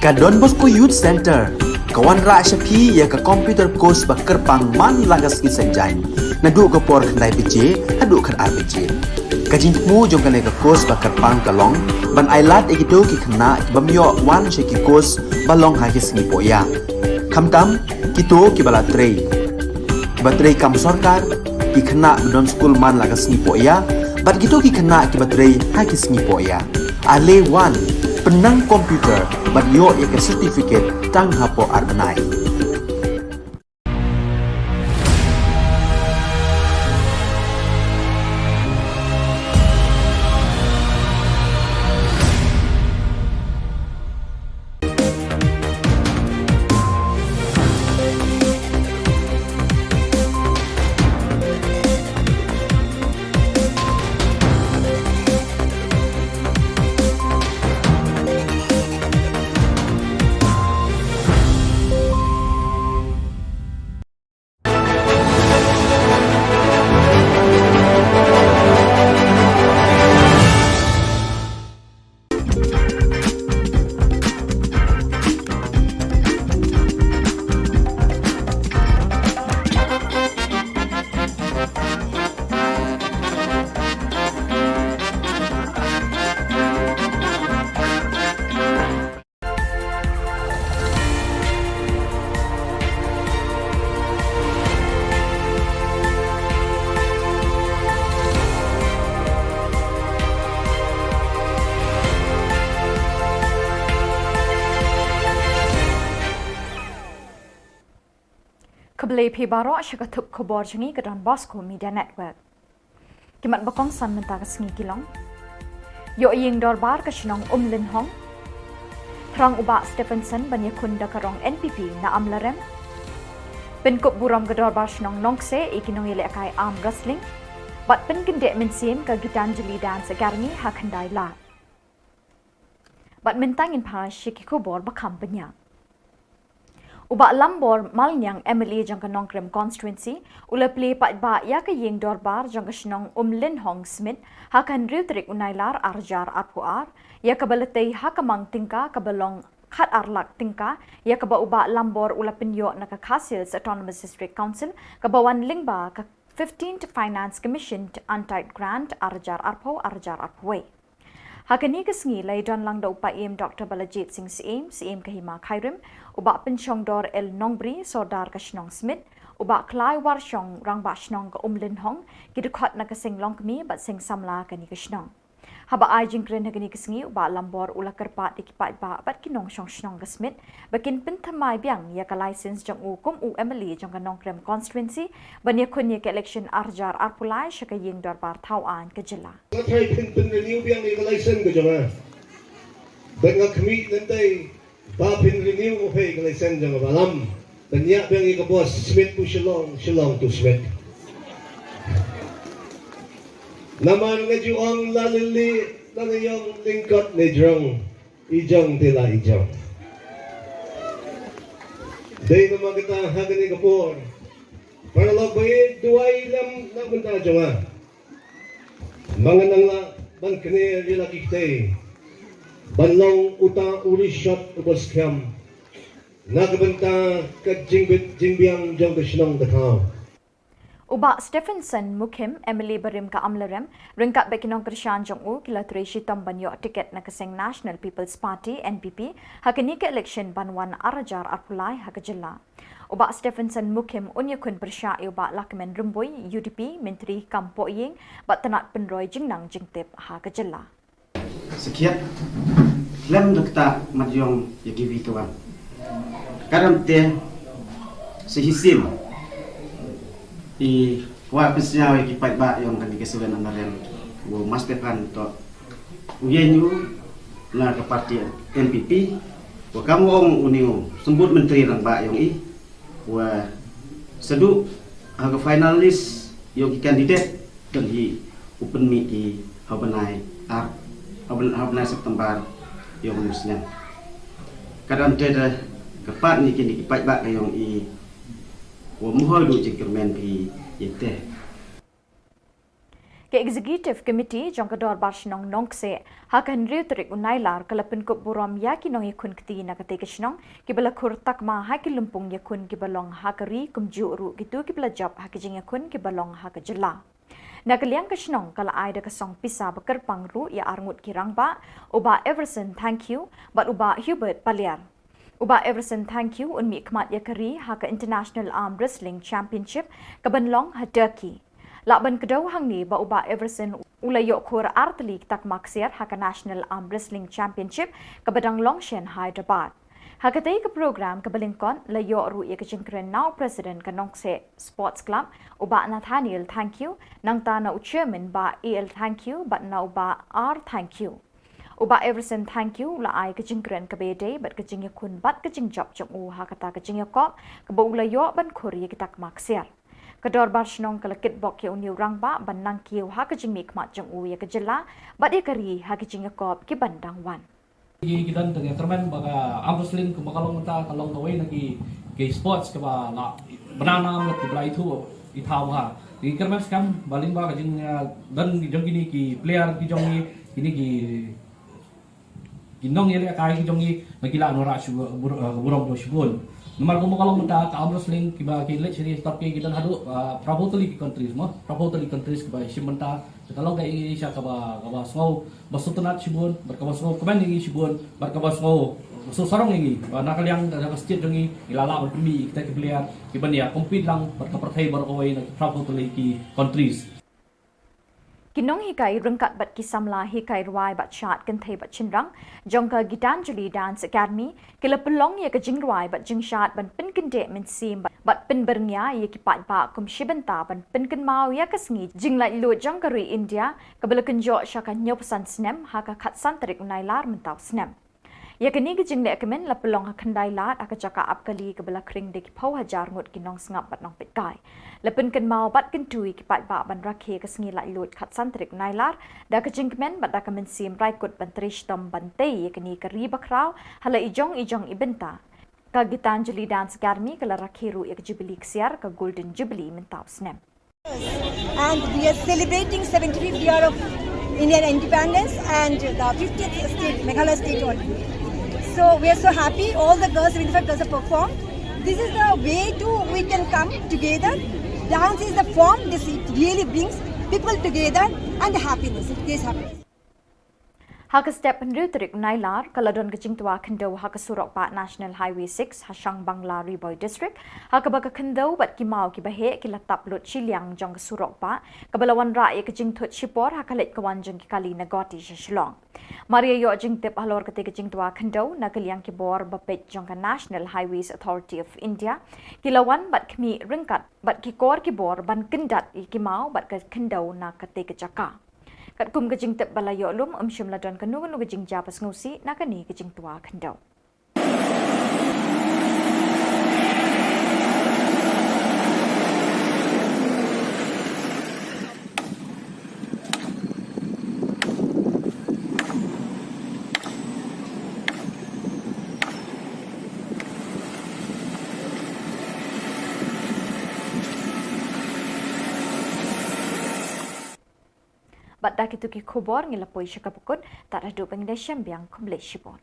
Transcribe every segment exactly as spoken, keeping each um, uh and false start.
Ka Don Bosco Youth Centre ka wanrah sha phi ïa ka computer course ba kyrpang man la ka sngi Saitjaiñ, naduh ka por khyndai baje haduh khatar baje. Ka jingthmu jong kane ka course ba kyrpang ka long ban ailad ïa kito ki khynnah ki bym ïoh wan sha ki course ba long ha ki sngi pohïa, khamtam kito kiba la trei, kiba trei kam sorkar, ki khynnah ba don skul man la ka sngi pohïa, bad kito ki khynnah kiba trei ha ki sngi pohïa. Ale wan, pynnang computer bad ïoh ïa ka certificate tang hapoh ar bnai. Khublei phi baroh sha ka thup khubor jong ngi ka Don Bosco Media Network. Ki mat ba kongsan mynta ka sngi ki long: Ïoh ïing dorbar ka shnong Umlynhong. Thrang u Bah Stephenson ban ïakhun da ka rong N P P na Amlarem. Pynkup burom ka dorbar shnong Nongkseh ïa ki nongïalehkai arm wrestling. Bad pynkyndit mynsiem ka Gitanjali Dance Academy ha Khyndai Lad. Bad mynta ngin phai sha ki khubor ba kham bniah. U Bah Lambor Malniang, M L A jong ka Nongkrem Constituency, u la plie paidbah ïa ka ïing dorbar jong ka shnong Umlynhong Smit ha ka hynriew tarik u Nailar arhajar arphew ar, ïa kaba la tei ha ka mang tyngka kaba long khatar lak tyngka, ïa kaba u Bah Lambor u la pynïoh na ka Khasi Hills Autonomous District Council, kaba wan lyngba ka fifteenth Finance Commission Untied Grant arhajar arphew, arhajar arphew wei. Ha kane ka sngi la ïadon lang da u Paiem Doctor Balajied Singh Syiem, Syiem ka Hima Khyrim, u Bah Pynshongdor L Nongbri, Sordar ka shnong Smit, u Bah Klai Warshong, Rangbah Shnong ka Umlynhong, ki dkhot na ka seng longkmie bad seng samla kane ka shnong. Haba ai jingkren ha kane ka sngi, u Bah Lambor u la kyrpad ïa ki paidbah bad ki nongshong shnong ka Smit ba kin pynthymmai biang ïa ka license jong u kum u M L A jong ka Nongkrem Constituency ban ïakhun ïa ka election arhajar arphew lai sha ka ïing dorbar thaw aiñ ka jylla. Nga trai phin pynrenew biang ïa ka license ka jong nga. Bad nga khmih lynti ba phin renew mo phi ka license jong nga, Bah Lam. Pynïap biang ïa ka bos Smit to Shillong, Shillong to Smit. Namar nga ju ong la lili, la nga ïong lyngkot ne jrong, i jong te la i jong. Dei namar kata ha kane ka por, para lok ba ïeit, duwai lem na bynta jong nga. Ma nga nang lah ban kner ïa la ki kti ban long uta u rishot uba skhem na ka bynta ka jingbit jingbiang jong ka shnong ka thaw. U Bah Stephenson Mukhim, M L A barim ka Amlarem, ryngkat bad ki nongkyrshan jong u, ki la trei shitom ban ïoh tiket na ka seng National People's Party, N P P, ha kane ka election ban wan arhajar arphew lai ha ka jylla. U Bah Stephenson Mukhim un ïakhun pyrshah ïa u Bah Lahkmen Rymbui, U D P, Myntri kam pohïing bad tnat pynroi jingnang jingtip ha ka jylla. Sakhiat, khlem da ktah mat ïong ïa kiwei kiwei. Karam te, sa shisien i kwah pynsngew ïa ki paidbah ïong kane ka Seven Amlarem, u Master Khan to u ïeng u na ka party N P P, wa kam u ong u ne u symbud myntri rangbah ïong i, wa sa duh ha ka final list ïong ki candidate, kan hi u pynmih ki ha u bnai ar, ha u bnai, ha u bnai September ïong u snem. Ka dang te da kyrpad ïa kine ki paidbah ka ïong i, wa mhoi duh jingkyrmen phi ïa te. Ka Executive Committee jong ka Dorbar Shnong Nongkseh ha ka hynriew tarik u Nailar ka la pynkup burom ïa ki nongïakhun kti na katei ka shnong kiba la khur takma ha ki lympung ïakhun kiba long ha ka ri kumjuh ruh kito kiba la jop ha ki jingïakhun kiba long ha ka jylla. Na ka liang ka shnong ka la ai da ka song pisa ba kyrpang ruh ïa arngut ki rangbah, u Bah Everson Thangkhiew bad u Bah Hubert Paliar. U Bah Everson Thangkhiew un mihkhmat ïa ka ri ha ka International Arm Wrestling Championship kaban long ha Turkey. Lah ban kdew hangne ba u Bah Everson u la ïoh khur ar tylli ki takma ksiar ha ka National Arm Wrestling Championship kaba dang long shen Hyderabad. Ha katei ka program kaba lyngkot la ïoh ruh ïa ka jingkren na u President ka Nongkseh Sports Club, u Bah Nathaniel Thangkhiew, nangta na u Chairman Bah A L Thangkhiew bad na u Bah R Thangkhiew. U Bah Everson Thangkhiew u la ai ka jingkren kaba ïadei bad ka jingïakhun bad ka jingjop jong u ha kata ka jingïakop kaba u la ïoh ban khur ïa ki takma ksiar. Ka Dorbar Shnong ka la kitbok ïa une u rangbah ban nang kiew ha ka jingmihkhmat jong u ïa ka jylla bad ïa ka ri ha ki jingïakop kiban dang wan. Ki, ki don tang ïa kyrmen ba ka arm wrestling kumba ka long mynta ka long kawei na ki, ki sports kaba la bna nam la ki ba la ithuh ithaw ha. Ki kyrmen skhem ba lyngba ka jing, ah, don jong kine ki player ki jong ngi, kine ki, ki nongïalehkai ki jong ngi ba ki lah wanrah shu bur-, ah, burom ba shibun. Namar kumba ka long mynta ka arm wrestling kiba ki leit sha ki stop ki, ki don haduh, ah, phra phew tylli ki countries mo, phra phew tylli countries kiba shim bynta. Ka long ka Asia kaba, kaba sngew ba sngewtynnat shibun, bad kaba sngewkmen ïa ngi shibun, bad kaba sngew, ba sngewsarong ïa ngi ba na ka liang ka, ka state jong ngi, ngi la lah ban pynmih ïa kita ki player kiban ïa compete lang bad ka pyrthei baroh kawei na ki phra phew tylli ki countries. Ki nonghikai ryngkat bad ki samla hikai rwai bad shad kynthei bad shynrang jong ka Gitanjali Dance Academy ki la pynlong ïa ka jingrwai bad jingshad ban pynkyndeh mynsiem bad, bad pynbyrngia ïa ki paidbah kum shi bynta ban pynkynmaw ïa ka sngi jinglaitluid jong ka ri India kaba la kynjoh sha ka hynñiewphew san snem ha ka khatsan tarik u Nailar mynta u snem. Ïa kane ka jingleh kmen la pynlong ha Khyndailad ha ka jaka ap kali kaba la khring da ki phew hajar ngut ki nongsngap bad nongpeitkai. La pynkynmaw bad kyntu ïa ki paidbah ban rakhe ka sngi laitluid khatsan tarik u Nailar da ka jingkmen bad da ka mynsiem raikut ban trei shitom ban tei ïa kane ka ri bakhraw ha la i jong i jong i bynta. Ka Gitanjali Dance Academy ka la rakhe ruh ïa ka Jubilee ksiar, ka Golden Jubilee mynta u snem. And we are celebrating seventy-fifth year of Indian independence and the fiftieth state, Meghalaya state only. So we are so happy. All the girls, seventy-five girls have performed. This is the way to we can come together. Dance is the form. This, it really brings people together and the happiness. It gives happiness. Ha ka step hynriew tarik Nailar, ka la don ka jingtwa khyndew ha ka surok bah National Highway six, ha Shangbangla, Ri Bhoi District, ha kaba ka khyndew bad ki maw kiba heh ki la tap lut shiliang jong ka surok bah, kaba la wanrah ïa ka jingthut shipor ha ka leit ka wan jong ki kali na Guwahati sha Shillong. Mar ïa ïoh jingtip halor katei ka jingtwa khyndew, na ka liang ki bor ba peit jong ka National Highways Authority of India ki la wan bad khmih ryngkat bad ki kor ki bor ban kyndat ïa ki maw bad ka khyndew na katei ka jaka. Katkum ka jingtip ba la ïoh lum, ym shym la don kano kano ka jingjia ba sngewsih na kane ka jingtwa khyndew. Bad da kito ki khubor ngi la poi sha kaba kut, tad haduh ban ïashem biang, khublei shibun.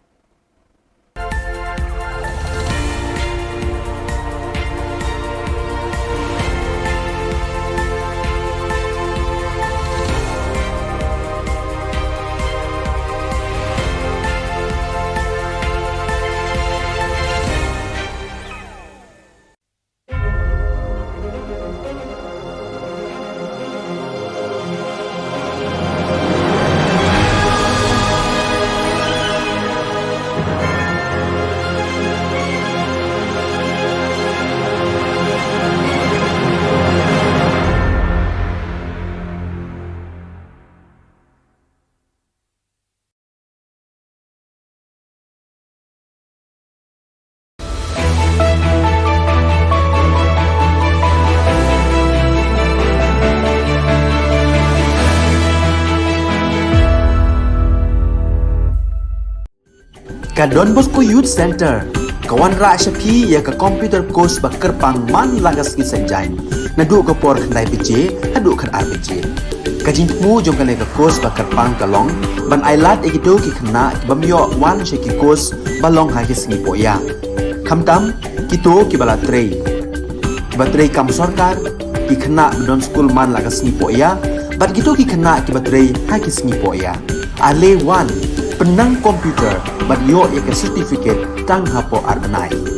Ka Don Bosco Youth Centre ka wanrah sha phi ïa ka computer course ba kyrpang man la ka sngi Saitjaiñ, naduh ka por khyndai baje haduh khatar baje. Ka jingthmu jong kane ka course ba kyrpang ka long ban ai lad ïa kito ki khynnah ki bym ïoh wan sha ki course ba long ha ki sngi pohiah. Khamtam kito ki ba la trei, ki ba trei kam sorkar, ki khynnah ba don skul man la ka sngi pohiah, bad kito ki khynnah ki ba trei ha ki sngi pohiah. Ale wan, pynnang computer bad ïoh ïa ka certificate tang hapoh ar bnai.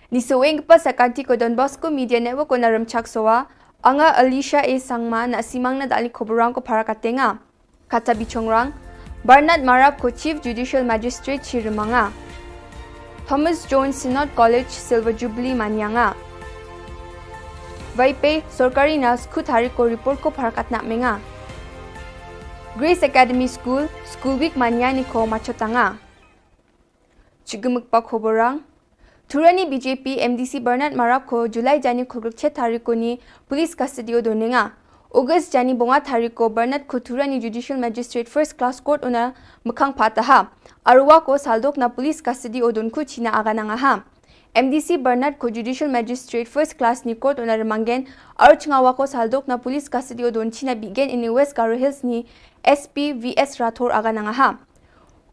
Ni saweng ka pas sa ka Anti ko Don Bosco Media Network ko na Rymchak Sowa, anga Alicia A Sangma na simang na dali khoborang ko para katenga. Kata bichongrang, Bernard Marap ko Chief Judicial Magistrate chi rymanga. Thomas Jones Synod College Silver Jubilee manyanga. Vaipe sorkari na skut hari ko report ko para katna menga. Grace Academy School, School Week manyani ko machotanga. Chigimik pa khoborang. Thurani B J P M D C Bernard Marap ko July jani khulgruk chet tarik ko ni police custody o donenga. August jani bonga tarik ko Bernard ko Thurani Judicial Magistrate First Class Court una mekhang pataha. Arwa ko saldok na police custody o donku china aganangaha. M D C Bernard ko Judicial Magistrate First Class ni court una remanggen. Archngawa ko saldok na police custody o don china bigen ini West Garo Hills ni S P V S Rathore aganangaha.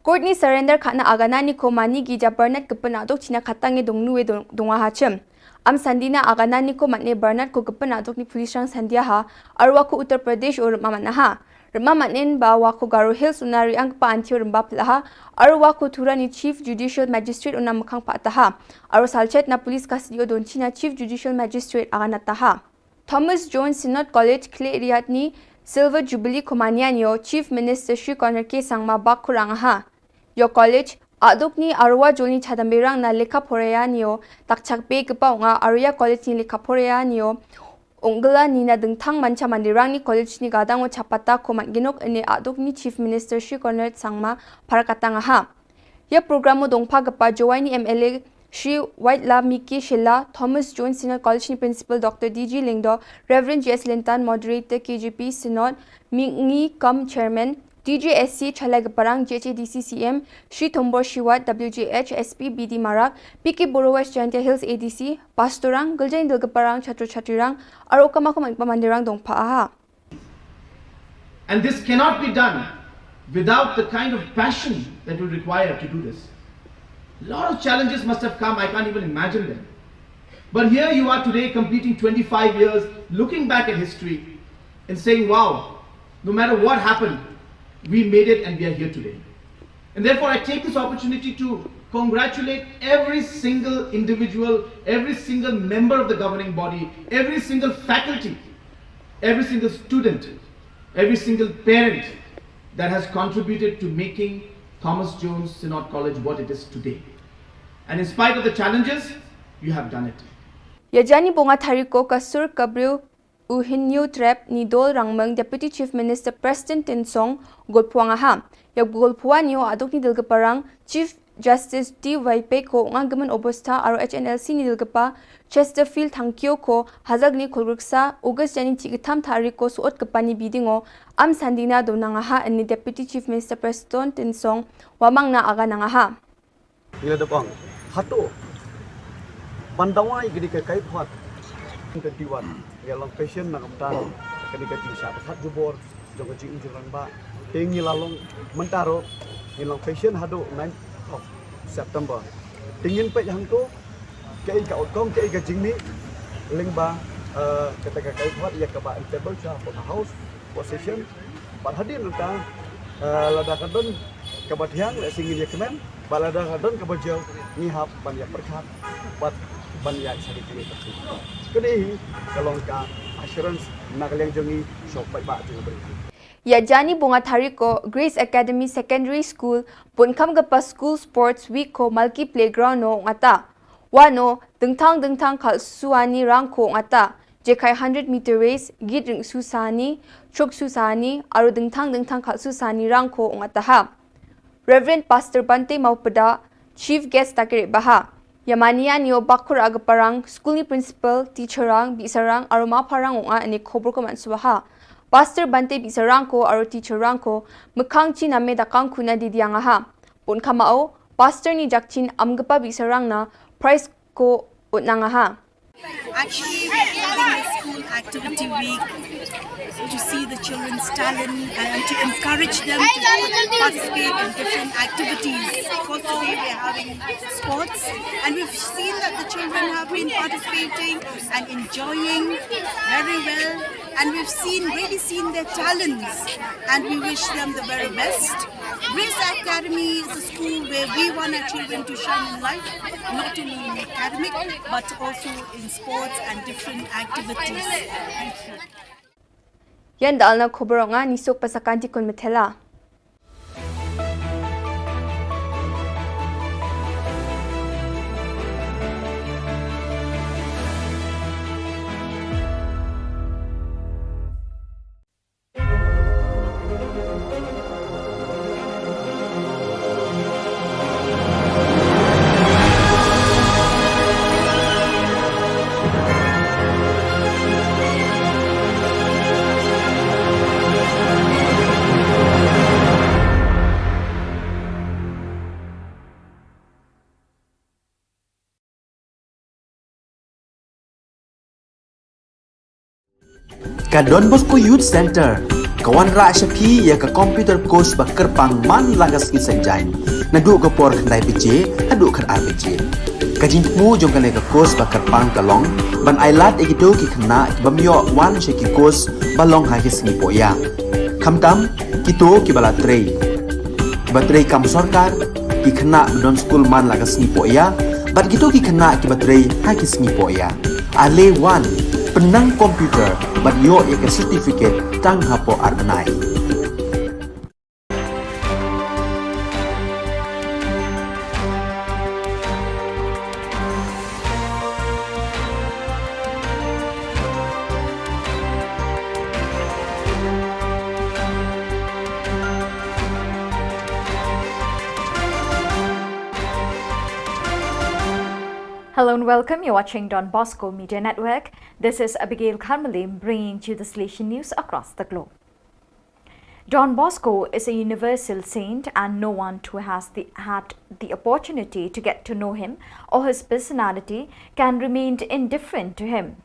Court ni surrender khana agana ni ko mani gi ja Bernard kepena dok china khatang e dong nu e dong, dong ha chem. Am sandina agana ni ko matne Bernard ko kepena dok ni police rang sandia ha, arwa ko Uttar Pradesh o rema mana ha. Rema matnen ba wa ko Garo Hills una riang pa antio remba pelaha, arwa ko Thurani Chief Judicial Magistrate una mekhang pataha. Arwa salchet na police custody o don china Chief Judicial Magistrate agana taha. Thomas Jones Synod College Khleriat ni Silver Jubilee Komanian yo Chief Minister Shri Conrad K Sangma bak khurang ha. Yo college aduk ni arwa jol ni chadamberang na lekha phoreya ni yo takchak be kepa nga arya college ni lekha phoreya ni yo ongla ni na dengthang mancha mandirang ni college ni gadang o chapata ko man ginok ene aduk ni Chief Minister Shri Conrad Sangma parakatang ha. Ia program u dongpha kapa Jowai ni M L A Shri Waitla Miki Shilla, Thomas Jones Synod College ni Principal Doctor D G Lyngdoh, Reverend J S Lintan, Moderator K J P Synod, Mingi Kam Chairman, D J S C Chalai Gaparang, J H A D C C M, Shri Thombor Shiwat, W J H S P B D Marak, P K Borowash Jaintia Hills A D C, Pastorang, Giljai Dil Gaparang, Chatru Chatrurang, Aro Kamakum Pamandirang dongpha aha. And this cannot be done without the kind of passion that we require to do this. A lot of challenges must have come, I can't even imagine them. But here you are today, completing twenty-five years, looking back at history and saying, wow, no matter what happened, we made it and we are here today. And therefore, I take this opportunity to congratulate every single individual, every single member of the governing body, every single faculty, every single student, every single parent that has contributed to making Thomas Jones Synod College what it is today. And in spite of the challenges, you have done it. Ia jani bonga thariko ka sur ka briew u Hynñiewtrep ni dol rangmeng Deputy Chief Minister Prestone Tynsong golphuang aha. Ia golphuang ni u aduk ni dilgaparang Chief Justice D Y Pei ko nga gimen obosta aro H N L C ni dilgapa Chesterfield Thangkhiew ko hazag ni khulgriksa August jani chi githam thariko suot kepani bidingo am sandina do nangaha ni Deputy Chief Minister Prestone Tynsong wamang na aga nangaha. Ngi la dep ong hato ban dawa ïa kane ka kaiphod. Twenty-one ngi la long patient na ka bynta kane ka jingshah ba khat jubor jong ka jingim jong rangbah. Te ngi la long mynta ruh ngi long patient haduh ninth of September. Te ngin peit hangto kaei ka outcome, kaei ka jingmih lyngba kata ka kaiphod ïa kaba in table sha hapoh ka house. Position bad hadien nangta lada ka don kaba thiang lehse ngin ïa kmen bad lada ka don kaba jia ngi hap ban ïa pyrkhat bad ban ïa sari kine ka. Kane hi ka long ka assurance na ka liang jong ngi sha u paidbah jong ngi. Ïa jani bunga tharik ko Grace Academy Secondary School bun kham ka pa School Sports Week ko Malki Playground no ngata. Wano dingthang dingthang khalsuani rang ko ngata, jekai hundred meter race, git ring susani, chok susani, aro dingthang dingthang khalsusani rang ko ngata ha. Reverend Pastor Bante Maupada, Chief Guest takere baha. Yamania nio bakur agaparang, school ni principal, teacher rang, bisarang, aro maparang onga ane khobor ko mansuaha. Pastor Bante Bisarang ko aro teacher rang ko, mekang chi na me da kang kuna di diang aha. Pun kama o, Pastor ni jak chin am gepa Bisarang na, prize ko utnang aha. Actually, we are holding a school activity week to see the children's talent and to encourage them to participate in different activities. Of course, today we are having sports, and we've seen that the children have been participating and enjoying very well, and we've seen, really seen their talents, and we wish them the very best. Race Academy is a school where we want our children to shine in life, not only in academic, but also in sports and different activities. Thank you. Ïan da alna khubor nga ni sok pasakan ti kun methela. Ka Don Bosco Youth Centre ka wanrah sha phi ïa ka computer course ba kyrpang man la ka sngi Saitjaiñ, naduh ka por khyndai baje haduh khatar baje. Ka jingthmu jong kane ka course ba kyrpang ka long ban ailad ïa kito ki khynnah ki bym ïoh wan sha ki course ba long ha ki sngi pohïa, khamtam kito kiba la trei, kiba trei kam sorkar, ki khynnah ba don skul man la ka sngi pohïa, bad kito ki khynnah kiba trei ha ki sngi pohïa. Ale wan, pynnang computer bad ïoh ïa ka certificate tang hapoh ar bnai. Hello and welcome. You're watching Don Bosco Media Network. This is Abigail Kharmalim bringing to you the Salesian news across the globe. Don Bosco is a universal saint, and no one who has the, had the opportunity to get to know him or his personality can remain indifferent to him.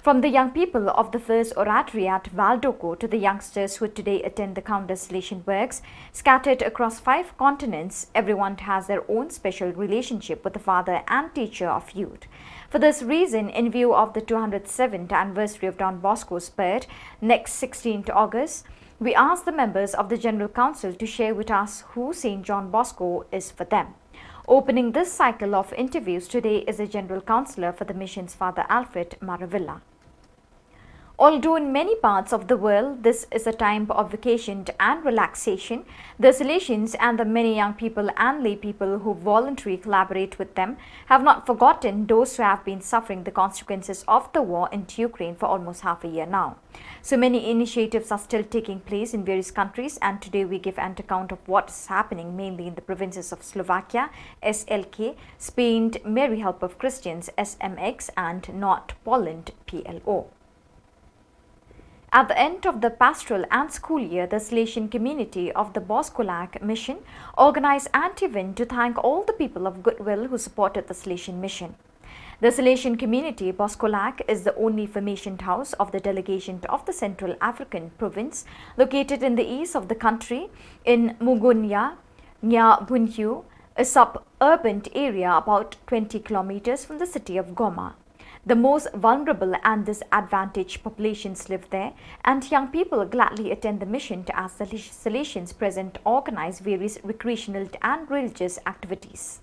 From the young people of the First Oratory at Valdoko to the youngsters who today attend the countless Salesian works, scattered across five continents, everyone has their own special relationship with the father and teacher of youth. For this reason, in view of the two hundred seventh anniversary of Don Bosco's birth, next sixteenth August, we ask the members of the General Council to share with us who Saint John Bosco is for them. Opening this cycle of interviews today is the General Councillor for the Missions, Father Alfred Maravilla. Although in many parts of the world this is a time of vacation and relaxation, the Salesians and the many young people and lay people who voluntarily collaborate with them have not forgotten those who have been suffering the consequences of the war in Ukraine for almost half a year now. So many initiatives are still taking place in various countries, and today we give an account of what's happening mainly in the provinces of Slovakia, S L K, Spain, Mary Help of Christians, S M X, and North Poland, P L O. At the end of the pastoral and school year, the Salesian community of the Boskolak Mission organized an event to thank all the people of goodwill who supported the Salesian Mission. The Salesian community, Boskolak, is the only formationed house of the delegation of the Central African province, located in the east of the country, in Mugunya, Nya Bunhyu, a suburban area about twenty kilometers from the city of Goma. The most vulnerable and disadvantaged populations live there, and young people gladly attend the mission to, as the Salesians present, organize various recreational and religious activities.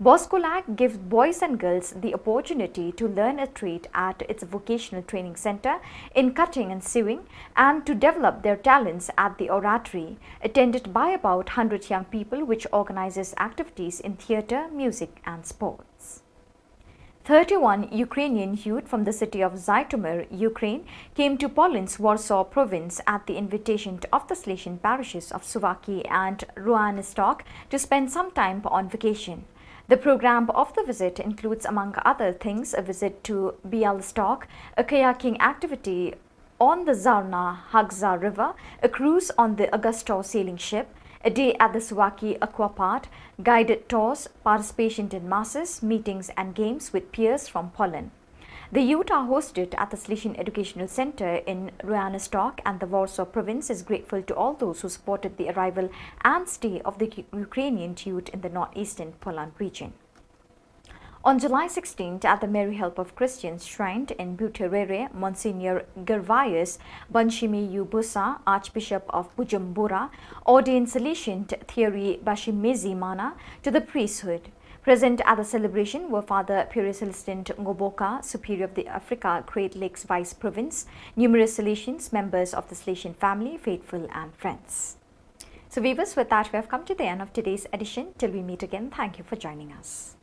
Boskolak gives boys and girls the opportunity to learn a trade at its vocational training center in cutting and sewing and to develop their talents at the oratory, attended by about hundred young people, which organizes activities in theater, music, and sports. Thirty-one Ukrainian youth from the city of Zhytomyr, Ukraine, came to Poland's Warsaw province at the invitation of the Salesian parishes of Suwałki and Ruanestok to spend some time on vacation. The program of the visit includes, among other things, a visit to Białystok, a kayaking activity On the Zarna Hagza River, a cruise on the Augusto sailing ship, a day at the Suwaki Aqua Park, guided tours, participation in masses, meetings and games with peers from Poland. The youth are hosted at the Slesien Educational Center in Roanoke, and the Warsaw province is grateful to all those who supported the arrival and stay of the U-, Ukrainian youth in the northeastern Poland region. On July sixteenth, at the Mary Help of Christians shrine in Buterere, Monsignor Gervais Banshimi Yubusa, Archbishop of Bujumbura, ordained Salesian Thierry Bashimizi Mana to the priesthood. Present at the celebration were Father Pierre Celestin Ngoboka, Superior of the Africa Great Lakes Vice Province, numerous Salesians, members of the Salesian family, faithful and friends. So viewers, with that, we have come to the end of today's edition. Till we meet again, thank you for joining us.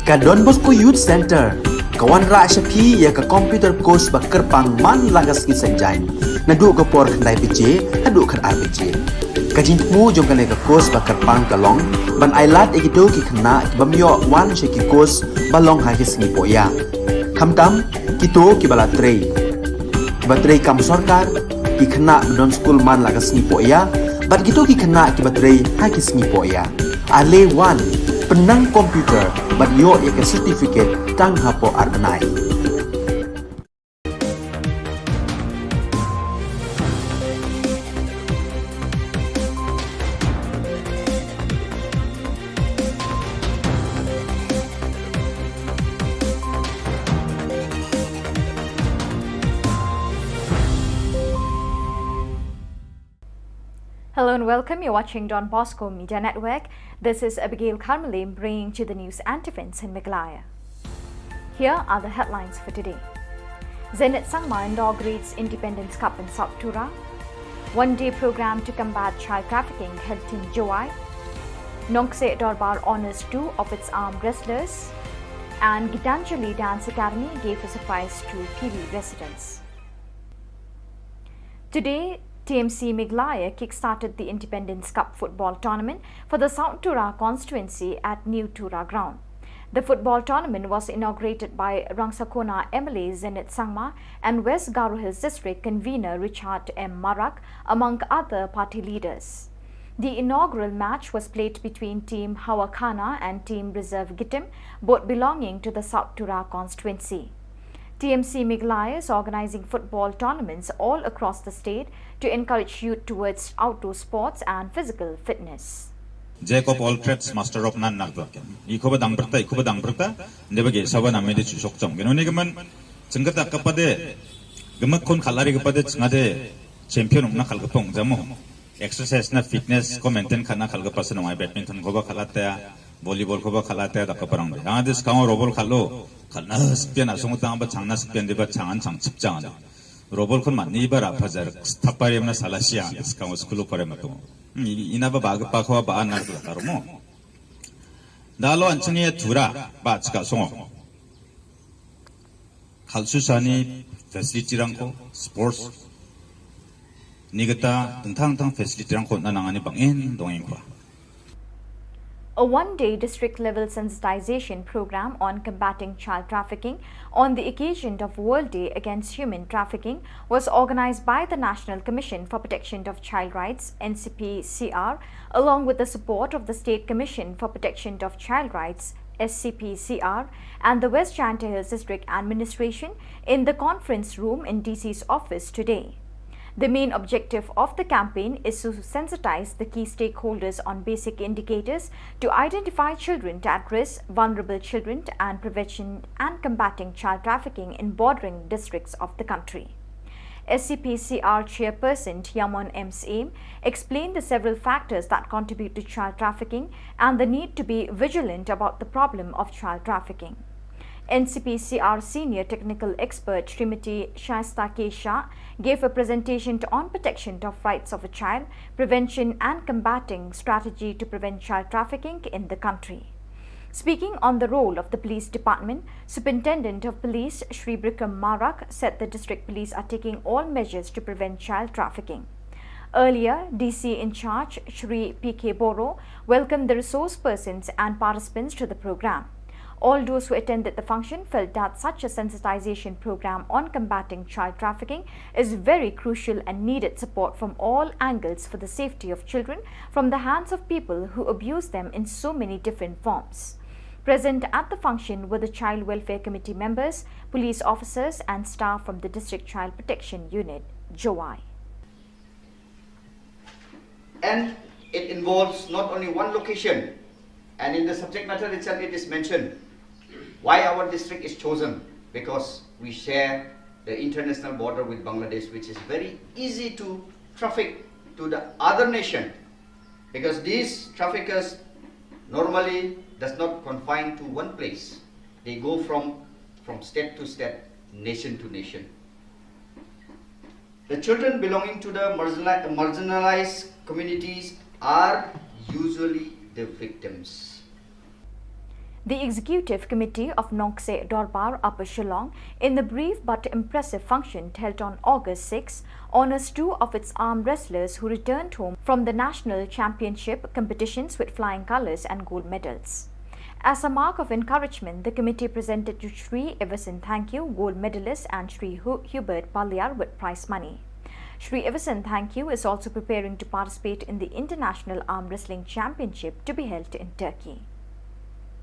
Ka Don Bosco Youth Center ka wanrah sha phi ïa ka computer course ba kyrpang man la ka sngi Saitjaiñ, naduh ka por khyndai baje haduh khatar baje. Ka jingthmu jong kane ka course ba kyrpang ka long ban ailad ïa kito ki khynnah ki bym ïoh wan sha ki course ba long ha ki sngi pohïa. Khamtam kito kiba la trei, kiba trei kam sorkar, ki khynnah ba don skul man la ka sngi pohïa, bad kito ki khynnah kiba trei ha ki sngi pohïa. Ale wan, pynnang computer bad ïoh ïa ka certificate tang hapoh ar bnai. Hello and welcome. You're watching Don Bosco Media Network. This is Abigail Carmelim bringing to the news and events in Meghalaya. Here are the headlines for today. Zenith Sangma inaugurates Independence Cup in South Tura. One-day program to combat child trafficking held in Jowai. Nongkseh Dorbar honors two of its arm wrestlers. And Gitanjali Dance Academy gave a surprise to P V residents. Today, T M C Meghalaya kick-started the Independence Cup football tournament for the South Tura constituency at New Tura ground. The football tournament was inaugurated by Rangsakhona M L A Zenith Sangma and West Garo Hills District convener Richard M Marak, among other party leaders. The inaugural match was played between Team Hawakhana and Team Reserve Gitim, both belonging to the South Tura constituency. T M C Meghalaya is organizing football tournaments all across the state to encourage youth towards outdoor sports and physical fitness. Jack of all trades, master of none, nang ba ken. I khuba dang berta, i khuba dang berta, nde ba ge sawa na mede chusok chong. Geno ne gemen, chengkata kapade, gemek kon khalari kapade chengade champion na khal kapong jamo. Exercise na fitness ko maintain khatna khal ka pasan ong ai, badminton ko ba khalata, volleyball ko ba khalata, da ka parang de. Ang des kang robol khalo, khalna spian asung tang ba changna spian de ba changan chang chip changan. Robol khon man ni ba ra phajar thapare na salasia, des kang school pare mato. Ina ba ba pa ko ba an na ka romo. Da lo an chini tura ba chika songo. Khalsu sani facility rangko, sports, ni kata tengtang tang facility rangko na nangani bangin dongin kwa. A one-day district-level sensitization program on combating child trafficking on the occasion of World Day Against Human Trafficking was organized by the National Commission for Protection of Child Rights, N C P C R, along with the support of the State Commission for Protection of Child Rights, S C P C R, and the West Jaintia Hills District Administration in the conference room in D C's office today. The main objective of the campaign is to sensitize the key stakeholders on basic indicators to identify children at risk, vulnerable children, and prevention and combating child trafficking in bordering districts of the country. S C P C R chairperson Yamon M Syiem explained the several factors that contribute to child trafficking and the need to be vigilant about the problem of child trafficking. N C P C R senior technical expert Srimati Shaista K Shah gave a presentation to, on protection of rights of a child, prevention and combating strategy to prevent child trafficking in the country. Speaking on the role of the police department, Superintendent of Police Shri Bikram Marak said the district police are taking all measures to prevent child trafficking. Earlier, D C in charge Shri P K Boro welcomed the resource persons and participants to the program. All those who attended the function felt that such a sensitization program on combating child trafficking is very crucial and needed support from all angles for the safety of children from the hands of people who abuse them in so many different forms. Present at the function were the Child Welfare Committee members, police officers, and staff from the District Child Protection Unit, Jowai. And it involves not only one location, and in the subject matter itself it is mentioned why our district is chosen, because we share the international border with Bangladesh, which is very easy to traffic to the other nation, because these traffickers normally does not confine to one place. They go from, from state to state, nation to nation. The children belonging to the marginali-, marginalized communities are usually the victims. The Executive Committee of Nongkseh Dorbar Upper Shillong, in a brief but impressive function held on August six, honors two of its arm wrestlers who returned home from the national championship competitions with flying colours and gold medals. As a mark of encouragement, the committee presented to Shri Everson Thangkhiew, gold medalist, and Shri Hu-, Hubert Paliar with prize money. Shri Everson Thangkhiew is also preparing to participate in the International Arm Wrestling Championship to be held in Turkey.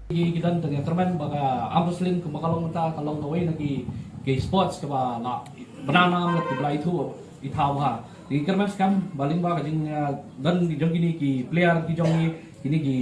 Ki, ki don tang ka kyrmen ba ka arm wrestling kumba ka long mynta ka long kawei na ki, ki sports kaba la bna nam la ki ba la ithuh ithaw ha. Ki kyrmen skhem ba lyngba ka jing, ah, don ki jong kine ki player ki jong ngi, kine ki,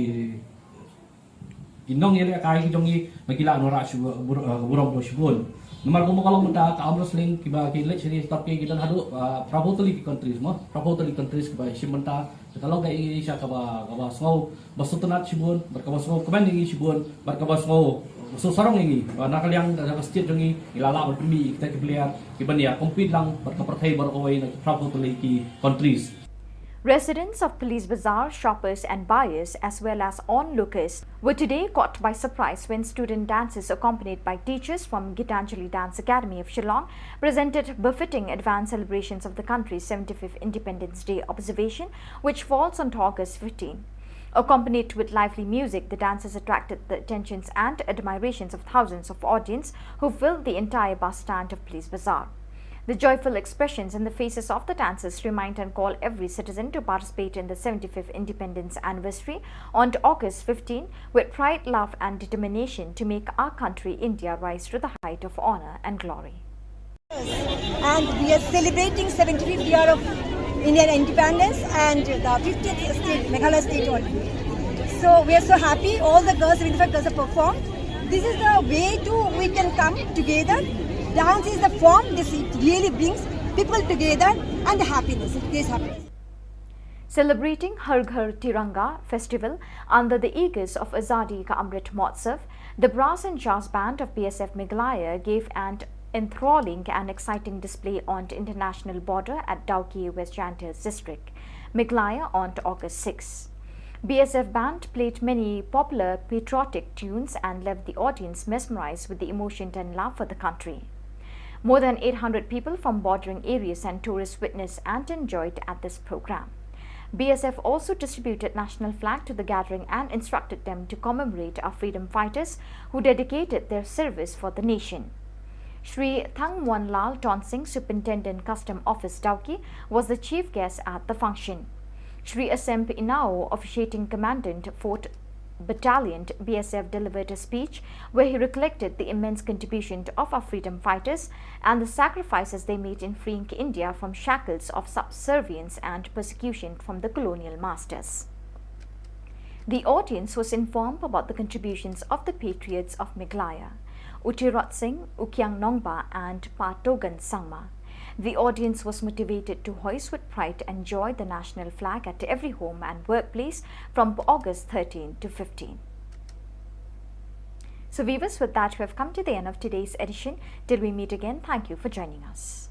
ki nongïalehkai ki jong ngi ba ki la wanrah shu bur-, ah, burom burom shibun. Namar kumba ka long mynta ka arm wrestling kiba ki leit sha ki Turkey ki don haduh, ah, phra phew tylli ki countries mo, phra phew tylli countries kiba shim bynta. Te ka long ka Asia kaba, kaba sngew ba sngewtynnat shibun, bad kaba sngewkmen ïa ngi shibun, bad kaba sngew sngewsarong ïa ngi ba na ka liang ka, ka state jong ngi ngi la lah ban pynmih ïa kita ki player kiban ïa compete lang bad ka pyrthei baroh kawei na ki phra phew tylli ki countries. Residents of Police Bazar, shoppers and buyers, as well as onlookers, were today caught by surprise when student dancers accompanied by teachers from Gitanjali Dance Academy of Shillong presented befitting advance celebrations of the country's seventy-fifth Independence Day observation, which falls on August fifteen. Accompanied with lively music, the dancers attracted the attentions and admirations of thousands of audience who filled the entire bus stand of Police Bazar. The joyful expressions in the faces of the dancers remind and call every citizen to participate in the seventy-fifth Independence Anniversary on August fifteen with pride, love and determination to make our country India rise to the height of honour and glory. And we are celebrating seventy-fifth year of Indian independence and the fiftieth state, Meghalaya state only. So we are so happy. All the girls, seventy-five girls have performed. This is the way to we can come together. Dance is the form. This really brings people together and the happiness. It creates happiness. Celebrating Har Ghar Tiranga festival under the aegis of Azadi Ka Amrit Mahotsav, the brass and jazz band of B S F Meghalaya gave an enthralling and exciting display on the international border at Dawki, West Jaintia District, Meghalaya, on August six. B S F band played many popular patriotic tunes and left the audience mesmerized with the emotion and love for the country. More than eight hundred people from bordering areas and tourists witnessed and enjoyed at this program. B S F also distributed national flag to the gathering and instructed them to commemorate our freedom fighters who dedicated their service for the nation. Shri Thangmuanlal Tonsing, Superintendent Custom Office Dawki, was the chief guest at the function. Shri Asemp Inao, officiating Commandant Fort Battalion, B S F, delivered a speech where he recollected the immense contribution of our freedom fighters and the sacrifices they made in freeing India from shackles of subservience and persecution from the colonial masters. The audience was informed about the contributions of the patriots of Meghalaya, U Tirot Sing, U Kiang Nongbah, and Pa Togan Sangma. The audience was motivated to hoist with pride and joy the national flag at every home and workplace from August thirteen to fifteen. So, viewers, with that, we have come to the end of today's edition. Till we meet again, thank you for joining us.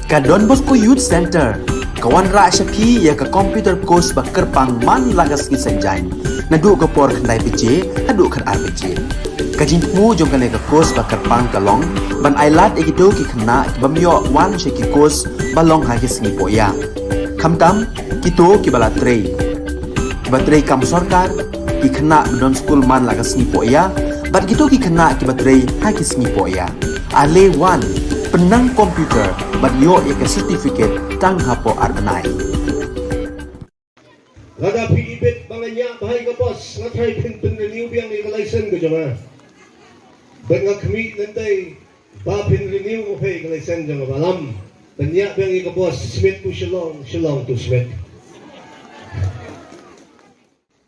Ka Don Bosco Youth Centre ka wanrah sha phi ïa ka computer course ba kyrpang man la ka sngi Saitjaiñ, naduh ka por khyndai baje haduh khatar baje. Ka jingthmu jong kane ka course ba kyrpang ka long ban ailad ïa kito ki khynnah ki bym ïoh wan sha ki course ba long ha ki sngi pohïa, khamtam kito kiba la trei, kiba trei kam sorkar, ki khynnah ba don skul man la ka sngi pohïa, bad kito ki khynnah kiba trei ha ki sngi pohïa. Ale wan, pynnang computer bad ïoh ïa ka certificate tang hapoh ar bnai. Lada phi ibit ba nga ñiah bha ïa ka bos, nga tharai phin pynrenew biang ïa ka license ka jong nga. Bad nga khmih lynti ba phin renew ma phi ka license jong nga, Bah Lam. Pynñiah biang ïa ka bos, Smit to Shillong, Shillong to Smit.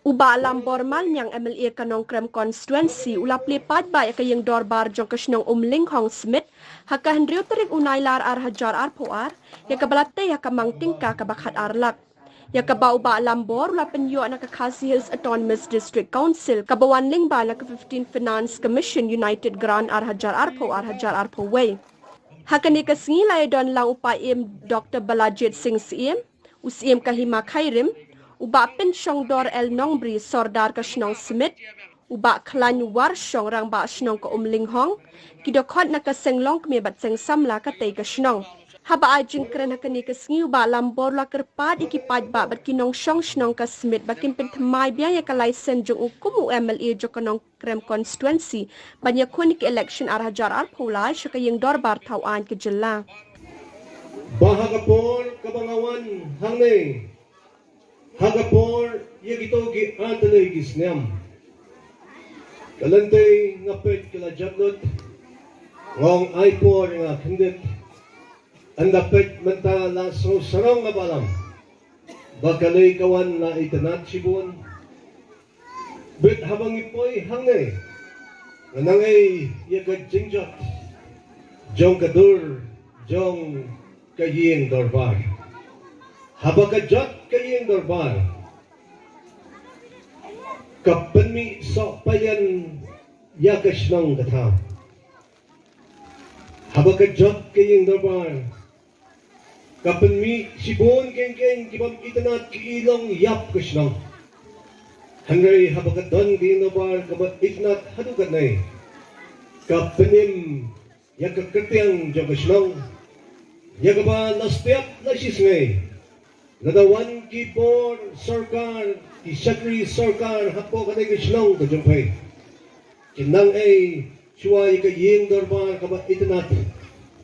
U Bah Lambor Malmiang, M L A ka Nongkrem Constituency, u la plie paidbah ïa ka ïing dorbar jong ka shnong Umlinghong Smit ha ka hynriew tarik u Nailar ar hajar arphew ar, ïa kaba la tei ha ka mang tyngka kaba khatar lak. Ïa kaba u Bah Lambor u la pynïoh na ka Khasi Hills Autonomous District Council, kaba wan lyngba na ka fifteenth Finance Commission United Grant ar hajar arphew, ar hajar arphew wei. Ha kane ka sngi la ïadon lang u Paiem Doctor Balajied Singh Syiem, u Syiem ka Hima Khyrim, u Bah Pynshongdor L Nongbri, Sordar ka shnong Smit, u Bah Khlaiñ Warshong, Rangbah Shnong ka Umlinghong, ki dkhot na ka seng longkmie bad seng samla katei ka shnong. Haba ai jingkren ha kane ka sngi, u Bah Lambor u la kyrpad ïa ki paidbah bad ki nongshong shnong ka Smit ba kin pynthymmai biang ïa ka license jong u kum u M L A jong ka Nongkrem Constituency ban ïakhun ïa ka election ar hajar arphew lai sha ka ïing dorbar thaw aiñ ka jylla. Ba ha ka por kaba nga wan hangne, ha ka por ïa kito ki artylli ki snem, ka lynti nga peit ka la jot lut, nga ong ai por ïa nga khyndiat. Ynda peit mynta la sngewsarong, Bah Lam, ba kane ka wan la itynnad shibun. Bad haba ngi poi hangne, nga nang ei ïa ka jingjot jong ka dur jong ka ïing dorbar. Haba ka jot ka ïing dorbar, ka pynmih sohpaian ïa ka shnong ka thaw. Haba ka jot ka ïing dorbar, ka pynmih shibun keiñ keiñ ki bym itynnad ki i long ïap ka shnong. Hynrei haba ka don ka ïing dorbar kaba itynnad haduh katne, ka pynim ïa ka kyrteng jong ka shnong, ïa kaba la step la shisngi. Lada wan ki bor sorkar, ki shakri sorkar hapoh kane ka shnong ka jong phi, ki nang ei shuwa ïa ka ïing dorbar kaba itynnad,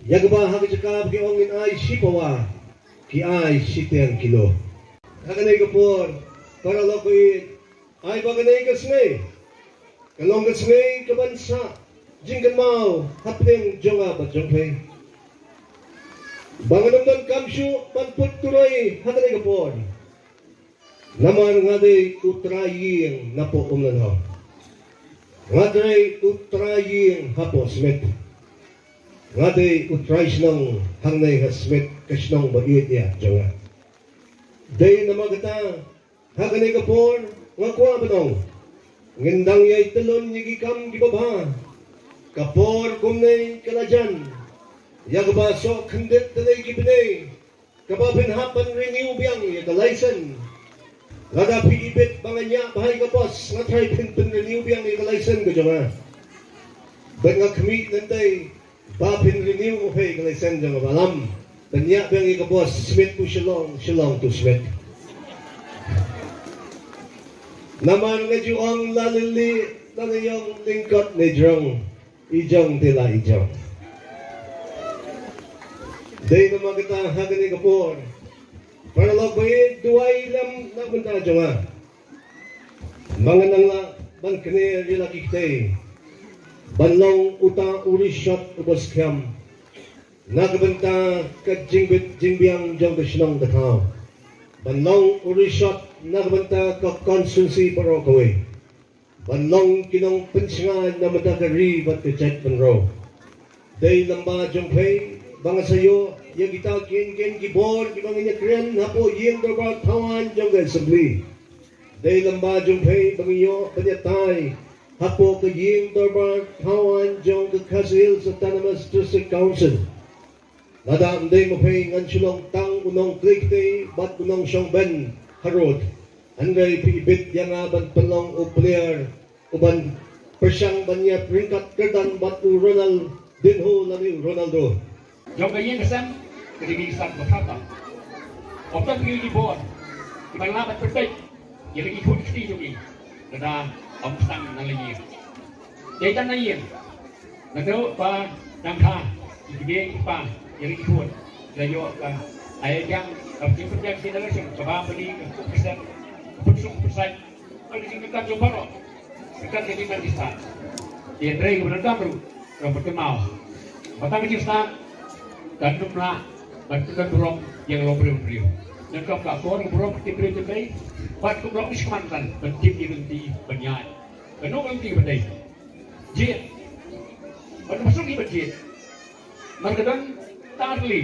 ïa kaba ha ka jaka ba ki ong ngin ai shi pawa, ki ai shiteng kilo. Ha kane ka por, para lok baieit, ai ba kane ka sngi ka long ka sngi kaban sah jingkynmaw hapdeng jong nga bad jong phi. Ba ngan ym donkam shuh ban put turoi ha kane ka por. Namar nga dei u trai ïing napoh Umlinghong. Nga dei u trai ïing hapoh Smit. Nga dei u trai shnong hangne ha Smit, ka shnong ba ïeit ïa jong nga. Dei namar kata Ha kane ka por nga kwah ban ong, ngin dang ïai tylli ïa ki kam kiba bha. Ka por kumne ka la jan ïa kaba soh khyndiat tylli ki bnai, kaba phin hap ban renew biang ïa ka license. Lada phi ibit ba nga ñiah bha ïa ka bos, nga tharai phin pynrenew biang ïa ka license ka jong nga. Bad nga khmih nangtai ba phin renew mo phi ka license jong nga, ba lam pynñiah biang ïa ka bos, Smit to Shillong, Shillong to Smit. Namar nga ju ong la lili, la ïong lyngkot ne jrong, i jong te la i jong. Dei namar kata ha kane ka por, paralok ba ïeit, duwai lem na ka bynta jong nga. Ma nga nang lah ban kner ïa la ki kti ban long uta u rishot uba skhem na ka bynta ka jingbit jingbiang jong ka shnong ka thaw, ban long u rishot na ka bynta ka constituency baroh kawei, ban long ki nongpynshngaiñ na ka bynta ka ri bad ka jaitbynriew. Dei lem ba jong phi ba nga sa ïoh ïa kita kine kine ki bor kiba ngin ïa kren hapoh ïing dorbar thaw aiñ jong ka Assembly. Dei lem ba jong phi ba ngin ïoh ban ïatai hapoh ka ïing dorbar thaw aiñ jong ka Khasi Hills Autonomous District Council. Lada ym dei ma phi ngan shu long tang u nongkhreh kti bad u nongshong bein harud. Hynrei phi ibit ïa nga ban pynlong u player uban pyrshang ban ïa ryngkat kyrdan bad u Ronaldinho lane u Ronaldo. Jong ka ïing ka sem ka dei ka ïing sem ba khamtam. Ym tang ki bor kiban lah ban pynbeit ïa la ki khun ki kti jong ngi. Lada ym sdang na la ïing. Dei tang na ïing. Naduh ba dang kha ki kmie ki kpa ïa la ki khun, la ïoh ka ai biang ka jingpynbiang generation kaba pynïaid ka kup ka sem, ka pynsuk ka pynsait. Ka jingkyrkhu jong baroh. Ka jingkyrkhu jong baroh. Hynrei ka bynta ruh ka bynta kynmaw. Ba tang ka jingstad kan ym lah ban pyndonkam burom ïa ka longbriew briew. Nyngkong ka akor burom ka tip briew tip Blei. Bad ka burom ka shikmat kan ban tip ïa ka lynti ban ïaid. Kano ka lynti ban dei? Jied. Ban pynshong ïa ka jied. Namar ka don tang ar tylli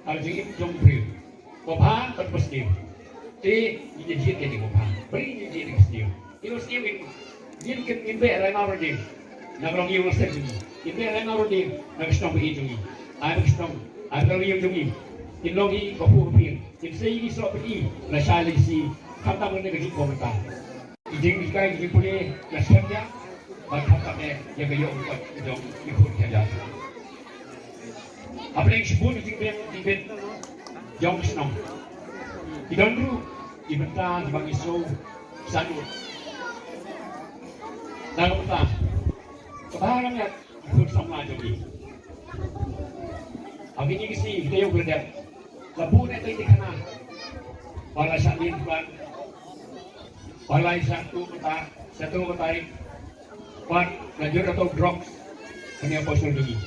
ha ka jingim jong u briew. Ba bha bad ba sniew. Te ngi ïa jied ïa ka ba bha. Ba ngi ïa jied ïa ka ba sniew. Ïa ka ba sniew ngin, ngin, ngin beh ryngaw rynïeng na ka longïing longsem jong ngi. Ngin beh ryngaw rynïeng na ka shnong ba ïeit jong ngi. Ai ba ka shnong, ai ba ka longïing jong ngi kin long hi kaba phuh kaba phieng. Kin sei ïa ki soh ba ki lashai lashai. Khamtam lane ka juk ba mynta. Ki jinghikai, ki jingpule, la shem ïa, bad khamtam eh ïa ka ïoh ka kot jong ki khun ki kjat. Hapdeng shibun ki jingbiang jingbit jong ka shnong, ki don ruh ki bynta kiba ngi sngewsarong. Na ka bynta kaba ha khmat ki khun samla jong ngi. Ha kine ki sngi ki taïew ki la dep, la buh na ka teikhana ba la shah mih ban, ba la shah tuh kata, shah tuh kata, bad la jur ïa ka drugs ha kane ka por sha ngi.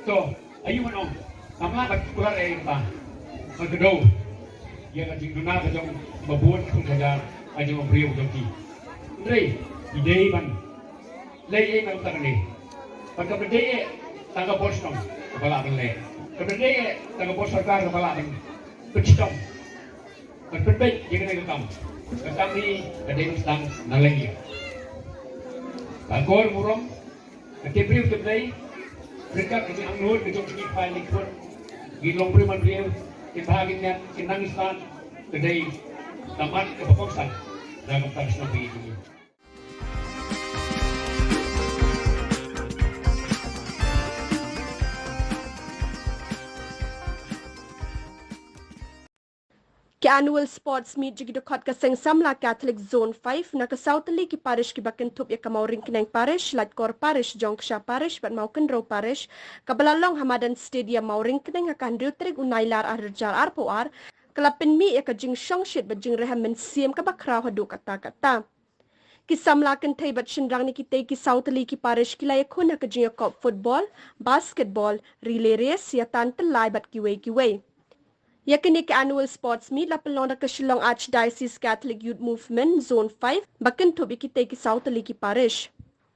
To, aïu ban ong, ngam lah ban kular ei kata, ban kdew ïa ka jingduna ka jong ba bun ki khun ki kjat, ka jong u briew jong ki. Hynrei ki dei ban leh ei na ka bynta kane. Bad kam dei eh tang ka bor shnong kaba lah ban leh. Kam dei eh tang ka bor sorkar kaba lah ban pynshitom, ban pynbeit ïa kane ka kam. Ka kam hi ka dei ban sdang na lynti. Ka akor burom ka tip briew tip Blei ryngkat ka jingangnud ka jong ki kpa ki khun, ki longbriew manbriew, ki bha ki miat, ki nang ki stad, ka dei ka mat kaba kongsan na ka bynta ka shnong ba ïeit jong ngi. Ki Annual Sports Meet jong ki dkhot ka Seng Samla Catholic Zone five na ka saw tylli ki parish kiba kynthup ïa ka Mawryngkneng Parish, Laitkor Parish, Jongksha Parish bad Mawkynrew Parish, kaba la long ha madan Stadium Mawryngkneng ha ka hynriew tarik u Nailar arhajar arphew ar, ka la pynmih ïa ka jingshongshit bad jingrhem mynsiem kaba khraw haduh katta katta. Ki samla kynthei bad shynrang na kitei ki saw tylli ki parish ki la ïakhun ha ka jingïakop football, basketball, relay race, ïatan tyllai bad kiwei kiwei. Ïa kane ka Annual Sports Meet la pynlong da ka Shillong Archdiocese Catholic Youth Movement Zone five ba kynthup ïa kitei ki saw tylli ki parish.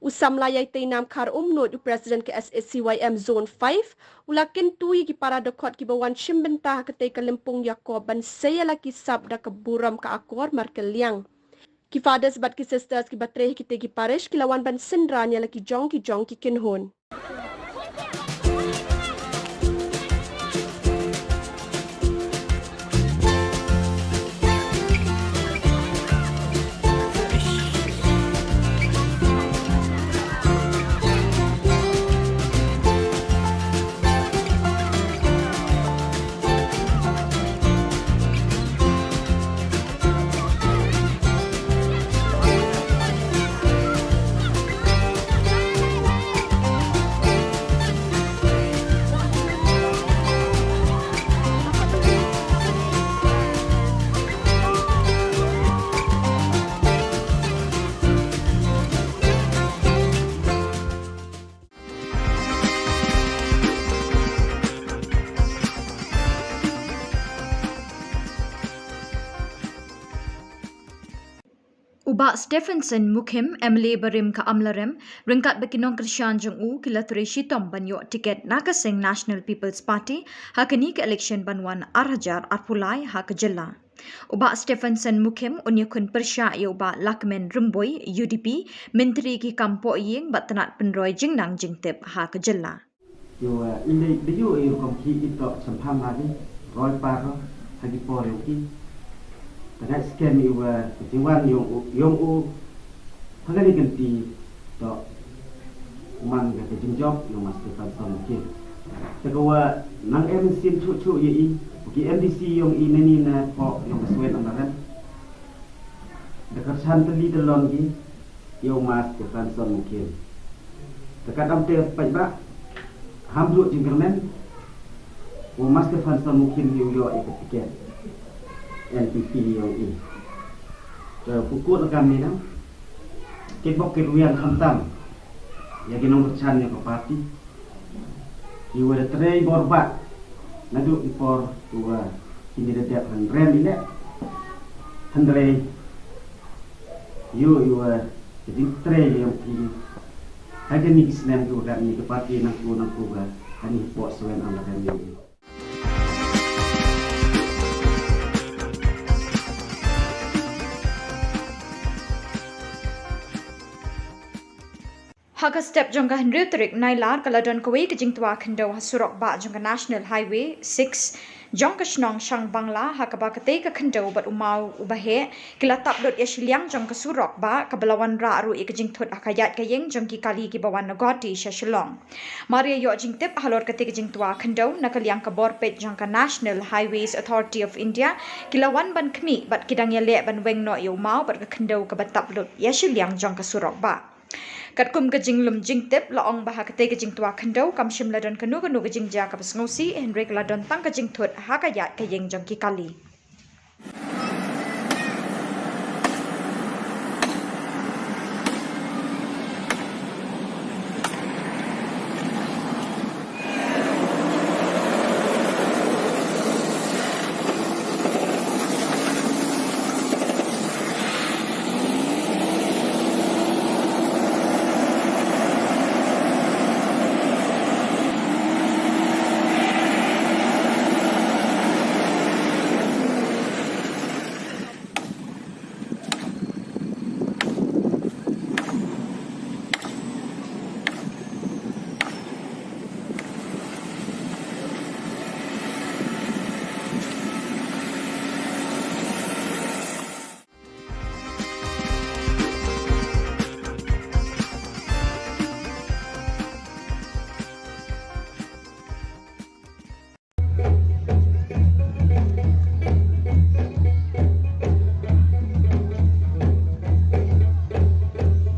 U samla ïa i Teinam Khar Umnuid, u president ka S A C Y M Zone five, u la kyntu ïa ki para dkhot kiba wan shim bynta ha katei ka lympung ïa ko ban sei ïa la ki sap da ka burom ka akor markylliang. Ki fathers bad ki sisters kiba trei ha kitei ki parish ki la wan ban synran ïa la ki jong ki jong ki kynhun. U Bah Stephenson Mukhim, M L A barim ka Amlarem, ryngkat bad ki nongkyrshan jong u, ki la trei shitom ban ïoh tiket na ka seng National People's Party ha kane ka election ban wan ar hajar arphew lai ha ka jylla. U Bah Stephenson Mukhim un ïakhun pyrshah ïa u Bah Lahkmen Rymbui, U D P, Myntri ki kam pohïing bad tnat pynroi jingnang jingtip ha ka jylla. Ïa u, eh, i lei da ïoh i rukom ki i tok semphan lagi, roi par ha ki por ïong ki. Tangah skem i wa ka jingwan ïong u, ïong u ha kani kan ti tok man ka ka jingjop ïong Master Stephenson Mukhim. Te ka wa nang em sin chuh chuh ïa i, ki M D C ïong i nani na pok ïong ka Swen Amlarem. Da ka chan tylli tylon ki, ïa u Master Stephenson Mukhim. Te ka dam te paidbah, ham duh jingkyrmen, u Master Stephenson Mukhim ïa u ïoh ïa ka tiket N P P ïong i. Te pukut na kam ni na, kitbok kitwiang khamtam, ïa ki nongkyrshan ïa ka party. Ki wa da trei bor bha naduh ki por ki wa kini da dep hynrem i leh. Hynrei ïoh i wa ka jingtrei ïong ki ha kani ki snem ki wa kat ni ka party nangku nangku ka hani poh Swen Amlarem ïong i. Ha ka step jong ka hynriew tarik Nailar ka la don kawei ka jingtwa khyndew ha surok bah jong ka National Highway six jong ka shnong Shangbangla, ha kaba katei ka khyndew bad u maw uba heh ki la tap lut ïa shiliang jong ka surok bah, kaba la wanrah ruh ïa ka jingthut ha ka ïaid ka ïeng jong ki kali kiba wan na Guwahati sha Shillong. Mar ïa ïoh jingtip halor katei ka jingtwa khyndew, na ka liang ka bor peit jong ka National Highways Authority of India ki la wan ban khmih bad ki dang ïaleh ban weng noh ïa u maw bad ka khyndew kaba tap lut ïa shiliang jong ka surok bah. Katkum ka jinglum jingtip la ong ba ha katei ka jingtwa khyndew kam shym la don kano kano ka jingjia kaba sngewsih, hynrei ka la don tang ka jingthut ha ka ïaid ka ïeng jong ki kali.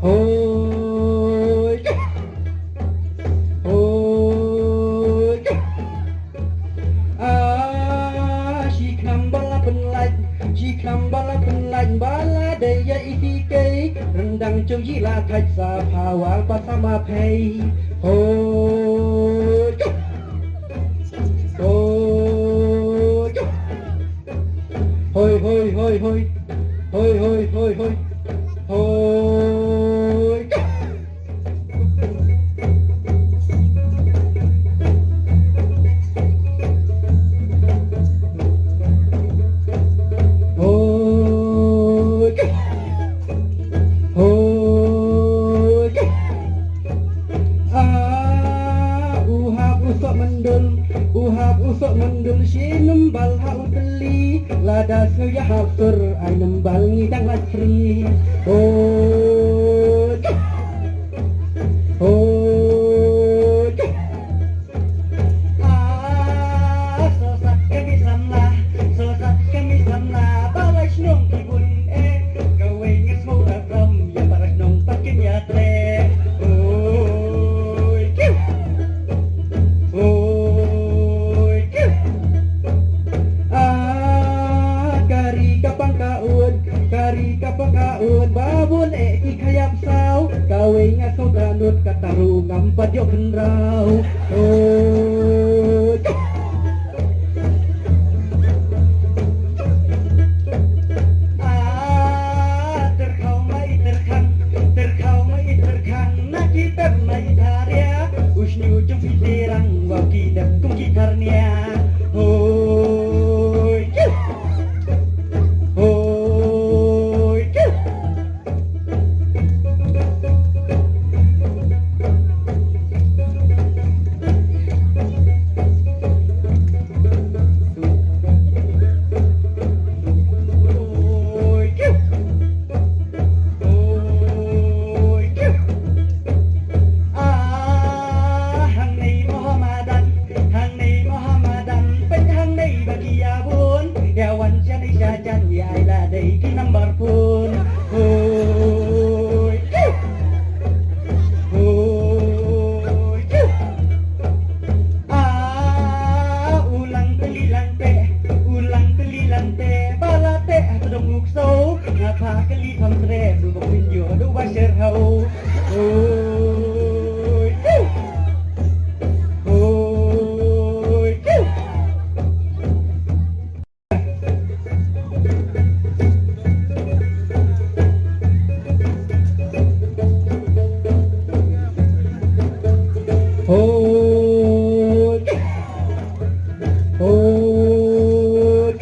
Hoi. Hoi. Ah, shi kham ba la pynlait, shi kham ba la pynlait, ba la dei ïa i ti kei, ryndang jong i la thait sa pha wa pa sa ma phei. Hoi. Hoi. Hoi, hoi, hoi, hoi. Hoi, hoi, hoi, hoi. Hoi. Lada sngew ïahap sur ai nambal ngi dang lait free. Hoi. Hoi. Ah, sosat kami samla, sosat kami samla, para shnong ki bun eh, kawei ngi sngewbha ram, ïa para shnong pat kim ïa treh. Hoi. Hoi. Ah, ka ri ka pang ka ut, ka ri ka pang ka ut, ba bun eh ki kham ïap saw, kawei nga sngewthuh nud kata ruh ngam pat ïoh khynraw. Hoi. Ah, tyrkhaw ma i tyrkhang, tyrkhaw ma i tyrkhang, na ki pep ma i tharia, u shñiuh jong phi tyrang, wa ki dep kum ki tharnia. Hoi. Hoi. Ah, hangne Mohammedan, hangne Mohammedan, peit hangne ba ki ïa bun, ïa wan shane sha jan, ïa ai la dei ki number phone. Hoi. Hoi. Ah, u lang tylli lang teh, u lang tylli lang teh, ba la teh ha tdong u ksew, nga phah kylli pham treh, du ba pynjur, du ba sher hau. Hoi. Hoi. Hoi. Hoi.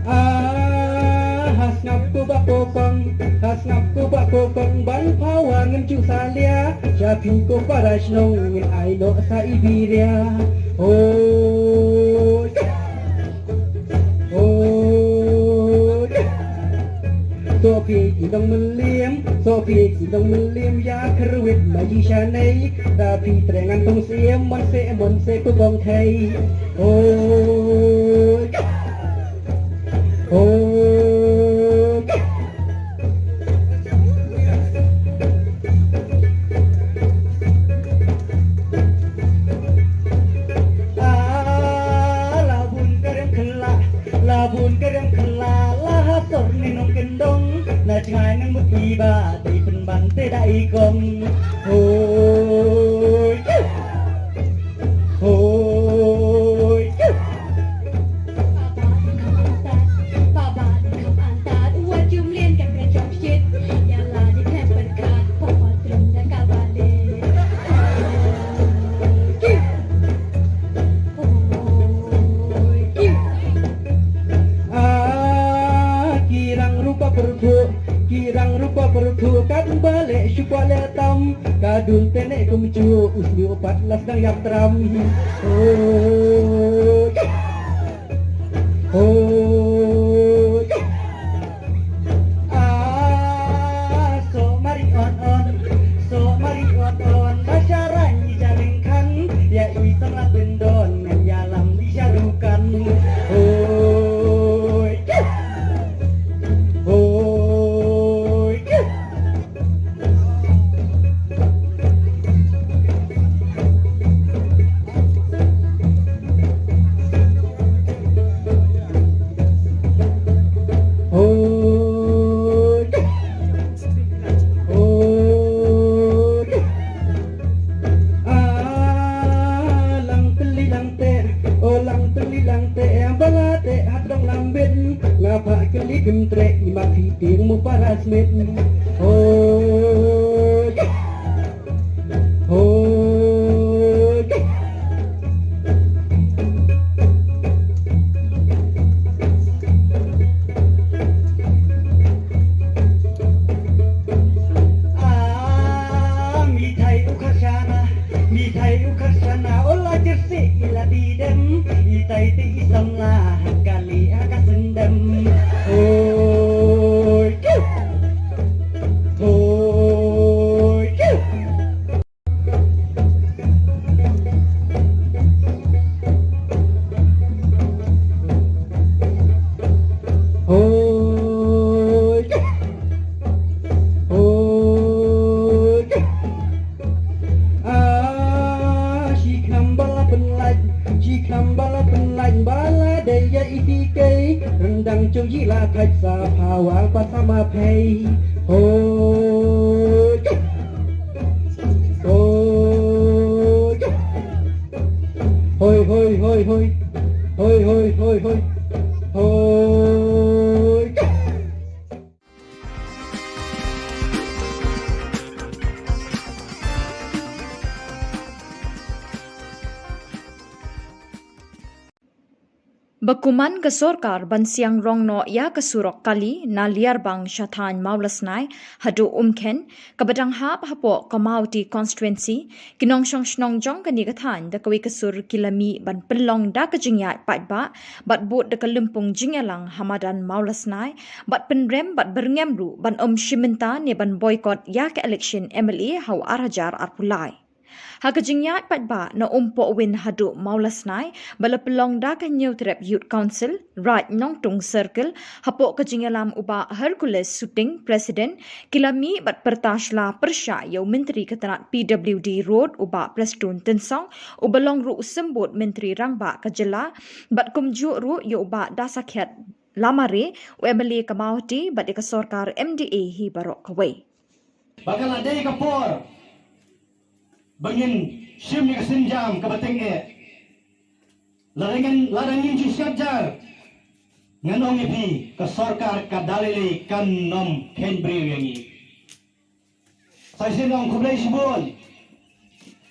Ah, ha sngap ko ba ko kong, ha sngap ko ba ko kong, ban pawa ngin ju salia, sha phi ko para shnong ngin ai noh sa i biria. Hoi. Hoi. Soh phi ki nongmylliam, soh phi ki nongmylliam, ïa kyrwit ma i shanei, da phi treh ngan tong siem, mon se, mon se ko kong thei. Hoi. Hoi. Ah, la bun ka riam khylla, la bun ka riam khylla, la ha sor ni nongkyndong, na jngai nang mut i ba, dei pynban te da i kong. Hoi. Hoi. Ah, ki rang rupa pyrthuh, ki rang rupa pyrthuh, kat ba leh shu kwah leh tam, ka dul te ne kumjuh, u sniew pat la sdang ïap tram. Hoi. Hoi. Ah, soh mari on on, soh mari on on, ba sha rang i sha lyngkhan, ïa i samla pyndon, ngan ïalam i sha dukan. Hoi. Hoi. Hoi. Hoi. Ah, lang tylli lang teh, oh lang tylli lang teh, ba la teh ha tdong lambit, nga phah kylli kim treh, i ma phi tieng mo para smit. Hoi. Hoi. Ah, mithai u kharshana, mithai u kharshana, ola jersey ila didem, itai te i samla, hakali Ya iti kei, rendang chung ji la thait sa phawang pa sama phei. Hoi. Hoi. Hoi, hoi, hoi, hoi. Hoi, hoi, hoi, hoi. Hoi. Ba kuman ka sorkar ban siang rong noh ïa ka surok kali na Liarbang sha thaiñ Mawlasnai haduh Umkhen, kaba dang hap hapoh Komauti constituency, ki nongshong shnong jong kane ka thaiñ da kawei ka sur ki la mih ban pynlong da ka jingïaid paidbah bad bud da ka lympung jingïalang ha madan Mawlasnai, bad pynrem bad byrngem ruh ban ym shim bynta ne ban boycott ïa ka election M L A ha u ar hajar arphew lai. Ha ka jingïaid paidbah na Umpohwin haduh Mawlasnai, ba la pynlong da ka Hynñiewtrep Youth Council, Raid Nongtung Circle, hapoh ka jingïalam u Bah Hercules Suting, President, ki la mih bad pyrta sla pyrshah ïa u Myntri ka tnat P W D Road u Bah Prestone Tynsong, uba long ruh u symbud Myntri Rangbah ka jylla, bad kumjuh ruh ïa u Bah Dasakhiat Lamare, u M L A ka Mawhati, bad ïa ka sorkar M D A hi baroh kawei. Ba ka la dei ka por ba ngin shim ïa ka sienjam kaba tyngeh. Lada ngin, lada ngin ju siat jar, ngan ong ïa phi, ka sorkar ka da lei lei kan ym kheiñ briew ïa ngi. Sa shisien ong khublei shibun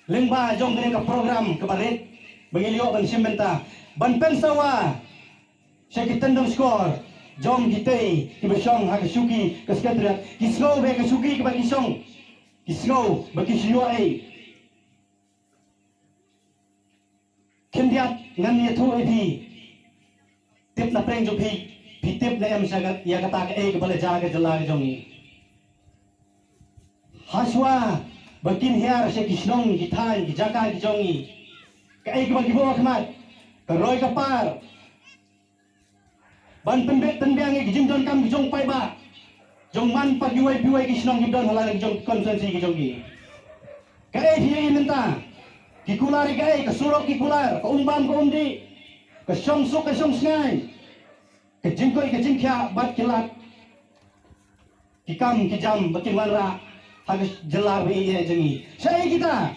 lyngba jong kane ka program kaba rit ba ngi la ïoh ban shim bynta ban pynsawa sha ki tyndong shkor jong kitei kiba shong ha ka shuki ka Secretariat. Ki sngew ba ka shuki kaba ki shong, ki sngew ba ki shu ïoh ei. Khyndiat ngan ïathuh ïa phi. Tip na pdeng jong phi, phi tip ne em sha ka, ïa kata kaei kaba la jia ka jylla ka jong ngi. Hashwa ba kin hiar sha ki shnong, ki thaiñ, ki jaka ki jong ngi, kaei kaba ki buh ha khmat? Ka roi ka par ban pynbeit pynbiang ïa ki jingdonkam ki jong paidbah, jong man pat kiwei kiwei ki shnong ki don ha la ki jong constituency ki jong ki. Kaei phi ïohi mynta? Ki kular ïa kaei? Ka surok ki kular, ka um bam ka um dih, ka shong suk ka shong shngaiñ, ka jingkoit ka jingkhiah bad ki lad ki kam ki jam ba kin wanrah ha ka jylla ba ïeit jong ngi. Shaei kita?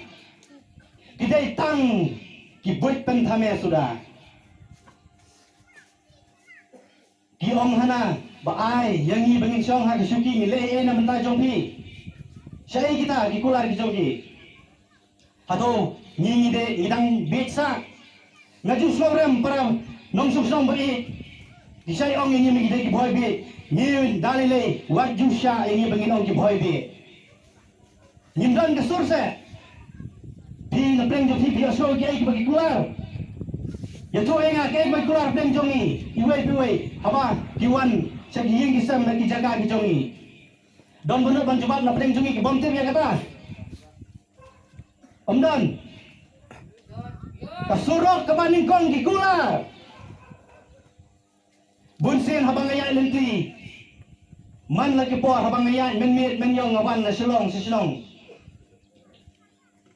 Ki dei tang ki buit pynthame suda. Ki ong hana ba ai ïa ngi ba ngin shong ha ka shuki, ngi leh ei na bynta jong phi? Shaei kita ki kular ki jong ki? Hato ngi, ngi dei, ngi dang bieit sah? Nga ju sngewrem para nongshong shnong ba ïeit. Ki shait ong ïa ngi ba ngi dei ki bhoi bieit. Ngi da lei lei wat ju shah ïa ngi ba ngin ong ki bhoi bieit. Ngim don ka sur seh. Phi na pdeng jong phi phi ïohsngew kiei kiba ki kular? Ïathuh ïa nga kiei kiba ki kular pdeng jong ngi, iwei pa iwei, haba ki wan sha ki ïing ki sem na ki jaka ki jong ngi. Don ba nud ban jubab na pdeng jong ngi ki bym tip ïa kata? Ym don. Ka surok kaba nyngkong ki kular. Bun sien haba nga ïaid lynti, man la ki por haba nga ïaid mynmiet mynïong, nga wan na Shillong sha shnong,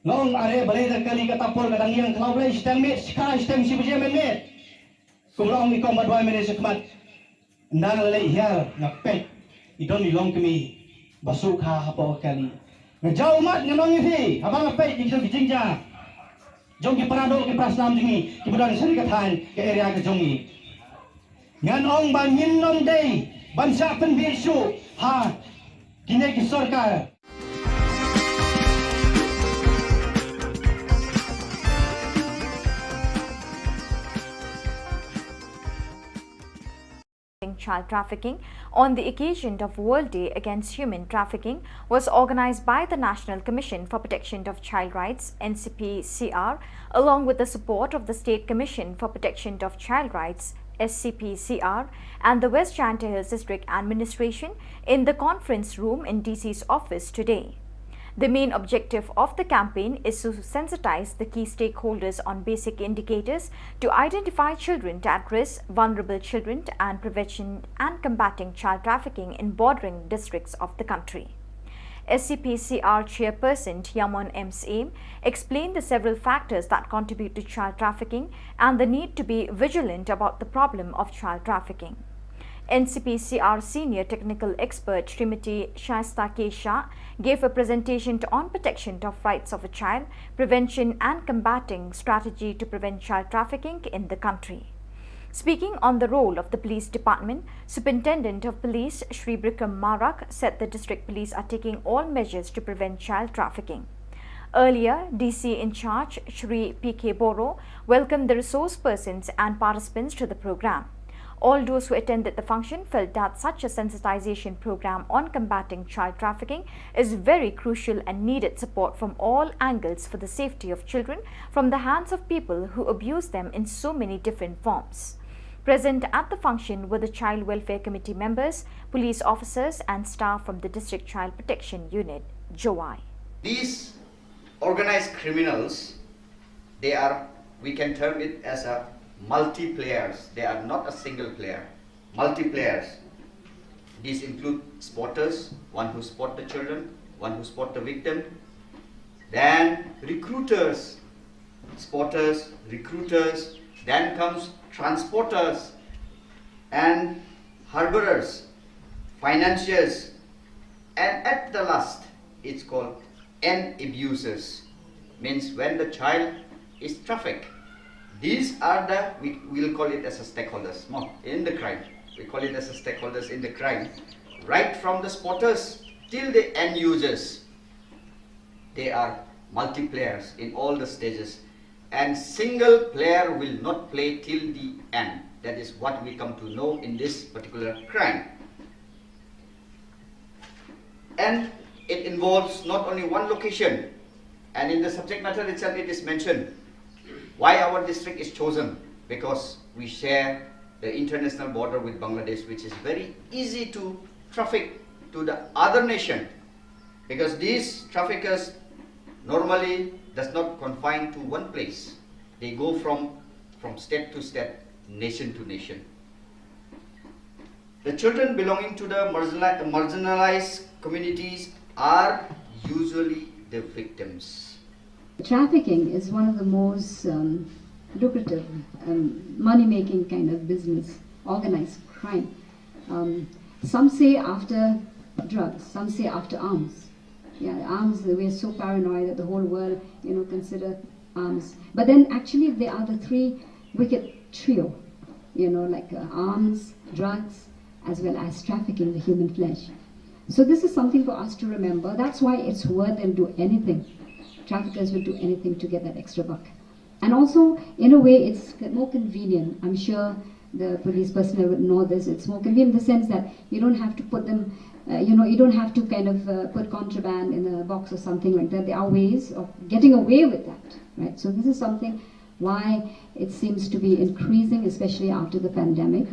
nga ong, are balei da kali kata por ka dang ïeng khlaw, balei shiteng miet, shikha shiteng shi baje mynmiet. Kum la ong i kong ba duwai mynne sha khmat. Ynda nga la leit hiar nga peit, i don i longkmie ba sukha hapoh ka kali. Nga jaw ummat, nga ong ïa phi, haba nga peit ïa ki jingjia jong ki para doh ki para snam jong ngi kiba don sha ka thaiñ ka area ka jong ngi, ngan ong ba ngin ym dei ban shah pynbieit shuh ha kine ki sorkar. Child trafficking on the occasion of World Day Against Human Trafficking was organized by the National Commission for Protection of Child Rights, N C P C R, along with the support of the State Commission for Protection of Child Rights, S C P C R, and the West Jaintia Hills District Administration in the conference room in D C's office today. The main objective of the campaign is to sensitize the key stakeholders on basic indicators to identify children at risk, vulnerable children, and prevention and combating child trafficking in bordering districts of the country. S C P C R chairperson Yamon M Syiem explained the several factors that contribute to child trafficking and the need to be vigilant about the problem of child trafficking. N C P C R senior technical expert Srimati Shaista K Shah gave a presentation to, on protection of rights of a child, prevention and combating strategy to prevent child trafficking in the country. Speaking on the role of the police department, Superintendent of Police Shri Bikram Marak said the district police are taking all measures to prevent child trafficking. Earlier, D C in charge Shri P K Boro welcomed the resource persons and participants to the program. All those who attended the function felt that such a sensitization program on combating child trafficking is very crucial and needed support from all angles for the safety of children from the hands of people who abuse them in so many different forms. Present at the function were the Child Welfare Committee members, police officers, and staff from the District Child Protection Unit, Jowai. These organized criminals, they are, we can term it as a multi-players. They are not a single player, multi-players. These include spotters, one who spot the children, one who spot the victim, then recruiters, spotters, recruiters, then comes transporters and harborers, financiers, and at the last, it's called end abusers. Means when the child is trafficked, these are the, we will call it as a stakeholders, no, in the crime. We call it as a stakeholders in the crime. Right from the spotters till the end users, they are multiplayers in all the stages. And single player will not play till the end. That is what we come to know in this particular crime. And it involves not only one location, and in the subject matter itself it is mentioned why our district is chosen, because we share the international border with Bangladesh, which is very easy to traffic to the other nation, because these traffickers normally does not confine to one place. They go from, from state to state, nation to nation. The children belonging to the marginali-, marginalized communities are usually the victims. Trafficking is one of the most, um, lucrative, um, money-making kind of business, organized crime. Um, some say after drugs, some say after arms. Yeah, arms, we're so paranoid that the whole world, you know, consider arms. But then actually they are the three wicked trio, you know, like, uh, arms, drugs, as well as trafficking the human flesh. So this is something for us to remember. That's why it's worth, they'll do anything. Traffickers will do anything to get that extra buck. And also, in a way, it's more convenient. I'm sure the police personnel would know this. It's more convenient in the sense that you don't have to put them, uh, you know, you don't have to kind of, uh, put contraband in a box or something like that. There are ways of getting away with that, right? So this is something why it seems to be increasing, especially after the pandemic,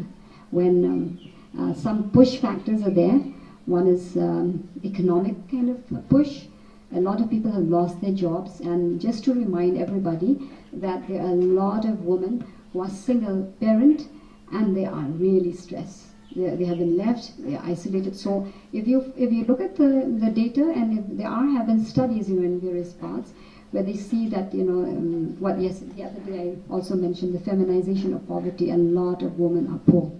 when, um, uh, some push factors are there. One is, um, economic kind of push. A lot of people have lost their jobs, and just to remind everybody that there are a lot of women who are single parent and they are really stressed. They, they have been left, they are isolated. So if you, if you look at the, the data, and if there are, have been studies, you know, in various parts where they see that, you know, um, what, yes, the other day I also mentioned the feminization of poverty. A lot of women are poor.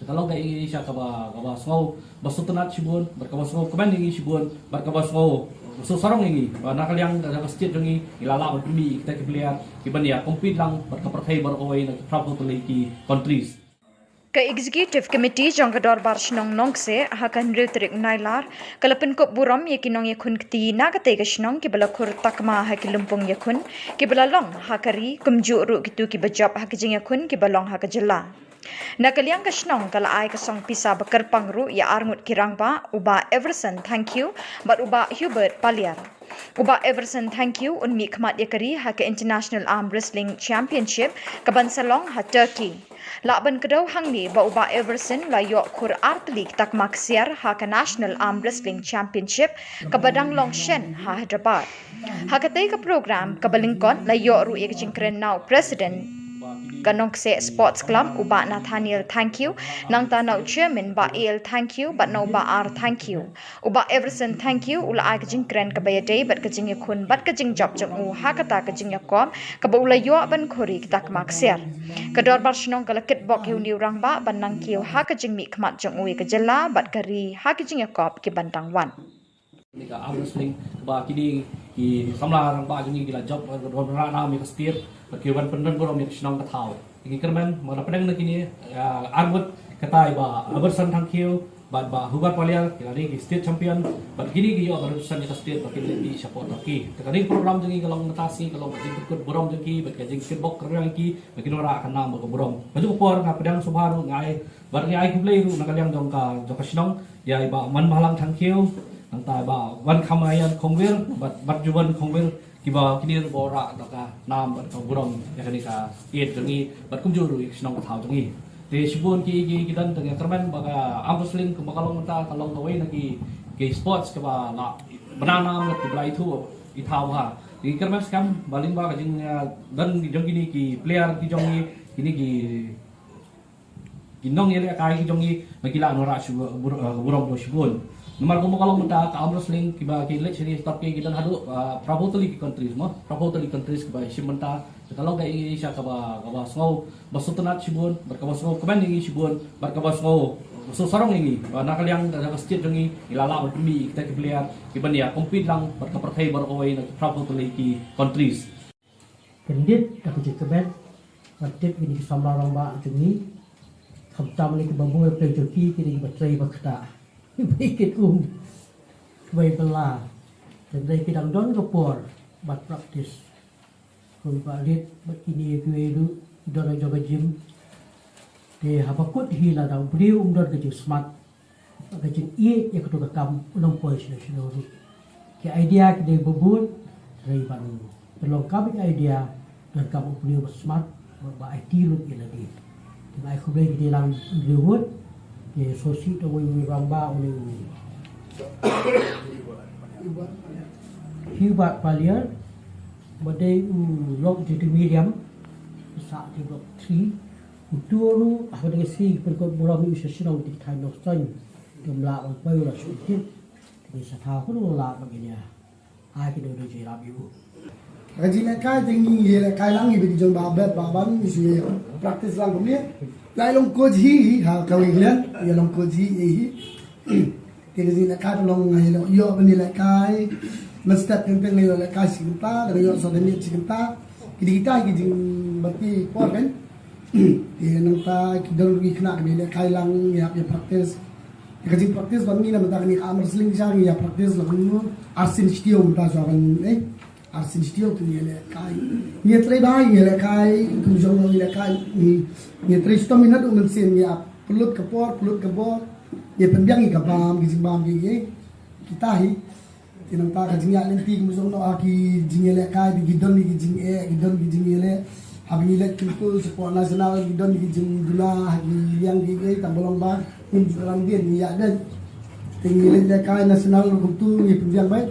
Ka long ka ïing sha kaba, kaba sngew ba sngewtynnat shibun, bad kaba sngewkmen ïing shibun, bad kaba sngew sngewsarong ïing, ba na ka liang ka state jong ngi, ngi la lah ban pynmih ïa kita ki player kiban ïa compete lang bad ka pyrthei baroh kawei na ki phra phew tylli ki countries. Ka Executive Committee jong ka Dorbar Shnong Nongkseh ha ka hynriew tarik Nailar ka la pynkup burom ïa ki nongïakhun kti na katei ka shnong kiba la khur takma ha ki lympung ïakhun kiba la long ha ka ri, kumjuh ruh kito kiba jop ha ki jingïakhun kiba long ha ka jylla. Na ka liang ka shnong ka la ai ka song pisa ba kyrpang ruh ïa arngut ki rangbah, u Bah Everson Thangkhiew bad u Bah Hubert Paliar. U Bah Everson Thangkhiew un mih khmat ïa ka ri ha ka International Arm Wrestling Championship ka ban sa long ha Turkey. Lah ban kdew hangne ba u Bah Everson la ïoh khur ar tylli ki takma ksiar ha ka National Arm Wrestling Championship kaba dang long shen ha Hyderabad. Ha katei ka program kaba lyngkot la ïoh ruh ïa ka jingkren na u President ka Nongkseh Sports Club u Bah Nathaniel Thangkhiew, nangta na u Chairman Bah A L Thangkhiew bad na u Bah R Thangkhiew. U Bah Everson Thangkhiew u la ai ka jingkren kaba ïadei bad ka jingïakhun bad ka jingjop jong u ha kata ka jingïakop kaba u la ïoh ban khur ïa ki takma ksiar. Ka dorbar shnong ka la kitbok ïa une u rangbah ban nang kiew ha ka jingmih khmat jong u ïa ka jylla bad ka ri ha ki jingïakop ki ban dang wan. Kane ka arm wrestling ba kine ki samla rangbah jong ngi ki la jop, eh, ban rah nam ïa ka state, ba ki ban pyndon burom ïa ka shnong ka thaw. Ngi kyrmen ba na pdeng na kine, eh, arngut, kata i Bah Everson Thangkhiew bad Bah Hubert Paliar, ki la dei ki state champion, bad kine ki ïoh ban represent ïa ka state ba kin leit shapoh Turkey. Te kane ka program jong ngi ka long mynta sngi ka long ka jingpynkut burom jong ki bad ka jingkitbok kyrpang ïa ki ba kin wanrah ka nam bad ka burom. Ka juh ka por nga pdiang sngewbha ruh nga ai, bad nga ai khublei ruh na ka liang jong ka, jong ka shnong ïa i Bah Manbhalang Thangkhiew, nangta i Bah Wankham Aian Khongwir bad, bad Juwan Khongwir, kiba kine ruh ba wanrah da ka nam bad ka burom ïa kane ka state jong ngi bad kumjuh ruh ïa ka shnong ka thaw jong ngi. Te shibun ki, ki, ki don, te nga kyrmen ba ka arm wrestling kumba ka long mynta ka long kawei na ki, ki sports kaba la bna nam bad kaba la ithuh i thaw ha. Te ngi kyrmen skhem ba lyngba ka jing, eh, don jong kine ki player ki jong ngi, kine ki ki nongïalehkai ki jong ngi ba ki lah ban wanrah shu bur-, eh, burom ruh shibun. Namar kumba ka long mynta ka arm wrestling kiba ki leit shane sha Turkey ki don haduh, eh, phra phew tylli ki countries mo, phra phew tylli ki countries kiba shim bynta. Te ka long ka Asia kaba, kaba sngew ba sngewtynnat shibun bad kaba sngewkmen ïa ngi shibun bad kaba sngew sngewsarong ïa ngi ba na ka liang ka, ka state jong ngi ngi la lah ban pynmih ïa kita ki player kiban ïa compete lang bad ka pyrthei baroh kawei na ki phra phew tylli ki countries. Kyndit da ka jingkmen ban tip ïa kine ki samla rangbah jong ngi, khamtam ïa kiba bun ïa pdeng jong ki, kine kiba trei ba ktah, kiba ïa kit um, kiba ïa bylla. Te hynrei ki dang don ka por ban practice. Kumba rit bad kine kiwei ruh ki don ha jong ka gym. Te haba kut hi lada u briew um don ka jingsmat, ka jingïeit ïa kato ka kam, un ym poi shano shano ruh. Ki idea ki dei ba bun, hynrei ban pynlong kam ïa ki idea, donkam u briew ba smat, ba, ba aiti lut ïa lade. Te nga ai khublei ïa ki dei lang hynriew ngut, te sngewsih da uwei uwei u rangbah, une u Hubert Paliar, ba dei u lok jong i Miriam, sah jong i Block three, uto ruh ha kane ka sngi ki pynkut burom ïa u sha shnong, te ki thaiñ Nongstoiñ kim lah ban poi, u la shu tip. Te ngi sa thaw kumno lah ba ngin ïa ai kano kano jingïarap ïa u. Ka jingïalehkai te ngi ïalehkai lang, ngi bit jong Bah Bet Bah Ban, ngi shu ïa practice lang kumne. Lai long coach hi, hi ha kawei ka liang, ïa long coach hi, hi. Te ka jingïalehkai ka long nga ïa long ïoh ban ïalehkai. Mynstep teng teng nga ïoh lehkai shi kynta, nga ïoh sa da miet shi kynta. Ki dei kita ki jingbatai por kan. Te nangta ki don ruh ki khynnah kiba ïalehkai lang, ngi hap ïa practice. Te ka jingpractice ba ngi na mynta kane ka arm wrestling sha ngi ïa practice la kumno, arsien shi taïew mynta shuwa ban, eh, arsien shi taïew te ngi ïalehkai. Ngi ïatrei bha, ngi ïalehkai, kum jong ngi ïalehkai, ngi, ngi ïatrei shitom, ngi naduh mynsiem ngi ïa pynlut ka por, pynlut ka bor, ngi pynbiang ïa ka bam, ki jingbam ki, ki, kita hi. Te nangta ka jingïaid lynti kum jong ngi ha ki jingïalehkai, te ki don ki jingeh, ki don ki jingïaleh. Haba ngi leit kyntu shapoh national, ki don ki jingduna ha ki liang ki, ki tang ba long ba ngim ju kynran dien ngi ïaid beit. Te ngi leit lehkai national ruh kumtu ngi pynbiang beit.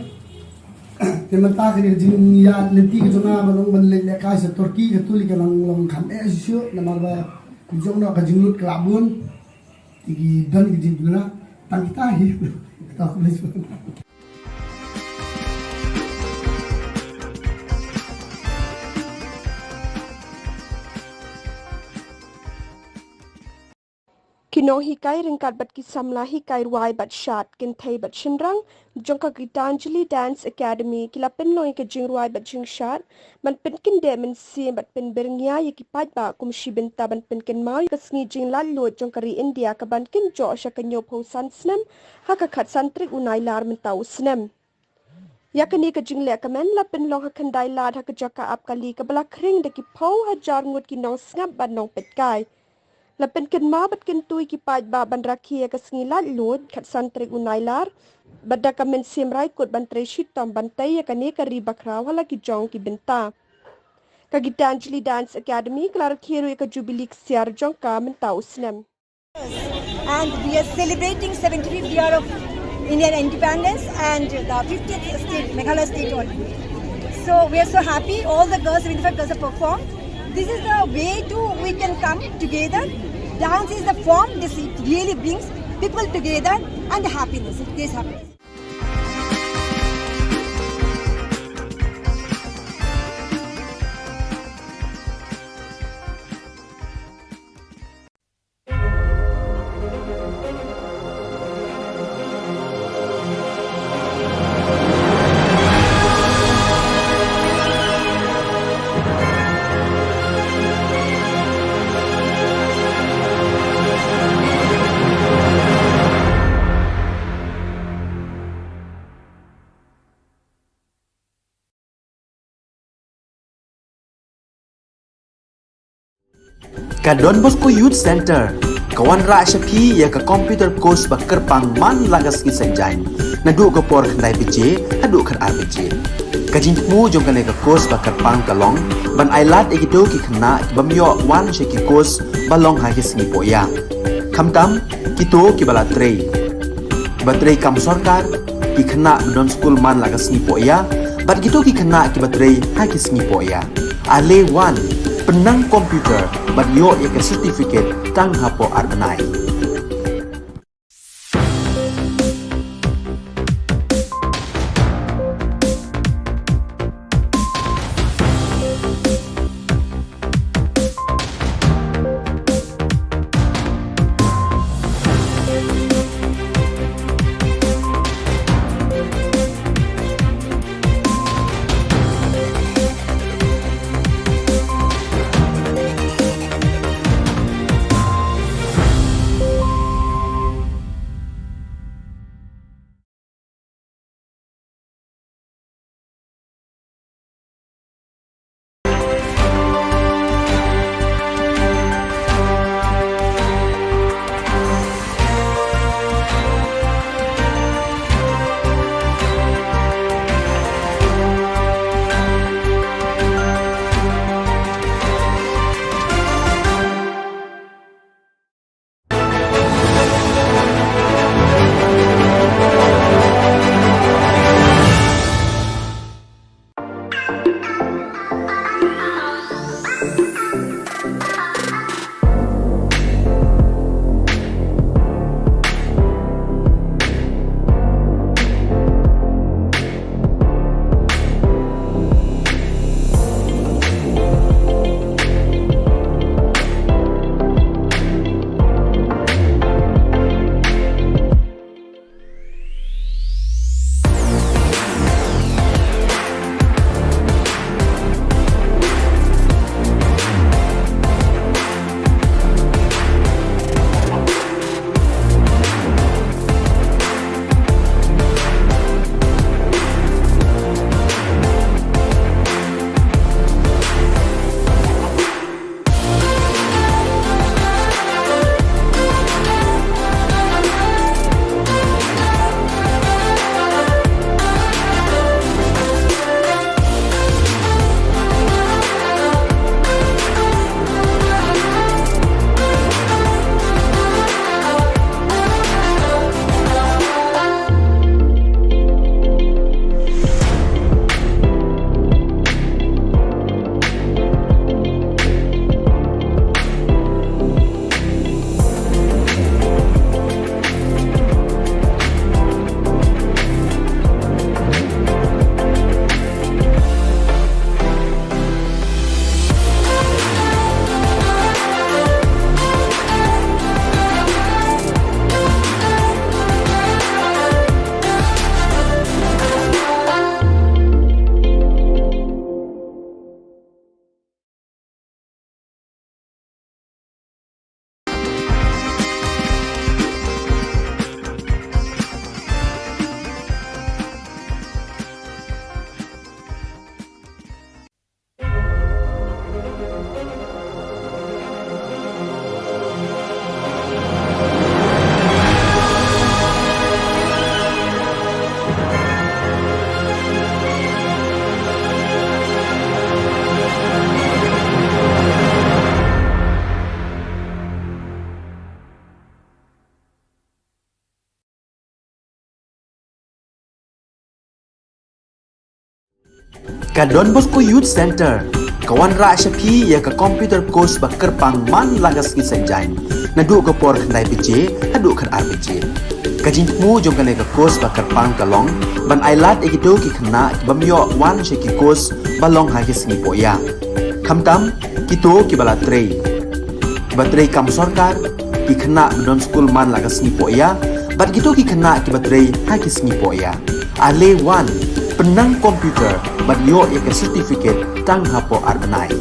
Te mynta kane ka jingïaid lynti ka jong nga ban long ban leit lehkai sha Turkey, katu lei ka nang long kham eh shuh shuh namar ba kum jong ngi ka jinglut ka la bun. Te ki don ki jingduna, tang kita hi. Kita khublei shibun. Ki nonghikai ryngkat bad ki samla hikai rwai bad shad, kynthei bad shynrang jong ka Gitanjali Dance Academy ki la pynlong ïa ka jingrwai bad jingshad ban pynkyndeh mynsiem bad pynbyrngia ïa ki paidbah kum shi bynta ban pynkynmaw ïa ka sngi jinglaitluid jong ka ri India kaban kynjoh sha ka hynñiewphew san snem ha ka khatsan tarik u Nailar mynta u snem. Ïa kane ka jingleh kmen la pynlong ha Khyndai Lad ha ka jaka ap kali kaba la khring da ki phew hajar ngut ki nongsngap bad nongpeitkai. La pynkynmaw bad kyntu ïa ki paidbah ban rakhe ïa ka sngi laitluid khatsan tarik u Nailar bad da ka mynsiem raikut ban trei shitom ban tei ïa kane ka ri bakhraw ha la ki jong ki bynta. Ka Gitanjali Dance Academy ka la rakhe ruh ïa ka Jubilee ksiar jong ka mynta u snem. And we are celebrating seventy-fifth year of Indian independence and the fiftieth state, Meghalaya state only. So we are so happy. All the girls, seventy-five girls have performed. This is the way to we can come together. Dance is the form. This really brings people together and the happiness. It gives happiness. Ka Don Bosco Youth Center ka wanrah sha phi ïa ka computer course ba kyrpang man la ka sngi Saitjaiñ, naduh ka por khyndai baje haduh khatar baje. Ka jingthmu jong kane ka course ba kyrpang ka long ban ailad ïa kito ki khynnah ki bym ïoh wan sha ki course ba long ha ki sngi pohïa, khamtam kito kiba la trei, kiba trei kam sorkar, ki khynnah ba don skul man la ka sngi pohïa bad kito ki khynnah kiba trei ha ki sngi pohïa. Ale wan, pynnang computer bad ïoh ïa ka certificate tang hapoh ar bnai. Ka Don Bosco Youth Centre ka wanrah sha phi ïa ka computer course ba kyrpang man la ka sngi Saitjaiñ, naduh ka por khyndai baje haduh khatar baje. Ka jingthmu jong kane ka course ba kyrpang ka long ban ailad ïa kito ki khynnah ki bym ïoh wan sha ki course ba long ha ki sngi pohïa, khamtam kito kiba la trei, kiba trei kam sorkar, ki khynnah ba don skul man la ka sngi pohïa bad kito ki khynnah kiba trei ha ki sngi pohïa. Ale wan, pynnang computer bad ïoh ïa ka certificate tang hapoh ar bnai.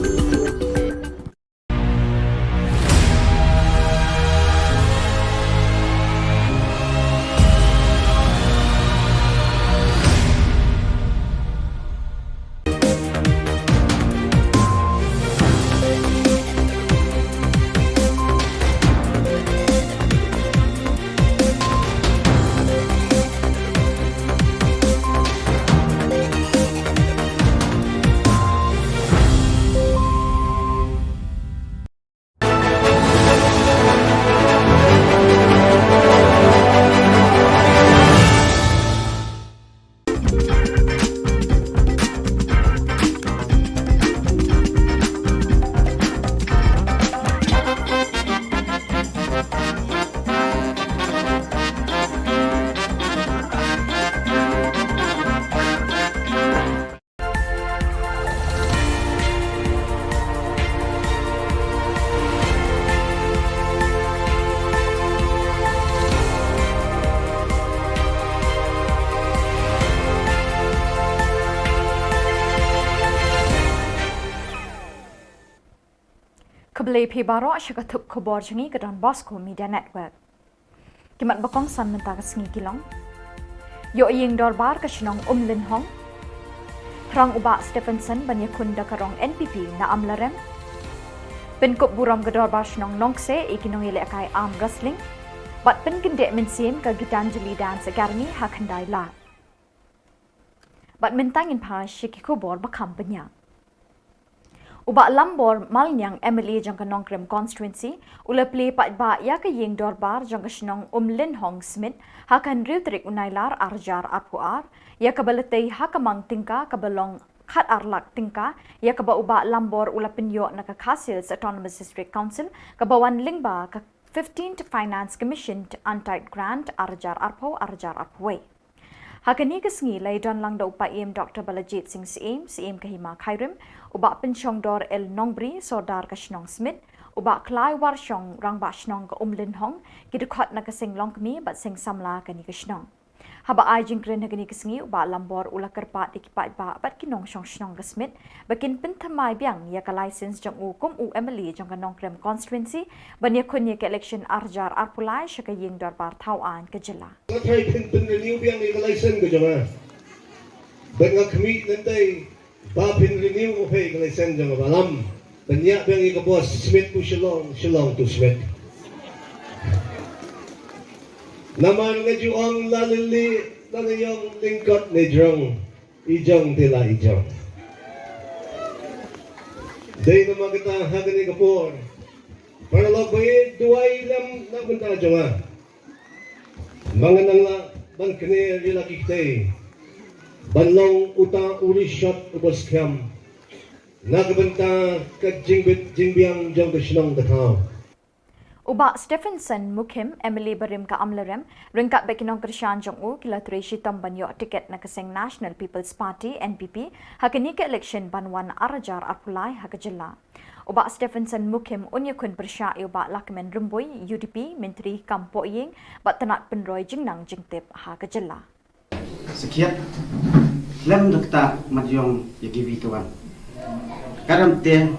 Khublei phi baroh sha ka thup khubor jong ngi ka Don Bosco Media Network. Ki mat ba kongsan mynta ka sngi ki long: Ïoh ïing dorbar ka shnong Umlynhong. Thrang u Bah Stephenson ban ïakhun da ka rong N P P na Amlarem. Pynkup burom ka dorbar shnong Nongkseh ïa ki nongïalehkai arm wrestling. Bad pynkyndit mynsiem ka Gitanjali Dance Academy ha Khyndai Lad. Bad mynta ngin phai sha ki khubor ba kham bniah. U Bah Lambor Malniang, M L A jong ka Nongkrem Constituency, u la plie paidbah ïa ka ïing dorbar jong ka shnong Umlynhong Smit ha ka hynriew tarik u Nailar arhajar arphew ar, ïa kaba la tei ha ka mang tyngka kaba long khatar lak tyngka, ïa kaba u Bah Lambor u la pynïoh na ka Khasi Hills Autonomous District Council, kaba wan lyngba ka fifteenth Finance Commission Untied Grant arhajar arphew, arhajar arphew wei. Ha kane ka sngi la ïadon lang da u Paiem Doctor Balajied Singh Syiem, Syiem ka Hima Khyrim, u Bah Pynshongdor L Nongbri, Sordar ka shnong Smit, u Bah Klaiwar Shong, Rangbah Shnong ka Umlynhong, ki dkhot na ka seng longkmie bad seng samla kane ka shnong. Haba ai jingkren ha kane ka sngi, u Bah Lambor u la kyrpad ïa ki paidbah bad ki nongshong shnong ka Smit ba kin pynthymmai biang ïa ka license jong u kum u M L A jong ka Nongkrem Constituency ban ïakhun ïa ka election arhajar arphew lai sha ka ïing dorbar thaw aiñ ka jylla. Nga trai phin pynrenew biang ïa ka license ka jong nga. Bad nga khmih lynti ba phin renew ko phi ka license jong nga, ba lam pynïap biang ïa ka bos Smit to Shillong, Shillong to Smit. Namar nga ju ong la lili la la ïong lyngkot ne jrong, i jong te la i jong. Dei namar kata ha kane ka por, paralok ba ïeit, duwai lem na bynta jong nga. Ba ngan nang lah ban kner ïa la ki ktei ban long uta u rishot uba skhem na ka bynta ka jingbit jingbiang jong ka shnong ka thaw. U Bah Stephenson Mukhim, M L A barim ka Amlarem, ryngkat bad ki nongkyrshan jong u, ki la trei shitom ban ïoh tiket na ka seng National People's Party, N P P, ha kane ka election ban wan arhajar arphew lai ha ka jylla. U Bah Stephenson Mukhim un ïakhun pyrshah ïa u Bah Lahkmen Rymbui, U D P, Myntri kam pohïing bad tnat pynroi jingnang jingtip ha ka jylla. Sakhiat lem da kata mat ïong ïa ki wi ki wan. Ka dang te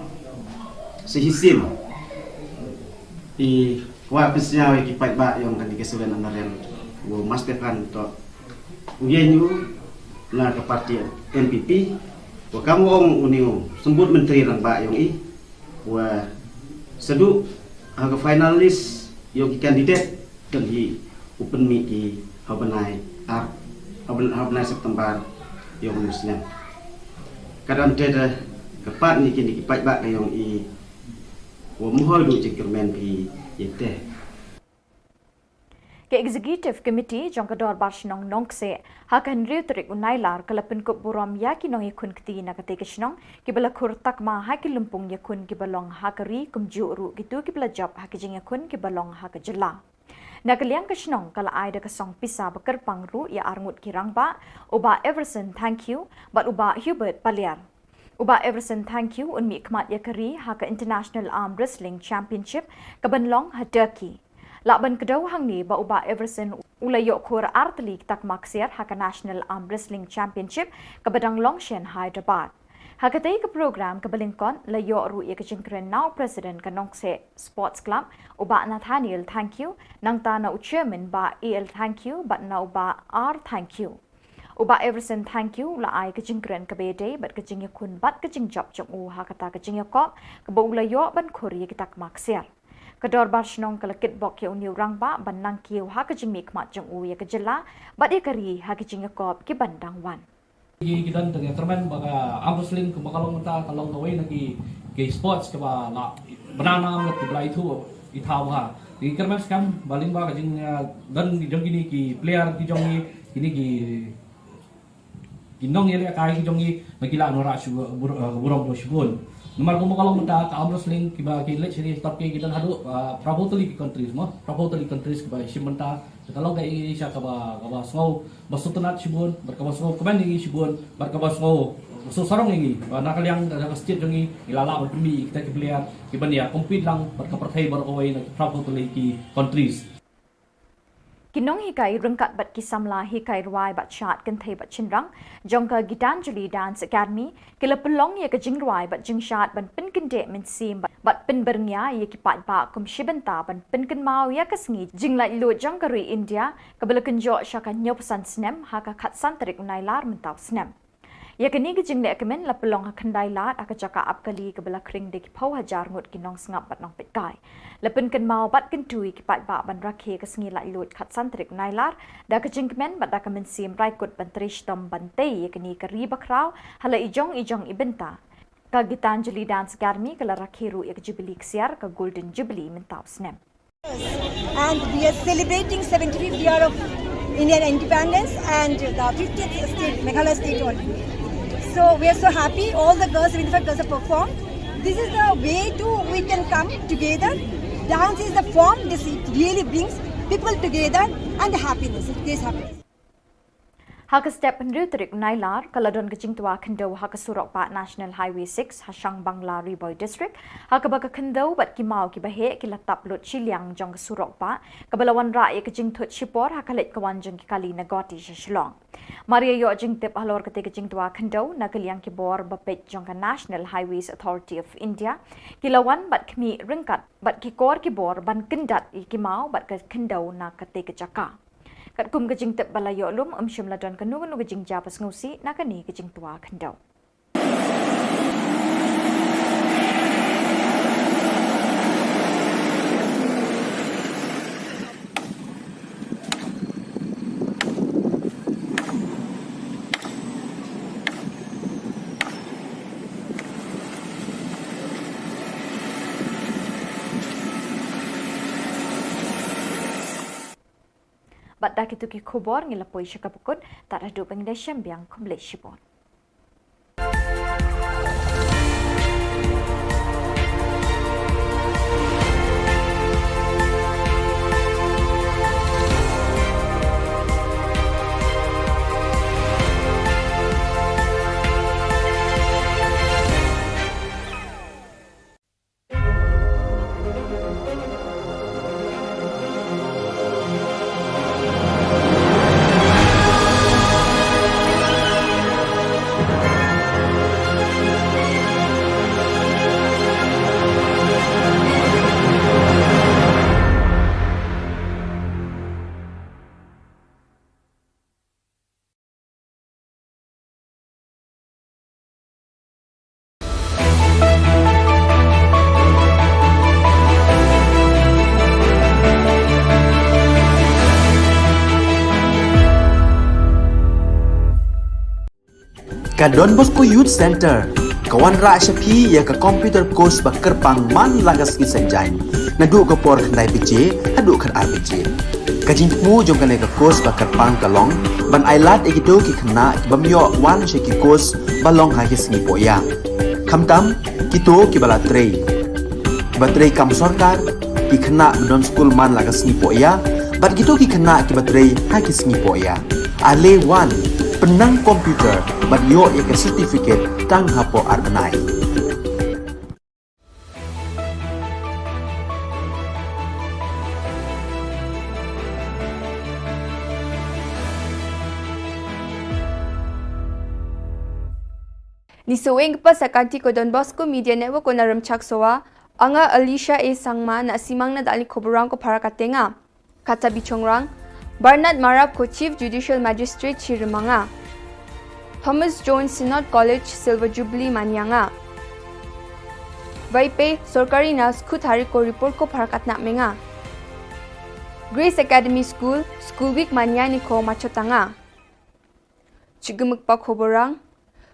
sa shisien i kwah pynsngew ïa ki paidbah ïong kane ka seven Amlarem, u Master Khan to u ïeng u na ka parti N P P, wa kam u ong u ne u symbud Myntri Rangbah ïong i, wa shaduh ha ka final list ïong ki candidate, kan hi u pynmih ki ha u bnai ar, ha u bnai, ha u bnai September ïong u snem. Ka dang te da kyrpad ïa kine ki paidbah ka ïong i, wa mhoi duh jingkyrmen phi ïa te. Ka Executive Committee jong ka Dorbar Shnong Nongkseh ha ka hynriew tarik u Nailar ka la pynkup burom ïa ki nongïakhun kti na katei ka shnong kiba la khur takma ha ki lympung ïakhun kiba long ha ka ri kumjuh ruh kito kiba la jop ha ki jingïakhun kiba long ha ka jylla. Na ka liang ka shnong ka la ai da ka song pisa ba kyrpang ruh ïa arngut ki rangbah, u Bah Everson Thangkhiew bad u Bah Hubert Paliar. U Bah Everson Thangkhiew un mihkhmat ïa ka ri ha ka International Arm Wrestling Championship kaban long ha Turkey. Lah ban kdew hangne ba u Bah Everson u la ïoh khur ar tylli ki takma ksiar ha ka National Arm Wrestling Championship kaba dang long sha Hyderabad. Ha katei ka program kaba lyngkot la ïoh ruh ïa ka jingkren na u President ka Nongkseh Sports Club, u Bah Nathaniel Thangkhiew, nangta na u Chairman Bah A L Thangkhiew bad na u Bah R Thangkhiew. U Bah Everson Thangkhiew u la ai ka jingkren kaba ïadei bad ka jingïakhun bad ka jingjop jong u ha kata ka jingïakop kaba u la ïoh ban khur ïa ki takma ksiar. Ka Dorbar Shnong ka la kitbok ïa une u rangbah ban nang kiew ha ka jingmihkhmat jong u ïa ka jylla bad ïa ka ri ha ki jingïakop kiban dang wan. Ki, ki don tang ïa kyrmen ba ka arm wrestling kumba ka long mynta ka long kawei na ki, ki sports kaba la bna nam ki ba la ithuh ithaw ha. Ki kyrmen skhem ba lyngba ka jing, eh, don jong kine ki player ki jong ngi, kine ki, ki nongïalehkai ki jong ngi, ba ki la wanrah shu bur-, eh, burom ba shibun. Namar kumba ka long mynta ka arm wrestling kiba ki leit sha ki Turkey ki don haduh, eh, phra phew tylli ki countries mo, phra phew tylli countries kiba shim bynta. Te ka long ka ïing sha kaba, kaba sngew ba sngewtynnat shibun, bad kaba sngewkmen ïa ngi shibun, bad kaba sngew ba sngewsarong ïa ngi ba na ka liang ka, ka state jong ngi, ngi la lah ban pynmih ïa kita ki player kiban ïa compete lang bad ka pyrthei baroh kawei na ki phra phew tylli ki countries. Ki nonghikai ryngkat bad ki samla hikai rwai bad shad kynthei bad shynrang jong ka Gitanjali Dance Academy ki la pynlong ïa ka jingrwai bad jingshad ban pynkyndeh mynsiem bad, bad pynbyrngia ïa ki paidbah kum shi bynta ban pynkynmaw ïa ka sngi jinglaitluid jong ka ri India kaba la kynjoh sha ka hynñiewphew san snem ha ka khatsan tarik u Nailar mynta u snem. Ïa kane ka jingleh kmen la pynlong ha Khyndailad ha ka jaka ap kali kaba la khring da ki phew hajar ngut ki nongsngap bad nongpeitkai. La pynkynmaw bad kyntu ïa ki paidbah ban rakhe ka sngi laitluid khatsan tarik u Nailar da ka jingkmen bad da ka mynsiem raikut ban trei shitom ban tei ïa kane ka ri bakhraw ha la ijong ijong i bynta. Ka Gitanjali Dance Academy ka la rakhe ruh ïa ka Jubilee ksiar, ka Golden Jubilee mynta u snem. And we are celebrating seventy-fifth year of Indian independence and the fiftieth state, Meghalaya state only. So we are so happy. All the girls, seventy-five girls have performed. This is the way to we can come together. Dance is the form. This, it really brings people together and the happiness. It creates happiness. Ha ka step hynriew tarik u Nailar ka la don ka jingtwa khyndew ha ka surok bah National Highway six ha Shangbangla, Ri Bhoi District, ha kaba ka khyndew bad ki maw kiba heh ki la tap lut shiliang jong ka surok bah kaba la wanrah ïa ka jingthut shipor ha ka leit ka wan jong ki kali na Guwahati sha Shillong. Mar ïa ïoh jingtip halor katei ka jingtwa khyndew, na ka liang ki bor ba peit jong ka National Highways Authority of India ki la wan bad khmih ryngkat bad ki kor ki bor ban kyndat ïa ki maw bad ka khyndew na katei ka jaka. Katkum ka jingtip ba la ïoh lum, ym shym la don kano kano ka jingjia ba sngewsih na kane ka jingtwa khyndew. Bad da kito ki khubor ngi la poi sha kaba kut, tad haduh ba ngin ïashem biang, khublei shibun. Ka Don Bosco Youth Centre ka wanrah sha phi ïa ka computer course ba kyrpang man la ka sngi Saitjaiñ, naduh ka por khyndai baje haduh khatar baje. Ka jingthmu jong kane ka course ba kyrpang ka long ban ai lad ïa kito ki khynnah ki bym ïoh wan sha ki course ba long ha ki sngi pohiah. Khamtam kito ki ba la trei, ki ba trei kam sorkar, ki khynnah ba don skul man la ka sngi pohiah, bad kito ki khynnah ki ba trei ha ki sngi pohiah. Ale wan, pynnang computer bad ïoh ïa ka certificate tang hapoh ar bnai. Ni saweng ka pas sa ka Anti ko Don Bosco Media Network ko na Rymchak Sowa, anga Alicia A Sangma na simang na dali khoborang ko para katenga. Kata bichongrang, Bernard Marap ko Chief Judicial Magistrate chi rymanga. Thomas Jones Synod College Silver Jubilee manyanga. Vaipe sorkari na skut hari ko report ko para katna menga. Grace Academy School, School Week manya ni ko machotanga. Chigimik pa khoborang.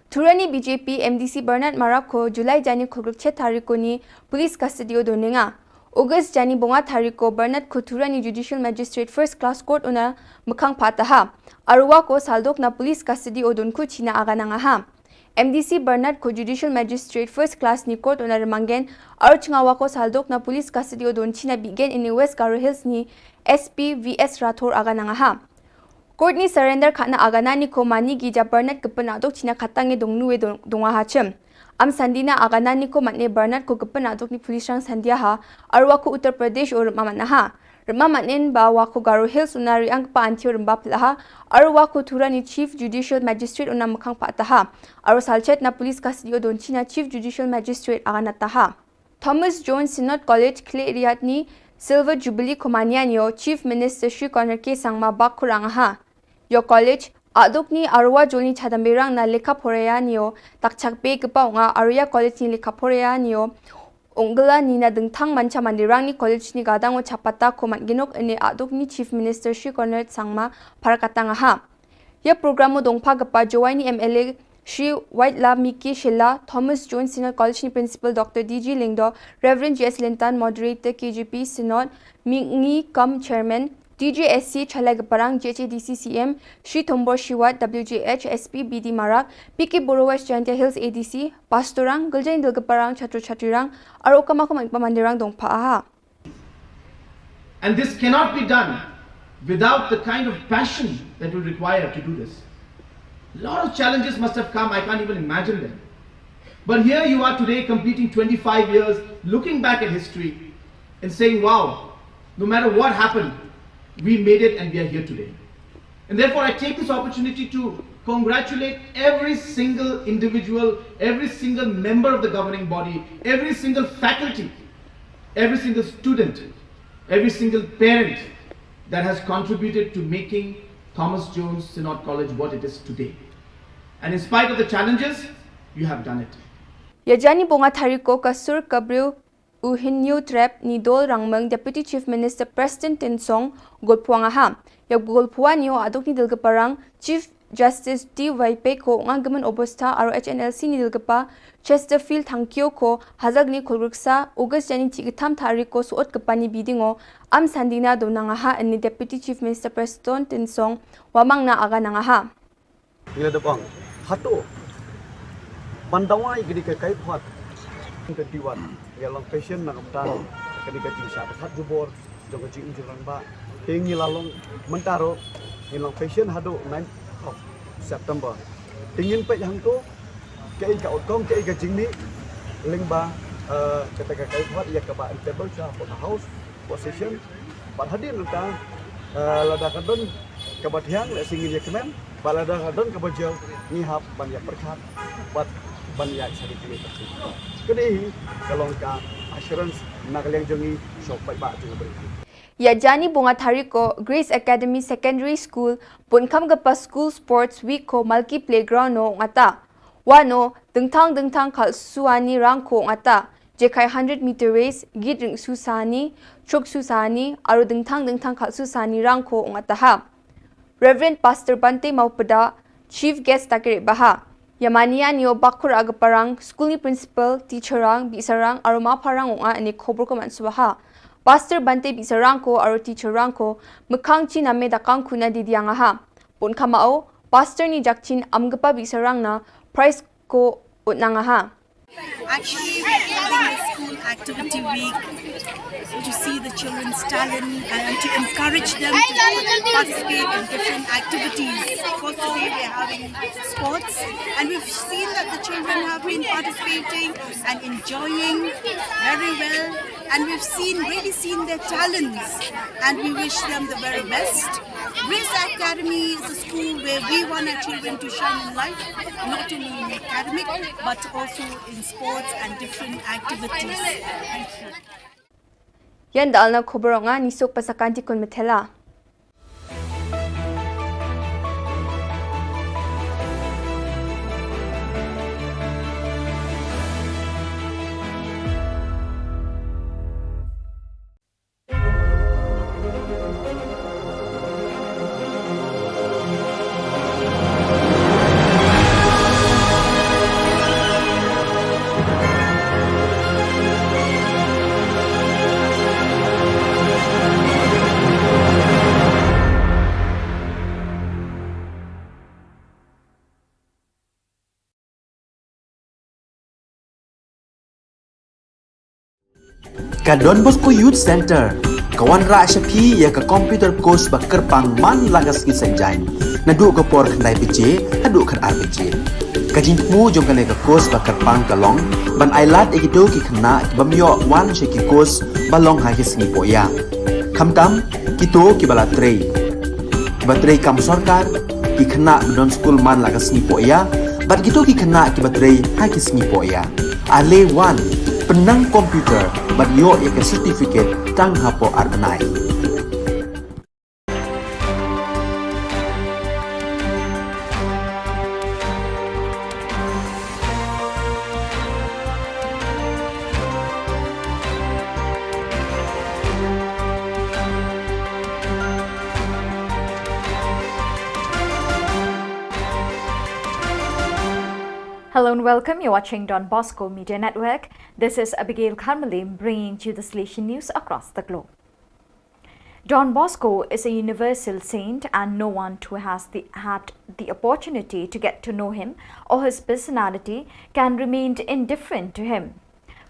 Thurani B J P M D C Bernard Marap ko July jani khulgruk chet hari ko ni police custody o donenga. August jani bonga hari ko Bernard ko Thurani Judicial Magistrate First Class Court una mekhang pataha. Arwa ko saldok na police custody o donku china aganangaha. M D C Bernard ko Judicial Magistrate First Class ni court una remanggen. Archngawa ko saldok na police custody o don china bigen ini West Garo Hills ni S P V S Rathore aganangaha. Court ni surrender khana agana ni ko mani gi ja Bernard kepena dok china khatang e dong nue dong, donga hachim. Am sandina agana ni ko matne Bernard ko kepena dok ni police rang sandia ha, arwa ko Uttar Pradesh o rema mana ha. Rema manen ba wa ko Garo Hills una riang pa antio remba pelaha, arwa ko Thurani Chief Judicial Magistrate una mekhang pataha. Arwa salchet na police custody o don china Chief Judicial Magistrate agana taha. Thomas Jones Synod College Khleriat ni Silver Jubilee Komania nio Chief Minister Shri Conrad K Sangma bak khurang ha. Yo college aduk ni arwa jol ni chadam berang na lekha phoreya nio takchak be kepa unga arya college ni lekha phoreya nio unggla ni na dengthang mancha mandirang ni college ni gadang o chapata ko man ginok ene aduk ni Chief Minister Shri Conrad Sangma parakatang ha. Ia program u dongpha kapa Jowai ni M L A Shri Waitla Miki Shilla, Thomas Jones Synod College ni Principal Doctor D G Lyngdoh, Reverend J S Lintan, Moderator K J P Synod, Mingi Kam Chairman, D J S C Chalai Gaparang, J H A D C C M, Shri Thombor Shiwat, W J H S P B D Marak, P K Borowash Jaintia Hills A D C, Pastorang, Giljai Dil Gaparang, Chatru Chatrurang, Aro Kamakum Pamandirang dongpha aha. And this cannot be done without the kind of passion that we require to do this. A lot of challenges must have come, I can't even imagine them. But here you are today, completing twenty-five years, looking back at history and saying, wow, no matter what happened, we made it and we are here today. And therefore, I take this opportunity to congratulate every single individual, every single member of the governing body, every single faculty, every single student, every single parent that has contributed to making Thomas Jones Synod College what it is today. And in spite of the challenges, you have done it. Ia jani bonga thariko ka sur ka briew u Hynñiewtrep ni Dol Rangmeng Deputy Chief Minister Prestone Tynsong golphuh nga ha. Ia golphuh nio aduk ni Dilgaparang Chief Justice D Y Pei ko nga gimen obosta aro H N L C ni Dilgapa Chesterfield Thangkhiew ko hazag ni khulgriksa August jani thik githam thariko suot kepani bidingo am sandina do nangaha ni Deputy Chief Minister Prestone Tynsong wamang na aga nangaha. Ngi la dep ong hato ban dawa ïa kane ka kaiphod. Twenty-one ngi la long patient na ka bynta kane ka jingshah ba khat jubor jong ka jingim jingrangbah. Te ngi la long mynta ruh ngi long patient haduh ninth of September. Te ngin peit hangto kaei ka outcome, kaei ka jingmih lyngba kata ka kaiphod ïa kaba in table sha hapoh ka House. Position bad hadien nangta lada ka don kaba thiang lehse ngin ïa kmen bad lada ka don kaba jia ngi hap ban ïa pyrkhat bad ban ïa sani kine. Kane hi ka long ka assurance na ka liang jong ngi sha u paidbah jong ka ri. Ïa jani bunga thariko Grace Academy Secondary School bun kham kapa School Sports Week ko Malki Playground no ngata. Wano dengthang dengthang khalsuani rang ko ngata. Jekai hundred meter race, git ring su sani, chok su sani, aro dengthang dengthang khalsu sani rang ko ngata ha. Reverend Pastor Bante Maupada, Chief Guest takere baha. Yamania nio bakur aga parang, school ni principal, teacher rang, bisarang, aro ma parang unga ane khobor ko man subaha. Pastor Bante Bisarang ko aro teacher rang ko, mkhang chi na me da kang kuna di diang aha. Pun kama o, Pastor ni jak chin am gepa Bisarang na, prize ko utnang aha. Actually, we are having a school activity week to see the children's talent and to encourage them to participate in different activities. Of course, today we are having sports, and we've seen that the children have been participating and enjoying very well, and we've seen, really seen their talents, and we wish them the very best. Race Academy is a school where we want our children to shine in life, not only in academic, but also in sports and different activities. Thank you. Ïan da alna khubor nga, nisuk pasakan tikun methela. Ka Don Bosco Youth Centre ka wanrah sha phi ïa ka computer course ba kyrpang man la ka sngi Saitjaiñ, naduh ka por khyndai baje haduh khatar baje. Ka jingthmu jong kane ka course ba kyrpang ka long ban ailad ïa kito ki khynnah ki bym ïoh wan sha ki course ba long ha ki sngi pohïa, khamtam kito kiba la trei, kiba trei kam sorkar, ki khynnah ba don skul man la ka sngi pohïa, bad kito ki khynnah kiba trei ha ki sngi pohïa. Ale wan, pynnang computer bad ïoh ïa ka certificate tang hapoh ar bnai. Hello and welcome. You're watching Don Bosco Media Network. This is Abigail Kharmalim bringing to you the Salesian news across the globe. Don Bosco is a universal saint, and no one who has the, had the opportunity to get to know him or his personality can remain indifferent to him.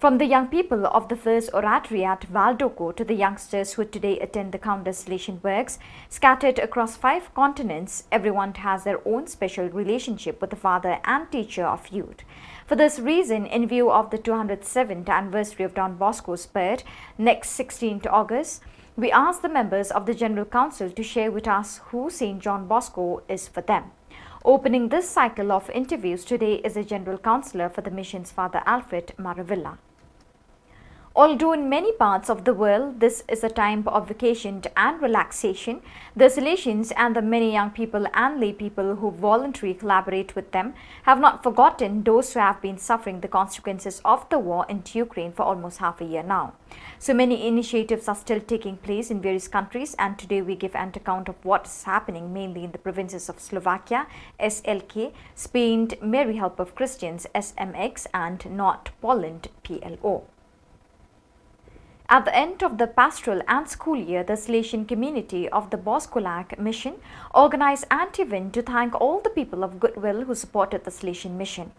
From the young people of the First Oratory at Valdoko to the youngsters who today attend the countless Salesian works, scattered across five continents, everyone has their own special relationship with the father and teacher of youth. For this reason, in view of the two hundred seventh anniversary of Don Bosco's birth, next sixteenth August, we ask the members of the General Council to share with us who Saint John Bosco is for them. Opening this cycle of interviews today is the General Councillor for the Missions, Father Alfred Maravilla. Although in many parts of the world this is a time of vacation and relaxation, the Salesians and the many young people and lay people who voluntarily collaborate with them have not forgotten those who have been suffering the consequences of the war in Ukraine for almost half a year now. So many initiatives are still taking place in various countries, and today we give an account of what is happening mainly in the provinces of Slovakia, S L K, Spain, Mary Help of Christians, S M X, and North Poland, P L O. At the end of the pastoral and school year, the Salesian community of the Boskolak Mission organized an event to thank all the people of goodwill who supported the Salesian Mission.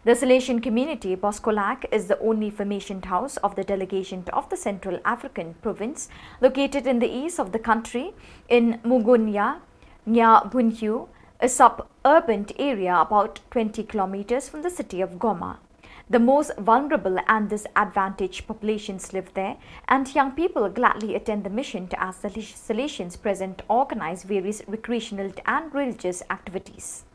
The Salesian community, Boskolak, is the only formationed house of the delegation of the Central African province, located in the east of the country, in Mugunya, Nya Bunhyu, a suburban area about twenty kilometers from the city of Goma. The most vulnerable and disadvantaged populations live there, and young people gladly attend the mission to, as the Salesians present, organize various recreational and religious activities.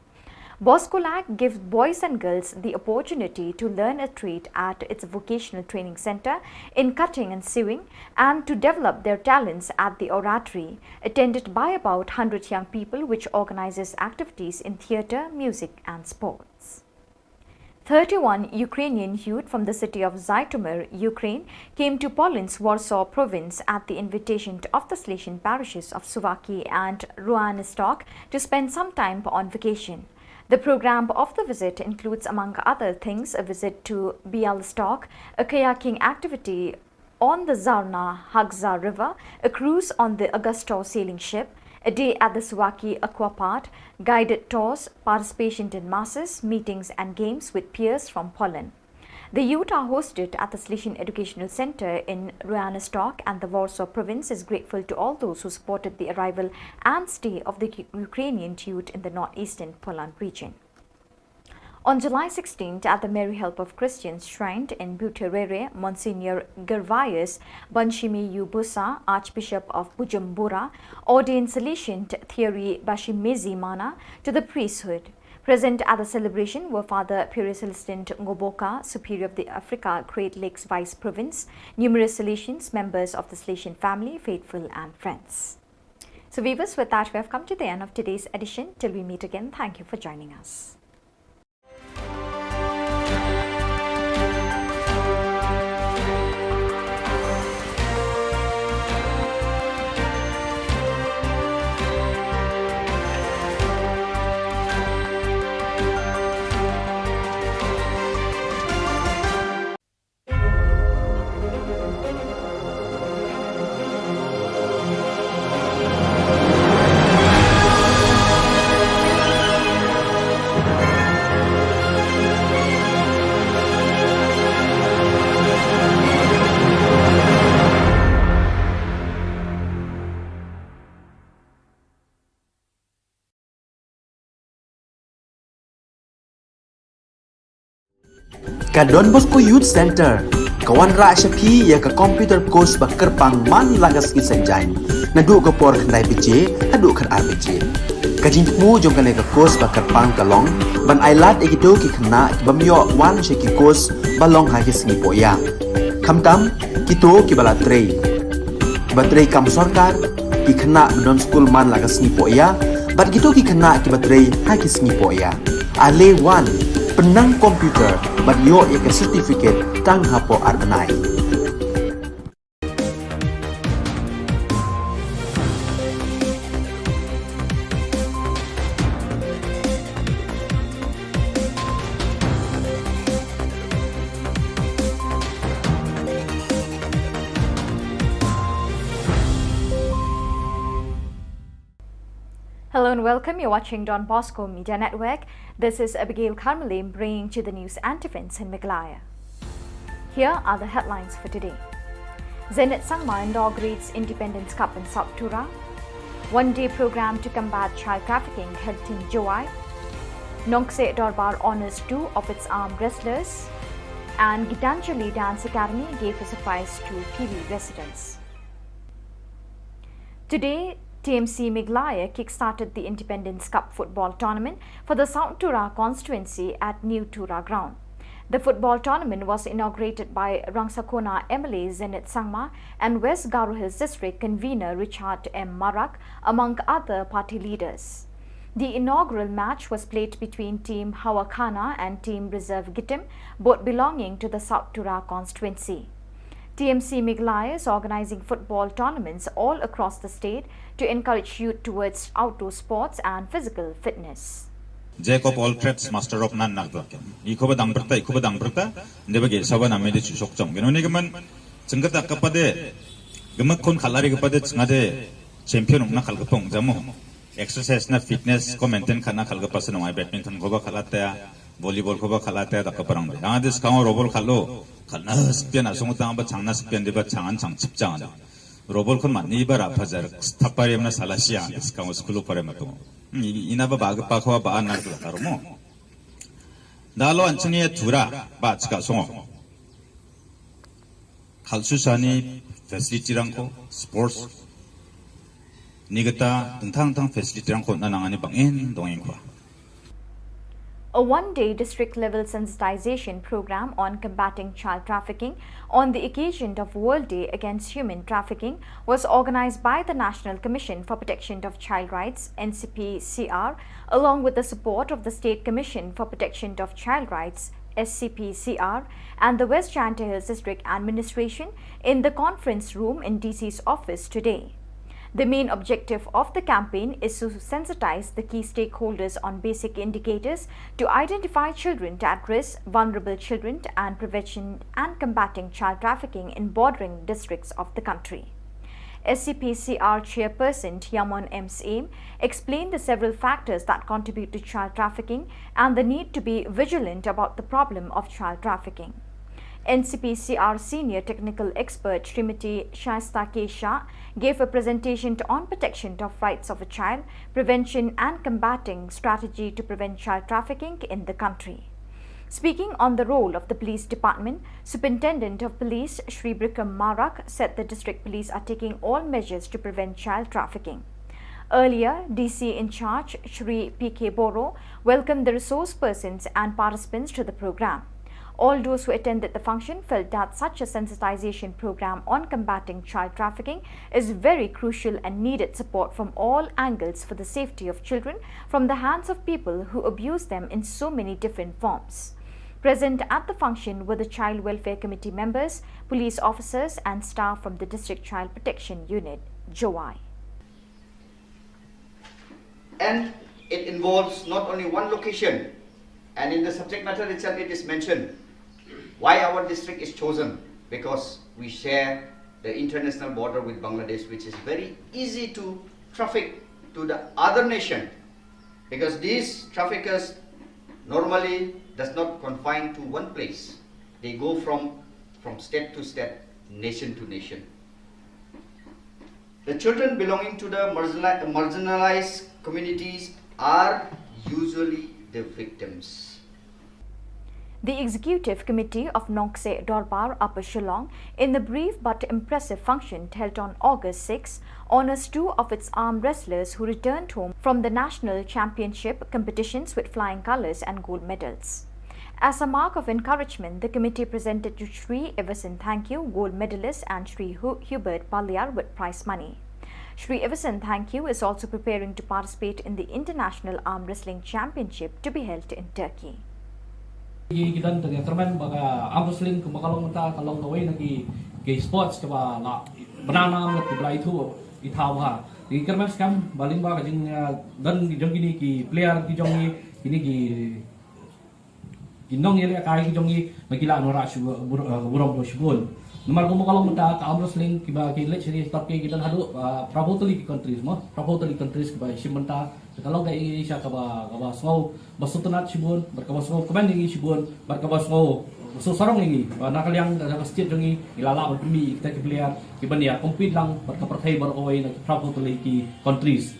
Boskolak gives boys and girls the opportunity to learn a trade at its vocational training center in cutting and sewing, and to develop their talents at the oratory, attended by about hundred young people, which organizes activities in theater, music, and sports. Thirty-one Ukrainian youth from the city of Zhytomyr, Ukraine, came to Poland's Warsaw province at the invitation of the Salesian parishes of Suwałki and Rohanestok to spend some time on vacation. The program of the visit includes, among other things, a visit to Białystok, a kayaking activity On the Zarna Hagza River, a cruise on the Augusto sailing ship, a day at the Suwaki Aqua Park, guided tours, participation in masses, meetings and games with peers from Poland. The youth are hosted at the Slishin Educational Center in Royanostok, and the Warsaw province is grateful to all those who supported the arrival and stay of the Ukrainian youth in the northeastern Poland region. On July sixteenth, at the Mary Help of Christians shrine in Buterere, Monsignor Gervais Banshimi Yubusa, Archbishop of Bujumbura, ordained Salesian Thierry Bashimezi Mana to the priesthood. Present at the celebration were Father Pure Celestin Ngoboka, Superior of the Africa Great Lakes Vice Province, numerous Salesians, members of the Salesian family, faithful and friends. So viewers, with that, we have come to the end of today's edition. Till we meet again, thank you for joining us. Ka Don Bosco Youth Center ka wanrah sha phi ïa ka computer course ba kyrpang man la ka sngi Saitjaiñ, naduh ka por khyndai baje haduh khatar baje. Ka jingthmu jong kane ka course ba kyrpang ka long ban ailad ïa kito ki khynnah ki bym ïoh wan sha ki course ba long ha ki sngi pohïa. Khamtam kito kiba la trei, kiba trei kam sorkar, ki khynnah ba don skul man la ka sngi pohïa, bad kito ki khynnah kiba trei ha ki sngi pohïa. Ale wan, pynnang computer bad ïoh ïa ka certificate tang hapoh ar bnai. Hello and welcome. You're watching Don Bosco Media Network. This is Abigail Karmalim bringing to the news and events in Meghalaya. Here are the headlines for today. Zenith Sangma inaugurates Independence Cup in South Tura. One-day program to combat child trafficking held in Jowai. Nongkseh Dorbar honors two of its armed wrestlers. And Gitanjali Dance Academy gave a surprise to P V residents. Today, T M C Meghalaya kick-started the Independence Cup football tournament for the South Tura constituency at New Tura ground. The football tournament was inaugurated by Rangsakona M L A Zenith Sangma and West Garo Hills District convener Richard M Marak, among other party leaders. The inaugural match was played between Team Hawakhana and Team Reserve Gitim, both belonging to the South Tura constituency. T M C Meghalaya is organizing football tournaments all across the state to encourage youth towards outdoor sports and physical fitness. Jack of all trades, master of none, na ba. Ïa kaba dang byrta, ïa kaba dang byrta, ynda ba ki saba na mede chu shok chong. Kino ne ka man, chang kata ka pade, ka mak khun khalari ka pade, chang de champion na khal ka pong jamo. Exercise na fitness ko maintain khatna khal ka pasanong ai badminton ko ba khalata, volleyball ko ba khalata da ka parang de. Ang de skang robol khalo, khalna spian asong tang ba changna spian de ba changan chang chip chang. Robol khon man ni ba ra phajar thapare na salasia de skang school pare mato. Ina ba ba ka pa ko ba an na ka taro mo. Da lo an chini tura ba chika songo. Khalsu sani facility rangko, sports, ni kata tengtang tang facility rangko na nangani bangin dongin kwa. A one-day district-level sensitization program on combating child trafficking on the occasion of World Day Against Human Trafficking was organized by the National Commission for Protection of Child Rights, N C P C R, along with the support of the State Commission for Protection of Child Rights, S C P C R, and the West Jaintia Hills District Administration in the conference room in D C's office today. The main objective of the campaign is to sensitize the key stakeholders on basic indicators to identify children at risk, vulnerable children, and prevention and combating child trafficking in bordering districts of the country. S C P C R chairperson Yamon M Syiem explained the several factors that contribute to child trafficking and the need to be vigilant about the problem of child trafficking. N C P C R senior technical expert Srimati Shaista K Shah gave a presentation on protection of rights of a child, prevention and combating strategy to prevent child trafficking in the country. Speaking on the role of the police department, Superintendent of Police Shri Bikram Marak said the district police are taking all measures to prevent child trafficking. Earlier, D C in charge Shri P K Boro welcomed the resource persons and participants to the program. All those who attended the function felt that such a sensitization program on combating child trafficking is very crucial and needed support from all angles for the safety of children from the hands of people who abuse them in so many different forms. Present at the function were the Child Welfare Committee members, police officers, and staff from the District Child Protection Unit, Jowai. And it involves not only one location, and in the subject matter itself it is mentioned why our district is chosen, because we share the international border with Bangladesh, which is very easy to traffic to the other nation, because these traffickers normally does not confine to one place. They go from, from state to state, nation to nation. The children belonging to the marginali-, marginalized communities are usually the victims. The Executive Committee of Nongkseh Dorbar Upper Shillong, in a brief but impressive function held on August six, honors two of its arm wrestlers who returned home from the national championship competitions with flying colours and gold medals. As a mark of encouragement, the committee presented to Shri Everson Thangkhiew, gold medalist, and Shri Hu-, Hubert Paliar with prize money. Shri Everson Thangkhiew is also preparing to participate in the International Arm Wrestling Championship to be held in Turkey. Ki, ki don tang ka kyrmen ba ka arm wrestling kumba ka long mynta ka long kawei na ki, ki sports kaba la bna nam ki ba la ithuh i thaw ha. Ki kyrmen skhem ba lyngba ka jing, eh, don ki jong kine ki player ki jong ngi, kine ki, ki nongïalehkai ki jong ngi ba ki la wanrah shu bur-, eh, burom shibun. Namar kumba ka long mynta ka arm wrestling kiba ki leit sha ki top ki, ki don haduh, eh, phra phew tylli ki countries mo, phra phew tylli countries kiba shim mynta. Ka long ka Asia kaba, kaba sngew ba sngewtynnat shibun, bad kaba sngew kmen ïa ngi shibun, bad kaba sngew sngewsarong ïa ngi ba na ka liang ka, ka state jong ngi ngi la lah ban pynmih ïa kita ki player kiban ïa compete lang bad ka pyrthei baroh kawei na ki phra phew tylli ki countries.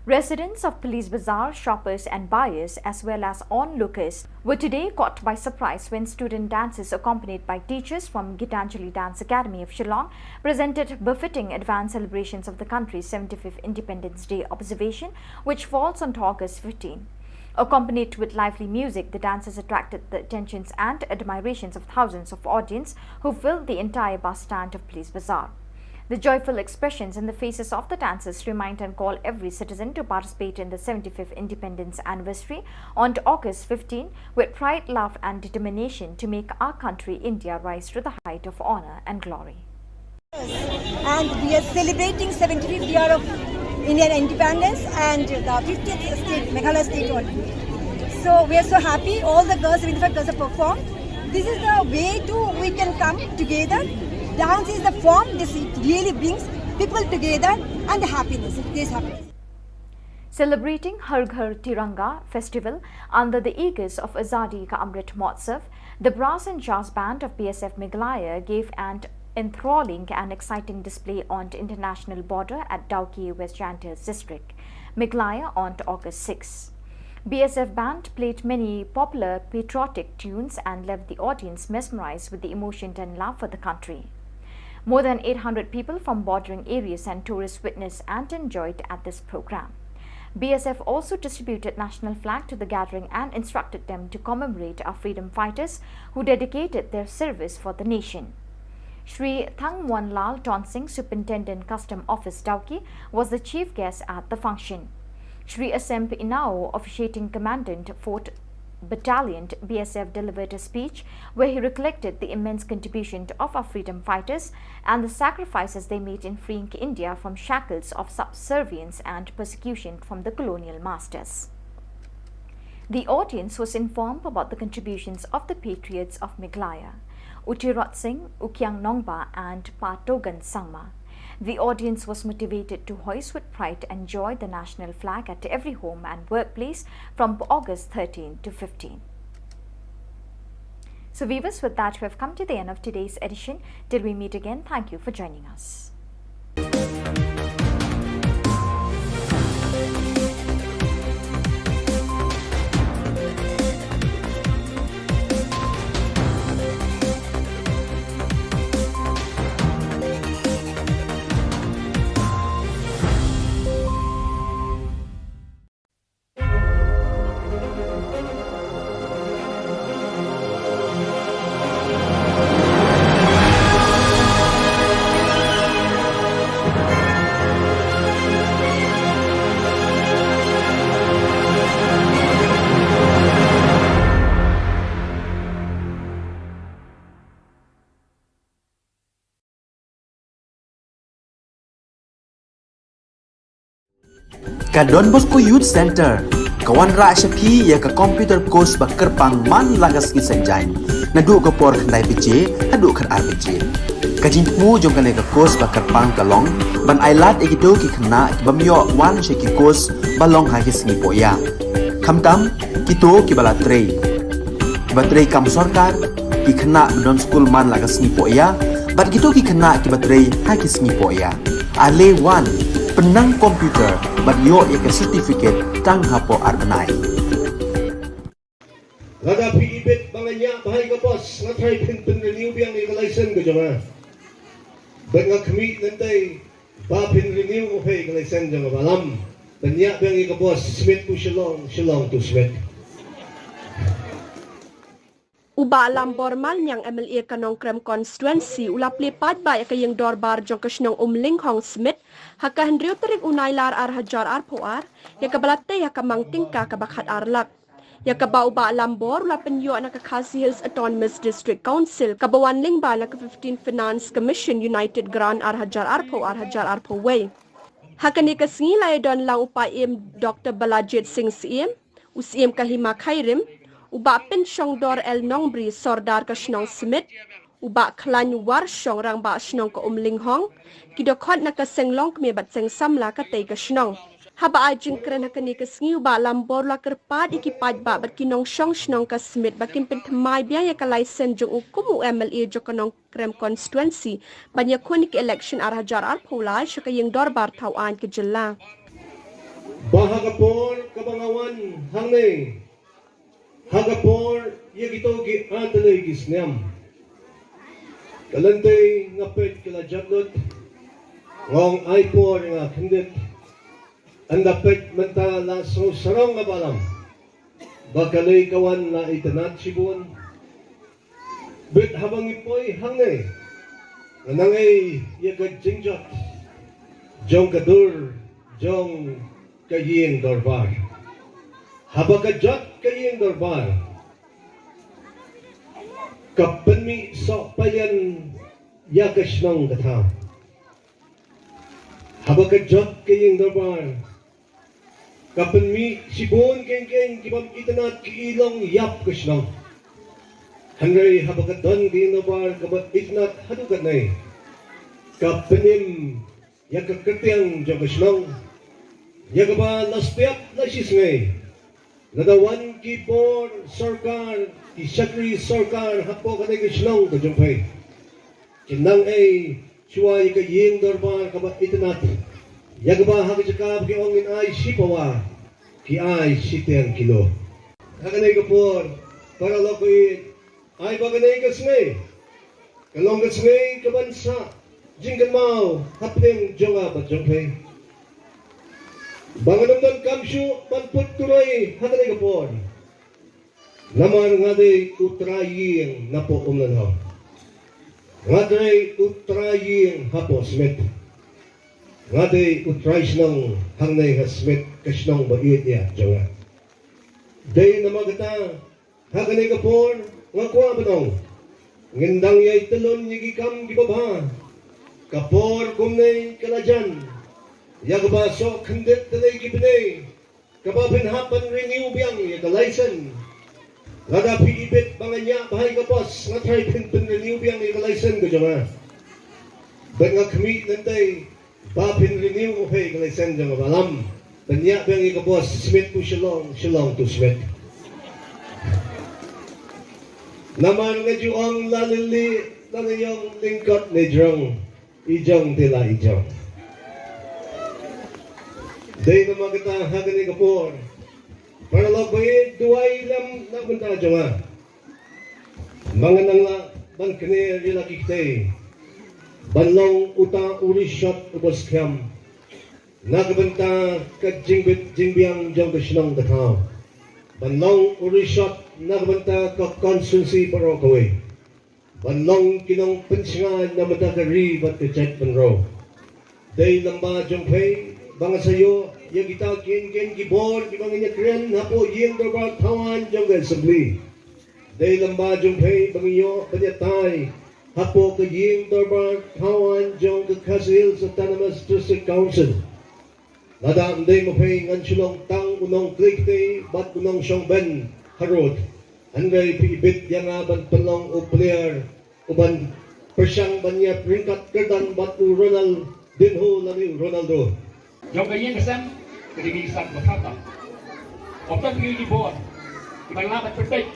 Residents of Police Bazar, shoppers and buyers, as well as onlookers, were today caught by surprise when student dancers accompanied by teachers from Gitanjali Dance Academy of Shillong presented befitting advance celebrations of the country's seventy-fifth Independence Day observation, which falls on August fifteen. Accompanied with lively music, the dancers attracted the attentions and admirations of thousands of audience who filled the entire bus stand of Police Bazar. The joyful expressions in the faces of the dancers remind and call every citizen to participate in the seventy-fifth Independence Anniversary on August fifteen with pride, love and determination to make our country India rise to the height of honour and glory. And we are celebrating seventy-fifth year of Indian independence and the fiftieth state, Meghalaya state only. So we are so happy. All the girls, seventy-five girls have performed. This is the way to we can come together. Dance is the form. This really brings people together and the happiness. It is happiness. Celebrating Har Ghar Tiranga festival under the aegis of Azadi Ka Amrit Mahotsav, the brass and jazz band of B S F Meghalaya gave an enthralling and exciting display on the international border at Dawki, West Jaintia District, Meghalaya, on August six. B S F band played many popular patriotic tunes and left the audience mesmerized with the emotion and love for the country. More than eight hundred people from bordering areas and tourists witnessed and enjoyed at this program. B S F also distributed national flag to the gathering and instructed them to commemorate our freedom fighters who dedicated their service for the nation. Shri Thangmuanlal Tonsing, Superintendent Custom Office Dawki, was the chief guest at the function. Shri Asemp Inao, officiating commandant Fort Battalioned B S F delivered a speech where he recollected the immense contribution of our freedom fighters and the sacrifices they made in freeing India from shackles of subservience and persecution from the colonial masters. The audience was informed about the contributions of the patriots of Meghalaya, U Tirot Singh, U Kiang Nongbah, and Pa Togan Sangma. The audience was motivated to hoist with pride and joy the national flag at every home and workplace from August thirteen to fifteen. So, viewers, with that, we have come to the end of today's edition. Till we meet again, thank you for joining us. Ka Don Bosco Youth Center ka wanrah sha phi ïa ka computer course ba kyrpang man la ka sngi Saitjaiñ, naduh ka por khyndai baje haduh khatar baje. Ka jingthmu jong kane ka course ba kyrpang ka long ban ailad ïa kito ki khynnah ki bym ïoh wan sha ki course ba long ha ki sngi pohïa, khamtam kito kiba la trei, kiba trei kam sorkar, ki khynnah ba don skul man la ka sngi pohïa, bad kito ki khynnah kiba trei ha ki sngi pohïa. Ale wan, pynnang computer bad ïoh ïa ka certificate tang hapoh ar bnai. Lada phi ibit ba nga ñiah bha ïa ka bos, nga tharai phin pynrenew biang ïa ka license ka jong nga. Bad nga khmih lynti ba phin renew ïa ka license jong nga, Bah Lam. Pynñiah biang ïa ka bos, Smit to Shillong, Shillong to Smit. U Bah Lambor Malmiang, M L A ka Nongkrem Constituency, u la plie paidbah ïa ka ïing dorbar jong ka shnong Umlinghong Smit ha ka hynriew tarik u Nailar ar hajar arphew ar, ïa kaba la tei ha ka mang tyngka kaba khatar lak. Ïa kaba u Bah Lambor u la pynïoh na ka Khasi Hills Autonomous District Council, kaba wan lyngba na ka fifteenth Finance Commission United Grant ar hajar arphew ar hajar arphew wei. Ha kane ka sngi la ïadon lang u Paiem Doctor Balajied Singh Syiem, u Syiem ka Hima Khyrim, u Bah Pynshongdor L Nongbri, Sordar ka shnong Smit, u Bah Khlaiñ Warshong, Rangbah Shnong ka Umlinghong, ki dkhot na ka seng longkmie bad seng samla katei ka shnong. Haba ai jingkren ha kane ka sngi, u Bah Lambor u la kyrpad ïa ki paidbah bad ki nongshong shnong ka Smit ba kin pynthymmai biang ïa ka license jong u kum u M L A jong ka Nongkrem Constituency ban ïakhun ïa ka election ar hajar arphew lai sha ka ïing dorbar thaw aiñ ka jylla. Ba ha ka por kaba nga wan hangne, ha ka por ïa kito ki artylli ki snem, ka lynti nga peit ka la jot lut, nga ong ai por ïa nga khyndiat. Ynda peit mynta la sngewsarong nga, Bah Lam, ba kane ka wan la itynnad shibun. Bad haba ngi poi hangne, nga nang ei ïa ka jingjot jong ka dur jong ka ïing dorbar. Haba ka jot ka ïing dorbar, ka pynmih sohpaian ïa ka shnong ka thaw. Haba ka jot ka ïing dorbar, ka pynmih shibun keiñ keiñ ki bym itynnad, ki i long ïap ka shnong. Hynrei haba ka don ka ïing dorbar kaba itynnad haduh katne, ka pynim ïa ka kyrteng jong ka shnong, ïa kaba la step la shisngi. Lada wan ki bor sorkar, ki shakri sorkar hapoh kane ka shnong ka jong phi, kin nang ei shuwa ïa ka ïing dorbar kaba itynnad, ïa kaba ha ka jaka ba ki ong ngin ai shi pawa, ki ai shiteng kilo. Ha kane ka por, para lok baieit, ai ba kane ka sngi ka long ka sngi kaban sah jingkynmaw hapdeng jong nga bad jong phi. Ba ngan ym donkam shuh ban put turoi ha kane ka por. Namar nga dei u trai ïing napoh Umlinghong. Nga dei u trai ïing hapoh Smit. Nga dei u trai shnong hangne ha Smit, ka shnong ba ïeit ïa jong nga. Dei namar kata Ha kane ka por nga kwah ban ong, ngin dang ïai tylli ïa ki kam kiba bha. Ka por kumne ka la jan ïa kaba soh khyndiat tylli ki bnai, kaba phin hap ban renew biang ïa ka license. Lada phi ibit ba nga ñiah bha ïa ka bos, nga tharai phin pynrenew biang ïa ka license ka jong nga. Bad nga khmih nangtai ba phin renew ïa ka license jong nga, ba lam ban ñiah biang ïa ka bos, Smit to Shillong, Shillong to Smit. Namar nga ju ong, la lili la ne ïong, lyngkot ne jrong, i jong te la i jong. Dei namar kata ha kane ka por, paralok ba ïeit, duwai lem na ka bynta jong nga. Ba ngan nang lah ban kner ïa la ki kti ban long uta u rishot uba skhem na ka bynta ka jingbit jingbiang jong ka shnong ka thaw, ban long u rishot na ka bynta ka constituency baroh kawei, ban long ki nongpynshngaiñ na ka bynta ka ri bad ka jaitbynriew. Dei lem ba jong phi ba nga sa ïoh ïa kita ki kyntien ki bor kiba ngin ïa kren hapoh ïing dorbar thaw aiñ jong ka Assembly. Dei lem ba jong phi ba ngin ïoh ban ïatai hapoh ka ïing dorbar thaw aiñ jong ka Khasi Hills Autonomous District Council. Lada ym dei ma phi, ngan shu long tang u nongkhlaiñ kti bad u nongshong bein harud. Hynrei phi ibit ïa nga ban pynlong u player uban pyrshang ban ïa ryngkat kyrdan bad u Ronaldinho lane u Ronaldo. Jong ka ïing ka sem ka dei ka ïing sat ba khat tam. Ym don ki bor kiban lah ban pynbeit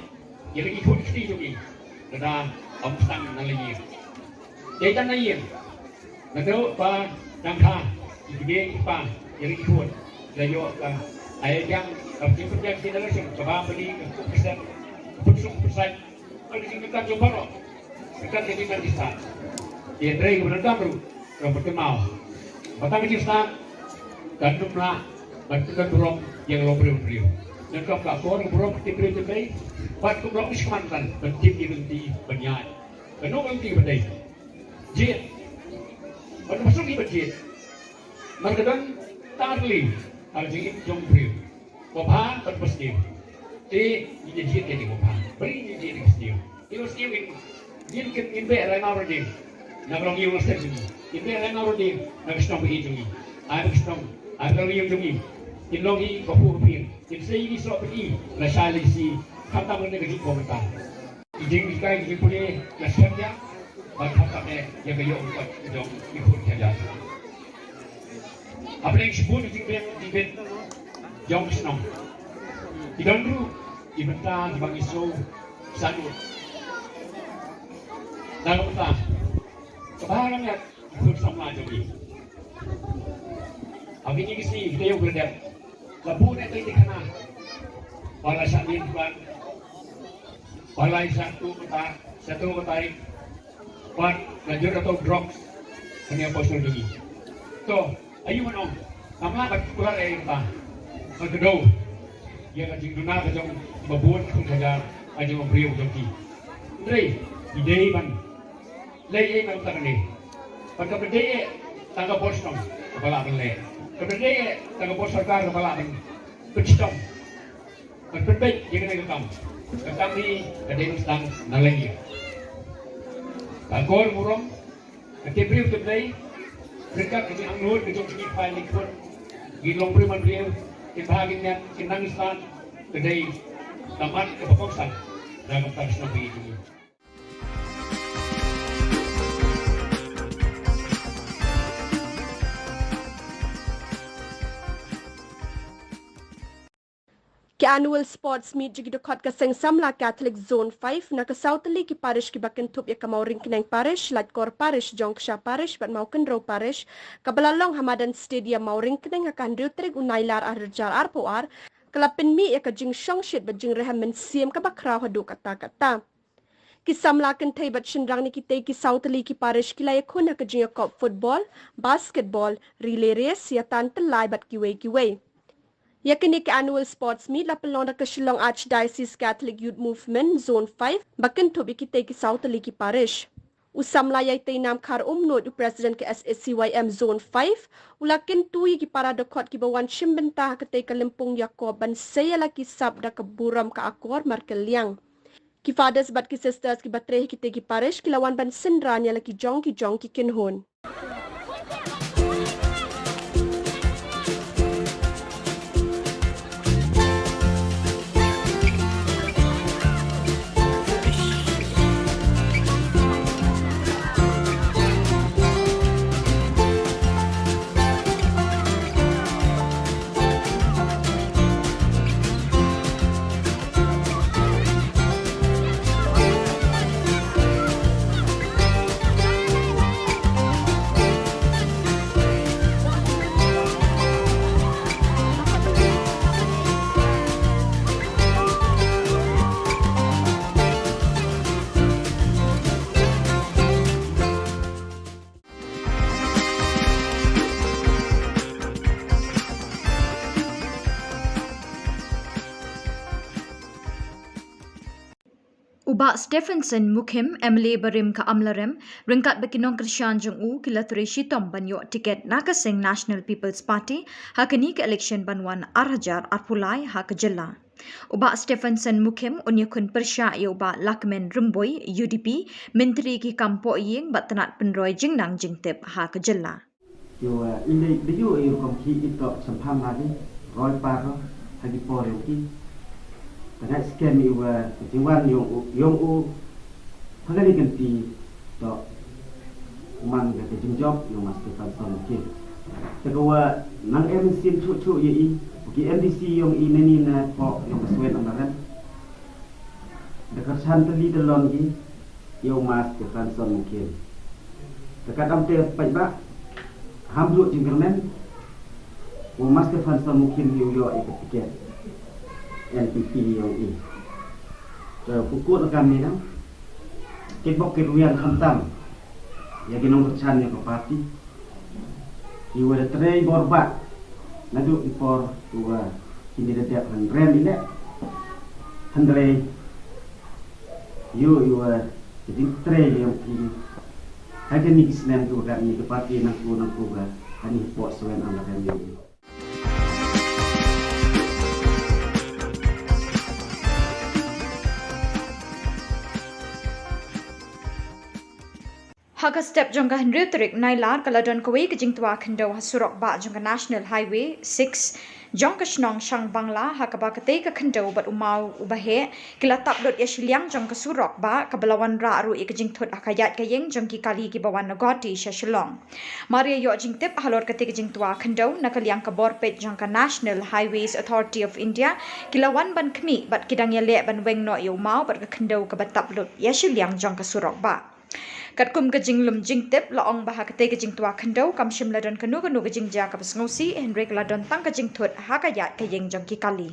ïa la ki khun ki kti jong ngi lada ym sdang na la ïing. Dei tang na ïing. Naduh ba dang kha ki kmie ki kpa ïa la ki khun, la ïoh ka ai biang ka jingpynbiang generation kaba pynlong ka khun ka sem, ka pynsuk ka pynsait. Ka jingkyrkhu jong baroh. Ka jingkyrkhu jong baroh. Ïa trei ka bynta ruh ka bynta mau. Ba tang ka jingstad kan dum na ban pyndonkam burom ïa ka longbriew briew. Nyngkong ka por burom ka tip briew tip dei. Bad kumno u shikman kan ban tip ïa ka lynti ban ïaid. Kano ka lynti ban dei? Jied. Ban masuk ïa ban jied. Mar ka don tang ka lynti ha ka jingim jong briew. Ba bha bad ba sniew. Te ngi ïa jied ïa ngi ba bha. Ba ngi ïa jied ïa ngi ba sniew. Ïa ba sniew ngi, ngin kin, ngin beh rai mawrynding na ka longïing longsem jong ngi. Ngin beh rai mawrynding na ka shnong ba ïeit jong ngi. Ai ba ka shnong, ai ba ka longïing jong ngi kin long hi ka phuh ka pyrthei. Kin sei ïa ki soh pyrthei lashai lashisngi. Khamtam lane ka jingkhuslai. Ki jinghikai ki jingpule na shem ïa ba khamtam eh ïa ka ïoh ka kot jong ki khun ki kjat. Hapdeng shibun ki jingbiang jingbiang jong ki shnong, ki don ruh ki bynta kiba ngi sngewsarong. Na ka bynta kaba ngan ïa ki khun samla jong ngi. Ha kine ki sngi ki taïew ki la dep, la buh ne taïew taïew khana ba la shah ïing ban, ba la shah tuh kata, shah tuh kata. Bad la jur ïa ka drugs ha kane ka por sha jong ngi. To, aïu ngan ong, ngam lah ban kular ei ei kata. Ngan kdew ïa ka jingduna ka jong kiba bun ki khun ki hajar, ka jong u briew jong ki. Hynrei ngi dei ban leh ei ei na ka bynta kane. Bad kam da dei eh tang ka bor shnong kaba lah ban leh. Kam da dei eh tang ka bor sorkar kaba lah ban pynshitom. Ban pynbeit ïa kane ka kam. Ka kam hi ka dei ban sdang na la ïing. Ka akor burom, ka tip briew tip Blei, ryngkat ka jingangnud ka jong ki kpa ki khun, ki longbriew manbriew, ki bha ki miat, ki nang ki stad, ka dei ka mat kaba kongsan na ka bynta ka shnong ba ïeit jong ngi. Ki Annual Sports Meet jong ki dkhot ka Seng Samla Catholic Zone five na ka saw tylli ki parish kiba kynthup ïa ka Mawryngkneng Parish, Laitkor Parish, Jongksha Parish bad Mawkynrew Parish, kaba la long ha madan Stadium Mawryngkneng ha ka hynriew tarik u Nailar arhajar arphew ar, ka la pynmih ïa ka jingshongshit bad jingrhem mynsiem kaba khraw haduh katta katta. Ki samla kynthei bad shynrang na kitei ki saw tylli ki parish ki la ïakhun ha ka jingïakop football, basketball, relay race, ïatan tyllai bad kiwei kiwei. Ïa kane ka Annual Sports Meet la pynlong da ka Shillong Archdiocese Catholic Youth Movement Zone five ba kynthup ïa kitei ki saw tylli ki parish. U samla ïa i Teinam Khar Umnuid, u president ka S A C Y M Zone five, u la kyntu ïa ki para dkhot kiba wan shim bynta ha katei ka lympung ïakob ban sei ïa la ki sap da ka burom ka akor markylliang. Ki fathers bad ki sisters kiba trei ha kitei ki parish ki la wan ban synran ïa la ki jong ki jong ki kynhun. U Bah Stephenson Mukhim, M L A barim ka Amlarem, ryngkat bad ki nongkyrshan jong u, ki la trei shitom ban ïoh tiket na ka seng National People's Party ha kane ka election ban wan ar hajar arphew lai ha ka jylla. U Bah Stephenson Mukhim un ïakhun pyrshah ïa u Bah Lahkmen Rymbui, U D P, Myntri ki kam pohïing bad tnat pynroi jingnang jingtip ha ka jylla. Ïa u, eh, i lei, lei ïa u, eh, rukom ki i tok chemphang lagi, roi par ha ki por ïong ki. Tang ai skhem ïa u, eh, ka jingwan ïong u, ïong u, ha kane ka kynti tok man ka jingjop ïong Master Stephenson Mukhim. Te ka wa nang em sien chuh chuh ïa i, u ki M D C ïong i nani na pok ïong ka Swen Amlarem. Da ka chan tylli tylli ki, ïa u Master Stephenson Mukhim. Te ka dang te paidbah, ham ruh jingkyrmen, u Master Stephenson Mukhim hi u ïoh ïa ka tiket N P P ïong i. Te u kut la kam ni na, kitbok kitrwiang khamtam ïa ki nongkyrshan ïa ka party. Ki wa da trei bor bha naduh ki por ki wa kine da dep hynrei i leh. Hynrei ïoh ïa u, eh, ka jingtrei ïa u ki ha kine ki snem ki wa ka ni ka party nang ku nang ku ka ha ni pok Swen Amlarem ïa u. Ha ka step jong ka hynriew tarik Nailar ka la don kawei ka jingtwa khyndew ha surok bah jong ka National Highway six jong ka shnong Shangbangla, ha kaba katei ka khyndew bad u maw uba heh ki la tap lut ïa shiliang jong ka surok bah, kaba la wanrah ruh ïa ka jingthut ha ka ïaid ka ïeng jong ki kali kiba wan na Guwahati sha Shillong. Mar ïa ïoh jingtip halor katei ka jingtwa khyndew, na ka liang ka bor peit jong ka National Highways Authority of India ki la wan ban khmih bad ki dang ïaleh ban weng noh ïa u maw bad ka khyndew kaba tap lut ïa shiliang jong ka surok bah. Katkum ka jinglum jingtip la ong ba ha katei ka jingtwa khyndew kam shym la don kano kano ka jingjia kaba sngewsih, hynrei ka la don tang ka jingthut ha ka ïaid ka ïeng jong ki kali.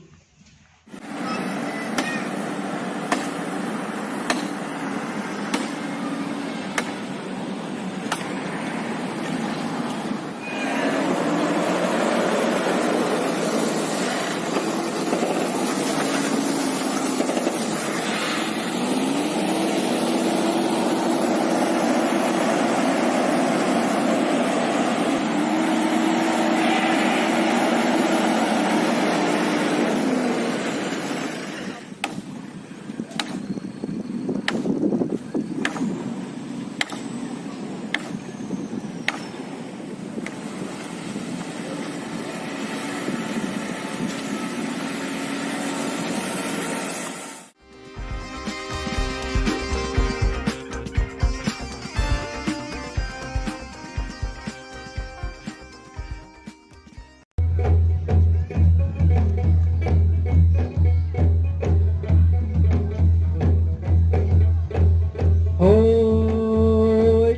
Hoi.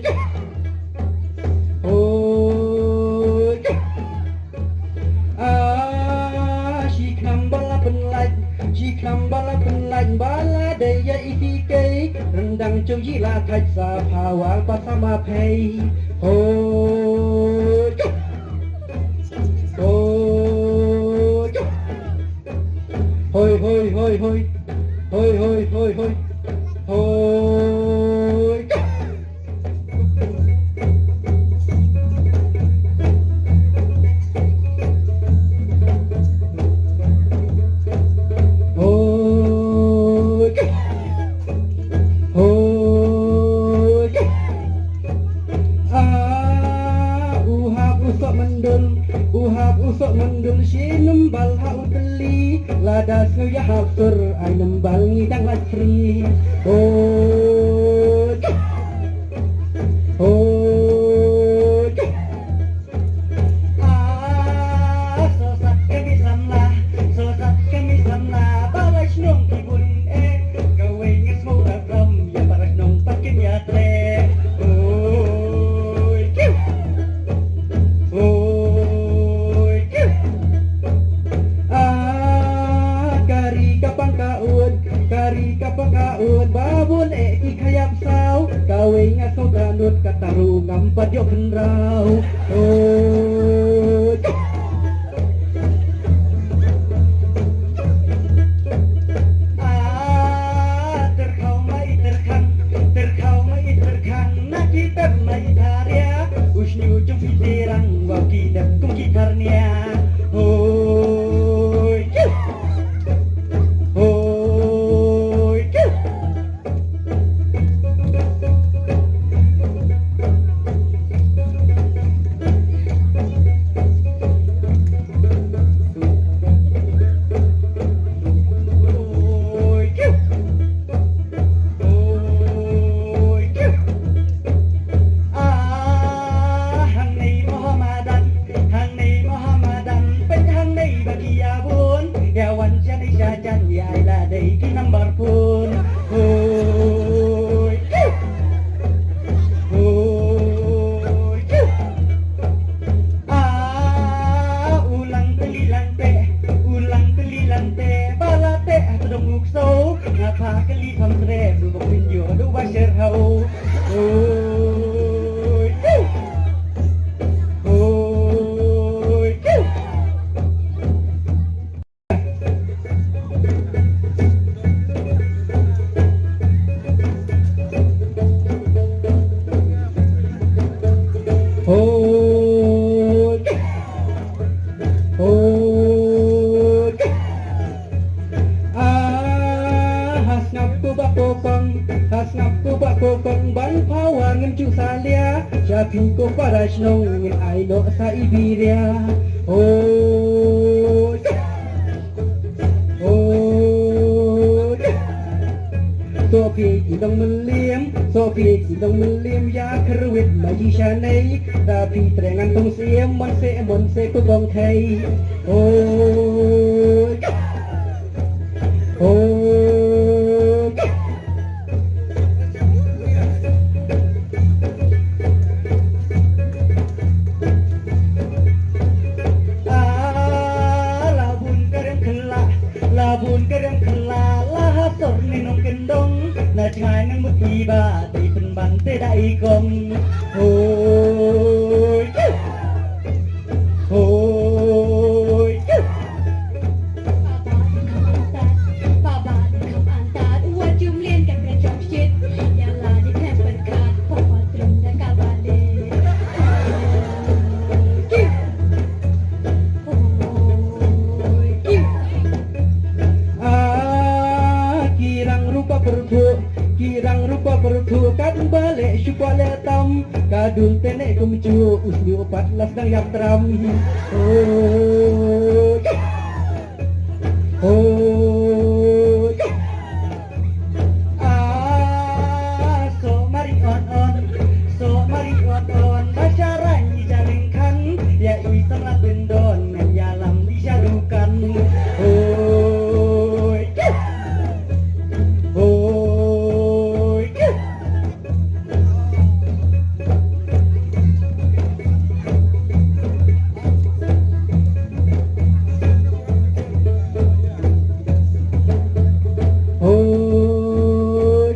Hoi. Ah, shi kham ba la pynlait, shi kham ba la pynlait, ba la dei ïa i ti kei, ryndang jong i la thait sa pha wal pa sa ma phei. Hoi. Hoi. Hoi, hoi, hoi, hoi. Hoi, hoi, hoi, hoi. Hoi. Ba nga un ba bun eh ki khayap saw. Kawei nga saw tanut kata ruh ngam pat ïoh khynraw. Oh. Ah, tyrkhaw ma i tyrkhang, tyrkhaw ma i tyrkhang, na ki pep ma i tharia, u shñiuh jong phi te rang, wa ki dep kum ki tharnia. Hoi, kiu. Hoi, kiu. Hoi, kiu. Hoi, kiu. Ah, hangne Mohammedan, hangne Mohammedan, peit hangne ba ki ïa bun, ïa wan sha nei sha jan, ïa ai la dei ki number phone. Hoi, kiu. Hoi, kiu. Ah, u lang tylli lang teh, u lang tylli lang teh, ba la teh ha tdong u ksew, nga phah kylli pham treh, du ba pynjur, du ba sher hau. Hoi, kiu. Hoi, kiu. Hoi. Hoi. Ah, ha sngap ko ba ko kong, ha sngap ko ba ko kong, ban pawa ngim ju salia, sha phi ko para shnong ngin ai noh sa i biria. Hoi. Hoi. Soh phi ki nongmylliam, soh phi ki nongmylliam, ïa kyrwit ma ji shanei. Da phi treh ngan tong siem, mon se, mon se ko kong thei. Hoi. Hoi. Ah, la bun ka rem khylla, la bun ka rem khylla, la ha sor ni nongkyndong, na jngai nang mut i ba, dei pynban te da i kong. Hoi. Hoi. Ah, ki rang rupa pyrthuh, ki rang rupa pyrthuh, kat ba leh shu kwah leh tam, ka dul te ne kumjuh, u sniu pat la sdang ïap tram. Hoi. Hoi. Ah, soh mari on on, soh mari on on, ba sha rang i sha lyngkhan, ïa i samla pyndon, ngan ïalam i sha dukan. Hoi. Hoi. Hoi.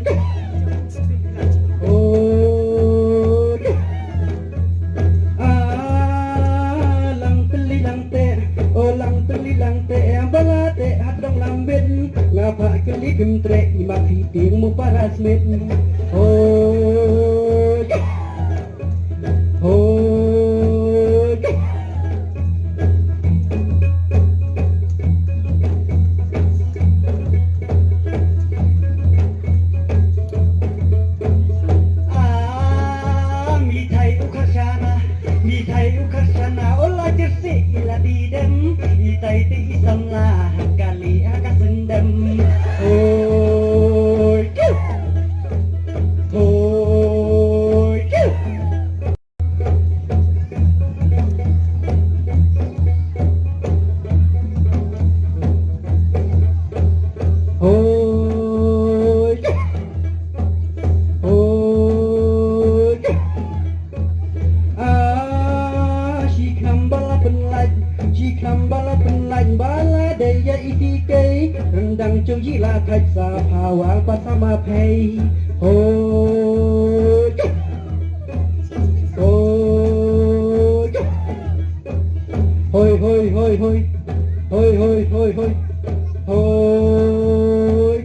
Hoi. Ah, lang peli lang te, oh lang peli lang te, em bala te, hat dong lambin, ngapa keli pim tre, ima piting mu parasmit. Hoi. Hoi. Ah, mithai u kharshana, mithai u kharshana, ola jersi ila didem, itai te isamla, hakali hakasyndem. Hoi. Wang pat sama phei. Hoi. Hoi. Hoi, hoi, hoi, hoi. Hoi, hoi, hoi, hoi. Hoi.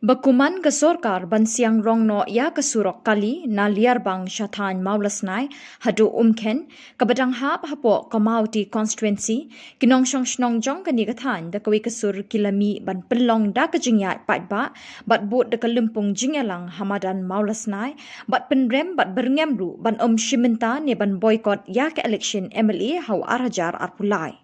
Ba kuman ka sorkar ban siang rong noh ïa ka surok kali na Liarbang sha thaiñ Mawlasnai haduh Umkhen, kaba dang hap hapoh ka Mawhati constituency, ki nongshong shnong jong kane ka thaiñ da kawei ka sur ki la mih ban pynlong da ka jingïaid paidbah bad bud da ka lympung jingïalang ha madan Mawlasnai, bad pynrem bad byrngem ruh ban ym shim bynta ne ban boycott ïa ka election M L A ha u ar hajar arphew lai.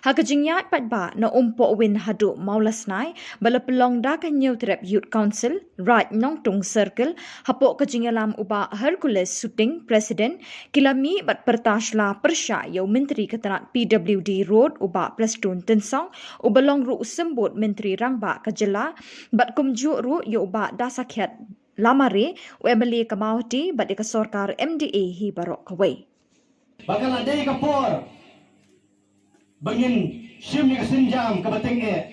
Ha ka jingïaid paidbah na Umpohwin haduh Mawlasnai, ba la pynlong da ka Hynñiewtrep Youth Council, Raid Nongtung Circle, hapoh ka jingïalam u Bah Hercules Suting, President, ki la mih bad pyrta sla pyrshah ïa u Myntri ka tnat P W D Road u Bah Prestone Tynsong, uba long ruh u symbud Myntri Rangbah ka jylla, bad kumjuh ruh ïa u Bah Dasakhiat Lamare, u M L A ka Mawhati, bad ïa ka sorkar M D A hi baroh kawei. Ba ka la dei ka por ba ngin shim ïa ka sienjam kaba tyngeh.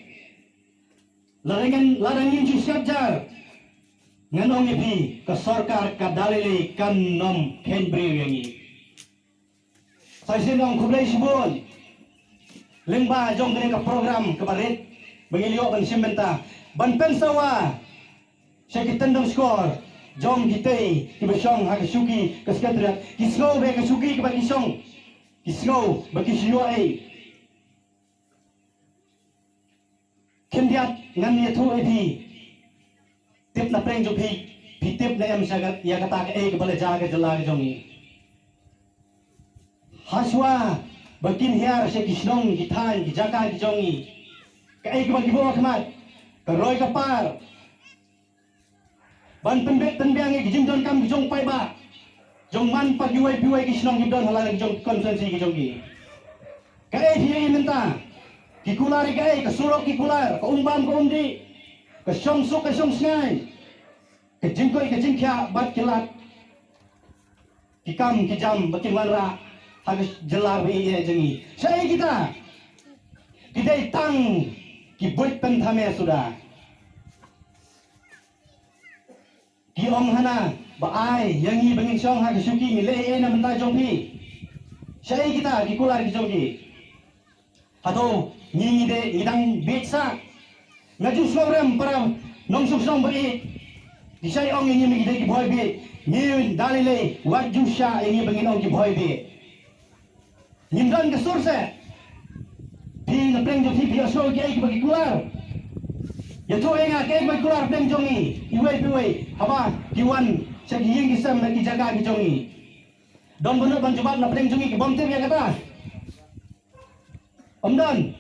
Lada ngin, lada ngin ju siat jar, ngan ong ïa phi, ka sorkar ka da lei lei kan nym kheiñ briew ïa ngi. Sa shisien ong khublei shibun lyngba jong kane ka program kaba rit ba ngin ïoh ban shim bynta ban pynsawa sha ki tyndong shkor jong kitei kiba shong ha ka shuki ka Secretariat. Ki sngew ba ka shuki kaba ki shong, ki sngew ba ki shu ïoh ei. Khyndiat ngan ïathuh ïa phi. Tip na pdeng jong phi, phi tip ne em sha ka, ïa kata kaei kaba la jia ha ka jylla ka jong ngi. Hashwa ba kin hiar sha ki shnong, ki thaiñ, ki jaka ki jong ngi, kaei kaba ki buh ha khmat? Ka roi ka par ban pynbeit pynbiang ïa ki jingdonkam ki jong paidbah, jong man pat kiwei kiwei ki shnong kiba don ha la ki jong constituency ki jong ki. Kaei phi ïohi mynta? Ki kular ïa kaei? Ka surok ki kular, ka umbam ka umdih, ka shongsuk ka shongshngaiñ, ka jingkoit ka jingkhiah bad ki lad, ki kam ki jam ba kin wanrah ha ka jylla ba ïeit jong ngi. Shaei kita? Ki dei tang ki buit pynthame suda. Ki ong hana ba ai ïa ngi ba ngin shong ha ka shuki, ngi leh ei ei na bynta jong phi. Shaei kita ki kular ki jong ki? Hato ngi, ngi dei, ngi dang bieit sah? Nga ju sngewrem para nongshong shnong ba ïeit. Ki shait ong ïa ngi ba ngi dei ki bhoi bieit. Ngi da lei lei wat ju shah ïa ngi ba ngin ong ki bhoi bieit. Ngim don ka sur seh. Phi na pdeng jong phi phi ïohsngew kiei kiba ki kular? Ïathuh ïa nga kiei kiba ki kular pdeng jong ngi, iwei pa iwei, haba ki wan sha ki ïing ki sem bad ki jaka ki jong ngi. Don ba nud ban jubab na pdeng jong ngi ki bym tip ïa kata? Ym don.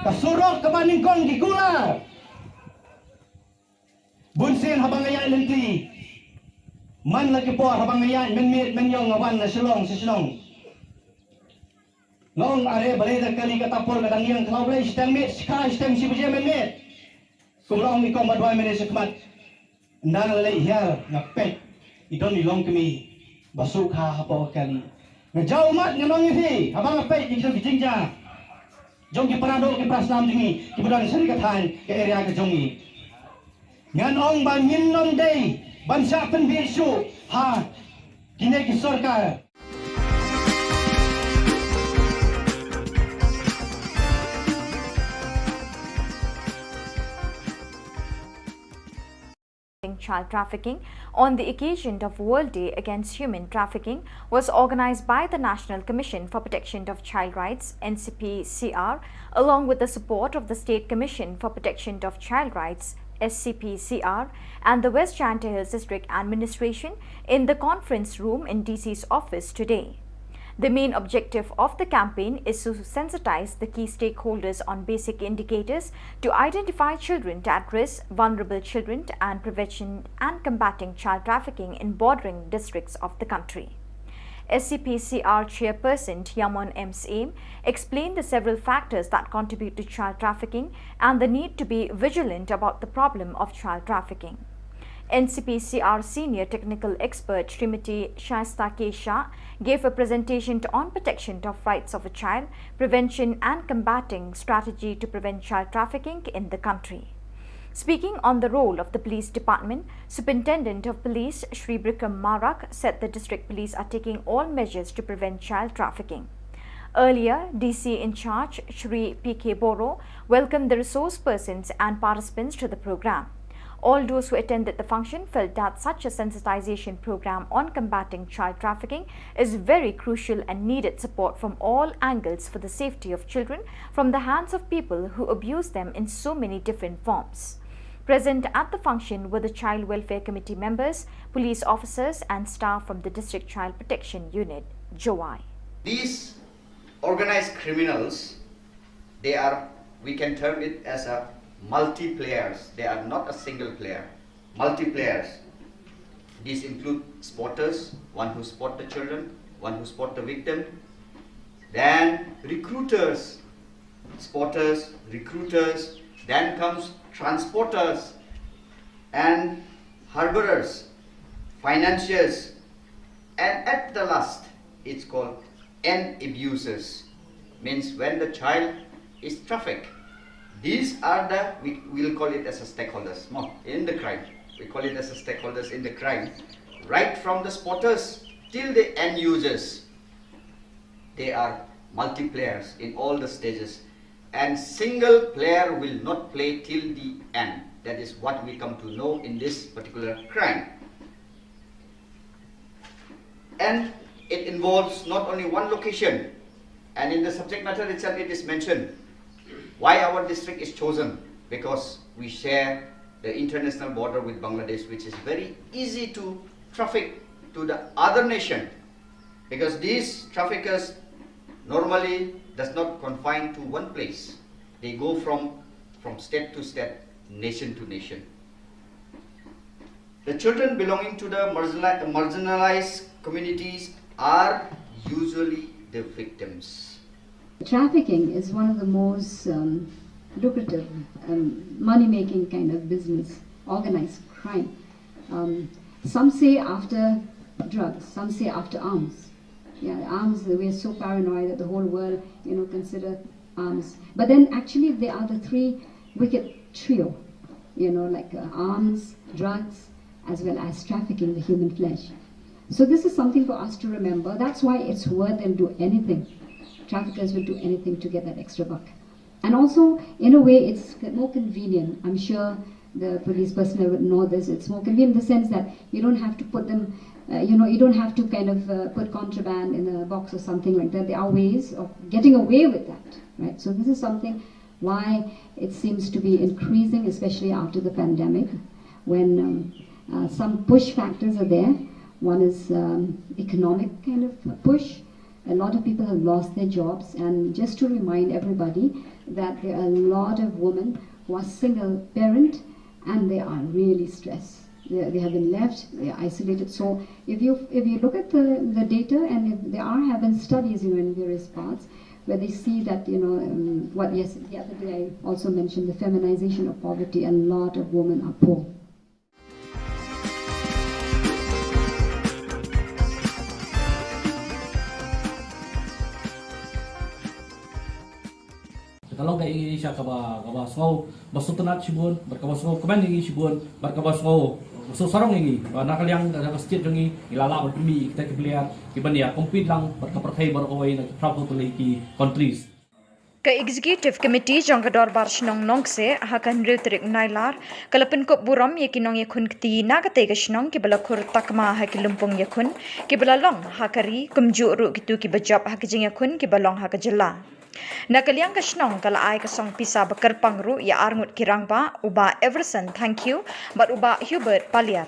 Ka surok kaba nyngkong ki kular. Bun sien haba nga ïaid lynti, man la ki por haba nga ïaid mynmiet mynñiong, nga wan na Shillong sha shnong, nga ong, are balei da kali kata por ka dang ïeng khlaw, balei shiteng miet, shikha shiteng shi baje mynmiet. Kum la ong i kong ba duwai mynne shakhmat, ynda nga la leit hiar nga peit, i don i longkmie ba shu kha hapoh ka kali. Nga jaw ummat ngan ong ïa phi, haba nga peit ïa ki jingjia jong ki para doh ki para snam jong ngi kiba don sha ka thaiñ ka area ka jong ngi, ngan ong ba ngin nym dei ban shah pynbieit shuh ha kine ki sorkar. Child trafficking on the occasion of World Day Against Human Trafficking was organized by the National Commission for Protection of Child Rights, N C P C R, along with the support of the State Commission for Protection of Child Rights, S C P C R, and the West Jaiñtia Hills District Administration in the conference room in D C's office today. The main objective of the campaign is to sensitize the key stakeholders on basic indicators to identify children at risk, vulnerable children, and prevention and combating child trafficking in bordering districts of the country. S C P C R chairperson Yamon M Syiem explained the several factors that contribute to child trafficking and the need to be vigilant about the problem of child trafficking. N C P C R senior technical expert Srimati Shaista K Shah gave a presentation to, on protection of rights of a child, prevention and combating strategy to prevent child trafficking in the country. Speaking on the role of the police department, Superintendent of Police Shri Bikram Marak said the district police are taking all measures to prevent child trafficking. Earlier, D C in charge Shri P K Boro welcomed the resource persons and participants to the program. All those who attended the function felt that such a sensitization program on combating child trafficking is very crucial and needed support from all angles for the safety of children from the hands of people who abuse them in so many different forms. Present at the function were the Child Welfare Committee members, police officers, and staff from the District Child Protection Unit, Jowai. These organized criminals, they are, we can term it as a multi-players. They are not a single player, multi-players. These include spotters, one who spot the children, one who spot the victim, then recruiters, spotters, recruiters, then comes transporters and harborers, financiers, and at the last, it's called end abusers. Means when the child is trafficked, these are the, we will call it as a stakeholders, no, in the crime. We call it as a stakeholders in the crime. Right from the spotters till the end users, they are multiplayers in all the stages. And single player will not play till the end. That is what we come to know in this particular crime. And it involves not only one location, and in the subject matter itself it is mentioned why our district is chosen, because we share the international border with Bangladesh, which is very easy to traffic to the other nation, because these traffickers normally does not confine to one place. They go from, from state to state, nation to nation. The children belonging to the marginali-, marginalized communities are usually the victims. Trafficking is one of the most um, lucrative, um, money making kind of business, organized crime. Um, some say after drugs, some say after arms. Yeah, arms, we are so paranoid that the whole world, you know, consider arms. But then actually, they are the three wicked trio, you know, like uh, arms, drugs, as well as trafficking the human flesh. So this is something for us to remember. That's why it's worth them do anything. Traffickers will do anything to get that extra buck. And also, in a way, it's more convenient. I'm sure the police personnel would know this. It's more convenient in the sense that you don't have to put them, uh, you know, you don't have to kind of uh, put contraband in a box or something like that. There are ways of getting away with that, right? So this is something why it seems to be increasing, especially after the pandemic, when um, uh, some push factors are there. One is um, economic kind of push. A lot of people have lost their jobs, and just to remind everybody that there are a lot of women who are single parent and they are really stressed. They, they have been left, they are isolated. So if you if you look at the, the data, and if there are have been studies, you know, in various parts where they see that, you know, um, what, yes, the other day I also mentioned the feminization of poverty. A lot of women are poor. Ka long ka ïing sha kaba, kaba sngew ba sngewtynnat shibun, bad kaba sngewkmen ïa ngi shibun, bad kaba sngew ba sngewsarong ïa ngi ba na ka liang ka state jong ngi, ngi la lah ban pynmih ïa kita ki player kiban ïa compete lang bad ka pyrthei baroh kawei na ki phra phew tylli ki countries. Ka Executive Committee jong ka Dorbar Shnong Nongkseh ha ka hynriew tarik Nailar ka la pynkup burom ïa ki nongïakhun kti na katei ka shnong kiba la khur takma ha ki lympung ïakhun kiba la long ha ka ri, kumjuh ruh kito kiba jop ha ki jingïakhun kiba long ha ka jylla. Na ka liang ka shnong ka la ai ka song pisa ba kyrpang ruh ïa arngut ki rangbah, u Bah Everson Thangkhiew bad u Bah Hubert Paliar.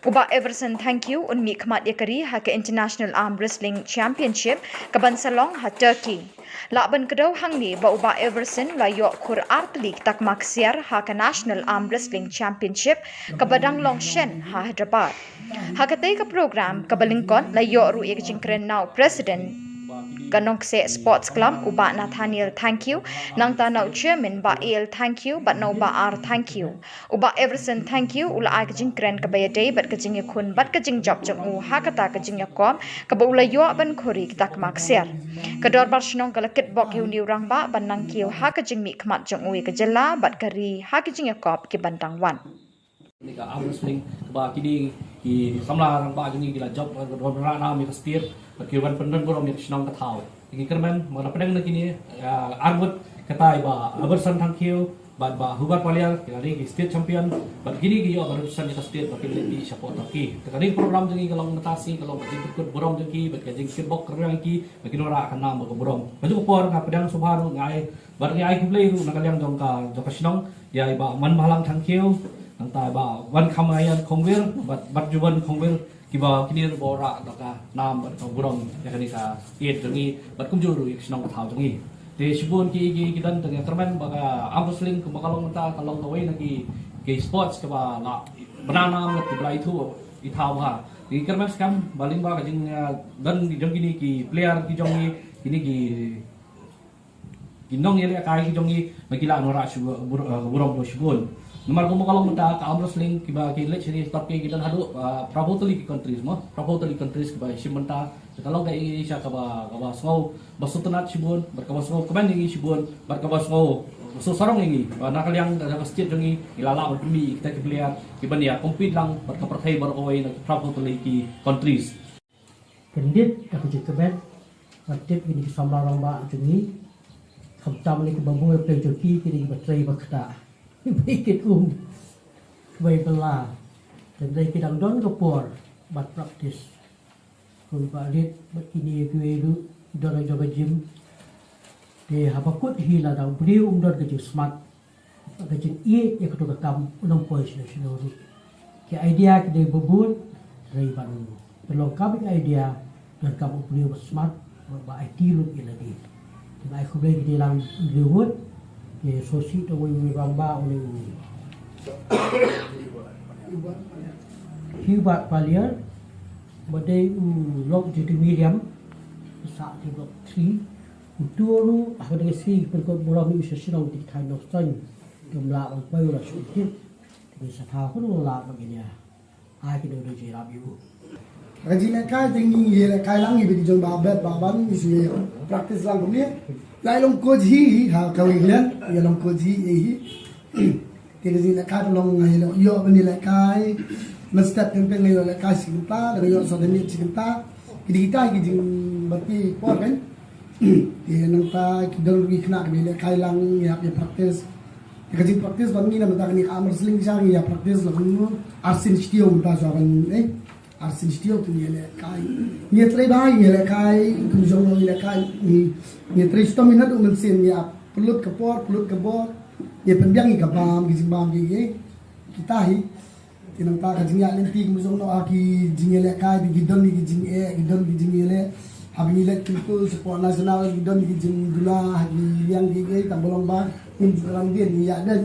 U Bah Everson Thangkhiew un mih khmat ïa ka ri ha ka International Arm Wrestling Championship kaban sa long ha Turkey. Lah ban kdew hangne ba u Bah Everson la ïoh khur ar tylli ki takma ksiar ha ka National Arm Wrestling Championship kaba dang long shen ha Hyderabad. Ha katei ka program kaba lyngkot la ïoh ruh ïa ka jingkren na u President Ka Nongkseh Sports Club, u Bah Nathaniel Thangkhiew, nangta na u Chairman Bah A L Thangkhiew bad na u Bah R Thangkhiew. U Bah Everson Thangkhiew u la ai ka jingkren kaba ïadei bad ka jingïakhun bad ka jingjop jong u ha kata ka jingïakop kaba u la ïoh ban khuri kita ki mak siar. Ka Dorbar Shnong ka la kitbok ïa une u rangbah ban nang kiew ha ka jingmihkhmat jong u ïa ka jylla bad ka ri ha ki jingïakop ki ban dang wan. Kane ka arm wrestling kaba kine ki samla rangbah kine ki la jop, eh, ka don rah nam ïa ka state, bad ki wan pyndon burom ïa ka shnong ka thaw. Ki kyrmen, ma la pdeng na kine, eh, arngut, kata i Bah Everson Thangkhiew bad Bah Hubert Paliar, ki la dei ki state champion, bad kine ki ïoh ban represent ïa ka state ba kin leit dih shapoh Turkey. Te kane ka program jong ngi ka long mynta sngi ka long ka jingpynkut burom jong ki bad ka jingkitbok kyrpang ïa ki ba kin wanrah ka nam bad ka burom. Ka juh ka por nga pdiang sngewbha ruh nga ai, bad nga ai khublei ruh na ka liang jong ka, jong ka shnong, ïa i Bah Manbhalang Thangkhiew, nangta i Bah Wankhamaïan Khongwir bad, bad Juwan Khongwir, kiba kine ruh ba wanrah da ka nam bad ka burom ïa kane ka state jong ngi bad kumjuh ruh ïa ka shnong ka thaw jong ngi. Te shibun ki, ki, ki don tang ïa kyrmen ba ka arm wrestling kumba ka long mynta ka long kawei na ki, ki sports kaba la bna nam bad kaba la ithuh i thaw bha. Te kyrmen skhem ba lyngba ka jing, eh, don jong kine ki player ki jong ngi, kine ki ki nongïalehkai ki jong ngi ba ki lah wanrah shu bur-, eh, burom ruh shibun. Namar kumba ka long mynta ka arm wrestling kiba ki leit sha ri Turkey ki don haduh, eh, phra phew tylli ki countries mo, phra phew tylli countries kiba shim bynta. Te ka long ka Asia kaba, kaba sngew ba sngewtynnat shibun bad kaba sngewkmen ïa ngi shibun bad kaba sngew sngewsarong ïa ngi ba na ka liang ka, ka state jong ngi ngi la lah ban pynmih ïa kita ki player ki ban ïa compete lang bad ka pyrthei baroh kawei na ki phra phew tylli ki countries. Kyndit da ka jingkmen ban tip ïa kine ki samla rangbah jong ngi. Khamtam ïa ki ba bun ïa phi jong ki, kine ki ba trei ba ktah, ba kit um, ba bylla. Te hynrei ki dang don ka por ban practice. Kumba rit bad kine kiwei ruh ki don ha jong ka gym. Te haba kut hi lada u briew um don ka jingsmat, ka jingïeit ïa kato ka kam, un ym poi shano shano ruh. Ki idea ki dei ba bun, hynrei ban pynlong kam ïa ki idea donkam u briew ba smat, ba, ba aiti lut ïa lade. Te nga ai khublei kti lang u briew wut, te sngewsih da uwei u rangbah, u dei u Hubert Paliar, ba dei u lok jong i Miriam, sah ki Block three. Uto ruh ha kane ka sngi ki pynkut burom ïa u sha shnong, te ki thaiñ Nongstoiñ kim lah ban poi, u la shu tip. Te ngi sa thaw kumno lah ban ïa ai kine ki jingïarap ïa u. Ka jinglehkai te ngi ïalehkai lang ïa ki jong Bah Bet Bah Ban, ngi shu ïa practice lang kumne. Ïa long coach hi ha kawei ka liang, ïa long coach hi, eh, hi. Te ka jinglehkai ka long nga ïa ïoh ban ïalehkai. Mynstep teng teng nga ïoh lehkai shi kynta, nga ïoh sa da miet shi kynta. Ki dei kita ki jingbat ki por kan. Te nangta ki don ruh ki khynnah kiba ïalehkai lang, ïa, ïa practice. Te ka jingpractice ba ngi na mynta kane ka arm wrestling sha ngi ïa practice la kumno, arsien shi taïew mynta shuwa ban, eh, arsien shi taïew te ngi ïalehkai. Ngi ïatrei bha, ngi ïalehkai, kum jong ngi ïalehkai, ngi, ngi ïatrei shitom, ngi naduh mynsiem, ngi ïa pynlut ka por, pynlut ka bor, ngi ïa pynbiang ïa ka bam, ki jingbam, ki, ki, kita hi. Te nangta ka jingïaid lynti kumba jong ngi ha ki jingïalehkai, te ki don ki jingeh, ki don ki jingïaleh. Haba ngi leit kumto shapoh national, ki don ki jingduna ha ki liang ki, ki tang ba long ba ngim ju kyrpang dien ngi ïaid leit.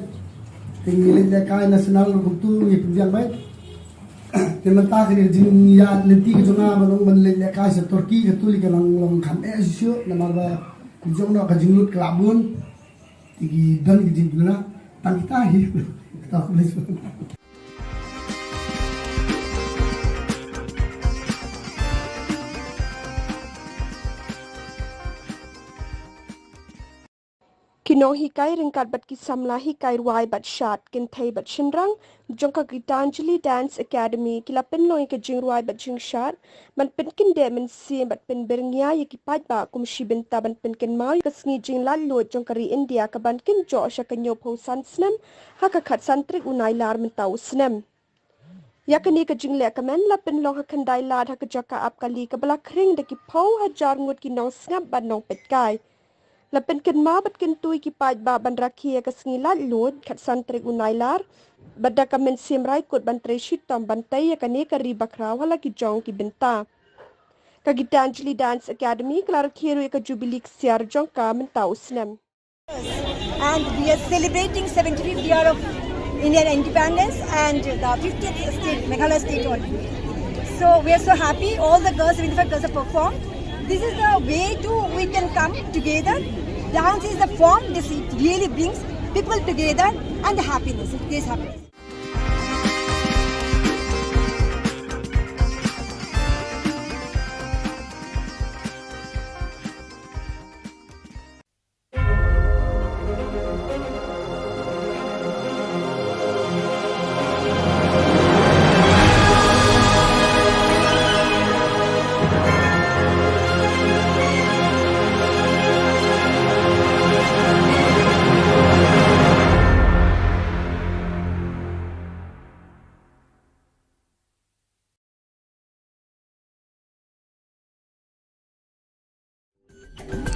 Te ngi leit lehkai national kumto ngi pynbiang beit. Te mynta kane ka jingïaid lynti ka jong nga ban long ban leit lehkai sha Turkey, kato lei ka long, long kham eh shuh shuh namar ba kumba jong ngi ka jinglut ka la bun. Te ki don ki jingduna tang kita hi. Kita police. Ki nonghikai ryngkat bad ki samla hikai rwai bad shad, kynthei bad shynrang jong ka Gitanjali Dance Academy ki la pynlong ïa ka jingrwai bad jingshad ban pynkyndeh mynsiem bad pynbyrngia ïa ki paidbah kum shi bynta ban pynkynmaw ïa ka sngi jinglaitluid jong ka ri India kaban kynjoh sha ka hynñiewphew san snem ha ka khatsan tarik u Nailar mynta u snem. Ïa kane ka jinglehkmen la pynlong ha Khyndailad ha ka jaka ap kali kaba la khring da ki phew hajar ngut ki nongsngap bad nongpeitkai. La pynkynmaw bad kyntu ïa ki paidbah ban rakhe ïa ka sngi laitluid khatsan tarik u Nailar bad da ka mynsiem raikut ban trei shitom ban tei ïa kane ka ri bakhraw ha la ki jong ki bynta. Ka Gitanjali Dance Academy ka la rakhe ruh ïa ka jubili ksiar jong ka mynta u snem. And we are celebrating seventy-fifth year of Indian independence and the fiftieth state, Meghalaya state only. So we are so happy. All the girls, seventy-five girls have performed. This is the way to we can come together. Dance is the form, this it really brings people together and the happiness, it creates happiness.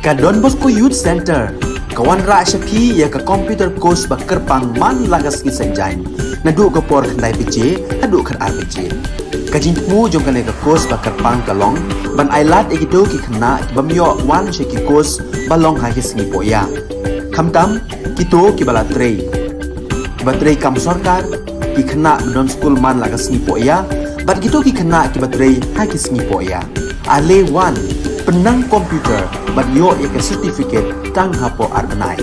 Ka Don Bosco Youth Center ka wanrah sha phi ïa ka computer course ba kyrpang man la ka sngi Saitjaiñ, naduh ka por khyndai baje haduh khatar baje. Ka jingthmu jong kane ka course ba kyrpang ka long ban ailad ïa kito ki khynnah ki bym ïoh wan sha ki course ba long ha ki sngi pohïa, khamtam kito kiba la trei, kiba trei kam sorkar, ki khynnah ba don skul man la ka sngi pohïa, bad kito ki khynnah kiba trei ha ki sngi pohïa. Ale wan, pynnang computer bad ïoh ïa ka certificate tang hapoh ar bnai.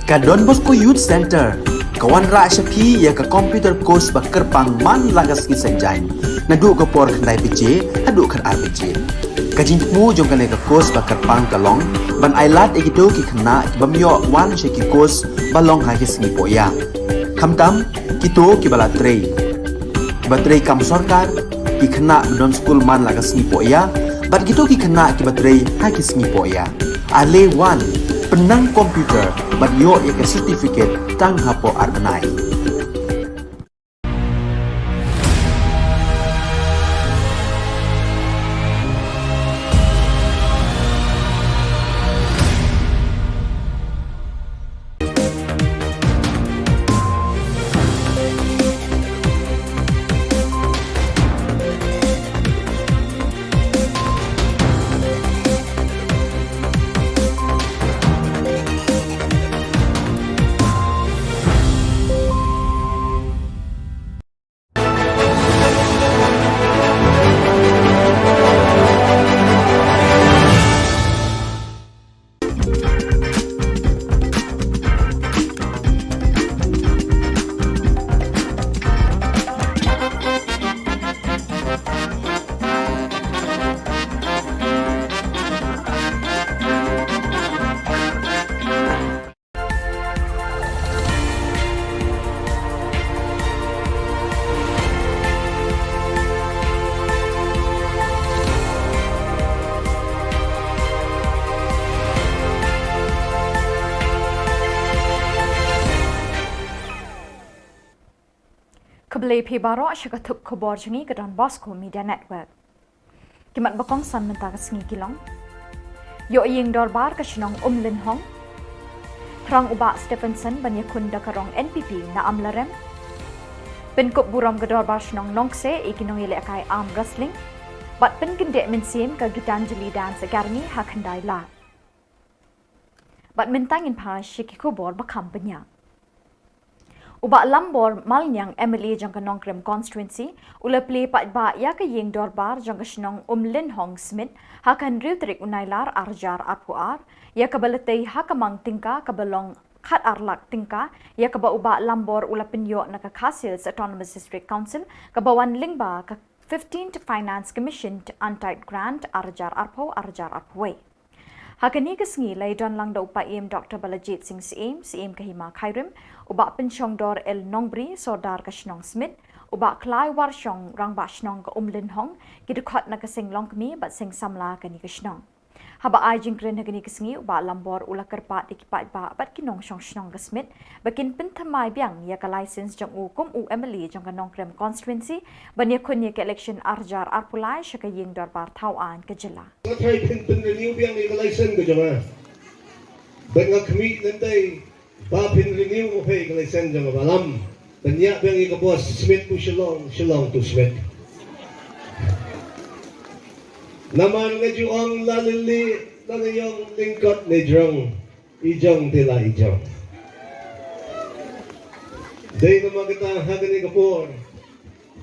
Ka Don Bosco Youth Center Ka wanrah sha phi ïa ka computer course ba kyrpang man la ka sngi Saitjaiñ, naduh ka por khyndai baje haduh khatar baje. Ka jingthmu jong kane ka course ba kyrpang ka long ban ailad ïa kito ki khynnah ki bym ïoh wan sha ki course ba long ha ki sngi pohïa, khamtam kito kiba la trei, kiba trei kam sorkar, ki khynnah ba don skul man la ka sngi pohïa, bad kito ki khynnah kiba trei ha ki sngi pohïa. Ale wan, pynnang computer bad ïoh ïa ka certificate tang hapoh ar bnai. Khublei phi baroh sha ka thup khubor jong ngi ka Don Bosco Media Network. Ki mat ba kongsan mynta ka sngi ki long: Ïoh ïing dorbar ka shnong Umlynhong. Thrang u Bah Stephenson ban ïakhun da ka rong N P P na Amlarem. Pynkup burom ka dorbar shnong Nongkseh ïa ki nongïalehkai arm wrestling. Bad pynkyndit mynsiem ka Gitanjali Dance Academy ha Khyndai Lad. Bad mynta ngin phai sha ki khubor ba kham bniah. U Bah Lambor Malniang, M L A jong ka Nongkrem Constituency, u la plie paidbah ïa ka ïing dorbar jong ka shnong Umlynhong Smit ha ka hynriew tarik u Nailar arhajar arphew ar, ïa kaba la tei ha ka mang tyngka kaba long khatar lak tyngka, ïa kaba u Bah Lambor u la pynïoh na ka Khasi Hills Autonomous District Council, kaba wan lyngba ka fifteenth Finance Commission Untied Grant arhajar arphew, arhajar arphew wei. Ha kane ka sngi la ïadon lang da u Paiem Doctor Balajied Singh Syiem, Syiem ka Hima Khyrim, u Bah Pynshongdor L Nongbri, Sordar ka shnong Smit, u Bah Klai Warshong, Rangbah shnong ka Umlynhong, ki dkhot na ka seng longkmie bad seng samla kane ka shnong. Haba ai jingkren ha kane ka sngi, u Bah Lambor u la kyrpad ïa ki paidbah bad ki nongshong shnong ka Smit ba kin pynthymmai biang ïa ka license jong u kum u M L A jong ka Nongkrem Constituency ban ïakhun ïa ka election arhajar arphew lai sha ka ïing dorbar thaw aiñ ka jylla. Nga tharai phin pynrenew biang ïa ka license ka jong nga. Bad nga khmih lynti ba phin renew ïa ka license jong nga, Bah Lam. Pynïap biang ïa ka bos Smit to Shillong, Shillong to Smit. Namar nga ju ong la lili, la la ïong lyngkot ne jrong. I jong te la i jong. Dei namar kata ha kane ka por,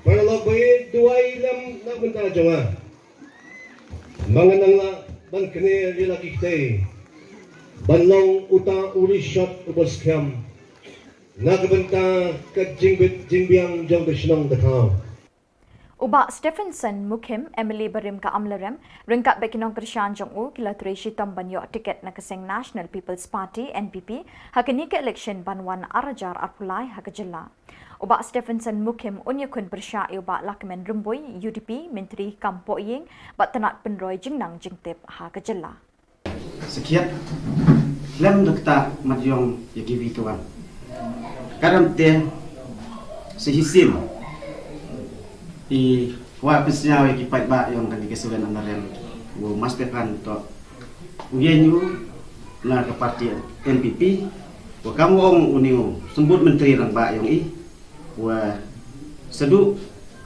para lok ba ïeit, duwai lem na ka bynta jong nga. Ma nga nang lah ban kner ïa la ki kti ban long uta u rishot uba skhem na ka bynta ka jingbit jingbiang jong ka shnong ka thaw. U Bah Stephenson Mukhim, M L A barim ka Amlarem, ryngkat bad ki nongkyrshan jong u, ki la trei shitom ban ïoh tiket na ka seng National People's Party, N P P, ha kane ka election ban wan arhajar arphew lai ha ka jylla. U Bah Stephenson Mukhim un ïakhun pyrshah ïa u Bah Lahkmen Rymbui, U D P, Myntri kam pohïing bad tnat pynroi jingnang jingtip ha ka jylla. Sakhiat, lem da kata mat ïong ïa ki wi ki wan. Karam te, sa shisien i kwah pynsngew ïa ki paidbah ïong kane ka Seven Amlarem, u Bah Stephen to u ïeng u na ka parti N P P, u kam u ong une u symbud myntri rangbah ïong i, wa sa duh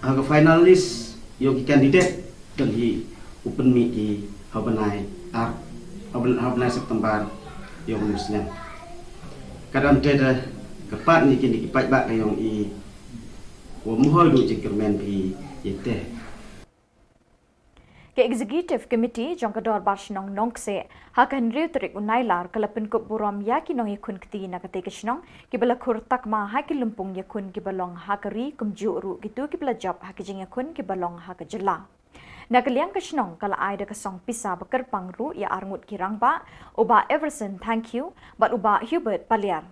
ha ka final list ïong ki candidate, don hi u pynmih ki ha u bnai ar, ha u bnai, ha u bnai September ïong u snem. Ka dang te da kyrpad ïa kine ki paidbah ka ïong i, wa mhoi duh jingkyrmen phi ïa te. Ka Executive Committee jong ka Dorbar Shnong Nongkseh ha ka hynriew tarik u Nailar ka la pynkup burom ïa ki nongïakhun kti na katei ka shnong kiba la khur takma ha ki lympung ïakhun kiba long ha ka ri kumjuh ruh kito kiba la jop ha ki jingïakhun kiba long ha ka jylla. Na ka liang ka shnong ka la ai da ka song pisa ba kyrpang ruh ïa arngut ki rangbah, u Bah Everson Thangkhiew bad u Bah Hubert Paliar.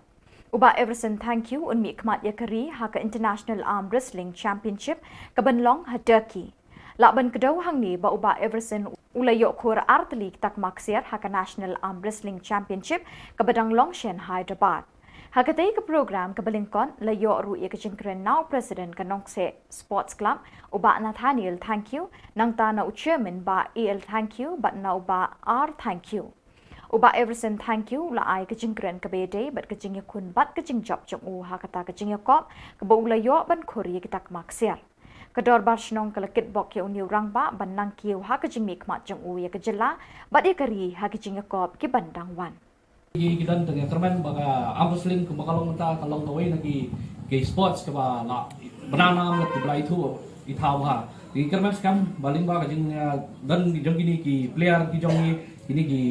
U Bah Everson Thangkhiew un mihkhmat ïa ka ri ha ka International Arm Wrestling Championship kaban long ha Turkey. Lah ban kdew hangne ba u Bah Everson u la ïoh khur ar tylli ki takma ksiar ha ka National Arm Wrestling Championship kaba dang long sha Hyderabad. Ha katei ka program kaba lyngkot la ïoh ruh ïa ka jingkren na u President ka Nongkseh Sports Club, u Bah Nathaniel Thangkhiew, nangta na u Chairman Bah A L Thangkhiew bad na u Bah R Thangkhiew. U Bah Everson Thangkhiew u la ai ka jingkren kaba ïadei bad ka jingïakhun bad ka jingjop jong u ha kata ka jingïakop kaba u la ïoh ban khur ïa ki takma ksiar. Ka Dorbar Shnong ka la kitbok ïa une u rangbah ban nang kiew ha ka jingmihkhmat jong u ïa ka jylla bad ïa ka ri ha ki jingïakop kiban dang wan. Ki, ki don tang ïa kyrmen ba ka arm wrestling kumba ka long mynta ka long kawei na ki, ki sports kaba la bna nam la ki ba la ithuh ithaw bha. Ki kyrmen skhem ba lyngba ka jing, eh, don jong kine ki player ki jong ngi, kine ki,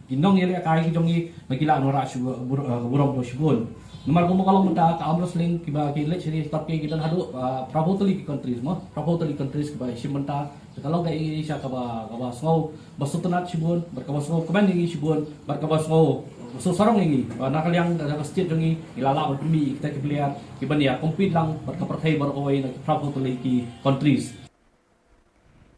ki nongïalehkai ki jong ngi ba ki lah wanrah shu bur-, eh, burom shibun. Namar kumba ka long mynta ka arm wrestling kiba ki leit sha ki stop ki, ki don haduh, eh, phra phew tylli ki countries mo, phra phew tylli countries kiba shim bynta. Ka long ka Asia kaba, kaba sngew ba sngewtynnat shibun, bad kaba sngewkmen ïa ngi shibun, bad kaba sngew ba sngewsarong ïa ngi. Ba na ka liang ka, ka state jong ngi, ngi la lah ban pynmih ïa kita ki player kiban ïa compete lang bad ka pyrthei baroh kawei na ki phra phew tylli ki countries.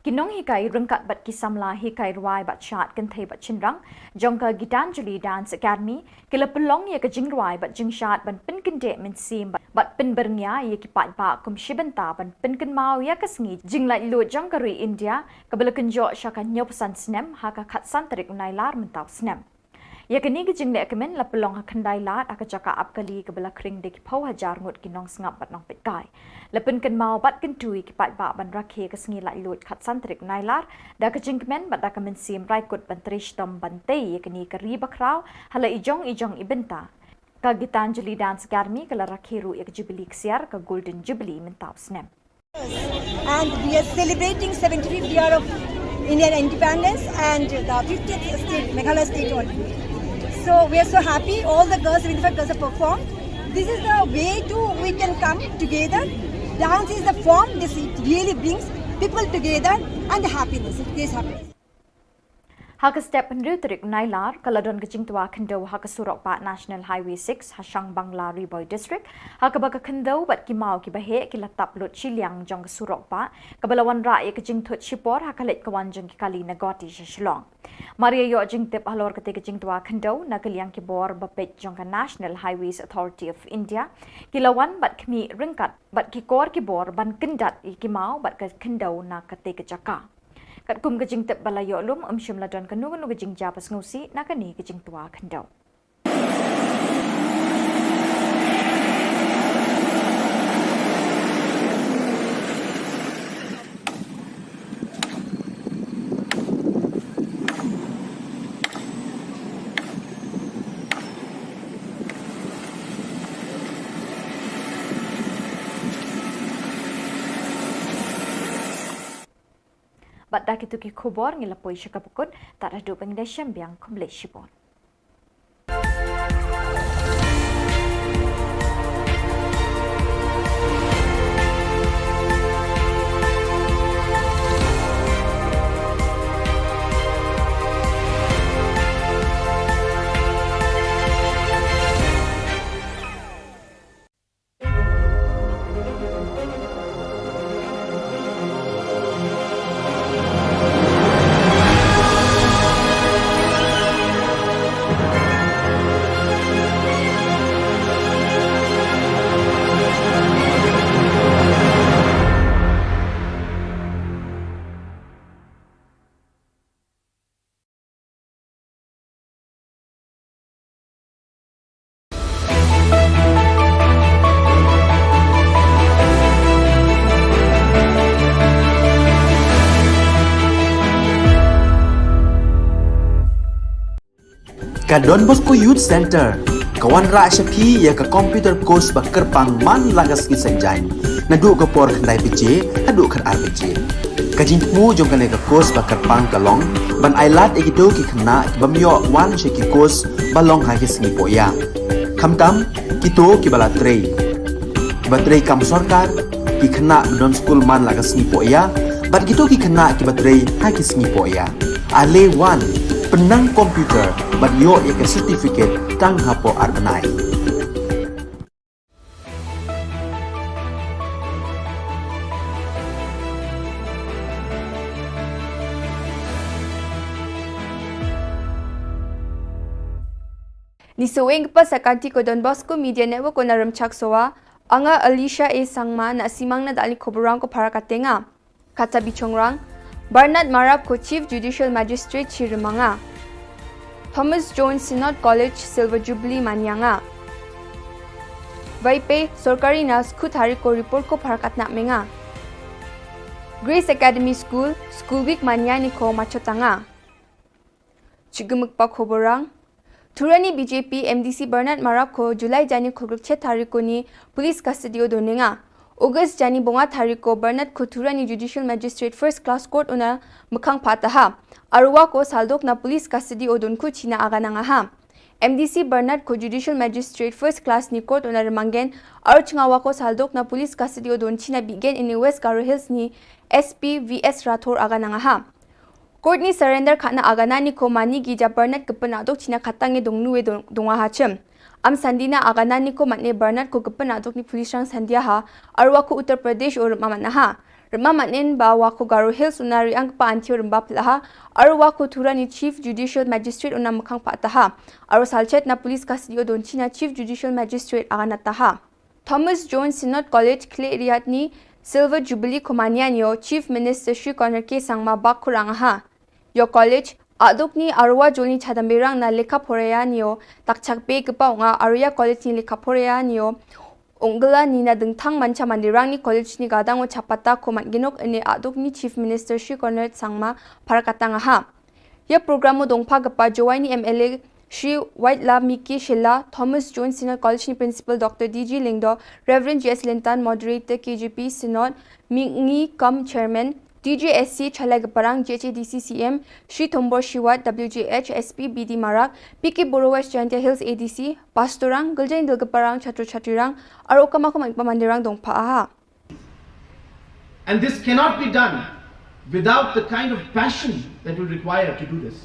Ki nonghikai ryngkat bad ki samla hikai rwai bad shad kynthei bad shynrang jong ka Gitanjali Dance Academy ki la pynlong ïa ka jingrwai bad jingshad ban pynkyndeh mynsiem bad, bad pynbyrngia ïa ki paidbah kum shi bynta ban pynkynmaw ïa ka sngi jinglaitluid jong ka ri India kaba la kynjoh sha ka hynñiewphew san snem ha ka khatsan tarik u Nailar mynta u snem. Ïa kane ka jinglehkmen la pynlong ha Khyndai Lad ha ka jaka ap kali kaba la khring da ki phew hajar ngut ki nongsngap bad nongpeitkai. La pynkynmaw bad kyntu ïa ki paidbah ban rakhe ka sngi laitluid khatsan tarik u Nailar da ka jingkmen bad da ka mynsiem raikut ban trei shitom ban tei ïa kane ka ri bakhraw ha la i jong i jong i bynta. Ka Gitanjali Dance Academy ka la rakhe ruh ïa ka Jubilee ksiar, ka Golden Jubilee mynta u snem. And we are celebrating seventy-fifth year of Indian independence and the fiftieth state, Meghalaya state already. So we are so happy. All the girls, seventy-five girls have performed. This is the way to we can come together. Dance is the form. This, it really brings people together and the happiness. It creates happiness. Ha ka step hynriew tarik u Nailar, ka la don ka jingtwa khyndew ha ka surok bah National Highway six, ha Shangbangla, Ri Bhoi District, ha kaba ka khyndew bad ki maw kiba heh ki la tap lut shiliang jong ka surok bah, kaba la wanrah ïa ka jingthut shipor ha ka leit ka wan jong ki kali na Guwahati sha Shillong. Mar ïa ïoh jingtip halor katei ka jingtwa khyndew, na ka liang ki bor ba peit jong ka National Highways Authority of India ki la wan bad khmih ryngkat bad ki kor ki bor ban kyndat ïa ki maw bad ka khyndew na katei ka jaka. Katkum ka jingtip ba la ïoh lum, ym shym la don kano kano ka jingjia ba sngewsih na kane ka jingtwa khyndew. Bad da kito ki khubor ngi la poi sha kaba kut, tad haduh ban ïashem biang, khublei shibun. Ka Don Bosco Youth Center ka wanrah sha phi ïa ka computer course ba kyrpang man la ka sngi Saitjaiñ, naduh ka por khyndai baje haduh khatar baje. Ka jingthmu jong kane ka course ba kyrpang ka long ban ai lad ïa kito ki khynnah ki bym ïoh wan sha ki course ba long ha ki sngi pohiah. Khamtam kito ki ba la trei, ki ba trei kam sorkar, ki khynnah ba don skul man la ka sngi pohiah, bad kito ki khynnah ki ba trei ha ki sngi pohiah. Ale wan, pynnang computer bad ïoh ïa ka certificate tang hapoh ar bnai. Ni saweng ka pas sa ka article Don Bosco Media Network ko na Rymchak Sowa, anga Alicia A Sangma na simang na dali khoborang ko phara katenga. Kata bichongrang, Bernard Marap ko Chief Judicial Magistrate chi rymanga. Thomas Jones Synod College Silver Jubilee manyanga. Vaipe sorkari na skut hari ko report ko phara katna menga. Grace Academy School, School Week manya ni ko machotanga. Chigimik pa khoborang. Thurani B J P M D C Bernard Marap ko July jani khulgrikchet tari ko ni police custody o doninga. August jani bonga tari ko Bernard ko Thurani Judicial Magistrate First Class Court una mekhang pataha. Arwa ko saldok na police custody o donku china aganangaha. M D C Bernard ko Judicial Magistrate First Class ni court una remanggen, archngawa ko saldok na police custody o don china bigen ini West Garo Hills ni S P V S Rathore aganangaha. Court ni surrender khana agana ni ko mani gi ja Bernard kepena dok china khatang e dong nue dong, donga hachim. Am sandina agana ni ko matne Bernard ko kepena dok ni police rang sandia ha, arwa ko Uttar Pradesh o rema matna ha. Rema matnen ba wa ko Garo Hills una riang pa antio remba pelaha, arwa ko Thurani Chief Judicial Magistrate una mekhang pataha. Arwa salchet na police custody o don china Chief Judicial Magistrate agana taha. Thomas Jones Synod College Khleriat ni Silver Jubilee Khumania nio Chief Minister Shri Conrad K Sangma bak khurang ha. Yo college aduk ni arwa jol ni chadamberang na lekha phoreya nio takchak pe kepa unga arya college ni lekha phoreya nio unggla ni na dengthang mancha mandirang ni college ni gadang o chapata ko mat ginok ene aduk ni Chief Minister Shri Conrad Sangma parakatang ha. Ia program u dongpha kapa Jowai ni M L A Shri Waitla Miki Shilla, Thomas Jones Synod College ni Principal Doctor D G Lyngdoh, Reverend J S Lintan, Moderator K J P Synod, Mingi Kam Chairman, D J S C Chalai Gaparang, J H A D C C M, Shri Thombor Shiwat, W J H S P B D Marak, P K Boro West Jaintia Hills A D C, Pastorang, Giljai Dil Gaparang, Chatro Chatirang, Aro Kama Kama Ipa Mandirang dongpha aha. And this cannot be done without the kind of passion that we require to do this.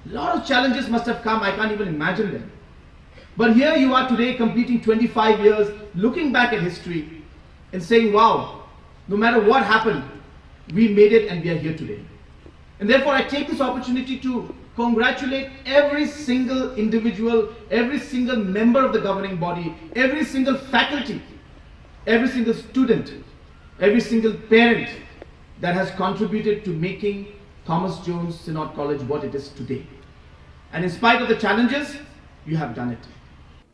A lot of challenges must have come, I can't even imagine them. But here you are today, completing twenty-five years, looking back at history and saying, wow, no matter what happened, we made it and we are here today. And therefore, I take this opportunity to congratulate every single individual, every single member of the governing body, every single faculty, every single student, every single parent that has contributed to making Thomas Jones Synod College what it is today. And in spite of the challenges, you have done it.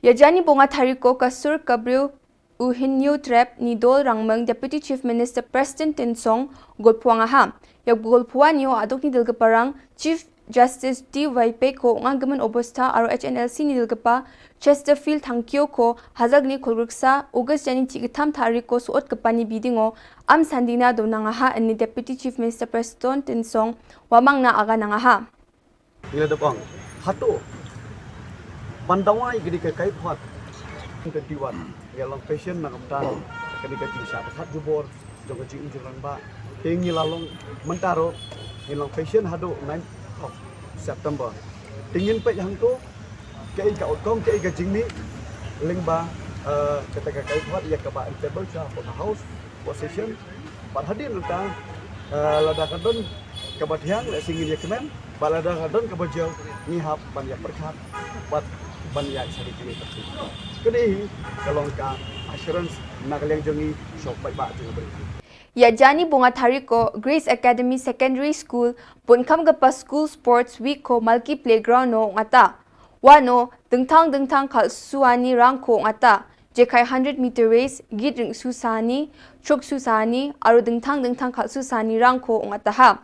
Ia jani bonga thariko ka sur ka briew u Hynñiewtrep ni Dolrangmeng Deputy Chief Minister Prestone Tynsong golphuang aha. Ia golphuang nio aduk ni Dilgaparang Chief Justice D Y Peko nga gimen obostha aro H N L C ni Dilgapa Chesterfield Thangkio ko hazag ni khulgriksa August jani chi ktham thariko suot kepani bidingo am sandina donang aha ni Deputy Chief Minister Prestone Tynsong wamang na aga nang aha. Ngi la dep ong hato ban dawa ïa kane ka kaiphod. Twenty-one ngi la long patient na ka bynta kane ka jingshah ba khat jubor jong ka jingim jong rangbah. Te ngi la long mynta ruh ngi long patient haduh ninth of September. Te ngin peit hangto kaei ka outcome, kaei ka jingmih lyngba kata ka kaiphod ïa kaba en table sha hapoh ka house. Position bad hadien nangta lada ka don kaba thiang lehse ngin ïa kmen bad lada ka don kaba jia ngi hap ban ïa pyrkhat bad ban ïa sari kine. Kane hi ka long ka assurance na ka liang jong ngi sha u paidbah jong ngi. Ïa jani bunga thariko Grace Academy Secondary School bun kham kapa School Sports Week ko Malki Playground no ngata. Wano dengthang dengthang khalsuani rangko ngata. Jekai hundred meter race, git ring susani, chuk susani, aru dengthang dengthang khalsusani rangko ngataha.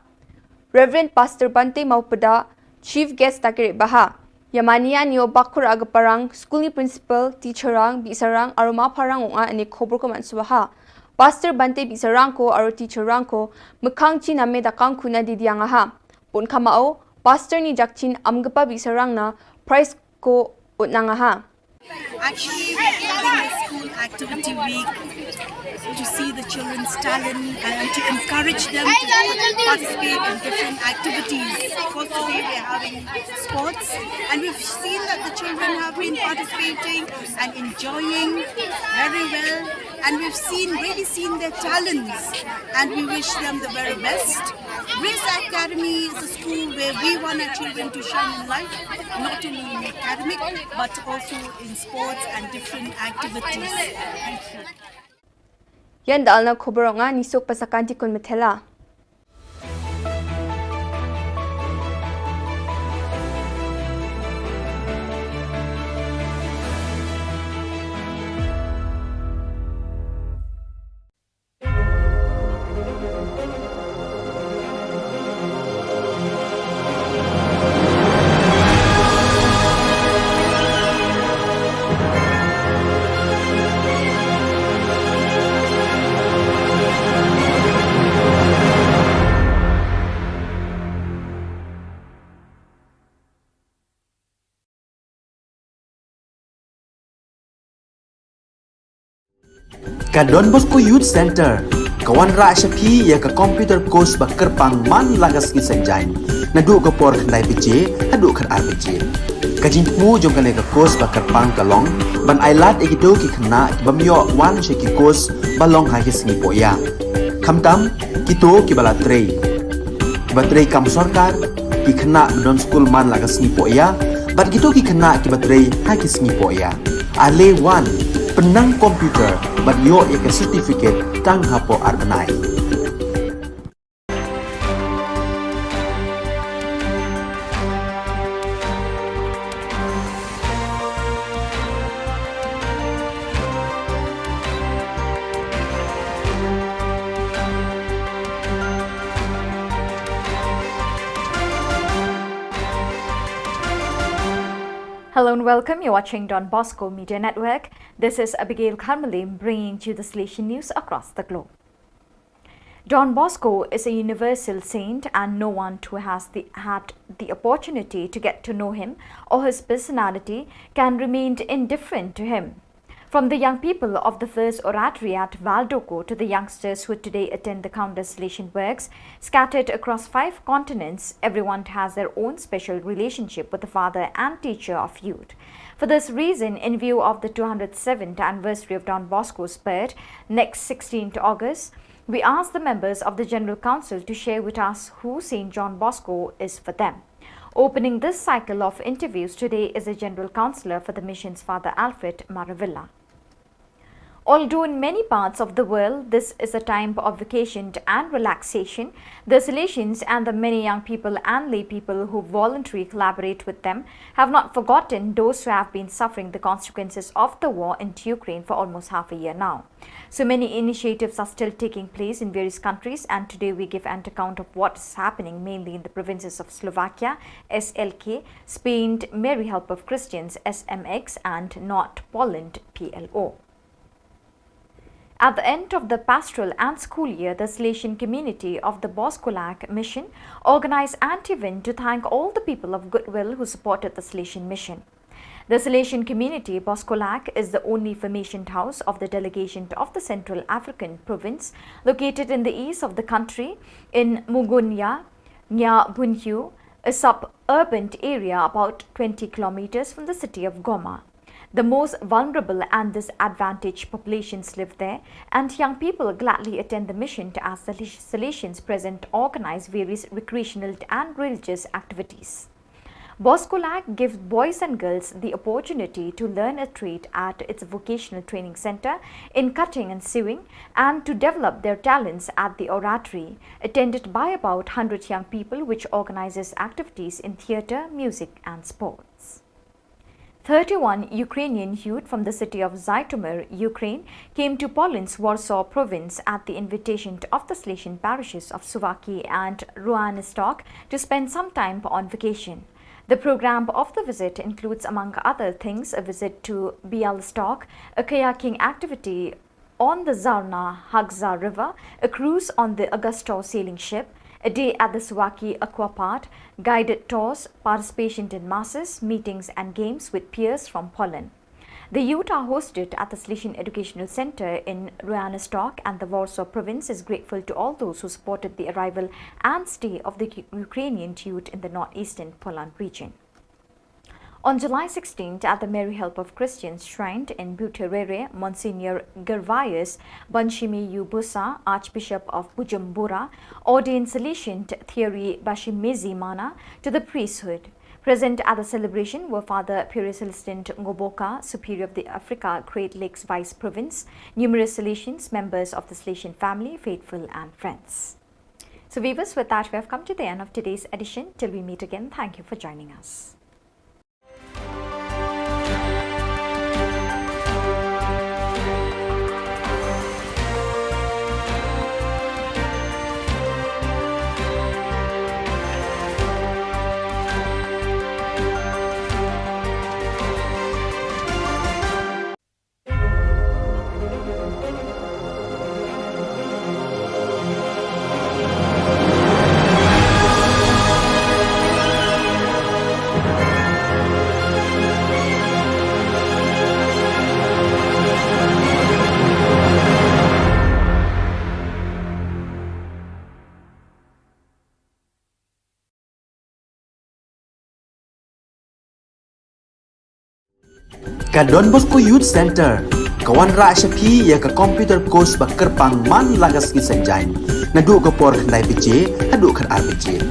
Reverend Pastor Bante Maupada, Chief Guest takere baha. Yamania nio bakur agaparang, school ni principal, teacher rang, bisarang, aru maparang unga ane khobor ko mansubaha. Pastor Bante Bisarang ko aro teacher rang ko, mekang chi name da kang kuna di diang aha. Pun kama o, Pastor ni jak chin am gepa Bisarang na, prize ko utnang aha. Actually, we're holding a school activity week to see the children's talent and to encourage them to participate in different activities. Of course, today we're having sports, and we've seen that the children have been participating and enjoying very well, and we've seen, really seen their talents, and we wish them the very best. Grace Academy is a school where we want our children to shine in life, not only in academic, but also in sports and different activities. Thank you. Yan dal na khubor nga nisuk pasakan tikun metela. Ka Don Bosco Youth Center ka wanrah sha phi ïa ka computer course ba kyrpang man la ka sngi Saitjaiñ, naduh ka por khyndai baje haduh khatar baje. Ka jingthmu jong kane ka course ba kyrpang ka long ban ailad ïa kito ki khynnah ki bym ïoh wan sha ki course ba long ha ki sngi pohïa, khamtam kito kiba la trei, kiba trei kam sorkar, ki khynnah ba don skul man la ka sngi pohïa, bad kito ki khynnah kiba trei ha ki sngi pohïa. Ale wan, pynnang computer bad ïoh ïa ka certificate tang hapoh ar bnai. Hello and welcome. You're watching Don Bosco Media Network. This is Abigail Kharmalim bringing to you the Salesian news across the globe. Don Bosco is a universal saint, and no one who has the, had the opportunity to get to know him or his personality can remain indifferent to him. From the young people of the First Oratory at Valdoko to the youngsters who today attend the countless Salesian works, scattered across five continents, everyone has their own special relationship with the father and teacher of youth. For this reason, in view of the two hundred seventh anniversary of Don Bosco's birth, next sixteenth August, we ask the members of the General Council to share with us who Saint John Bosco is for them. Opening this cycle of interviews today is the General Councillor for the Missions, Father Alfred Maravilla. Although in many parts of the world this is a time of vacation and relaxation, the Salesians and the many young people and lay people who voluntarily collaborate with them have not forgotten those who have been suffering the consequences of the war in Ukraine for almost half a year now. So many initiatives are still taking place in various countries, and today we give an account of what is happening mainly in the provinces of Slovakia, S L K, Spain, Mary Help of Christians, S M X, and North Poland, P L O. At the end of the pastoral and school year, the Salesian community of the Boskolak Mission organized an event to thank all the people of goodwill who supported the Salesian Mission. The Salesian community, Boskolak, is the only formation house of the delegation of the Central African province, located in the east of the country, in Mugunya, Nya Bunhyu, a suburban area about twenty kilometers from the city of Goma. The most vulnerable and disadvantaged populations live there, and young people gladly attend the mission to, as the Salesians present, organize various recreational and religious activities. Boskolak gives boys and girls the opportunity to learn a trade at its vocational training center in cutting and sewing and to develop their talents at the oratory, attended by about hundred young people, which organizes activities in theater, music, and sports. Thirty-one Ukrainian youth from the city of Zhytomyr, Ukraine, came to Poland's Warsaw province at the invitation of the Salesian parishes of Suwałki and Ruanistok to spend some time on vacation. The program of the visit includes, among other things, a visit to Białystok, a kayaking activity On the Zarna Hagza River, a cruise on the Augusto sailing ship, a day at the Suwaki Aqua Park, guided tours, participation in masses, meetings and games with peers from Poland. The youth are hosted at the Sleshin Educational Center in Royalnystok, and the Warsaw province is grateful to all those who supported the arrival and stay of the U-, Ukrainian youth in the northeastern Poland region. On July sixteenth, at the Mary Help of Christians Shrine in Buterere, Monsignor Gervais Banshimi Yubusa, Archbishop of Bujumbura, ordained Salesian Thierry Bashimizi Mana to the priesthood. Present at the celebration were Father Pierre Celestin Ngoboka, Superior of the Africa Great Lakes Vice Province, numerous Salesians, members of the Salesian family, faithful and friends. So viewers, with that, we have come to the end of today's edition. Till we meet again, thank you for joining us. Ka Don Bosco Youth Center ka wanrah sha phi ïa ka computer course ba kyrpang man la ka sngi Saitjaiñ, naduh ka por khyndai baje haduh khatar baje.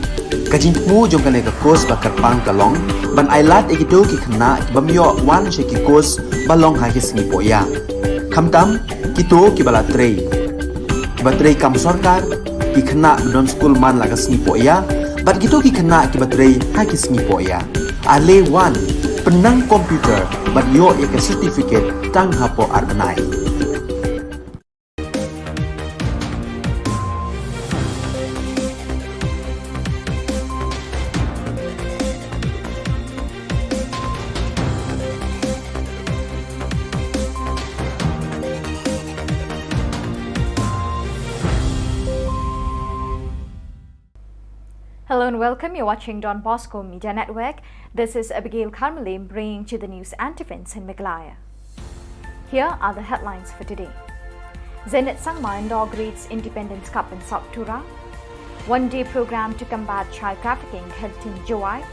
Ka jingthmu jong kane ka course ba kyrpang ka long ban ailad ïa kito ki khynnah ki bym ïoh wan sha ki course ba long ha ki sngi pohïa. Khamtam kito kiba la trei, kiba trei kam sorkar, ki khynnah ba don skul man la ka sngi pohïa, bad kito ki khynnah kiba trei ha ki sngi pohïa. Ale wan, pynnang computer bad ïoh ïa ka certificate tang hapoh ar bnai. Hello and welcome. You're watching Don Bosco Media Network. This is Abigail Karmalim bringing to the news and events in Meghalaya. Here are the headlines for today. Zenith Sangma inaugurates Independence Cup in South Tura. One-day program to combat child trafficking held in Jowai.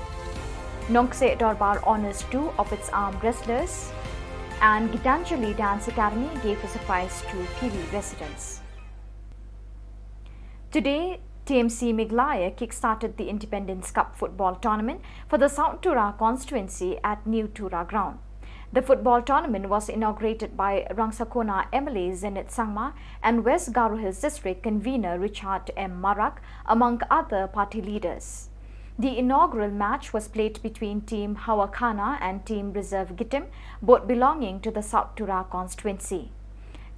Nongkseh Dorbar honors two of its arm wrestlers. And Gitanjali Dance Academy gave a surprise to P V residents. Today, T M C Meghalaya kick-started the Independence Cup football tournament for the South Tura constituency at New Tura ground. The football tournament was inaugurated by Rangsakona M L A Zenith Sangma and West Garo Hills District convener Richard M Marak, among other party leaders. The inaugural match was played between Team Hawakhana and Team Reserve Gitim, both belonging to the South Tura constituency.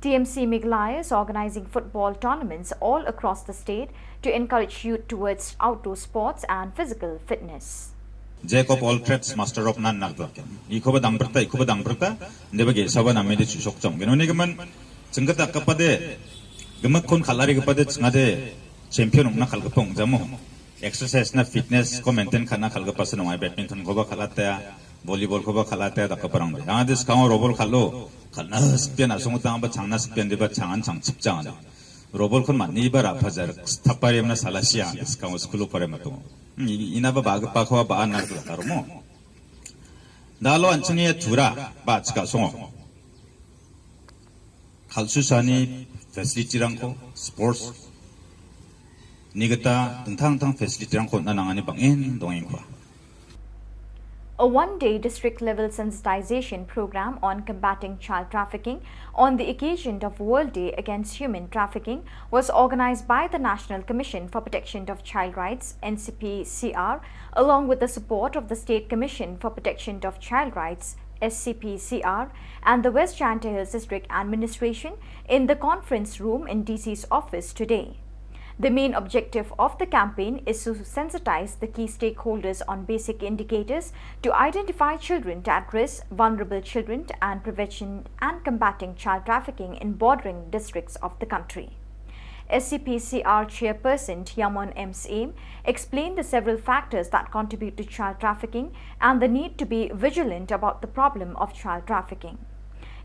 T M C Meghalaya is organizing football tournaments all across the state to encourage youth towards outdoor sports and physical fitness. Jack of all trades, master of none na ka dak. I khuba dang byrta, i khuba dang byrta, nde ba ge saba na me de chu sok chong. Gino ne gaman, chengkata ka pade, gamak khon khalari ka pade, chengade champion na khal ka pong jamo. Exercise na fitness ko maintain khana khal ka pasan wai badminton khuba khalate, volleyball khuba khalate, da ka parang de. Yang dis kang robol khalo, khalna spian asung tang ba changna spian de ba changan chang chip changan. Robol khon mani ba ra phajar thapare mna salasia, dis kang school pare mato. Ina ba ba pa khuba ba na ka romo. Da lo an chang ya tura, ba chika songo. Khalsu sani facility rangko, sports, ni kata tentang tang facility rangko na nangani bangin dongin kwa. A one-day district-level sensitization program on combating child trafficking on the occasion of World Day Against Human Trafficking was organized by the National Commission for Protection of Child Rights, N C P C R, along with the support of the State Commission for Protection of Child Rights, S C P C R, and the West Jaintia Hills District Administration in the conference room in D C's office today. The main objective of the campaign is to sensitize the key stakeholders on basic indicators to identify children at risk, vulnerable children, and prevention and combating child trafficking in bordering districts of the country. S C P C R chairperson Yamon M Syiem explained the several factors that contribute to child trafficking and the need to be vigilant about the problem of child trafficking.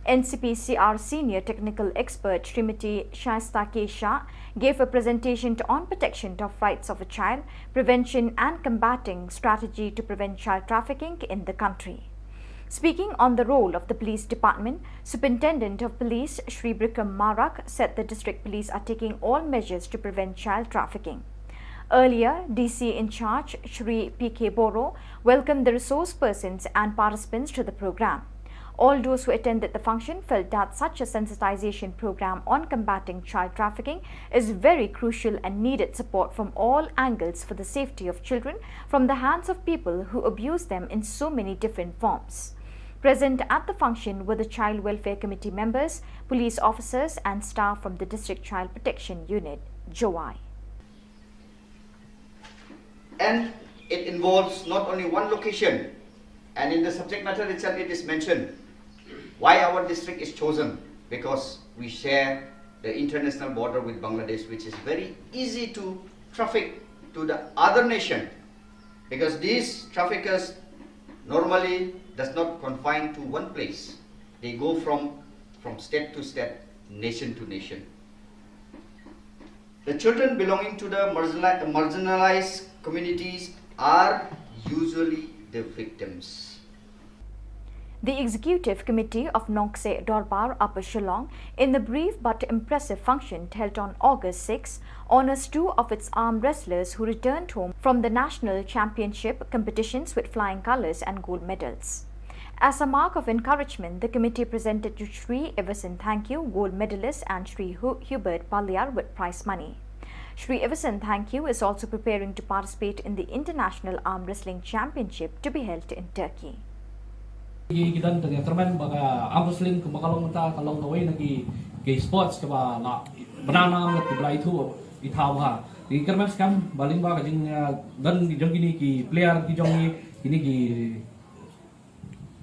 N C P C R senior technical expert Srimati Shaista K Shah gave a presentation to, on protection of rights of a child, prevention and combating strategy to prevent child trafficking in the country. Speaking on the role of the police department, Superintendent of Police Shri Bikram Marak said the district police are taking all measures to prevent child trafficking. Earlier, D C in charge Shri P K Boro welcomed the resource persons and participants to the program. All those who attended the function felt that such a sensitization program on combating child trafficking is very crucial and needed support from all angles for the safety of children from the hands of people who abuse them in so many different forms. Present at the function were the Child Welfare Committee members, police officers, and staff from the District Child Protection Unit, Jowai. And it involves not only one location, and in the subject matter itself it is mentioned why our district is chosen, because we share the international border with Bangladesh, which is very easy to traffic to the other nation, because these traffickers normally does not confine to one place. They go from, from state to state, nation to nation. The children belonging to the marginali-, marginalized communities are usually the victims. The Executive Committee of Nongkseh Dorbar Upper Shillong, in a brief but impressive function held on August six, honors two of its arm wrestlers who returned home from the national championship competitions with flying colours and gold medals. As a mark of encouragement, the committee presented to Shri Everson Thangkhiew, gold medalist, and Shri Hu-, Hubert Paliar with prize money. Shri Everson Thangkhiew is also preparing to participate in the International Arm Wrestling Championship to be held in Turkey. Ki, ki don te ki kyrmen ba ka arm wrestling kumba ka long mynta ka long kawei na ki, ki sports kaba la bna nam ki ba la ithuh ithaw bha. Ki kyrmen skhem ba lyngba ka jing, ah, don jong kine ki player ki jong ngi, kine ki,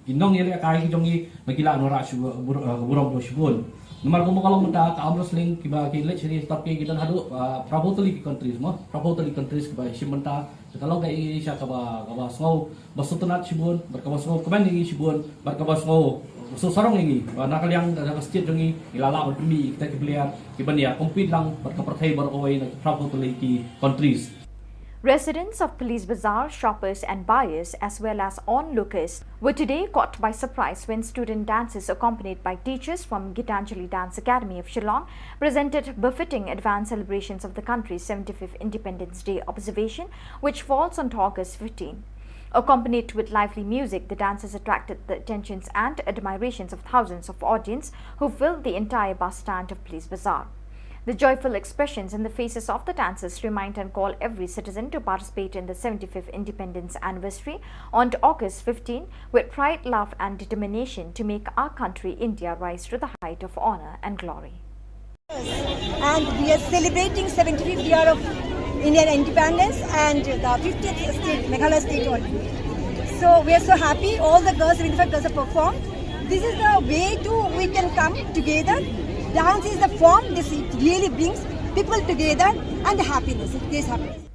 ki nongïalehkai ki jong ngi ba ki lah wanrah shu bur-, ah, burom shibun. Namar kumba ka long mynta ka arm wrestling kiba ki leit sha Turkey ki don haduh, ah, phra phew tylli ki countries mo, phra phew tylli ki countries kiba shim bynta. Te ka long ka Asia kaba, kaba sngew ba sngewtynnat shibun, bad kaba sngewkmen ïa ngi shibun, bad kaba sngew sngewsarong ïa ngi ba na ka liang ka, ka state jong ngi ngi la lah ban pynmih ïa kita ki player kiban ïa compete lang bad ka pyrthei baroh kawei na ki phra phew tylli ki countries. Residents of Police Bazar, shoppers and buyers, as well as onlookers, were today caught by surprise when student dancers accompanied by teachers from Gitanjali Dance Academy of Shillong presented befitting advance celebrations of the country's seventy-fifth Independence Day observation, which falls on August fifteen. Accompanied with lively music, the dancers attracted the attentions and admirations of thousands of audience who filled the entire bus stand of Police Bazar. The joyful expressions in the faces of the dancers remind and call every citizen to participate in the seventy-fifth Independence Anniversary on August fifteen with pride, love and determination to make our country India rise to the height of honour and glory. And we are celebrating seventy-fifth year of Indian independence and the fiftieth state, Meghalaya state only. So we are so happy. All the girls, seventy-five girls have performed. This is the way to we can come together. Dance is the form. This really brings people together and the happiness. It gives happiness.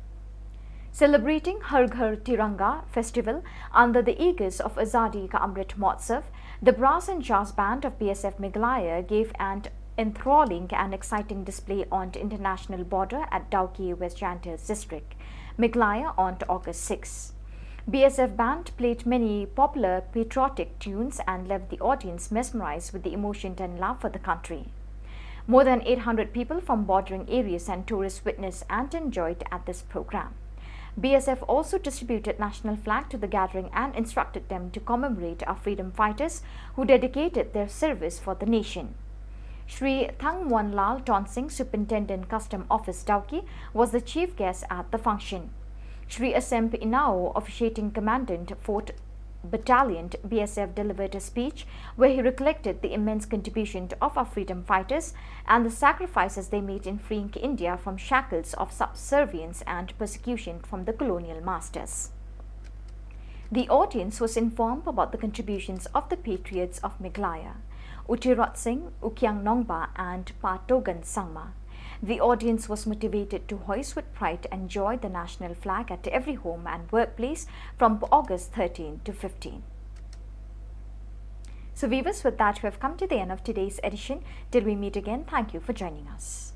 Celebrating Har Ghar Tiranga festival under the aegis of Azadi Ka Amrit Mahotsav, the brass and jazz band of B S F Meghalaya gave an enthralling and exciting display on the international border at Dawki, West Jaintia District, Meghalaya, on August six. B S F band played many popular patriotic tunes and left the audience mesmerized with the emotion and love for the country. More than eight hundred people from bordering areas and tourists witnessed and enjoyed at this program. B S F also distributed national flag to the gathering and instructed them to commemorate our freedom fighters who dedicated their service for the nation. Shri Thangmuanlal Tonsing, Superintendent Custom Office Dawki, was the chief guest at the function. Shri Asemp Inao, officiating commandant Fort Battalion, B S F, delivered a speech where he recollected the immense contribution of our freedom fighters and the sacrifices they made in freeing India from shackles of subservience and persecution from the colonial masters. The audience was informed about the contributions of the patriots of Meghalaya, U Tirot Sing, U Kiang Nongbah, and Pa Togan Sangma. The audience was motivated to hoist with pride and joy the national flag at every home and workplace from August thirteen to fifteen. So, viewers, with that, we have come to the end of today's edition. Till we meet again, thank you for joining us.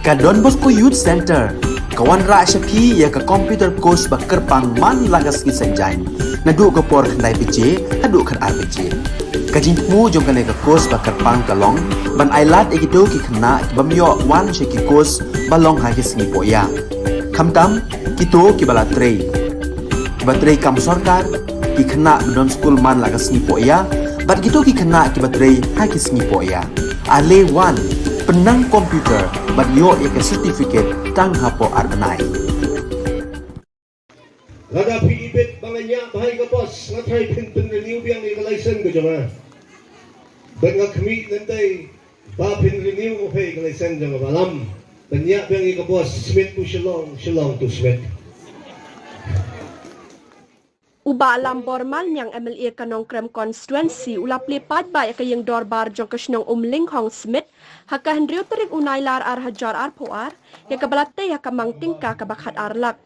Ka Don Bosco Youth Centre ka wanrah sha phi ïa ka computer course ba kyrpang man la ka sngi Saitjaiñ, naduh ka por khyndai baje haduh khatar baje. Ka jingthmu jong kane ka course ba kyrpang ka long ban ailad ïa kito ki khynnah kibym ïoh wan sha ki course ba long ha ki sngi pohïa, khamtam kito kiba la trei, kiba trei kam sorkar, ki khynnah ba don skul man la ka sngi pohïa, bad kito ki khynnah kiba trei ha ki sngi pohïa. Ale wan, pynnang computer bad ïoh ïa ka certificate tang hapoh ar bnai. Lada phi ibit ba nga ñiah bha ïa ka bos, nga tharai phin pynrenew biang ïa ka license ka jong nga. Bad nga khmih lynti ba phin renew mo phi ka license jong nga, Bah Lam. Pynñiah biang ïa ka bos, Smit to Shillong, Shillong to Smit. U Bah Lambor Malmiang, M L A ka Nongkrem Constituency, u la plie paidbah ïa ka ïing dorbar jong ka shnong Umlinghong Smit ha ka hynriew tarik u Nailar ar hajar arphew ar, ïa kaba la tei ha ka mang tyngka kaba khatar lak.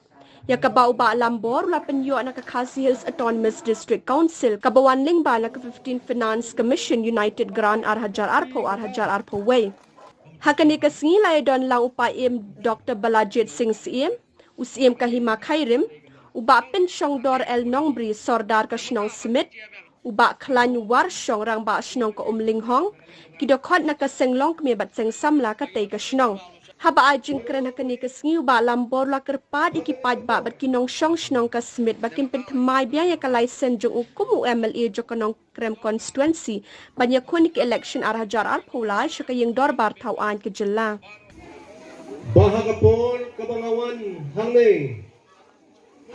Ïa kaba u Bah Lambor u la pynïoh na ka Khasi Hills Autonomous District Council, kaba wan lyngba na ka fifteenth Finance Commission United Grant ar hajar arphew ar hajar arphew wei. Ha kane ka sngi la ïadon lang u Paiem Doctor Balajied Singh Syiem, u Syiem ka Hima Khyrim, u Bah Pynshongdor L Nongbri, Sordar ka shnong Smit, u Bah Khlaiñ Warshong, Rangbah Shnong ka Umlinghong, ki dkhot na ka seng longkmie bad seng samla katei ka shnong. Haba ai jingkren ha kane ka sngi, u Bah Lambor u la kyrpad ïa ki paidbah bad ki nongshong shnong ka Smit ba kin pynthymmai biang ïa ka license jong u kum u M L A jong ka Nongkrem Constituency ban ïakhun ïa ka election ar hajar arphew lai sha ka ïing dorbar thaw aiñ ka jylla. Ba ha ka por kaba nga wan hangne,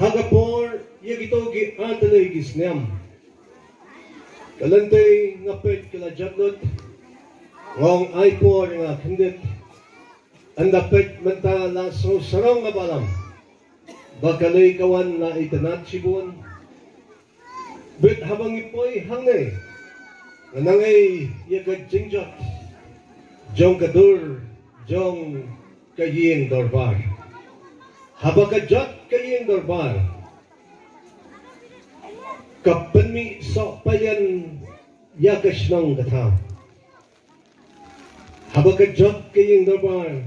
ha ka por ïa kito ki artylli ki snem, ka lynti nga peit ka la jot lut, nga ong ai por ïa nga khyndiat. Ynda peit mynta la sngew sarong, Bah Lam, ba kane ka wan la itynnad shibun. Bad haba ngi poi hangne, nga nang ei ïa ka jingjot jong ka dur jong ka ïing dorbar. Haba ka jot ka ïing dorbar, ka pynmih sohpaian ïa ka shnong ka thaw. Haba ka jot ka ïing dorbar,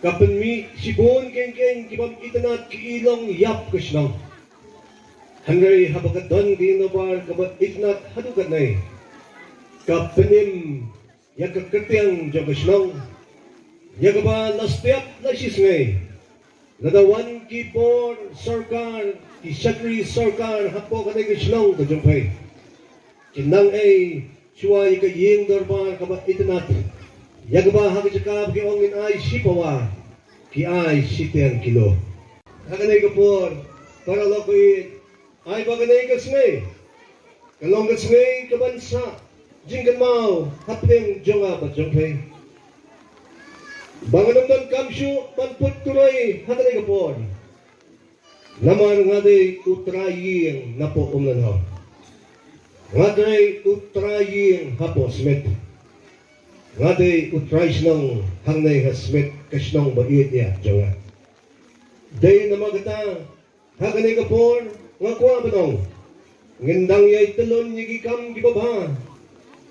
ka pynmih shibun keiñ keiñ ki bym itynnad ki i long ïap ka shnong. Hynrei haba ka don ka ïing dorbar kaba itynnad haduh katne, ka pynim ïa ka kyrteng jong ka shnong, ïa kaba la step la shisngi. Lada wan ki bor sorkar, ki shakri sorkar hapoh kane ka shnong ka jong phi, kin nang ei shuwa ïa ka ïing dorbar kaba itynnad, ïa kaba ha ka jaka ba ki ong ngin ai shi pawa, ki ai shiteng kilo. Ha kane ka por, para lok baieit, ai ba kane ka sngi ka long ka sngi kaban sah jingkynmaw hapdeng jong nga bad jong phi. Ba ngan ym donkam shuh ban put turoi ha kane ka por. Namar nga dei u trai ïing napoh Umlinghong. Nga dei u trai ïing hapoh Smit. Nga dei u trai shnong hangne ha Smit, ka shnong ba ïeit ïa jong nga. Dei namar kata Ha kane ka por nga kwah ban ong, ngin dang ïai tylli ïa ki kam kiba bha.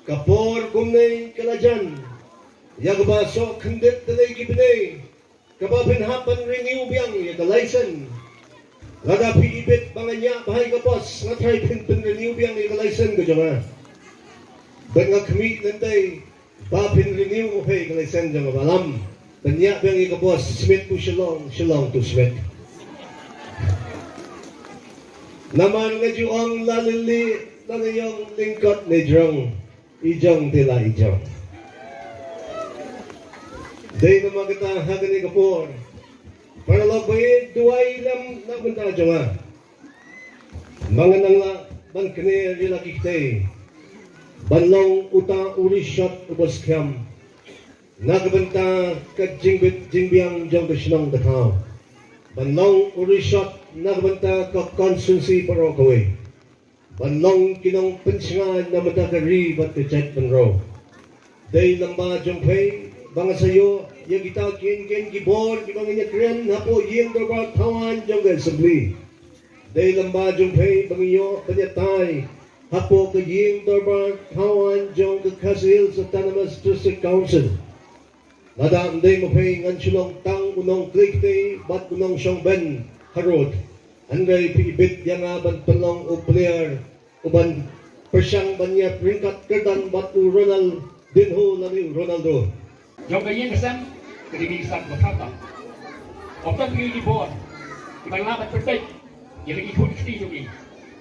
Ka por kumne ka la jan ïa kaba soh khyndiat te ki bnai, kaba phin hap ban renew biang ïa ka license. Lada phi ibit ba nga ñiah bha ïa ka bos, nga tharai phin pynrenew biang ïa ka license ka jong nga. Bad nga khmih lynti ba phin renew mo phi ka license jong nga, ba lam pynñiah biang ïa ka bos, Smit to Shillong, Shillong to Smit. Namar nga ju ong, la lili la ne ïong, lyngkot ne jrong, i jong te la i jong. Dei namar kata ha kane ka por, paralok ba ïeit, duwai lem na bynta jong nga. Ba ngan nang lah ban kner ïa la ki kti ban long uta u rishot uba skhem na ka bynta ka jingbit jingbiang jong ka shnong ka thaw. Ban long u rishot na ka bynta ka constituency baroh kawei. Ban long ki nongpynshngaiñ na ka bynta ka ri bad ka jaitbynriew. Dei lyngba jong phi ba nga sa ïoh ïa kita ki, ki, ki bor kiba ngin ïakren hapoh ïing dorbar thaw aiñ jong ka Assembly. Dei lyngba jong phi ba ngin ïoh ban ïatai hapoh ka ïing dorbar thaw aiñ jong ka Khasi Hills Autonomous District Council. Lada ym dei ma phi, ngan shu long tang u nongklieh kti bad u nongshong bein harud. Hynrei phi ibit ïa nga ban pynlong u player uban pyrshang ban ïa ryngkat kyrdan bad u Ronaldinho lane u Ronaldo. Jong ka ïing ka sem ka dei ka ïing sat ba khamtam. Ym don ki bor kiban lah ban pynbeit ïa la ki khun ki kti jong ngi.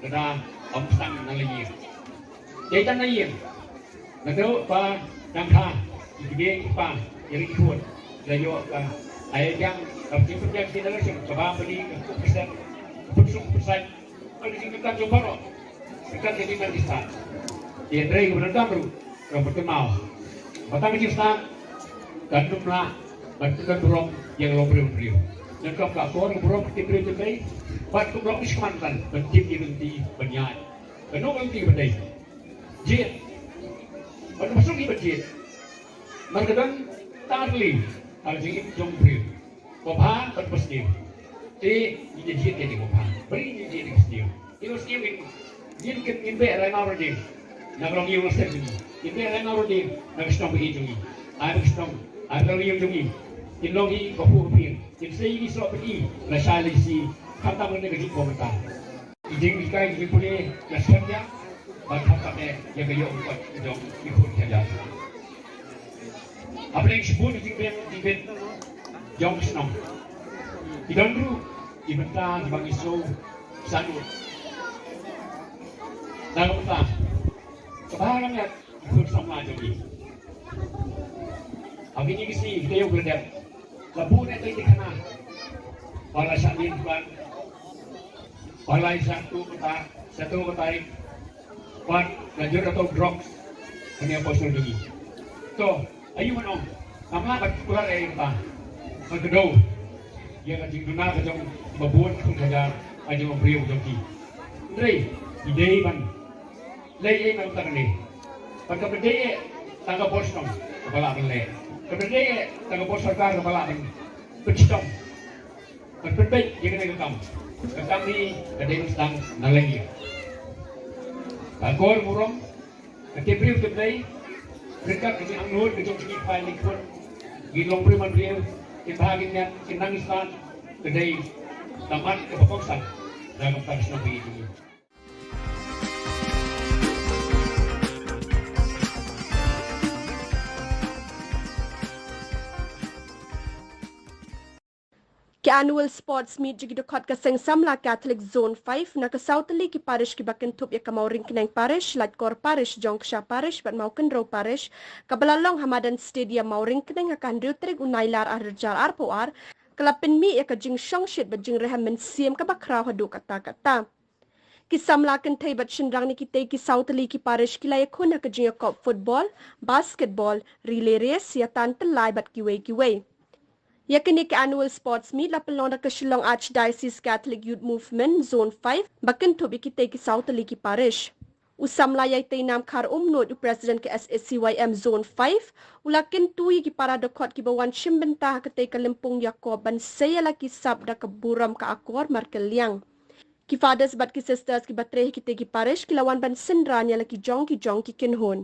Lada ym sdang na la ïing, dei tang na ïing. Naduh ba dang kha ki kmie ki kpa ïa la ki khun, la ïoh ka ai biang ka jingpynbiang generation kaba pynbeit ka khun ka sem, ka pynsuk pynsait. Ka dei ka jingkyrkhu jong baroh. Ka dei ka jingkyrkhu jong baroh. Te hynrei ka ban dang ruh, ka ban kynmaw ba tang ka jingstad kan ym lah ban pyndonkam ïa ka longbriew briew. Nyngkong ka akor ka burom ka tip briew tip dei, bad ka burom ka shikmat kan ban tip ïa ka lynti ban ïaid. Kano ka lynti ban dei? Jied. Ban pynshong ïa ban jied. Mar ka don tang ka lynti ha ka jingim jong briew. Ba bha bad ba sniew. Te ngin ïa jied ïa kaba bha. Balei ngin ïa jied ïa kaba sniew? Ïa kaba sniew ngin, ngin, ngin beh rai mawryndien na ka longïing longsem jong ngi. Ngin beh rai mawryndien na ka shnong ba ïeit jong ngi. Ai ba ka shnong, ai ba ka longïing jong ngi kin long hi kaba pur ba pir. Kin sei ïa ki soh ba ki lashai lashai, khamtam lane ka jingpom mynta. Ki jinghikai, ki jingpule, la skhem ïa, bad khamtam eh ïa ka ïoh ka kot jong ki khun ki kjat. Hapdeng shibun ki jingbiang jingbit jong ka shnong, ki don ruh ki bynta kiba ngi sngewsih. Na ka bynta kaba ha ka miat, ki khun samla jong ngi. Ha kine ki sngi ki taïew ki la dep, la bun eh ki khana ba la shah mih ban, ba la shah tuh kata, shah tuh kata, bad la jur da drugs ha kane ka por shnong jong ngi. To, aïu ban ong, ngam lah ban kular ei ei kata, ban kdew ïa ka jingduna ka jong ba bun ki khun ki kjat, ka jong u briew jong ki. Hynrei ki dei ban leh ei ei na ka bynta kane. Bad kam dei eh tang ka bor shnong kaba lah ban leh. Kam dei eh tang ka bor sorkar kaba lah ban pynshitom, ban pynbeit ïa kane ka kam. Ka kam hi ka dei ban sdang na la ïing. Ka akor burom ka tip briew tip dei, ryngkat ka jingangnud ka jong ki kpa ki khun, ki longbriew manbriew, ki bha ki miat, ki nang ki stad, ka dei ka mat kaba kongsan na ka bynta ka shnong ba ïeit jong ngi. Ki Annual Sports Meet jong ki dkhot ka Seng Samla Catholic Zone five na ka saw tylli ki parish kiba kynthup ïa ka Mawryngkneng Parish, Laitkor Parish, Jongksha Parish bad Mawkynrew Parish, kaba la long ha madan Stadium Mawryngkneng ha ka hynriew tarik u Nailar arhajar arphew ar, ka la pynmih ïa ka jingshongshit bad jingrhem mynsiem kaba khraw haduh katta katta. Ki samla kynthei bad shynrang na kitei ki saw tylli ki parish ki la ïakhun ha ka jingïakop football, basketball, relay race, ïa tan tyllai bad kiwei kiwei. Ïa kane ka Annual Sports Meet la pynlong da ka Shillong Archdiocese Catholic Youth Movement Zone five ba kynthup ïa kitei ki saw tylli ki parish. U samla Ïaitei Namkhar Umnud, u President ka S A C Y M Zone five, u la kyntu ïa ki para dkhot kiba wan shim bynta ha katei ka lympung ïakop ban sei ïa la ki sap da ka burom ka akor markylliang. Ki fathers bad ki sisters kiba trei ha kitei ki parish ki la wan ban synran ïa la ki jong ki jong ki kynhun.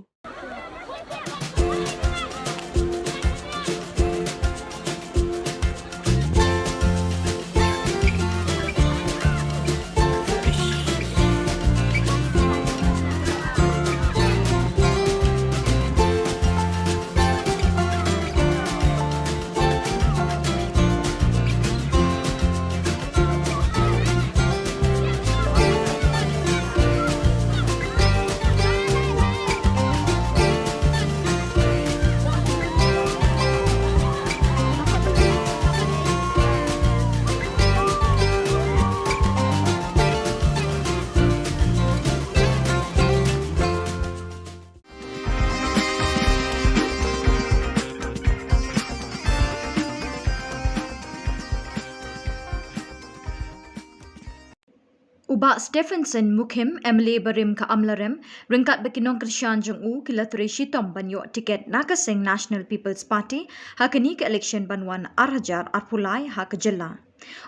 U Bah Stephenson Mukhim, M L A barim ka Amlarem, ryngkat bad ki nongkyrshan jong u ki la trei shitom ban ïoh tiket na ka seng National People's Party ha kane ka election ban wan ar hajar arphew lai ha ka jylla.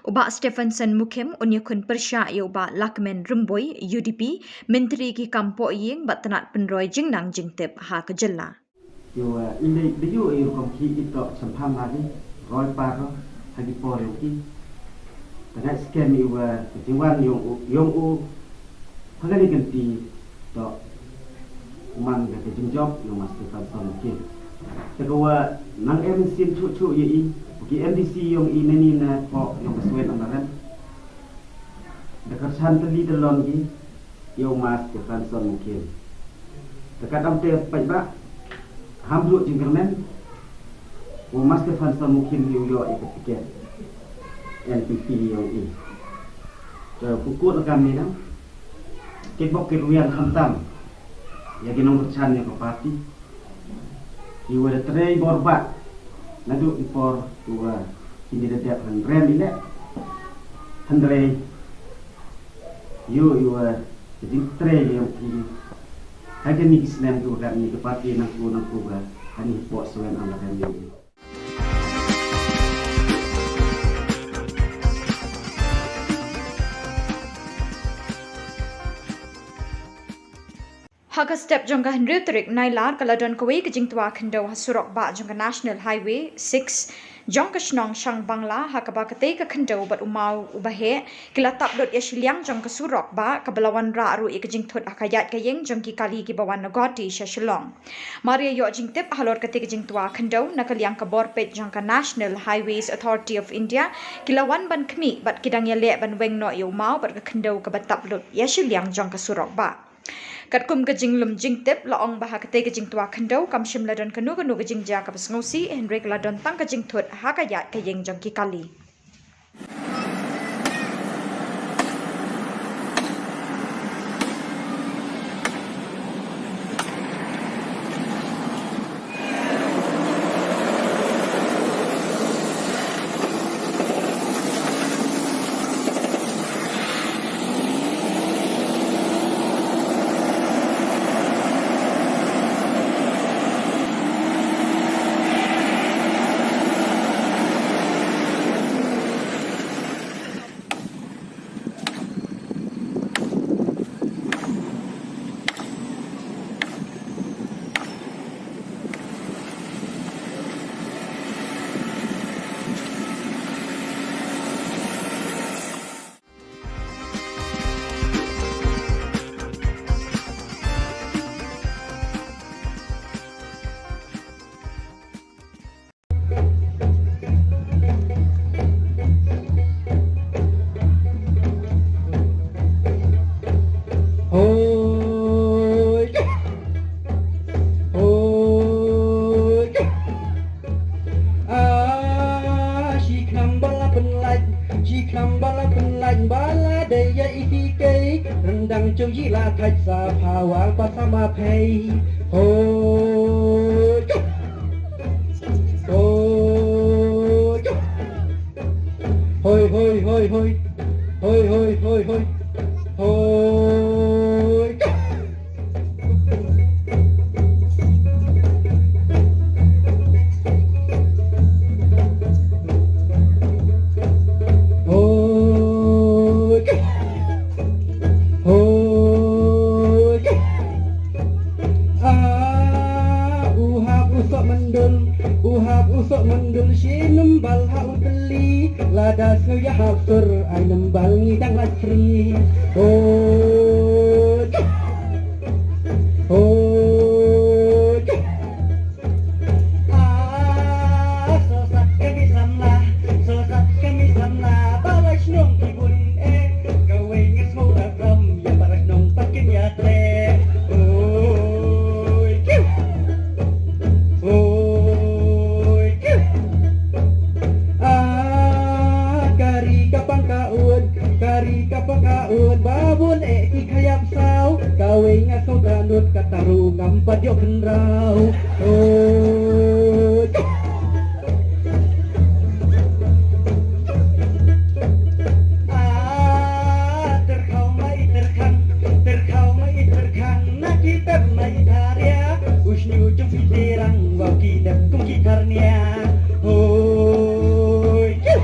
U Bah Stephenson Mukhim un ïakhun pyrshah ïa u Bah Lahkmen Rymbui, U D P, Myntri ki kam pohïing bad tnat pynroi jingnang jingtip ha ka jylla. Ïa u, eh, i lei dei ïa u, eh, rukom ki i tok semphan lagi, roi par ha ki por ïong ki. Tengah skem ïa u, eh, ka jingwan ïong u, ïong u, ha kane ka lynti tok man ka jingjop ïa u Master Stephenson Mukhim. Te ka wa nang em sien chuh chuh ïa i, ki M D C ïong i nani na pok ïong ka Swen Amlarem. Da ka chan tylli tylli ki ïa u Master Stephenson Mukhim. Te ka dang te paidbah ham ruh jingkyrmen u Master Stephenson Mukhim ïa u ïoh ïa ka tiket N P P ïong i. Te pukut la kam ni dang kit bok kit wiang khamtam ïa ki nongkyrshan ïa ka party. Ki wa da trei bor bha naduh ki por ki wa kine da dep hynrem i leh. Hynrei ïoh i wa ka jingtrei ïong ki ha kine ki snem ki wa rem ni ka party nangku nangku ba ha ni pok Swen Amlarem ïong i. Ha ka step jong ka hynriew tarik Nailar ka la don kawei ka jingtwa khyndew ha surok bah jong ka National Highway six jong ka shnong Shangbangla, ha kaba katei ka khyndew bad u maw uba heh ki la tap lut ïa shiliang jong ka surok bah, kaba la wanrah ruh ïa ka jingthut ha ka ïaid ka ïeng jong ki kali kiba wan na Guwahati sha Shillong. Mar ïa ïoh jingtip halor katei ka jingtwa khyndew, na ka liang ka bor peit jong ka National Highways Authority of India ki la wan ban khmih bad ki dang ïaleh ban weng noh ïa u maw bad ka khyndew kaba tap lut ïa shiliang jong ka surok bah. Katkum ka jinglum jingtip la ong ba ha katei ka jingtwa khyndew kam shym la don kano kano ka jingjia kaba sngewsih, hynrei ka la don tang ka jingthut ha ka ïaid ka ïeng jong ki kali. Hoi. Hoi. Ah, shi kham ba la pynlait, shi kham ba la pynlait, ba la dei ïa i hi kei, ryndang jong i la thait sa pha wal pa sa ma phei. Hoi. Hoi. Hoi, hoi, hoi, hoi. Hoi, hoi, hoi, hoi. Hoi. Hoi. Nga sngewthuh nud kata ruh ngam pat ïoh khynraw. Oh. Ah, tyrkhaw ma i tyrkhang, tyrkhaw ma i tyrkhang, na ki tep ma i tharia, u shñiuh jong phi te rang, wa ki tep kum ki tharnia. Hoi, kiu.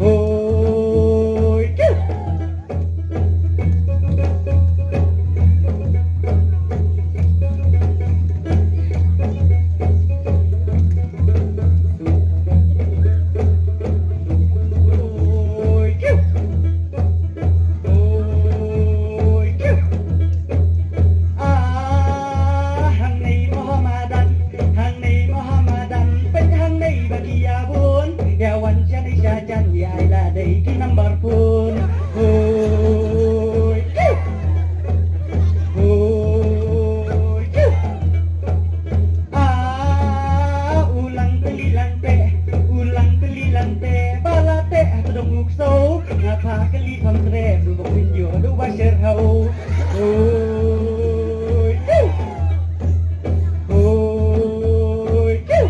Hoi, kiu. Ah, hangne Mohammedan, hangne Mohammedan, peit hangne ba ki ïa bun, ïa wan sha dei sha jan, ïa ai la dei ki nambar phone. Hoi, kiu. Hoi, kiu. Ah, u lang tylli lang teh, u lang tylli lang teh, ba la teh ha tdong u ksew, nga phah kylli pham treh, du bok pynjur, du ba sher ha u. Hoi, kiu. Hoi, kiu.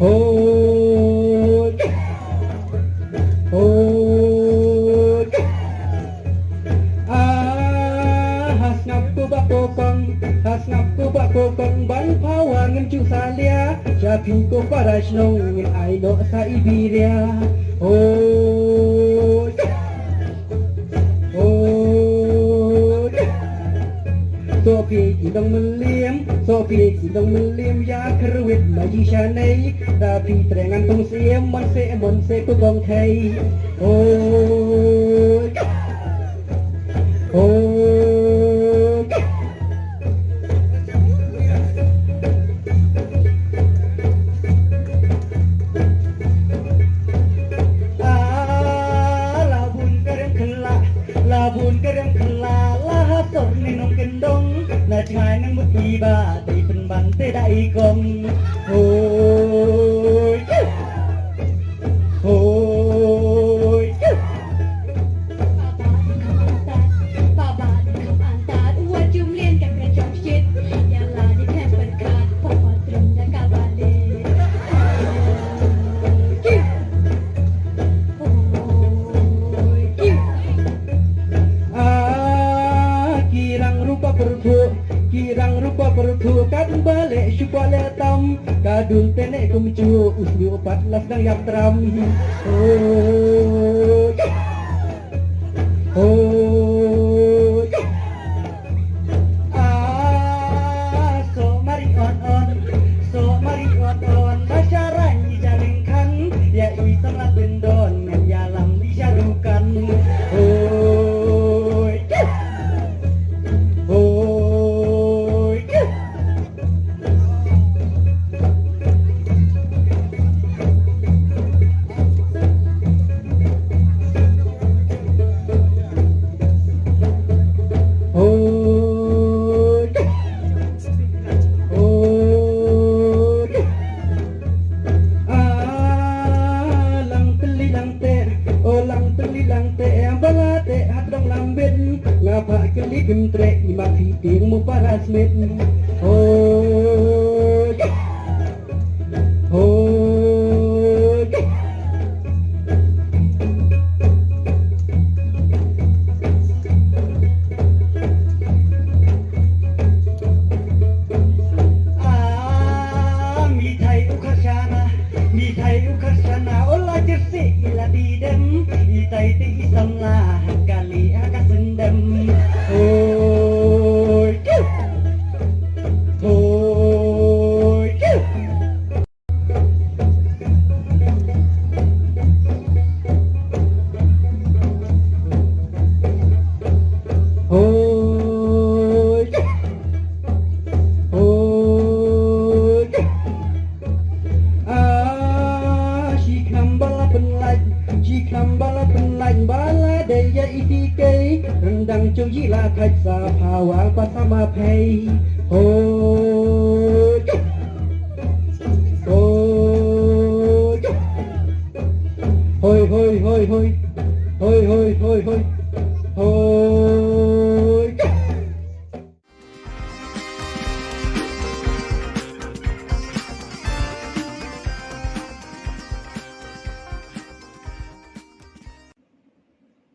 Hoi. Hoi. Ah, ha sngap ko ba ko kong, ha sngap ko ba ko kong, ban phawa ngim ju salia, sha phi ko para shnong, ngin ai noh sa i biria. Hoi. Hoi. Soh phi ki nongmylliam, soh phi ki nongmylliam, ïa kyrwit ma i shanei. Da phi treh ngan tong siem, mon se, mon se ko kong khei. Hoi. Hoi. Ah, la bun ka rem khla, la bun ka rem khla, la ha sor ne nongkyndong, na jngai nang mut i ba, dei pynban te da i kong. Hoi. Hoi. Ah, ki rang rupa pyrthuh, ki rang rupa pyrthuh, kat ba leh shu ba leh tam, ka dul te ne kumjuh, u sniu pat la sdang ïap tram. Hoi. Hoi. Ah, soh mari on on, soh mari on on, ba sha rang i ja lyngkhan, ïa i samla pyndon, men ïalam i sha dukan. Hoi. Hoi. Hoi. Hoi. Ah, lang tylli lang teh, oh lang tylli lang teh, ba la teh ha tdong lambit, nga phah kylli kim treh, i mat hi tieng mu para smit. Hoi. Hoi. Ah, mithai u kharshana, mithai u kharshana, ola jersey ila didem, itai te i samla, ha kali ha ka sendem. Hoi. Hoi. Hoi. Hoi. Ah, shi khnam ba la pynlait, shi khnam ba la pynlait, ba la dei ïa i ti kei, ryndang jong i la thait sa phawa pat sa ma phei. Hoi. Hoi, hoi. Hoi, hoi, hoi, hoi. Hoi.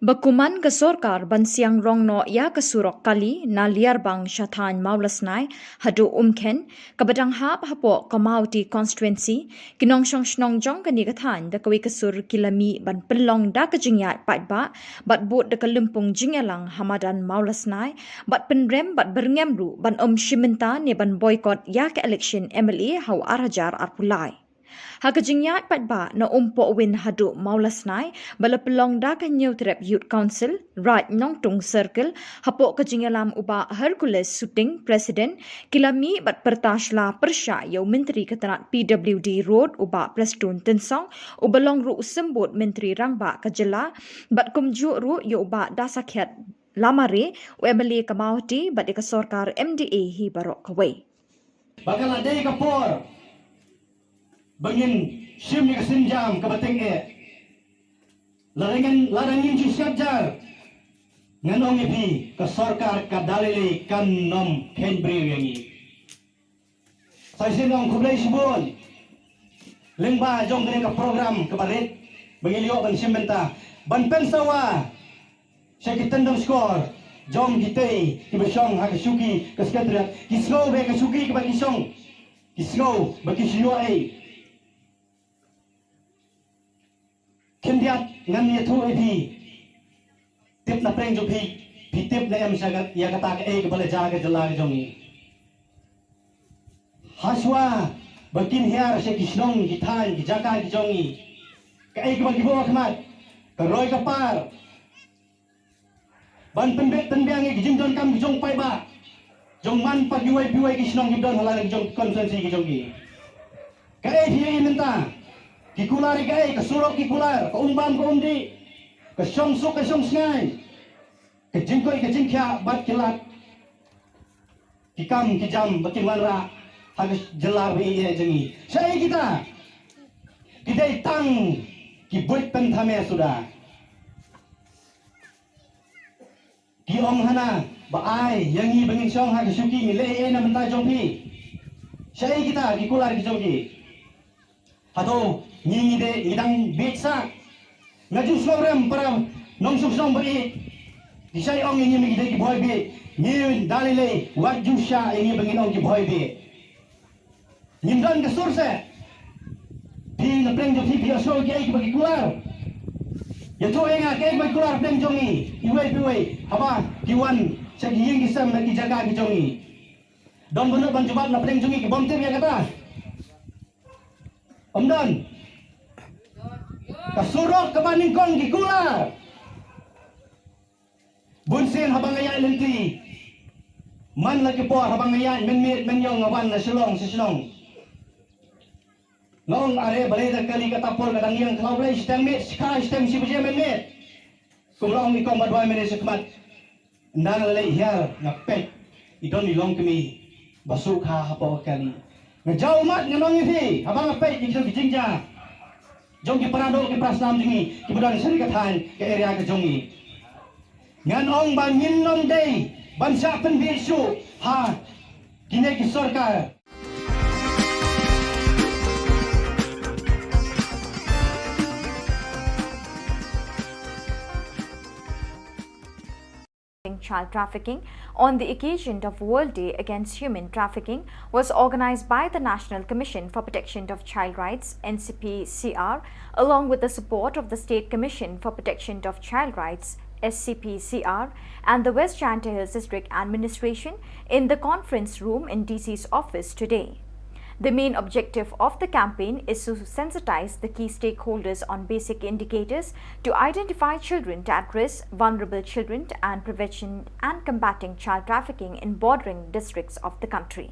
Ba kuman ka sorkar ban siang rong noh ïa ka surok kali na Liarbang sha thaiñ Mawlasnai haduh Umkhen, kaba dang hap hapoh ka Mawhati constituency, ki nongshong shnong jong kane ka thaiñ da kawei ka sur ki la mih ban pynlong da ka jingïaid paidbah bad bud da ka lympung jingïalang ha madan Mawlasnai, bad pynrem bad byrngem ruh ban ym shim bynta ne ban boycott ïa ka election M L A ha u ar hajar arphew lai. Ha ka jingïaid paidbah na Umpohwin haduh Mawlasnai, ba la pynlong da ka Hynñiewtrep Youth Council, Raid Nongtung Circle, hapoh ka jingïalam u Bah Hercules Suting, President, ki la mih bad pyrta sla pyrshah ïa u Myntri ka tnat P W D Road, u Bah Prestone Tynsong, uba long ruh u symbud Myntri Rangbah ka jylla, bad kumjuh ruh ïa u Bah Dasakhiat Lamare, u M L A ka Mawhati, bad ïa ka sorkar M D A hi baroh kawei. Ba ka la dei ka por ba ngin shim ïa ka sienjam kaba tyngeh. Lada ngin, lada ngin ju siat jar, ngan ong ïa phi, ka sorkar ka da lei lei kan ym kheiñ briew ïa ngi. Sa shisien ong khublei shibun lyngba jong kane ka program kaba rit ba ngi la ïoh ban shim bynta ban pynsawa sha ki tyndong shkor jong kitei kiba shong ha ka shuki ka Secretariat. Ki sngew ba ka shuki kaba ki shong, ki sngew ba ki shu ïoh ei. Khyndiat ngan ïathuh ïa phi. Tip na pdeng jong phi, phi tip ne em sha ka, ïa kata kaei kaba la jia ha ka jylla ka jong ngi. Hashwa ba kin hiar sha ki shnong, ki thaiñ, ki jaka ki jong ngi, kaei kaba ki buh ha khmat? Ka roi ka par ban pynbeit pynbiang ïa ki jingdonkam ki jong paidbah jong man pat kiwei kiwei ki shnong ki don ha la ki jong constituency ki jong ki. Kaei phi ïohi mynta? Ki kular ïa kaei? Ka surok ki kular, ka umbam ka umdih, ka shongsuk ka shongsngain, ka jingkoit ka jingkhiah bad ki lad ki kam ki jam ba kin wanrah ha ka jylla ba ïeit jong ngi. Shaei kita? Ki dei tang ki buit pynthame suda. Ki ong hana ba ai ïa ngi ba ngin shong ha ka shuki, ngi leh ei ei na bynta jong phi. Shaei kita ki kular ki jong ki? Hato ngi, ngi dei, ngi dang bieit sah? Nga ju sngewrem para nongshong shnong ba ïeit. Ki shai ong ïa ngi ba ngi dei ki bhoi bieit. Ngi da lei lei wat ju shah ïa ngi ba ngin ong ki bhoi bieit. Ngim don ka sur seh. Phi na pdeng jong phi phi ïohsngew kiei kiba ki kular? Ïathuh ïa nga kiei kiba ki kular pdeng jong ngi, iwei pa iwei, haba ki wan sha ki ïing ki sem bad ki jaka ki jong ngi. Don ba nud ban jubab na pdeng jong ngi ki bym tip ïa kata? Ym don. Ka surok kaba nyngkong ki kular. Bun sien haba nga ïaid lynti, man la ki por haba nga ïaid mynmiet mynïong nga wan na Shillong sha shnong, nga ong are balei da kali kata por ka dang ïeng khlaw, balei shiteng miet, shikha shiteng shi baje mynmiet. Kum la ong i kong ba duwai mynne shakhmat, ynda nga la leit hiar nga peit i don i longkmie ba sukha hapoh ka kali. Nga jaw ummat ngan ong ïa phi, haba nga peit ïa kito ki jingjia jong ki para doh ki para snam jong ngi kiba don sha ka thaiñ ka area ka jong ngi, ngan ong ba ngin ym dei ban shah pynbieit shuh ha kine ki sorkar. Child trafficking on the occasion of World Day Against Human Trafficking was organized by the National Commission for Protection of Child Rights, N C P C R, along with the support of the State Commission for Protection of Child Rights, S C P C R, and the West Jaintia Hills District Administration in the conference room in D C's office today. The main objective of the campaign is to sensitize the key stakeholders on basic indicators to identify children at risk, vulnerable children, and prevention and combating child trafficking in bordering districts of the country.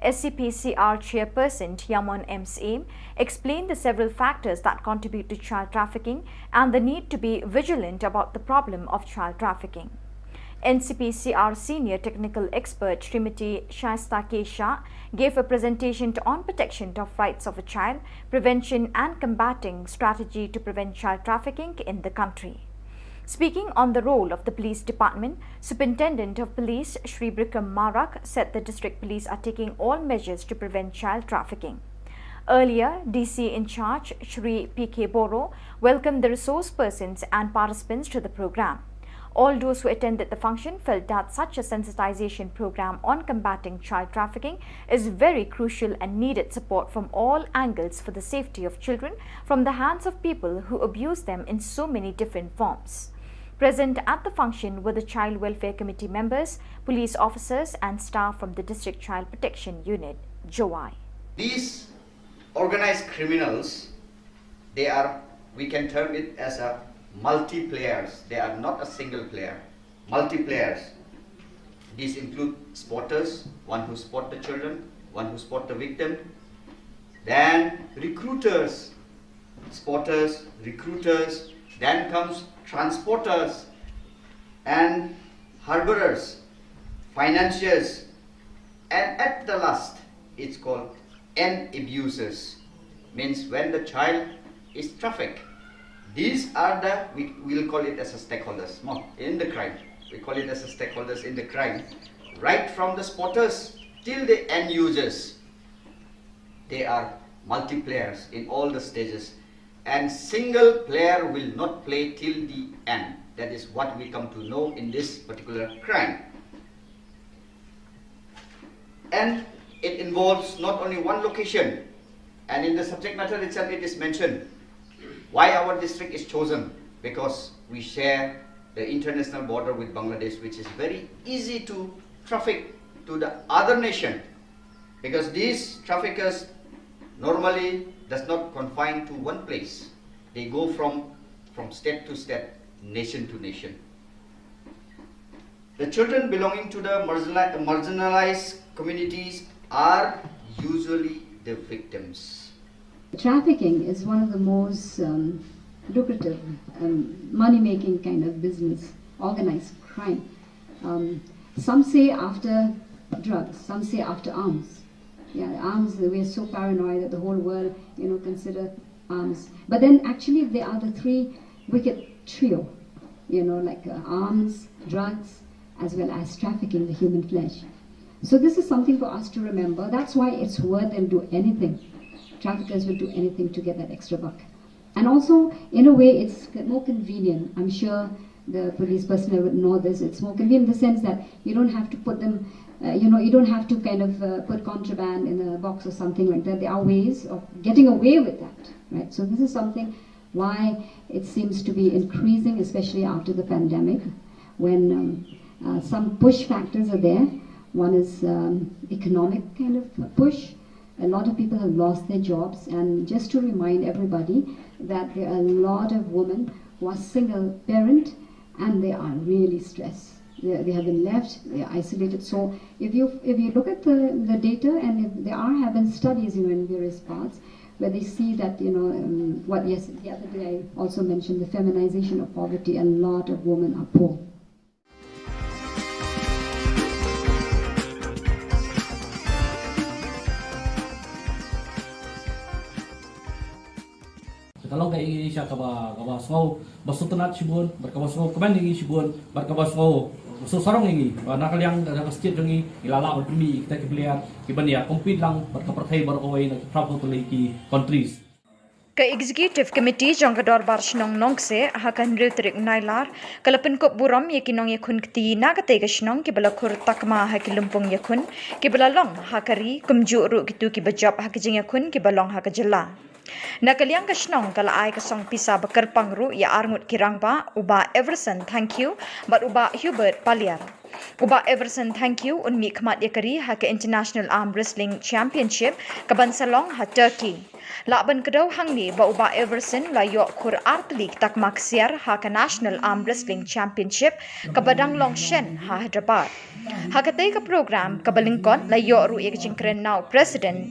S C P C R chairperson Tiamon M Syiem explained the several factors that contribute to child trafficking and the need to be vigilant about the problem of child trafficking. N C P C R senior technical expert Srimati Shaista K Shah gave a presentation to, on protection of rights of a child, prevention and combating strategy to prevent child trafficking in the country. Speaking on the role of the police department, Superintendent of Police Shri Bikram Marak said the district police are taking all measures to prevent child trafficking. Earlier, D C in charge Shri P K Boro welcomed the resource persons and participants to the program. All those who attended the function felt that such a sensitization program on combating child trafficking is very crucial and needed support from all angles for the safety of children from the hands of people who abuse them in so many different forms. Present at the function were the Child Welfare Committee members, police officers, and staff from the District Child Protection Unit, Jowai. These organized criminals, they are, we can term it as a multi-players. They are not a single player, multi-players. These include spotters, one who spot the children, one who spot the victim, then recruiters, spotters, recruiters, then comes transporters and harborers, financiers, and at the last, it's called end abusers. Means when the child is trafficked, these are the, we will call it as a stakeholders, no, in the crime. We call it as a stakeholders in the crime. Right from the spotters till the end users, they are multiplayers in all the stages. And single player will not play till the end. That is what we come to know in this particular crime. And it involves not only one location, and in the subject matter itself it is mentioned why our district is chosen, because we share the international border with Bangladesh, which is very easy to traffic to the other nation, because these traffickers normally does not confine to one place. They go from, from state to state, nation to nation. The children belonging to the marginali-, marginalized communities are usually the victims. Trafficking is one of the most um, lucrative, um, money making kind of business, organized crime. Um, some say after drugs, some say after arms. Yeah, arms, we're so paranoid that the whole world, you know, consider arms. But then actually, they are the three wicked trio, you know, like uh, arms, drugs, as well as trafficking the human flesh. So this is something for us to remember. That's why it's worth, they'll do anything. Traffickers will do anything to get that extra buck. And also, in a way, it's more convenient. I'm sure the police personnel would know this. It's more convenient in the sense that you don't have to put them, uh, you know, you don't have to kind of uh, put contraband in a box or something like that. There are ways of getting away with that, right? So this is something why it seems to be increasing, especially after the pandemic, when um, uh, some push factors are there. One is um, economic kind of push. A lot of people have lost their jobs, and just to remind everybody that there are a lot of women who are single parent and they are really stressed. They, they have been left, they are isolated. So if you if you look at the, the data, and if there are have been studies, you know, in various parts where they see that, you know, um, what, yes, the other day I also mentioned the feminization of poverty. A lot of women are poor. Ka long ka ïing sha kaba, kaba sngew ba sngewtynnat shibun, bad kaba sngewkmen ïa ngi shibun, bad kaba sngew sngewsarong ïa ngi ba na ka liang ka state jong ngi ngi la lah ban pynmih ïa kita ki player kiban ïa compete lang bad ka pyrthei baroh kawei na ki phra phew tylli ki countries. Ka Executive Committee jong ka Dorbar Shnong Nongkseh ha ka hynriew tarik Nailar ka la pynkup burom ïa ki nongïakhun kti na katei ka shnong kiba la khur takma ha ki lympung ïakhun kiba la long ha ka ri, kumjuh ruh kito kiba jop ha ki jingïakhun kiba long ha ka jylla. Na ka liang ka shnong ka la ai ka song pisa ba kyrpang ruh ïa arngut ki rangbah, u Bah Everson Thangkhiew bad u Bah Hubert Paliar. U Bah Everson Thangkhiew un mihkhmat ïa ka ri ha ka International Arm Wrestling Championship kaban sa long ha Turkey. Lah ban kdew hangne ba u Bah Everson la ïoh khur ar tylli ki takma ksiar ha ka National Arm Wrestling Championship kaba dang long shen ha Hyderabad. Ha katei ka program kaba lyngkot la ïoh ruh ïa ka jingkren na u President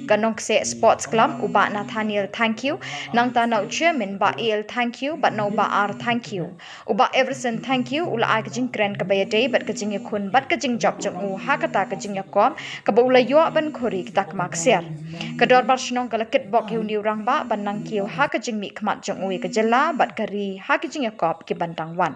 Ka Nongkseh Sports Club, u Bah Nathaniel Thangkhiew, nangta na u Chairman Bah A L Thangkhiew bad na u Bah R Thangkhiew. U Bah Everson Thangkhiew u la ai ka jingkren kaba ïadei bad ka jingïakhun bad ka jingjop jong u ha kata ka jingïakop kaba u la ïoh ban khuri kita ki mak ksiar. Ka Dorbar Shnong ka la kitbok ïa une u rangbah ban nang kiew ha ka jingmihkhmat jong u ïa ka jylla bad ka ri ha ki jingïakop ki ban dang wan.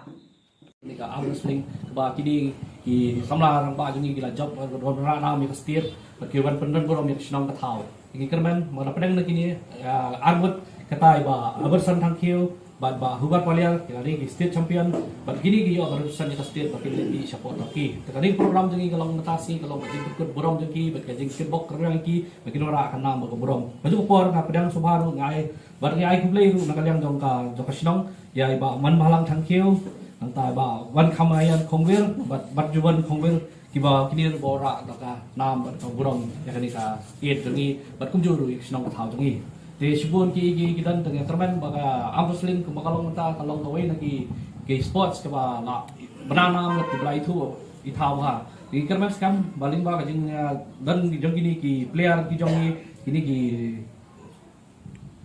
Kane ka arm wrestling kaba kine ki samla rangbah jong ngi ki la jop, eh, don rah nam ïa ka state bad ki wan pynrem burom ïa ka shnong ka thaw. Ngi kyrmen ba la pdeng na kine, eh, arngut, kata i Bah Everson Thangkhiew bad Bah Hubert Paliar, ki la dei ki state champion bad kine ki ïoh ban represent ïa ka state ba ki leit shapoh Turkey. Te kane ka program jong ngi ka long mynta sngi ka long ka jingpynkut burom jong ki bad ka jingkitbok kyrpang ïa ki ba kin wanrah ka nam bad ka burom. Ka juh ka por nga pdiang sngewbha ruh nga ai bad ngi ai khublei ruh na ka liang jong ka, jong ka shnong, ïa i Bah Manbhalang Thangkhiew, nangta i Bah Wankhamaïan Khongwir bad Batjuban Khongwir, kiba kine ruh ba wanrah da ka nam bad ka burom ïa kane ka state jong ngi bad kumjuh ruh ïa ka shnong ka thaw jong ngi. Te shibun ki, ki, ki don, te nga kyrmen ba ka arm wrestling kumba ka long mynta ka long kawei na ki, ki sports kaba la bna nam bad kiba la ithuh ithaw bha. Te ngi kyrmen skhem ba lyngba ka jing, eh, don jong kine ki player ki jong ngi, kine ki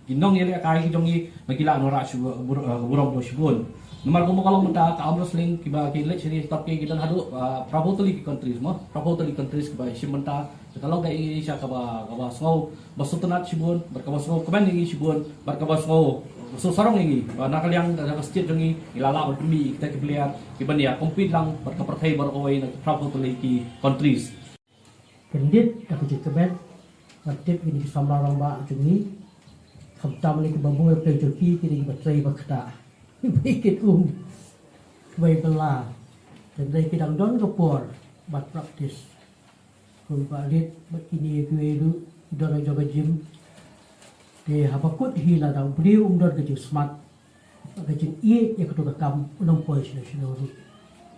ki nongïalehkai ki jong ngi ba ki lah wanrah shu bur-, eh, burom da shibun. Namar kumba ka long mynta ka arm wrestling kiba ki leit sha Turkey ki don haduh, eh, phra phew tylli ki countries mo, phra phew tylli countries kiba shim bynta. Te ka long ka Asia kaba, kaba sngew ba sngewtynnat shibun bad kaba sngewkmen ïa ngi shibun bad kaba sngew, eh, sngewsarong ïa ngi ba na ka liang ka, ka state jong ngi ngi la lah ban pynmih kita ki player ki ban ïa compete lang bad ka pyrthei baroh kawei na ki phra phew tylli ki countries. Kyndit da ka jingkmen ban tip ïa kine ki samla rangbah jong ngi, khamtam lei kiba bun, peit jong ki, ki dei kiba trei ba ktah, ba ïa kit um, ba ïa bylla. Te hynrei ki dang don ka por ban practice. Kumba leit bad kine kiwei ruh ki don ha jong ka gym. Te haba kut hi, lada u briew um don ka jingsmat, ka jingïeit ïa kato ka kam, un ym poi shano shano ruh.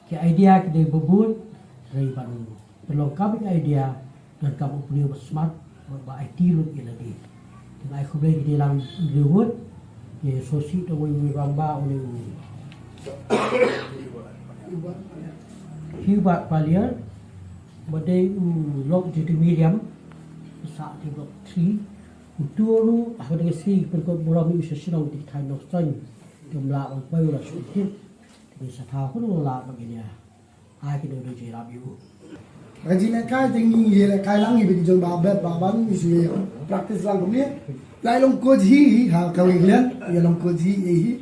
Ki idea ki dei ba bun, hynrei ban pynlong kam ïa ka idea donkam u briew ba smat, ba, ba aiti lut ïa lade. Te nga ai khublei kine lang u briew, te sngewsih da uwei u rangbah, une u Hubert Paliar, ba dei u lok jong i Miriam, sah jong i Block three. Uto ruh ha kane ka sngi ki pynkut burom ïa u sha shnong, te ki thaiñ Nongstoiñ kim lah ban poi, u la shu tip. Te ngi sa thaw kumno lah ban ïa, ai kine ruh jingïarap ïa u. Ka jinglehkai te ngi ïalehkai lang, ngi bit jong ba bet ba ban, ngi shu ïa practice lang kumne. La ïa long coach hi ha kawei ka liang, ïa long coach hi, ïa hi.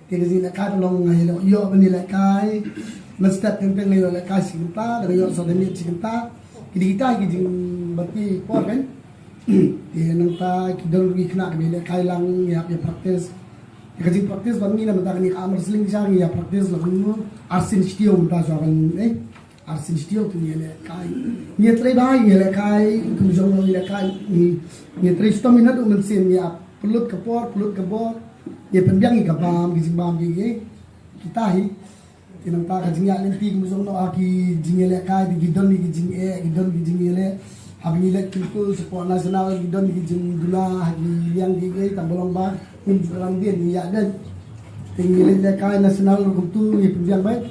Te ka jinglehkai ka long nga ïa long ïoh ban ïalehkai. Mynstep teng teng nga ïoh lehkai shi kynta, da nga ïoh sa da miet shi kynta. Ki dei kita ki jingbati por kan. Te nangta ki don ruh ki khynnah kiba ïalehkai lang, ïa, ïa practice. Te ka jingpractice bad ngi na mynta kane ka arm wrestling, sha ngi ïa practice la kumno, arsien shi taïew mynta shuwa ban, eh. Arsien shi taïew te ngi ïalehkai. Ngi ïatrei bha, ngi ïalehkai, kum jong ngi ïalehkai, ngi, ngi ïatrei shitom, ngi naduh mynsiem, ngi ïa pynlut ka por, pynlut ka bor, ngi ïa pynbiang ïa ka bam, ki jingbam, ki, ki, kita hi. Te nangta ka jingïaid lynti kum jong ngi ha ki jingïalehkai, te ki don ki jingeh, ki don ki jingïaleh. Haba ngi leit kumto shapoh national, ki don ki jingduna ha ki liang ki, ki, tang ba long ba ngim ju ïalam dien, ngi ïaid leit. Te ngi leit lehkai national ruh kumto, ngi pynbiang beit.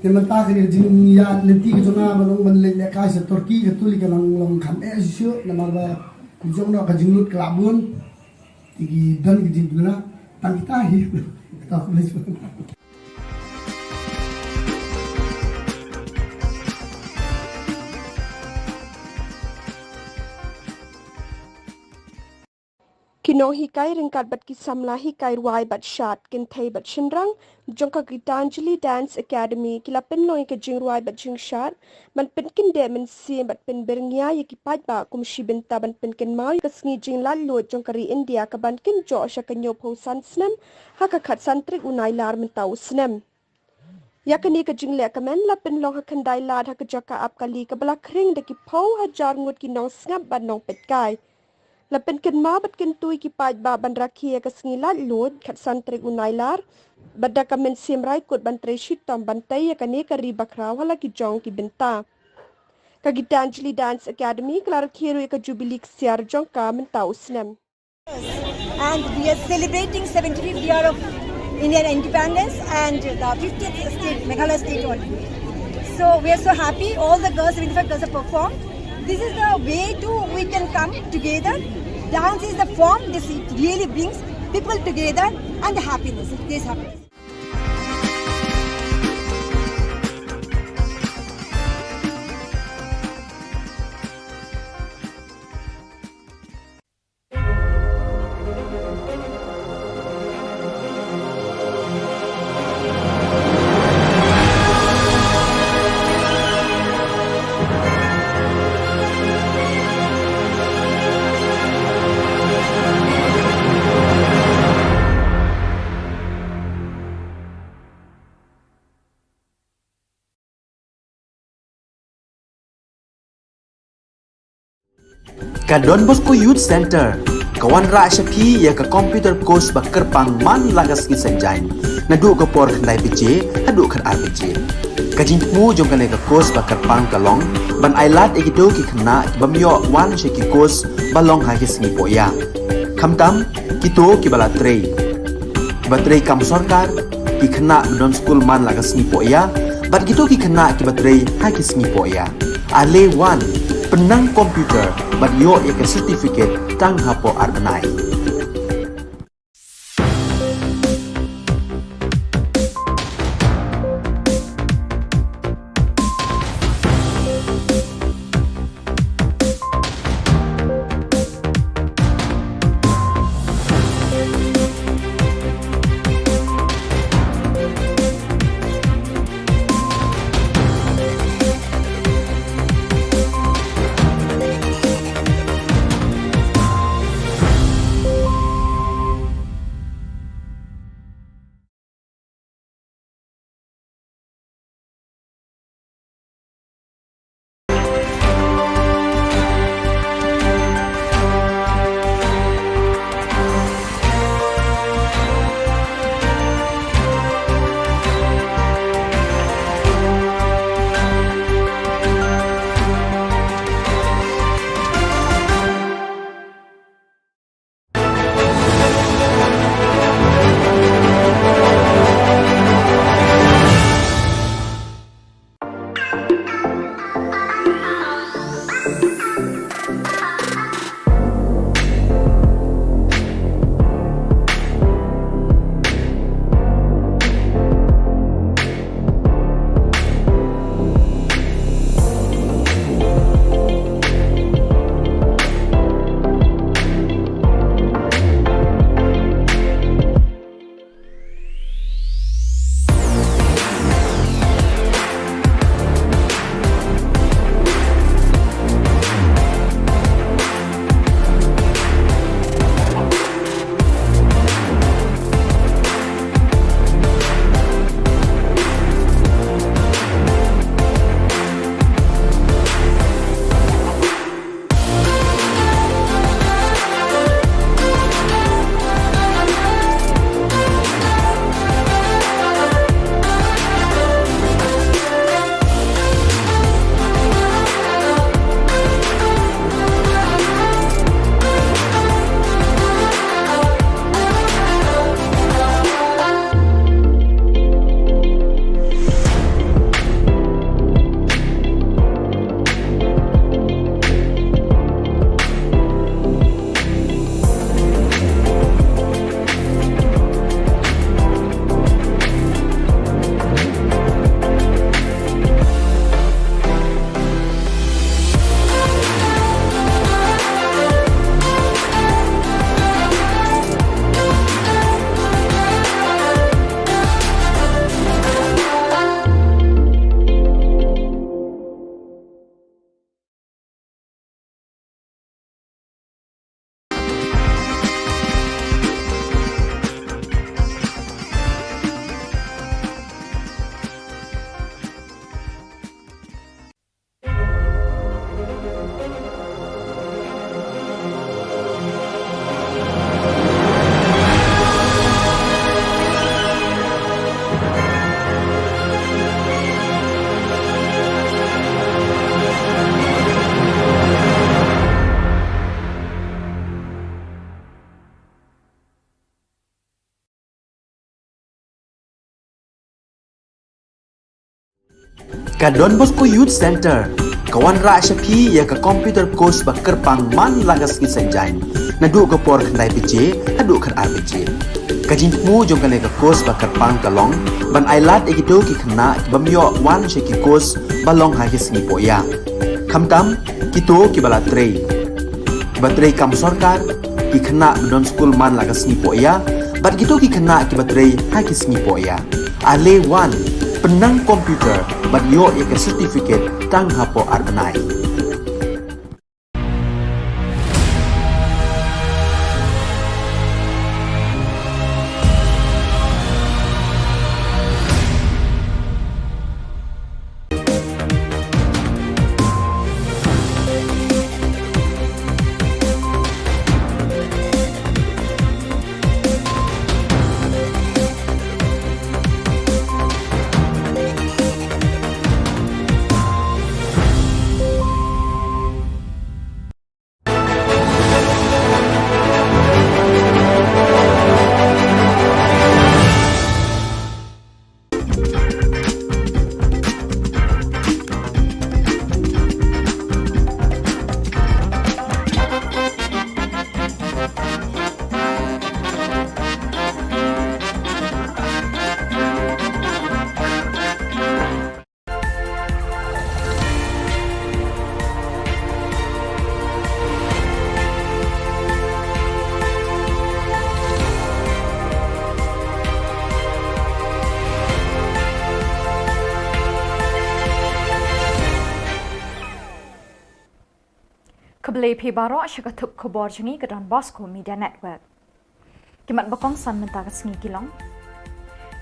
Te mynta kane ka jingïaid lynti ka jong nga ban long ban leit lehkai sha Turkey, ka tu lei ka nang long kham eh shuh shuh, namar ba ka jong noh ka jinglut ka la bun. Te ki don ki jingduna, tang kita hi. Kata ka lei. Ki nonghikai ryngkat bad ki samla hikai rwai bad shad, kynthei bad shynrang jong ka Gitanjali Dance Academy ki la pynlong ïa ka jingrwai bad jingshad ban pynkyndeh mynsiem bad pynbyrngia ïa ki paidbah kum shi bynta ban pynkynmaw ïa ka sngi jinglaitluid jong ka ri India kaban kynjoh sha ka hynñiewphew san snem ha ka khatsan tarik u Nailar mynta u snem. Ïa kane ka jinglehkmen la pynlong ha Khyndailad ha ka jaka ap kali kaba la khring da ki phew hajar ngut ki nongsngap bad nongpeitkai. La pynkynmaw bad kyntu ïa ki paidbah ban rakhe ïa ka sngi laitluid khatsan tarik u Nailar bad da ka mynsiem raikut ban trei shitom ban tei ïa kane ka ri bakhraw ha la ki jong ki bynta. Ka Gitanjali Dance Academy ka la rakhe ruh ïa ka jubili ksiar jong ka mynta u snem. And we are celebrating seventy-fifth year of Indian independence and the fiftieth state, Meghalaya state only. So we are so happy. All the girls, seventy-five girls have performed. This is the way to we can come together. Dance is the form. This, it really brings people together and the happiness. It creates happiness. Ka Don Bosco Youth Centre ka wanrah sha phi ïa ka computer course ba kyrpang man la ka sngi Saitjaiñ, naduh ka por khyndai baje haduh khatar baje. Ka jingthmu jong kane ka course ba kyrpang ka long ban ailad ïa kito ki khynnah ki bym ïoh wan sha ki course ba long ha ki sngi pohïa, khamtam kito kiba la trei, kiba trei kam sorkar, ki khynnah ba don skul man la ka sngi pohïa, bad kito ki khynnah kiba trei ha ki sngi pohïa. Ale wan, pynnang computer bad ïoh ïa ka certificate tang hapoh ar bnai. Ka Don Bosco Youth Centre Ka wanrah sha phi ïa ka computer course ba kyrpang man la ka sngi Saitjaiñ, naduh ka por khyndai baje haduh khatar baje. Ka jingthmu jong kane ka course ba kyrpang ka long ban ailad ïa kito ki khynnah ki bym ïoh wan sha ki course ba long ha ki sngi pohïa, khamtam kito kiba la trei, kiba trei kam sorkar, ki khynnah ba don skul man la ka sngi pohïa, bad kito ki khynnah kiba trei ha ki sngi pohïa. Ale wan, pynnang computer bad ïoh ïa ka certificate tang hapoh ar bnai. Khublei phi baroh sha ka thup khubor jong ngi ka Don Bosco Media Network. Ki mat ba kongsan mynta ka sngi ki long: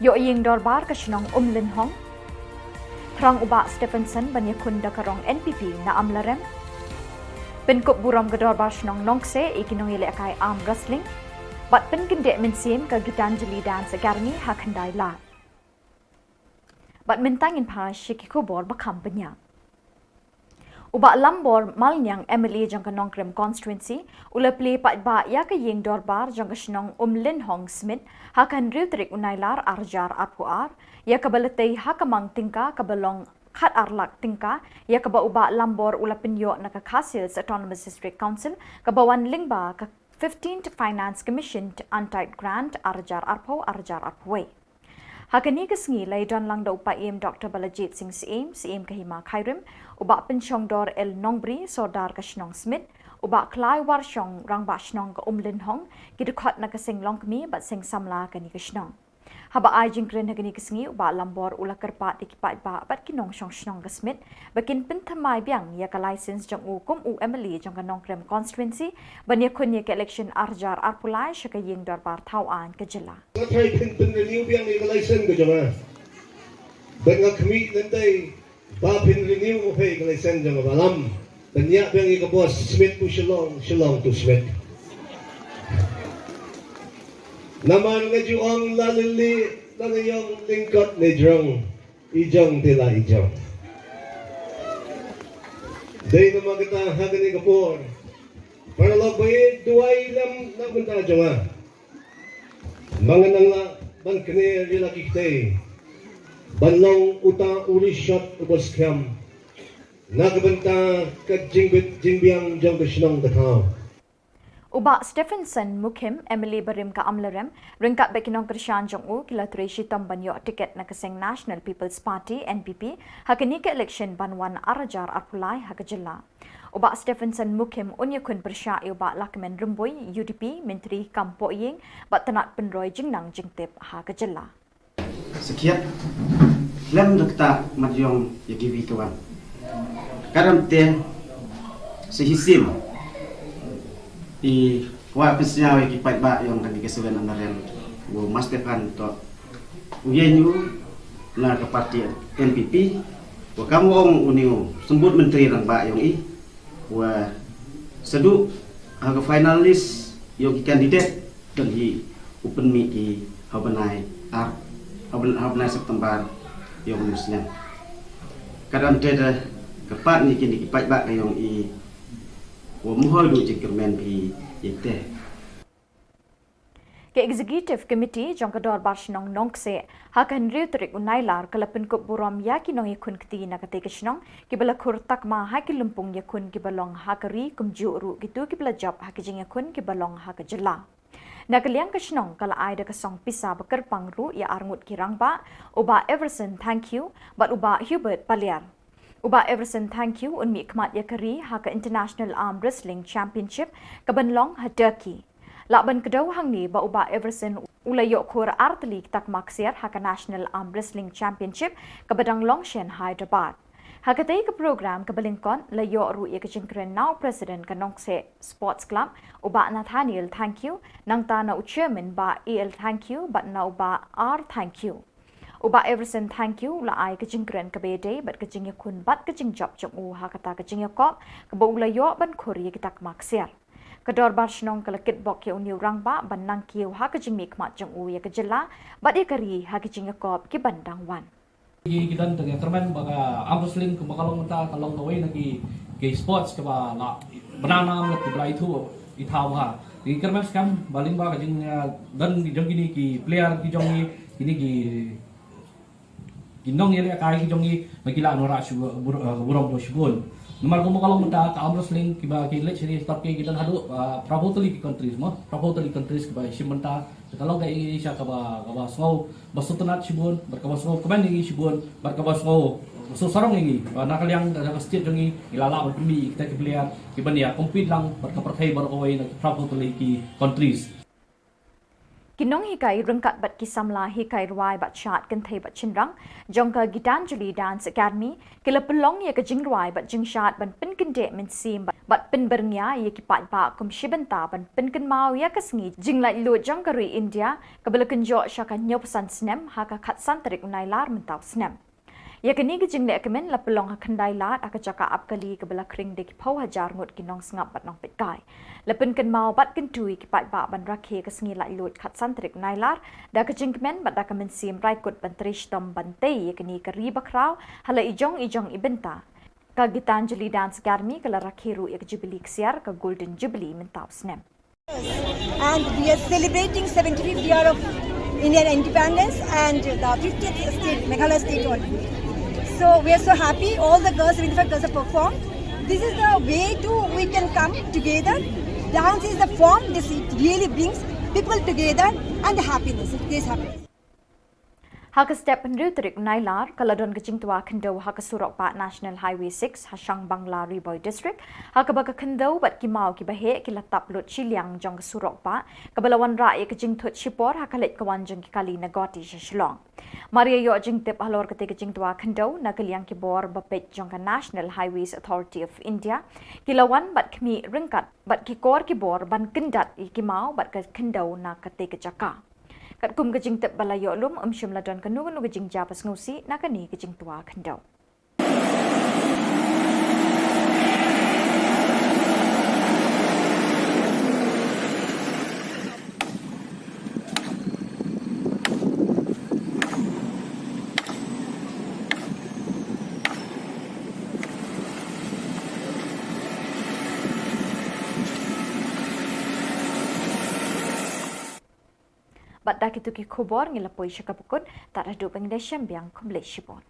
Ïoh ïing dorbar ka shnong Umlynhong. Thrang u Bah Stephenson ban ïakhun da ka rong N P P na Amlarem. Pynkup burom ka dorbar shnong Nongkseh ïa ki nongïalehkai arm wrestling. Bad pynkyndit mynsiem ka Gitanjali Dance Academy ha Khyndai Lad. Bad mynta ngin phai sha ki khubor ba kham bniah. U Bah Lambor Malniang, M L A jong ka Nongkrem Constituency, u la plie paidbah ïa ka ïing dorbar jong ka shnong Umlynhong Smit ha ka hynriew tarik u Nailar arhajar arphew ar, ïa kaba la tei ha ka mang tyngka kaba long khatar lak tyngka, ïa kaba u Bah Lambor u la pynïoh na ka Khasi Hills Autonomous District Council, kaba wan lyngba ka fifteenth Finance Commission Untied Grant arhajar arphew, arhajar arphew wei. Ha kane ka sngi la ïadon lang da u Paiem Doctor Balajied Singh Syiem, Syiem ka Hima Khyrim, u Bah Pynshongdor L Nongbri, Sordar ka shnong Smit, u Bah Klaiwarshong, Rangbah shnong ka Umlynhong, ki dkhot na ka seng longkmie bad seng samla kane ka shnong. Haba ai jingkren ha kane ka sngi, u Bah Lambor u la kyrpad ïa ki paidbah bad ki nongshong shnong ka Smit ba kin pynthymmai biang ïa ka license jong u kum u M L A jong ka Nongkrem Constituency ban ïakhun ïa ka election arhajar arphew lai sha ka ïing dorbar thaw aiñ ka jylla. Nga tharai phin pynrenew biang ïa ka license ka jong nga. Bad nga khmih lynti ba phin renew ïa ka license jong nga, Bah Lam. Pynïap biang ïa ka bos, Smit to Shillong, Shillong to Smit. Namar nga ju ong la lili, la nga ïong lyngkot ne jrong, i jong te la i jong. Dei namar kata ha kane ka por, paralok ba ïeit, duwai lem na ka bynta jong nga. Ba ngan nang lah ban kner ïa la ki kti ban long uta u rishot uba skhem na ka bynta ka jingbit jingbiang jong ka shnong ka thaw. U Bah Stephenson Mukhim, M L A barim ka Amlarem, ryngkat bad ki nongkyrshan jong u, ki la trei shitom ban ïoh tiket na ka seng National People's Party, N P P, ha kane ka election ban wan arhajar arphew lai ha ka jylla. U Bah Stephenson Mukhim un ïakhun pyrshah ïa u Bah Lahkmen Rymbui, U D P, Myntri kam poh ïing bad tnat pynroi jingnang jingtip ha ka jylla. Sakhiat lem da kata mat ïong ïa kiwei kiwei. Ka dang te sa shisien i kwah pynsngew ïa ki paidbah ïong kane ka Seven Amlarem, u Bah Stephen to u ïeng u na ka parti N P P, wa kam u ong une u symbud myntri rangbah ïong i, wa sa duh ha ka final list ïong ki candidate, don hi u pynmih ki ha u bnai ar, ha u bnai, ha u bnai September ïong u snem. Ka dang te da kyrpad ïa kine ki paidbah ka ïong i, wa mhoi duh jingkyrmen phi ïa te. Ka Executive Committee jong ka Dorbar Shnong Nongkseh ha ka hynriew tarik u Nailar ka la pynkup burom ïa ki nongïakhun kti na katei ka shnong kiba la khur takma ha ki lympung ïakhun kiba long ha ka ri kumjuh ruh kito kiba la jop ha ki jingïakhun kiba long ha ka jylla. Na ka liang ka shnong ka la ai da ka song pisa ba kyrpang ruh ïa arngut ki rangbah, u Bah Everson Thangkhiew bad u Bah Hubert Paliar. U Bah Everson Thangkhiew un mihkhmat ïa ka ri ha ka International Arm Wrestling Championship kaban long ha Turkey. Lah ban kdew hangne ba u Bah Everson u la ïoh khur ar tylli ki takma ksiar ha ka National Arm Wrestling Championship kaba dang long sha Hyderabad. Ha katei ka program kaba lyngkot la ïoh ruh ïa ka jingkren na u President ka Nongkseh Sports Club, u Bah Nathaniel Thangkhiew, nangta na u Chairman Bah A L Thangkhiew bad na u Bah R Thangkhiew. U Bah Everson Thangkhiew u la ai ka jingkren kaba ïadei bad ka jingïakhun bad ka jingjop jong u ha kata ka jingïakop kaba u la ïoh ban khur ïa ki takma ksiar. Ka Dorbar Shnong ka la kitbok ïa une u rangbah ban nang kiew ha ka jingmihkhmat jong u ïa ka jylla bad ïa ka ri ha ki jingïakop kiban dang wan. Ki, ki don tang ïa kyrmen ba ka arm wrestling kumba ka long mynta ka long kawei na ki, ki sports kaba la bna nam la kiba la ithuh i thaw ha. Ki kyrmen skhem ba lyngba ka jing, eh, don jong kine ki player ki jong ngi, kine ki, ki nongïalehkai ki jong ngi ba ki la wanrah shu bur-, eh, burom ba shibun. Namar kumba ka long mynta ka arm wrestling kiba ki leit shane stop ki, ki don haduh, eh, phra phew tylli ki countries mo, phra phew tylli countries kiba shim bynta. Ka long ka ïing sha kaba, kaba sngew ba sngewtynnat shibun, bad kaba sngewkmen ïa ngi shibun, bad kaba sngew sngewsarong ïa ngi ba na ka liang ka, ka state jong ngi, ngi la lah ban pynmih ïa kita ki player kiban ïa compete lang bad ka pyrthei baroh kawei na ki phra phew tylli ki countries. Ki nonghikai ryngkat bad ki samla hikai rwai bad shad kynthei bad shynrang jong ka Gitanjali Dance Academy ki la pynlong ïa ka jingrwai bad jingshad ban pynkyndeh mynsiem bad, bad pynbyrngia ïa ki paidbah kum shi bynta ban pynkynmaw ïa ka sngi jinglaitluid jong ka ri India kaba la kynjoh sha ka hynñiewphew san snem ha ka khatsan tarik u Nailar mynta u snem. Ïa kane ka jingleh kmen la pynlong ha Khyndailad ha ka jaka ap kali kaba la khring da ki phew hajar ngut ki nongsngap bad nongpeitkai. La pynkynmaw bad kyntu ïa ki paidbah ban rakhe ka sngi laitluid khatsan tarik u Nailar da ka jingkmen bad da ka mynsiem raikut ban trei shitom ban tei ïa kane ka ri bakhraw ha la ijong ijong i bynta. Ka Gitanjali Dance Academy ka la rakhe ruh ïa ka Jubilee ksiar, ka Golden Jubilee mynta u snem. And we are celebrating seventy-fifth year of Indian independence and the fiftieth state, Meghalaya state only. So we are so happy. All the girls, seventy-five girls have performed. This is the way to we can come together. Dance is the form. This, it really brings people together and the happiness. It creates happiness. Ha ka step hynriew tarik Nailar ka la don ka jingtwa khyndew ha ka surok bah National Highway six ha Shangbangla, Ri Bhoi District, ha kaba ka khyndew bad ki maw kiba heh ki la tap lut shiliang jong ka surok bah kaba la wanrah ïa ka jingthut shipor ha ka leit ka wan jong ki kali na Guwahati sha Shillong. Mar ïa ïoh jingtip halor katei ka jingtwa khyndew, na ka liang ki bor ba peit jong ka National Highways Authority of India ki la wan bad khmih ryngkat bad ki kor ki bor ban kyndat ïa ki maw bad ka khyndew na katei ka jaka. Katkum ka jingtip ba la ïoh lum, ym shym la don kano kano ka jingjia ba sngewsih na kane ka jingtwa khyndew. Bad da kito ki khubor ngi la poi sha kaba kut, tad haduh ba ngin ïashem biang, khublei shibun.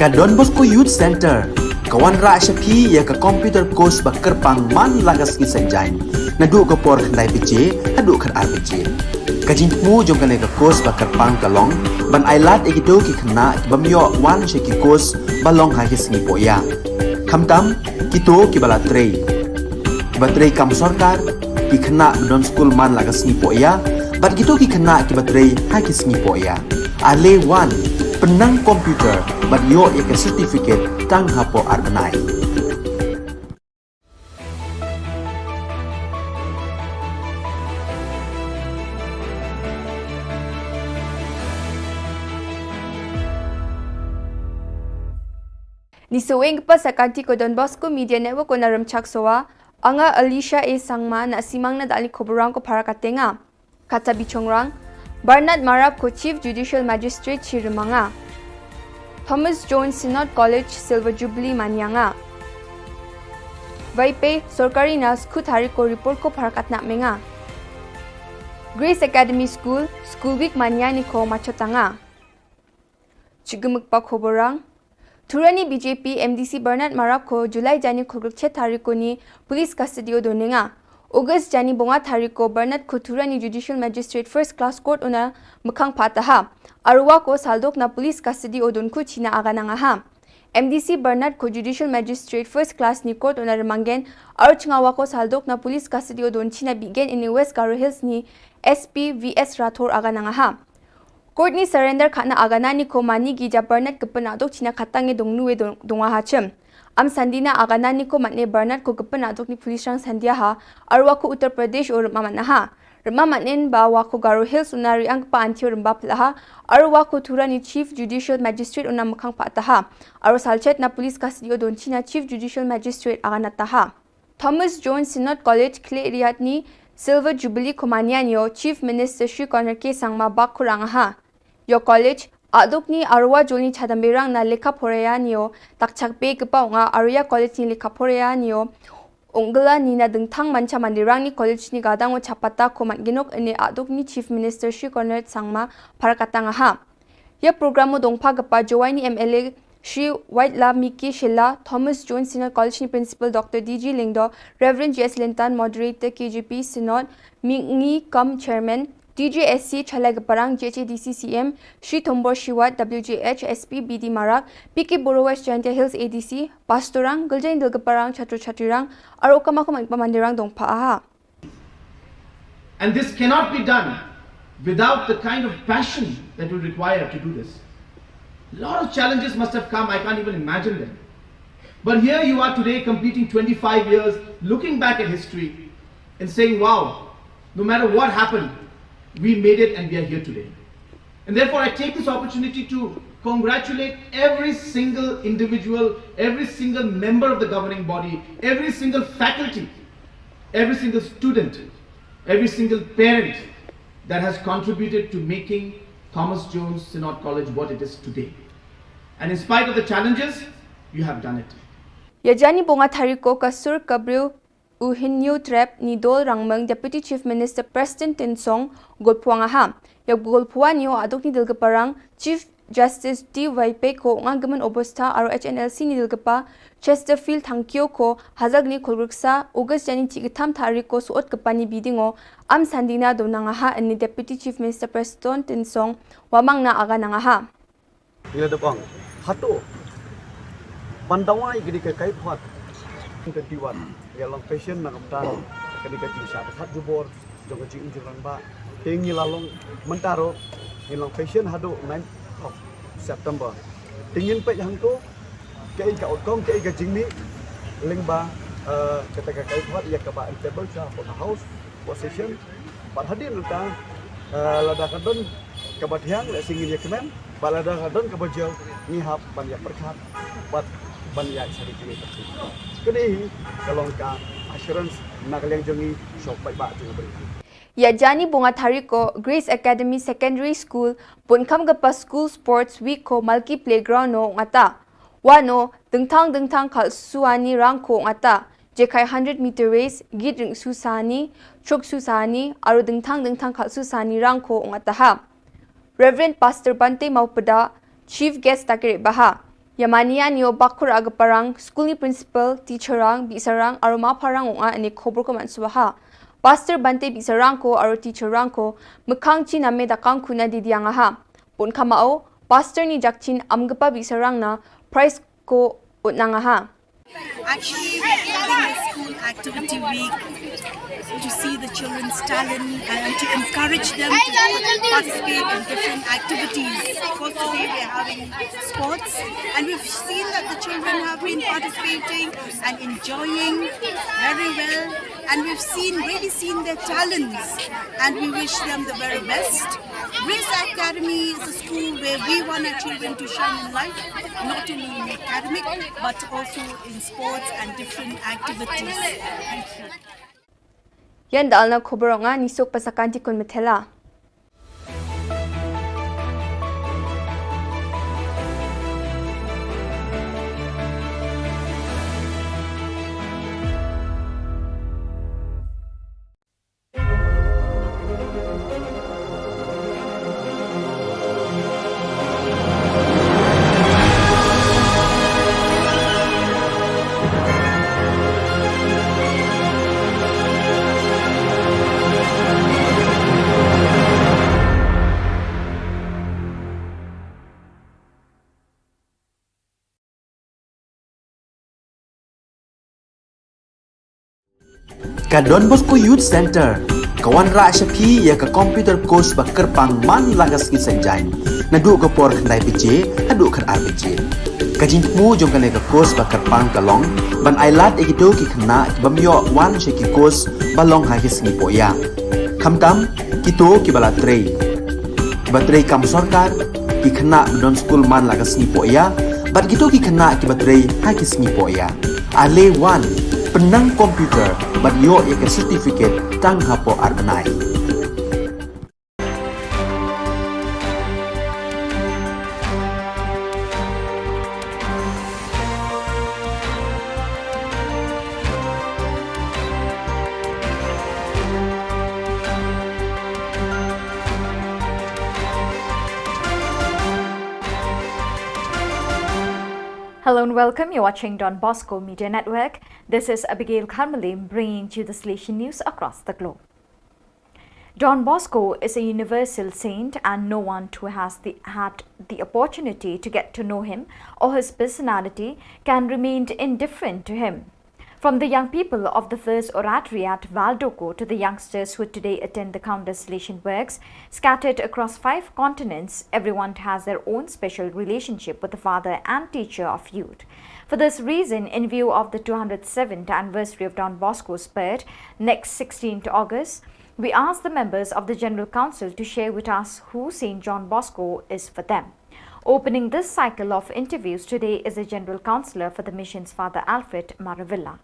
Ka Don Bosco Youth Centre ka wanrah sha phi ïa ka computer course ba kyrpang man la ka sngi Saitjaiñ. Naduh ka por khyndai baje haduh khatar baje. Ka jingthmu jong kane ka course ba kyrpang ka long ban ai lad ïa kito ki khynnah ki bym ïoh wan sha ki course ba long ha ki sngi pohïa. Khamtam kito kiba la trei, kiba trei kam sorkar, ki khynnah ba don skul man la ka sngi pohïa, bad kito ki khynnah kiba trei ha ki sngi pohïa. Ale wan, pynnang computer bad ïoh ïa ka certificate tang hapoh ar bnai. Ni saweng ka pas sa kanti ko Don Bosco Media Network ko na Rem Chak Sowa, anga Alicia A Sangma na simang na dali ko burang ko para katenga. Kata bichongrang, Bernard Marap ko Chief Judicial Magistrate chi remanga. Thomas Jones Synod College Silver Jubilee manyanga. Vaipe sorkari na skut hari ko report ko para katna menga. Grace Academy School, School Week manya ni ko machotanga. Chigimik pa khoborang. Thurani B J P M D C Bernard Marap ko July jani khulgruk chet tarik ko ni police custody o donenga. August jani bonga tarik ko Bernard ko Thurani Judicial Magistrate First Class Court una mekhang phataha. Arwa ko saldok na police custody o don ko china aga nangaha. M D C Bernard ko Judicial Magistrate First Class ni court una remanggen. Archngawa ko saldok na police custody o don china bigen ini West Garo Hills ni S P V S Rathore aga nangaha. Court ni surrender khana agana ni ko mani gi ja Bernard kepena dok china khatang e dong nuwe dong, donga ha chem. Am sandina agana ni ko matne Bernard ko kepena dok ni police rang sandia ha, arwa ko Uttar Pradesh o rema matna ha. Rema matnen ba wa ko Garo Hills una riang pa antio remba pelaha, arwa ko Thurani Chief Judicial Magistrate una mekhang pa taha. Aro salchet na police custody o don china Chief Judicial Magistrate agana taha. Thomas Jones Synod College Khleriat ni Silver Jubilee Komania nio Chief Minister Shri Conrad K Sangma bak kurang ha. Yo college aduk ni arwa jol ni chadamberang na lekha poraya nio takchak be kepa nga arya college ni lekha poraya nio unggla ni na dengthang mancha mandirang ni college ni gadang o chapata ko man ginok ene aduk ni Chief Minister Shri Conrad Sangma parakatang ha. Ia program o dongpha kepa Jowai ni M L A Shri Waitla Miki Shella, Thomas Jones Senior College ni Principal Doctor D G Lyngdoh, Reverend J S Lintan, Moderator K J P Synod, Mingi Kam Chairman, T J S C Chalai Keparang, J H A D C C M, Shri Thombor Shiwat, W J H S P B D Marak, P K Boro West Jaintia Hills A D C, Pastorang, Giljain Dil Keparang, Chatru Chatrirang, Aro Kamakum Pamandirang dongpha aha. And this cannot be done without the kind of passion that will require to do this. A lot of challenges must have come, I can't even imagine them. But here you are today, completing twenty-five years, looking back at history and saying, wow, no matter what happened, we made it and we are here today. And therefore, I take this opportunity to congratulate every single individual, every single member of the governing body, every single faculty, every single student, every single parent that has contributed to making Thomas Jones Synod College what it is today. And in spite of the challenges, you have done it. Ia jani bonga thariko ka sur ka briew u hin niu trep ni dol rangmeng Deputy Chief Minister Prestone Tynsong golphuang aha. Ia golphuang nio aduk ni Dil Keparang Chief Justice D Y Peko nga gemen obostha aro H N L C ni Dil Kepa Chesterfield Thangkhiew ko hazak ni khulgruksa August jani chi ketham thariko suot kepani bidingo am sandina donang aha ni Deputy Chief Minister Prestone Tynsong wamang na aga nang aha. Ïa dep ong hato ban dawai kane ka kaiphod. Twenty-one ïa long patient na ka bynta kane ka jingshah ba khat jubor jong ka jingim jingrangbah. Te ngi la long mynta ruh ngi long patient haduh ninth of September. Te ngin peit hangto kaei ka outcome, kaei ka jingmih lyngba kata ka kaiphod ïa kaba in table sha hapoh ka house. Position bad hadien nangta lada ka don kaba thiang lehse ngin ïa kmen bad lada ka don kaba jia ngi hap ban ïa pyrkhat bad ban ïa sari kine. Kane hi ka long ka assurance na ka liang jong ngi sha u paidbah jong u bri. Ïa jani bunga thariko Grace Academy Secondary School bun kham kapa School Sports Week ko Malki Playground no ngata. Wano dengthang dengthang khalsuani rangko ngata. Jekai hundred meter race, git ring susani, chuk susani, aru dengthang dengthang khalsusani rangko ngata ha. Reverend Pastor Bante Maupada, Chief Guest takere baha. Yamania nio bakur aga parang, school ni principal, teacher rang, bisarang, aru ma parang unga ani khobor ko mansubaha. Pastor Bante Bisarang ko aro teacher rang ko, mekang chi na me da kang kuna di diang aha. Pun kama o, Pastor ni jak chin am gepa Bisarang na, prize ko utnang aha. Actually, we're holding a school activity week to see the children's talent and to encourage them to participate in different activities. Of course, today we're having sports, and we've seen that the children have been participating and enjoying very well, and we've seen, really seen their talents, and we wish them the very best. Grace Academy is a school where we want our children to shine in life, not only in academic, but also in sports and different activities. Thank you. Ïan da alna khubor nga ni sok pasakan ti kun methela. Ka Don Bosco Youth Centre ka wanrah sha phi ïa ka computer course ba kyrpang man la ka sngi Saitjaiñ, naduh ka por khyndai baje haduh khatar baje. Ka jingthmu jong kane ka course ba kyrpang ka long ban ailad ïa kito ki khynnah ki bym ïoh wan sha ki course ba long ha ki sngi pohïa, khamtam kito kiba la trei, kiba trei kam sorkar, ki khynnah ba don skul man la ka sngi pohïa, bad kito ki khynnah kiba trei ha ki sngi pohïa. Ale wan, pynnang computer bad ïoh ïa ka certificate tang hapoh ar bnai. Hello and welcome. You're watching Don Bosco Media Network. This is Abigail Kharmalim bringing to you the Salesian news across the globe. Don Bosco is a universal saint, and no one who has the, had the opportunity to get to know him or his personality can remain indifferent to him. From the young people of the First Oratory at Valdoko to the youngsters who today attend the countless Salesian works, scattered across five continents, everyone has their own special relationship with the father and teacher of youth. For this reason, in view of the two hundred seventh anniversary of Don Bosco's birth, next sixteenth August, we ask the members of the General Council to share with us who Saint John Bosco is for them. Opening this cycle of interviews today is the General Councillor for the Missions, Father Alfred Maravilla.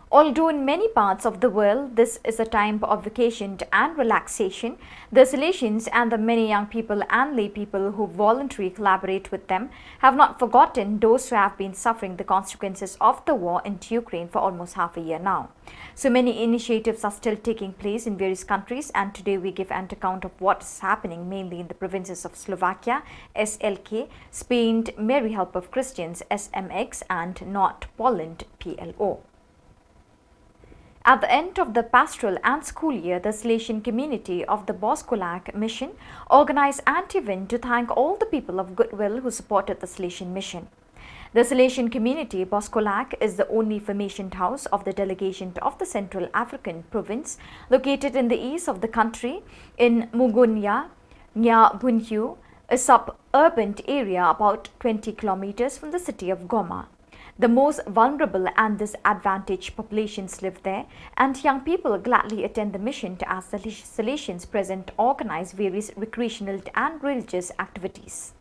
Although in many parts of the world this is a time of vacation and relaxation, the Salesians and the many young people and lay people who voluntarily collaborate with them have not forgotten those who have been suffering the consequences of the war in Ukraine for almost half a year now. So many initiatives are still taking place in various countries, and today we give an account of what is happening mainly in the provinces of Slovakia, S L K, Spain, Mary Help of Christians, S M X, and North Poland, P L O. At the end of the pastoral and school year, the Salesian community of the Boskolak Mission organized an event to thank all the people of goodwill who supported the Salesian mission. The Salesian community, Boskolak, is the only formationed house of the delegation of the Central African province, located in the east of the country, in Mugunya, Nya Bunhyu, a suburban area about twenty kilometers from the city of Goma. The most vulnerable and disadvantaged populations live there, and young people gladly attend the mission to, as the Salesians present, organize various recreational and religious activities.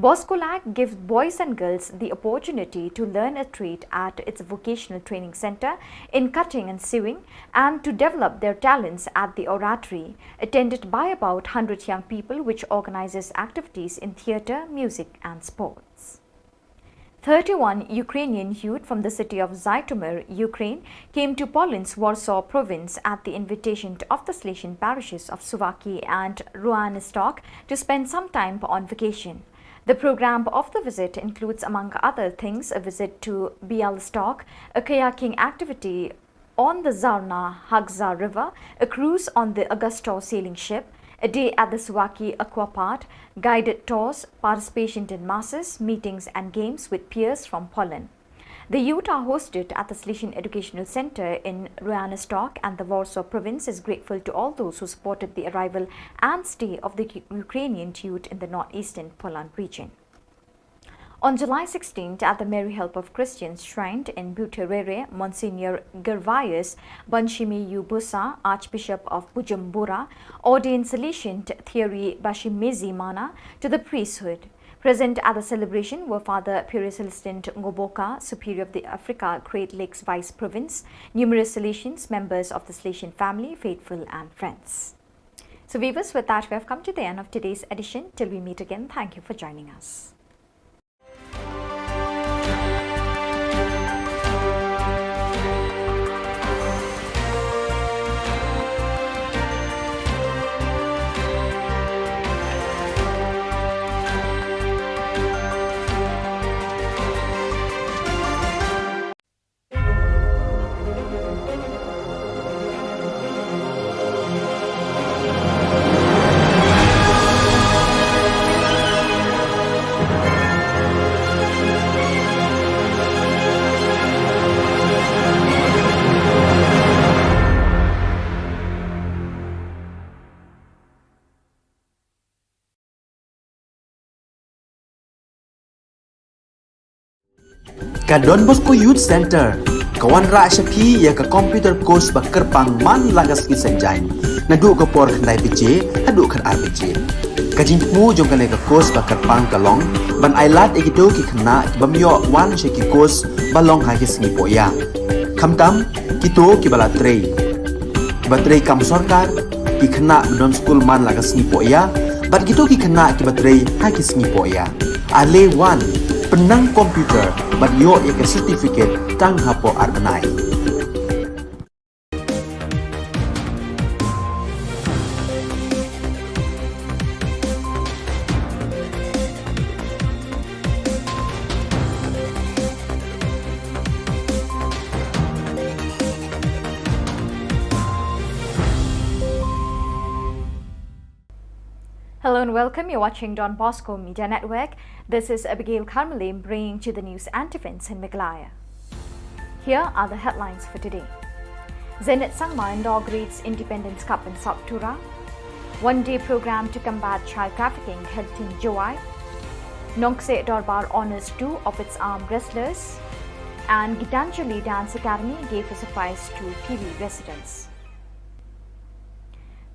Boskolak gives boys and girls the opportunity to learn a trade at its vocational training center in cutting and sewing and to develop their talents at the oratory, attended by about hundred young people, which organizes activities in theater, music, and sports. Thirty-one Ukrainian youth from the city of Zhytomyr, Ukraine, came to Poland's Warsaw province at the invitation of the Salesian parishes of Suwałki and Ruanestok to spend some time on vacation. The program of the visit includes, among other things, a visit to Białystok, a kayaking activity on the Zarna Hagza River, a cruise on the Augusto sailing ship, a day at the Suwaki Aqua Park, guided tours, participation in masses, meetings and games with peers from Poland. The youth are hosted at the Salesian Educational Center in Royalnystok, and the Warsaw province is grateful to all those who supported the arrival and stay of the U-, Ukrainian youth in the northeastern Poland region. On July sixteenth, at the Mary Help of Christians shrine in Buterere, Monsignor Gervais Banshimi Yubusa, Archbishop of Bujumbura, ordained Salesian Thierry Bashimizi Mana to the priesthood. Present at the celebration were Father Pure Celestin Ngoboka, Superior of the Africa Great Lakes Vice Province, numerous Salesians, members of the Salesian family, faithful and friends. So viewers, with that, we have come to the end of today's edition. Till we meet again, thank you for joining us. Ka Don Bosco Youth Center ka wanrah sha phi ïa ka computer course ba kyrpang man la ka sngi Saitjaiñ, naduh ka por khyndai baje haduh khatar baje. Ka jingthmu jong kane ka course ba kyrpang ka long ban ailad ïa kito ki khynnah ki bym ïoh wan sha ki course ba long ha ki sngi pohïa. Khamtam kito kiba la trei, kiba trei kam sorkar, ki khynnah ba don skul man la ka sngi pohïa, bad kito ki khynnah kiba trei ha ki sngi pohïa. Ale wan, pynnang computer bad ïoh ïa ka certificate tang hapoh ar bnai. Hello and welcome. You're watching Don Bosco Media Network. This is Abigail Karmalim bringing to the news and events in Meghalaya. Here are the headlines for today. Zenith Sangma inaugurates Independence Cup in South Tura. One-day program to combat child trafficking held in Jowai. Nongkseh Dorbar honors two of its arm wrestlers. And Gitanjali Dance Academy gave a surprise to P V residents.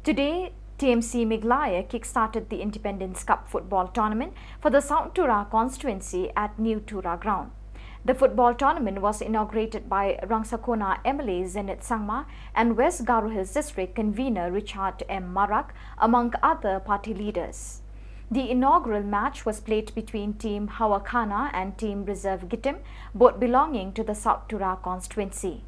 Today, T M C Meghalaya kick-started the Independence Cup football tournament for the South Tura constituency at New Tura ground. The football tournament was inaugurated by Rangsakona M L A Zenith Sangma and West Garo Hills District convener Richard M Marak, among other party leaders. The inaugural match was played between Team Hawakhana and Team Reserve Gitim, both belonging to the South Tura constituency.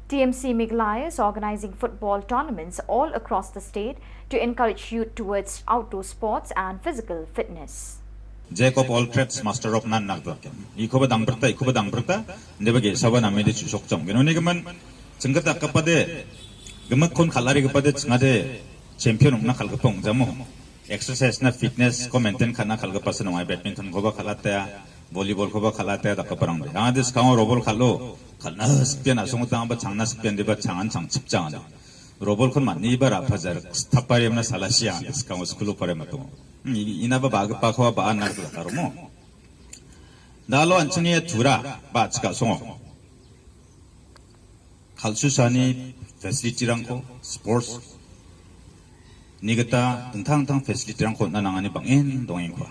T M C Meghalaya is organizing football tournaments all across the state to encourage youth towards outdoor sports and physical fitness. Jack of all trades, master of none, nak ba. Iko ba dang berta, iko ba dang berta, nde ba ge sawa na mede chusok chong. Geno ne geman, chengkata kapade, gemak kon khalari kapade, chengade champion na khal kapong jamo. Exercise na fitness ko maintain khana khal ka pasan ong ai badminton ko ba khalata, volleyball ko ba khalata da ka parang de. Ang de skang robol khalo, khalna spian asong tang ba changna spian de ba changan chang chip chang de. Robol khon mani ba ra phajar thapare na sala sia de skang school pare mato. Ina ba ba pa ko ba an na ka romo. Da lo an chini tura ba chika songo. Khalsu sani facility rangko, sports, nigata, tentang tang facility rangko na nangani bangin dongin kwa.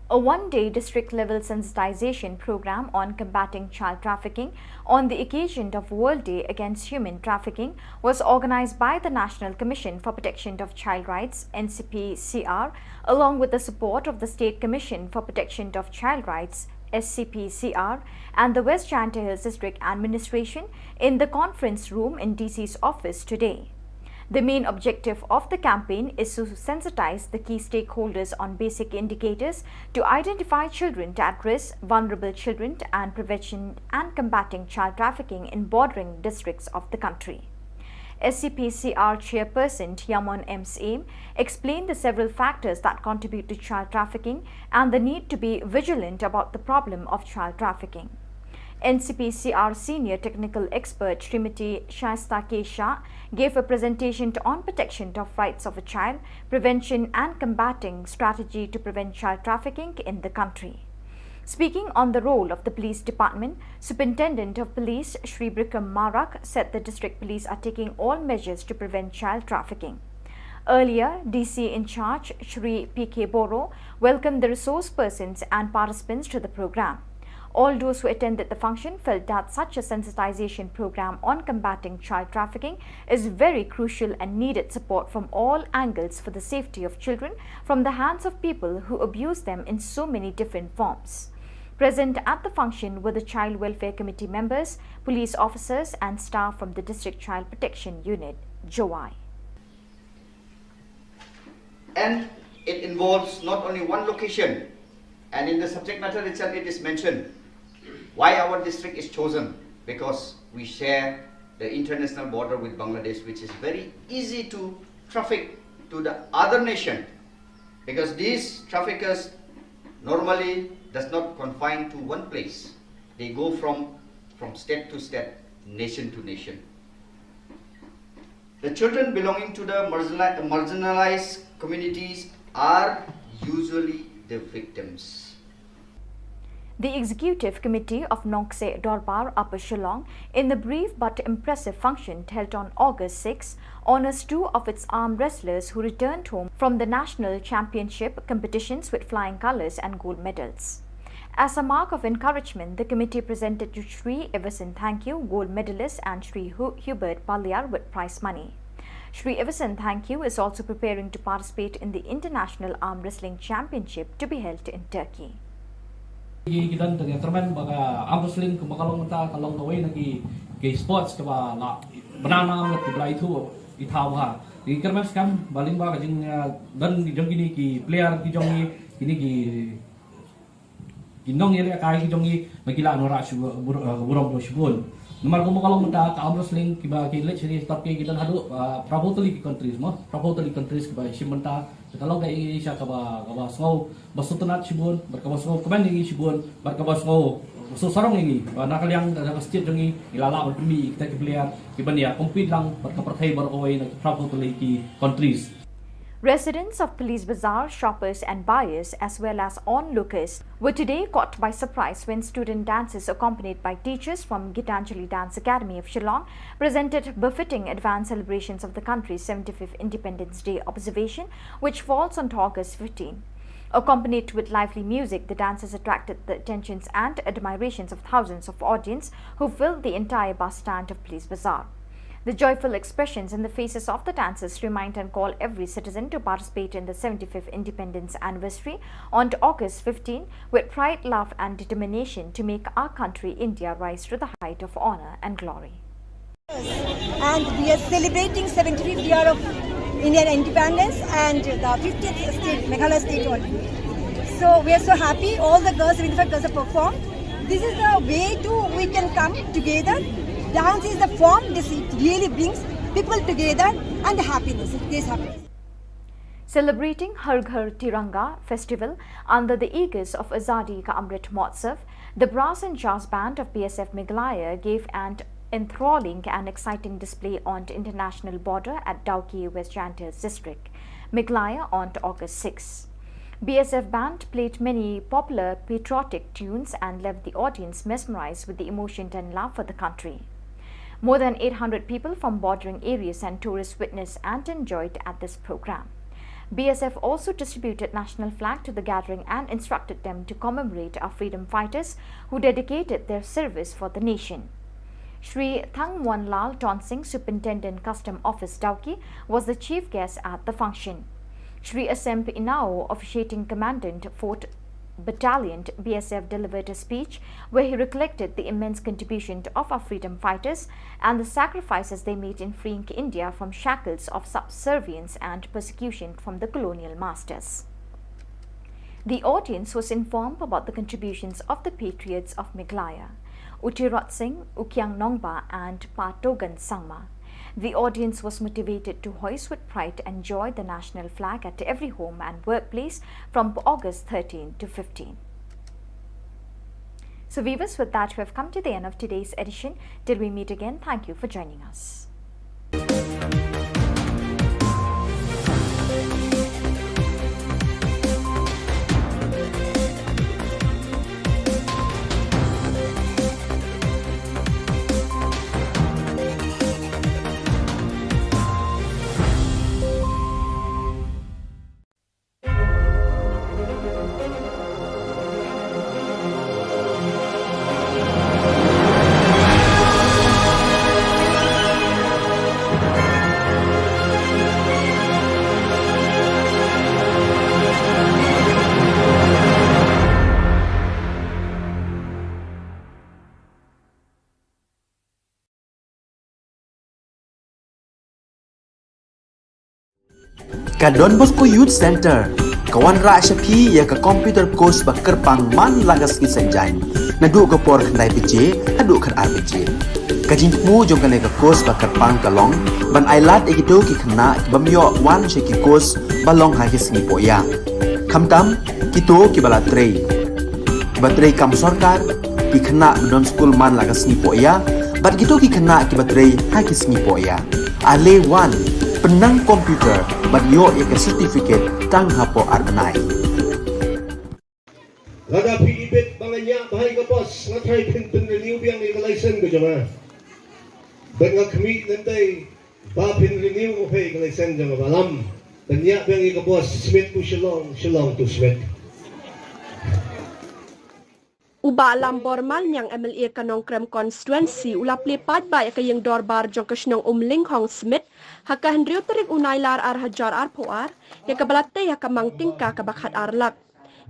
A one-day district-level sensitization program on combating child trafficking on the occasion of World Day Against Human Trafficking was organized by the National Commission for Protection of Child Rights, N C P C R, along with the support of the State Commission for Protection of Child Rights, S C P C R, and the West Jaintia Hills District Administration in the conference room in D C's office today. The main objective of the campaign is to sensitize the key stakeholders on basic indicators to identify children at risk, vulnerable children, and prevention and combating child trafficking in bordering districts of the country. S C P C R chairperson Yamon M Syiem explained the several factors that contribute to child trafficking and the need to be vigilant about the problem of child trafficking. N C P C R senior technical expert Srimati Shaista K Shah gave a presentation on protection of rights of a child, prevention and combating strategy to prevent child trafficking in the country. Speaking on the role of the police department, Superintendent of Police Shri Bikram Marak said the district police are taking all measures to prevent child trafficking. Earlier, D C in charge Shri P K Boro welcomed the resource persons and participants to the program. All those who attended the function felt that such a sensitization program on combating child trafficking is very crucial and needed support from all angles for the safety of children from the hands of people who abuse them in so many different forms. Present at the function were the Child Welfare Committee members, police officers, and staff from the District Child Protection Unit, Jowai. And it involves not only one location, and in the subject matter itself it is mentioned why our district is chosen, because we share the international border with Bangladesh, which is very easy to traffic to the other nation, because these traffickers normally does not confine to one place. They go from, from state to state, nation to nation. The children belonging to the marginali-, marginalized communities are usually the victims. The Executive Committee of Nongkseh Dorbar Upper Shillong, in a brief but impressive function held on August six, honors two of its arm wrestlers who returned home from the national championship competitions with flying colours and gold medals. As a mark of encouragement, the committee presented to Shri Everson Thangkhiew, gold medalist, and Shri Hu-, Hubert Paliar with prize money. Shri Everson Thangkhiew is also preparing to participate in the International Arm Wrestling Championship to be held in Turkey. Ki, ki don tang ka kyrmen ba ka arm wrestling kumba ka long mynta ka long kawei na ki, ki sports kaba la bna nam ki ba la ithuh i thaw ha. Ki kyrmen skhem ba lyngba ka jing, eh, don jong kine ki player ki jong ngi, kine ki, ki nongïalehkai ki jong ngi ba ki la wanrah shu bur-, eh, burom shibun. Namar kumba ka long mynta ka arm wrestling kiba ki leit sha ki top ki, ki don haduh, eh, phra phew tylli ki countries mo, phra phew tylli countries kiba shim mynta. Ka long ka Asia kaba, kaba sngew ba sngewtynnat shibun, bad kaba sngew kmen ïa ngi shibun, bad kaba sngew sngewsarong ïa ngi ba na ka liang ka, ka state jong ngi ngi la lah ban pynmih ïa kita ki player kiban ïa compete lang bad ka pyrthei baroh kawei na ki phra phew tylli ki countries. Residents of Police Bazar, shoppers and buyers, as well as onlookers, were today caught by surprise when student dancers accompanied by teachers from Gitanjali Dance Academy of Shillong presented befitting advance celebrations of the country's seventy-fifth Independence Day observation, which falls on August fifteen. Accompanied with lively music, the dancers attracted the attentions and admirations of thousands of audience who filled the entire bus stand of Police Bazar. The joyful expressions in the faces of the dancers remind and call every citizen to participate in the seventy-fifth Independence Anniversary on August fifteen with pride, love and determination to make our country India rise to the height of honour and glory. And we are celebrating seventy-fifth year of Indian independence and the fiftieth state, Meghalaya state only. So we are so happy. All the girls, seventy-five girls have performed. This is the way to we can come together. Dance is the form this really brings people together and the happiness. It gives happiness. Celebrating Har Ghar Tiranga festival under the aegis of Azadi Ka Amrit Mahotsav, the brass and jazz band of B S F Meghalaya gave an enthralling and exciting display on the international border at Dawki, West Jaintia District, Meghalaya, on August six. B S F band played many popular patriotic tunes and left the audience mesmerized with the emotion and love for the country. More than eight hundred people from bordering areas and tourists witnessed and enjoyed at this program. B S F also distributed national flag to the gathering and instructed them to commemorate our freedom fighters who dedicated their service for the nation. Shri Thangmuanlal Tonsing, Superintendent Custom Office Dawki, was the chief guest at the function. Shri Asemp Inao, officiating commandant Fort Battalion, B S F, delivered a speech where he recollected the immense contribution of our freedom fighters and the sacrifices they made in freeing India from shackles of subservience and persecution from the colonial masters. The audience was informed about the contributions of the patriots of Meghalaya, U Tirot Singh, U Kiang Nongbah, and Pa Togan Sangma. The audience was motivated to hoist with pride and joy the national flag at every home and workplace from August thirteen to fifteen. So, viewers, with that, we have come to the end of today's edition. Till we meet again, thank you for joining us. Ka Don Bosco Youth Centre ka wanrah sha phi ïa ka computer course ba kyrpang man la ka sngi Saitjaiñ, naduh ka por khyndai baje haduh khatar baje. Ka jingthmu jong kane ka course ba kyrpang ka long ban ailad ïa kito ki khynnah ki bym ïoh wan sha ki course ba long ha ki sngi pohïa, khamtam kito kiba la trei, kiba trei kam sorkar, ki khynnah ba don skul man la ka sngi pohïa, bad kito ki khynnah kiba trei ha ki sngi pohïa. Ale wan, pynnang computer bad ïoh ïa ka certificate tang hapoh ar bnai. Lada phi ibit ba nga ñiah bha ïa ka bos, nga tharai phin pynrenew biang ïa ka license ka jong nga. Bad nga khmih lynti ba phin renew ïa ka license jong nga, Bah Lam. Pynñiah biang ïa ka bos, Smit to Shillong, Shillong to Smit. U Bah Lambor Malmiang, M L A ka Nongkrem Constituency, u la plie paidbah ïa ka ïing dorbar jong ka shnong Umlinghong Smit ha ka hynriew tarik u Nailar ar hajar arphew ar, ïa kaba la tei ha ka mang tyngka kaba khatar lak.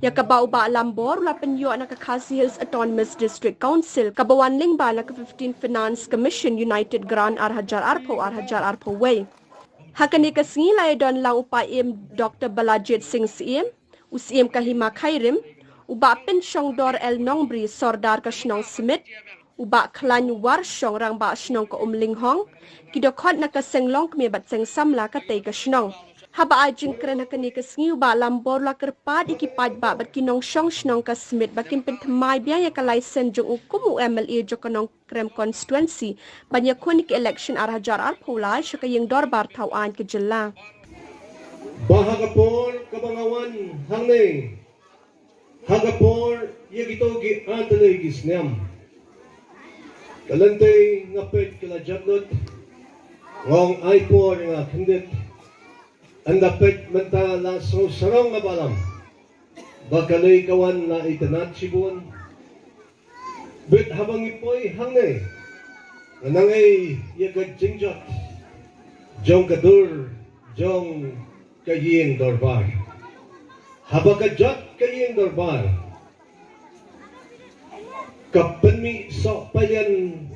Ïa kaba u Bah Lambor u la pynïoh na ka Khasi Hills Autonomous District Council, kaba wan lyngba na ka fifteenth Finance Commission United Grant ar hajar arphew, ar hajar arphew wei. Ha kane ka sngi la ïadon lang u Paiem Doctor Balajied Singh Syiem, u Syiem ka Hima Khyrim, u Bah Pynshongdor L Nongbri, Sordar ka shnong Smit, u Bah Khlaiñ Warshong, Rangbah Shnong ka Umlinghong, ki dkhot na ka seng longkmie bad seng samla katei ka shnong. Haba ai jingkren ha kane ka sngi, u Bah Lambor u la kyrpad ïa ki paidbah bad ki nongshong shnong ka Smit ba kin pynthymmai biang ïa ka license jong u kum u M L A jong ka Nongkrem Constituency ban ïakhun ïa ka election ar hajar arphew lai sha ka ïing dorbar thaw aiñ ka jylla. Ba ha ka por kaba nga wan hangne, ha ka por ïa kito ki artylli ki snem, ka lynti nga peit ka la jot lut, nga ong ai por ïa nga khyndiat. Ynda peit mynta la sngewsarong nga, Bah Lam, ba kane ka wan la itynnad shibun. Bad haba ngi poi hangne, nga nang ei ïa ka jingjot jong ka dur jong ka ïing dorbar. Haba ka jot ka ïing dorbar, ka pynmih soh pailian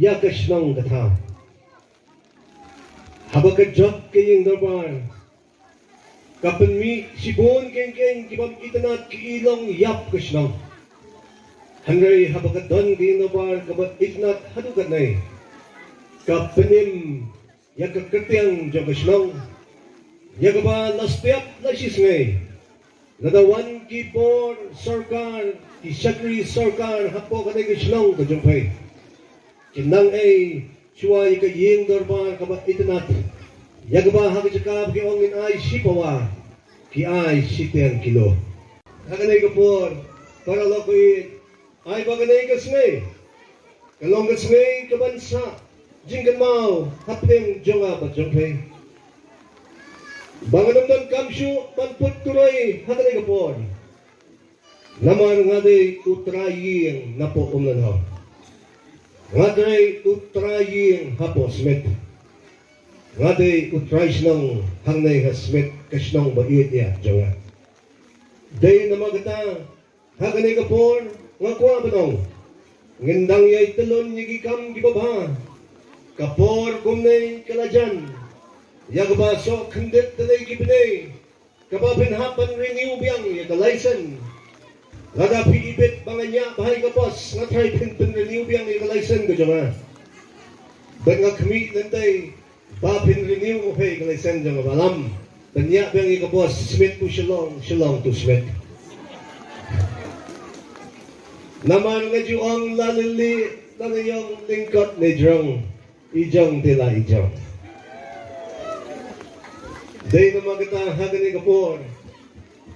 ïa ka shnong ka thaw. Haba ka jot ka ïing dorbar, ka pynmih shibun keiñ keiñ ki bym itynnad, ki i long ïap ka shnong. Hynrei haba ka don ka ïing dorbar kaba itynnad haduh katne, ka pynim ïa ka kyrteng jong ka shnong, ïa kaba la step la shisngi. Lada wan ki bor sorkar, ki shakri sorkar hapoh kane ka shnong ka jong phi, kin nang ei shuwa ïa ka ïing dorbar kaba itynnad, ïa kaba ha ka jaka ba ki ong ngin ai shi pawa, ki ai shiteng kilo. Ha kane ka por, para lok baieit, ai ba kane ka sngi ka long ka sngi kaban sah jingkynmaw hapdeng jong nga bad jong phi. Ba ngan ym donkam shuh ban put turoi ha kane ka por. Namar nga dei u trai ïing napoh Umlinghong. Nga dei u trai ïing hapoh Smit. Nga dei u trai shnong hangne ha Smit, ka shnong ba ïeit ïa jong nga. Dei namar kata Ha kane ka por nga kwah ban ong, ngin dang ïai tylli ïa ki kam kiba bha. Ka por kumne ka la jan ïa kaba soh khyndiat tylli ki bnai, kaba phin hap ban renew biang ïa ka license. Lada phi ibit ba nga ñiah bha ïa ka bos, nga tharai phin pynrenew biang ïa ka license ka jong nga. Bad nga khmih lynti ba phin renew ïa ka license jong nga, ba lam ban ñiah biang ïa ka bos, Smit to Shillong, Shillong to Smit. Namar nga ju ong, la lili la ne ïong, lyngkot ne jrong, i jong te la i jong. Dei namar kata ha kane ka por,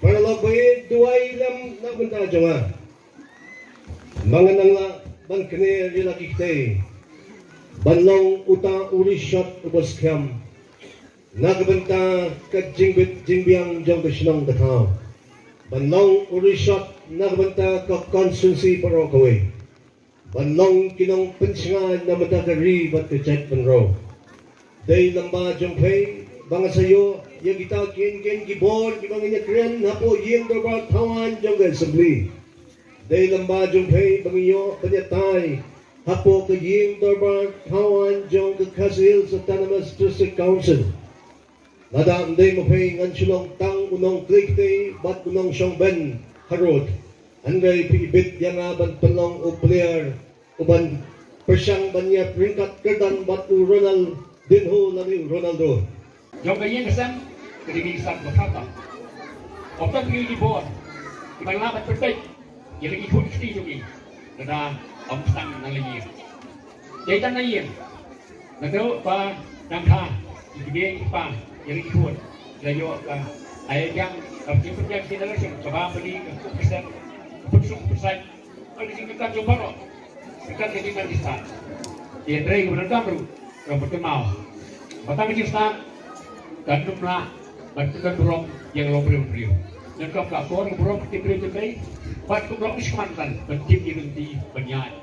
paralok ba ïeit, duwai lem na ka bynta jong nga, ba ngan nang lah ban kner ïa la ki kti ban long uta u rishot uba skhem na ka bynta ka jingbit jingbiang jong ka shnong ka thaw, ban long u rishot na ka bynta ka constituency baroh kawei, ban long ki nongpynshngaiñ na ka bynta ka ri bad ka jaitbynriew. Dei lyngba jong phi ba nga sa ïoh ïa kita ki kyntien ki bor kiba ngin ïa kren hapoh ïing dorbar thawaiñ jong ka Assembly. Dei lyngba jong phi ba ngin ïoh ban ïatai hapoh ka ïing dorbar thawaiñ jong ka Khasi Hills Autonomous District Council. Lada ym dei ma phi, ngan shu long tang u nongkhlaiñ kti bad u nongshong bein harud. Hynrei phi ibit ïa nga ban pynlong u player uban pyrshang ban ïa ryngkat kyrdan bad u Ronaldinho lane u Ronaldo. Jong ka ïing ka sem ka dei ka ïing sap ba kata. Ym don ki bor kiban lah ban pynbeit ïa la ki khun kti jong ngi. Lada ym sdang na la ïing. Dei tang na ïing. Naduh ba dang kha ki kmie ki kpa ïa la ki khun, la ïoh ka ai ïa ka jingpynjah generation kaba pynlong ka khun ka sem, ka pynsuk ka pynsait. Ka jingkyrkhu jong baroh. Ka jingkyrkhu jong baroh. Ïa trei ka bynta ruh ka bynta mau. Ba tang ka jingstad ka dum na ban ka burom ïa ka longbriew briew. Ngan kop ka por burom ka tip briew tip dei. Bad ka burom ka shikman kan ban tip ïa lynti ban ïaid.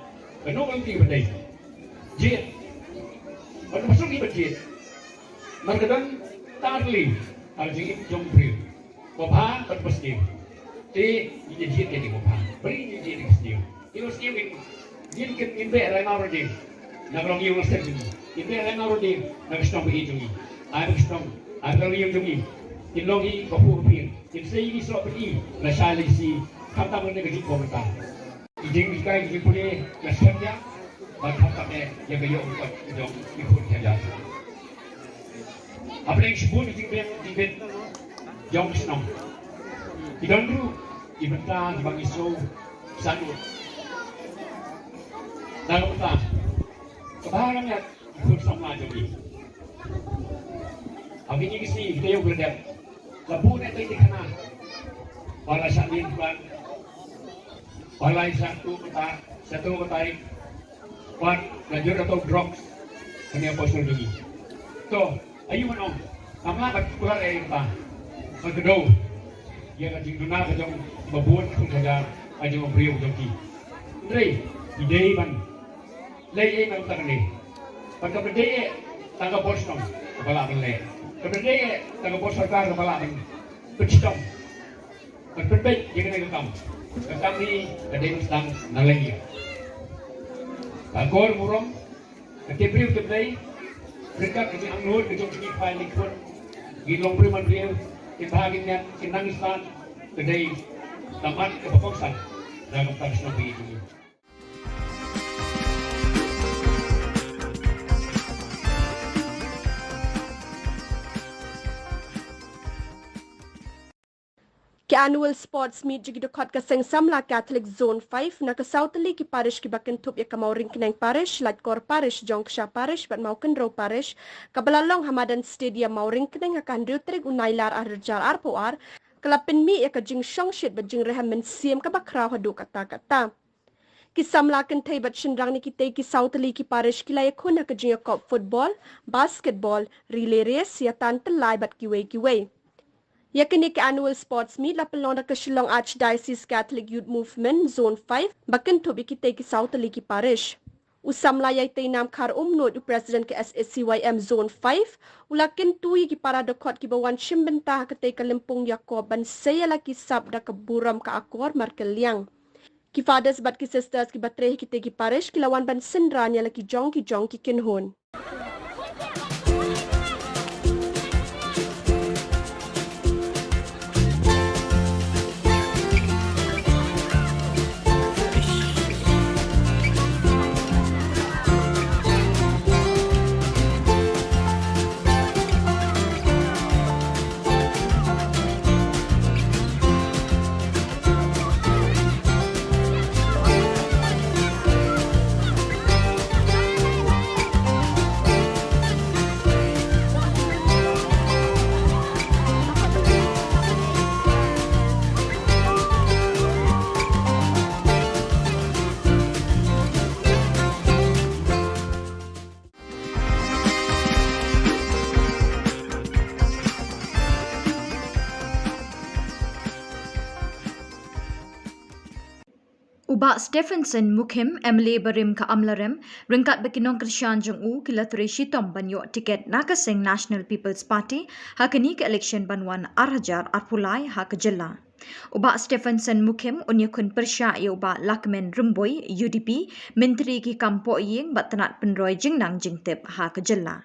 Ka nongwei ka dei jied. Bad ka suk ïa ba jied. Mar ka don tang ka li, ka jingim jong briew. Ba bha bad ba sniew. Te ngi ïa jied ïa ngi ba bha. Bad ngi ïa jied ïa ngi ba sniew. Ïa ba sniew ngi, ngin kin ngin beh rai ma ro ding. Na ka long ïa u stem jong ngi. Ngin beh rai ma ro ding na ka shnong ba ïeit jong ngi. Ai ba ka shnong, ai ba ka long ïa jong ngi. Kin long hi ka pu ka pir. Kin sei ngi soh ba ngi la shai la isi. Khamtam ne ka jingkor mynta. Ki jinghikai ki jingpule na shem ïa ba kham tam ne ïa ka ïoh ka kot jong ki khun ki hajar. Hapdeng shibun ki jingbit jingbit jong ki shnong ki don ruh ki bynta kiba ngi sngewsarong. Na ka bynta kaba ngan ïa ki khun samla jong ngi. Ha kine ki sngi ki taïew ki la dep, la buh ne tei ki khana ba la shah mih ban, ba la shah tuh kata, shah tuh kata, bad la jur ïa ka drugs ha kane ka por sha jong ngi. To aïu ngan ong, ngam lah ban kular ei kata ban kdew ïa ka jingduna ka jong ba bun ki khun ki hajar ka jong u briew jong ki. Hynrei ki dei ban leh ei na ka bynta kane. Bad kam dei ei tang ka bor shnong kaba lah ban leh. Kam dei ei tang ka bor sorkar kaba lah ban pynshitom, ban pynbeit ïa kane ka kam. Ka kam hi ka dei ban sdang na lynti. Ka kor burom, ka tip briew tip dei, ryngkat ka jingangnud ka jong ki kpa ki khun, ki longbriew manbriew, ki bha ki miat, ki nang ki sat, ka dei ka mat kaba kongsan na ka bynta ka shnong ba ïeit jong ngi. Ki Annual Sports Meet jong ki dkhot ka Seng Samla Catholic Zone five na ka saw tylli ki parish kiba kynthup ïa ka Mawryngkneng Parish, Laitkor Parish, Jongksha Parish bad Mawkynrew Parish, kaba la long ha madan Stadium Mawryngkneng ha ka hynriew tarik u Nailar arhajar arphew ar, ka la pynmih ïa ka jingshongshit bad jingrhem mynsiem kaba khraw haduh katta katta. Ki samla kynthei bad shynrang na kitei ki saw tylli ki parish ki la ïakhun ha ka jingïakop football, basketball, relay race, ïatan tyllai bad kiwei kiwei. Ïa kane ka Annual Sports Meet la pynlong da ka Shillong Archdiocese Catholic Youth Movement Zone five ba kynthup ïa kitei ki saw tylli ki parish. U samla ïaitei nam Khar Umnuid, u president ka S A C Y M Zone five, u la kyntu ïa ki para dkhot kiba wan shim bynta ha katei ka lympung ïakob ban sei ïa la ki sap da ka burom ka akor markylliang. Ki fathers bad ki sisters kiba trei ha kitei ki parish ki la wan ban synran ïa la ki jong ki jong ki kynhun. U Bah Stephenson Mukhim, M L A barim ka Amlarem, ryngkat bad ki nongkyrshan jong u, ki la trei shitom ban ïoh tiket na ka seng National People's Party ha kane ka election ban wan ar hajar arphew lai ha ka jylla. U Bah Stephenson Mukhim un ïakhun pyrshah ïa u Bah Lahkmen Rymbui, U D P, Myntri ki kam pohïing bad tnat pynroi jingnang jingtip ha ka jylla.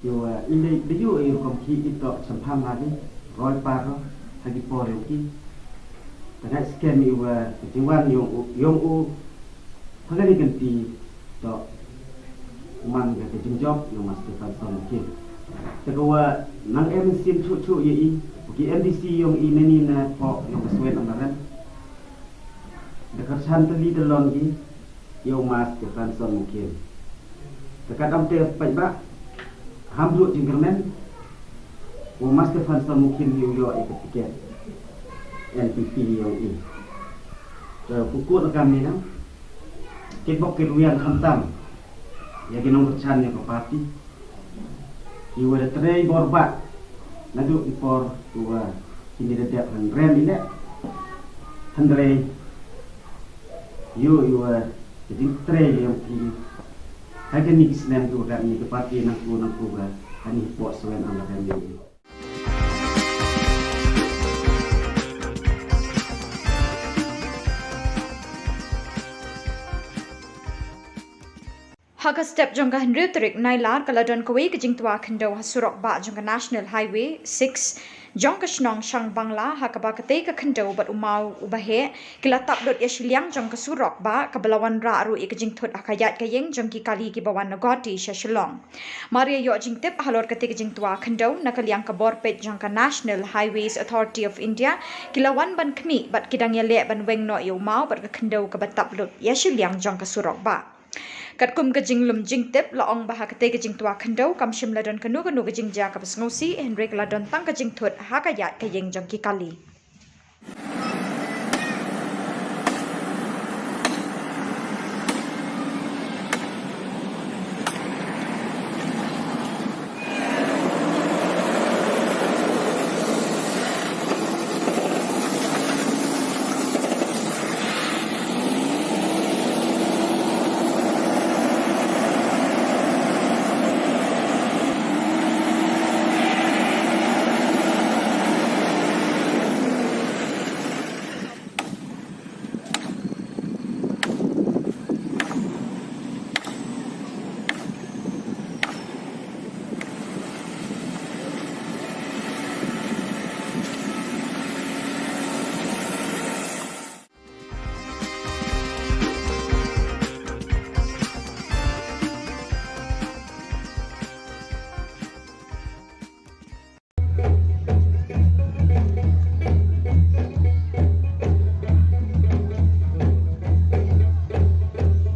Ïa u, eh, i lei dei ïa u, eh, rukom ki i tok sempam lagi, roi par ha ki por ïong ki. Tang ai skhem ïa u, eh, ka jingwan ïong u, ïong u ha kane ka lynti tok man ka jingjop ïong Master Stephenson Mukhim. Te ka wa nang em sien chuh chuh ïa i, u ki M D C ïong i nani na pok ïong ka Swen Amlarem. Da ka san tylli tylli ki ïa u Master Stephenson Mukhim. Te ka dam te paidbah ham ruh jingkyrmen u Master Stephenson Mukhim hi u ïoh ïa ka tiket N P P ïong i. Te ku kut na kam ni nang kit bok kit wiang khamtam ïa ki nongkyrshan ïa ka party. Ki wa da trei bor bad naduh ki por ki wa kini da dep hynrem i leh. Hynrei ïoh ïoh ka jingtrei ïa ki ha kani ki snem ki wa ka ni ka party nang ku nang ku ka ha ni pok Swen Amlarem ïa ki. Ha ka step jong ka hynriew tarik Nailar ka la don kawei ka jingtwa khyndew ha surok bah jong ka National Highway six jong ka shnong Shangbangla, ha kaba katei ka khyndew bad u maw uba heh ki la tap lut ïa shiliang jong ka surok bah, kaba la wanrah ruh ïa ka jingthut ha ka ïaid ka ïeng jong ki kali kiba wan na Guwahati sha Shillong. Mar ïa ïoh jingtip halor katei ka jingtwa khyndew, na ka liang ka bor peit jong ka National Highways Authority of India ki la wan ban khmih bad ki dang ïaleh ban weng noh ïa u maw bad ka khyndew kaba tap lut ïa shiliang jong ka surok bah. Katkum ka jinglum jingtip la ong ba ha katei ka jingtwa khyndew kam shym la don kano kano ka jingjia kaba sngewsih, hynrei ka la don tang ka jingthut ha ka ïaid ka ïeng jong ki kali.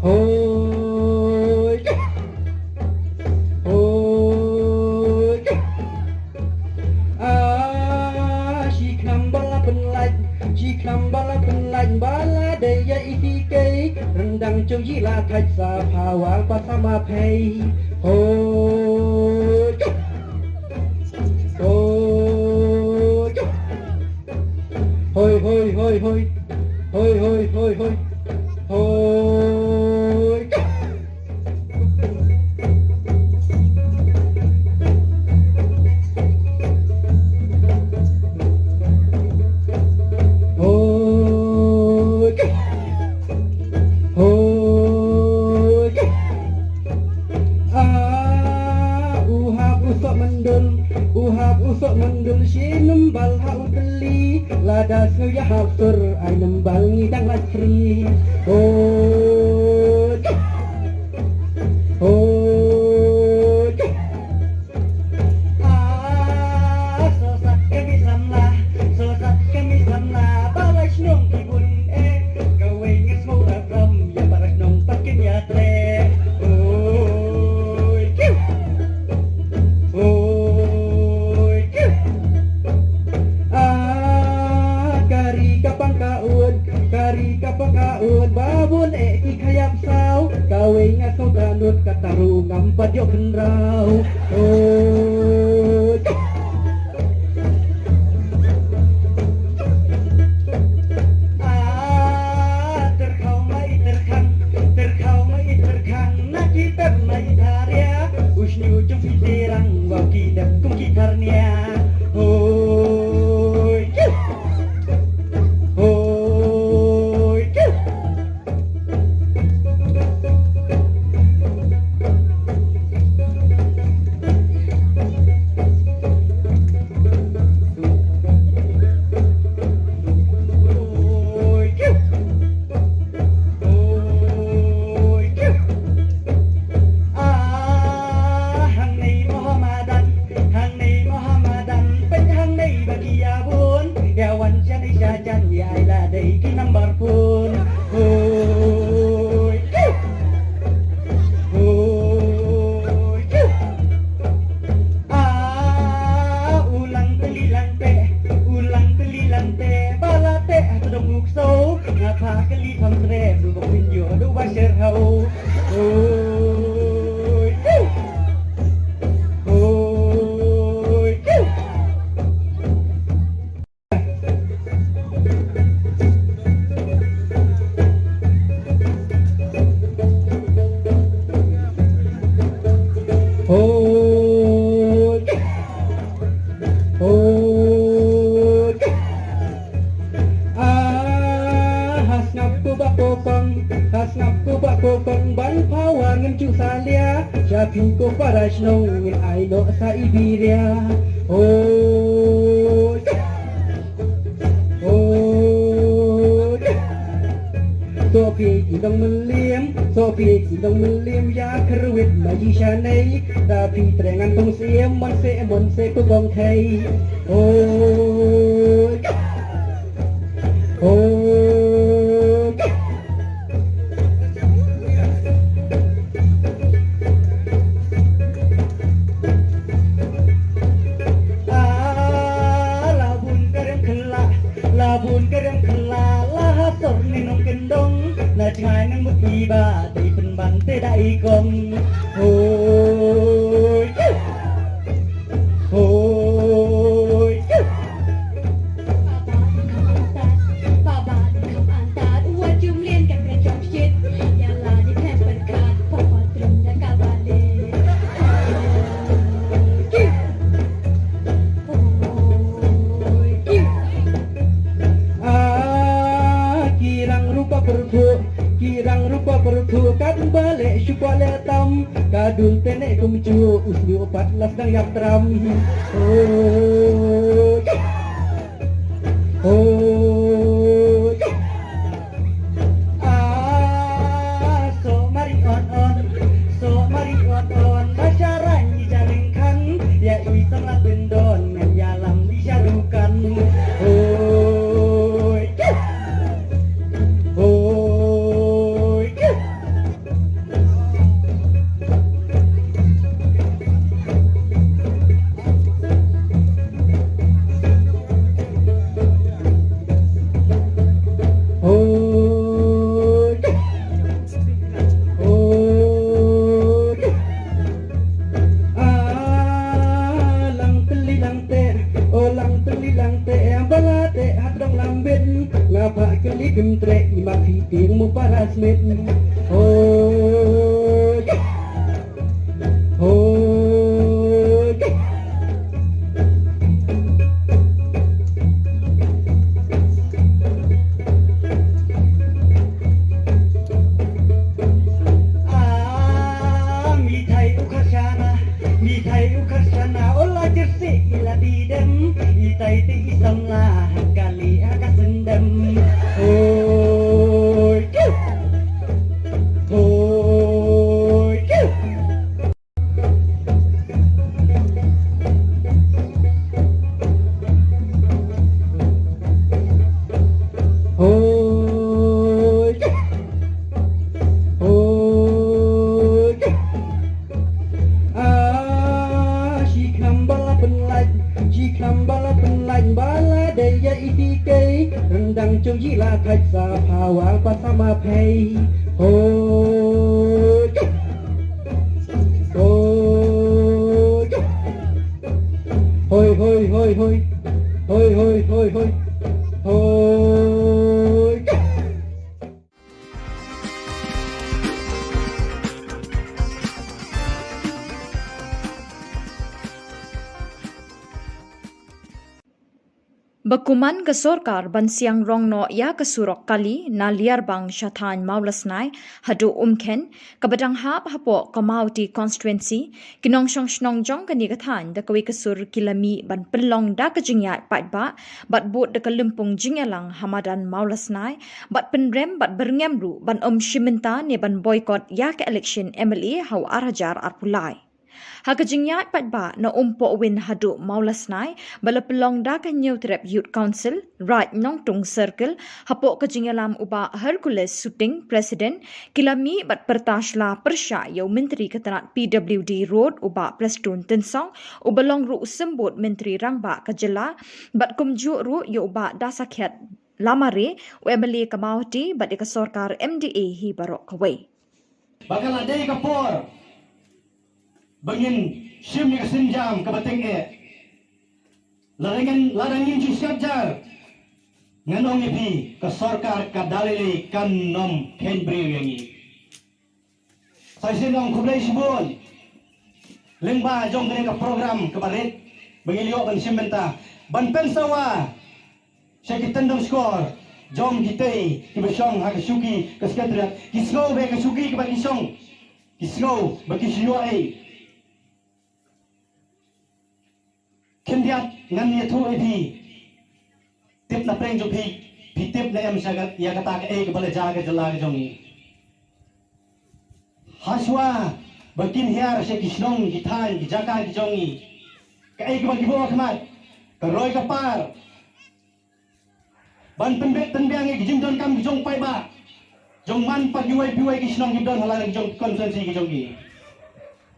Hoi. Hoi. Ah, shi kham ba la pynlait, shi kham ba la pynlait, ba la dei ïa i hi kei. Ryndang jong i la thait sa phawa ba sa ma phei. Hoi. Hoi. Hoi, hoi, hoi, hoi. Hoi, hoi, hoi, hoi. Hoi. Sok mandul shi nembal ha u tylli, lada sngew ïa hap sur ai nembal ngi dang lait free. Hoi. Hoi. Ah, sosat kami samla, sosat kami samla, balai shnong ki bun eh, kawei ngi sngewbha ram, ïa balai shnong pat kin ïa treh. Hoi. Kiu. Oi, kiu. Ah, kari ka pang ka ut, kari ka pang ka ut, babun eh ki khayap saw, kawei nga saw tanut, ka taru ngam pat ïoh kynraw. Oi, kiu. Ah, tyrkhaw ma i tyrkhang, tyrkhaw ma i tyrkhang, na ki pep ma i tharia, u shñiuh jong phi sirang, wa ki dep kum ki tharnia. Hoi, kiu. Hoi, kiu. Oi, kiu. Oi, kiu. Ah, hangne Mohammedan, hangne Mohammedan, peit hangne ba ki ïa bun, ïa wan sha dei sha jan, ïa ai la dei ki number phone. Hoi, kiu. Hoi, kiu. Ah, u lang tylli lang teh, u lang tylli lang teh, ba la teh ha tdong u ksew, nga phah kylli pham treh, du bok pynjur, du ba sher hau. Hoi, kiu. Hoi, kiu. Hoi. Hoi. Ah, ha sngap ko ba ko kong, ha sngap ko ba ko kong, ban phawa ngin ju salia, sha phi ko para shnong ngin ai noh sa i biria. Hoi. Hoi. Soh phi ki nongmylliam, soh phi ki nongmylliam, ïa kyrwit ma i shanei. Da phi treh ngan tong siem, mon se, mon se ko kong khei. Hoi. Hoi. Ah, la bun ka rem khla, la bun ka rem khla, la ha sor ne nongkyndong, na jngai nang mut i ba, dei pynban te da i kong. Hoi. Hoi. Ah, ki rang rupa pyrthuh, ki rang rupa pyrthuh, kat ba leh shu kwah leh tam, ka dul te ne kumjuh, u shñiuh pat la sdang ïap tram. Hoi. Hoi. Ah, soh mari on on, soh mari on on, ba sha rang i ja lyngkhan, ïa i tang la pyndon, ngan ïalam i sha dukan. Hoi. Hoi. Hoi. Hoi. Ah, lang tylli lang teh, oh lang tylli lang teh, ba la teh ha tdong lambit, nga phah kylli kim treh, i ma phi tieng mo para smit. Hoi. Hoi. Ah, mithai u kharshana, mithai u kharshana, ola jersey ila di Chung ji la thait sa pha wal pa sama phei. Hoi. Hoi. Hoi, hoi, hoi, hoi. Hoi, hoi, hoi, hoi. Hoi. Ba kuman ka sorkar ban siang rong noh ïa ka surok kali na Liarbang sha thaiñ Mawlasnai haduh Umkhen, kaba dang hap hapoh ka Mawhati constituency, ki nongshong shnong jong kane ka thaiñ da kawei ka sur ki la mih ban pynlong da ka jingïaid paidbah bad bud da ka lympung jingïalang ha madan Mawlasnai, bad pynrem bad byrngem ruh ban ym shim bynta ne ban boycott ïa ka election M L A ha u ar hajar arphew lai. Ha ka jingïaid paidbah na Umpohwin haduh Mawlasnai, ba la pynlong da ka Hynñiewtrep Youth Council, Raid Nongtung Circle, hapoh ka jingïalam u Bah Hercules Suting, President, ki la mih bad pyrta sla pyrshah ïa u Myntri ka tnat P W D Road, u Bah Prestone Tynsong, uba long ruh u symbud Myntri Rangbah ka jylla, bad kumjuh ruh ïa u Bah Dasakhiat Lamare, u M L A ka Mawhati, bad ïa ka sorkar M D A hi baroh kawei. Ba ka la dei ka por ba ngin shim ïa ka sienjam kaba tyngeh. Lada ngin, lada ngin ju siat jar, ngan ong ïa phi, ka sorkar ka da lei lei kan ym kheiñ briew ïa ngi. Sa shisien ong khublei shibun lyngba jong kane ka program kaba rit ba ngi la ïoh ban shim bynta ban pynsawa sha ki tyndong shkor jong kitei kiba shong ha ka shuki ka Secretariat, ki sngew ba ka shuki kaba ki shong, ki sngew ba ki shu ïoh ei. Khyndiat ngan ïathuh ïa phi. Tip na pdeng jong phi, phi tip ne em sha ka, ïa kata kaei kaba la jia ka jylla ka jong ngi. Hashwa ba kin hiar sha ki shnong, ki thaiñ, ki jaka ki jong ngi, kaei kaba ki buh ha khmat? Ka roi ka par ban pynbeit pynbiang ïa ki jingdonkam ki jong paidbah, jong man pat kiwei kiwei ki shnong ki don ha la ki jong constituency ki jong ki.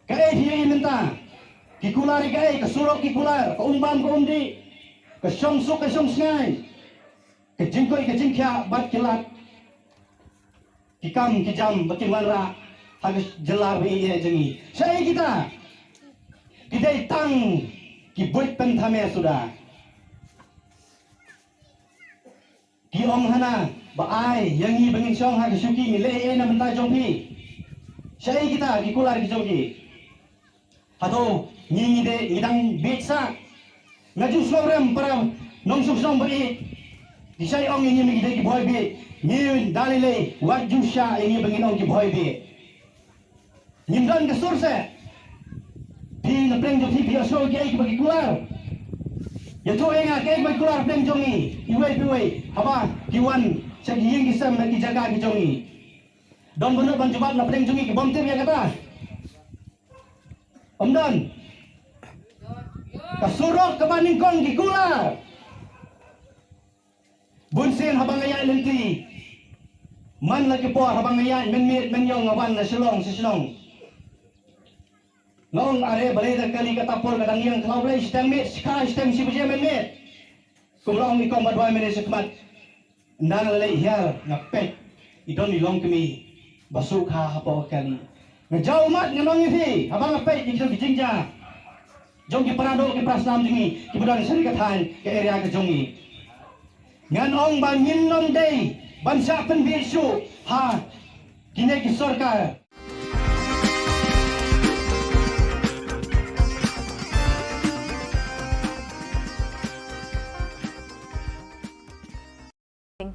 Kaei phi ïohi mynta? Ki kular ïa kaei? Ka surok ki kular, ka um bam ka um dih, ka shong suk ka shong sngai, ka jingkoit ka jingkhiah bad ki lad ki kam ki jam ba kin wanrah ha ka jylla ba ïeit jong ngi. Shaei kita? Ki dei tang ki buit pynthame suda. Ki ong hana ba ai ïa ngi ba ngin shong ha ka shuki, ngi leh ei ei na bynta jong phi. Shaei kita ki kular ki jong ki? Hato ngi, ngi dei, ngi dang bieit sah? Nga ju sngewrem para nongshong shnong ba ïeit. Ki shai ong ïa ngi ba ngi dei ki bhoi bieit. Ngi da lei lei wat ju shah ïa ngi ba ngin ong ki bhoi bieit. Ngim don ka sur seh. Phi na pdeng jong phi phi ïohsngew kiei kiba ki kular? Ïathuh ïa nga kiei kiba ki kular pdeng jong ngi, iwei pa iwei, haba ki wan sha ki ïing ki sem bad ki jaka ki jong ngi. Don ba nud ban jubab na pdeng jong ngi ki bym tip ïa kata? Ym don. Ka surok kaba nyngkong ki kular. Bun sien haba nga ïaid lynti, man la ki por haba nga ïaid mynmiet mynñiong nga wan na Shillong sha shnong, nga ong are balei da kali kata por ka dang ïeng khlaw, balei shiteng miet, shikha, shiteng shi baje mynmiet. Kum la ong i kong ba dwai mynne shakhmat, ynda nga la leit hiar nga peit i don i longkmie ba sukha hapoh ka kali. Nga jaw ummat ngan ong ïa phi, haba nga peit ïa kito ki jingjia jong ki para doh ki para snam jong ngi kiba don sha ka thaiñ ka area ka jong ngi, ngan ong ba ngin ym dei ban shah pynbieit shuh ha kine ki sorkar.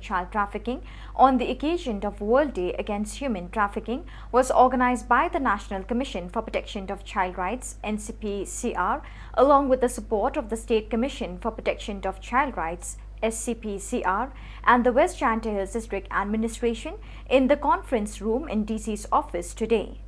Child trafficking on the occasion of World Day Against Human Trafficking was organized by the National Commission for Protection of Child Rights, N C P C R, along with the support of the State Commission for Protection of Child Rights, S C P C R, and the West Jaintia Hills District Administration in the conference room in D C's office today.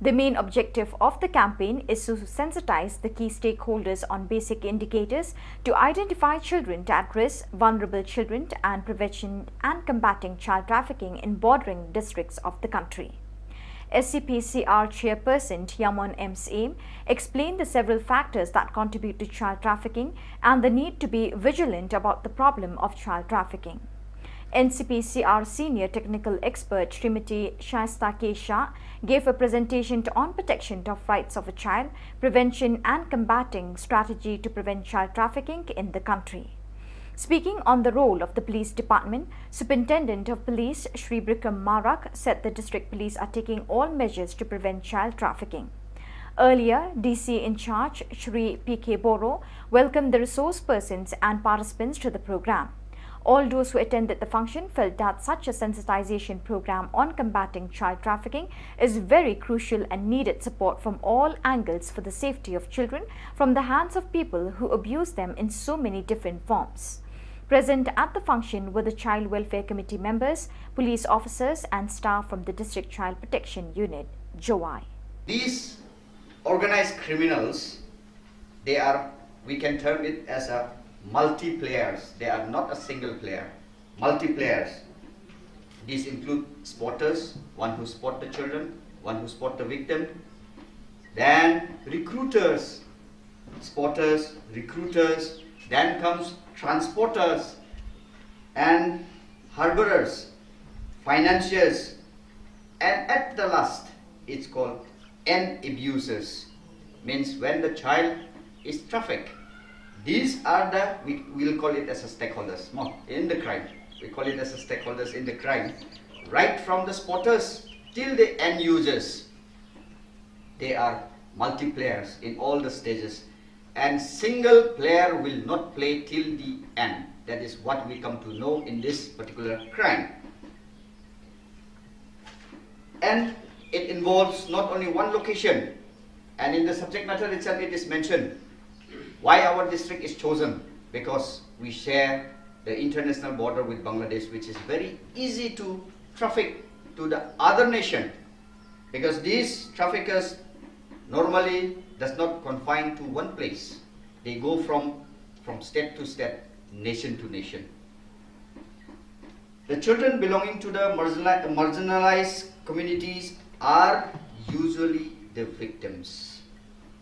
The main objective of the campaign is to sensitize the key stakeholders on basic indicators to identify children at risk, vulnerable children, and prevention and combating child trafficking in bordering districts of the country. S C P C R chairperson Tiamon M Syiem explained the several factors that contribute to child trafficking and the need to be vigilant about the problem of child trafficking. N C P C R senior technical expert Srimati Shaista K Shah gave a presentation to, on protection of rights of a child, prevention and combating strategy to prevent child trafficking in the country. Speaking on the role of the police department, Superintendent of Police Shri Bikram Marak said the district police are taking all measures to prevent child trafficking. Earlier, D C in charge Shri P K Boro welcomed the resource persons and participants to the program. All those who attended the function felt that such a sensitization program on combating child trafficking is very crucial and needed support from all angles for the safety of children from the hands of people who abuse them in so many different forms. Present at the function were the Child Welfare Committee members, police officers, and staff from the District Child Protection Unit, Jowai. These organized criminals, they are, we can term it as a multi-players. They are not a single player, multi-players. These include spotters, one who spot the children, one who spot the victim, then recruiters, spotters, recruiters, then comes transporters and harborers, financiers, and at the last, it's called end abusers. Means when the child is trafficked, these are the, we will call it as a stakeholders, no, in the crime. We call it as a stakeholders in the crime. Right from the spotters till the end users, they are multiplayers in all the stages. And single player will not play till the end. That is what we come to know in this particular crime. And it involves not only one location, and in the subject matter itself it is mentioned why our district is chosen, because we share the international border with Bangladesh, which is very easy to traffic to the other nation, because these traffickers normally does not confine to one place. They go from, from state to state, nation to nation. The children belonging to the marginali-, marginalized communities are usually the victims.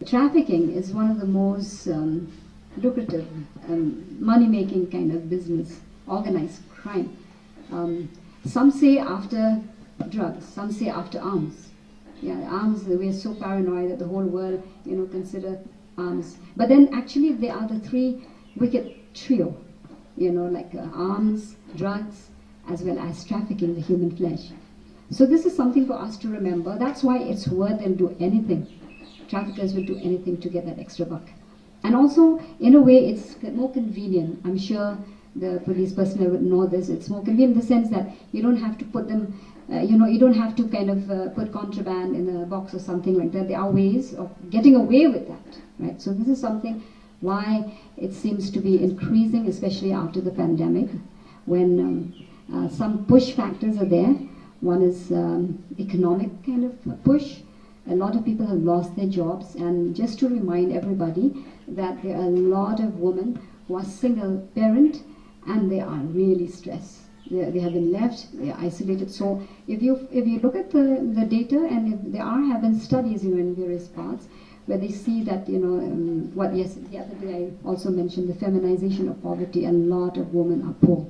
Trafficking is one of the most um, lucrative, um, money making kind of business, organized crime. Um, some say after drugs, some say after arms. Yeah, arms, we're so paranoid that the whole world, you know, consider arms. But then actually, they are the three wicked trio, you know, like uh, arms, drugs, as well as trafficking the human flesh. So this is something for us to remember. That's why it's worth, they'll do anything. Traffickers will do anything to get that extra buck. And also, in a way, it's more convenient. I'm sure the police personnel would know this. It's more convenient in the sense that you don't have to put them, uh, you know, you don't have to kind of uh, put contraband in a box or something like that. There are ways of getting away with that, right? So this is something why it seems to be increasing, especially after the pandemic, when um, uh, some push factors are there. One is um, economic kind of push. A lot of people have lost their jobs, and just to remind everybody that there are a lot of women who are single parent and they are really stressed. They, they have been left, they are isolated. So if you if you look at the, the data, and if there are have been studies, you know, in various parts where they see that, you know, um, what, yes, the other day I also mentioned the feminization of poverty. A lot of women are poor.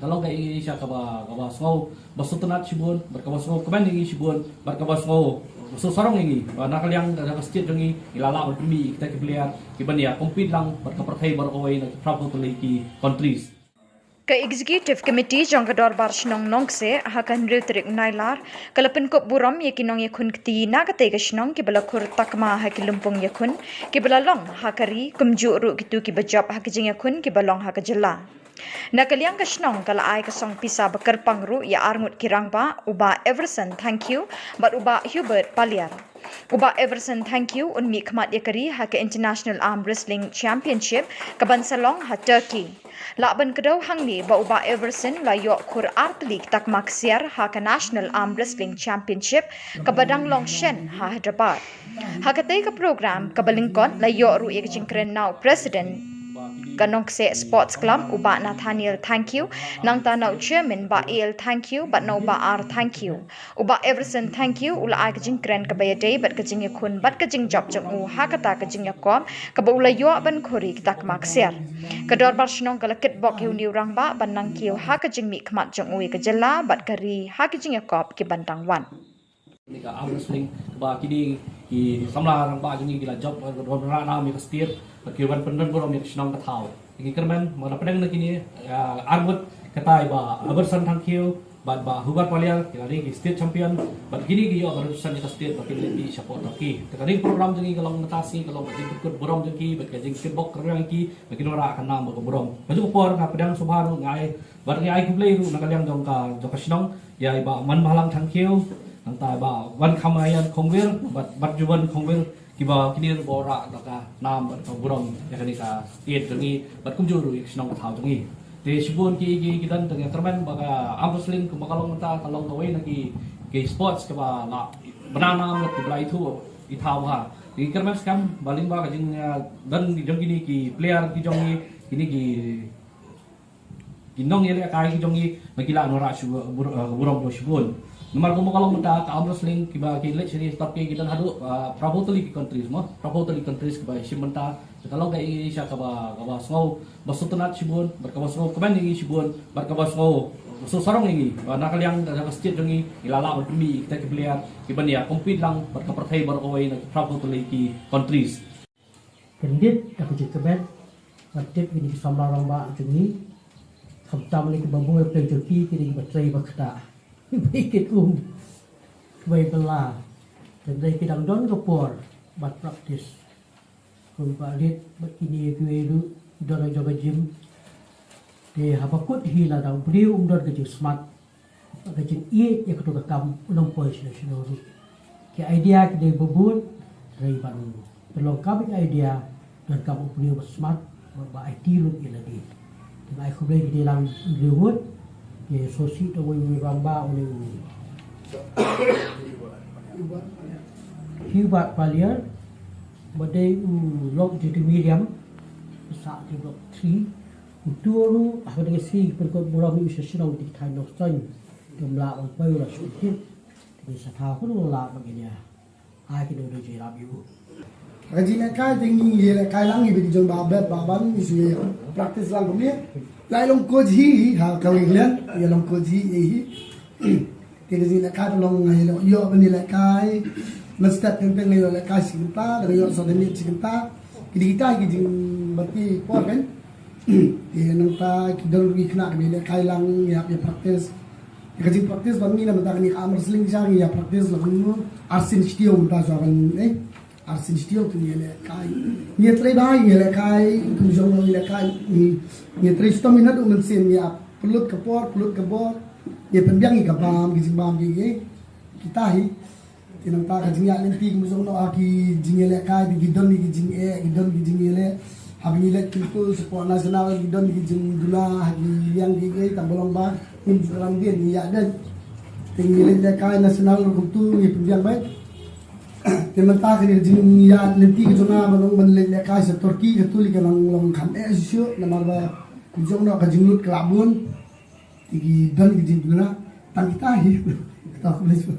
Ka long ka ïing sha kaba, kaba sngew ba sngewtynnat shibun, bad kaba sngew kmen ïa ngi shibun, bad kaba sngew sngewsarong ïa ngi ba na ka liang ka state jong ngi ngi la lah ban pynmih ïa kita ki player kiban ïa compete lang bad ka pyrthei baroh kawei na ki phra phew tylli ki countries. Ka Executive Committee jong ka Dorbar Shnong Nongkseh ha ka hynriew tarik Nailar ka la pynkup burom ïa ki nongïakhun kti na katei ka shnong kiba la khur takma ha ki lympung ïakhun kiba la long ha ka ri, kumjuh ruh kito kiba jop ha ki jingïakhun kiba long ha ka jylla. Na ka liang ka shnong ka la ai ka song pisa ba kyrpang ruh ïa arngut ki rangbah, u Bah Everson Thangkhiew bad u Bah Hubert Paliar. U Bah Everson Thangkhiew un mihkhmat ïa ka ri ha ka International Arm Wrestling Championship kaban sa long ha Turkey. Lah ban kdew hangne ba u Bah Everson la ïoh khur ar tylli ki takma ksiar ha ka National Arm Wrestling Championship kaba dang long shen ha Hyderabad. Ha katei ka program kaba lyngkot la ïoh ruh ïa ka jingkren na u President Ka Nongkseh Sports Club, u Bah Nathaniel Thangkhiew, nangta na u Chairman Bah A L Thangkhiew bad na u Bah R Thangkhiew. U Bah Everson Thangkhiew u la ai ka jingkren kaba ïadei bad ka jingïakhun bad ka jingjop jong u ha kata ka jingïakop kaba u la ïoh ban khuri kita ki mak ksiar. Ka Dorbar Shnong ka la kitbok ïa une u rangbah ban nang kiew ha ka jingmihkhmat jong u ïa ka jylla bad ka ri ha ki jingïakop ki ban dang wan. Kane ka arm wrestling kaba kine ki samla rangbah jong ngi ki la jop, ka don rah nam ïa ka state bad ki wan pyndon burom ïa ka shnong ka thaw. Ngi kyrmen ba na pdeng na kine, ah, arngut, katai Bah Everson Thangkhiew bad Bah Hubert Paliar, ki la dei ki state champion bad kine ki ïoh ban represent ïa ka state ba kin leit shapoh Turkey. Te kane ka program jong ngi ka long mynta sngi ka long ka jingkyrkhu burom jong ki bad ka jingkyrkhu burom jong ki ba kin wanrah ka nam bad ka burom. Ka juh ka por nga pdiang sngewbha ruh nga ai bad nga ai khublei ruh na ka liang jong ka, jong ka shnong, ïa i Bah Manbhalang Thangkhiew, nangta i Bah Wankhamaïan Khongwir bad, bad Juwan Khongwir, kiba kine ruh ba wanrah da ka nam bad ka burom ïa kane ka state jong ngi bad kumjuh ruh ïa ka shnong ka thaw jong ngi. Te shibun ki, ki, ki don, te nga kyrmen ba ka arm wrestling kumba ka long mynta ka long kawei na ki, ki sports kaba la bna nam, la ki ba la ithuh i thaw ha. Te kyrmen skhem ba lyngba ka jing, ah, don jong kine ki player ki jong ngi, kine ki ki nongïalehkai ki jong ngi ba ki lah ban wanrah shu bur-, eh, burom shibun. Namar kumba ka long mynta ka arm wrestling kiba ki leit sha ri Turkey ki don haduh, eh, phra phew tylli ki countries mo, phra phew tylli ki countries kiba shim bynta. Te ka long ka Asia kaba, kaba sngew ba sngewtynnat shibun bad kaba sngewkmen ïa ngi shibun bad kaba sngew, eh, sngewsarong ïa ngi ba na ka liang ka, ka state jong ngi ngi la lah ban pynmih kita ki player ki ban ïa compete lang bad ka pyrthei baroh kawei na ki phra phew tylli ki countries. Kyndit da ka jingkmen ban tip ïa kine ki samla rangbah jong ngi, khamtam lei kiba bun, peit jong ki, kine kiba trei ba ktah, kiba ïakit um, kiba ïakylla. Te hynrei ki dang don ka por ban practice. Kumba rit bad kine kiwei ruh ki don ha jong ka gym. Te haba kut hi lada u briew um don ka jingsmat, ka jingïeit ïa kato ka kam, un ym poi shano shano ruh. Ki idea ki dei ba bun, hynrei ban pynlong kam ïa ka idea donkam u briew ba smat, ba, ba aiti lut ïa lade. Te nga ai khublei ki dei lang hynriew ngut, ki sngewsih da uwei u rangbah, u dei u Hubert Paliar, ba dei u lok jong i Miriam, u sah jong i Block three, uto ruh, haba dang ïasih pynkut burom ïa u sha shnong, te ki thaiñ Nongstoiñ kim lah ban poi, u la shu kit. Te ngi sa thaw kumno lah ban ïa ai kino kino jingïarap ïa u. Ka jinglehkai te ngi ïalehkai lang, ngi bit jong ba bet ba ban, ngi shu ïa practice lang kumne. Lai long coach hi ha kawei ka liang, ïa long coach hi, ïa hi. Te ka jinglehkai te long nga ïa long ïoh ban ïalehkai. Mynstep teng teng nga ïoh lehkai shi kynta, da nga ïoh sa da miet shi kynta. Ki dei kita ki jingbati por kan. Te nangta ki don ruh ki khynnah kiba ïalehkai lang, ïa, ïa practice. Te ka jingpractice ba ngi na mynta kane ka arm wrestling, sha ngi ïa practice la kumno, arsien shi taïew mynta shuwa ban, eh, arsien shi taïew te ngi ïalehkai. Ngi ïatrei bha, ngi ïalehkai, kum jong ngi ïalehkai, ngi, ngi ïatrei shitom, ngi naduh mynsiem, ngi ïa pynlut ka por, pynlut ka bor, ngi ïa pynbiang ïa ka bam, ki jingbam, ki, ki, kita hi. Te nangta ka jingïaid lynti kum jong ngi ha ki jingïalehkai, ki don ki jingeh, ki don ki jingïaleh. Haba ngi leit kumto shapoh national, ki don ki jingduna ha ki liang ki, ki tang ba long ba ngim ju kyrpang, ngi ïaid leit. Te ngi leit lehkai national ruh kumto ngi pynbiang beit. Te mynta kane ka jingïaid lynti ka jong nga ban long ban leit lehkai sha Turkey, kato lei ka nang long kham eh shuh shuh namar ba kum jong ngi ka jinglut ka la bun. Te ki don ki jingduna tang kita hi. Kata ka lei shuh.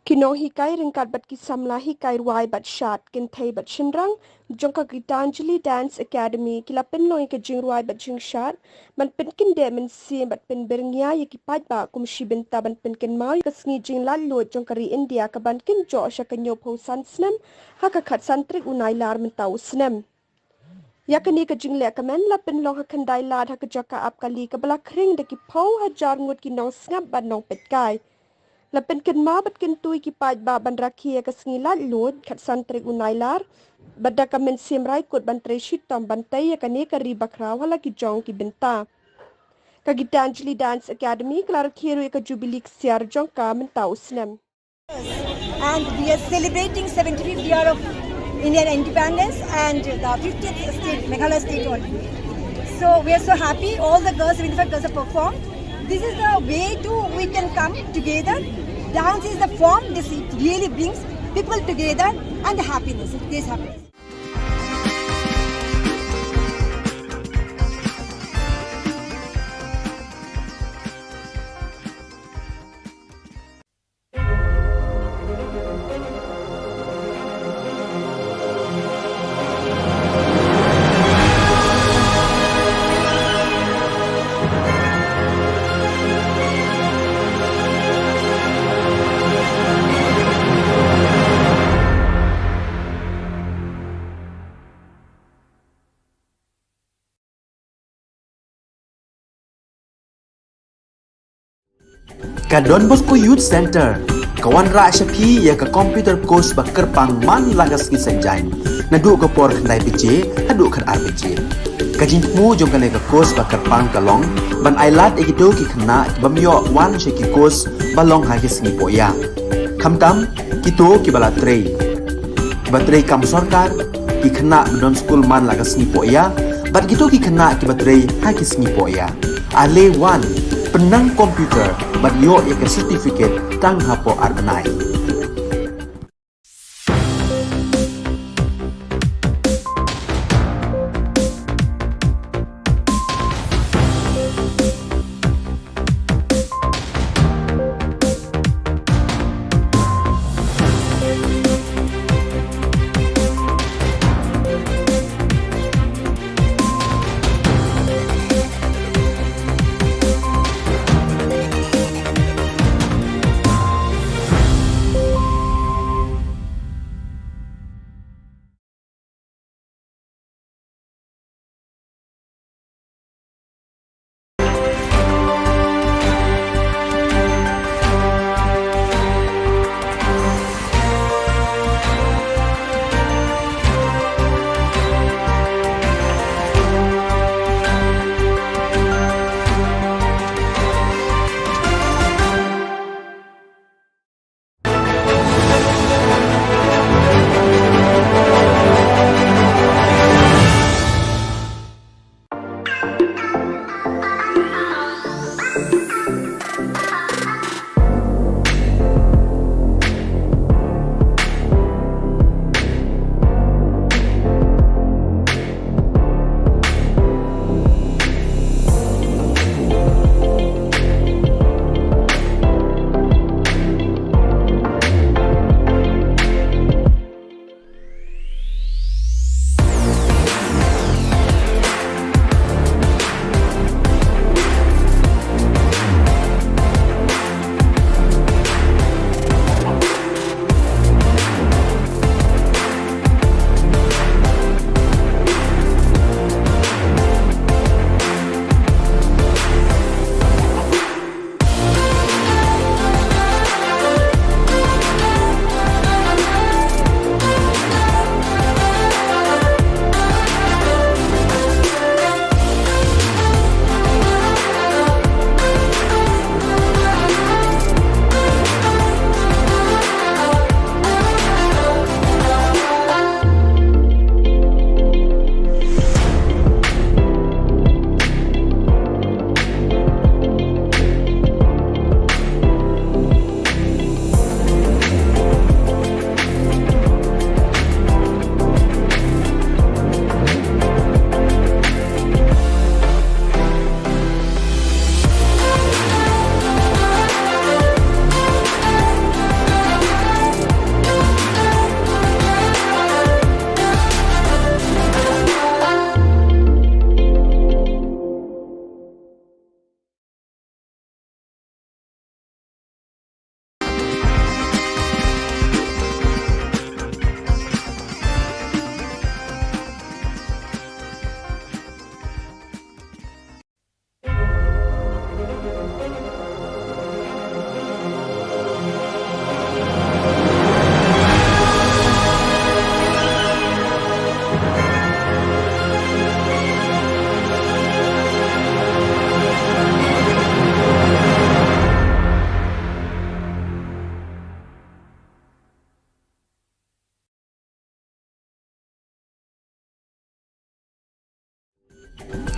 Ki nonghikai ryngkat bad ki samla hikai rwai bad shad, kynthei bad shynrang jong ka Gitanjali Dance Academy ki la pynlong ïa ka jingrwai bad jingshad ban pynkyndeh mynsiem bad pynbyrngia ïa ki paidbah kum shi bynta ban pynkynmaw ïa ka sngi jinglaitluid jong ka ri India kaban kynjoh sha ka hynñiewphew san snem ha ka khatsan tarik u Nailar mynta u snem. Ïa kane ka jinglehkmen la pynlong ha Khyndailad ha ka jaka ap kali kaba la khring da ki phew hajar ngut ki nongsngap bad nongpeitkai. La pynkynmaw bad kyntu ïa ki paidbah ban rakhe ïa ka sngi laitluid khatsan tarik u Nailar bad da ka mynsiem raikut ban trei shitom ban tei ïa kane ka ri bakhraw ha la ki jong ki bynta. Ka Gitanjali Dance Academy ka la rakhe ruh ïa ka jubili ksiar jong ka mynta u snem. And we are celebrating seventy-fifth year of Indian independence and the fiftieth state, Meghalaya state only. So we are so happy. All the girls, seventy-five girls have performed. This is the way to we can come together. Dance is the form. This, it really brings people together and the happiness. It creates happiness. Ka Don Bosco Youth Centre ka wanrah sha phi ïa ka computer course ba kyrpang man la ka sngi Saitjaiñ, naduh ka por khyndai baje haduh khatar baje. Ka jingthmu jong kane ka course ba kyrpang ka long ban ailad ïa kito ki khynnah ki bym ïoh wan sha ki course ba long ha ki sngi pohïa, khamtam kito kiba la trei, kiba trei kam sorkar, ki khynnah ba don skul man la ka sngi pohïa, bad kito ki khynnah kiba trei ha ki sngi pohïa. Ale wan, pynnang computer bad ïoh ïa ka certificate tang hapoh ar bnai.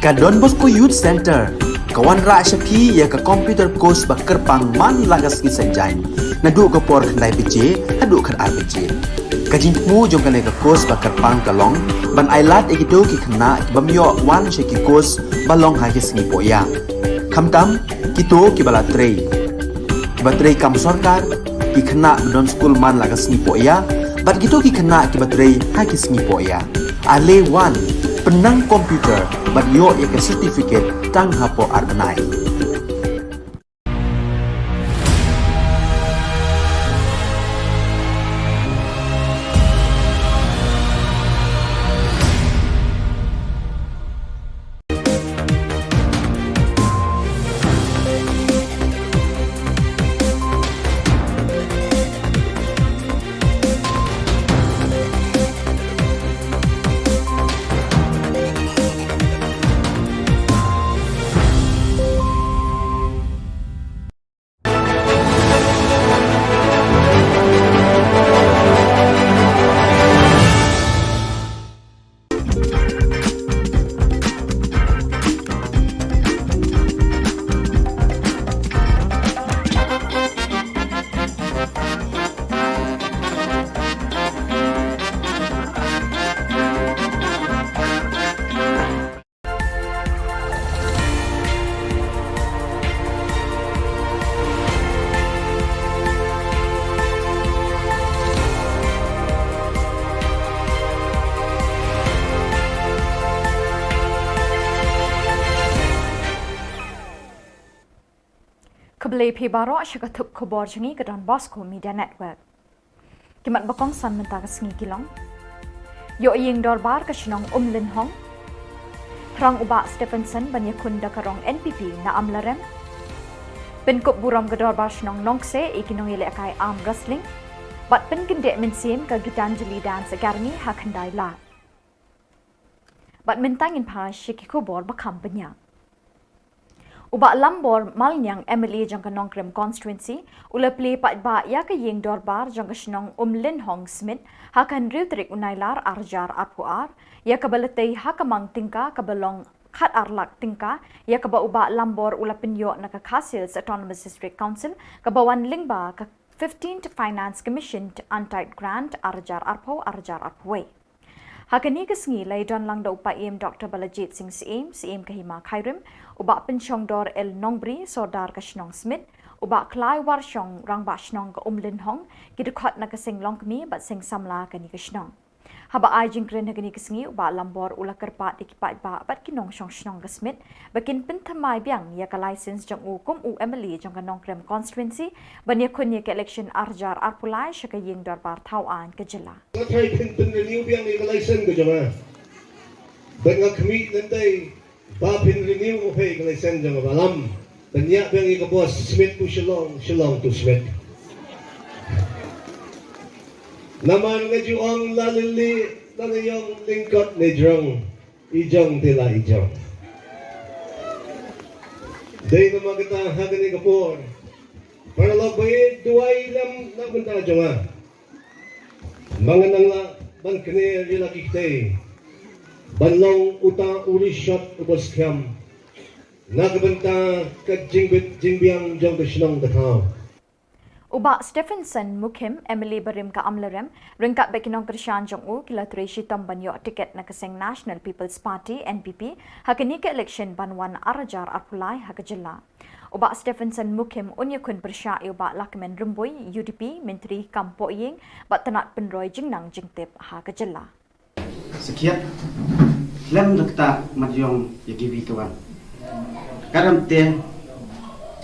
Ka Don Bosco Youth Centre ka Wanrah sha phi ïa ka computer course ba kyrpang man la ka sngi Saitjaiñ, naduh ka por khyndai baje haduh khatar baje. Ka jingthmu jong kane ka course ba kyrpang ka long ban ailad ïa kito ki khynnah ki bym ïoh wan sha ki course ba long ha ki sngi pohïa, khamtam kito kiba la trei, kiba trei kam sorkar, ki khynnah ba don skul man la ka sngi pohïa, bad kito ki khynnah kiba trei ha ki sngi pohïa. Ale wan, pynnang computer bad ïoh ïa ka certificate tang hapoh ar bnai. Khublei phi baroh sha ka thup khubor jong ngi ka Don Bosco Media Network. Ki mat ba kongsan mynta ka sngi ki long: Ïoh ïing dorbar ka shnong Umlynhong. Thrang u Bah Stephenson ban ïakhun da ka rong N P P na Amlarem. Pynkup burom ka dorbar shnong Nongkseh ïa ki nongïalehkai arm wrestling. Bad pynkyndit mynsiem ka Gitanjali Dance Academy ha Khyndai Lad. Bad mynta ngin phai sha ki khubor ba kham bniah. U Bah Lambor Malniang, M L A jong ka Nongkrem Constituency, u la plie paidbah ïa ka ïing dorbar jong ka shnong Umlynhong Smit ha ka hynriew tarik u Nailar arhajar arphew ar, ïa kaba la tei ha ka mang tyngka kaba long khatar lak tyngka, ïa kaba u Bah Lambor u la pynïoh na ka Khasi Hills Autonomous District Council, kaba wan lyngba ka fifteenth Finance Commission Untied Grant arhajar arphew, arhajar arphew wei. Ha kane ka sngi la ïadon lang da u Paiem Doctor Balajied Singh Syiem, Syiem ka Hima Khyrim, u Bah Pynshongdor L Nongbri, Sordar ka shnong Smit, u Bah Khlai Warshong, Rangbah shnong ka Umlynhong, ki dkhot na ka seng longkmie bad seng samla kane ka shnong. Haba ai jingkren ha kane ka sngi, u Bah Lambor u la kyrpad ïa ki paidbah bad ki nongshong shnong ka Smit ba kin pynthymmai biang ïa ka license jong u kum u M L A jong ka Nongkrem Constituency ban ïakhun ïa ka election arhajar arphew lai sha ka ïing dorbar thaw aiñ ka jylla. Nga tharai phin pynrenew biang ïa ka license ka jong nga. Bad nga khmih lynti ba phin renew mo phi ka license jong nga, Bah Lam. Pynïap biang ïa ka bos Smit to Shillong, Shillong to Smit. Namar nga ju ong la lili, la nga ïong lyngkot ne jrong, i jong te la i jong. Dei namar kata ha kane ka por, paralok ba ïeit, duwai lem na bynta jong nga. Ba ngan nang lah ban kner ïa la ki kti, ban long uta u rishot uba skhem na ka bynta ka jingbit jingbiang jong ka shnong ka thaw. U Bah Stephenson Mukhim, M L A barim ka Amlarem, ryngkat bad ki nongkyrshan jong u, ki la trei shitom ban ïoh tiket na ka seng National People's Party, N P P, ha kane ka election ban wan arhajar arphew lai ha ka jylla. U Bah Stephenson Mukhim un ïakhun pyrshah ïa u Bah Lahkmen Rymbui, U D P, Myntri kam poh ïing bad tnat pynroi jingnang jingtip ha ka jylla. Sakhiat, lem da kata mat ïong ïa ki wi ki wan. Ka dang te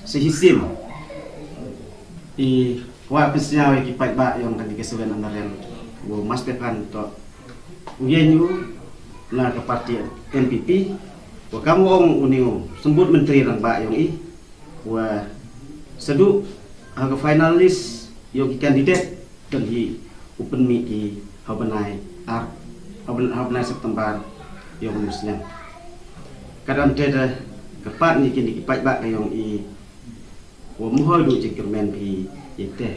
sa shisien i kwah pynsngew ïa ki paidbah ïong kane ka seven Amlarem, u Bah Stephen to u ïeng u na ka parti N P P, wa kam u ong une u symbud myntri rangbah ïong i, wa sa duh ha ka final list ïong ki candidate, kan hi u pynmih ki ha u bnai ar, ha u bnai, ha u bnai September ïong u snem. Ka dang te da kyrpad ïa kine ki paidbah ka ïong i, wa mhoi duh jingkyrmen phi ïa te.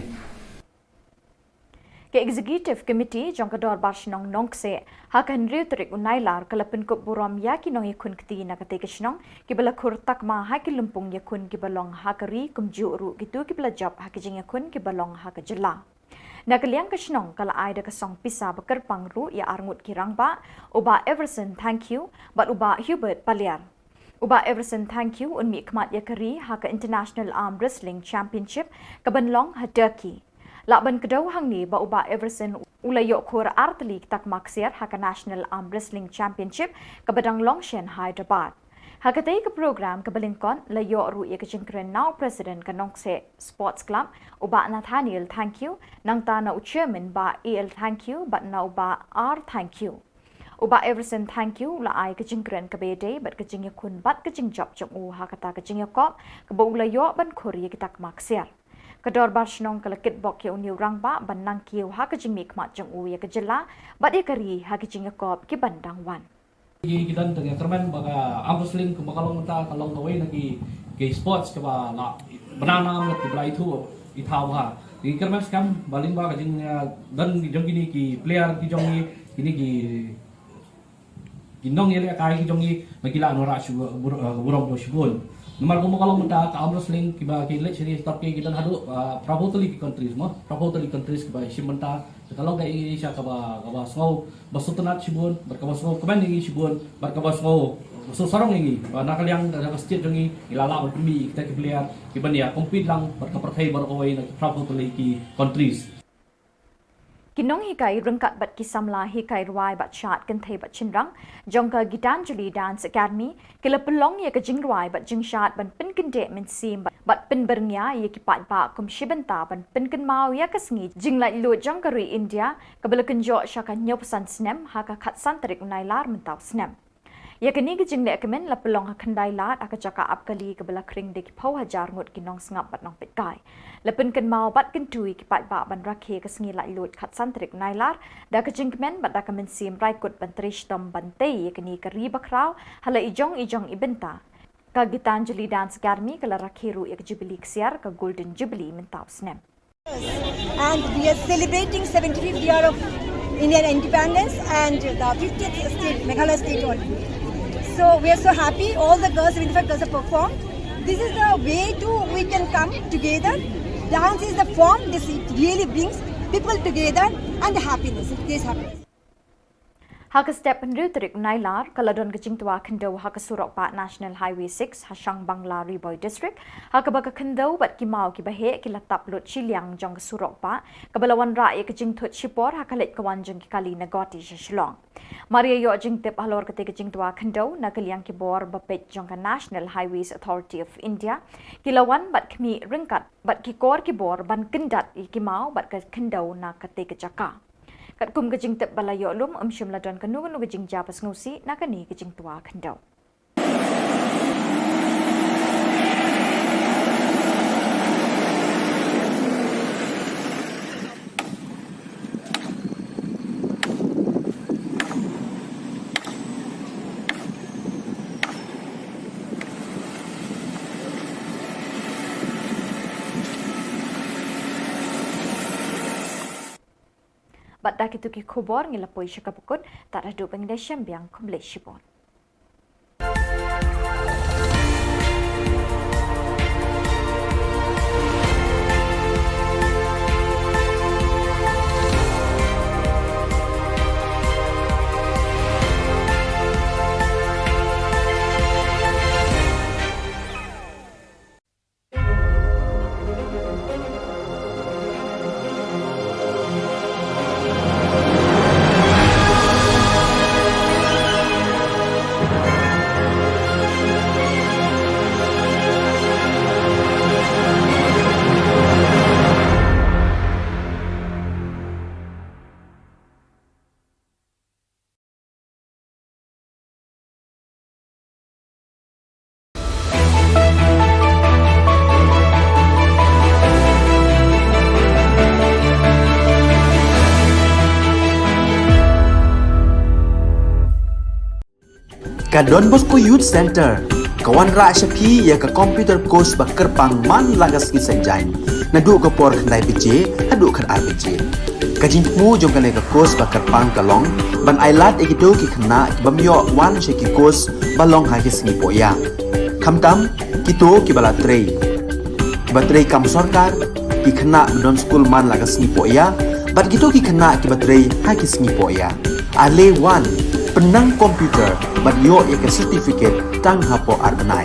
Ka Executive Committee jong ka Dorbar Shnong Nongkseh ha ka hynriew tarik u Nailar ka la pynkup burom ïa ki nongïakhun kti na katei ka shnong kiba la khur takma ha ki lympung ïakhun kiba long ha ka ri kumjuh ruh kito kiba la jop ha ki jingïakhun kiba long ha ka jylla. Na ka liang ka shnong ka la ai da ka song pisa ba kyrpang ruh ïa arngut ki rangbah, u Bah Everson Thangkhiew bad u Bah Hubert Paliar. U Bah Everson Thangkhiew un mihkhmat ïa ka ri ha ka International Arm Wrestling Championship kaban long ha Turkey. Lah ban kdew hangne ba u Bah Everson u la ïoh khur ar tylli ki takma ksiar ha ka National Arm Wrestling Championship kaba dang long shen Hyderabad. Ha katei ka program kaba lyngkot la ïoh ruh ïa ka jingkren na u President ka Nongkseh Sports Club, u Bah Nathaniel Thangkhiew, nangta na u Chairman Bah A L Thangkhiew bad na u Bah R Thangkhiew. U Bah Everson Thangkhiew u la ai ka jingkren kaba ïadei bad ka jingïakhun bad ka jingjop jong u ha kata ka jingïakop kaba u la ïoh ban khur ïa ki takma ksiar. Ka Dorbar Shnong ka la kitbok ïa une u rangbah ban nang kiew ha ka jingmihkhmat jong u ïa ka jylla bad ïa ka ri ha ki jingïakop kiban dang wan. Ki, ki don tang ïa kyrmen ba ka arm wrestling kumba ka long mynta ka long kawei na ki, ki sports kaba la bna nam ki ba la ithuh ithaw bha. Ki kyrmen skhem ba lyngba ka jing, eh, don ki jong kine ki player ki jong ngi, kine ki, ki nongïalehkai ki jong ngi ba ki la wanrah shu bur-, eh, burom shibun. Namar kumba ka long mynta ka arm wrestling kiba ki leit sha ri Turkey ki don haduh, eh, phra phew tylli ki countries mo, phra phew tylli countries kiba shim bynta. Ka long ka ïing sha kaba, kaba sngew ba sngewtynnat shibun, bad kaba sngewkmen ïa ngi shibun, bad kaba sngew ba sngewsarong ïa ngi. Ba na ka liang ka, ka state jong ngi, ngi la lah ban pynmih ïa kita ki player kiban ïa compete lang bad ka pyrthei baroh kawei na ki phra phew tylli ki countries. Ki nonghikai ryngkat bad ki samla hikai rwai bad shad kynthei bad shynrang jong ka Gitanjali Dance Academy ki la pynlong ïa ka jingrwai bad jingshad ban pynkyndeh mynsiem bad, bad pynbyrngia ïa ki paidbah kum shi bynta ban pynkynmaw ïa ka sngi jinglaitluid jong ka ri India kaba la kynjoh sha ka hynñiewphew san snem ha ka khatsan tarik u Nailar mynta u snem. Ïa kane ka jingleh kmen la pynlong ha Khyndailad ha ka jaka ap kali kaba la khring da ki phew hajar ngut ki nongsngap bad nongpeitkai. La pynkynmaw bad kyntu ïa ki paidbah ban rakhe ka sngi laitluid khatsan tarik u Nailar da ka jingkmen bad da ka mynsiem raikut ban trei shitom ban tei ïa kane ka ri bakhraw ha la i jong i jong i bynta. Ka Gitanjali Dance Academy ka la rakhe ruh ïa ka Jubilee ksiar, ka Golden Jubilee mynta u snem. And we are celebrating seventy-fifth year of Indian independence and the fiftieth state, Meghalaya state only. So we are so happy. All the girls, seventy-five girls have performed. This is the way to we can come together. Dance is the form, this it really brings people together and the happiness, it gives happiness. Ha ka step hynriew tarik u Nailar, ka la don ka jingtwa khyndew ha ka surok bah National Highway six, ha Shangbangla, Ri Bhoi District, ha kaba ka khyndew bad ki maw kiba heh ki la tap lut shiliang jong ka surok bah, kaba la wanrah ïa ka jingthut shipor ha ka leit ka wan jong ki kali na Guwahati sha Shillong. Mar ïa ïoh jingtip halor katei ka jingtwa khyndew, na ka liang ki bor ba peit jong ka National Highways Authority of India ki la wan bad khmih ryngkat bad ki kor ki bor ban kyndat ïa ki maw bad ka khyndew na katei ka jaka. Katkum ka jingtip ba la ïoh lum, ym shym la don kano kano ka jingjia ba sngewsih na kane ka jingtwa khyndew. Bad da kito ki khubor ngi la poi sha kaba kut, tad haduh ba ngin ïashem biang, khublei shibun. Ka Don Bosco Youth Centre ka wanrah sha phi ïa ka computer course ba kyrpang man la ka sngi Saitjaiñ, naduh ka por khyndai baje haduh khatar baje. Ka jingthmu jong kane ka course ba kyrpang ka long ban ai lad ïa kito ki khynnah ki bym ïoh wan sha ki course ba long ha ki sngi poh ïa. Khamtam kito ki ba la trei, ki ba trei kam sorkar, ki khynnah ba don skul man la ka sngi poh ïa, bad kito ki khynnah ki ba trei ha ki sngi poh ïa. Ale wan, pynnang computer bad ïoh ïa ka certificate tang hapoh ar bnai.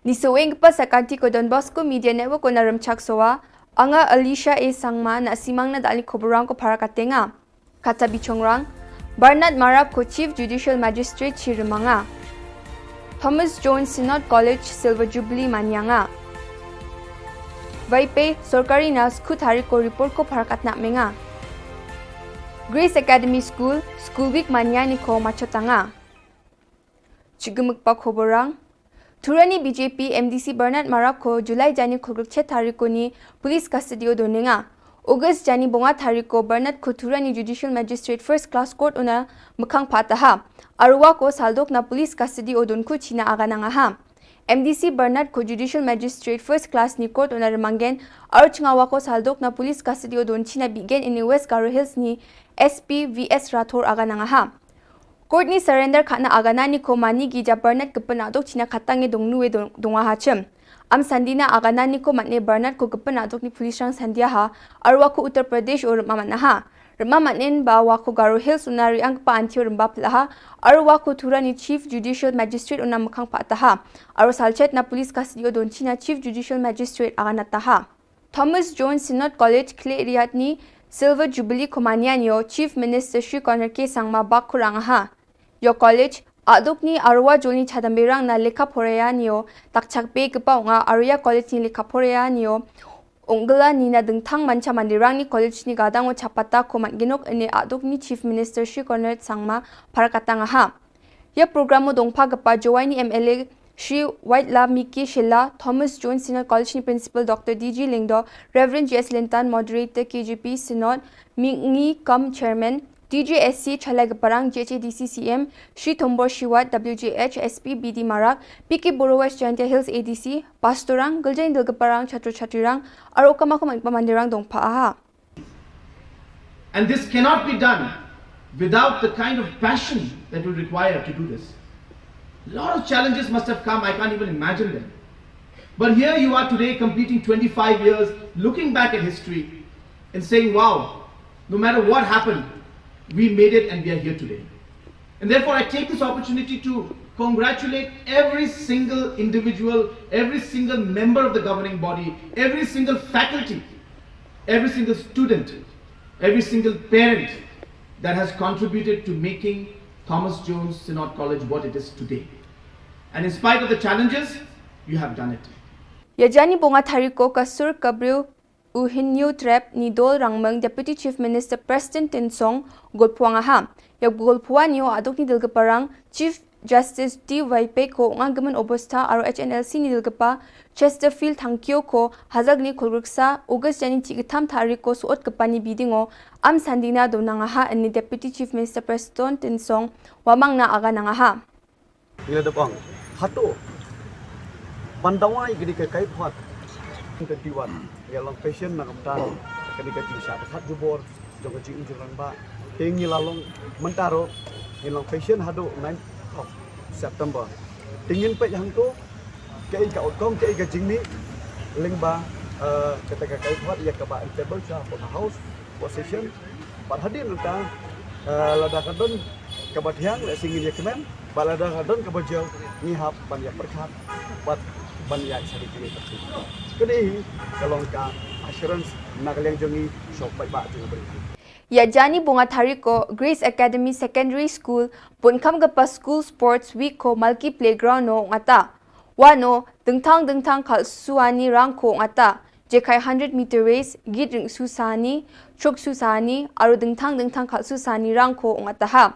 Ni saweng ka pas sa kanti ko Don Bosco Media Network ko na Rymchak Sowa, anga Alicia A Sangma na simang na dali khoborang ko phara katenga. Kata bichongrang, Bernard Marap ko Chief Judicial Magistrate chi rymanga. Thomas Jones Synod College Silver Jubilee manyanga. Vaipe sorkari na skut hari ko report ko phara katna menga. Grace Academy School, School Week manya ni ko machotanga. Chigimik pa khoborang. Thurani B J P M D C Bernard Marap ko July jani khulgrik chet hari ko ni police custody o donenga. August jani bonga hari ko Bernard ko Thurani Judicial Magistrate First Class Court una mekhang pataha. Arwa ko saldok na police custody o don ko china aganangaha. M D C Bernard ko Judicial Magistrate First Class ni court una remanggen, archngawa ko saldok na police custody o don china bigen ini West Garo Hills ni S P V S Rathore aganangaha. Court ni surrender khana agana ni ko mani gi ja Bernard kepena dok china khatang e dong nuwe dong, donga hachim. Am sandina agana ni ko matne Bernard ko kepena dok ni police rang sandia ha, arwa ko Uttar Pradesh o rema matna ha. Rema matnen ba wa ko Garo Hills una riang pa antio remba pelaha, arwa ko Thurani Chief Judicial Magistrate una mekhang pataha. Arwa salchet na police custody o don china Chief Judicial Magistrate agana taha. Thomas Jones Synod College Khleriat ni Silver Jubilee Khomania nio Chief Minister Shri Conrad K Sangma bak khurang ha. Yo college aduk ni arwa jol ni chadamberang na lekha phoraya nio takchak pe kepa nga arya college ni lekha phoraya nio ungla ni na dengthang mancha mandirang ni college ni gadang o chapata ko man genok ene aduk ni Chief Minister Shri Conrad Sangma parakatang ha. Ïa program u dongpha kapa Jowai ni M L A Shri Waitla Miki Shilla, Thomas Jones Synod College ni Principal Doctor D G Lyngdoh, Reverend J S Lintan, Moderator K J P Synod, Mingi Kam Chairman, D J S C Chalai Gaparang, J H A D C C M, Shri Thombor Shiwat, W J H S P B D Marak, P K Boro West Jaintia Hills A D C, Pastorang, Giljain Dilgaparang, Chatro Chatrirang, Aro Kama Kama Mandirang dongpha aha. And this cannot be done without the kind of passion that we require to do this. A lot of challenges must have come, I can't even imagine them. But here you are today, completing twenty-five years, looking back at history and saying, wow, no matter what happened, we made it and we are here today. And therefore, I take this opportunity to congratulate every single individual, every single member of the governing body, every single faculty, every single student, every single parent that has contributed to making Thomas Jones Synod College what it is today. And in spite of the challenges, you have done it. Ïa jani bonga thariko ka sur ka briew u Hynñiewtrep ni dol Rangmeng Deputy Chief Minister Prestone Tynsong golphuwa nga ha. Ïa golphuwa ni o aduk ni dilgaparang Chief Justice D Y Peko nga gimen obostha aro H N L C ni dilgapa Chesterfield Thangkio ko hazag ni khulgriksa August jani chi ktham thariko suot kepani bidingo am sandina do nangaha ni Deputy Chief Minister Prestone Tynsong wamang na aga nangaha. Ila dep ong hato ban dawa ïa kane ka kaiphod. Ka diwat ïa long patient na ka bynta kane ka jingshah ka khat jubor jong ka jingim jong rangbah. Te ngi la long mynta ruh ngi long patient haduh ninth of September. Te ngin peit hangto kaei ka outcome, kaei ka jingmih lyngba kata ka kaiphod ïa kaba in table sha hapoh ka house. Position bad hadien nangta lada ka don kaba thiang lehse ngin ïa kmen bad lada ka don kaba jia ngi hap ban ïa pyrkhat bad ban ïa sani kine. Kane hi ka long ka assurance na ka liang jong ngi sha u paidbah jong ngi. Ïa jani bunga thariko Grace Academy Secondary School bun kham ka pa School Sports Week ko Malki Playground no ngata. Wano dengthang dengthang khalsuani rangko ngata, jekai hundred meter race, git ringsu sani, chuksu sani, aro dengthang dengthang khalsu sani rangko ngata ha.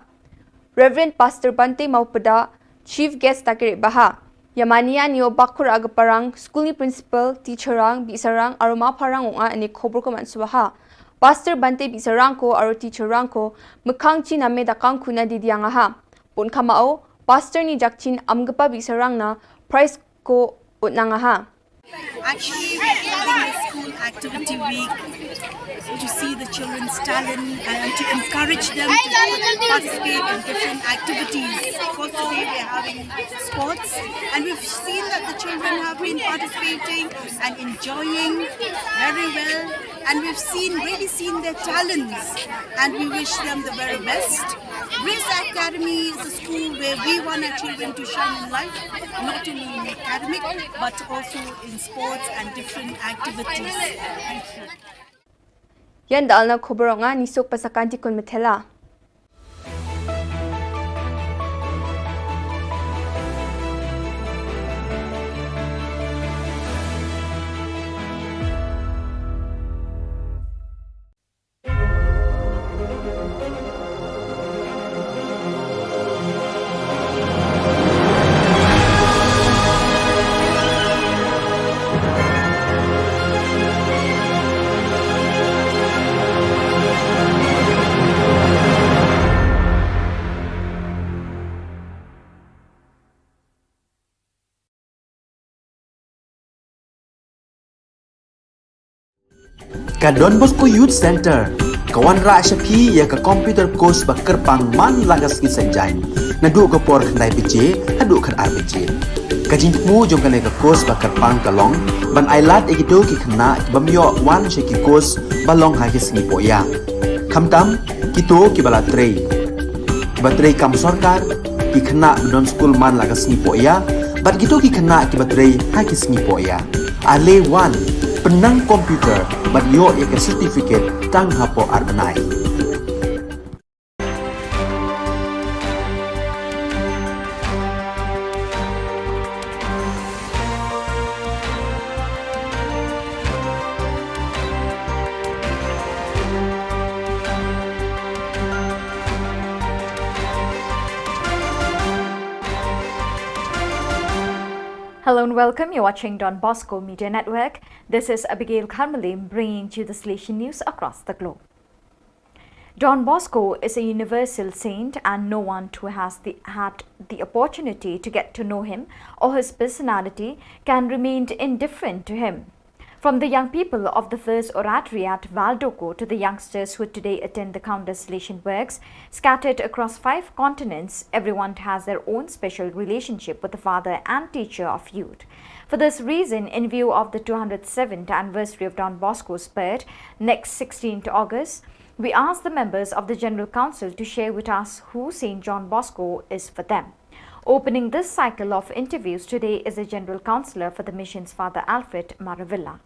Reverend Pastor Bante Maupada, Chief Guest takere baha. Yamania nio bakur agaparang, school ni principal, teacher rang, bisarang, aro maparang onga ane khobor ko mansubaha. Pastor Bante Biksarang ko aro teacher rang ko, mekang chi name da kang kuna di diang aha. Pun kama o, Pastor ni jakchin am gepa Biksarang na, prize ko utnang aha. Actually, we're holding a school activity week to see the children's talent and to encourage them to participate in different activities. Of course, today we're having sports, and we've seen that the children have been participating and enjoying very well, and we've seen, really seen their talents, and we wish them the very best. Grace Academy is a school where we want our children to shine in life, not only in academic, but also in sports and different activities. Thank you. Ïan da alna khubor nga, nisuk pasakan tikun methela. Ka Don Bosco Youth Center ka wanrah sha phi ïa ka computer course ba kyrpang man la ka sngi Saitjaiñ, naduh ka por khyndai baje haduh khatar baje. Ka jingthmu jong kane ka course ba kyrpang ka long ban ailad ïa kito ki khynnah ki bym ïoh wan sha ki course ba long ha ki sngi pohïa, khamtam kito kiba la trei, kiba trei kam sorkar, ki khynnah ba don skul man la ka sngi pohïa, bad kito ki khynnah kiba trei ha ki sngi pohïa. Ale wan, pynnang computer bad ïoh ïa ka certificate tang hapoh ar bnai. Hello and welcome. You're watching Don Bosco Media Network. This is Abigail Kharmalim bringing to you the Salesian news across the globe. Don Bosco is a universal saint, and no one who has the, had the opportunity to get to know him or his personality can remain indifferent to him. From the young people of the First Oratory at Valdoko to the youngsters who today attend the countless Salesian works, scattered across five continents, everyone has their own special relationship with the father and teacher of youth. For this reason, in view of the two hundred seventh anniversary of Don Bosco's birth, next sixteenth August, we ask the members of the General Council to share with us who Saint John Bosco is for them. Opening this cycle of interviews today is the General Councillor for the missions, Father Alfred Maravilla.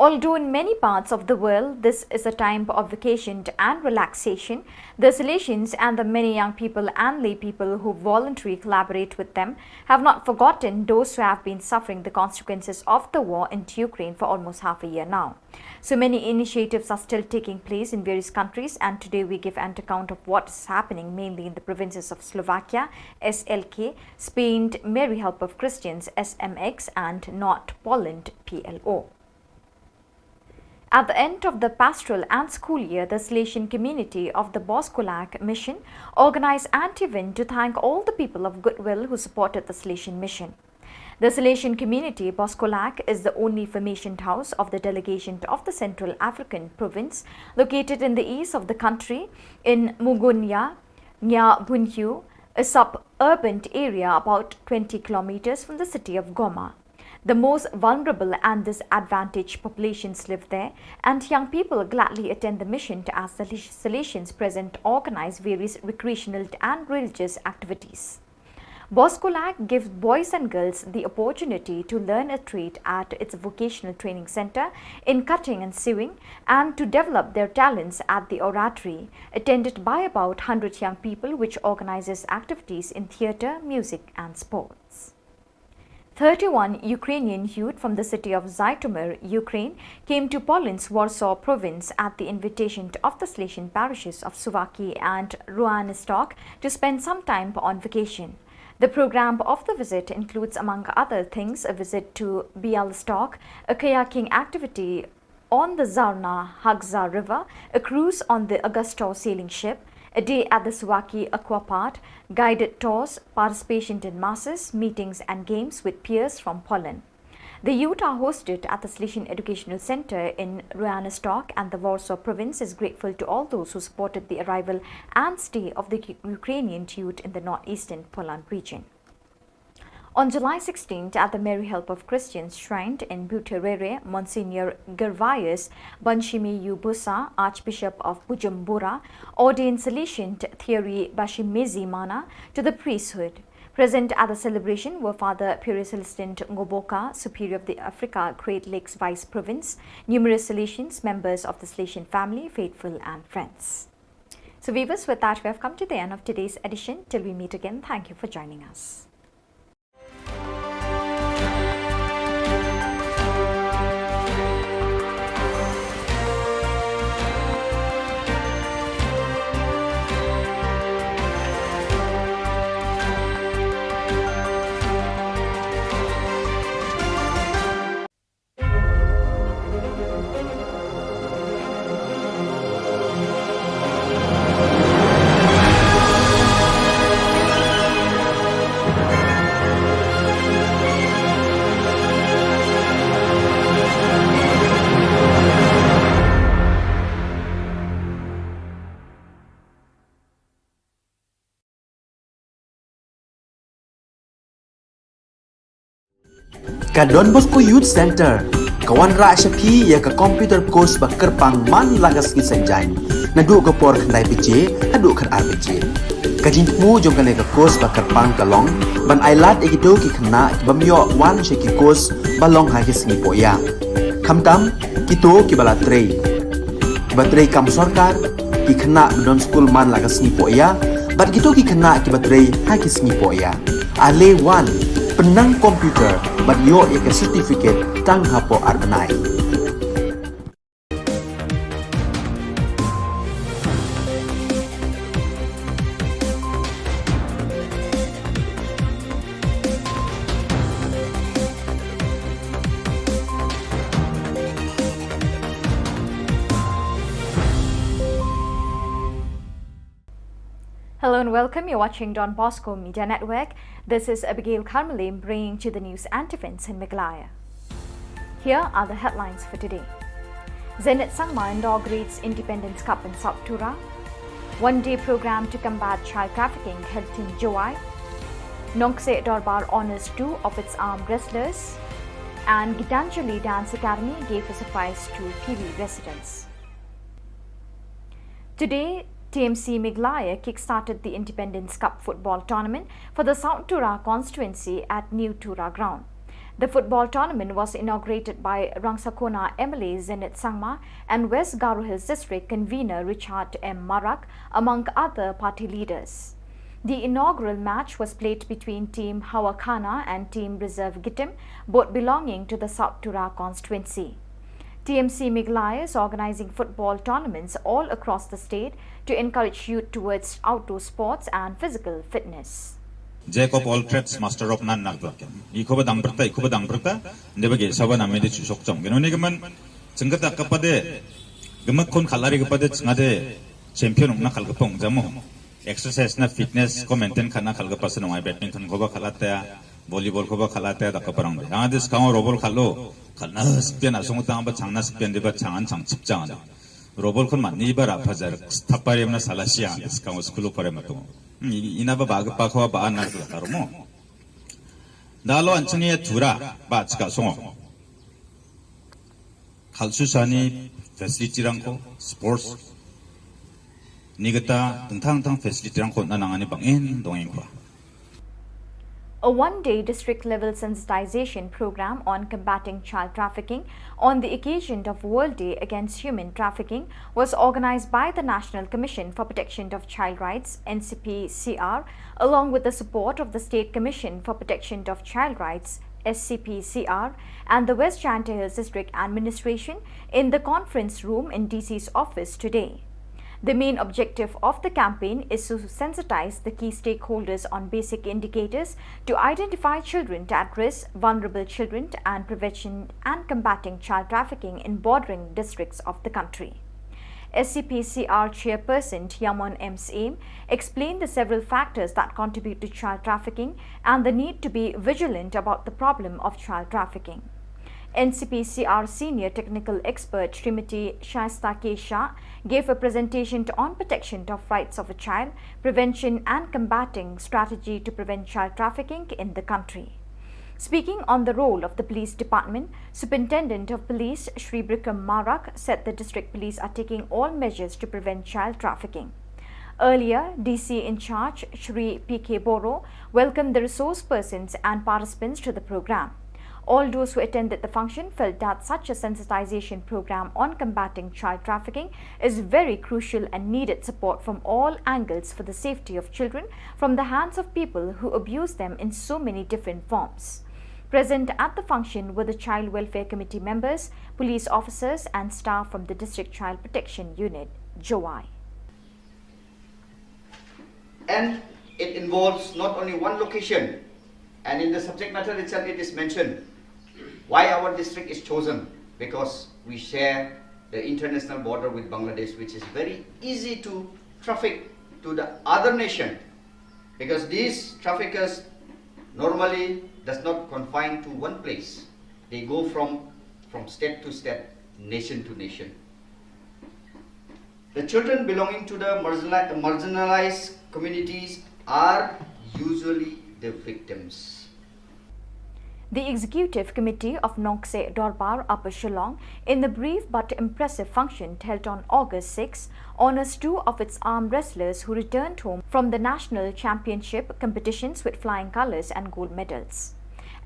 Although in many parts of the world this is a time of vacation and relaxation, the Salesians and the many young people and lay people who voluntarily collaborate with them have not forgotten those who have been suffering the consequences of the war in Ukraine for almost half a year now. So many initiatives are still taking place in various countries, and today we give an account of what is happening mainly in the provinces of Slovakia, S L K, Spain, Mary Help of Christians, S M X, and North Poland, P L O. At the end of the pastoral and school year, the Salesian community of the Boskolak Mission organized an event to thank all the people of goodwill who supported the Salesian mission. The Salesian community, Boskolak, is the only formationed house of the delegation of the Central African province, located in the east of the country, in Mugunya, Nya Bunhyu, a suburban area about twenty kilometers from the city of Goma. The most vulnerable and disadvantaged populations live there, and young people gladly attend the mission to, as the Salesians present, organize various recreational and religious activities. Boskolak gives boys and girls the opportunity to learn a trade at its vocational training center in cutting and sewing and to develop their talents at the oratory, attended by about hundred young people, which organizes activities in theater, music, and sports. Thirty-one Ukrainian youth from the city of Zhytomyr, Ukraine, came to Poland's Warsaw province at the invitation of the Salesian parishes of Suwałki and Ruanestok to spend some time on vacation. The program of the visit includes, among other things, a visit to Białystok, a kayaking activity On the Zarna Hagza River, a cruise on the Augusto sailing ship, a day at the Suwałki Aqua Park, guided tours, participation in masses, meetings and games with peers from Poland. The youth are hosted at the Salesian Educational Center in Royalnystok, and the Warsaw province is grateful to all those who supported the arrival and stay of the Ukrainian youth in the northeastern Poland region. On July sixteenth, at the Mary Help of Christians Shrine in Buterere, Monsignor Gervais Banshimi Yubusa, Archbishop of Bujumbura, ordained Salesian Thierry Bashimizi Mana to the priesthood. Present at the celebration were Father Pierre Celestin Ngoboka, Superior of the Africa Great Lakes Vice Province, numerous Salesians, members of the Salesian family, faithful and friends. So viewers, with that, we have come to the end of today's edition. Till we meet again, thank you for joining us. Ka Don Bosco Youth Center ka wanrah sha phi ïa ka computer course ba kyrpang man la ka sngi Saitjaiñ, naduh ka por khyndai baje haduh khatar baje. Ka jingthmu jong kane ka course ba kyrpang ka long ban ailad ïa kito ki khynnah ki bym ïoh wan sha ki course ba long ha ki sngi pohïa, khamtam kito kiba la trei, kiba trei kam sorkar, ki khynnah ba don skul man la ka sngi pohïa, bad kito ki khynnah kiba trei ha ki sngi pohïa. Ale wan, pynnang computer bad ïoh ïa ka certificate tang hapoh ar bnai. Hello and welcome. You're watching Don Bosco Media Network. This is Abigail Karmali bringing to the news and events in Meghalaya. Here are the headlines for today. Zenith Sangma inaugurates Independence Cup in South Tura. One-day program to combat child trafficking held in Jowai. Nongkseh Dorbar honors two of its arm wrestlers. And Gitanjali Dance Academy gave a surprise to P V residents. Today, T M C Meghalaya kick-started the Independence Cup football tournament for the South Tura constituency at New Tura ground. The football tournament was inaugurated by Rangsakona M L A Zenith Sangma and West Garo Hills District convener Richard M Marak, among other party leaders. The inaugural match was played between Team Hawakhana and Team Reserve Gitim, both belonging to the South Tura constituency. T M C Meghalaya is organizing football tournaments all across the state to encourage youth towards outdoor sports and physical fitness. Jack of all trades, master of none, nalba. Iko ba dang berta, iko ba dang berta, nde bagi saban amede chusok chong. Gino ni gaman, chengkata kapade, gemak kon kalari kapade, chengade champion ong na kal kapong jamo. Exercise na fitness ko maintain kana kal kapa sa nong ai badminton ko ba khalate, volleyball ko ba khalate da ka parang ba. Yang adis kang robol khalo, khalna spian asong tang ba changna spian de ba changan chang chip chang. Robol kon mani ba ra phajar thapare na salasia adis kang school pare matung. Ina ba ba pa ko ba anar ka romo. Dalo anchang ya tura ba chika songo. Khalsu sani facility rangko, sports, ni kata tengtang tang facility rangko na nangani bangin dongin kwa. A one-day district-level sensitization program on combating child trafficking on the occasion of World Day Against Human Trafficking was organized by the National Commission for Protection of Child Rights, N C P C R, along with the support of the State Commission for Protection of Child Rights, S C P C R, and the West Jaintia Hills District Administration in the conference room in D C's office today. The main objective of the campaign is to sensitize the key stakeholders on basic indicators to identify children at risk, vulnerable children, and prevention and combating child trafficking in bordering districts of the country. S C P C R chairperson Yamon M Syiem explained the several factors that contribute to child trafficking and the need to be vigilant about the problem of child trafficking. N C P C R senior technical expert Srimati Shaista K Shah gave a presentation on protection of rights of a child, prevention and combating strategy to prevent child trafficking in the country. Speaking on the role of the police department, Superintendent of Police Shri Bikram Marak said the district police are taking all measures to prevent child trafficking. Earlier, D C in charge Shri P K Boro welcomed the resource persons and participants to the program. All those who attended the function felt that such a sensitization program on combating child trafficking is very crucial and needed support from all angles for the safety of children from the hands of people who abuse them in so many different forms. Present at the function were the Child Welfare Committee members, police officers, and staff from the District Child Protection Unit, Jowai. And it involves not only one location, and in the subject matter itself it is mentioned why our district is chosen, because we share the international border with Bangladesh, which is very easy to traffic to the other nation, because these traffickers normally does not confine to one place. They go from, from state to state, nation to nation. The children belonging to the marginali-, marginalized communities are usually the victims. The Executive Committee of Nongkseh Dorbar Upper Shillong, in the brief but impressive function held on August six, honors two of its arm wrestlers who returned home from the national championship competitions with flying colours and gold medals.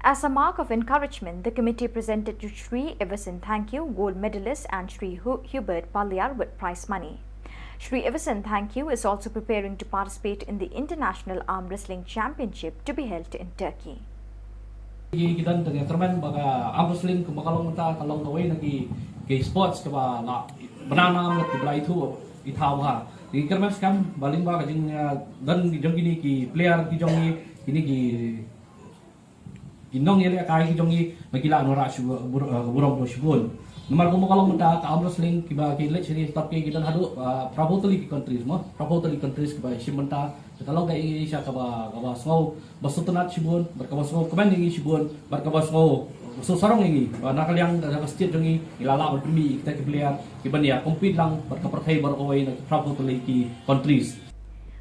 As a mark of encouragement, the committee presented to Shri Everson Thangkhiew, gold medalist, and Shri Hu-, Hubert Paliar with prize money. Shri Everson Thangkhiew is also preparing to participate in the International Arm Wrestling Championship to be held in Turkey. Ki, ki don tang ka kyrmen ba ka arm wrestling kumba ka long mynta ka long kawei na ki, ki sports kaba la bna nam ki ba la ithuh i thaw bha. Ki kyrmen skhem ba lyngba ka jing, ah, don ki jong kine ki player ki jong ngi, kine ki, ki nongïalehkai ki jong ngi ba ki la wanrah shu bur-, ah, burom shibun. Namar kumba ka long mynta ka arm wrestling kiba ki leit sha ki top ki, ki don haduh, ah, phra phew tylli ki countries mo, phra phew tylli countries kiba shim mynta. Ka long ka Asia kaba, kaba sngew ba sngewtynnat shibun, bad kaba sngew kmen ïa ngi shibun, bad kaba sngew sngewsarong ïa ngi ba na ka liang ka, ka state jong ngi, ngi la lah ban pynmih ïa kita ki player kiban ïa compete lang bad ka pyrthei baroh kawei na ki phra phew tylli ki countries.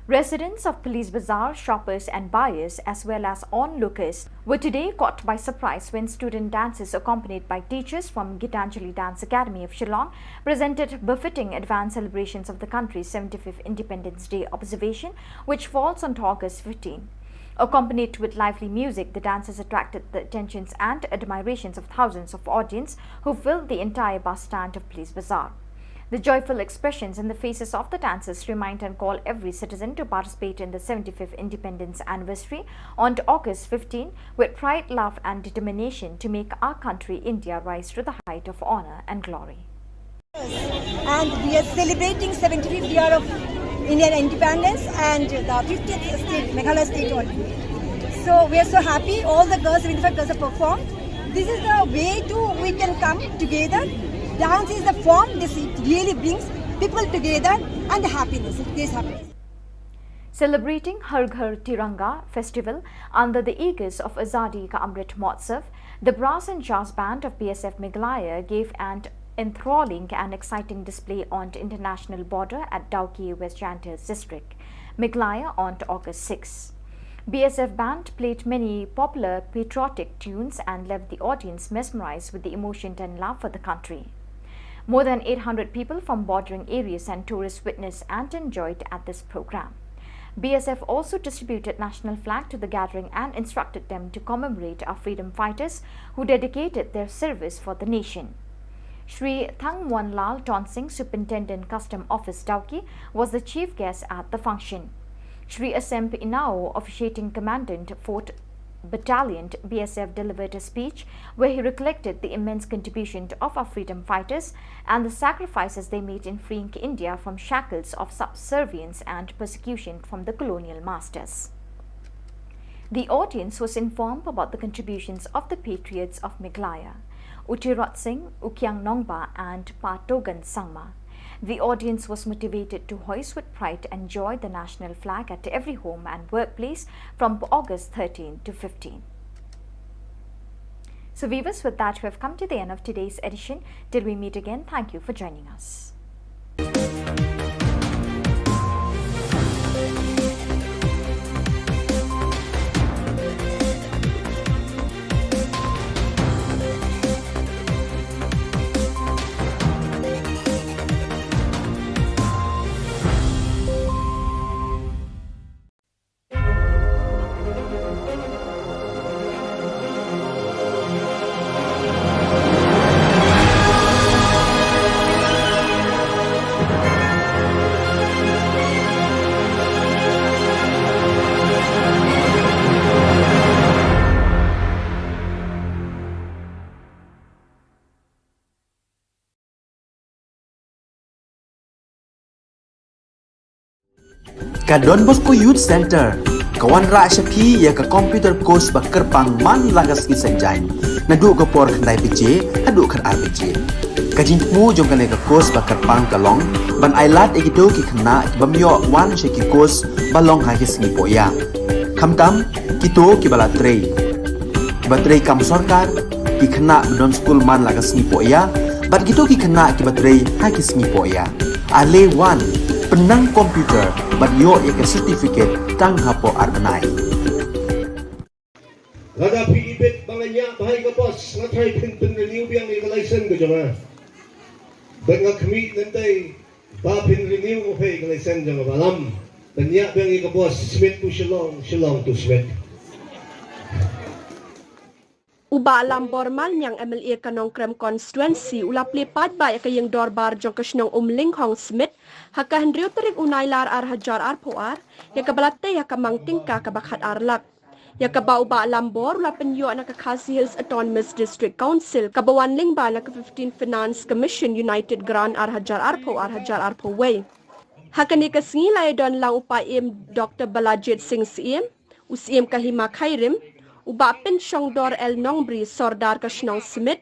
Residents of Police Bazar, shoppers and buyers, as well as onlookers, were today caught by surprise when student dancers, accompanied by teachers from Gitanjali Dance Academy of Shillong, presented befitting advance celebrations of the country's seventy-fifth Independence Day observation, which falls on August fifteen. Accompanied with lively music, the dancers attracted the attentions and admirations of thousands of audience who filled the entire bus stand of Police Bazar. The joyful expressions in the faces of the dancers remind and call every citizen to participate in the seventy-fifth Independence Anniversary on August fifteen with pride, love and determination to make our country India rise to the height of honour and glory. And we are celebrating seventy-fifth year of Indian independence and the fiftieth state, Meghalaya state only. So we are so happy. All the girls, seventy-five girls have performed. This is the way to we can come together. Dance is the form. This really brings people together and the happiness. It gives happiness. Celebrating Har Ghar Tiranga festival under the aegis of Azadi Ka Amrit Mahotsav, the brass and jazz band of B S F Meghalaya gave an enthralling and exciting display on the international border at Dawki, West Jaintia District, Meghalaya, on August six. B S F band played many popular patriotic tunes and left the audience mesmerized with the emotion and love for the country. More than eight hundred people from bordering areas and tourists witnessed and enjoyed at this program. B S F also distributed national flag to the gathering and instructed them to commemorate our freedom fighters who dedicated their service for the nation. Shri Thangmuanlal Tonsing, Superintendent Custom Office Dawki, was the chief guest at the function. Shri Asemp Inao, Officiating Commandant Fort Battalion B S F delivered a speech where he recollected the immense contribution of our freedom fighters and the sacrifices they made in freeing India from shackles of subservience and persecution from the colonial masters. The audience was informed about the contributions of the patriots of Meghalaya, U Tirot Singh, U Kiang Nongbah, and Pa Togan Sangma. The audience was motivated to hoist with pride and joy the national flag at every home and workplace from August thirteen to fifteen. So, viewers, with that, we have come to the end of today's edition. Till we meet again, thank you for joining us. Ka Don Bosco Youth Centre ka wanrah sha phi ïa ka computer course ba kyrpang man la ka sngi Saitjaiñ, naduh ka por khyndai baje haduh khatar baje. Ka jingthmu jong kane ka course ba kyrpang ka long ban ailad ïa kito ki khynnah ki bym ïoh wan sha ki course ba long ha ki sngi pohïa, khamtam kito kiba la trei, kiba trei kam sorkar, ki khynnah ba don skul man la ka sngi pohïa, bad kito ki khynnah kiba trei ha ki sngi pohïa. Ale wan, pynnang computer bad ïoh ïa ka certificate tang hapoh ar bnai. Lada phi ibit ba nga ñiah bha ïa ka bos, nga tharai phin pynrenew biang ïa ka license ka jong nga. Bad nga khmih lynti ba phin renew ïa ka license jong nga, Bah Lam. Pynñiah biang ïa ka bos, Smit to Shillong, Shillong to Smit. U Bah Lambor Malmiang, M L A ka Nongkrem Constituency, u la plie paidbah ïa ka ïing dorbar jong ka shnong Umlinghong Smit ha ka hynriew tarik u Nailar ar hajar arphew ar, ïa kaba la tei ha ka mang tyngka kaba khatar lak. Ïa kaba u Bah Lambor u la pynïoh na ka Khasi Hills Autonomous District Council, kaba wan lyngba na ka fifteenth Finance Commission United Grant ar hajar arphew, ar hajar arphew wei. Ha kane ka sngi la ïadon lang u Paiem Doctor Balajied Singh Syiem, u Syiem ka Hima Khyrim, u Bah Pynshongdor L Nongbri, Sordar ka shnong Smit,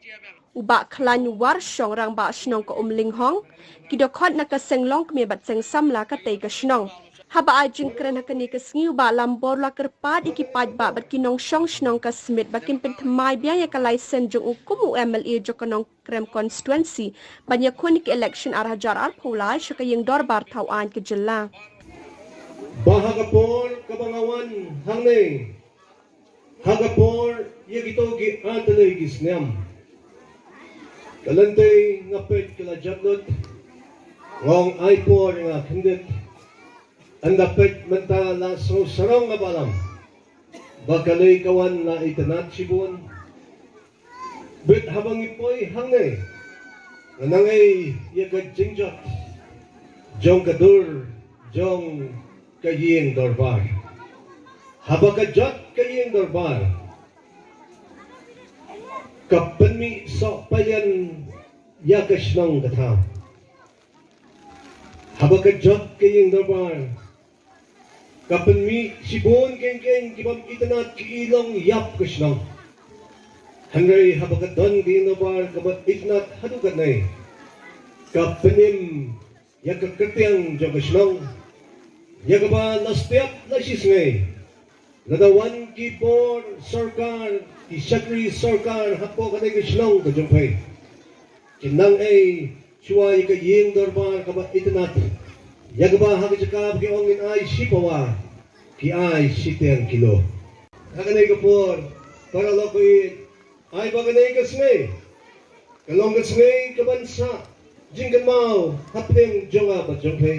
u Bah Khlaiñ Warshong, Rangbah Shnong ka Umlinghong, ki dkhot na ka seng longkmie bad seng samla katei ka shnong. Haba ai jingkren ha kane ka sngi, u Bah Lambor u la kyrpad ïa ki paidbah bad ki nongshong shnong ka Smit ba kin pynthymmai biang ïa ka license jong u kum u M L A jong ka Nongkrem Constituency ban ïakhun ïa ka election ar hajar arphew lai sha ka ïing dorbar thaw aiñ ka jylla. Ba ha ka por kaba nga wan hangne, ha ka por ïa kito ki artylli ki snem, ka lynti nga peit ka la jot lut, nga ong ai por ïa nga khyndiat. Ynda peit mynta la sngewsarong nga, Bah Lam, ba ka lei ka wan la itynnad shibun. Bad haba ngi poi hangne, nga nang ei ïa ka jingjot jong ka dur jong ka ïing dorbar. Haba ka jot ka ïing dorbar, ka pynmih sohpaian ïa ka shnong ka thaw. Haba ka jot ka ïing dorbar, ka pynmih shibun keiñ keiñ ki bym itynnad ki long ïap ka shnong. Hynrei haba ka don ka ïing dorbar kaba itynnad haduh katne, ka pynim ïa ka kyrteng jong ka shnong, ïa kaba la step la shisngi. Lada wan ki bor sorkar, ki shakri sorkar hapoh kane ka shnong ka jong phi, kin nang ei shuwa ïa ka ïing dorbar kaba itynnad, ïa kaba ha ka jaka ba ki ong ngin ai shi pawa, ki ai shiteng kilo. Ha kane ka por, para lok baieit, ai ba kane ka sngi ka long ka sngi kaban sah jingkynmaw hapdeng jong nga bad jong phi.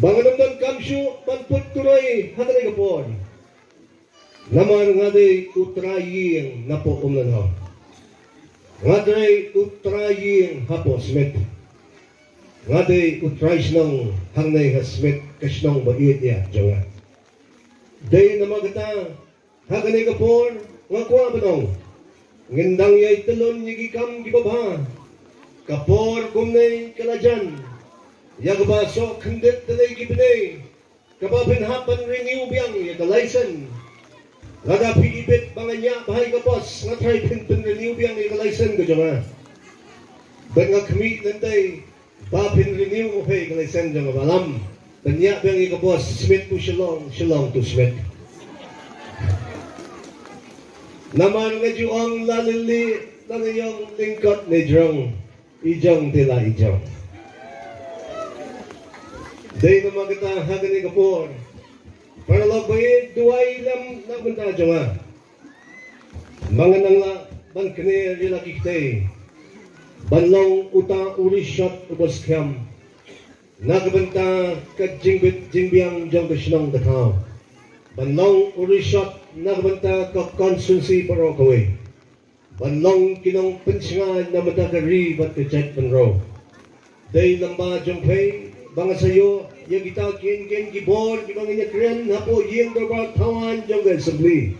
Ba ngan ym donkam shuh ban put turoi ha kane ka por. Namar nga dei u trai ïing napoh Umlinghong. Nga dei u trai ïing hapoh Smit. Nga dei u trai shnong hangne ha Smit, ka shnong ba ïeit ïa jong nga. Dei namar kata Ha kane ka por nga kwah ban ong, ngin dang ïai tylli ïa ki kam kiba bha. Ka por kumne ka la jan ïa kaba soh khyndiat tylli ki bnai kaba phin hap ban renew biang ïa ka license. Lada phi ibit ba nga ñiah bha ïa ka bos, nga tharai phin pynrenew biang ïa ka license ka jong nga. Bad nga khmih lynti ba phin renew ïa ka license jong nga, ba lam ban ñiah biang ïa ka bos, Smit to Shillong, Shillong to Smit. Namar nga ju ong, la lili la nga ïong, lyngkot ne jrong, i jong te la i jong. Dei namar kata ha kane ka por, paralok ba ïeit, duwai lem na ka bynta jong nga. Ba ngan nang lah ban kner ïa la ki kti ban long uta u rishot uba skhem na ka bynta ka jingbit jingbiang jong ka shnong ka thaw, ban long u rishot na ka bynta ka constituency baroh kawei, ban long ki nongpynshngaiñ na ka bynta ka ri bad ka jaitbynriew. Dei lem ba jong phi ba nga sa ïoh ïa kita ki ïing ki bor kiba ngin ïa kren hapoh ïing dorbar thaw aiñ jong ka Assembly.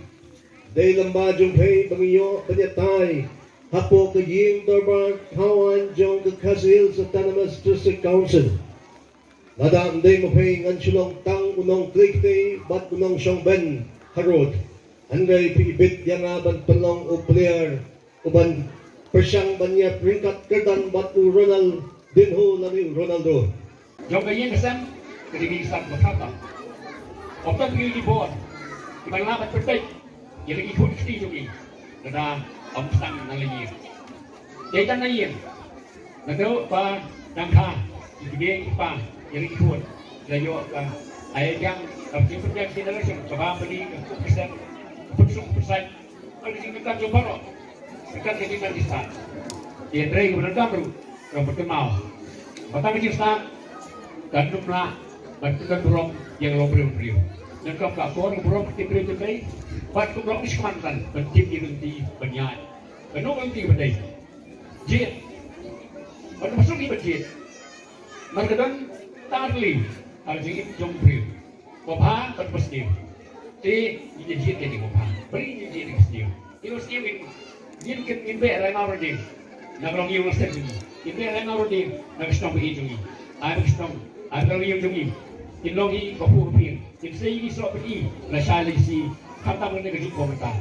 Dei lem ba jong phi ba ngin ïoh ban ïatai hapoh ka ïing dorbar thaw aiñ jong ka Khasi Hills Autonomous District Council. Lada ym dei ma phi ngan shu long tang u nongklieh kti bad u nongshong bein harud. Hynrei phi ibit ïa nga ban pynlong u player uban pyrshang ban ïa ryngkat kyrdan bad u Ronaldinho lane u Ronaldo. Jong ka ïing ka sem ka dei ka ïing sap ba kham tam. Ym tang phi ki bor kiban lah ban pynbeit ïa la ki khun kti jong ngi, lada ym sdang na la ïing. Dei tang na ïing. Naduh ba dang kha ki kmie ki kpa ïa la ki khun, la ïoh ka ai biang ka jingpynbiang generation kaba pynbeit ka khun ka sem, ka pynsuk ka pynsait. Ka jingkyrkhu jong baroh. Ka jingkyrkhu jong ki stad. Ïa trei ka bynta ruh ka bynta mau. Ba tang ka jingstad kan dum na ban pyndonkam burom ïa ka longbriew briew. Nyngkong ka akor burom ka tip briew tip dei. Bad ka burom ki shman kan ban tip ïa ka lynti ban ïaid. Ka nongwei ti ba dei. Jied. Ban masuk ïa ba jied. Mar ka don tang tylli ha ka jingim jong briew. Ba bha bad ba sniew. Te ngi ïa jied ïa ngi ba bha. Bad ngi ïa jied ïa ngi ba sniew. Ngi ba sniew ngi, ngin, ngin beh rai mawrading na ka longïing longsem jong ngi. Ngin beh rai mawrading na ka shnong ba ïeit jong ngi. Ai ba ka shnong, ai ba ka longïing jong ngi kin long hi ka phuh ka phi. Kin sei ïa ki soh ba ki lashai lashai. Khamtam lane ka jingpom mynta.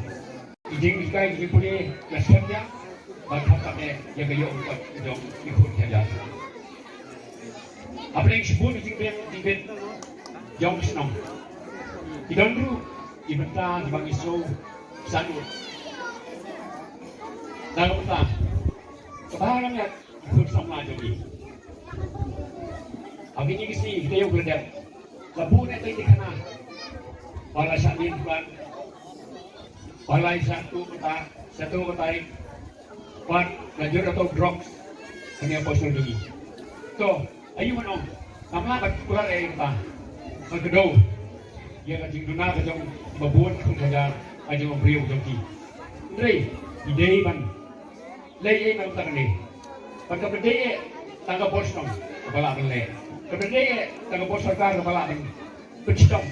Ki jinghikai ki jingpule la shem ïa, bad khamtam eh ïa ka ïoh ka kot jong ki khun ki kjat. Hapdeng shibun ki jingbiang jingbit jong ki shnong, ki don ruh ki bynta kiba ngi sngewsarong. Na ka bynta kaba ha ka miat ki khun samla jong ngi. Ha kine ki sngi kita ïoh ka dep la bun eh tei tei khana. Ba la shah mih dukan, ba la shah tuh kata, shah tuh kata, bad la jur ïa ka drugs ha kane ka por sha kine. To, aïu ngan ong, ngam lah ban kular ei ei kata. Ban kdew ïa ka jingduna ka jong ba bun khun hajar ka jong u briew jong ki. Hynrei ki dei ban leh ei ei na ka bynta kane. Bad kam da dei eh tang ka bor shnong kaba lah ban leh. Kam da dei eh tang ka bor sorkar kaba lah ban pynshitom,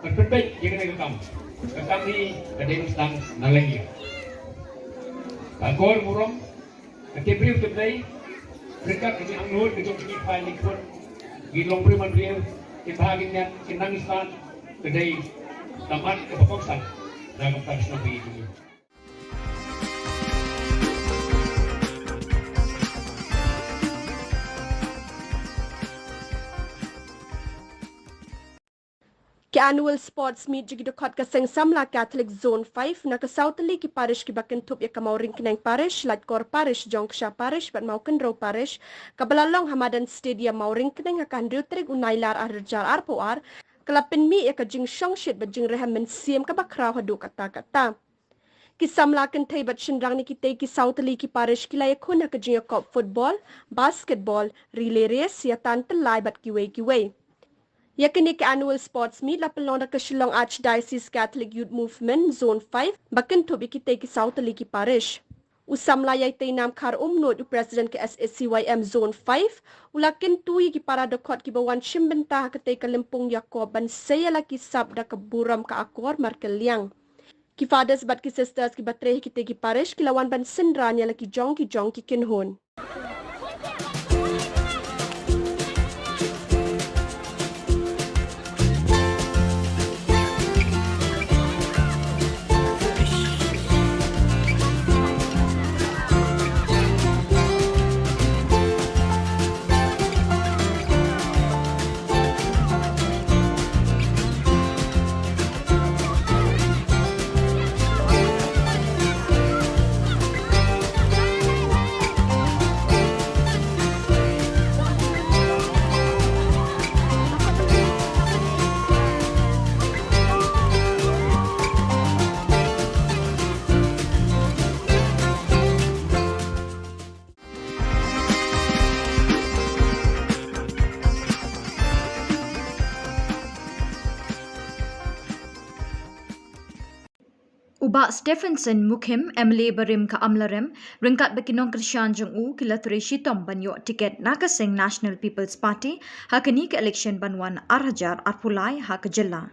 ban pynbeit ïa kane ka kam. Ka kam hi ka dei ban sdang na la ïing. Ka akor burom, ka tip briew tip dei, ryngkat ka jingangnud ka jong ki kpa ki khun, ki longbriew manbriew, ki bha ki miat, ki nang ki stad, ka dei ka mat kaba kongsan na ka bynta ka shnong ba ïeit jong ngi. Ki Annual Sports Meet jong ki dkhot ka Seng Samla Catholic Zone five na ka saw tylli ki parish kiba kynthup ïa ka Mawryngkneng Parish, Laitkor Parish, Jongksha Parish bad Mawkynrew Parish, kaba la long ha madan Stadium Mawryngkneng ha ka hynriew tarik u Nailar arhajar arphew ar, ka la pynmih ïa ka jingshongshit bad jingrhem mynsiem kaba khraw haduh katta katta. Ki samla kynthei bad shynrang na kitei ki saw tylli ki parish ki la ïakhun ha ka jingïakop football, basketball, relay race, ïatan tyllai bad kiwei kiwei. Ïa kane ka Annual Sports Meet la pynlong da ka Shillong Archdiocese Catholic Youth Movement Zone five ba kynthup ïa kitei ki saw tylli ki parish. U samla Yaiteinam Kharumnuid, u president ka S A C Y M Zone five, u la kyntu ïa ki para dkhot kiba wan shim bynta ha katei ka lympung ïakob ban sei ïa la ki sap da ka burom ka akor markylliang. Ki fathers bad ki sisters kiba trei ha kitei ki parish ki la wan ban synran ïa la ki jong ki jong ki kynhun. U Bah Stephenson Mukhim, M L A barim ka Amlarem, ryngkat bad ki nongkyrshan jong u, ki la trei shitom ban ïoh tiket na ka seng National People's Party ha kane ka election ban wan ar hajar arphew lai ha ka jylla.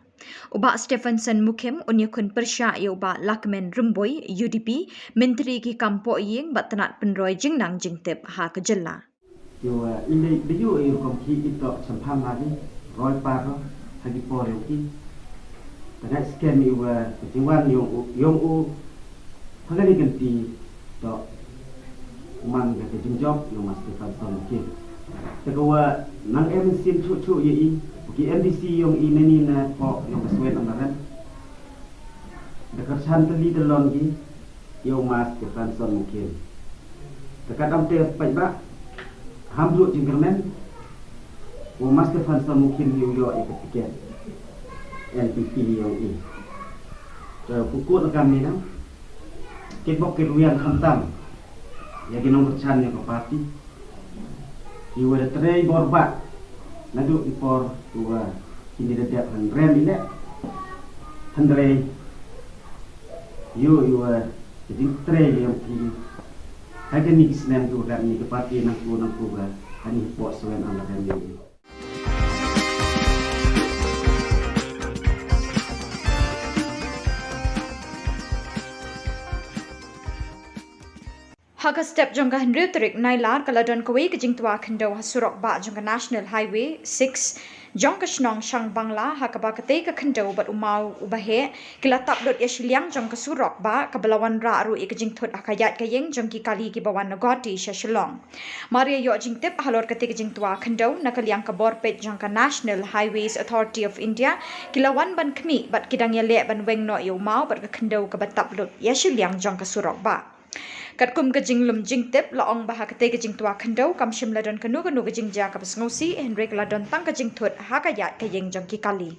U Bah Stephenson Mukhim un ïakhun pyrshah ïa u Bah Lahkmen Rymbui, U D P, Myntri ki kam pohïing bad tnat pynroi jingnang jingtip ha ka jylla. Ïa u, eh, i lei, dei ïa u, eh, rukom ki i tok sempang lagi, roi par ha ki por ïa u ki. Tang ngai skhem ïa u, eh, ka jingwan ïong u, ïong u, ha kane ka lynti tok man ka jingjop ïa u Master Stephenson Mukhim. Te ka wa nang em sien chuh chuh ïa i, u ki M D C ïong i nani na pok ïong ka Swen Amlarem. Da ka chan tylli tylli ki ïa u Master Stephenson Mukhim. Te ka dang te paidbah ham ruh jingkyrmen u Master Stephenson Mukhim ïa u ïoh ïa ka tiket N P P ïong i. Te pukut na kam ni nang kit bok kit wiang khamtam ïa ki nongkyrshan ïa ka party. Ki wa da trei bor bha naduh ki por ki wa kine da dep hynrem i leh. Hynrei ïoh i wa ka jingtrei ïa ki ha kine ki snem ki wa dep ni ka party nang ku nang ku wa ha ni por Swen Amlarem ïa i. Ha ka step jong ka hynriew tarik Nailar ka la don kawei ka jingtwa khyndew ha surok bah jong ka National Highway six jong ka shnong Shangbangla, ha kaba katei ka khyndew bad u maw uba heh ki la tap lut ïa shiliang jong ka surok bah, kaba la wanrah ruh ïa ka jingthut ha ka ïaid ka ïeng jong ki kali kiba wan na Guwahati sha Shillong. Mar ïa ïoh jingtip halor katei ka jingtwa khyndew, na ka liang ka bor peit jong ka National Highways Authority of India ki la wan ban khmih bad ki dang ïaleh ban weng noh ïa u maw bad ka khyndew kaba tap lut ïa shiliang jong ka surok bah. Katkum ka jinglum jingtip la ong ba ha katei ka jingtwa khyndew kam shym la don kano kano ka jingjia kaba sngewsih, hynrei ka la don tang ka jingthut ha ka ïaid ka ïeng jong ki kali.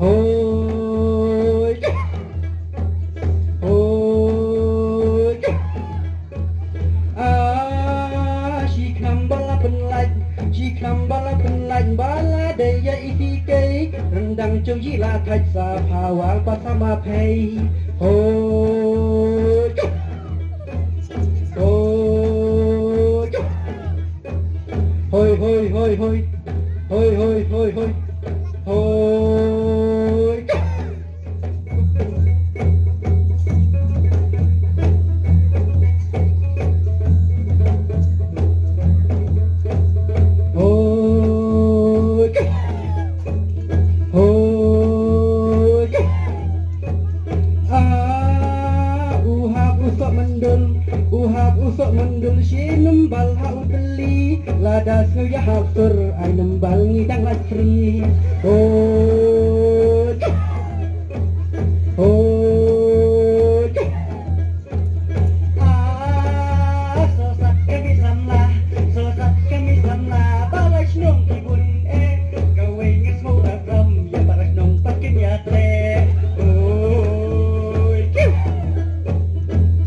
Hoi. Hoi. Ah, shi kham ba la pynlait, shi kham ba la pynlait, ba la dei ïa i ti kei. Ryndang jong i la thait sa pha wal pa sa ma phei. Hoi. Hoi. Hoi, hoi, hoi, hoi. Hoi, hoi, hoi, hoi. Hoi. Lada sngew ïahap sur ai nambal ngi dang lait free. Hoi. Hoi. Ah, sosat kami samla, sosat kami samla, ba la shnong ki bun eh, kawei nga sngewbha ram, ïa ba la shnong pat kim ïa treh. Hoi.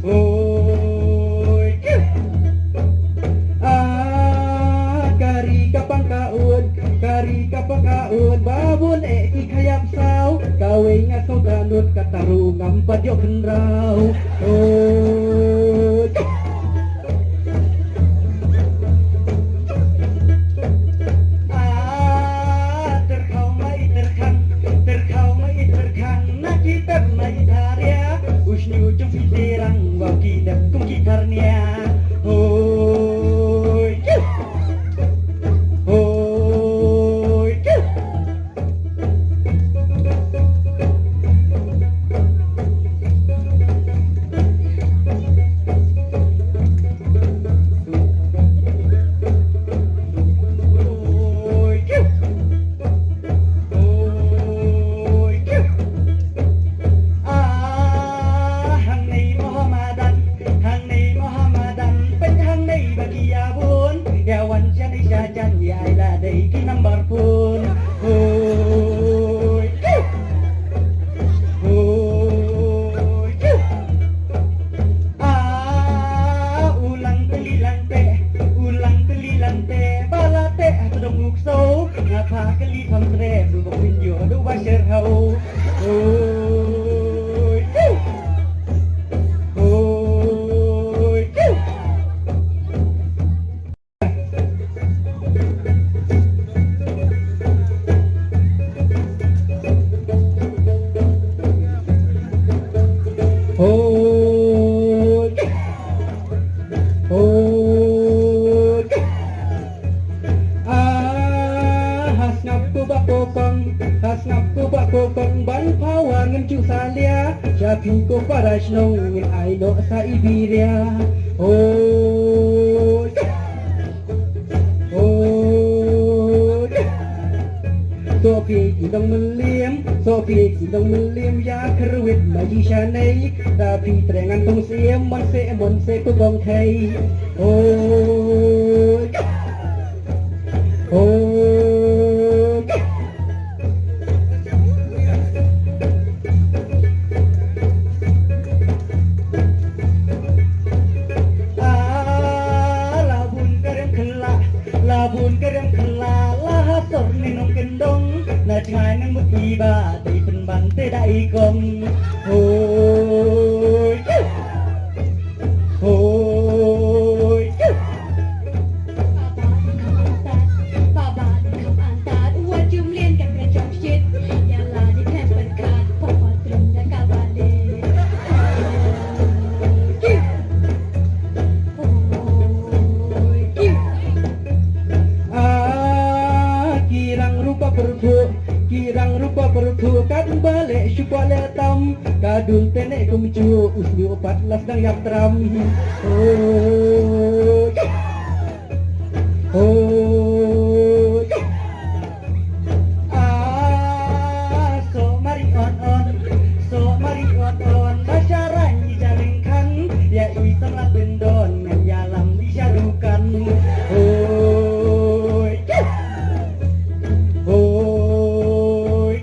Hoi. Ah, ka ri ka pang ka ut, ka ri ka pang ka ut, ba bun eh ki kham ïap saw, kawei nga sngewthuh lut, kata ruh ngam pat ïoh khynraw. Hoi. Ah, tyrkhaw ma i tyrkhang, tyrkhaw ma i tyrkhang, na ki pep ma i tharia, u shñiuh jong phi te rang, wow ki dep kum ki tharnia. Hoi. Hoi. Ah, hangne Mohammedan, hangne Mohammedan, peit hangne ba ki ïa bun, ïa wan shane sha jan, ïa ai la dei ki number phone. Hoi. Hoi. Ah, u lang tylli lang teh, u lang tylli lang teh, ba la teh ha tdong u ksew, nga phah kylli pham treh, du ba phin ïoh, du ba sher ha u. Hoi. Hoi. Hoi. Hoi. Ah, ha sngap ko ba ko kong, ha sngap ko ba ko kong, ban pawa ngin ju salia, sha phi ko para shnong ngin ai noh sa i biria. Hoi. Hoi. Soh phi ki nongmylliam, soh phi ki nongmylliam, ïa kyrwit ma i shanei, da phi treh ngan tong siem, mon se, mon se ko kong khei. Hoi. Hoi. Ah, la bun ka rem khylla, la bun ka rem khylla, la ha sor ni nongkyndong, na jngai nang mut i ba, dei pynban te da i kong. Hoi. Hoi. Baba, kham antad, baba, kham antad, wat ju mlien ka kren jong shit. Ïa la di khlem pyrkhat, papa trum da ka bale. Hoi. Ah, ki rang rupa pyrthuh, ki rang rupa pyrthuh, kat ba leh shu kwah leh tam, ka dul tene kumjuh, u shñiuh pat la sdang ïap tram. Hoi. Hoi. Ah, soh mari on on, soh mari on on, ba sha rang i ja lyngkhan, ïa i samla pyndon, ngan ïalam i sha dukan. Hoi. Hoi.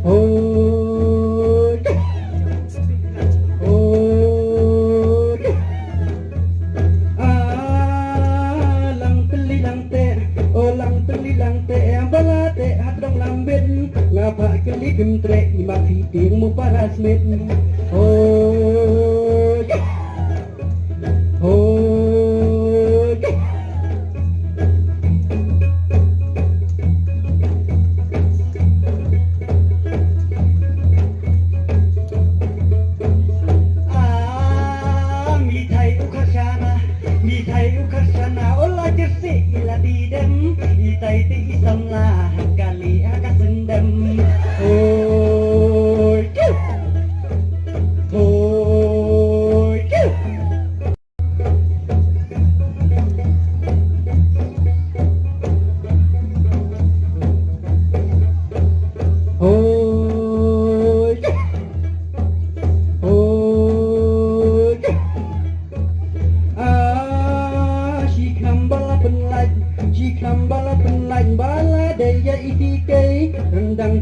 Hoi. Hoi. Ah, lang tylli lang teh, oh lang tylli lang teh, ba la teh ha tdong lambit, nga phah kylli kim treh, i ma phi tieng mo para smit. Hoi. Hoi. Ah, mithai u kharshana, mithai u kharshana, ola jersey ila didem, itai te i samla, kali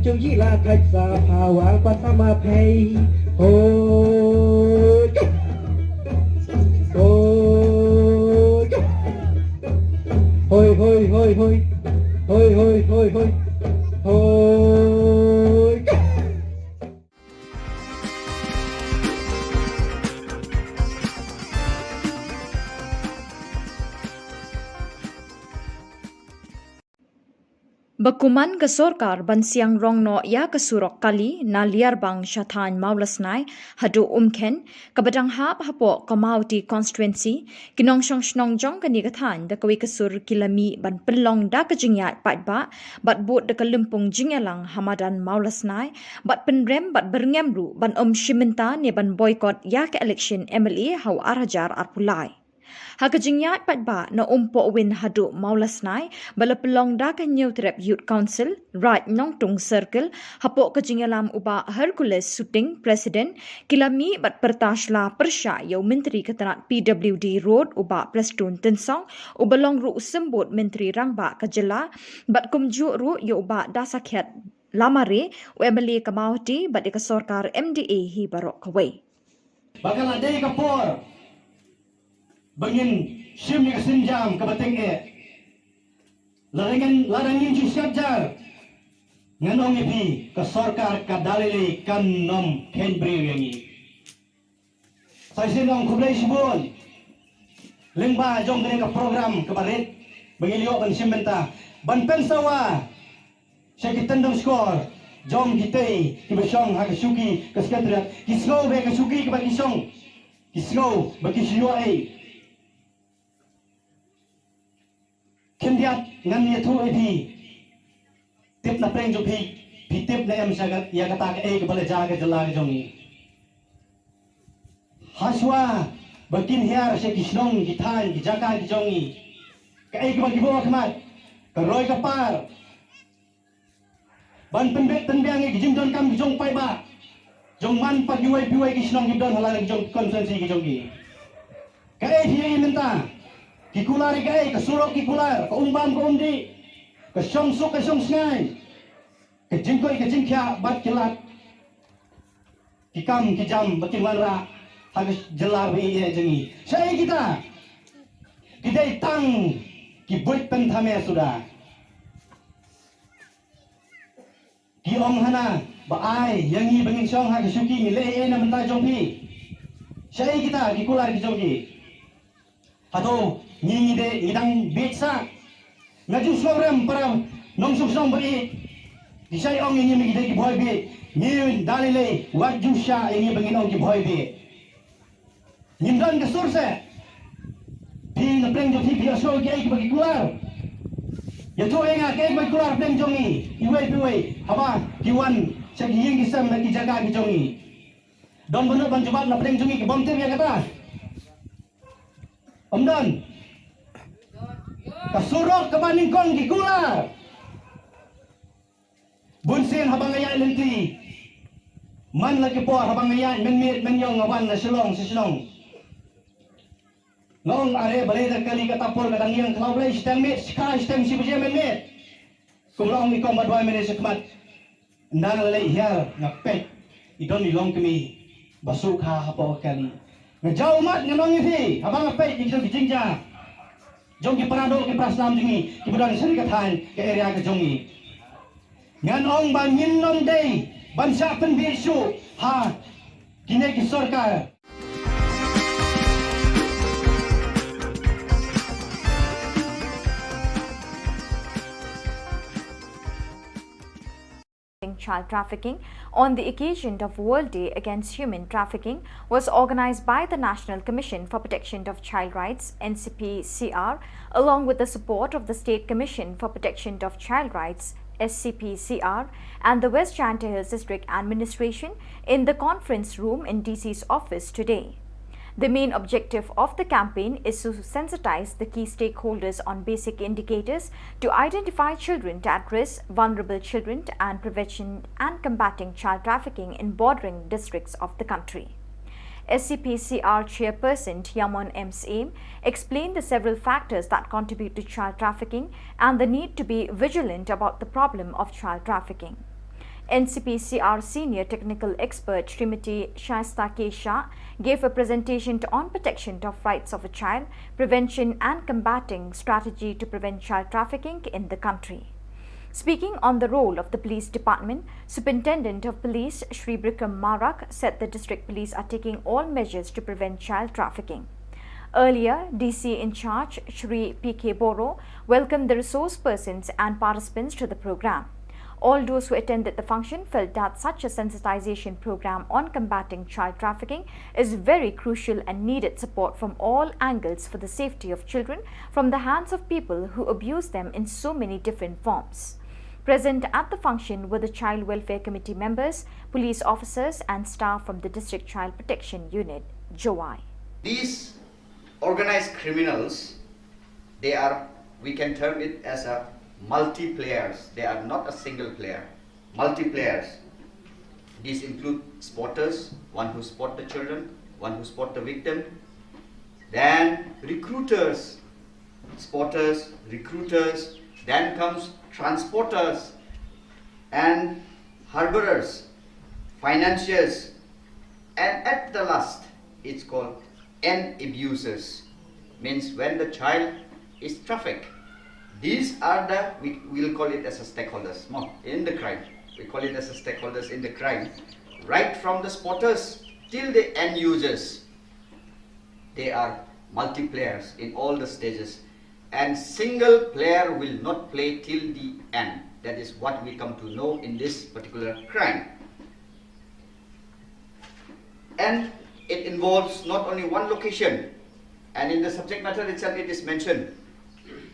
Chung ji la thait sa pha wang pa sama phei. Hoi. Hoi. Hoi, hoi, hoi, hoi. Hoi, hoi, hoi, hoi. Hoi. Ba kuman ka sorkar ban siang rong noh ïa ka surok kali na Liarbang sha thaiñ Mawlasnai haduh Umkhen, kaba dang hap hapoh ka Mawhati constituency, ki nongshong shnong jong kane ka thaiñ da kawei ka sur ki la mih ban pynlong da ka jingïaid paidbah bad bud da ka lympung jingïalang ha madan Mawlasnai, bad pynrem bad byrngem ruh ban ym shim bynta ne ban boycott ïa ka election M L A ha u ar hajar arphew lai. Ha ka jingïaid paidbah na Umpohwin haduh Mawlasnai, ba la pynlong da ka Hynñiewtrep Youth Council, Raid Nongtung Circle, hapoh ka jingïalam u Bah Hercules Suting, President, ki la mih bad pyrta sla pyrshah ïa u Myntri ka tnat P W D Road, u Bah Prestone Tynsong, uba long ruh u symbud Myntri Rangbah ka jylla, bad kumjuh ruh ïa u Bah Dasakhiat Lamare, u M L A ka Mawhati, bad ïa ka sorkar M D A hi baroh kawei. Ba ka la dei ka por ba ngin shim ïa ka sienjam kaba tyngeh. Lada ngin, lada ngin shu siat jar, ngan ong ïa phi, ka sorkar ka da lei lei kan ym kheiñ briew ïa ngi. Sa shisien ong khublei shibun lyngba jong kane ka program kaba rit ba ngi la ïoh ban shim bynta ban pynsawa sha ki tyndong shkor jong kitei kiba shong ha ka shuki ka Secretariat. Ki sngew ba ka shuki kaba ki shong, ki sngew ba ki shu ïoh ei. Khyndiat ngan ïathuh ïa phi. Tip na pdeng jong phi, phi tip ne em sha ka, ïa kata kaei kaba la jia ha ka jylla ka jong ngi. Hashwa ba kin hiar sha ki shnong, ki thaiñ, ki jaka ki jong ngi, kaei kaba ki buh ha khmat? Ka roi ka par ban pynbeit pynbiang ïa ki jingdonkam ki jong paidbah, jong man pat kiwei kiwei ki shnong kiba don ha la ki jong constituency ki jong ki. Kaei phi ïohi mynta? Ki kular ïa kaei? Ka surok ki kular, ka um bam ka um dih, ka shong suk ka shong sngai, ka jingkoit ka jingkhiah bad ki lad ki kam ki jam ba kin wanrah ha ka jylla ba ïeit jong ngi. Shaei kita? Ki dei tang ki buit pynthame suda. Ki ong hana ba ai ïa ngi ba ngin shong ha ka shuki, ngi leh ei ei na bynta jong phi. Shaei kita ki kular ki jong ki? Hato ngi, ngi dei, ngi dang bieit sah? Nga ju sngewrem para nongshong shnong ba ïeit. Ki shait ong ïa ngi ba ngi dei ki bhoi bieit. Ngi da lei lei wat ju shah ïa ngi ba ngin ong ki bhoi bieit. Ngim don ka sur seh. Phi na pdeng jong phi phi ïohsngew kiei kiba ki kular? Ïathuh ïa nga kiei kiba ki kular pdeng jong ngi, iwei pa iwei, haba ki wan sha ki ïing ki sem bad ki jaka ki jong ngi. Don ba nud ban jubab na pdeng jong ngi ki bym tip ïa kata? Ym don. Ka surok kaba nyngkong ki kular. Bun sien haba nga ïaid lynti, man la ki por haba nga ïaid mynmiet mynñiong nga wan na Shillong sha shnong, nga ong are balei da kali kata por ka dang ïeng khlaw, balei shiteng miet, shikha, shiteng shi baje mynmiet. Kum la ong i kong ba dwai mynne shakhmat, ynda nga la leit hiar nga peit, i don i longkmie ba sukha hapoh ka kali. Nga jaw ummat ngan ong ïa phi, haba nga peit ïa kito ki jingjia jong ki para doh ki para snam jong ngi kiba don sha ka thaiñ ka area ka jong ngi, ngan ong ba ngin ym dei ban shah pynbieit shuh ha kine ki sorkar. Child trafficking on the occasion of World Day Against Human Trafficking was organized by the National Commission for Protection of Child Rights, N C P C R, along with the support of the State Commission for Protection of Child Rights, S C P C R, and the West Jaintia Hills District Administration in the conference room in D C's office today. The main objective of the campaign is to sensitize the key stakeholders on basic indicators to identify children at risk, vulnerable children, and prevention and combating child trafficking in bordering districts of the country. S C P C R chairperson Tiamon M Syiem explained the several factors that contribute to child trafficking and the need to be vigilant about the problem of child trafficking. N C P C R senior technical expert Srimati Shaista K Shah gave a presentation to, on protection of rights of a child, prevention and combating strategy to prevent child trafficking in the country. Speaking on the role of the police department, Superintendent of Police Shri Bikram Marak said the district police are taking all measures to prevent child trafficking. Earlier, D C in charge Shri P K Boro welcomed the resource persons and participants to the program. All those who attended the function felt that such a sensitization program on combating child trafficking is very crucial and needed support from all angles for the safety of children from the hands of people who abuse them in so many different forms. Present at the function were the Child Welfare Committee members, police officers, and staff from the District Child Protection Unit, Jowai. These organized criminals, they are, we can term it as a multi-players. They are not a single player, multi-players. These include spotters, one who spot the children, one who spot the victim, then recruiters, spotters, recruiters, then comes transporters and harborers, financiers, and at the last, it's called end abusers. Means when the child is trafficked, these are the, we will call it as a stakeholders, no, in the crime. We call it as a stakeholders in the crime. Right from the spotters till the end users, they are multiplayers in all the stages. And single player will not play till the end. That is what we come to know in this particular crime. And it involves not only one location, and in the subject matter itself it is mentioned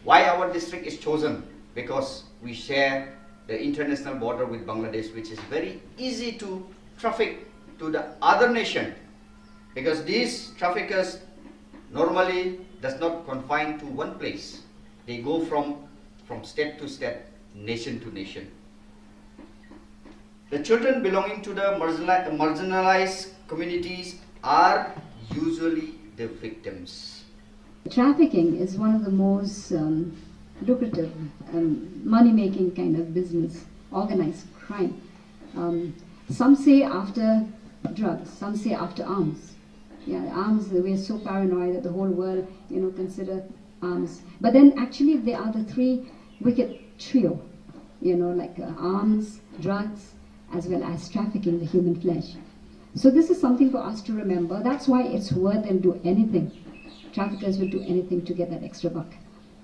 why our district is chosen, because we share the international border with Bangladesh, which is very easy to traffic to the other nation, because these traffickers normally does not confine to one place. They go from, from state to state, nation to nation. The children belonging to the marginali-, marginalized communities are usually the victims. Trafficking is one of the most um, lucrative, um, money making kind of business, organized crime. Um, some say after drugs, some say after arms. Yeah, arms, we're so paranoid that the whole world, you know, consider arms. But then actually, they are the three wicked trio, you know, like uh, arms, drugs, as well as trafficking the human flesh. So this is something for us to remember. That's why it's worth, they'll do anything. Traffickers will do anything to get that extra buck.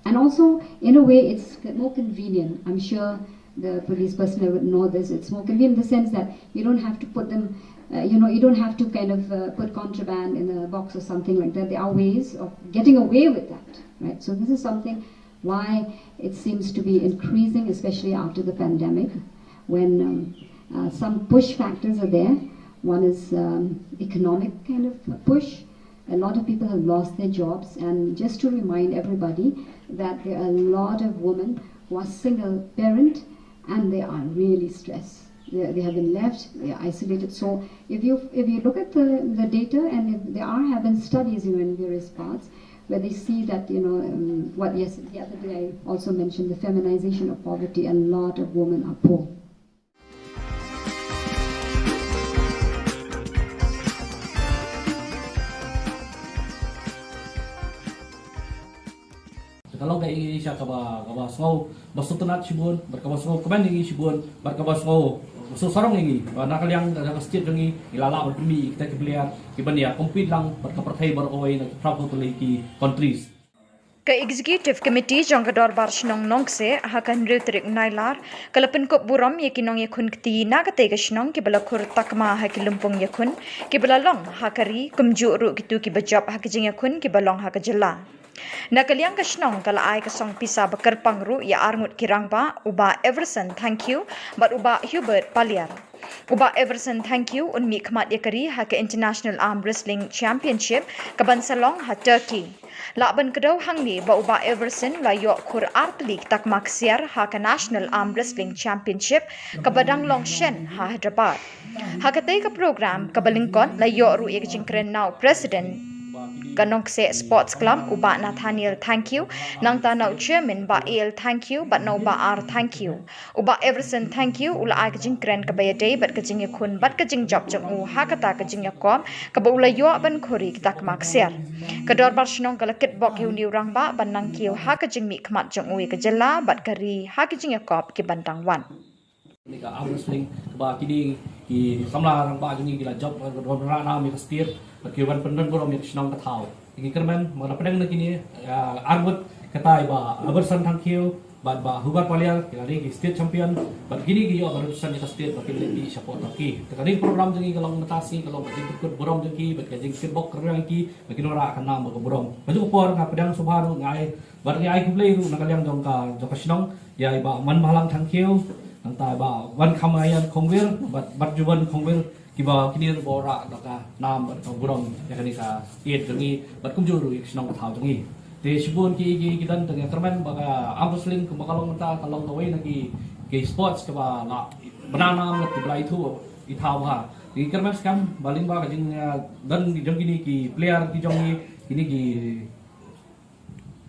And also, in a way, it's more convenient. I'm sure the police personnel would know this. It's more convenient in the sense that you don't have to put them, uh, you know, you don't have to kind of uh, put contraband in a box or something like that. There are ways of getting away with that, right? So this is something why it seems to be increasing, especially after the pandemic, when um, uh, some push factors are there. One is um, economic kind of push. A lot of people have lost their jobs, and just to remind everybody that there are a lot of women who are single parent and they are really stressed. They, they have been left, they are isolated. So if you if you look at the, the data, and if there are have been studies, you know, in various parts where they see that, you know, um, what, yes, the other day I also mentioned the feminization of poverty. A lot of women are poor. Ka long ka ïing sha kaba, kaba sngew ba sngewtynnat shibun, bad kaba sngewkmen ïa ngi shibun, bad kaba sngew sngewsarong ïa ngi ba na ka liang ka state jong ngi ngi la lah ban pynmih ïa kita ki player kiban ïa compete lang bad ka pyrthei baroh kawei na ki phra phew tylli ki countries. Ka Executive Committee jong ka Dorbar Shnong Nongkseh ha ka hynriew tarik Nailar ka la pynkup burom ïa ki nongïakhun kti na katei ka shnong kiba la khur takma ha ki lympung ïakhun kiba la long ha ka ri, kumjuh ruh kito kiba jop ha ki jingïakhun kiba long ha ka jylla. Na ka liang ka shnong ka la ai ka song pisa ba kyrpang ruh ïa arngut ki rangbah, u Bah Everson Thangkhiew bad u Bah Hubert Paliar. U Bah Everson Thangkhiew un mihkhmat ïa ka ri ha ka International Arm Wrestling Championship kaban sa long ha Turkey. Lah ban kdew hangne ba u Bah Everson u la ïoh khur ar tylli ki takma ksiar ha ka National Arm Wrestling Championship kaba dang long shen ha Hyderabad. Ha katei ka program kaba lyngkot la ïoh ruh ïa ka jingkren na u President Ka Nongkseh Sports Club, u Bah Nathaniel Thangkhiew, nangta na u Chairman Bah A L Thangkhiew bad na u Bah R Thangkhiew. U Bah Everson Thangkhiew u la ai ka jingkren kaba ïadei bad ka jingïakhun bad ka jingjop jong u ha kata ka jingïakop kaba u la ïoh ban khuri kita ki mak ksiar. Ka Dorbar Shnong ka la kitbok ïa une u rangbah ban nang kiew ha ka jingmihkhmat jong u ïa ka jylla bad ka ri ha ki jingïakop ki ban dang wan. Kane ka arm wrestling kaba kine ki samla rangbah jong ngi ki la jop, ki la wanrah nam ïa ka state bad ki la wan pyndon burom ïa ka shnong ka thaw. Te ngi kyrmen ba la pdeng na kine, ah, arngut, katai Bah Everson Thangkhiew bad Bah Hubert Paliar, ki la dei ki state champion bad kine ki ïoh ban represent ïa ka state ba kin leit shapoh Turkey. Te kane ka program jong ngi ka long mynta ka sngi ka long ka jingpynkut burom jong ki bad ka jingkitbok kyrpang ïa ki ba kin wanrah ka nam bad ka burom. Ka juh ka por nga pdiang sngewbha ruh, nga ai bad nga ai khublei ruh na ka liang jong ka, jong ka shnong, ïa i Bah Manbhalang Thangkhiew, nangta i Bah Wankhamaïan Khongwir bad, bad Juban Khongwir, kiba kine ruh ba wanrah da ka nam bad ka burom ïa kane ka state jong ngi bad kumjuh ruh ïa ka shnong ka thaw jong ngi. Te shibun ki, ki, ki don, te nga kyrmen ba ka arm wrestling kumba ka long mynta ka long kawei na ki, ki sports kaba la bna nam, la ki ba la ithuh i thaw bha. Te ngi kyrmen skhem ba lyngba ka jing, ah, don jong kine ki player ki jong ngi, kine ki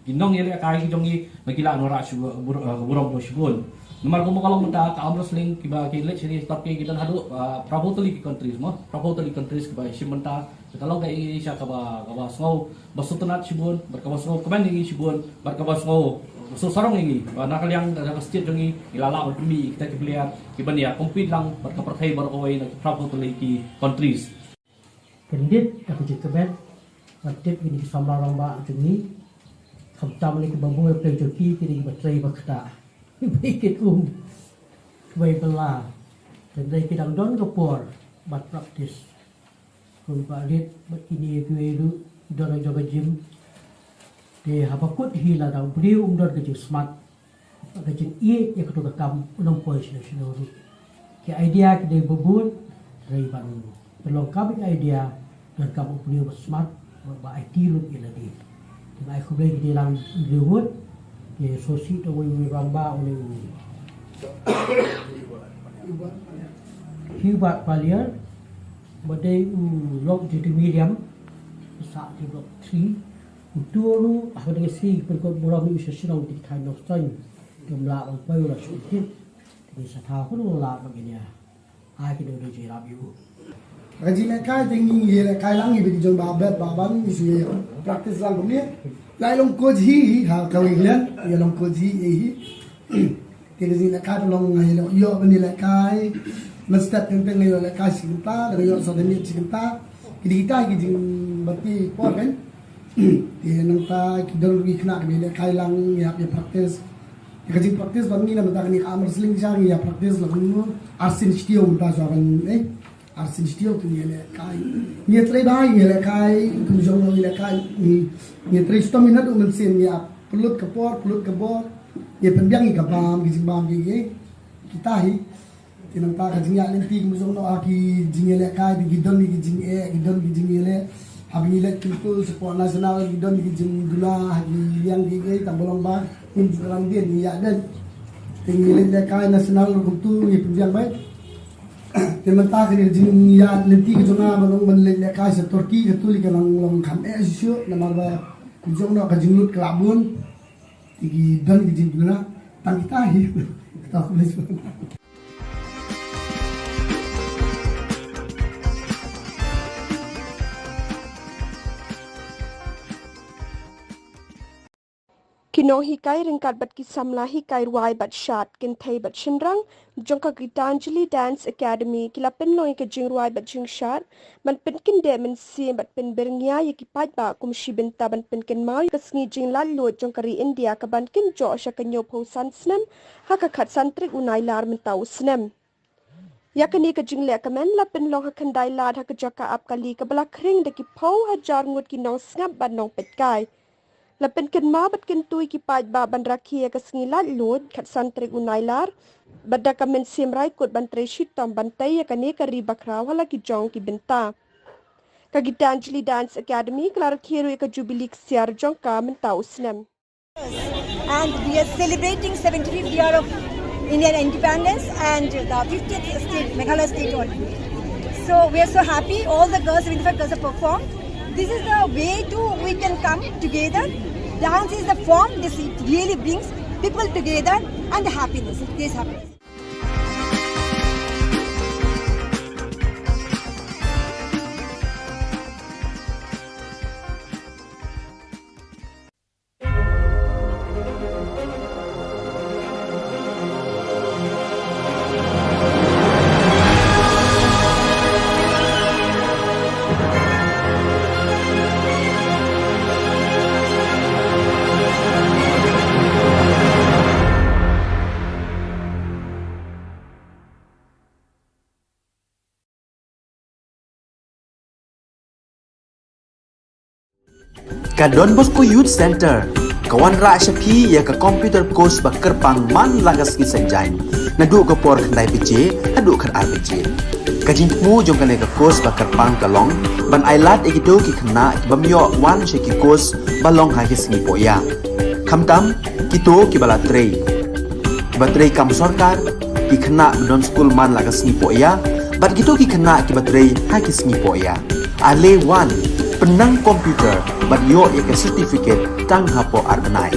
ki nongïalehkai ki jong ngi ba ki lah wanrah shu bur-, uh, burom ba shibun. Namar kumba ka long mynta ka arm wrestling kiba ki leit sha ri Turkey ki don haduh, uh, phra phew tylli ki countries mo, phra phew tylli countries kiba shim bynta. Te ka long ka Asia kaba, kaba sngew ba sngewtynnat shibun bad kaba sngewkmen ïa ngi shibun bad kaba sngew ba sngewsarong ïa ngi ba na ka liang ka, ka state jong ngi ngi la lah ban pynmih ïa kita ki player ki ban ïa compete lang bad ka pyrthei baroh kawei na ki phra phew tylli ki countries. Kyndit da ka jingkmen ban tip ïa kine ki samla rangbah jong ngi. Khamtam ïa kiba bun ïa pdeng jong ki, kine kiba trei ba ktah, kiba ïakit um, kiba ïabylla. Te hynrei ki dang don ka por ban practice. Kumba rit bad kine kiwei ruh ki don ha jong ka gym. Te haba kut hi lada u briew um don ka jingsmat, ka jingïeit ïa kato ka kam, un ym poi shano shano ruh. Ki idea ki dei ba bun, hynrei ban pynlong kam ïa ka idea donkam u briew ba smat, ba, ba aiti lut ïa lade. Te nga ai khublei ki dei lang hynriew ngut, te sngewsih da uwei u rangbah, u dei u Hubert Paliar, ba dei u lok jong i Miriam, sah jong i Block three. Uto ruh ha kane ka sngi ki pynkut burom ïa u sha shnong, te ki thaiñ Nongstoiñ kim lah ban poi, u la shu tip. Te ngi sa thaw kumno lah ban ïa ai kine u dei jingïarap ïa u. Ka jingïalehkai te ngi ïalehkai lang ïa ki jong Bah Bet Bah Ban, ngi shu ïa practice lang kumne. Lah ïa long coach hi, hi ha kawei ka liang, ïa long coach hi, ïa hi. Te ka jingïalehkai ka long nga ïa ïoh ban ïalehkai. Mynstep teng teng nga ïoh lehkai shi kynta, da nga ïoh sa da miet shi kynta. Ki dei kita ki jingbati por kan. Te nangta ki don ki khynnah kiba ïalehkai lang, ïa, ïa practice. Te ka jingpractice ba ngi na mynta kane ka arm wrestling sha ngi ïa practice la kumno, arsien shi taïew mynta shuwa ban, eh, arsien shi taïew te ngi ïalehkai. Ngi ïatrei bha, ngi ïalehkai, kum jong ngi ïalehkai, ngi, ngi ïatrei shitom, ngi naduh mynsiem, ngi ïa pynlut ka por, pynlut ka bor, ngi ïa pynbiang ïa ka bam, ki jingbam, ki, ki, kita hi. Te nangta ka jingïaid lynti kum jong ngi ha ki jingïalehkai, te ki don ki jingeh, ki don ki jingïaleh. Haba ngi leit kumto shapoh national, ki don ki jingduna ha ki liang ki, ki tang ba long ba ngim ju kyrpang dien ngi ïaid. Te ngi leit lehkai national kumto ngi pynbiang beit. Te mynta kane ka jingïaid lynti ka jong nga ban long ban leit lehkai sha Turkey, kato lei ka nang long kham eh shuh shuh namar ba kum jong ngi ka jinglut ka la bun. Te ki don ki jingduna, tang kita hi. Kita police. Ki nonghikai ryngkat bad ki samla hikai rwai bad shad, kynthei bad shynrang jong ka Gitanjali Dance Academy ki la pynlong ïa ka jingrwai bad jingshad ban pynkyndeh mynsiem bad pynbyrngia ïa ki paidbah kum shi bynta ban pynkynmaw ïa ka sngi jinglaitluid jong ka ri India kaban kynjoh sha ka hynñiewphew san snem ha ka khatsan tarik u Nailar mynta u snem. Ïa kane ka jingleh kmen la pynlong ha Khyndailad ha ka jaka ap kali kaba la khring da ki phew hajar ngut ki nongsngap bad nongpeitkai. La pynkynmaw bad kyntu ïa ki paidbah ban rakhe ïa ka sngi laitluid khatsan tarik u Nailar bad da ka mynsiem raikut ban trei shitom ban tei ïa kane ka ri bakhraw ha la ki jong ki bynta. Ka Gitanjali Dance Academy ka la rakhe ruh ïa ka jubili ksiar jong ka mynta u snem. And we are celebrating seventy-fifth year of Indian independence and the fiftieth state, Meghalaya state only. So we are so happy. All the girls, seventy-five girls have performed. This is the way to we can come together. Dance is the form, this it really brings people together and the happiness, it gives happiness. Ka Don Bosco Youth Center ka wanrah sha phi ïa ka computer course ba kyrpang man la ka sngi Saitjaiñ, naduh ka por khyndai baje haduh khatar baje. Ka jingthmu jong kane ka course ba kyrpang ka long ban ailad ïa kito ki khynnah ki bym ïoh wan sha ki course ba long ha ki sngi pohïa, khamtam kito kiba la trei, kiba trei kam sorkar, ki khynnah ba don skul man la ka sngi pohïa bad kito ki khynnah kiba trei ha ki sngi pohïa. Ale wan, pynnang computer bad ïoh ïa ka certificate tang hapoh ar bnai.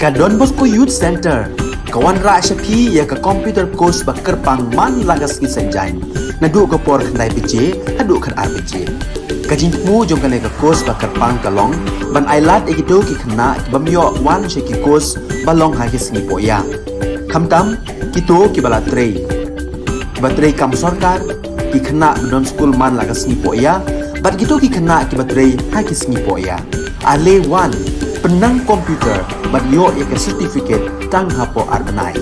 Ka Don Bosco Youth Center Ka wanrah sha phi ïa ka computer course ba kyrpang man la ka sngi Saitjaiñ, naduh ka por khyndai baje haduh khatar baje. Ka jingthmu jong kane ka course ba kyrpang ka long ban ailad ïa kito ki khynnah ki bym ïoh wan sha ki course ba long ha ki sngi pohïa, khamtam kito kiba la trei, kiba trei kam sorkar, ki khynnah ba don skul man la ka sngi pohïa, bad kito ki khynnah kiba trei ha ki sngi pohïa. Ale wan, pynnang computer bad ïoh ïa ka certificate tang hapoh ar bnai.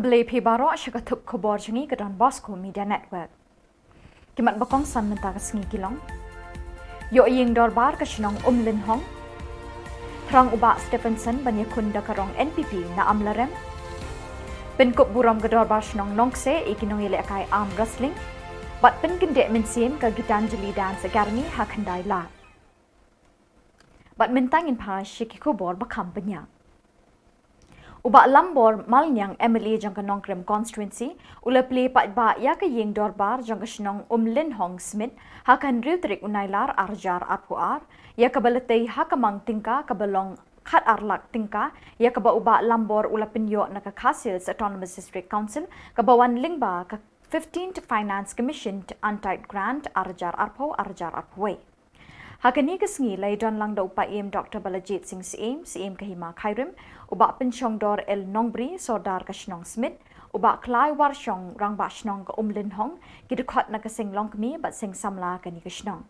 Khublei phi baroh sha ka thup khubor jong ngi ka Don Bosco Media Network. Ki mat ba kongsan mynta ka sngi ki long: Ïoh ïing dorbar ka shnong Umlynhong. Thrang u Bah Stephenson ban ïakhun da ka rong N P P na Amlarem. Pynkup burom ka dorbar shnong Nongkseh ïa ki nongïalehkai arm wrestling. Bad pynkyndit mynsiem ka Gitanjali Dance Academy ha Khyndai Lad. Bad mynta ngin phai sha ki khubor ba kham bniah. U Bah Lambor Malniang, M L A jong ka Nongkrem Constituency, u la plie paidbah ïa ka ïing dorbar jong ka shnong Umlynhong Smit ha ka hynriew tarik u Nailar arhajar arphew ar, ïa kaba la tei ha ka mang tyngka kaba long khatar lak tyngka, ïa kaba u Bah Lambor u la pynïoh na ka Khasi Hills Autonomous District Council kaba wan lyngba ka fifteenth Finance Commission Untied Grant arhajar arphew, arhajar arphew wei. Ha kane ka sngi la ïadon lang da u Paiem Doctor Balajied Singh Syiem, Syiem ka Hima Khyrim, u Bah Pynshongdor L Nongbri, Sordar ka shnong Smit, u Bah Klai Warshong, Rangbah shnong ka Umlynhong, ki dkhot na ka seng longkmie bad seng samla kane ka shnong.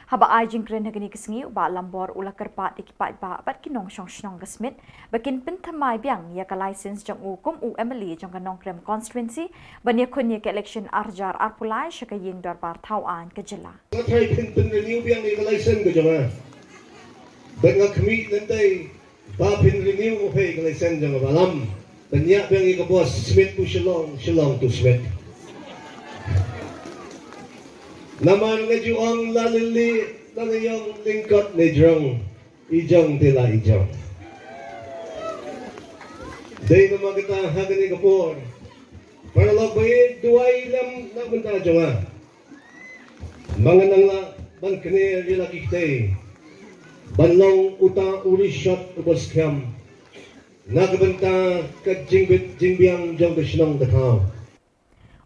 Haba ai jingkren ha kane ka sngi, u Bah Lambor u la kyrpad ïa ki paidbah bad ki nongshong shnong ka Smit ba kin pynthymmai biang ïa ka license jong u kum u M L A jong ka Nongkrem Constituency ban ïakhun ïa ka election arhajar arphew lai sha ka ïing dorbar thaw aiñ ka jylla. Nga tharai phin pynrenew biang ïa ka license ka jong nga. Bad nga khmih lynti ba phin renew ïa ka license jong nga, Bah Lam. Pynïap biang ïa ka bos Smit to Shillong, Shillong to Smit. Namar nga ju ong la lili, la la ïong lyngkot ne jrong. I jong te la i jong. Dei namar kata ha kane ka por, para lok ba ïeit, duwai lem na ka bynta jong nga. Ba ngan nang lah ban kner ïa la ki kti ban long uta u rishot uba skhem na ka bynta ka jingbit jingbiang jong ka shnong ka thaw.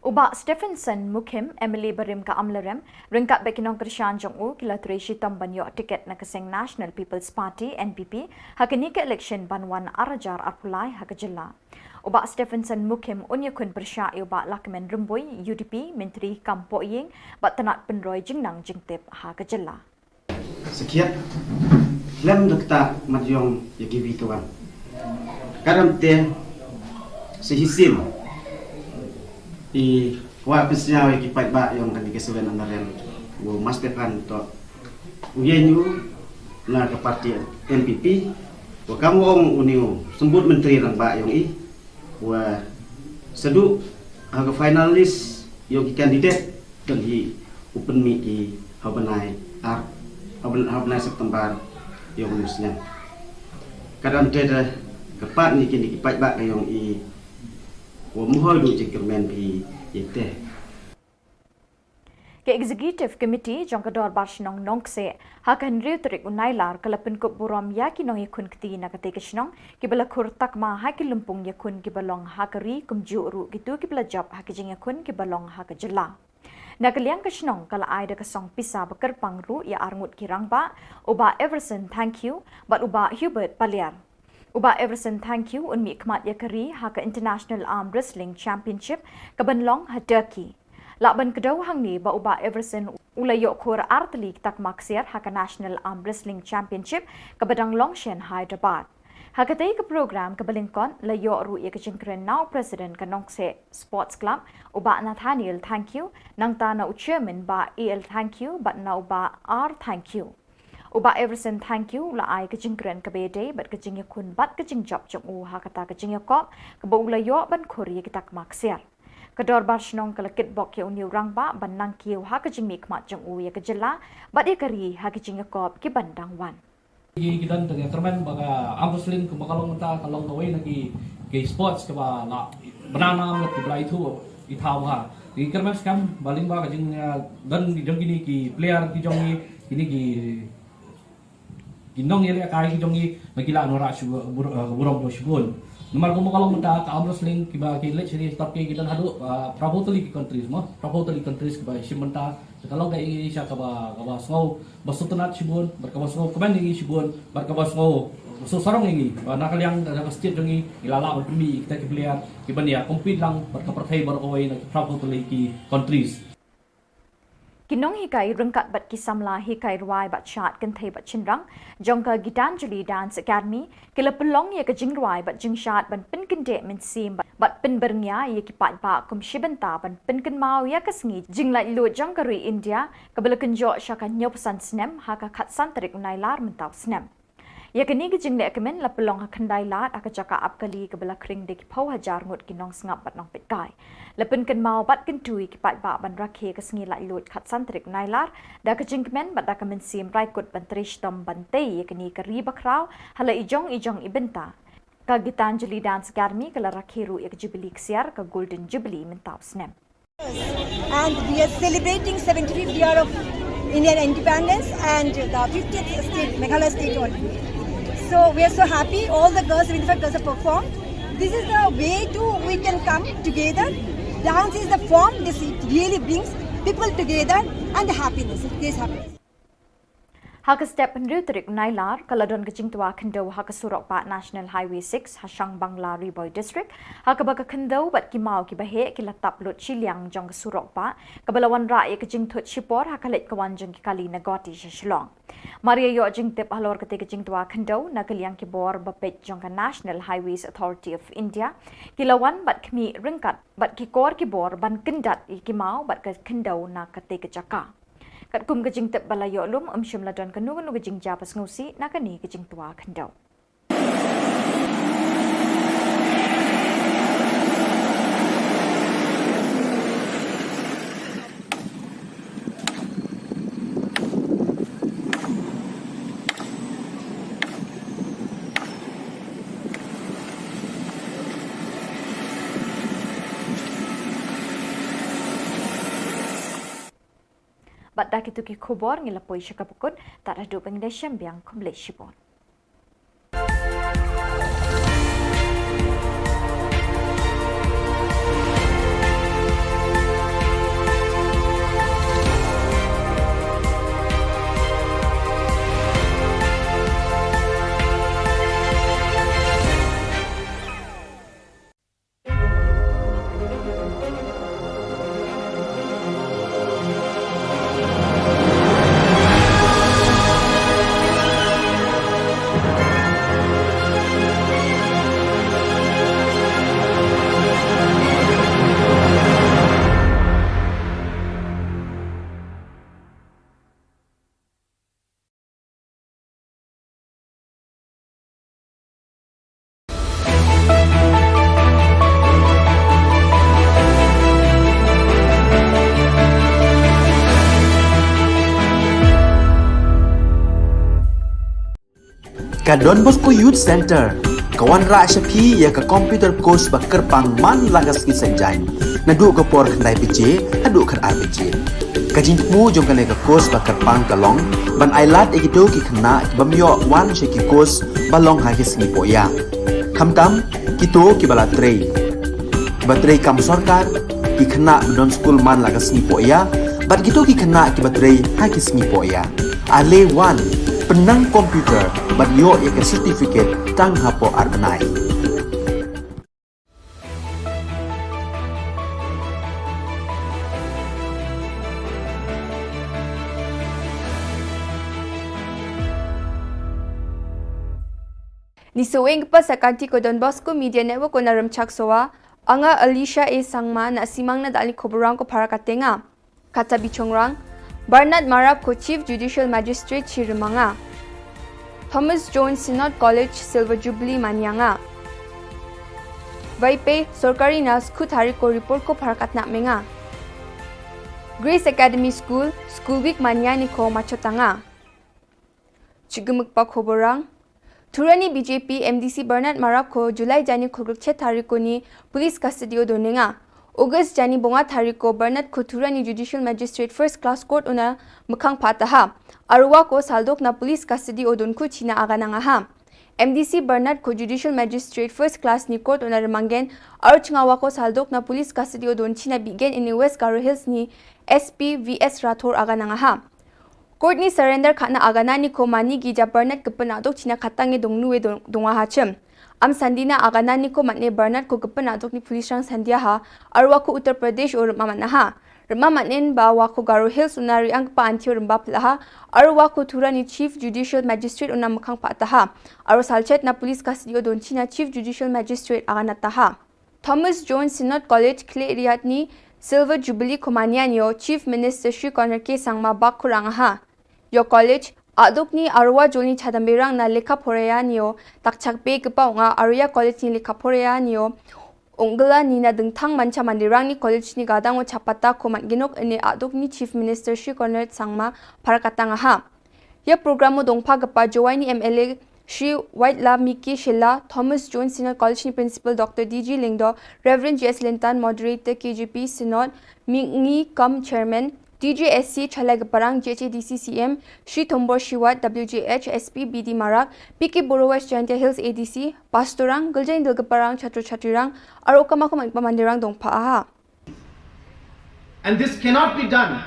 U Bah Stephenson Mukhim, M L A barim ka Amlarem, ryngkat bad ki nongkyrshan jong u, ki la trei shitom ban ïoh tiket na ka seng National People's Party, N P P, ha kane ka election ban wan arhajar arphew lai ha ka jylla. U Bah Stephenson Mukhim un ïakhun pyrshah ïa u Bah Lahkmen Rymbui, U D P, Myntri kam pohïing bad tnat pynroi jingnang jingtip ha ka jylla. Sakhiat, lem da kata mat ïong ïa ki wi ki wan. Karam te, sa shisien i kwah pynsngew ïa ki paidbah ïong kane ka seven Amlarem, u Master Khan to u ïeng u na ka party N P P, u kam u ong u ni u symbud myntri rangbah ïong i, wa sa duh ha ka final list ïong ki candidate, don hi u pynmih ki ha u bnai ar, ha u bnai, ha u bnai September ïong u snem. Ka don te da kyrpad ni kini ki paidbah ka ïong i, wa mohoi duh jingkyrmen phi ïa te. Executive Committee jong ka Dorbar Shnong Nongkseh ha ka hynriew tarik u Nailar ka la pynkup burom ïa ki nongïakhun kti na katei ka shnong kiba la khur takma ha ki lympung ïakhun kiba long ha ka ri kumjuh ruh kito kiba la jop ha ki jingïakhun kiba long ha ka jylla. Na ka liang ka shnong ka la ai da ka song pisa ba kyrpang ruh ïa arngut ki rangbah, u Bah Everson Thangkhiew bad u Bah Hubert Paliar. U Bah Everson Thangkhiew un mihkhmat ïa ka ri ha ka International Arm Wrestling Championship kaban long ha Turkey. Lah ban kdew hangne ba u Bah Everson u la ïoh khur ar tylli ki takma ksiar ha ka National Arm Wrestling Championship kaba dang long sha Hyderabad. Ha katei ka program kaba lyngkot la ïoh ruh ïa ka jingkren na u President ka Nongkseh Sports Club, u Bah Nathaniel Thangkhiew, nangta na u Chairman Bah A L Thangkhiew bad na u Bah R Thangkhiew. U Bah Everson Thangkhiew u la ai ka jingkren kaba ïadei bad ka jingïakhun bad ka jingjop jong u ha kata ka jingïakop kaba u la ïoh ban khur ïa ki takma ksiar. Ka Dorbar Shnong ka la kitbok ïa une u rangbah ban nang kiew ha ka jingmihkhmat jong u ïa ka jylla bad ïa ka ri ha ki jingïakop kiban dang wan. Ki, ki don ka kyrmen ba ka arm wrestling kumba ka long mynta ka long kawei na ki, ki sports kaba la bna nam ki ba la ithuh i thaw ha. Ki kyrmen skhem ba lyngba ka jing, eh, don jong kine ki player ki jong ngi, kine ki, ki nongïalehkai ki jong ngi, ba ki lah wanrah shu bur-, eh, burom ba shibun. Namar kumba ka long mynta ka arm wrestling kiba ki leit sha ki stop ki, ki don haduh, eh, phra phew tylli ki countries mo, phra phew tylli countries kiba shim mynta. Ka long ka ïing sha kaba, kaba sngew ba sngewtynnat shibun, bad kaba sngewkmen ïa ngi shibun, bad kaba sngew ba sngewsarong ïa ngi ba na ka liang ka, ka state jong ngi, ngi la lah ban pynmih ïa kita ki player kiban ïa compete lang bad ka pyrthei baroh kawei na ki phra phew tylli ki countries. Ki nonghikai ryngkat bad ki samla hikai rwai bad shad kynthei bad shynrang jong ka Gitanjali Dance Academy ki la pynlong ïa ka jingrwai bad jingshad ban pynkyndeh mynsiem bad, bad pynbyrngia ïa ki paidbah kum shi bynta ban pynkynmaw ïa ka sngi jinglaitluid jong ka ri India kaba la kynjoh sha ka hynñiewphew san snem ha ka khatsan tarik u Nailar mynta u snem. Ïa kane ka jinglehkmen la pynlong ha Khyndai Lad ha ka jaka ap kali kaba la khring da ki phew hajar ngut ki nongsngap bad nongpeitkai. La pynkynmaw bad kyntu ïa ki paidbah ban rakhe ka sngi laitluid khatsan tarik u Nailar da ka jingkmen bad da ka mynsiem raikut ban trei shitom ban tei ïa kane ka ri bakhraw ha la i jong i jong i bynta. Ka Gitanjali Dance Academy ka la rakhe ruh ïa ka Jubilee ksiar, ka Golden Jubilee mynta u snem. And we are celebrating seventy-fifth year of Indian independence and the fiftieth state, Meghalaya state already. So we are so happy. All the girls, seventy-five girls have performed. This is the way to we can come together. Dance is the form. This, it really brings people together and the happiness. It creates happiness. Ha ka step hynriew tarik u Nailar ka la don ka jingtwa khyndew ha ka surok bah National Highway six ha Shangbangla, Ri Bhoi District, ha kaba ka khyndew bad ki maw kiba heh ki la tap lut shiliang jong ka surok bah kaba la wanrah ïa ka jingthut shipor ha ka leit ka wan jong ki kali na Guwahati sha Shillong. Mar ïa ïoh jingtip halor katei ka jingtwa khyndew, na ka liang ki bor ba peit jong ka National Highways Authority of India ki la wan bad khmih ryngkat bad ki kor ki bor ban kyndat ïa ki maw bad ka khyndew na katei ka jaka. Katkum ka jingtip ba la ïoh lum, ym shym la don kano kano ka jingjia ba sngewsih na kane ka jingtwa khyndew. Bad da kito ki khubor ngi la poi sha kaba kut, tad haduh ban ïashem biang, khublei shibun. Ka Don Bosco Youth Center, Ka wanrah sha phi ïa ka computer course ba kyrpang man la ka sngi Saitjaiñ, naduh ka por khyndai baje haduh khatar baje. Ka jingthmu jong kane ka course ba kyrpang ka long ban ailad ïa kito ki khynnah ki bym ïoh wan sha ki course ba long ha ki sngi pohïa, khamtam kito kiba la trei, kiba trei kam sorkar, ki khynnah ba don skul man la ka sngi pohïa, bad kito ki khynnah kiba trei ha ki sngi pohïa. Ale wan, pynnang computer bad ïoh ïa ka certificate tang hapoh ar bnai. Ni saweng ka pas ka kanti ko Don Bosco Media Network ko na Rymchak Sowa, anga Alicia A Sangma na simang na dali ko borang ko para katenga. Kata bichongrang, Bernard Marap ko Chief Judicial Magistrate chi rymanga. Thomas Jones Synod College Silver Jubilee manyanga. Vaipe sorkari na skut hari ko report ko para katna menga. Grace Academy School, School Week manyani ko machotanga. Chigimik pa khoborang. Thurani B J P M D C Bernard Marap ko July jani khulgruk chet hari ko ni police custody o donenga. August jani bonga hari ko Bernard ko Thurani Judicial Magistrate First Class Court una mekhang pataha. Arwa ko saldok na police custody o don ko china agananga ha. M D C Bernard ko Judicial Magistrate First Class ni court una remanggen. Archngawa ko saldok na police custody o don china bigen ini West Garo Hills ni S P V S Rathore agananga ha. Court ni surrender khana agana ni ko mani gi ja Bernard kepena dok china khatang e dong nue dong, dong ha chem. Am sandina agana ni ko mane Bernard ko kepena dok ni police rang sandia ha, arwa ko Uttar Pradesh o rema mana ha. Rema manen ba wa ko Garo Hills una riang pa antio remba pelaha, arwa ko Thurani Chief Judicial Magistrate una mekhang pataha. Arwa salchet na police custody o don china Chief Judicial Magistrate agana taha. Thomas Jones Synod College Khlei Riat ni Silver Jubilee Khumanian yo Chief Minister Shri Conrad K Sangma bak kurang ha. Yo college aduk ni arwa jol ni chadam berang na lekha phoreya ni yo takchak be kepa unga arya college ni lekha phoreya ni yo unggla ni na dengthang mancha mandirang ni college ni gadang o chapata ko man ginok ene aduk ni Chief Minister Shri Conrad Sangma parakatang ha. Ïa program o dongpha kapa Jowai ni M L A Shri Waitla Miki Shilla, Thomas Jones Synod College ni Principal Doctor D G Lyngdoh, Reverend J S Lintan, Moderator K J P Synod, Mingi Kam Chairman, D J S C Chalai Kaparang, J H A D C C M, Shri Thombor Shiwat, W J H, S P B D Marak, P K Borowash Jaintia Hills A D C, Pastorang, Giljai Dil Kaparang, Chatru Chatrurang, Aro Kamakum Pamandirang dongpha aha. And this cannot be done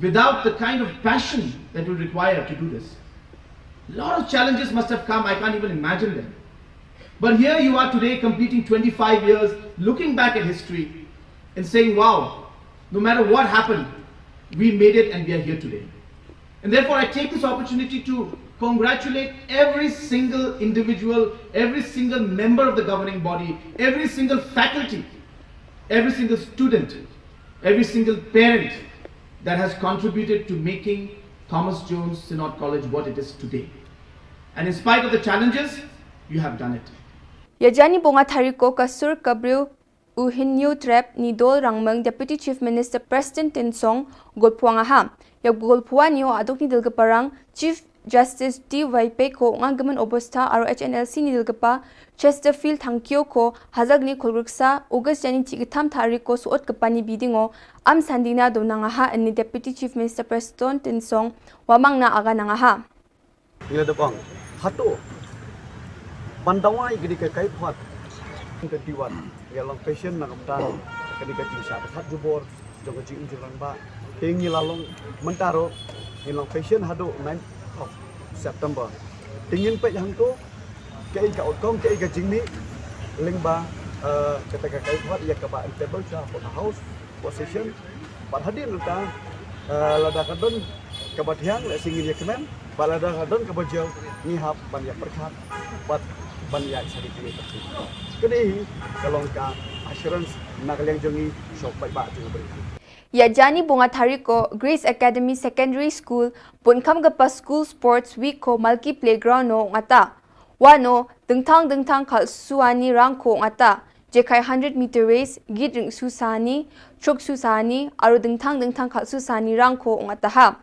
without the kind of passion that we require to do this. A lot of challenges must have come, I can't even imagine them. But here you are today, completing twenty-five years, looking back at history and saying, wow, no matter what happened, we made it and we are here today. And therefore, I take this opportunity to congratulate every single individual, every single member of the governing body, every single faculty, every single student, every single parent that has contributed to making Thomas Jones Synod College what it is today. And in spite of the challenges, you have done it. Ïa jani bonga thariko ka sur ka briew u Hynñiewtrep ni Dol Rangmeng Deputy Chief Minister Prestone Tynsong golphuwa nga ha. Ïa golphuwa ni o aduk ni Dilgaparang Chief Justice D Y Pei ko nga Gimen Obostha aro H N L C ni Dilgapa Chesterfield Thangkhiew ko hazak ni Khulgruksa August jani chi kitham thariko suot kapa ni bidingo am sandina do nanga ha ni Deputy Chief Minister Prestone Tynsong wamang na aga nanga ha. Ngi la dep ong hato ban dawa ïa kane ka kaiphod. Twenty-one ngi long patient na ka bynta kane ka jingshah ba khat jubor jong ka jingim jingrangbah. Te ngi la long mynta ruh ngi long patient haduh ninth of September. Te ngin peit hangto kaei ka outcome, kaei ka jingmih lyngba, eh, kata ka kaiphod ïa kaba in table sha hapoh ka house position. Bad hadien nangta, eh, lada ka don kaba thiang lehse ngin ïa kmen, bad lada ka don kaba jia ngi hap ban ïa pyrkhat bad ban ïa sani kine. Kane hi ka long ka assurance na ka liang jong ngi sha u paidbah jong u briew. Ïa jani bonga thariko Grace Academy Secondary School pynkham kapa School Sports Week ko Malki Playground no ngata. Wano dengthang dengthang khalsuani rang ko ngata. Jekai hundred meter race, git ring susani, chuk susani, aro dengthang dengthang khalsusani rang ko ngata ha.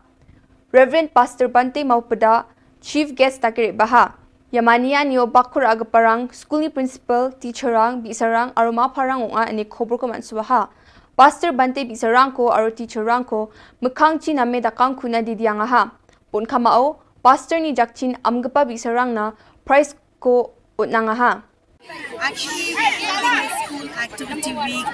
Reverend Pastor Bante Maupada, Chief Guest takere baha. Yamania nio bakur aga parang, school ni principal, teacher rang, bisarang, aroma parang unga ane khobor ko man suaha. Pastor Bante bisarang ko aro teacher rang ko, mekang chi name dakang kuna didiang aha. Pun kamao, pastor ni jakchin amgepa bisarang na, prize ko utnang aha. Actually, we are having a school activity week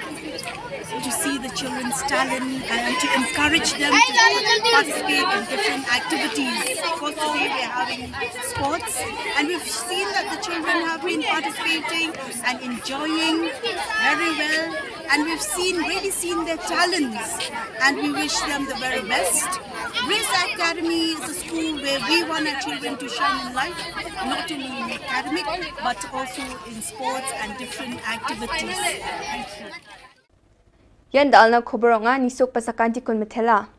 to see the children's talent and to encourage them to participate in different activities. Of course, today we are having sports, and we've seen that the children have been participating and enjoying very well, and we've seen, really seen their talents, and we wish them the very best. Grace Academy is a school where we want our children to shine in life, not only in academic, but also in sports and different activities. Thank you. Yan dalna khobor nga nisuk pasakan tikun metela.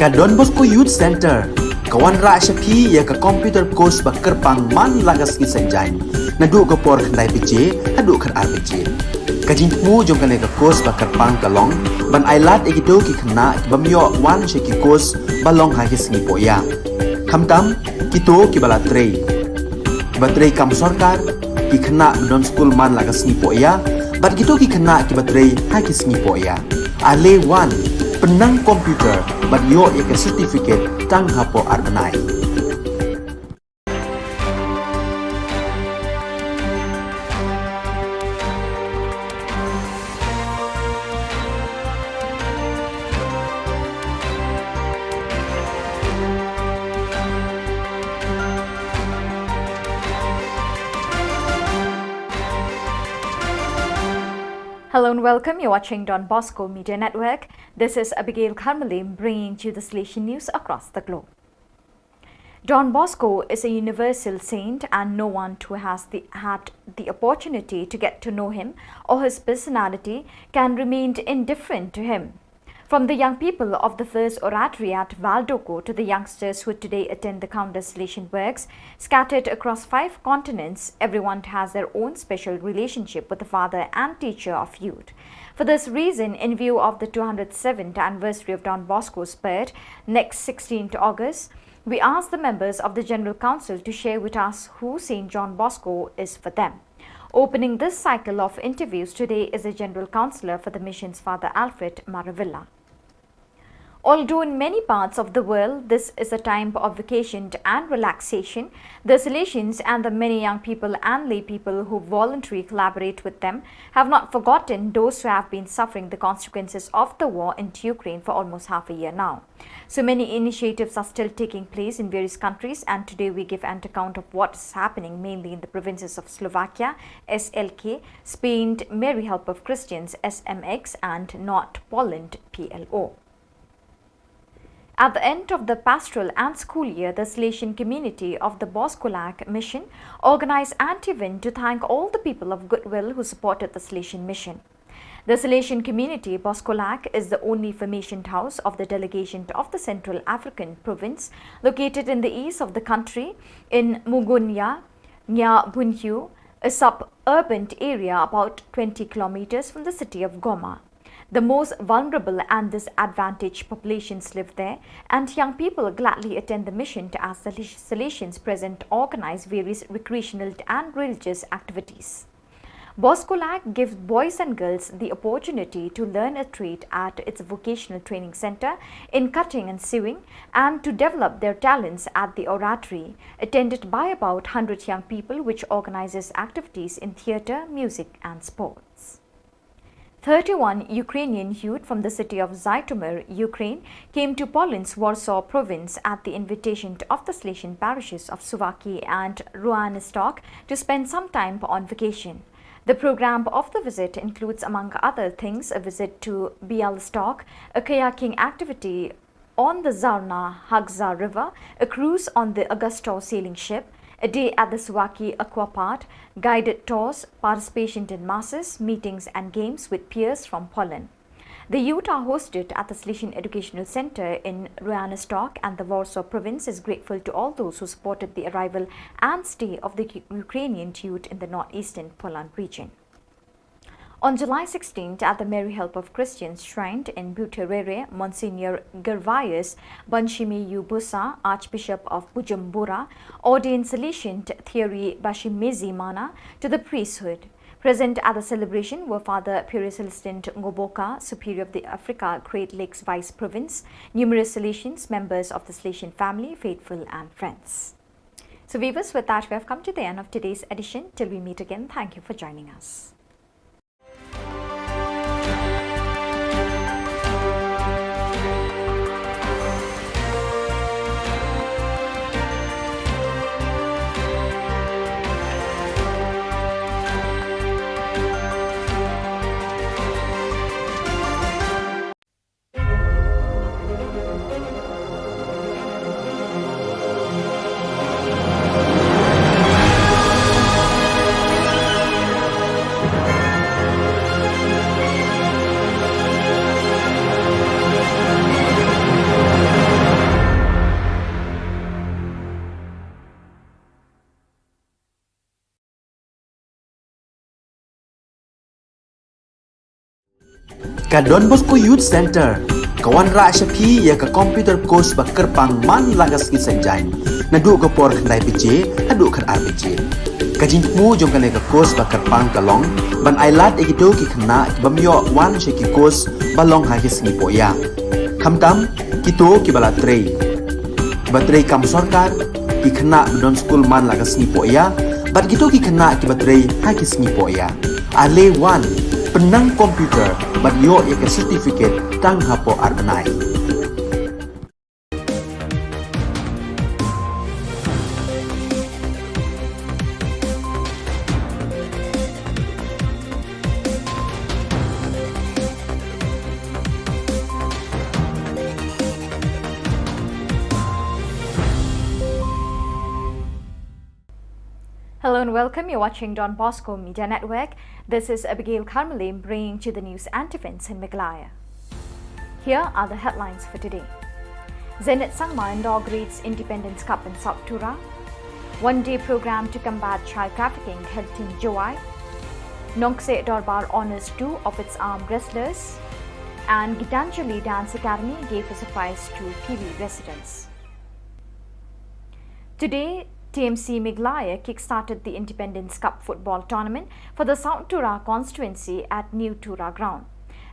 Ka Don Bosco Youth Center ka wanrah sha phi ïa ka computer course ba kyrpang man la ka sngi Saitjaiñ, naduh ka por khyndai baje haduh khatar baje. Ka jingthmu jong kane ka course ba kyrpang ka long ban ailad ïa kito ki khynnah ki bym ïoh wan sha ki course ba long ha ki sngi pohïa, khamtam kito kiba la trei, kiba trei kam sorkar, ki khynnah ba don skul man la ka sngi pohïa, bad kito ki khynnah kiba trei ha ki sngi pohïa. Ale wan, pynnang computer bad ïoh ïa ka certificate tang hapoh ar bnai. Hello and welcome. You're watching Don Bosco Media Network. This is Abigail Kharmalim bringing to you the Salesian news across the globe. Don Bosco is a universal saint, and no one who has the, had the opportunity to get to know him or his personality can remain indifferent to him. From the young people of the First Oratory at Valdoko to the youngsters who today attend the countless Salesian works, scattered across five continents, everyone has their own special relationship with the father and teacher of youth. For this reason, in view of the two hundred seventh anniversary of Don Bosco's birth, next sixteenth August, we ask the members of the General Council to share with us who Saint John Bosco is for them. Opening this cycle of interviews today is the General Councillor for the Missions, Father Alfred Maravilla. Although in many parts of the world this is a time of vacation and relaxation, the Salesians and the many young people and lay people who voluntarily collaborate with them have not forgotten those who have been suffering the consequences of the war in Ukraine for almost half a year now. So many initiatives are still taking place in various countries, and today we give an account of what is happening mainly in the provinces of Slovakia, S L K, Spain, Mary Help of Christians, S M X, and North Poland, P L O. At the end of the pastoral and school year, the Salesian community of the Boskolak Mission organized an event to thank all the people of goodwill who supported the Salesian Mission. The Salesian community, Boskolak, is the only formation house of the delegation of the Central African province, located in the east of the country, in Mugunya, Nya Bunhyu, a suburban area about twenty kilometers from the city of Goma. The most vulnerable and disadvantaged populations live there, and young people gladly attend the mission to, as the Salesians present, organize various recreational and religious activities. Boskolak gives boys and girls the opportunity to learn a trade at its vocational training center in cutting and sewing and to develop their talents at the oratory, attended by about hundred young people, which organizes activities in theater, music, and sports. Thirty-one Ukrainian youth from the city of Zhytomyr, Ukraine, came to Poland's Warsaw province at the invitation of the Salesian parishes of Suwałki and Ruanistok to spend some time on vacation. The program of the visit includes, among other things, a visit to Bialystok, a kayaking activity on the Zarna Hagza River, a cruise on the Augusto sailing ship, a day at the Suwałki Aqua Park, guided tours, participation in masses, meetings and games with peers from Poland. The youth are hosted at the Slishin Educational Center in Ruanostok, and the Warsaw province is grateful to all those who supported the arrival and stay of the Ukrainian youth in the northeastern Poland region. On July sixteenth, at the Mary Help of Christians Shrine in Buterere, Monsignor Gervais Banshimiyu Busa, Archbishop of Bujumbura, ordained Salesian Thierry Bashimizi Mana to the priesthood. Present at the celebration were Father Piri Celestin Ngoboka, Superior of the Africa Great Lakes Vice Province, numerous Salesians, members of the Salesian family, faithful and friends. So viewers, with that, we have come to the end of today's edition. Till we meet again, thank you for joining us. Ka Don Bosco Youth Center ka wanrah sha phi ïa ka computer course ba kyrpang man la ka sngi Saitjaiñ, naduh ka por khyndai baje haduh khatar baje. Ka jingthmu jong kane ka course ba kyrpang ka long ban ailad ïa kito ki khynnah ki bym ïoh wan sha ki course ba long ha ki sngi pohïa, khamtam kito kiba la trei, kiba trei kam sorkar, ki khynnah ba don skul man la ka sngi pohïa, bad kito ki khynnah kiba trei ha ki sngi pohïa. Ale wan, pynnang computer bad ïoh ïa ka certificate tang hapoh ar bnai. Hello and welcome. You're watching Don Bosco Media Network. This is Abigail Karmalim bringing to you the news and events in Meghalaya. Here are the headlines for today. Zenith Sangma inaugurates Independence Cup in South Tura. One-day program to combat child trafficking held in Jowai. Nongkseh Dorbar honors two of its arm wrestlers. And Gitanjali Dance Academy gave a surprise to P V residents. Today, T M C Meghalaya kick-started the Independence Cup football tournament for the South Tura constituency at New Tura ground.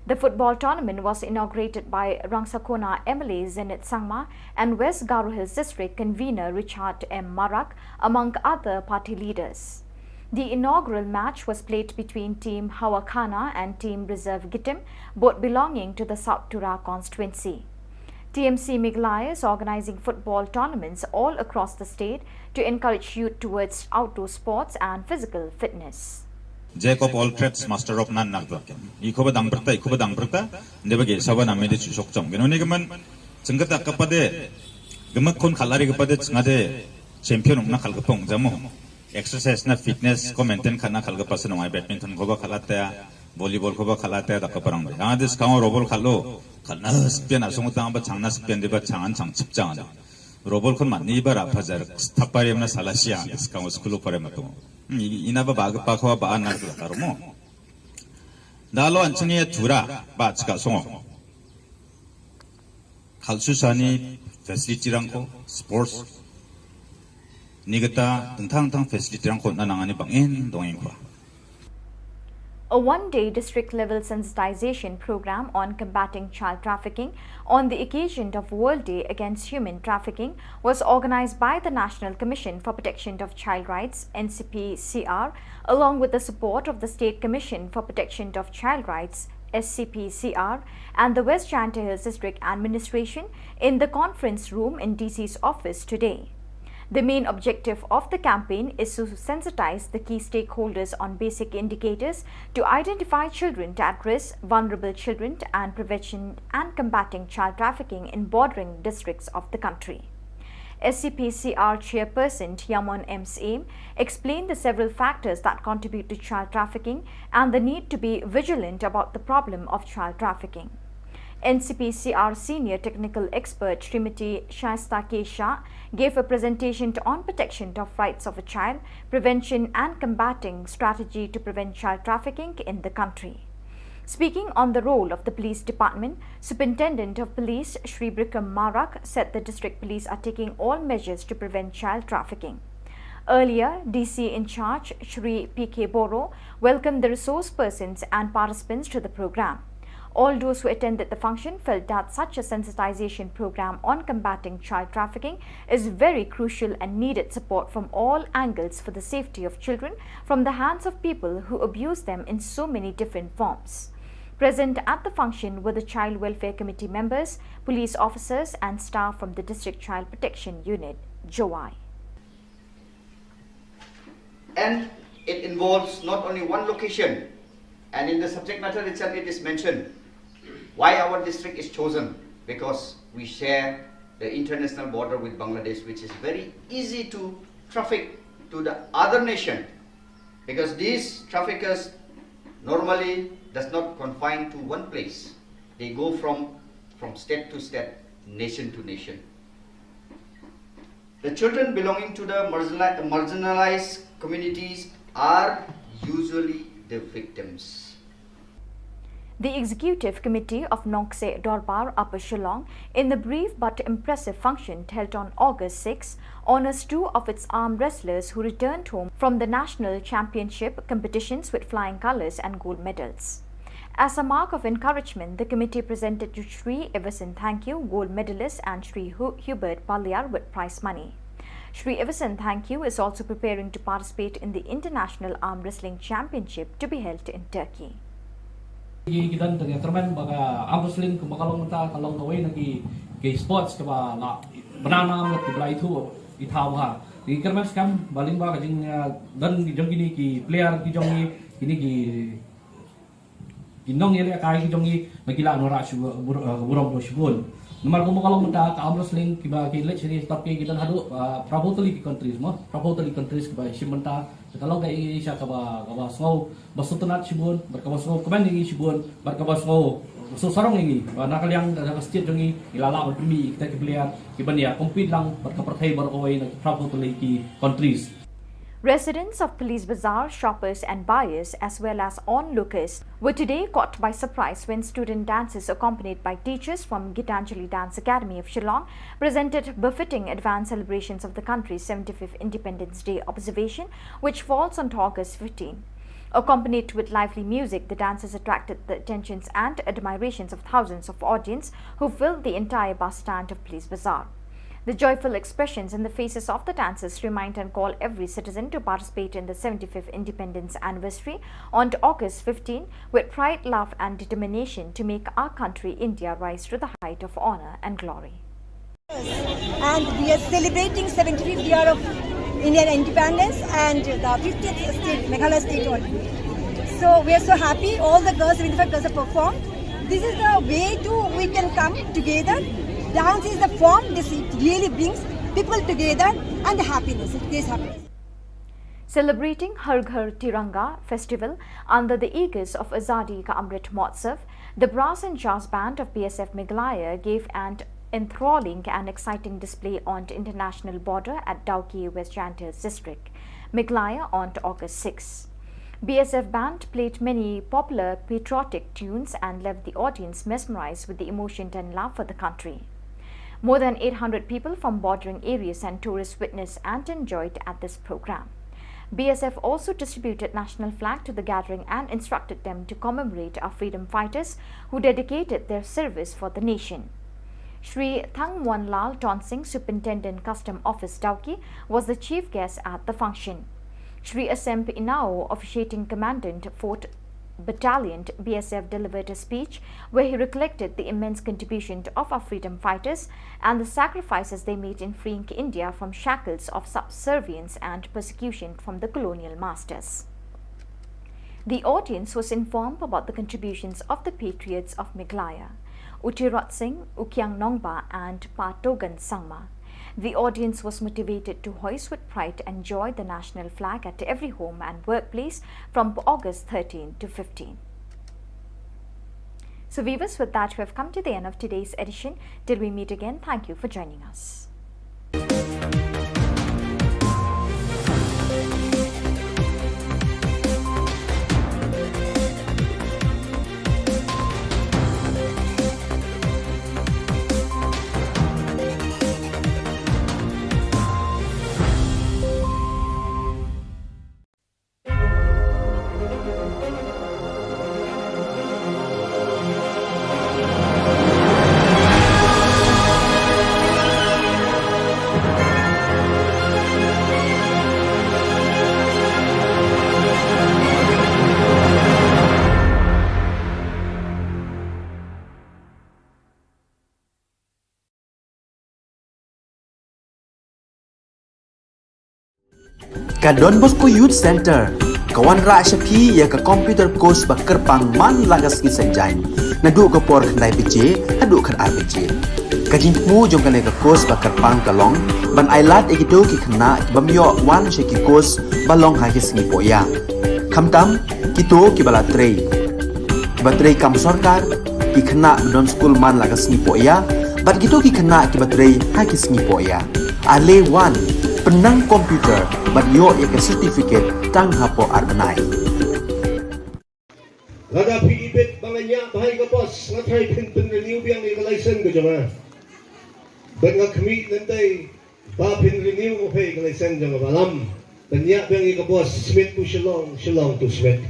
The football tournament was inaugurated by Rangsakhona M L A Zenith Sangma and West Garo Hills District convener Richard M Marak, among other party leaders. The inaugural match was played between Team Hawakhana and Team Reserve Gitim, both belonging to the South Tura constituency. T M C Meghalaya is organizing football tournaments all across the state to encourage youth towards outdoor sports and physical fitness. Jack of all trades, master of none, na ka dak. Ikhuba dang pyrta, ikhuba dang pyrta, deba ge saba na mede chu sok chong. Geno ne gaman, chengkata kapade, gamak kon khalari kapade, chengade, champion na khalgapong jamo. Exercise na fitness ko maintain khatna khalgapa sa nongai, badminton khoba khatlata, volleyball khoba khatlata, da ka parang de. Ang de skang robol khatlo, khatna spian asong tang ba changna spian de ba changan chang chip chang de. Robol khon man ni ba ra phajar thapare na salasia, skang school pare mato. Hmm, i-, ina ba ba pa khoba ba an na ka romo. Da lo an chini tura, ba chika songo. Khalsu sani facility rangko, sports. Ni kata tentang tang facility rangko na nangani bangin dongin kwa. A one-day district-level sensitization program on combating child trafficking on the occasion of World Day Against Human Trafficking was organized by the National Commission for Protection of Child Rights, N C P C R, along with the support of the State Commission for Protection of Child Rights, S C P C R, and the West Jaiñtia Hills District Administration in the conference room in D C's office today. The main objective of the campaign is to sensitize the key stakeholders on basic indicators to identify children at risk, vulnerable children, and prevention and combating child trafficking in bordering districts of the country. S C P C R chairperson Yamon M Syiem explained the several factors that contribute to child trafficking and the need to be vigilant about the problem of child trafficking. N C P C R senior technical expert Srimati Shaista K Shah gave a presentation to, on protection of rights of a child, prevention and combating strategy to prevent child trafficking in the country. Speaking on the role of the police department, Superintendent of Police Shri Bikram Marak said the district police are taking all measures to prevent child trafficking. Earlier, D C in charge Shri P K Boro welcomed the resource persons and participants to the program. All those who attended the function felt that such a sensitization program on combating child trafficking is very crucial and needed support from all angles for the safety of children from the hands of people who abuse them in so many different forms. Present at the function were the Child Welfare Committee members, police officers, and staff from the District Child Protection Unit, Jowai. And it involves not only one location, and in the subject matter itself it is mentioned why our district is chosen, because we share the international border with Bangladesh, which is very easy to traffic to the other nation, because these traffickers normally does not confine to one place. They go from, from state to state, nation to nation. The children belonging to the marginali-, marginalized communities are usually the victims. The Executive Committee of Nongkseh Dorbar Upper Shillong, in the brief but impressive function held on August six, honors two of its arm wrestlers who returned home from the national championship competitions with flying colours and gold medals. As a mark of encouragement, the committee presented to Shri Everson Thangkhiew, gold medalist, and Shri Hu-, Hubert Paliar with prize money. Shri Everson Thangkhiew is also preparing to participate in the International Arm Wrestling Championship to be held in Turkey. Ki, ki don tang ïa kyrmen ba ka arm wrestling kumba ka long mynta ka long kawei na ki, ki sports kaba la bna nam ki ba la ithuh ithaw ha. Ki kyrmen skhem ba lyngba ka jing, ah, don ki jong kine ki player ki jong ngi, kine ki, ki nongïalehkai ki jong ngi ba ki la wanrah shu bur-, ah, burom bha shibun. Namar kumba ka long mynta ka arm wrestling kiba ki leit sha ki Turkey ki don haduh, ah, phra phew tylli ki countries mo, phra phew tylli countries kiba shim bynta. Te ka long ka Asia kaba, kaba sngew ba sngewtynnat shibun, bad kaba sngewkmen ïa ngi shibun, bad kaba sngew sngewsarong ïa ngi ba na ka liang ka, ka state jong ngi ngi la lah ban pynmih ïa kita ki player kiban ïa compete lang bad ka pyrthei baroh kawei na ki phra phew tylli ki countries. Residents of Police Bazar, shoppers and buyers, as well as onlookers, were today caught by surprise when student dancers accompanied by teachers from Gitanjali Dance Academy of Shillong presented befitting advance celebrations of the country's seventy-fifth Independence Day observation, which falls on August fifteen. Accompanied with lively music, the dancers attracted the attentions and admirations of thousands of audience who filled the entire bus stand of Police Bazar. The joyful expressions in the faces of the dancers remind and call every citizen to participate in the seventy-fifth Independence Anniversary on August fifteen with pride, love and determination to make our country India rise to the height of honour and glory. And we are celebrating seventy-fifth year of Indian independence and the fiftieth state, Meghalaya state only. So we are so happy. All the girls, seventy-five girls have performed. This is the way to we can come together. Dance is the form. This really brings people together and the happiness. It creates happiness. Celebrating Har Ghar Tiranga festival under the aegis of Azadi Ka Amrit Mahotsav, the brass and jazz band of B S F Meghalaya gave an enthralling and exciting display on the international border at Dawki, West Jaintia District, Meghalaya, on August six. B S F band played many popular patriotic tunes and left the audience mesmerized with the emotion and love for the country. More than eight hundred people from bordering areas and tourists witnessed and enjoyed at this program. B S F also distributed national flag to the gathering and instructed them to commemorate our freedom fighters who dedicated their service for the nation. Shri Thangmuanlal Tonsing, Superintendent Custom Office Dawki, was the chief guest at the function. Shri Asem Inao, officiating commandant Fort Battalioned B S F delivered a speech where he recollected the immense contribution of our freedom fighters and the sacrifices they made in freeing India from shackles of subservience and persecution from the colonial masters. The audience was informed about the contributions of the patriots of Meghalaya, U Tirot Sing, U Kiang Nongbah and Pa Togan Sangma. The audience was motivated to hoist with pride and joy the national flag at every home and workplace from August thirteen to fifteen. So viewers, with that, we have come to the end of today's edition. Till we meet again, thank you for joining us. Ka Don Bosco Youth Center ka wanrah sha phi ïa ka computer course ba kyrpang man la ka sngi Saitjaiñ, naduh ka por khyndai baje haduh khatar baje. Ka jingthmu jong kane ka course ba kyrpang ka long ban ailad ïa kito ki khynnah ki bym ïoh wan sha ki course ba long ha ki sngi pohïa, khamtam kito kiba la trei, kiba trei kam sorkar, ki khynnah ba don skul man la ka sngi pohïa bad kito ki khynnah kiba trei ha ki sngi pohïa. Ale wan, pynnang computer bad ïoh ïa ka certificate tang hapoh ar bnai. Lada phi ibit ba nga ñiah bha ïa ka bos, nga tharai phin pynrenew biang ïa ka license ka jong nga. Bad nga khmih lynti ba phin renew ma phi ka license jong nga, Bah Lam, ban ñiah biang ïa ka bos Smit to Shillong, Shillong to Smit.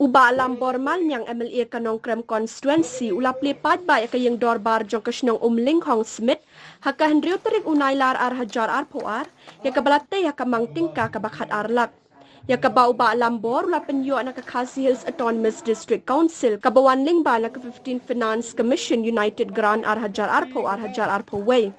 U Bah Lambor Malmiang, M L A ka Nongkrem Constituency, u la plie paidbah ïa ka ïing dorbar jong ka shnong Umlinghong Smit ha ka hynriew tarik u Nailar ar hajar arphew ar, ïa kaba la tei ha ka mang tyngka kaba khatar lak. Ïa kaba u Bah Lambor u la pynïoh na ka Khasi Hills Autonomous District Council, kaba wan lyngba na ka fifteenth Finance Commission United Grant ar hajar arphew ar hajar arphew wei.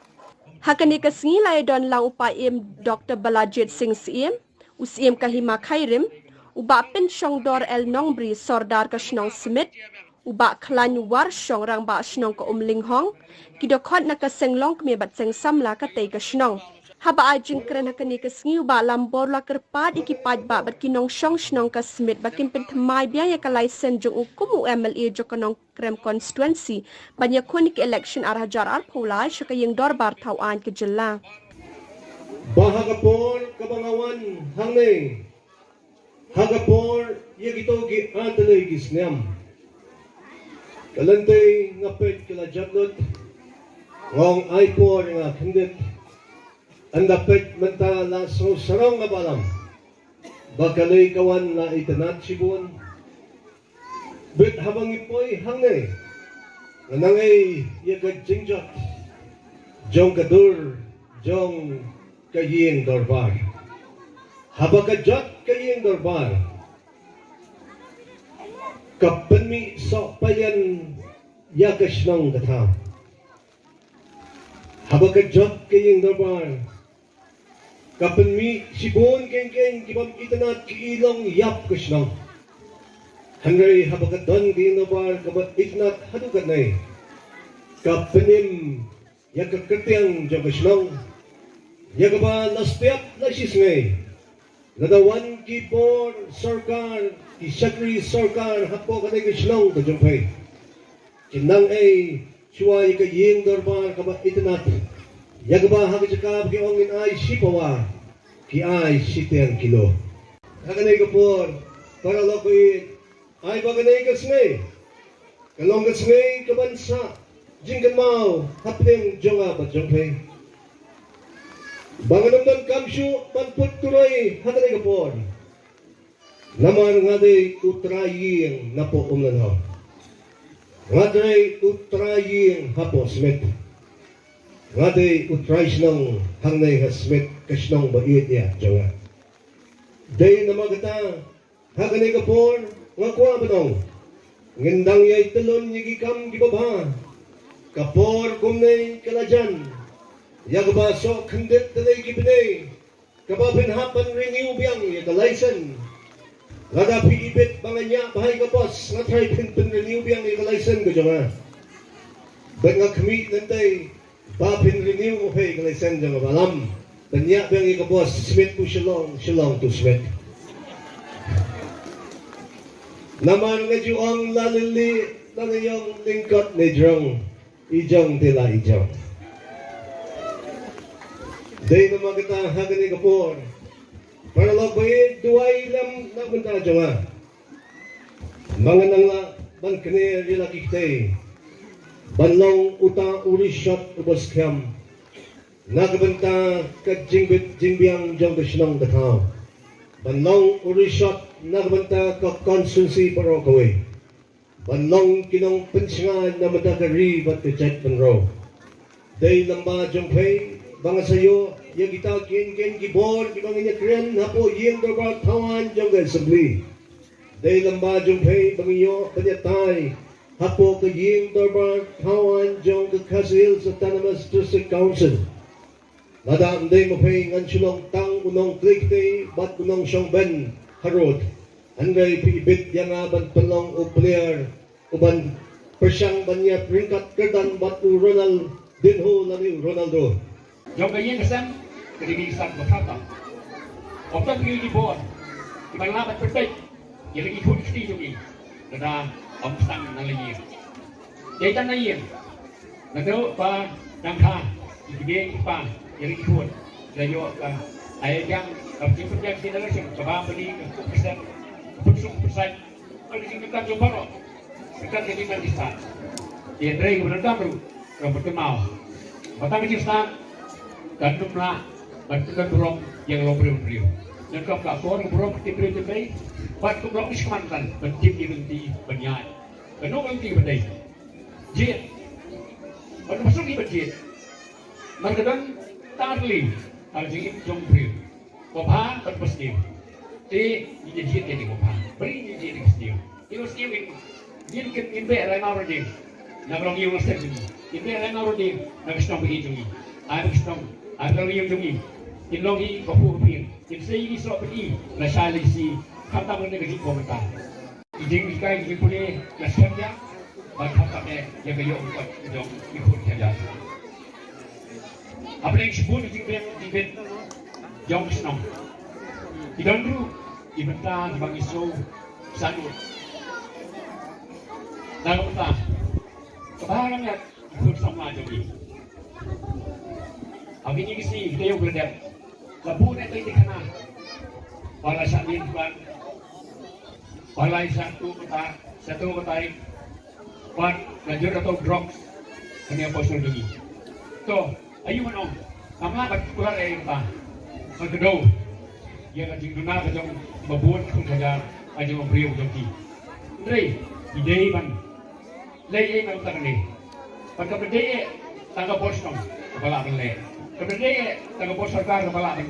Ha kane ka sngi la ïadon lang u Paiem Doctor Balajied Singh Syiem, u Syiem ka Hima Khyrim, u Bah Pynshongdor L Nongbri, Sordar ka shnong Smit, u Bah Khlaiñ Warshong, Rangbah Shnong ka Umlinghong, ki dkhot na ka seng longkmie bad seng samla katei ka shnong. Haba ai jingkren ha kane ka sngi, u Bah Lambor u la kyrpad ïa ki paidbah bad ki nongshong shnong ka Smit ba kin pynthymmai biang ïa ka license jong u kum u M L A jong ka Nongkrem Constituency ban ïakhun ïa ka election ar hajar arphew lai sha ka ïing dorbar thaw aiñ ka jylla. Ba ha ka por kaba nga wan hangne, ha ka por ïa kito ki artylli ki snem, ka lynti nga peit ka la jot lut, nga ong ai por ïa nga khyndiat. Ynda peit mynta la sngewsarong nga, Bah Lam, ba ka lei ka wan la itynnad shibun. Bad haba ngi poi hangne, nga nang ei ïa ka jingjot jong ka dur jong ka ïing dorbar. Haba ka jot ka ïing dorbar, ka pynmih sohpaian ïa ka shnong ka thaw. Haba ka jot ka ïing dorbar, ka pynmih shibun keiñ keiñ ki bym itynnad ki i long ïap ka shnong. Hynrei haba ka don ka ïing dorbar kaba itynnad haduh katne, ka pynim ïa ka kyrteng jong ka shnong, ïa kaba la step la shisngi. Lada wan ki bor sorkar, ki shakri sorkar hapoh kane ka shnong ka jong phi, kin nang ei shuwa ïa ka ïing dorbar kaba itynnad, ïa kaba ha ka jaka ba ki ong ngin ai shi pawa, ki ai shiteng kilo. Ha kane ka por, para lok baieit, ai ba kane ka sngi ka long ka sngi kaban sah jingkynmaw hapdeng jong nga bad jong phi. Ba ngan ym donkam shuh ban put turoi ha kane ka por. Namar nga dei u trai ïing napoh Umlinghong. Nga dei u trai ïing hapoh Smit. Nga dei u trai shnong hangne ha Smit, ka shnong ba ïeit ïa jong nga. Dei namar kata Ha kane ka por nga kwah ban ong, ngin dang ïai tylli ïa ki kam kiba bha. Ka por kumne ka la jan ïa kaba soh khyndiat tylli ki bnai, kaba phin hap ban renew biang ïa ka license. Lada phi ibit ba nga ñiah bha ïa ka bos, nga tharai phin pynrenew biang ïa ka license ka jong nga. Bad nga khmih nangtai ba phin renew mo phi ka license jong nga, ba lam ban ñiah biang ïa ka bos, Smit to Shillong, Shillong to Smit. Namar nga ju ong, la lili la ne ïong, lyngkot ne jrong, i jong te la i jong. Dei namar kata ha kane ka por, paralok ba ïeit, duwai lem na ka bynta jong nga. Ba ngan nang lah ban kner ïa la ki ktei ban long uta u rishot uba skhem na ka bynta ka jingbit jingbiang jong ka shnong ka thaw, ban long u rishot na ka bynta ka constituency baroh kawei, ban long ki nongpynshngaiñ na ka bynta ka ri bad ka jaitbynriew. Dei lem bad jong phi ba nga sa ïoh ïa kita ki kyntien ki bor kiba ngin ïa kren hapoh ïing dorbar thawaiñ jong ka Assembly. Dei lem bad jong phi ba ngin ïoh ban ïatai hapoh ka ïing dorbar thawaiñ jong ka Khasi Hills Autonomous District Council. Lada ym dei ma phi, ngan shu long tang u nongkhlei ktei bad u nongshong bein harud. Hynrei phi ibit ïa nga ban pynlong u player uban pyrshang ban ïa ryngkat kyrdan bad u Ronaldinho lane u Ronaldo. Jong ka ïing ka sem ka dei ka ïing sat ba khamtam. Ym don ki bor kiban lah ban pynbeit ïa la ki khun ki kti jong ngi lada ym sdang na la ïing. Dei tang na ïing. Naduh ba dang kha ki kmie ki kpa ïa la ki khun, la ïoh ka ai jang ka jingpynjah generation kaba pynïaid ka khun ka sem, ka pynsuk ka pynsaid. Ka jingkyrkhu jong baroh, ka jingkyrkhu jong baroh. Ïa trei ka bynta ruh ka bynta maw. Ba tang ka jingstad kan ym lah ban pynlong burom ïa ka longbriew briew. Nyngkong ka por burom ka tip briew tip bei, bad ka burom ka shikman kan ban tip ïa ka lynti ban ïaid. Kano ka lynti ban dei? Jied. Ban pynshong ïa ban jied. Mar ka don tang ka lynti ha ka jingim jong briew. Ba bha bad ba sniew. Te ngi ïa jied ïa ngi ba bha. Bri ngi ïa jied ïa ngi ba sniew. Ïa ba sniew ngi, ngin kin, ngin beh rai mawrynding na ka longïing longsem jong ngi. Ngin beh rai mawrynding na ka shnong ba ïeit jong ngi. Ai ba ka shnong, ai ba ka longïing jong ngi kin long hi ka phuh ka pir. Kin sei ïa ki soh pyni lashai lashisngi. Khamtam lane ka jingkhuslai. Ki jinghikai ki jingpule la skhem ïa ba khamtam eh ïa ka ïoh ka kot jong ki khun ki kjat. Hapdeng shibun ki jingpule ki jingpule jong ki shnong, ki don ruh ki bynta kiba ngi sngewsarong. Na ka bynta kaba ngan ïa ki khun samla jong ngi. Ha kine ki sngi ki taïew ki la dep, la buh ne tei tei khana ba la shah mih ban, ba la shah tuh kata, shah tuh kata, bad la jur da drugs ha kane ka por shnong jong ngi. To, aïu ngan ong, ngam lah ban kular ei ei kata, ban kdew ïa ka jingduna ka jong ba bun khun hajar ka jong u briew jong ki. Hynrei ki dei ban leh ei ei na ka bynta kane. Bad kam dei eh tang ka bor shnong kaba lah ban leh. Kam dei eh tang ka bor sorkar kaba lah ban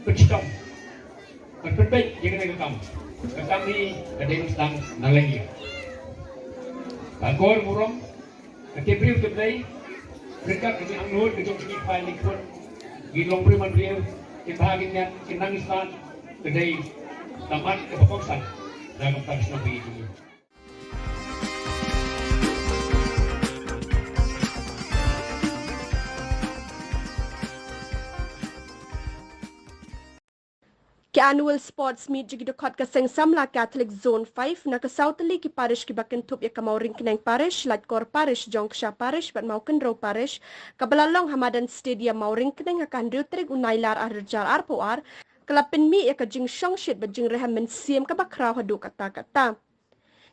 pynshitom, ban pynbeit ïa kane ka kam. Ka kam hi ka dei ban sdang na lynti. Ka kor burom, ka tip briew tip Blei, ryngkat ka jingangnud ka jong ki kpa ki khun, ki longbriew manbriew, ki bha ki miat, ki nang ki stad, ka dei ka mat kaba kongsan na ka bynta ka shnong ba ïeit jong ngi. Ki Annual Sports Meet jong ki dkhot ka Seng Samla Catholic Zone five na ka saw tylli ki parish kiba kynthup ïa ka Mawryngkneng Parish, Laitkor Parish, Jongksha Parish bad Mawkynrew Parish, kaba la long ha madan Stadium Mawryngkneng ha ka hynriew tarik u Nailar arhajar arphew ar, ka la pynmih ïa ka jingshongshit bad jingrhem mynsiem kaba khraw haduh katta katta.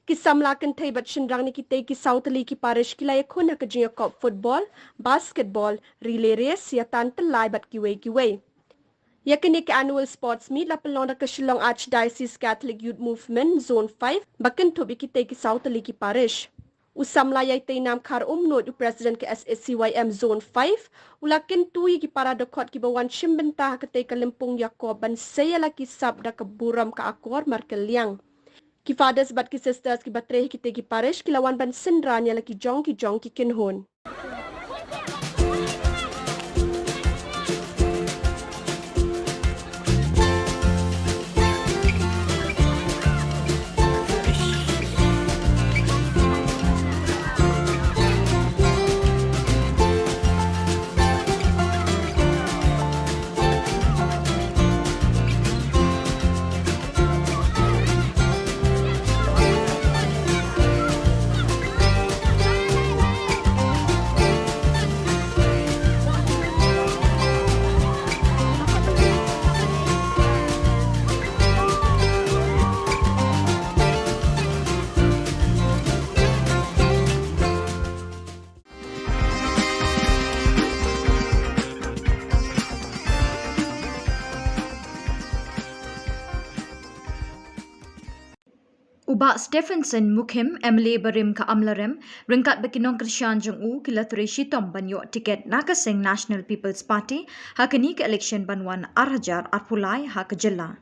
Ki samla kynthei bad shynrang na kitei ki saw tylli ki parish ki la ïakhun ha ka jingïakop football, basketball, relay race, ïa tan tyllai bad kiwei kiwei. Ïa kane ka Annual Sports Meet la pynlong da ka Shillong Archdiocese Catholic Youth Movement Zone five ba kynthup ïa kitei ki saw tylli ki parish. U samla ïaitei nam Khar Umnuid, u president ka S A C Y M Zone five, u la kyntu ïa ki para dkhot kiba wan shim bynta ha katei ka lympung ïakob ban sei ïa la ki sap da ka burom ka akor markylliang. Ki fathers bad ki sisters kiba trei ha kitei ki parish ki la wan ban synran ïa la ki jong ki jong ki kynhun. U Bah Stephenson Mukhim, M L A barim ka Amlarem, ryngkat bad ki nongkyrshan jong u, ki la trei shitom ban ïoh tiket na ka seng National People's Party ha kane ka election ban wan ar hajar arphew lai ha ka jylla.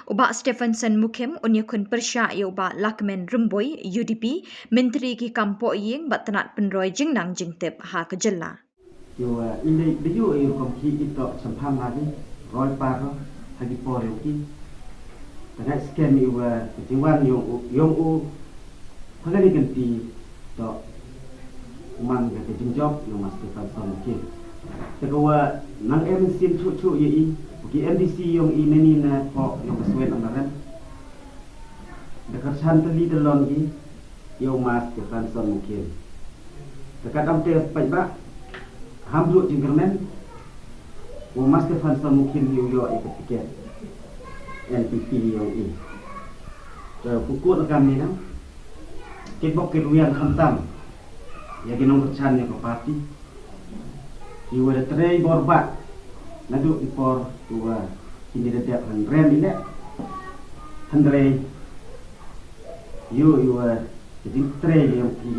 U Bah Stephenson Mukhim un ïakhun pyrshah ïa u Bah Lahkmen Rymbui, U D P, Myntri ki kam pohïing bad tnat pynroi jingnang jingtip ha ka jylla. Ïa u, eh, i leh ba ïoh ïa u rukom ki i tok shemphang ha ki roi par ha ki por ïa u ki. Tang ngai skhem ïa u, eh, ka jingwan ïa u, ïa u ha kane ka lynti tok man ka jingjop ïa u Master Stephenson Mukhim. Te ka wa nang em sien chuh chuh ïa i, u ki M D C ïa u i nani na pok ïa u ka Swen Amlarem. Da ka chan tylli tylli ki ïa u Master Stephenson Mukhim. Te ka dang te paidbah ham ruh jingkyrmen u Master Stephenson Mukhim ïa u ïoh ïa ka tiket N P P ïa u i. Te ku kut ka kam ni na. Ki bok ki rwiang khamtam ïa ki nongkyrshan ïa ka party. Ki wa da trei bor bha naduh ki por ki wa kine da dep hynrem i leh. Hynrei ïa u, ïa u, eh, ka jingtrei ïa u ki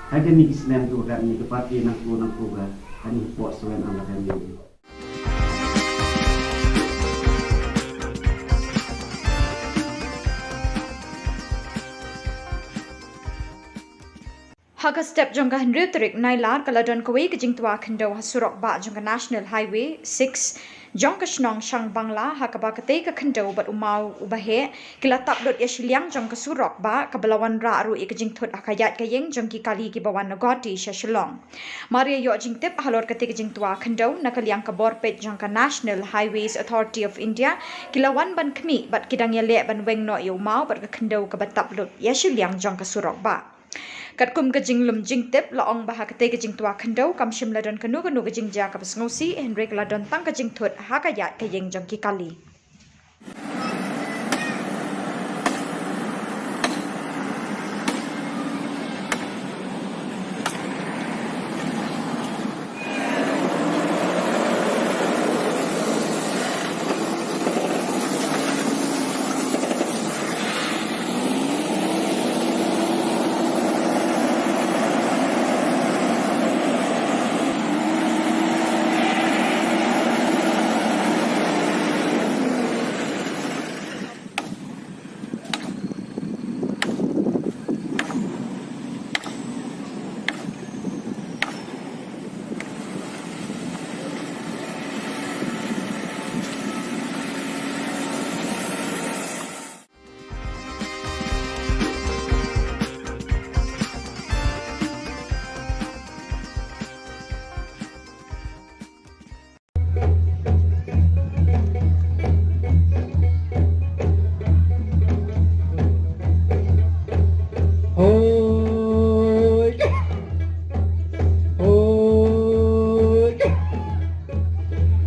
ha kine ki snem ki wa kane ka party nangku nangku ka ha kane hapoh Swen Amlarem ïa u. Ha ka step jong ka hynriew tarik Nailar ka la don kawei ka jingtwa khyndew ha surok bah jong ka National Highway six jong ka shnong Shangbangla, ha kaba katei ka khyndew bad u maw uba heh ki la tap lut ïa shiliang jong ka surok bah, kaba la wanrah ruh ïa ka jingthut ha ka ïaid ka ïeng jong ki kali kiba wan na Guwahati sha Shillong. Mar ïa ïoh jingtip halor katei ka jingtwa khyndew, na ka liang ka bor peit jong ka National Highways Authority of India ki la wan ban khmih bad ki dang ïaleh ban weng noh ïa u maw bad ka khyndew kaba tap lut ïa shiliang jong ka surok bah. Katkum ka jinglum jingtip la ong ba ha katei ka jingtwa khyndew kam shym la don kano kano ka jingjia kaba sngewsih, hynrei ka la don tang ka jingthut ha ka ïaid ka ïeng jong ki kali. Hoi. Hoi.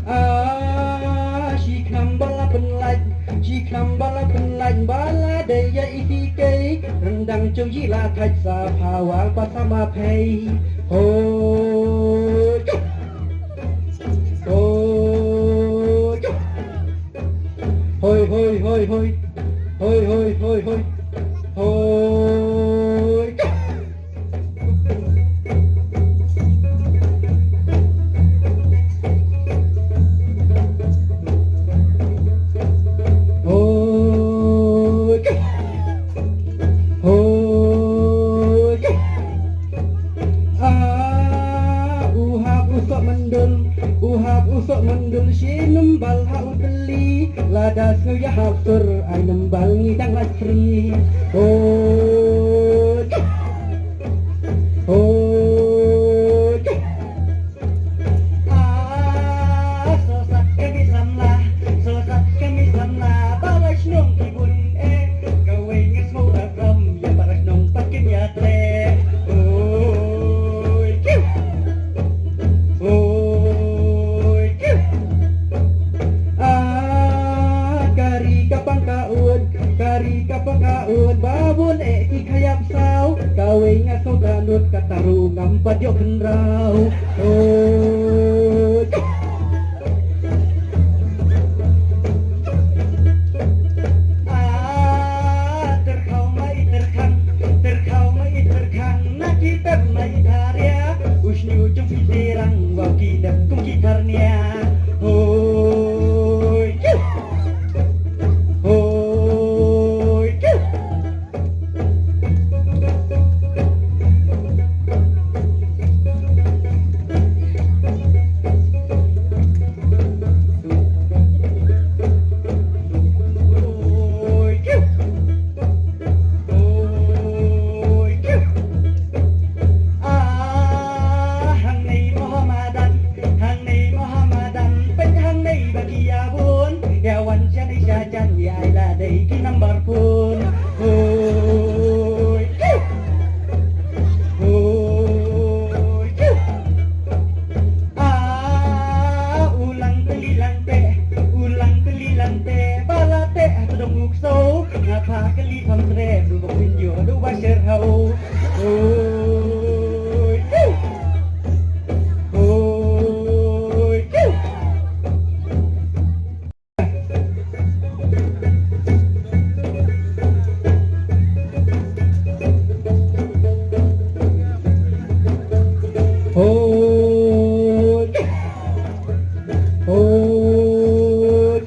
Ah, shi khnam ba la pynlait, shi khnam ba la pynlait, ba la dei ïa i hi kei, ryndang jong i la thait sa pha wa pa sa ma phei. Hoi. Hoi. Hoi, hoi, hoi, hoi. Hoi, hoi, hoi, hoi. Hoi. Hoi. Hoi. Ah, sosat kami samla, sosat kami samla, ba la shnong ki bun eh, kawei ngi sngewbha ram, ïa ba la shnong pat kin ïatrei. Hoi. Hoi. Ah, ka ri ka pang ka ud, ka ri ka pang ka ud, ba bun eh ki kham ïap saw, kawei nga sngewthuh nud, kata ruh ngam pat ïoh kynraw. Hoi. Ah, tyrkhaw ma i tyrkhang, tyrkhaw ma i tyrkhang, na ki tep ma i tharia, u shñiuh jong phi te rang, wa ki dep kum ki tharnia. Hoi. Hoi. Ah, hangne Mohammedan, hangne Mohammedan, peit hangne ba ki ïa bun, ïa wan shane sha jan, ïa ai la dei ki number phone. Hoi. Hoi. Ah, u lang tylli lang teh, u lang tylli lang teh, ba la teh ha tdong u ksew, nga phah kylli kham treh, du bok pynjur, du ba sher hau. Hoi. Hoi. Hoi. Hoi.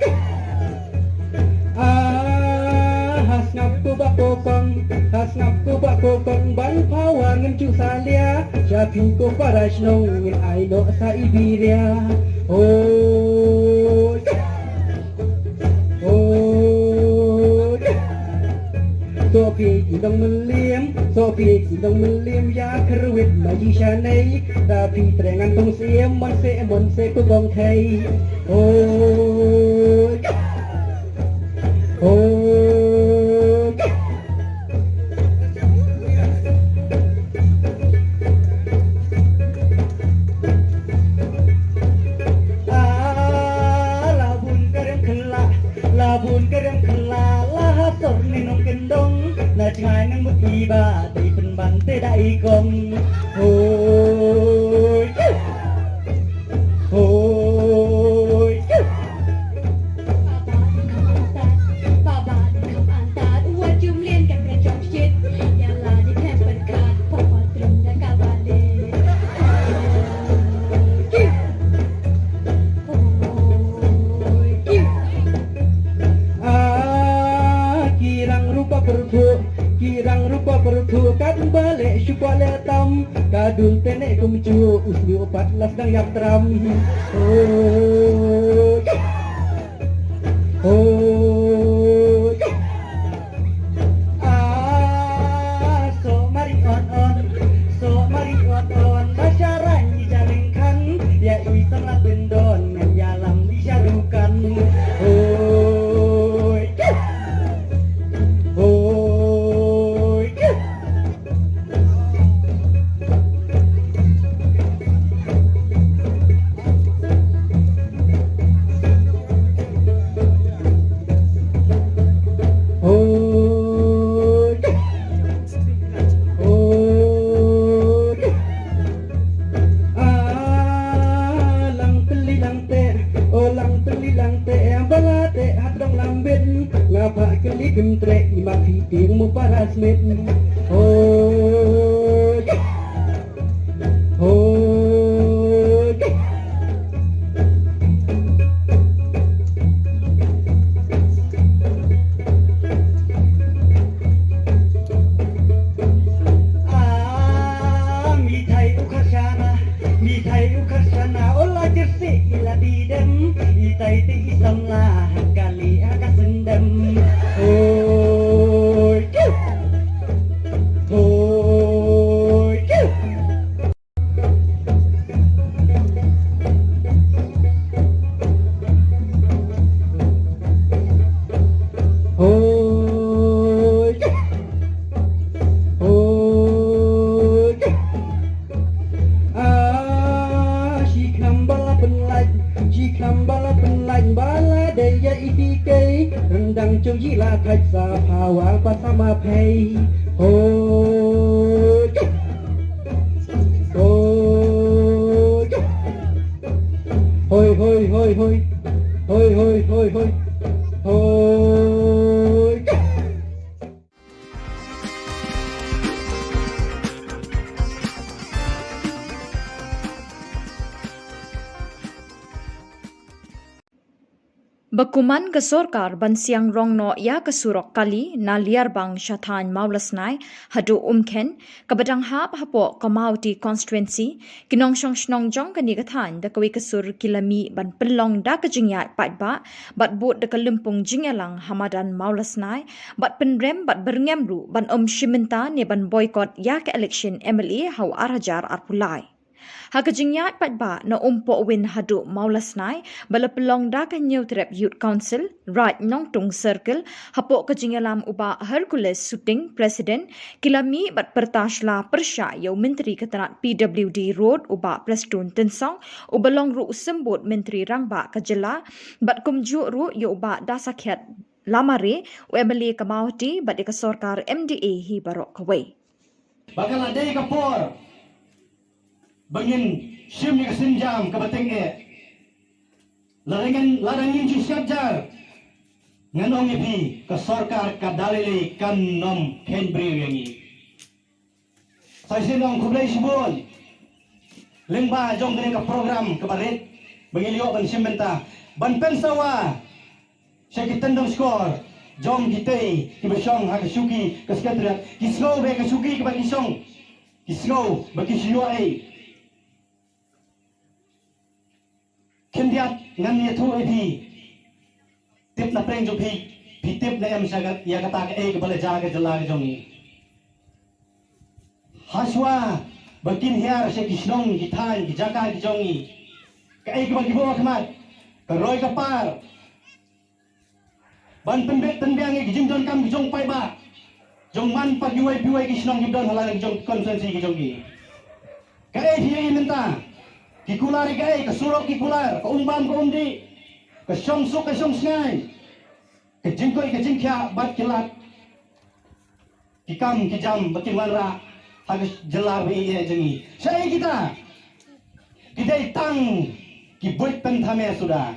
Ah, ha sngap ko ba ko kong, ha sngap ko ba ko kong, ban pawa ngin ju salia, sha phi ko para shnong ngin ai noh sa i biria. Hoi. Hoi. Soh phi ki nongmylliam, soh phi ki nongmylliam, ïa kyrwit ma i shanei, da phi treh ngan kong siem, mon se, mon se ko kong khei. Hoi. Hoi. Ah, la bun ka rem khla, la bun ka rem khla, la ha sor ni nongkyndong, na jngai nang mut i ba, dei pynban te da i kong. Hoi. Hoi. Ah, ki rang rupa pyrthuh, ki rang rupa pyrthuh, kat ba leh shu kwah leh tam, ka dul te ne kumjuh, u sniu pat la sdang ïap tram. Hoi. Hoi. Ah, soh mari on on, soh mari on on, ba sha rang i ja lyngkhan, ïa i samla pyndon, ngan ïalam i sha dukan. Hoi. Hoi. Hoi. Hoi. Ah, lang peli lang te, oh lang peli lang te, ba la te ha tdong lambit, nga phah kylli kyntreh, i ma phi tieng mo para smit. Hoi. Hoi. Ah, mithai u kharshana, mithai u kharshana, ola jersey ila didem, itai te i samla, ha kali ha ka sendem. Hoi. Hoi, hoi, hoi, hoi. Hoi, hoi, hoi, hoi. Hoi. Ba kuman ka sorkar ban siang rong noh ïa ka surok kali na Liarbang sha thaiñ Mawlasnai haduh Umkhen, kaba dang hap hapoh ka Mawhati constituency, ki nongshong shnong jong kane ka thaiñ da kawei ka sur ki la mih ban pynlong da ka jingïaid paidbah bad bud da ka lympung jingïalang ha madan Mawlasnai, bad pynrem bad byrngem ruh ban ym shim bynta ne ban boycott ïa ka election M L A ha u ar hajar arphew lai. Ha ka jingïaid paidbah na Umpohwin haduh Mawlasnai, ba la pynlong da ka Hynñiewtrep Youth Council, Raid Nongtung Circle, hapoh ka jingïalam u Bah Hercules Suting, President, ki la mih bad pyrta sla pyrshah ïa u Myntri ka tnat P W D Road, u Bah Prestone Tynsong, uba long ruh u symbud Myntri Rangbah ka jylla, bad kumjuh ruh ïa u Bah Dasakhiat Lamare, u M L A ka Mawhati, bad ïa ka sorkar M D A hi baroh kawei. Ba ka la dei ka por ba ngin shim ïa ka sienjam kaba tyngeh. Lada ngin, lada ngin ju siat jar, ngan ong ïa phi, ka sorkar ka da lei lei kan ym kheiñ briew ïa ngi. Sa shisien ong khublei shibun lyngba jong kane ka program kaba rit ba ngi la ïoh ban shim bynta ban pynsawa sha ki tyndong shkor jong kitei kiba shong ha ka shuki ka Secretariat. Ki sngew ba ka shuki kaba ki shong, ki sngew ba ki shu ïoh ei. Khyndiat ngan ïathuh ïa phi. Tip na pdeng jong phi, phi tip ne em sha ka, ïa kata kaei kaba la jia ha ka jylla ka jong ngi. Hashwa ba kin hiar sha ki shnong, ki thaiñ, ki jaka ki jong ngi, kaei kaba ki buh ha khmat? Ka roi ka par. Ban pynbeit pynbiang ïa ki jingdonkam ki jong paidbah, jong man pat kiwei kiwei ki shnong kiba don ha la ki jong constituency ki jong ki. Kaei phi ïohi mynta? Ki kular ïa kaei? Ka surok ki kular, ka um bam ka um dih, ka shong suk ka shong sngai, ka jingkoit ka jingkhiah bad ki lad, ki kam ki jam ba kin wanrah ha ka jylla ba ïeit jong ngi. Shaei kita? Ki dei tang ki buit pynthame suda.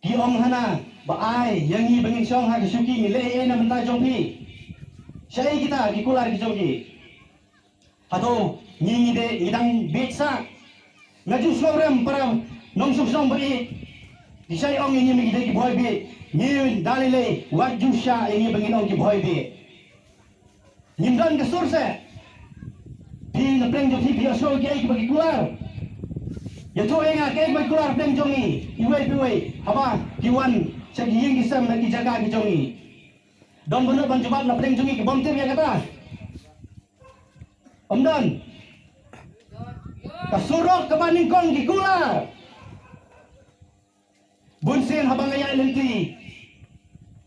Ki ong hana ba ai ïa ngi ba ngin shong ha ka shuki, ngi leh ei ei na bynta jong phi. Shaei kita ki kular ki jong ki? Hato ngi, ngi dei, ngi dang bieit sah? Nga ju sngewrem para nongshong shnong ba ïeit. Ki shait ong ïa ngi ba ngi dei ki bhoi bieit. Ngi da lei lei wat ju shah ïa ngi ba ngin ong ki bhoi bieit. Ngim don ka sur seh. Phi na pdeng jong phi, phi ïohsngew kiei kiba ki kular? Ïathuh ïa nga kiei kiba ki kular pdeng jong ngi, iwei pa iwei, haba ki wan sha ki ïing ki sem bad ki jaka ki jong ngi. Don ba nud ban jubab na pdeng jong ngi ki bym tip ïa kata? Ym don. Ka surok kaba nyngkong ki kular. Bun sien haba nga ïaid lynti,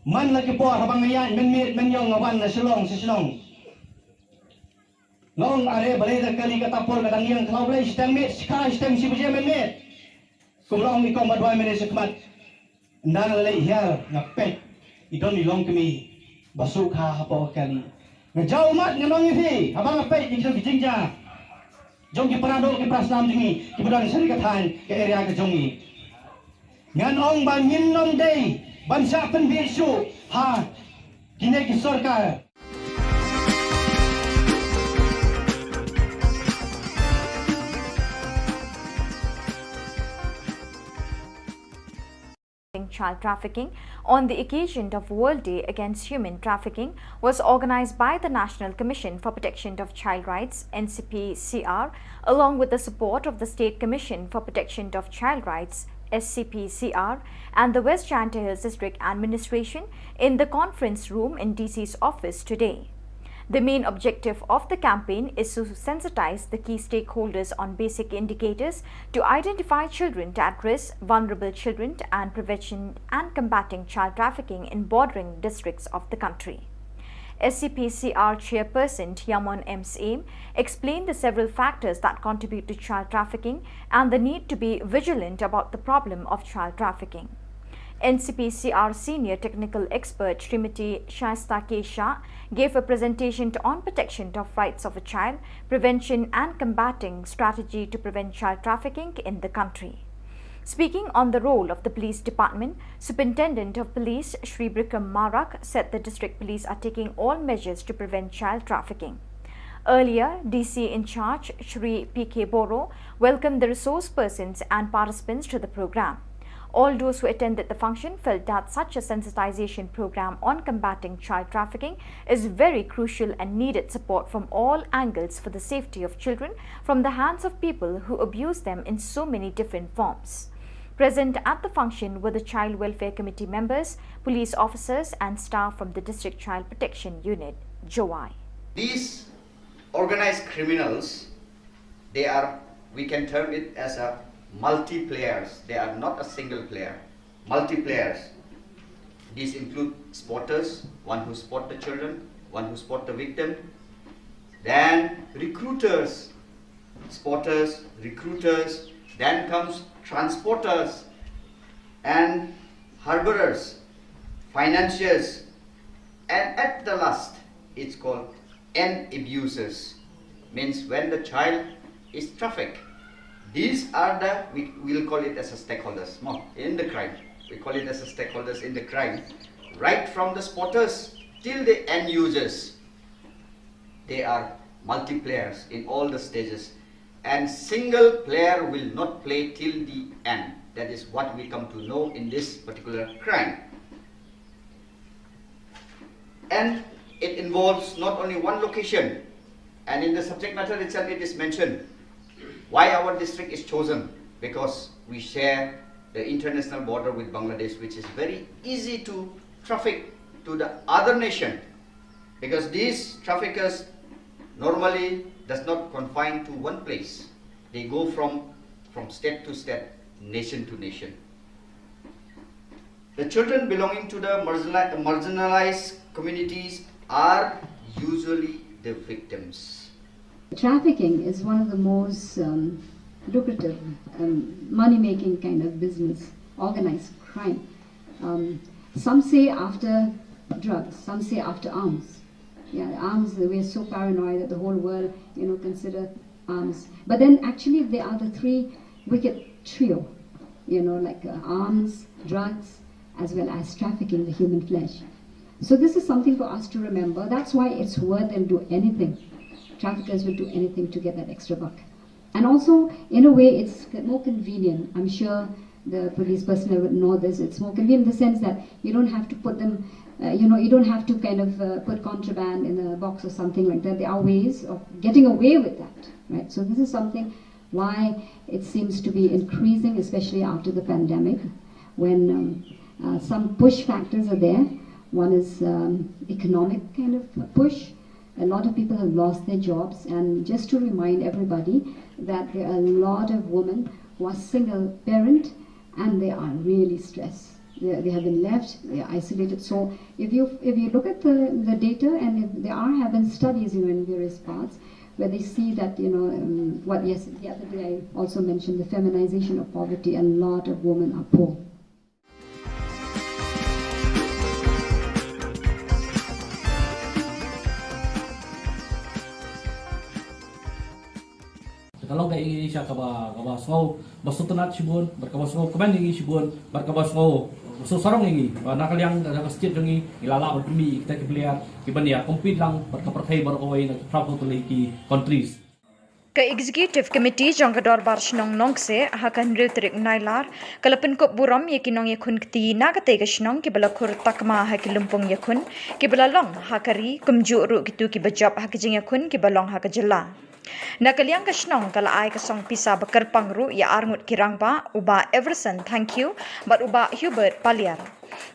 man la ki por haba nga ïaid mynmiet mynïong, nga wan na Shillong sha shnong, nga ong, are balei da kali kata por ka dang ïeng khlaw, balei shiteng miet, shikha, shiteng shi baje mynmiet. Kum la ong i kong ba dwai mynne sha khmat, ynda nga la leit hiar nga peit, i don i longkmie ba sukha hapoh ka kali. Nga jaw ummat, nga ong ïa phi, haba nga peit ïa kito ki jingjia jong ki para doh ki para snam jong ngi kiba don sha ka thaiñ, ka area ka jong ngi, ngan ong ba ngin ym dei ban shah pynbieit shuh ha kine ki sorkar. Child trafficking on the occasion of World Day Against Human Trafficking was organized by the National Commission for Protection of Child Rights, N C P C R, along with the support of the State Commission for Protection of Child Rights, S C P C R, and the West Jaintia Hills District Administration in the conference room in D C's office today. The main objective of the campaign is to sensitize the key stakeholders on basic indicators to identify children at risk, vulnerable children, and prevention and combating child trafficking in bordering districts of the country. S C P C R chairperson Yamon M Syiem explained the several factors that contribute to child trafficking and the need to be vigilant about the problem of child trafficking. N C P C R senior technical expert Srimati Shaista K Shah gave a presentation to, on protection of rights of a child, prevention and combating strategy to prevent child trafficking in the country. Speaking on the role of the police department, Superintendent of Police Shri Bikram Marak said the district police are taking all measures to prevent child trafficking. Earlier, D C in charge Shri P K Boro welcomed the resource persons and participants to the program. All those who attended the function felt that such a sensitization program on combating child trafficking is very crucial and needed support from all angles for the safety of children from the hands of people who abuse them in so many different forms. Present at the function were the Child Welfare Committee members, police officers, and staff from the District Child Protection Unit, Jowai. These organized criminals, they are, we can term it as a multi-players. They are not a single player, multi-players. These include spotters, one who spot the children, one who spot the victim, then recruiters, spotters, recruiters, then comes transporters and harborers, financiers, and at the last, it's called end abusers. Means when the child is trafficked, these are the, we will call it as a stakeholders, no, in the crime. We call it as a stakeholders in the crime. Right from the spotters till the end users, they are multiplayers in all the stages. And single player will not play till the end. That is what we come to know in this particular crime. And it involves not only one location, and in the subject matter itself it is mentioned why our district is chosen, because we share the international border with Bangladesh, which is very easy to traffic to the other nation, because these traffickers normally does not confine to one place. They go from, from state to state, nation to nation. The children belonging to the marginali-, marginalized communities are usually the victims. Trafficking is one of the most um, lucrative, um, money making kind of business, organized crime. Um, some say after drugs, some say after arms. Yeah, arms, we're so paranoid that the whole world, you know, consider arms. But then actually, they are the three wicked trio, you know, like uh, arms, drugs, as well as trafficking the human flesh. So this is something for us to remember. That's why it's worth, they'll do anything. Traffickers will do anything to get that extra buck. And also, in a way, it's more convenient. I'm sure the police personnel would know this. It's more convenient in the sense that you don't have to put them, uh, you know, you don't have to kind of uh, put contraband in a box or something like that. There are ways of getting away with that, right? So this is something why it seems to be increasing, especially after the pandemic, when um, uh, some push factors are there. One is um, economic kind of push. A lot of people have lost their jobs, and just to remind everybody that there are a lot of women who are single parent and they are really stressed. They, they have been left, they are isolated. So if you if you look at the, the data, and if there are have been studies, you know, in various parts where they see that, you know, um, what, yes, the other day I also mentioned the feminization of poverty. A lot of women are poor. Ka long ka ïing sha kaba, kaba sngew ba sngewtynnat shibun, bad kaba sngew kmen ïing shibun, bad kaba sngew sngewsarong ïing. Ba na ka liang ka state jong ngi, ngi la lah ban pynmih ïa kita ki player kiban ïa compete lang bad ka pyrthei baroh kawei na ki phra phew tylli ki countries. Ka Executive Committee jong ka Dorbar Shnong Nongkseh ha ka hynriew tarik Nailar ka la pynkup burom ïa ki nongïakhun kti na katei ka shnong kiba la khur takma ha ki lympung ïakhun kiba la long ha ka ri, kumjuh ruh kito kiba jop ha ki jingïakhun kiba long ha ka jylla. Na ka liang ka shnong ka la ai ka song pisa ba kyrpang ruh ïa arngut ki rangbah, u Bah Everson Thangkhiew bad u Bah Hubert Paliar.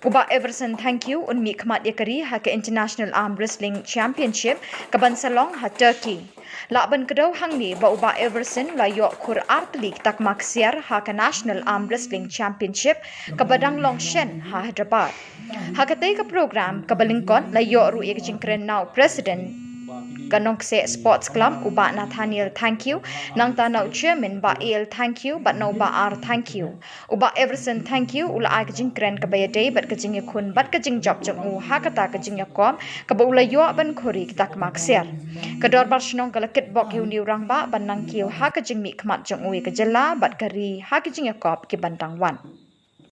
U Bah Everson Thangkhiew un mihkhmat ïa ka ri ha ka International Arm Wrestling Championship kaban sa long ha Turkey. Lah ban kdew hangne ba u Bah Everson u la ïoh khur ar tylli ki takma ksiar ha ka National Arm Wrestling Championship kaba dang long shen ha Hyderabad. Ha katei ka program kaba lyngkot la ïoh ruh ïa ka jingkren na u President Ka Nongkseh Sports Club, u Bah Nathaniel Thangkhiew, nangta na u Chairman Bah A L Thangkhiew bad na u Bah R Thangkhiew. U Bah Everson Thangkhiew u la ai ka jingkren kaba ïadei bad ka jingïakhun bad ka jingjop jong u ha kata ka jingïakop kaba u la ïoh ban khuri kita ki mak ksiar. Ka Dorbar Shnong ka la kitbok ïa une u rangbah ban nang kiew ha ka jingmihkhmat jong u ïa ka jylla bad ka ri ha ki jingïakop ki ban dang wan.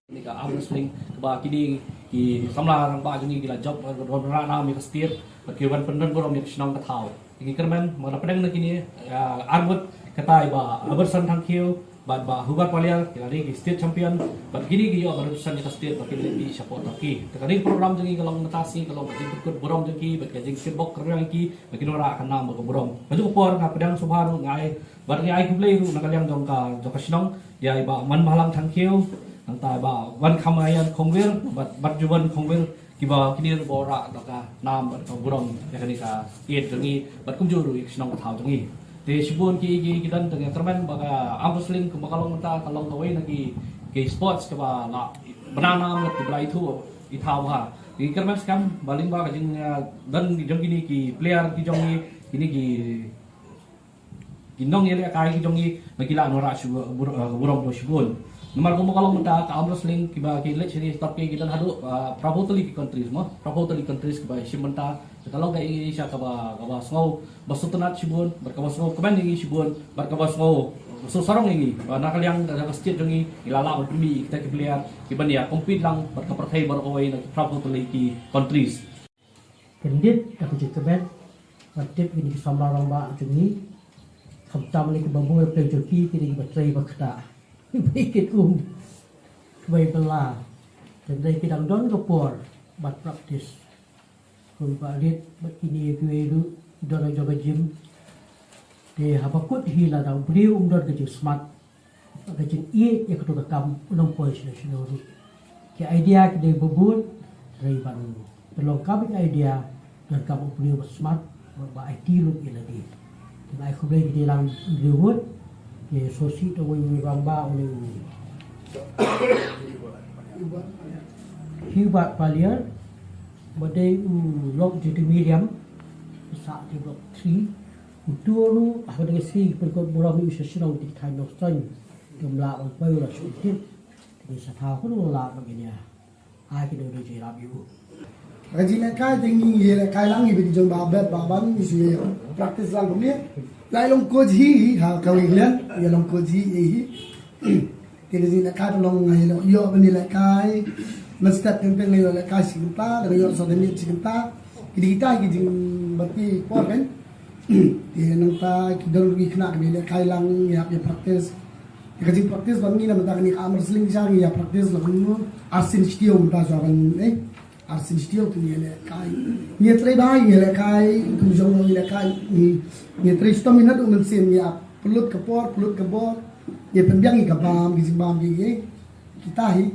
Kane ka arm wrestling kaba kine ki samla rangbah jong ngi ki la jop, eh, ban wanrah nam ïa ka state bad ki wan pyndon burom ïa ka shnong ka thaw. Te ngi kyrmen ba la pdeng na kine, eh, arngut, katai Bah Aberson Thangkhiew bad Bah Hubert Paliar, ki la dei ki state champion bad kine ki ïoh ban represent ïa ka state ba kin leit bih sha pdeng Turkey. Te kane ka program jong ngi ka long mynta sngi ka long ka jingpynkut burom jong ki bad ka jingkitbok kyrpang ïa ki ba kin wanrah ka nam bad ka burom. Ka juh ka por nga pdiang sngewbha ruh nga ai bad nga ai khublei ruh na ka liang jong ka, jong ka shnong, ïa i Bah Manbhalang Thangkhiew, nangta i Bah Wankhamaïan Khongwir bad, bad Juban Khongwir, kiba kine ruh ba wanrah da ka nam bad ka burom ïa kane ka ïeit jong ngi bad kumjuh ruh ïa ka shnong ka thaw jong ngi. Te shibun ki, ki, ki don, te nga kyrmen ba ka arm wrestling kumba ka long mynta ka long kawei na ki, ki sports kaba la bna nam bad kiba la ithuh i thaw bha. Te ngi kyrmen skhem ba lyngba ka jing, eh, don jong kine ki player ki jong ngi, kine ki ki nongïalehkai ki jong ngi ba ki lah ban wanrah shu bur-, eh, burom jong shibun. Namar kumba ka long mynta ka arm wrestling kiba ki leit sha ri Turkey ki don haduh, eh, phraphew tylli ki countries mo, phraphew tylli countries kiba shim bynta. Te ka long ka Asia kaba, kaba sngew ba sngewtynnat shibun bad kaba sngewkmen ïa ngi shibun bad kaba sngew sngewsarong ïa ngi ba na ka liang ka, ka state jong ngi ngi la lah ban pynmih ïa kita ki player ki ban ïa compete lang bad ka pyrthei baroh kawei na ki phraphew tylli ki countries. Kyndit da ka jingkmen, nga tip kine ki samla rangbah jong ngi, khamtam lei kiba bun, pdeng jong ki, kine kiba trei ba ktah, kiba ïakit um, kiba ïakylla. Te hynrei ki dang don ka por ban practice. Kumba rit bad kine kiwei ruh ki don ha jong ka gym. Te haba kut hi lada u briew um don ka jingsmat, ka jingïeit ïa kato ka kam, un ym poi shano shano ruh. Ki idea ki dei ba bun, hynrei ban pynlong kam ïa ka idea, donkam u briew ba smat, ba, ba aiti lut ïa lade. Te nga ai khublei ïa ki dei lang hynriew ngut, te sngewsih da uwei u rangbah, u dei u Hubert Paliar, ba dei u lok J T Miriam, sah T Block three, uto ruh, haba dang ïasngi ki pynkut burom ïa u sha shnong, te ki thaiñ Nongstoiñ kim lah ban poi, u la shu tip. Te ngi sa thaw kumno lah ban ïa. Ai ki dei u dei jingïarap ïa u. Ka jingïalehkai te ngi ïalehkai lang ïa ki jong Bah Bet Bah Ban, ngi shu ïa practice lang kumne. Lai long coach hi, hi ha kawei ka liang, ïa long coach hi, hi, hi. Te ka jingïalehkai te long nga ïa long ïoh ban ïalehkai. Mynstep teng teng nga ïoh lehkai shi kynta, da nga ïoh sa da miet shi kynta. Ki dei kita ki jingbati por kan. Te nangta ki don ki khynnah kiba ïalehkai lang, ïa, ïa practice. Te ka jingpractice ba ngi na mynta kane ka arm wrestling sha ngi ïa practice la kumno, arsien shi taïew mynta shuwa ban, eh, arsien shi taïew te ngi ïalehkai. Ngi ïatrei bha, ngi ïalehkai, kum jong ngi ïalehkai, ngi, ngi ïatrei shitom, ngi naduh mynsiem, ngi ïa pynlut ka por, pynlut ka bor, ngi ïa pynbiang ïa ka bam, ki jingbam, ki, ki, kita hi.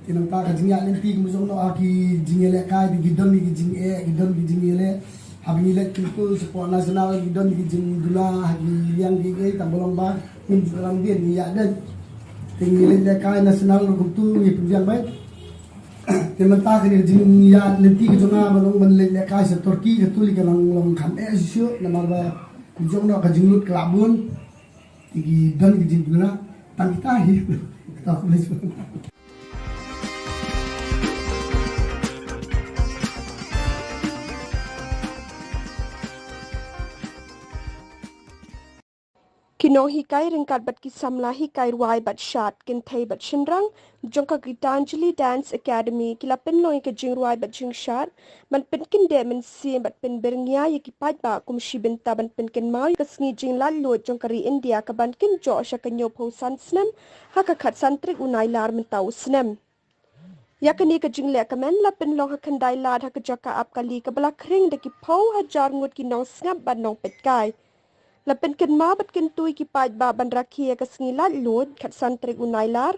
Te nangta ka jingïaid lynti kumba jong ngi ha ki jingïalehkai, te ki don ki jingeh, ki don ki jingïaleh. Haba ngi leit kumto sha pdeng national, ki don ki jingduna ha ki liang ki, eh, tang ba long ba ngim ju kyrpang biang ngi ïaid. Te ngi leit lehkai national ruh kumto ngi pynbiang beit. Te mynta kane ka jingïaid lynti ka jong nga ba long ban leit lehkai sha Turkey, kato lei ka long, long kham eh shuh shuh namar ba kumba jong ngi ka jinglut ka la bun. Te ki don ki jingduna, tang kita hi. Kita police. Ki nonghikai ryngkat bad ki samla hikai rwai bad shad, kynthei bad shynrang jong ka Gitanjali Dance Academy ki la pynlong ïa ka jingrwai bad jingshad ban pynkyndeh mynsiem bad pynbyrngia ïa ki paidbah kum shi bynta ban pynkynmaw ïa ka sngi jinglaitluid jong ka ri India kaban kynjoh sha ka hynñiewphew san snem ha ka khatsan tarik u Nailar mynta u snem. Ïa kane ka jingleh kmen la pynlong ha Khyndai Lad ha ka jaka ap kali kaba la khring da ki phew hajar ngut ki nongsngap bad nongpeitkai. La pynkynmaw bad kyntu ïa ki paidbah ban rakhe ïa ka sngi laitluid khatsan tarik u Nailar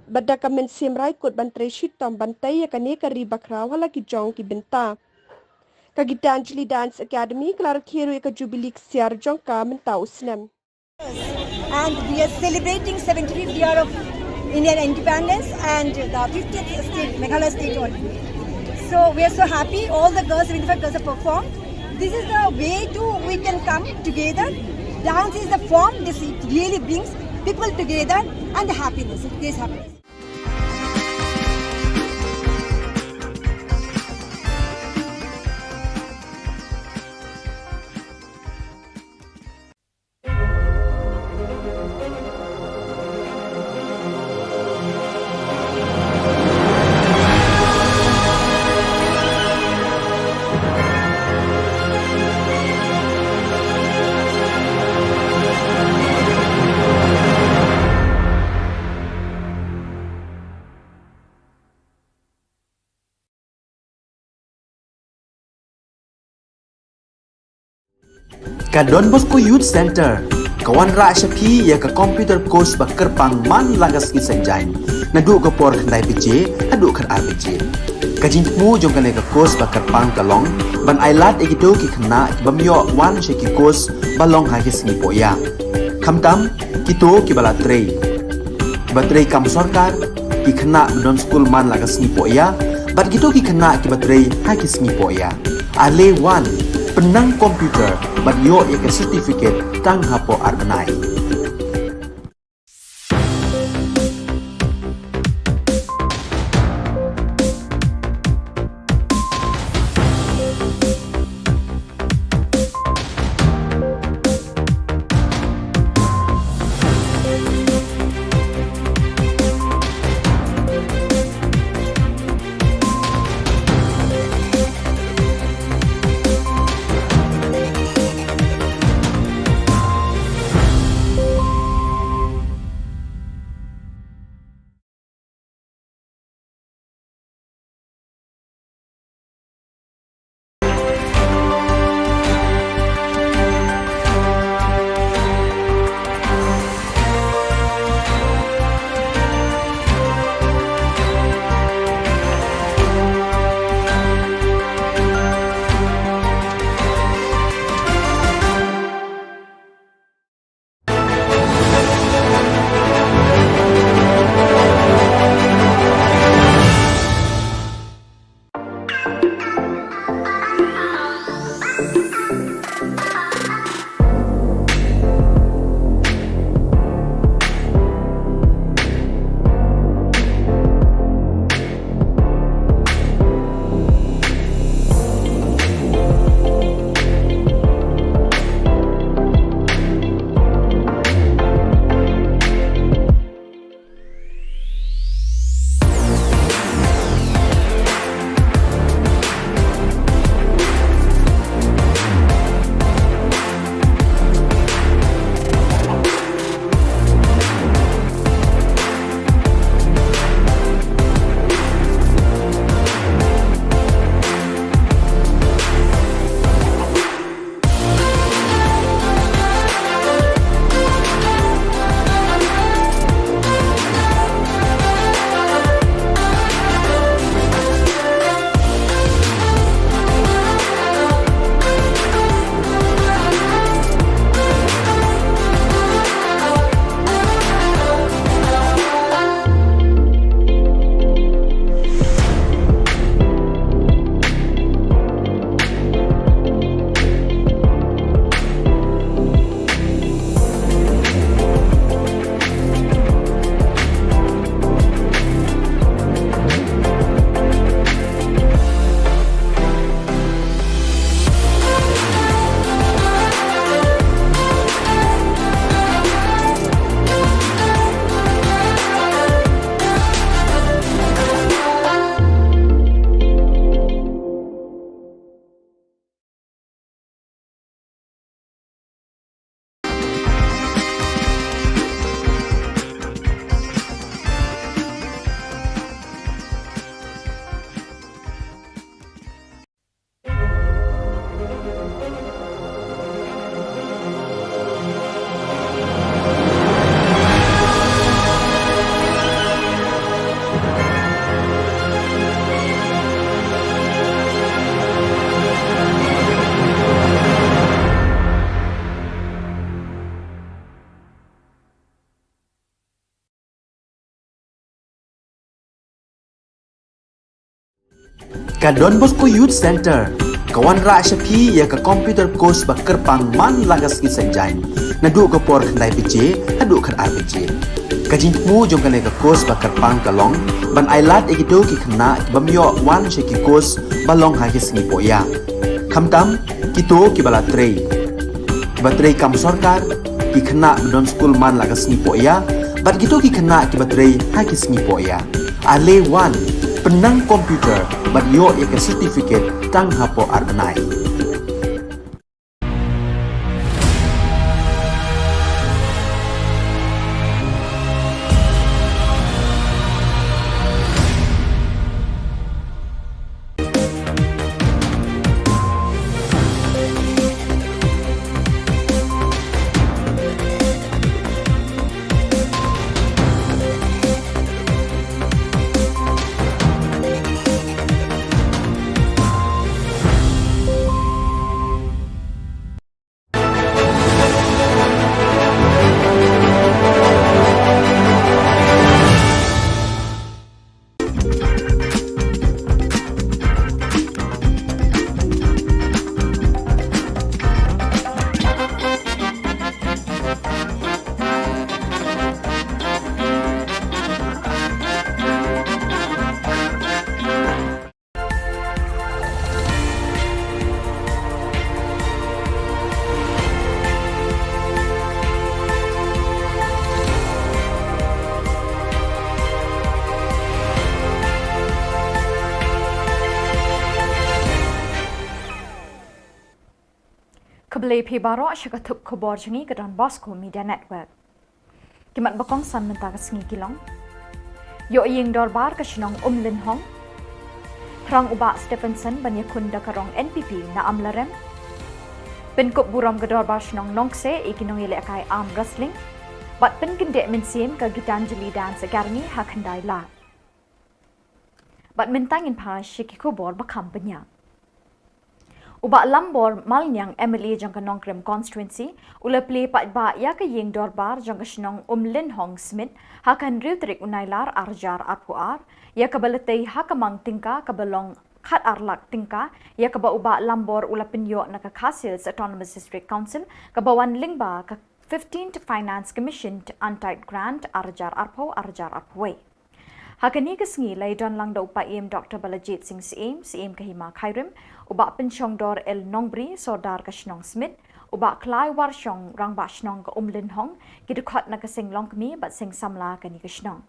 bad da ka mynsiem raikut ban trei shitom ban tei ïa kane ka ri bakhraw ha la ki jong ki bynta. Ka Gitanjali Dance Academy ka la rakhe ruh ïa ka jubili ksiar jong ka mynta u snem. And we are celebrating seventy-fifth year of Indian independence and the fiftieth state, Meghalaya state only. So we are so happy. All the girls, seventy-five girls have performed. This is the way to we can come together. Dance is the form. This, it really brings people together and the happiness. It creates happiness. Ka Don Bosco Youth Centre ka wanrah sha phi ïa ka computer course ba kyrpang man la ka sngi Saitjaiñ, naduh ka por khyndai baje haduh khatar baje. Ka jingthmu jong kane ka course ba kyrpang ka long ban ailad ïa kito ki khynnah ki bym ïoh wan sha ki course ba long ha ki sngi poh ïa, khamtam kito kiba la trei, kiba trei kam sorkar, ki khynnah ba don skul man la ka sngi poh ïa, bad kito ki khynnah kiba trei ha ki sngi poh ïa. Ale wan, pynnang computer bad ïoh ïa ka certificate tang hapoh ar bnai. Ka Don Bosco Youth Centre Ka wanrah sha phi ïa ka computer course ba kyrpang man la ka sngi Saitjaiñ, naduh ka por khyndai baje haduh khatar baje. Ka jingthmu jong kane ka course ba kyrpang ka long ban ailad ïa kito ki khynnah ki bym ïoh wan sha ki course ba long ha ki sngi pohïa, khamtam kito kiba la trei, kiba trei kam sorkar, ki khynnah ba don skul man la ka sngi pohïa, bad kito ki khynnah kiba trei ha ki sngi pohïa. Ale wan, pynnang computer bad ïoh ïa ka certificate tang hapoh ar bnai. Khublei phi baroh sha ka thup khubor jong ngi ka Don Bosco Media Network. Ki mat ba kongsan mynta ka sngi ki long: Ïoh ïing dorbar ka shnong Umlynhong. Thrang u Bah Stephenson ban ïakhun da ka rong N P P na Amlarem. Pynkup burom ka dorbar shnong Nongkseh ïa ki nongïalehkai arm wrestling. Bad pynkyndit mynsiem ka Gitanjali Dance Academy ha khyndai lad. Bad mynta ngin phai sha ki khubor ba kham bniah. U Bah Lambor Malniang, M L A jong ka Nongkrem Constituency, u la plie paidbah ïa ka ïing dorbar jong ka shnong Umlynhong Smit ha ka hynriew tarik u Nailar ar hajar arphew ar, ïa kaba la tei ha ka mang tyngka kaba long khatar lak tyngka, ïa kaba u Bah Lambor u la pynïoh na ka Khasi Hills Autonomous District Council, kaba wan lyngba ka fifteenth Finance Commission Untied Grant ar hajar arphew, ar hajar arphew wei. Ha kane ka sngi la ïadon lang da u Paiem Doctor Balajied Singh Syiem, Syiem ka Hima Khyrim, u Bah Pynshongdor L Nongbri, Sordar ka shnong Smit, u Bah Klaiwarshong, Rangbah shnong ka Umlynhong, ki dkhot na ka seng longkmie bad seng samla kane ka shnong.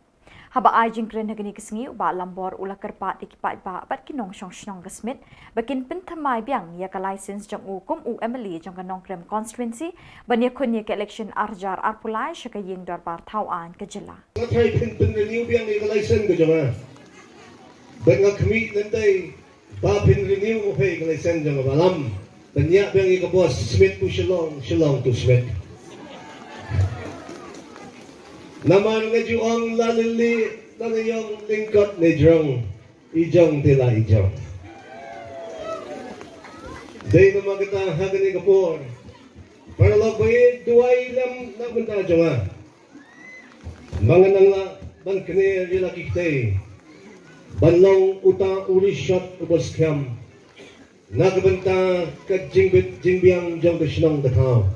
Haba ai jingkren ha kane ka sngi, u Bah Lambor u la kyrpad ïa ki paidbah bad ki nongshong shnong ka Smit ba kin pynthymmai biang ïa ka license jong u kum u M L A jong ka Nongkrem Constituency ban ïakhun ïa ka election ar hajar arphew lai sha ka ïing dorbar thaw aiñ ka jylla. Nga trai phin pynrenew biang ïa ka license ka jong nga. Bad nga khmih lynti ba phin renew mo phi ka license jong nga, Bah Lam. Pynïap biang ïa ka bos Smit to Shillong, Shillong to Smit. Namar nga ju ong la lili, la ïong lyngkot ne jrong, i jong te la i jong. Dei namar kata ha kane ka por, para lok ba ïeit, duwai lem na bynta jong nga. Ba ngan nang lah ban kner ïa la ki kti ban long uta u rishot uba skhem na ka bynta ka jingbit jingbiang jong ka shnong ka thaw.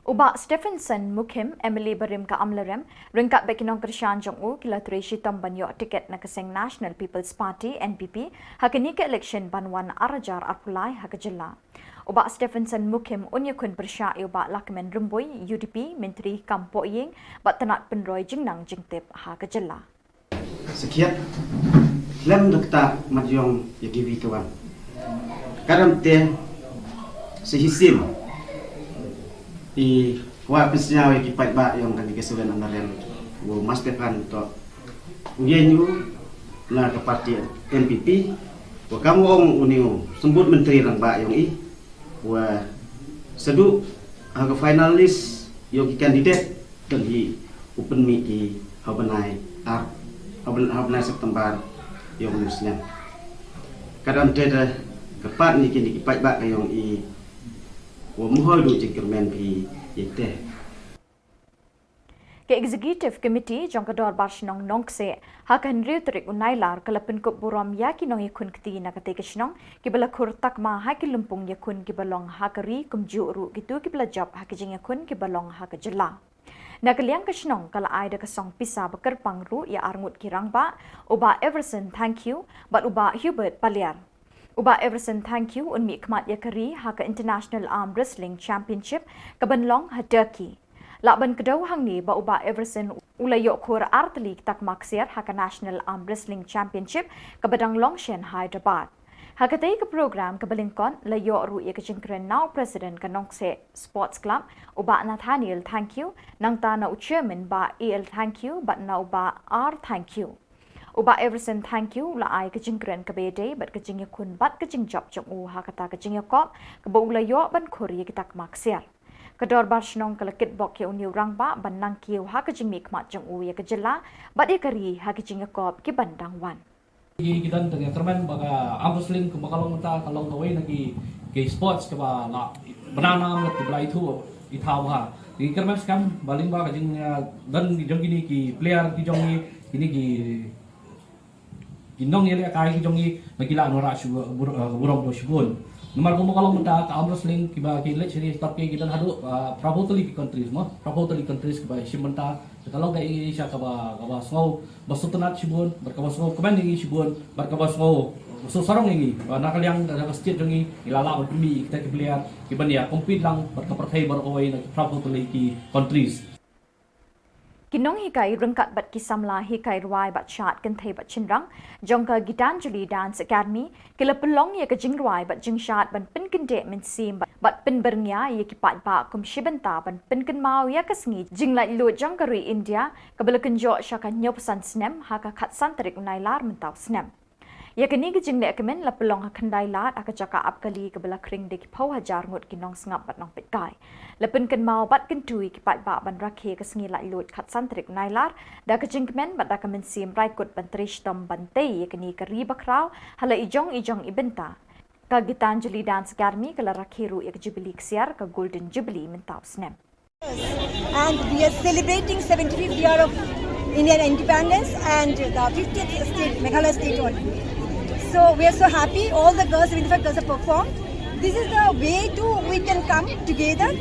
U Bah Stephenson Mukhim, M L A barim ka Amlarem, ryngkat bad ki nongkyrshan jong u, ki la trei shitom ban ïoh tiket na ka seng National People's Party, N P P, ha kane ka election ban wan ar hajar arphew lai ha ka jylla. U Bah Stephenson Mukhim un ïakhun pyrshah ïa u Bah Lahkmen Rymbui, U D P, Myntri kam pohïing bad tnat pynroi jingnang jingtip ha ka jylla. Sakhiat, khlem da ktah mat ïong ïa kiwei kiwei. Ka dang te sa shisien i kwah pynsngew ïa ki paidbah ïong kane ka Seven Amlarem, u Bah Stephen to u ïeng ïa u na ka parti N P P, wa kam u ong une u symbud myntri rangbah ïong i, wa sa duh ha ka final list ïong ki candidate, kan hi u pynmih ki ha u bnai ar, ha u bnai, ha u bnai September ïong une u snem. Ka dang te da kyrpad ïa kine ki paidbah ka ïong i, wa mhoi duh jingkyrmen phi ïa te. Ka Executive Committee jong ka Dorbar Shnong Nongkseh ha ka hynriew tarik u Nailar ka la pynkup burom ïa ki nongïakhun kti na katei ka shnong kiba la khur takma ha ki lympung ïakhun kiba long ha ka ri kumjuh ruh kito kiba la jop ha ki jingïakhun kiba long ha ka jylla. Na ka liang ka shnong ka la ai da ka song pisa ba kyrpang ruh ïa arngut ki rangbah, u Bah Everson Thangkhiew bad u Bah Hubert Paliar. U Bah Everson Thangkhiew un mihkhmat ïa ka ri ha ka International Arm Wrestling Championship kaban long ha Turkey. Lah ban kdew hangne ba u Bah Everson u la ïoh khur ar tylli ki takma ksiar ha ka National Arm Wrestling Championship kaba dang long sha Hyderabad. Ha katei ka program kaba lyngkot la ïoh ruh ïa ka jingkren na u President ka Nongkseh Sports Club, u Bah Nathaniel Thangkhiew, nangta na u Chairman Bah A L Thangkhiew bad na u Bah R Thangkhiew. U Bah Everson Thangkhiew u la ai ka jingkren kaba ïadei bad ka jingïakhun bad ka jingjop jong u ha kata ka jingïakop kaba u la ïoh ban khur ïa ki takma ksiar. Ka Dorbar Shnong ka la kitbok ïa une u rangbah ban nang kiew ha ka jingmihkhmat jong u ïa ka jylla bad ïa ka ri ha ki jingïakop kiban dang wan. Ki, ki don tang ïa kyrmen ba ka arm wrestling kumba ka long mynta ka long kawei na ki, ki sports kaba la bna nam la ki ba la ithuh ithaw ha. Ki kyrmen skhem ba lyngba ka jing, ah, don jong kine ki player ki jong ngi, kine ki, ki nongïalehkai ki jong ngi ba ki lah wanrah shu bur-, ah, burom da shibun. Namar kumba ka long mynta ka arm wrestling kiba ki leit sha ki stop ki, ki don haduh, ah, phra phew tylli ki countries mo, phra phew tylli countries kiba shim bynta. Te ka long ka Asia kaba, kaba sngew ba sngewtynnat shibun, bad kaba sngewkmen ïa ngi shibun, bad kaba sngew, ba sngewsarong ïa ngi. Ba na ka liang ka, ka state jong ngi, ngi la lah ban pynmih ïa kita ki player kiban ïa compete lang bad ka pyrthei baroh kawei na ki phra phew tylli ki countries. Ki nonghikai ryngkat bad ki samla hikai rwai bad shad kynthei bad shynrang jong ka Gitanjali Dance Academy ki la pynlong ïa ka jingrwai bad jingshad ban pynkyndeh mynsiem bad, bad pynbyrngia ïa ki paidbah kum shi bynta ban pynkynmaw ïa ka sngi jinglaitluid jong ka ri India kaba la kynjoh sha ka hynñiewphew san snem ha ka khatsan tarik u Nailar mynta u snem. Ïa kane ka jingleh kmen la pynlong ha Khyndailad ha ka jaka ap kali kaba la khring da ki phew hajar ngut ki nongsngap bad nongpeitkai. La pynkynmaw bad kyntu ïa ki paidbah ban rakhe ka sngi laitluid khatsan tarik u Nailar da ka jingkmen bad da ka mynsiem raikut ban trei shitom ban tei ïa kane ka ri bakhraw ha la i jong i jong i bynta. Ka Gitanjali Dance Academy ka la rakhe ruh ïa ka Jubilee ksiar, ka Golden Jubilee mynta u snem. And we are celebrating seventy-fifth year of Indian independence and the fiftieth state, Meghalaya state only. So we are so happy. All the girls, seventy-five girls have performed. This is the way to we can come together.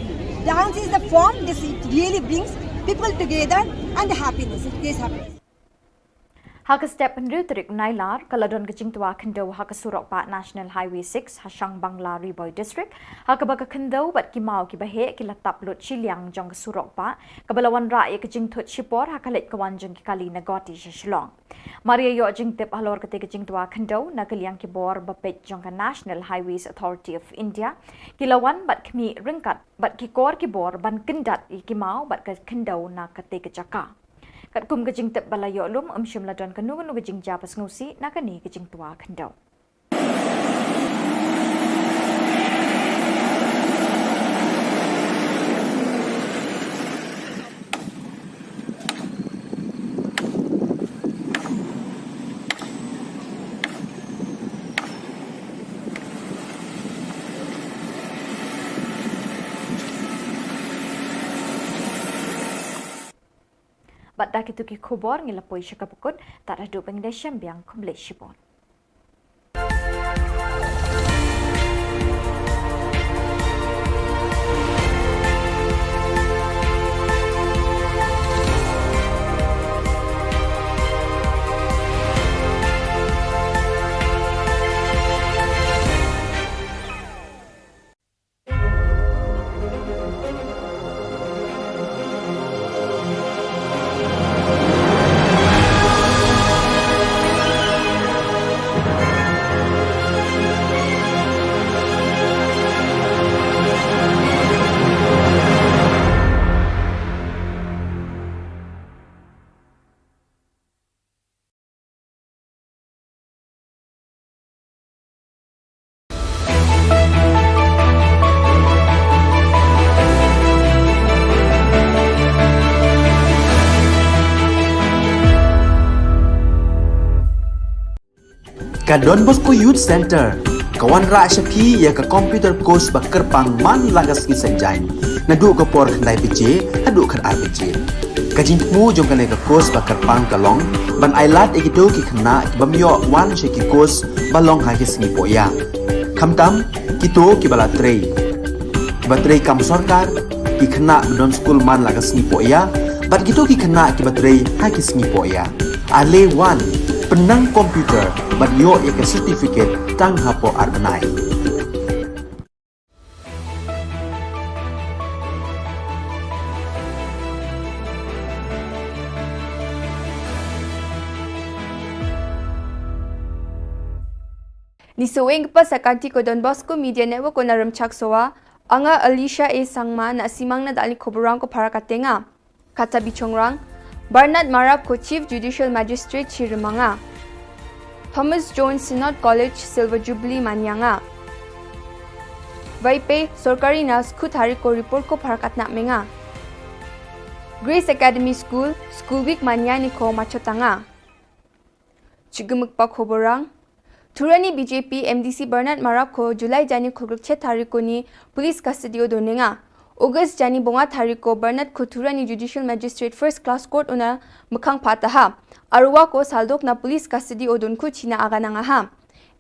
Dance is the form. This, it really brings people together and the happiness. It creates happiness. Ha ka step hynriew tarik Nailar, ka la don ka jingtwa khyndew ha ka surok bah National Highway six, ha Shangbangla, Ri Bhoi District, ha kaba ka khyndew bad ki maw kiba heh ki la tap lut shiliang jong ka surok bah, kaba la wanrah ïa ka jingthut shipor ha ka leit ka wan jong ki kali na Guwahati sha Shillong. Mar ïa ïoh jingtip halor katei ka jingtwa khyndew, na ka liang ki bor ba peit jong ka National Highways Authority of India ki la wan bad khmih ryngkat bad ki kor ki bor ban kyndat ïa ki maw bad ka khyndew na katei ka jaka. Katkum ka jingtip ba la ïoh lum, ym shym la don kano kano ka jingjia ba sngewsih na kane ka jingtwa khyndew. Bad da kito ki khubor ngi la poi sha kaba kut, tad haduh ban ïashem biang, khublei shibun. Ka Don Bosco Youth Centre ka wanrah sha phi ïa ka computer course ba kyrpang man la ka sngi Saitjaiñ, naduh ka por khyndai baje haduh khatar baje. Ka jingthmu jong kane ka course ba kyrpang ka long ban ai lad ïa kito ki khynnah ki bym ïoh wan sha ki course ba long ha ki sngi pohïa. Khamtam kito kiba la trei, kiba trei kam sorkar, ki khynnah ba don skul man la ka sngi pohïa, bad kito ki khynnah kiba trei ha ki sngi pohïa. Ale wan, pynnang computer bad ïoh ïa ka certificate tang hapoh ar bnai. Ni saweng ka pas sa ka article Don Bosco Media Network ko na Rymchak Sowa, anga Alicia A Sangma na simang na dali khoborang ko para katenga. Kata bichongrang, Bernard Marap ko Chief Judicial Magistrate chi rymanga. Thomas Jones Synod College Silver Jubilee manyanga. Vaipe sorkari na skut hari ko report ko para katna menga. Grace Academy School, School Week manya ni ko machotanga. Chigimik pa khoborang. Thurani B J P M D C Bernard Marap ko July jani khulgruk chet tarik ko ni police custody o donenga. August jani bonga tarik ko Bernard ko Thurani Judicial Magistrate First Class Court una mekhang pataha. Arwa ko saldok na police custody o donku china aganangaha.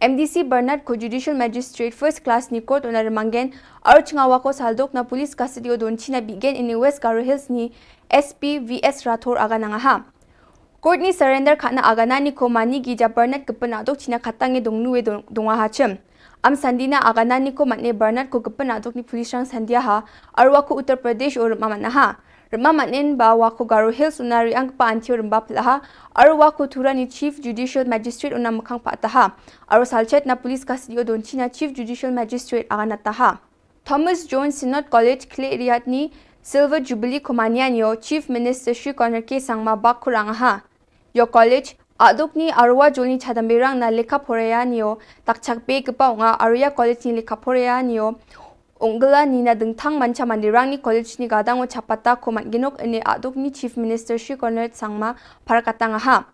M D C Bernard ko Judicial Magistrate First Class ni court una remanggen. Archngawa ko saldok na police custody o don china bigen ini West Garo Hills ni S P V S Rathore aganangaha. Court ni surrender khana agana ni ko mani gi ja Bernard kepena dok china khatang e dong nu e dong, dong ha chem. Am sandina agana ni ko matne Bernard ko kepena dok ni police rang sandia ha, arwa ko Uttar Pradesh o rema mana ha. Rema matnen ba wa ko Garo Hills una ri ang pa antio remba pelaha, arwa ko Thurani Chief Judicial Magistrate una mekhang pataha. Arwa salchet na police custody o don china Chief Judicial Magistrate agana taha. Thomas Jones Synod College Khleriat ni Silver Jubilee ko mania nio Chief Minister Shri Conrad K Sangma bak khurang ha. Yo college, aduk ni arwa jol ni chadam berang na lekha poraya nio takchak be kepa nga arya college ni lekha poraya nio ongla ni na dengthang mancha mandirang ni college ni gadang o chapata ko man ginok ene aduk ni Chief Minister Shri Conrad Sangma parakatang ha.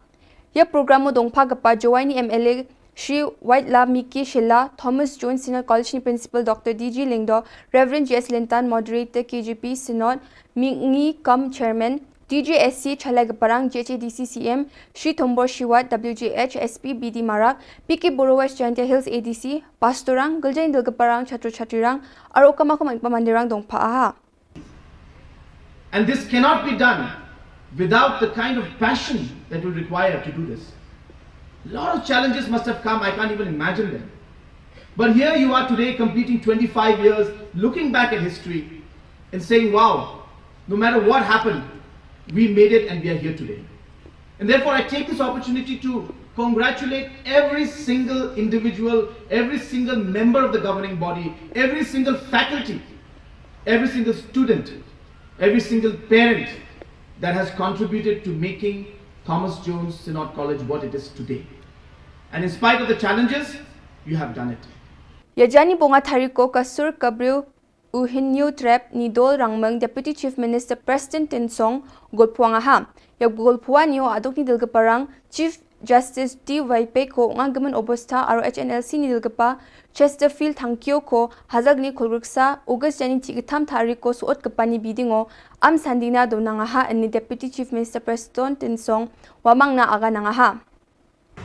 Ia program o dongpha kepa Jowai ni M L A Shri Waitla Miki Shilla, Thomas Jones Synod College ni Principal Doctor D G Lyngdoh, Reverend J S Lintan, Moderator K J P Synod, Mingi Kam Chairman, D J S C Chalai Gaparang, J H A D C C M, Shri Thombor Shiwat, W J H S P B D Marak, P K Borowash Jaintia Hills A D C, Pastorang, Giljai Dil Gaparang, Chatru Chatrurang, Aro Kamakum Pamandirang dongpha aha. And this cannot be done without the kind of passion that we require to do this. A lot of challenges must have come, I can't even imagine them. But here you are today, completing twenty-five years, looking back at history and saying, wow, no matter what happened, we made it and we are here today. And therefore, I take this opportunity to congratulate every single individual, every single member of the governing body, every single faculty, every single student, every single parent that has contributed to making Thomas Jones Synod College what it is today. And in spite of the challenges, you have done it. Ia jani bonga thariko ka sur ka briew u Hynñiewtrep ni dol rangmeng Deputy Chief Minister Prestone Tynsong golphuang aha. Ia golphuang nio aduk ni dilgaparang Chief Justice D Y Peko nga gimen obosta aro H N L C ni dilgapa Chesterfield Thangkhiew ko hazag ni khulgriksa August jani chi githam thariko suot kepani bidingo am sandina do nangaha ni Deputy Chief Minister Prestone Tynsong wamang na aga nangaha.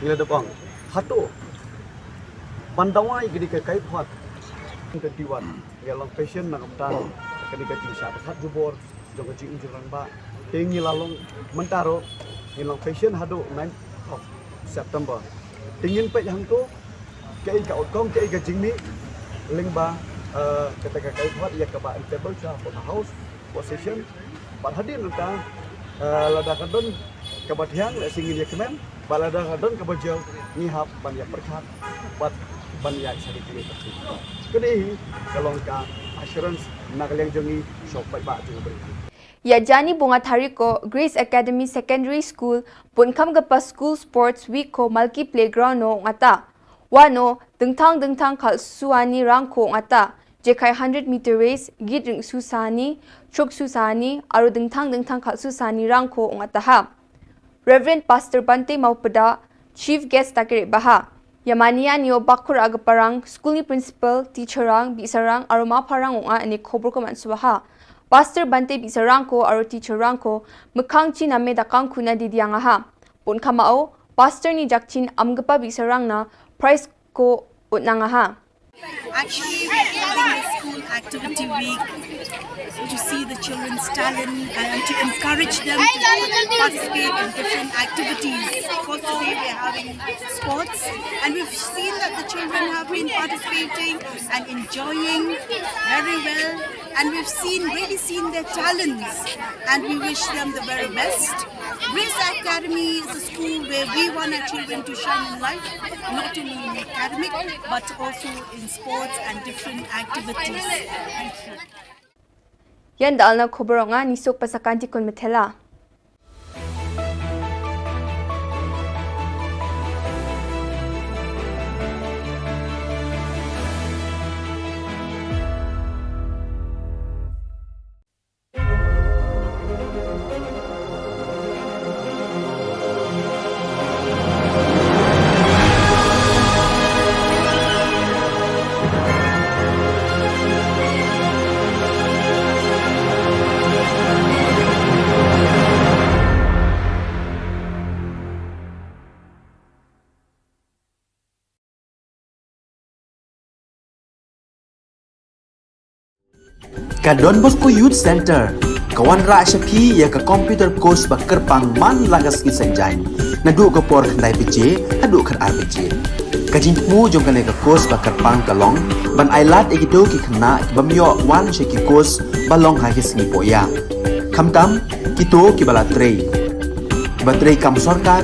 Ngi la dep ong hato ban dawa ïa kane ka kaiphod. Twenty-one ngi la long patient na ka bynta kane ka jingshah pyrkhat jubor jong ka jingim jingrangbah. Te ngi la long mynta ruh ngi long patient haduh ninth of September. Te ngin peit hangto kaei ka outcome, kaei ka jingmih lyngba kata ka kaiphod ïa kaba in table sha hapoh ka house. Position bad hadien nangta lada ka don kaba thiang lehse ngin ïa kmen bad lada ka don kaba jia ngi hap ban ïa pyrkhat bad ban ïa sari kine. Kane hi ka long ka assurance na ka liang jong ngi sha u paidbah jong u briew. Ïa jani bunga thariko Grace Academy Secondary School bun kham ka pa school sports week ko Malki playground no ngata. Wano dengthang dengthang khalsuani rangko ngata, jekai hundred meter race, git ring susani, chok susani, aro dengthang dengthang khalsusani rangko ngata ha. Reverend Pastor Bante Maupada, Chief Guest takere baha. Yamania nio bakur agaparang, school ni principal, teacher rang, bisarang, aro maparang onga ane khobor ko mansuaha. Pastor Bante Bisarang ko Aroti Churang ko, mekang chin ame dakang kuna di diang aha. Pun kama o, Pastor ni jak chin am gepa Bisarang na, price ko utnang aha. Actually, we are holding a school activity week to see the children's talent and to encourage them to participate in different activities. Of course, today we are having sports, and we've seen that the children have been participating and enjoying very well, and we've seen, really seen their talents, and we wish them the very best. Race Academy is a school where we want our children to shine in life, not only in academic, but also in sports and different activities. Thank you. Ïan da alna khubor nga, nisuk pasakan tikun methela. Ka Don Bosco Youth Center ka wanrah sha phi ïa ka computer course ba kyrpang man la ka sngi Saitjaiñ, naduh ka por khyndai baje haduh khatar baje. Ka jingthmu jong kane ka course ba kyrpang ka long ban ailad ïa kito ki khynnah ki bym ïoh wan sha ki course ba long ha ki sngi pohïap. Khamtam kito kiba la trei, kiba trei kam sorkar,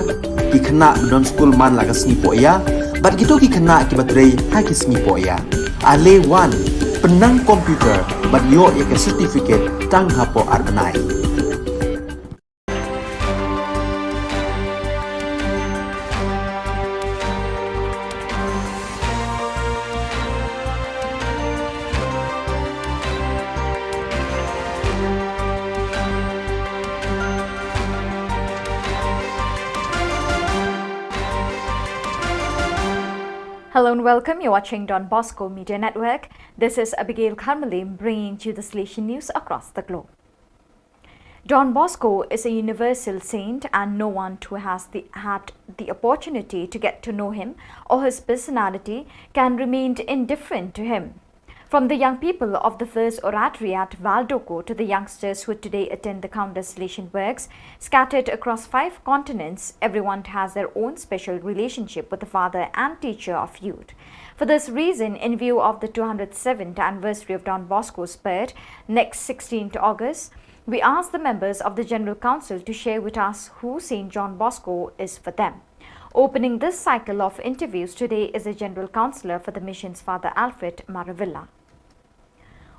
ki khynnah ba don skul man la ka sngi pohïap, bad kito ki khynnah kiba trei ha ki sngi pohïap. Ale wan, pynnang computer bad ïoh ïa ka certificate tang hapoh ar bnai. Hello and welcome. You're watching Don Bosco Media Network. This is Abigail Kharmalim bringing to you the Salesian news across the globe. Don Bosco is a universal saint, and no one who has the, had the opportunity to get to know him or his personality can remain indifferent to him. From the young people of the First Oratory at Valdoko to the youngsters who today attend the countless Salesian works, scattered across five continents, everyone has their own special relationship with the father and teacher of youth. For this reason, in view of the two hundred seventh anniversary of Don Bosco's birth, next sixteenth August, we ask the members of the General Council to share with us who Saint John Bosco is for them. Opening this cycle of interviews today is the General Councillor for the Missions, Father Alfred Maravilla.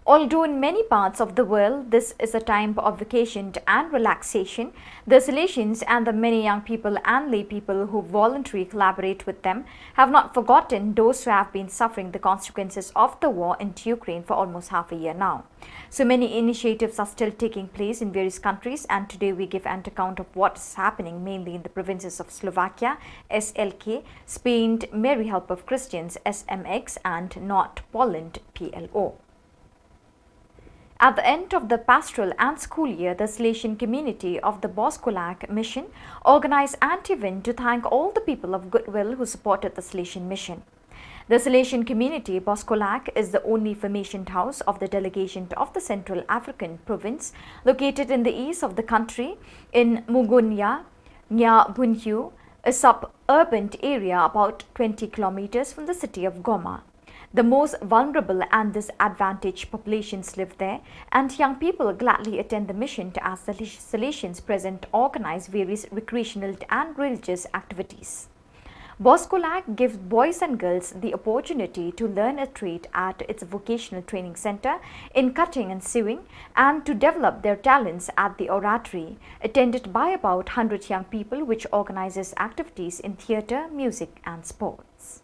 Although in many parts of the world this is a time of vacation and relaxation, the Salesians and the many young people and lay people who voluntarily collaborate with them have not forgotten those who have been suffering the consequences of the war in Ukraine for almost half a year now. So many initiatives are still taking place in various countries, and today we give an account of what is happening mainly in the provinces of Slovakia, S L K, Spain, Mary Help of Christians, S M X, and North Poland, P L O. At the end of the pastoral and school year, the Salesian community of the Boskolak Mission organized an event to thank all the people of goodwill who supported the Salesian Mission. The Salesian community, Boskolak, is the only formationed house of the delegation of the Central African province, located in the east of the country, in Mugunya Nya Bunhyu, a suburban area about twenty kilometers from the city of Goma. The most vulnerable and disadvantaged populations live there, and young people gladly attend the mission to, as the Salesians present, organize various recreational and religious activities. Boskolak gives boys and girls the opportunity to learn a trade at its vocational training center in cutting and sewing, and to develop their talents at the oratory, attended by about hundred young people, which organizes activities in theater, music, and sports.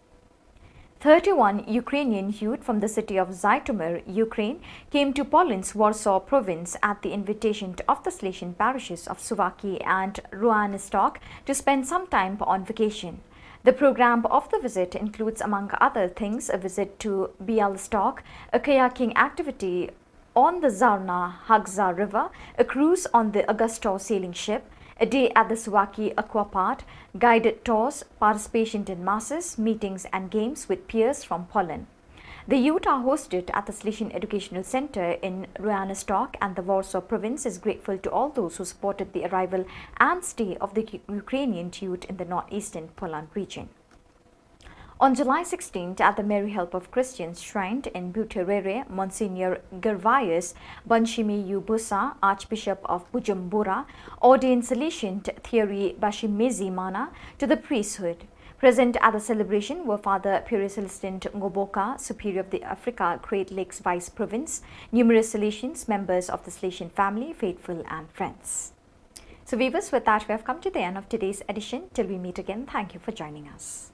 Thirty-one Ukrainian youth from the city of Zhytomyr, Ukraine, came to Poland's Warsaw province at the invitation of the Salesian parishes of Suwałki and Rohanestok to spend some time on vacation. The program of the visit includes, among other things, a visit to Białystok, a kayaking activity On the Zarna Hagza River, a cruise on the Augusto sailing ship, a day at the Suwaki Aqua Park, guided tours, participation in masses, meetings and games with peers from Poland. The youth are hosted at the Sleshin Educational Center in Rostock, and the Warsaw province is grateful to all those who supported the arrival and stay of the Ukrainian youth in the northeastern Poland region. On July sixteenth, at the Mary Help of Christians Shrine in Buterere, Monsignor Gervais Banshimi Yubusa, Archbishop of Bujumbura, ordained Salesian Thierry Bashimezi Mana to the priesthood. Present at the celebration were Father Piri Celestin Ngoboka, Superior of the Africa Great Lakes Vice Province, numerous Salesians, members of the Salesian family, faithful and friends. So viewers, with that, we have come to the end of today's edition. Till we meet again, thank you for joining us.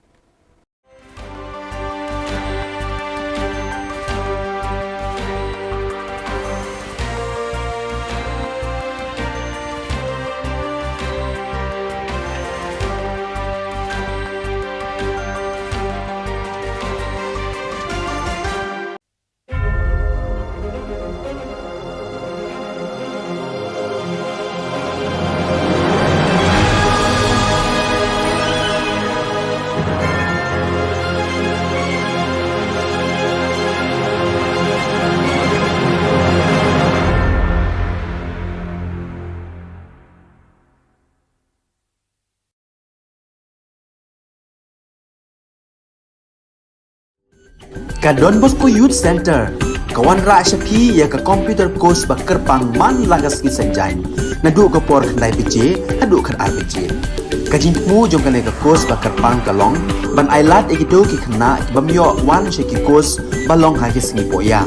Ka Don Bosco Youth Center ka wanrah sha phi ïa ka computer course ba kyrpang man la ka sngi Saitjaiñ, naduh ka por khyndai baje haduh khatar baje. Ka jingthmu jong kane ka course ba kyrpang ka long ban ailad ïa kito ki khynnah ki bym ïoh wan sha ki course ba long ha ki sngi pohïa.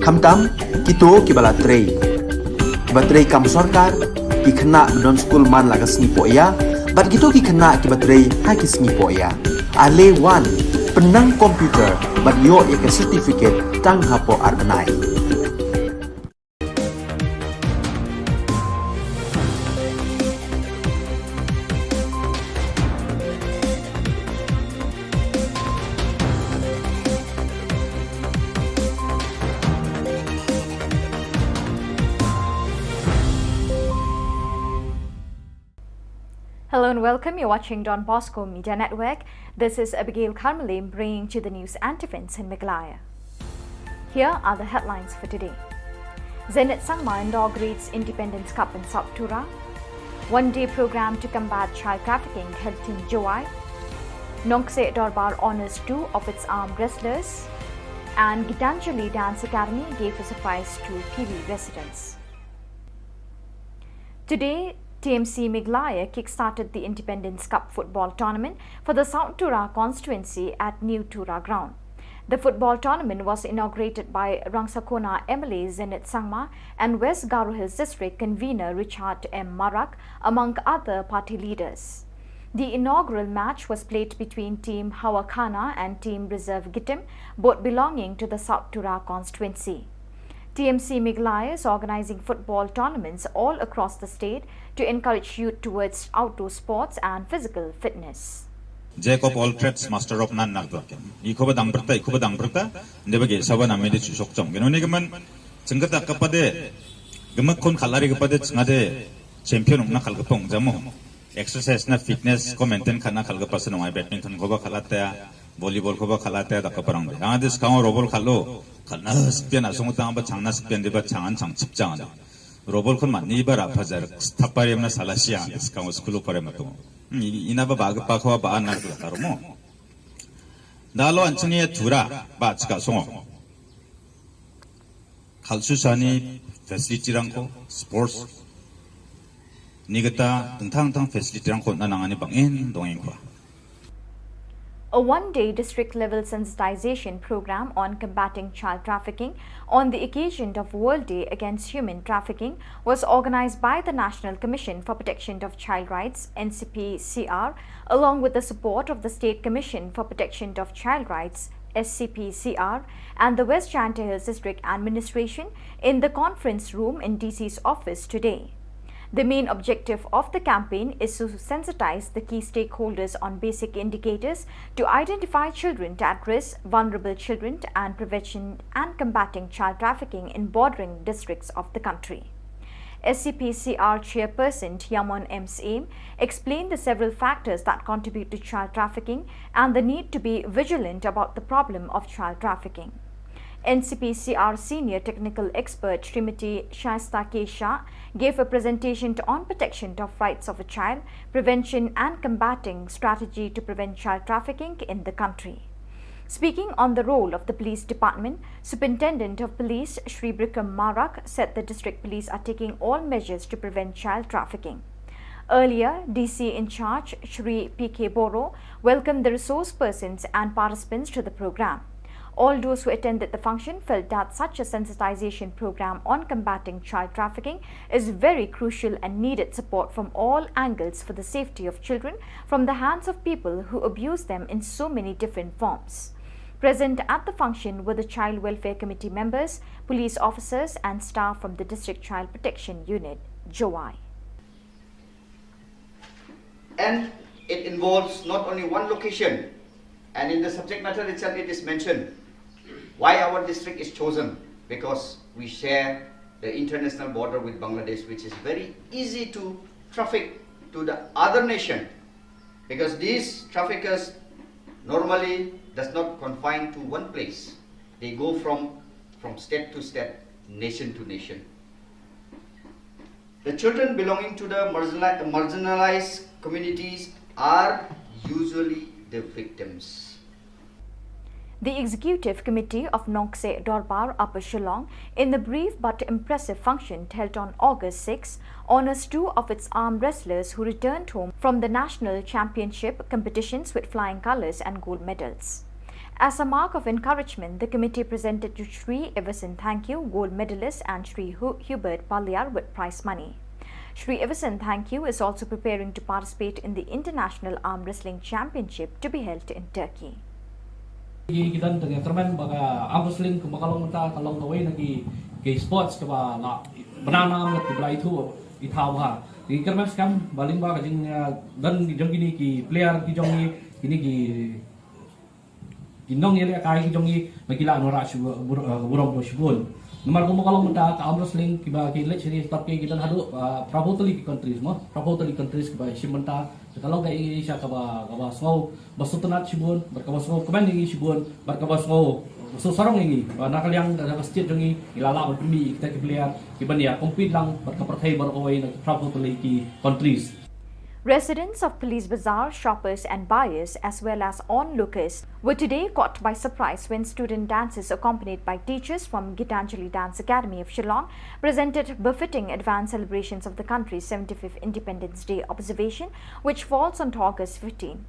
Khamtam kito kiba la trei, kiba trei kam sorkar, ki khynnah ba don skul man la ka sngi pohïa, bad kito ki khynnah kiba trei ha ki sngi pohïa. Ale wan, pynnang computer bad ïoh ïa ka certificate tang hapoh ar bnai. Hello and welcome. You're watching Don Bosco Media Network. This is Abigail Karmalim bringing to the news and events in Meghalaya. Here are the headlines for today. Zenith Sangma inaugurates Independence Cup in South Tura. One-day program to combat child trafficking held in Jowai. Nongkseh Dorbar honors two of its arm wrestlers. And Gitanjali Dance Academy gave a surprise to P V residents. Today, T M C Meghalaya kick-started the Independence Cup football tournament for the South Tura constituency at New Tura ground. The football tournament was inaugurated by Rangsakhona M L A Zenith Sangma and West Garo Hills District convener Richard M Marak, among other party leaders. The inaugural match was played between Team Hawakhana and Team Reserve Gitim, both belonging to the South Tura constituency. T M C Meghalaya is organizing football tournaments all across the state to encourage youth towards outdoor sports and physical fitness. Jack of all trades, master of none, na ka dor. I khuba dang byrta, i khuba dang byrta, nde ba ge saba na mede chu sok chong. Gino ne gaman, chengkata ka pade, gamak khon khalari ka pade, chengade champion na khal ka pong jamo. Exercise na fitness ko maintain khatna khal ka pasan ong ai, badminton ko ba khalate, volleyball ko ba khalate, da ka parang de. Ang de skang robol khalo, khatna spian asong tang ba changna spian de ba changan chang chip changan. Robol khon ma ni ba ra phajar thapare na salasia, skang school pare ma to. Hmm, i-, ina ba ba ka pa ko ba an na ka mo. Da lo an chini ya tura, ba chika songo. Khalsu sani facility rangko, sports, ni kata tengtang tang facility rangko na nangani bangin dongin kwa. A one-day district-level sensitization program on combating child trafficking on the occasion of World Day Against Human Trafficking was organized by the National Commission for Protection of Child Rights, N C P C R, along with the support of the State Commission for Protection of Child Rights, S C P C R, and the West Jaintia Hills District Administration in the conference room in D C's office today. The main objective of the campaign is to sensitize the key stakeholders on basic indicators to identify children at risk, vulnerable children, and prevention and combating child trafficking in bordering districts of the country. S C P C R chairperson Yamon M Syiem explained the several factors that contribute to child trafficking and the need to be vigilant about the problem of child trafficking. N C P C R senior technical expert Srimati Shaista K Shah gave a presentation to, on protection of rights of a child, prevention and combating strategy to prevent child trafficking in the country. Speaking on the role of the police department, Superintendent of Police Shri Bikram Marak said the district police are taking all measures to prevent child trafficking. Earlier, D C in charge Shri P K Boro welcomed the resource persons and participants to the program. All those who attended the function felt that such a sensitization program on combating child trafficking is very crucial and needed support from all angles for the safety of children from the hands of people who abuse them in so many different forms. Present at the function were the Child Welfare Committee members, police officers, and staff from the District Child Protection Unit, Jowai. And it involves not only one location, and in the subject matter itself it is mentioned why our district is chosen, because we share the international border with Bangladesh, which is very easy to traffic to the other nation, because these traffickers normally does not confine to one place. They go from, from state to state, nation to nation. The children belonging to the marginali-, marginalized communities are usually the victims. The Executive Committee of Nongkseh Dorbar Upper Shillong, in a brief but impressive function held on August six, honors two of its arm wrestlers who returned home from the national championship competitions with flying colours and gold medals. As a mark of encouragement, the committee presented to Shri Everson Thangkhiew, gold medalist, and Shri Hu-, Hubert Paliar with prize money. Shri Everson Thangkhiew is also preparing to participate in the International Arm Wrestling Championship to be held in Turkey. Ki, ki don ka kyrmen ba ka arm wrestling kumba ka long mynta ka long kawei na ki, ki sports kaba la bna nam la ki ba la ithuh ithaw bha. Ki kyrmen skhem ba lyngba ka jing, ah, don jong kine ki player ki jong ngi, kine ki, ki nongïalehkai ki jong ngi ba ki la wanrah shu bur-, ah, burom shibun. Namar kumba ka long mynta ka arm wrestling kiba ki leit sha ki stop ki, ki don haduh, ah, phra phew tylli ki countries mo, phra phew tylli countries kiba shim bynta. Te ka long ka Asia kaba, kaba sngew ba sngewtynnat shibun, bad kaba sngew kmen ïa ngi shibun, bad kaba sngew ba sngewsarong ïa ngi ba na ka liang ka, ka state jong ngi ngi la lah ban pynmih ïa kita ki player ki ban ïa compete lang bad ka pyrthei baroh kawei na ki phra phew tylli ki countries. Residents of Police Bazar, shoppers and buyers, as well as onlookers, were today caught by surprise when student dancers accompanied by teachers from Gitanjali Dance Academy of Shillong presented befitting advance celebrations of the country's seventy-fifth Independence Day observation, which falls on August fifteen.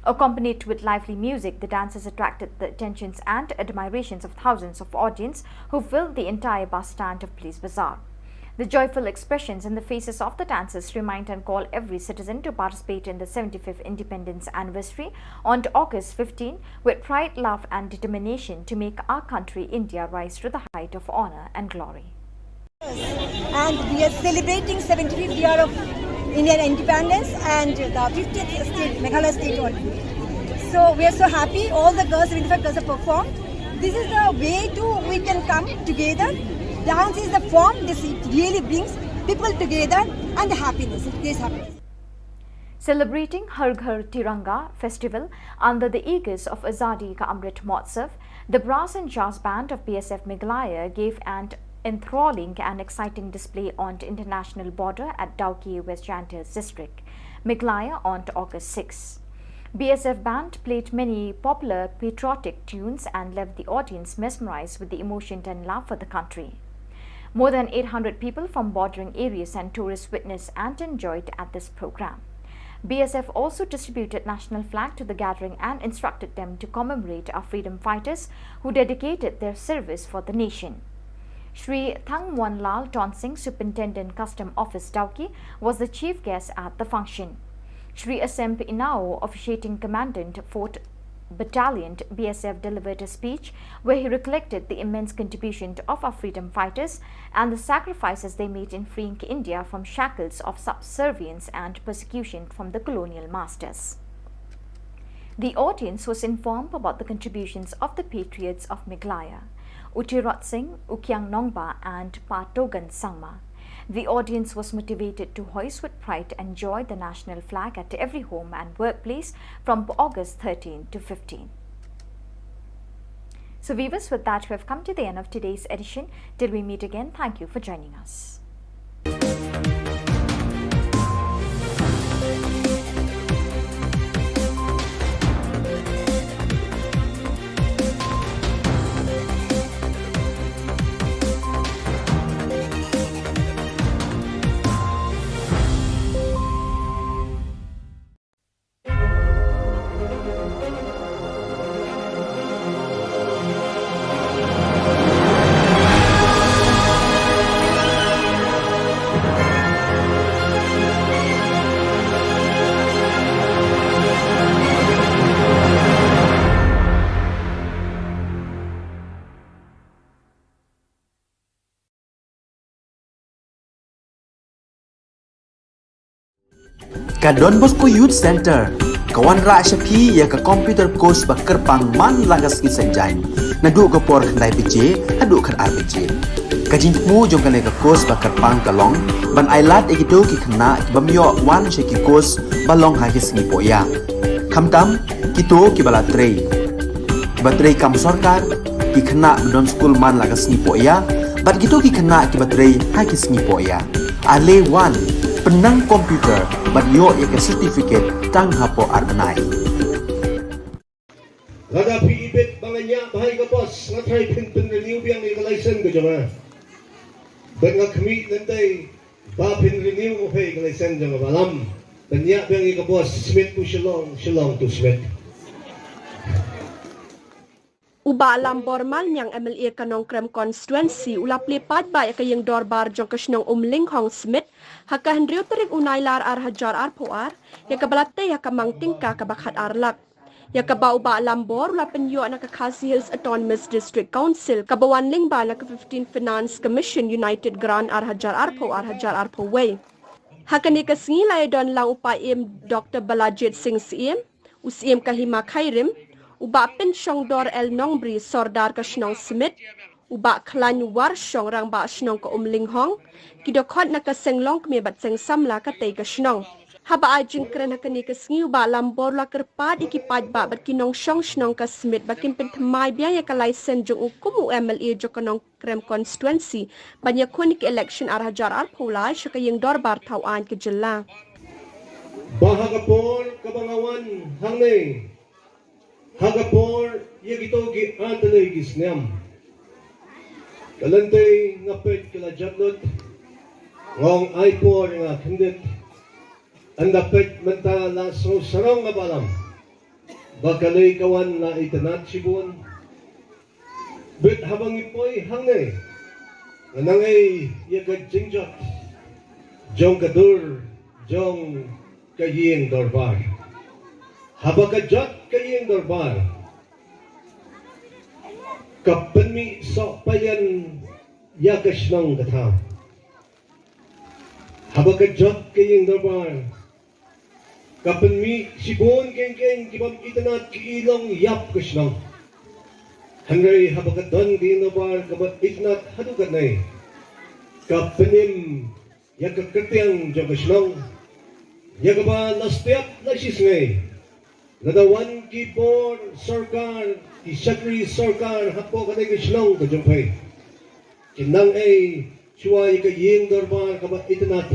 Accompanied with lively music, the dancers attracted the attentions and admirations of thousands of audience who filled the entire bus stand of Police Bazar. The joyful expressions in the faces of the dancers remind and call every citizen to participate in the seventy-fifth Independence Anniversary on August fifteen with pride, love and determination to make our country India rise to the height of honour and glory. And we are celebrating seventy-fifth year of Indian independence and the fiftieth state, Meghalaya state only. So we are so happy, all the girls, seventy-five girls have performed. This is the way to we can come together. Dance is the form, this it really brings people together and the happiness, it creates happiness. Celebrating Har Ghar Tiranga festival under the aegis of Azadi Ka Amrit Mahotsav, the brass and jazz band of B S F Meghalaya gave an enthralling and exciting display on the international border at Dawki, West Jaintia District, Meghalaya, on August six. B S F band played many popular patriotic tunes and left the audience mesmerized with the emotion and love for the country. More than eight hundred people from bordering areas and tourists witnessed and enjoyed at this program. B S F also distributed national flag to the gathering and instructed them to commemorate our freedom fighters who dedicated their service for the nation. Shri Thangmuanlal Tonsing, Superintendent Custom Office Dawki, was the chief guest at the function. Shri Asemp Inao, officiating commandant Fort Battalion, B S F, delivered a speech where he recollected the immense contribution of our freedom fighters and the sacrifices they made in freeing India from shackles of subservience and persecution from the colonial masters. The audience was informed about the contributions of the patriots of Meghalaya, U Tirot Sing, U Kiang Nongbah, and Pa Togan Sangma. The audience was motivated to hoist with pride and joy the national flag at every home and workplace from August thirteen to fifteen. So, viewers, with that, we have come to the end of today's edition. Till we meet again, thank you for joining us. Ka Don Bosco Youth Centre ka wanrah sha phi ïa ka computer course ba kyrpang man la ka sngi Saitjaiñ, naduh ka por khyndai baje haduh khatar baje. Ka jingthmu jong kane ka course ba kyrpang ka long ban ailad ïa kito ki khynnah ki bym ïoh wan sha ki course ba long ha ki sngi pohïa, khamtam kito kiba la trei, kiba trei kam sorkar, ki khynnah ba don skul man la ka sngi pohïa, bad kito ki khynnah kiba trei ha ki sngi pohïa. Ale wan, pynnang computer bad ïoh ïa ka certificate tang hapoh ar bnai. Lada phi ibit ba nga ñiah bha ïa ka bos, nga tharai phin pynrenew biang ïa ka license ka jong nga. Bad nga khmih lynti ba phin renew ïa ka license jong nga, Bah Lam. Pynñiah biang ïa ka bos, Smit to Shillong, Shillong to Smit. U Bah Lambor Malmiang, M L A ka Nongkrem Constituency, u la plie paidbah ïa ka ïing dorbar jong ka shnong Umlinghong Smit ha ka hynriew tarik u Nailar ar hajar arphew ar, ïa kaba la tei ha ka mang tyngka kaba khatar lak. Ïa kaba u Bah Lambor u la pynïoh na ka Khasi Hills Autonomous District Council kaba wan lyngba na ka fifteenth Finance Commission United Grant ar hajar arphew, ar hajar arphew wei. Ha kane ka sngi la ïadon lang u Paiem Doctor Balajied Singh Syiem, u Syiem ka Hima Khyrim, u Bah Pynshongdor L Nongbri, Sordar ka shnong Smit, u Bah Khlaiñ Warshong, Rangbah Shnong ka Umlinghong, ki dkhot na ka seng longkmie bad seng samla katei ka shnong. Haba ai jingkren ha kane ka sngi, u Bah Lambor u la kyrpad ïa ki paidbah bad ki nongshong shnong ka Smit ba kin pynthymmai biang ïa ka license jong u kum u M L A jong ka Nongkrem Constituency ban ïakhun ïa ka election ar hajar arphew lai sha ka ïing dorbar thaw aiñ ka jylla. Ba ha ka por kaba nga wan hangne, ha ka por ïa kito ki artylli ki snem, ka lynti nga peit ka la jot lut, nga ong ai por ïa nga khyndiat. Ynda peit mynta la sngew sarong, Bah Lam, ba ka lei ka wan la itynnad shibun. Bad haba ngi poi hangne, nga nang ei ïa ka jingjot jong ka dur jong ka ïing dorbar. Haba ka jot ka ïing dorbar, ka pynmih sohpaian ïa ka shnong ka thaw. Haba ka jot ka ïing dorbar, ka pynmih shibun keiñ keiñ ki bym itynnad ki i long ïap ka shnong. Hynrei haba ka don ka ïing dorbar kaba itynnad haduh katne, ka pynim ïa ka kyrteng jong ka shnong, ïa kaba la step la shisngi. Lada wan ki bor sorkar, ki shakri sorkar hapoh kane ka shnong ka jong phi, ki nang ei shuwa ïa ka ïing dorbar kaba itynnad,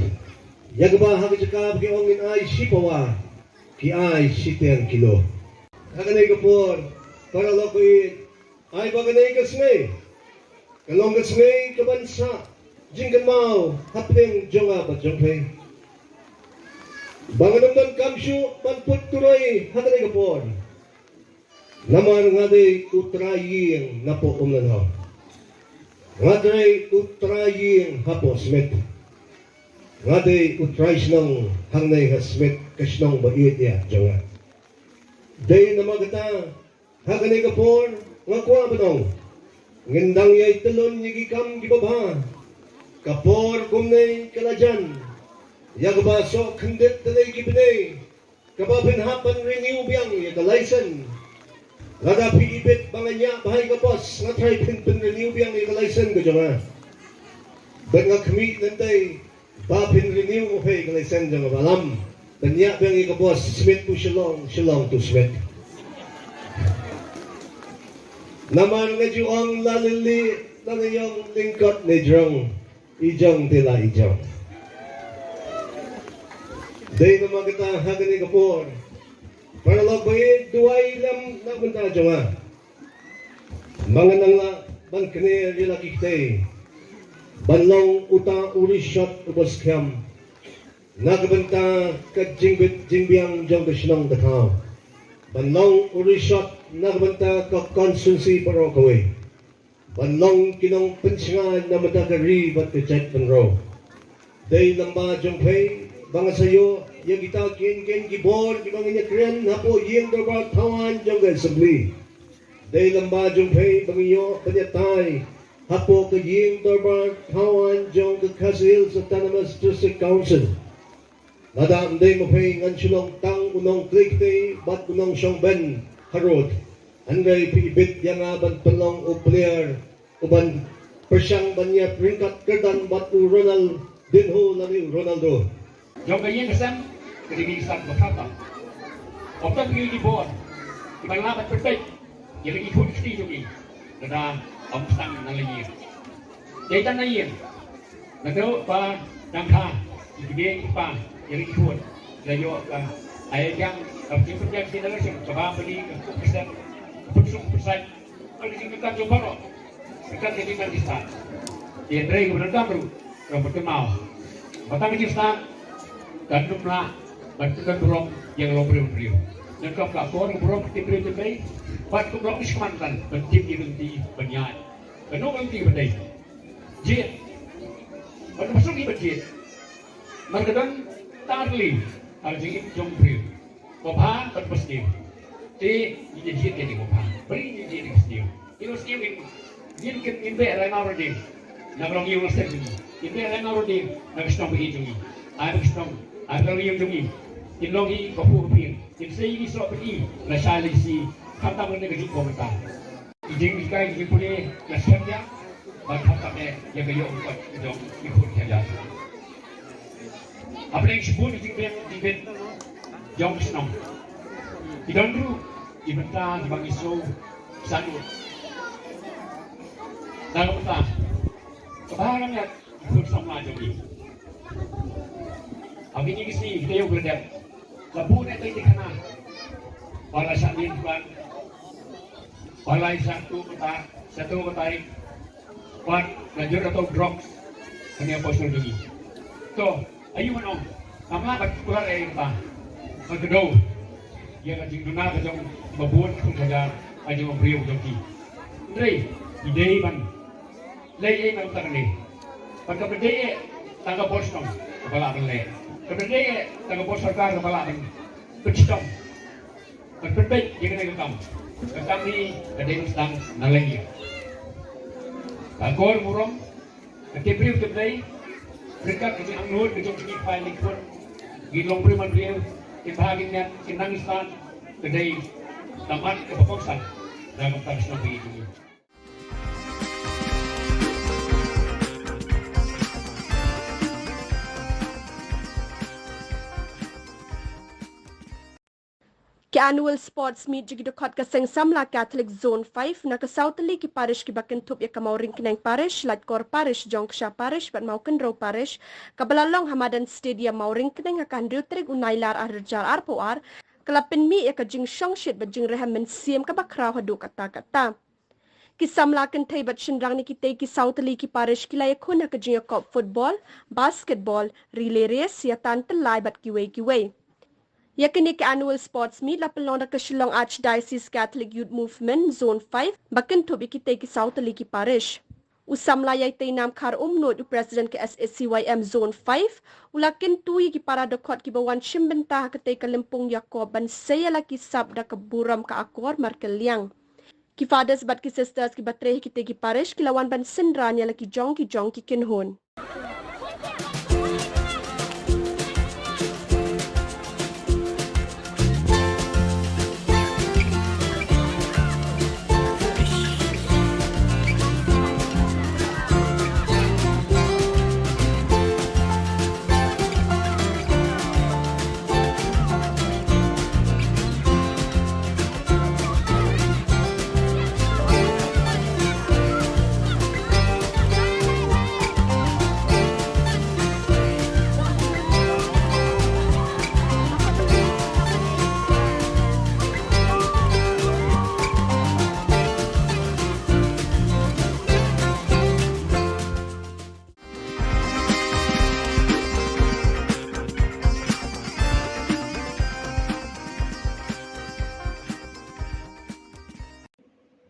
ïa kaba ha ka jaka ba ki ong ngin ai shi pawa, ki ai shiteng kilo. Ha kane ka por, para lok baieit, ai ba kane ka sngi ka long ka sngi kaban sah jingkynmaw hapdeng jong nga bad jong phi. Ba ngan ym donkam shuh ban put turoi ha kane ka por. Namar nga dei u trai ïing napoh Umlinghong. Nga dei u trai ïing hapoh Smit. Nga dei u trai shnong hangne ha Smit, ka shnong ba ïeit ïa jong nga. Dei namar kata Ha kane ka por nga kwah ban ong, ngin dang ïai tylli ïa ki kam kiba bha. Ka por kumne ka la jan ïa kaba soh khyndiat te ki bnai, kaba phin hap ban renew biang ïa ka license. Lada phi ibit ba nga ñiah bha ïa ka bos, nga tharai phin pynrenew biang ïa ka license ka jong nga. Bad nga khmih lynti ba phin renew mo phi ka license jong nga, ba lam ban ñiah biang ïa ka bos, Smit to Shillong, Shillong to Smit. Namar nga ju ong la lili, la nga ïong lyngkot ne jrong, i jong te la i jong. Dei namar kata ha kane ka por, paralok ba ïeit, duwai lem na ka bynta jong nga. Ma nga nang lah ban kner ïa la ki kti ban long uta u rishot uba skhem na ka bynta ka jingbit jingbiang jong ka shnong ka thaw, ban long u rishot na ka bynta ka constituency baroh kawei, ban long ki nongpynshngaiñ na ka bynta ka ri bad ka jaitbynriew. Dei lem ba jong phi ba nga sa ïoh ïa kita ki ïing ki bor kiba ngin ïakren hapoh ïing dorbar thaw aiñ jong ka Assembly. Dei lem ba jong phi ba ngin ïoh ban ïatai hapoh ka ïing dorbar thaw aiñ jong ka Khasi Hills Autonomous District Council. Lada ym dei ma phi ngan shu long tang u nongkhreh kti bad u nongshong bein harud. Hynrei phi ibit ïa nga ban pynlong u player uban pyrshang ban ïa ryngkat kyrdan bad u Ronaldinho lane u Ronaldo. Jong ka ïing ka sem ka dei ka ïing sem ba kham tam. Ym tang ki bor kiban lah ban pynbeit ïa la ki khun ki kti jong ngi. Lada ym sdang na la ïing. Dei tang na ïing. Naduh ba dang kha ki kmie ki kpa ïa la ki khun, la ïoh ka ai jang ka jingpynjah generation kaba pynïaid ka kup ka sem, ka pynsuk ka pynsait. Ka jingkyrkhu jong baroh. Ka jingkyrkhu jong baroh. Hynrei ka donkam ruh ka pynkynmaw ba tang ka jingstad kan ym lah ban pyndonkam burom ïa ka longbriew briew. Donkam ka akor burom ka tip briew tip Blei bad ka burom ka shikmat kan ban tip ïa ka lynti ban ïaid. Kano ka lynti ba dei? Jied. Bad ka ba suk ïa ba jied. Mar ka don tang ar tylli ha ka jingim jong u briew. Ba bha bad ba sniew. Te ngi ïa jied ïa ngi ba bha. Ba ngi ïa jied ïa ngi ba sniew. Ïa ba sniew ngi, ngin, ngin beh ryngaw ryndieng na ka longïing longsem jong ngi. Ngin beh ryngaw ryndieng na ka shnong ba ïeit jong ngi. Ai ba ka shnong, ai ba ka longïing jong ngi kin long hi ka phuh ka phieng. Kin sei ïa ki soh bad ïa ki lashai lashisngi khamtam lane ka juk ba mynta. Ki jinghikai ki jingpule la skhem ïa bad khamtam eh ïa ka ïoh ka kot ka jong ki khun ki khynnah. Hapdeng shibun ki jingbiang jingbit jong ki shnong, ki don ruh ki bynta kiba ngi sngewsih. Na ka bynta kaba ha khmat ki khun samla jong ngi. Ha kine ki sngi ki taïew ki la dep, la bun eh ki khana ba la shah mih ban, ba la shah tuh kata, shah tuh kata, bad la jur ïa uto u drugs ha kane ka por shuh jong ngi. To, aïu ban ong, ngam lah ban kular ïa kata, ban kdew ïa ka jingduna ka jong ba bun ki khun ki khynnah, ka jong u briew jong ki. Hynrei ngi dei ban leh ei na ka bynta kane. Bad kam da dei eh tang ka bor shnong kaba lah ban leh. Kam da dei eh tang ka bor sorkar kaba lah ban pynshitom, ban pynbeit ïa kane ka kam. Ka kam hi ka dei ban sdang na la ïing. Ka akor burom, ka tip briew tip Blei, ryngkat ka jingangnud ka jong ki kpa ki khun, ki longbriew manbriew, ki bha ki miat, ki nang ki stad, ka dei ka mat kaba kongsan na ka bynta ka shnong ba ïeit jong ngi. Ki Annual Sports Meet jong ki dkhot ka Seng Samla Catholic Zone five na ka saw tylli ki parish kiba kynthup ïa ka Mawryngkneng Parish, Laitkor Parish, Jongksha Parish bad Mawkynrew Parish, kaba la long ha madan Stadium Mawryngkneng ha ka hynriew tarik u Nailar arhajar arphew ar, ka la pynmih ïa ka jingshongshit bad jingrhem mynsiem kaba khraw haduh katta katta. Ki samla kynthei bad shynrang na kitei ki saw tylli ki parish ki la ïakhun ha ka jingïakop football, basketball, relay race, ïatan tyllai bad kiwei kiwei. Ïa kane ka Annual Sports Meet la pynlong da ka Shillong Archdiocese Catholic Youth Movement Zone five ba kynthup ïa kitei ki saw tylli ki parish. U samla Ïaiteinam Khar Umnuid, u President ka S A C Y M Zone five, u la kyntu ïa ki para dkhot kiba wan shim bynta ha katei ka lympung ïakop ban sei ïa la ki sap da ka burom ka akor markylliang. Ki fathers bad ki sisters kiba trei ha kitei ki parish ki la wan ban synran ïa la ki jong ki jong ki kynhun.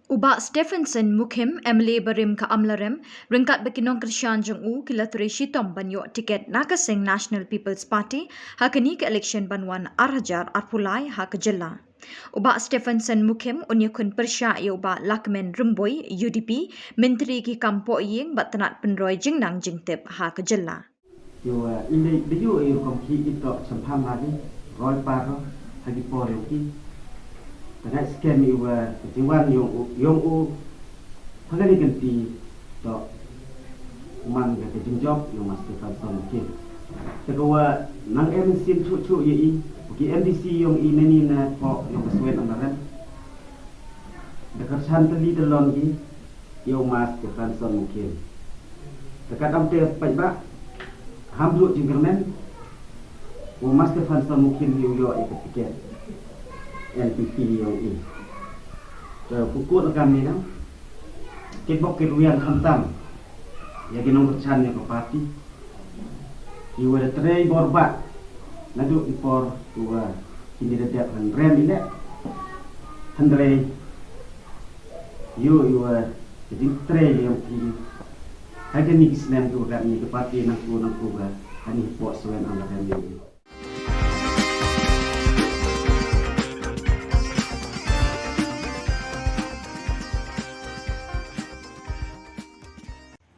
U Bah Stephenson Mukhim, M L A barim ka Amlarem, ryngkat bad ki nongkyrshan jong u, ki la trei shitom ban ïoh tiket na ka seng National People's Party ha kane ka election ban wan ar hajar arphew lai ha ka jylla. U Bah Stephenson Mukhim un ïakhun pyrshah ïa u Bah Lahkmen Rymbui, U D P, Myntri ki kam pohïing bad tnat pynroi jingnang jingtip ha ka jylla. Ïa u, eh, i lei dei ïa u, eh, rukom ki i toh chemphang ha ki roi par ha ki por ïa u ki. Tang ai skhem ïa u, eh, ka jingwan ïa u, ïa u ha kane ka lynti toh man ka jingjop ïa u Master Stephenson Mukhim. Te ka wa nang em sien chuh chuh ïa i, u ki M D C ïa u i nani na pok ïa u ka Swen Amlarem. Da ka chan tylli tylli ki ïa u Master Stephenson Mukhim. Te ka dang te paidbah ham ruh jingkyrmen u Master Stephenson Mukhim ïa u ïoh ïa ka tiket N P P ïa u i. Te ku kut la kam ni na. Kit bok kit wiang khamtam ïa ki nongkyrshan ïa ka party. Ki wa da trei bor bha naduh ki por ki wa kine da dep hynrem i leh. Hynrei ïoh ïa ka jingtrei ïa ki ha kine ki snem ki wa rem ïa ka party nangku nangku ba ha kine ki por Swen Amlarem ïa ki.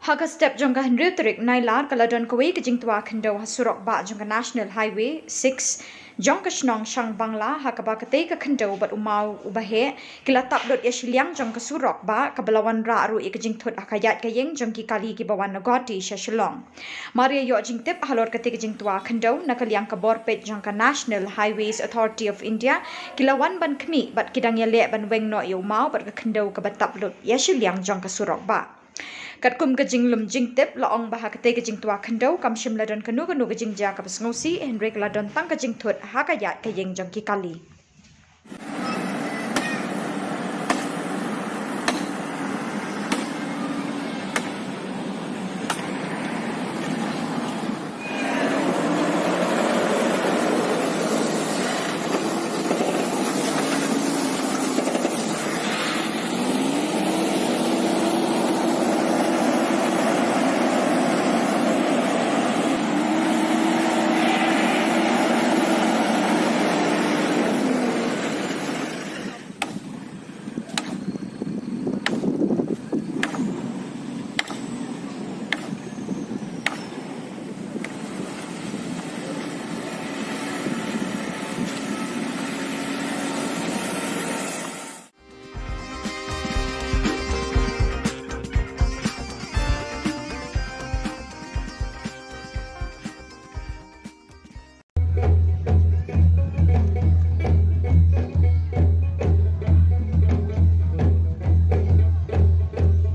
Ha ka step jong ka hynriew tarik Nailar ka la don kawei ka jingtwa khyndew ha surok bah jong ka National Highway six jong ka shnong Shangbangla, ha kaba katei ka khyndew bad u maw uba heh ki la tap lut ïa shiliang jong ka surok bah, kaba la wanrah ruh ïa ka jingthut ha ka ïaid ka ïeng jong ki kali kiba wan na Guwahati sha Shillong. Mar ïa ïoh jingtip halor katei ka jingtwa khyndew, na ka liang ka bor peit jong ka National Highways Authority of India ki la wan ban khmih bad ki dang ïaleh ban weng noh ïa u maw bad ka khyndew kaba tap lut ïa shiliang jong ka surok bah. Katkum ka jinglum jingtip la ong ba ha katei ka jingtwa khyndew kam shym la don kano kano ka jingjia kaba sngewsih, hynrei ka la don tang ka jingthut ha ka ïaid ka ïeng jong ki kali.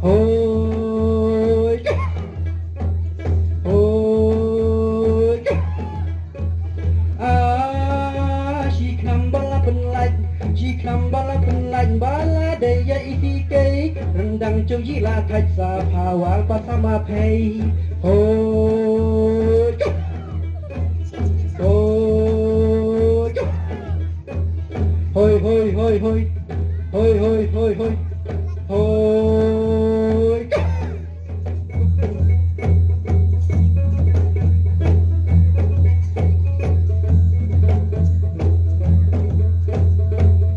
Hoi. Hoi. Ah, shi khnam ba la pynlait, shi khnam ba la pynlait, ba la dei ïa i kei, ryndang jong i la thait sa pha war pa sa ma phei. Hoi. Hoi. Hoi, hoi, hoi, hoi. Hoi, hoi, hoi, hoi. Hoi.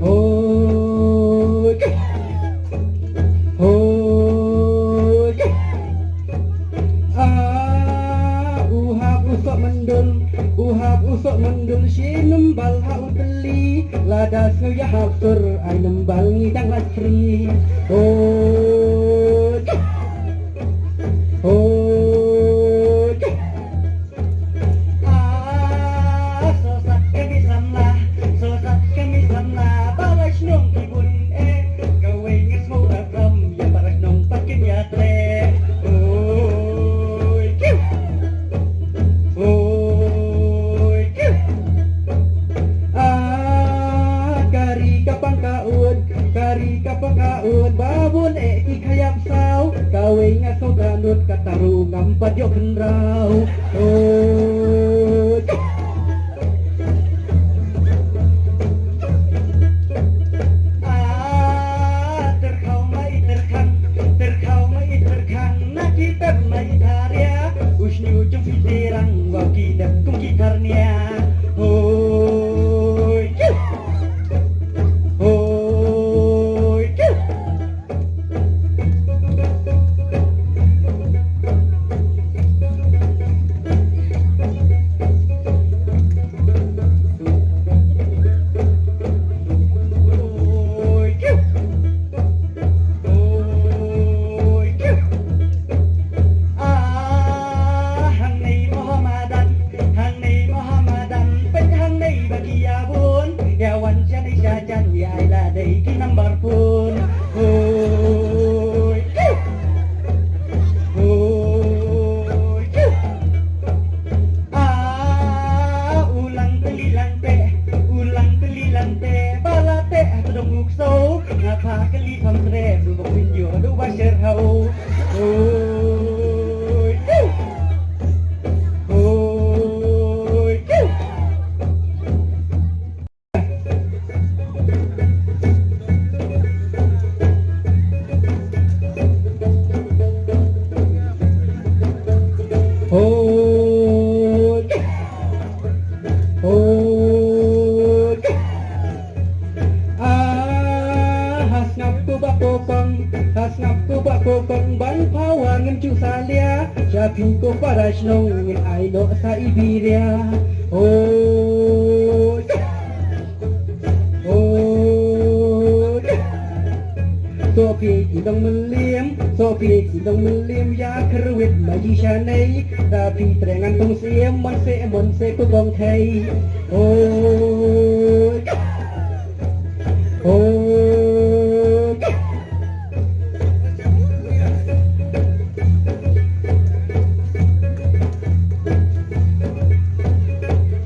Hoi. Ada sngew ïa hap sur ai nembal ngi dang lait free. Oh, oh. Ah, sosat kami samla, sosat kami samla, para shnong ki bun eh, kawei ngi sngewbha ram ïa para shnong pat kim ïa treh. Oi, kiu. Oi, kiu. Ah, kari ka pang ka ut, kari ka pang ka ut, ba bun eh ki khayap saw, kawei nga saw ka nut ka taru ngam pat ïoh khynraw. Oi, kiu. Ah, tyrkhaw ma i tyrkhang, tyrkhaw ma i tyrkhang, na ki pep ma i tharia, u shñiuh jong phi tyrang, wa ki dep kum ki tharnia. Hoi, kiu. Hoi, kiu. Ah, hangne Mohammedan, hangne Mohammedan, peit hangne ba ki ïa bun, ïa wan sha ne sha jan, ïa ai la dei ki number phone. Hoi, kiu. Hoi, kiu. Ah, u lang tylli lang teh, u lang tylli lang teh, ba la teh ha tdong u ksew, nga phah kylli pham treh, du ba pynjur, du ba sher hau. Hoi, kiu. Hoi, kiu. Hoi. Hoi. Ah, ha sngap ko ba ko kong, ha sngap ko ba ko kong, ban pawa ngin ju salia, sha phi ko para shnong ngin ai noh sa i biria. Hoi. Hoi. Soh phi ki nongmylliam, soh phi ki nongmylliam, ïa kyrwit ma ji shanei, da phi treh ngan tong siem, mon se, mon se ko kong khei. Hoi. Hoi.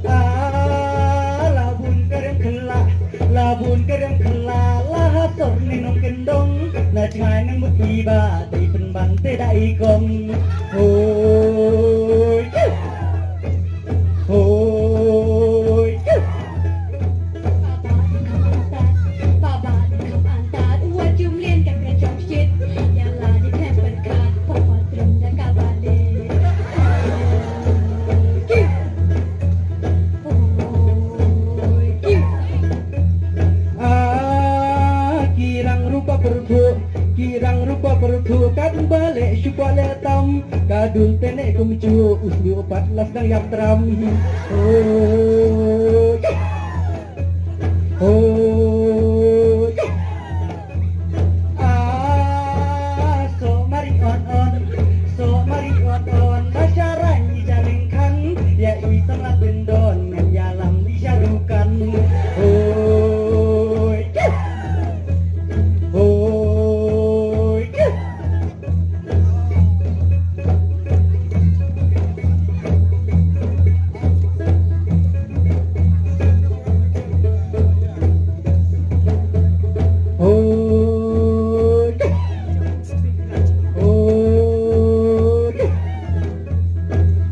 Ah, la bun ka rem khylla, la bun ka rem khylla, la ha sor ne nongkyndong, na jngai ne mut i ba, dei pynban te da i kong. Hoi. Hoi. Ah, ki rang rupa pyrthuh, ki rang rupa pyrthuh, kat ba leh shu kwah leh tam, ka dul tene kumjuh, u sniu pat la sdang ïap tram. Hoi. Hoi. Ah, soh mari on on, soh mari on on, ba sha rang i ja lyngkhan, ïa i samla pyndon, ngan ïalam i sha dukan. Hoi. Hoi. Hoi. Hoi.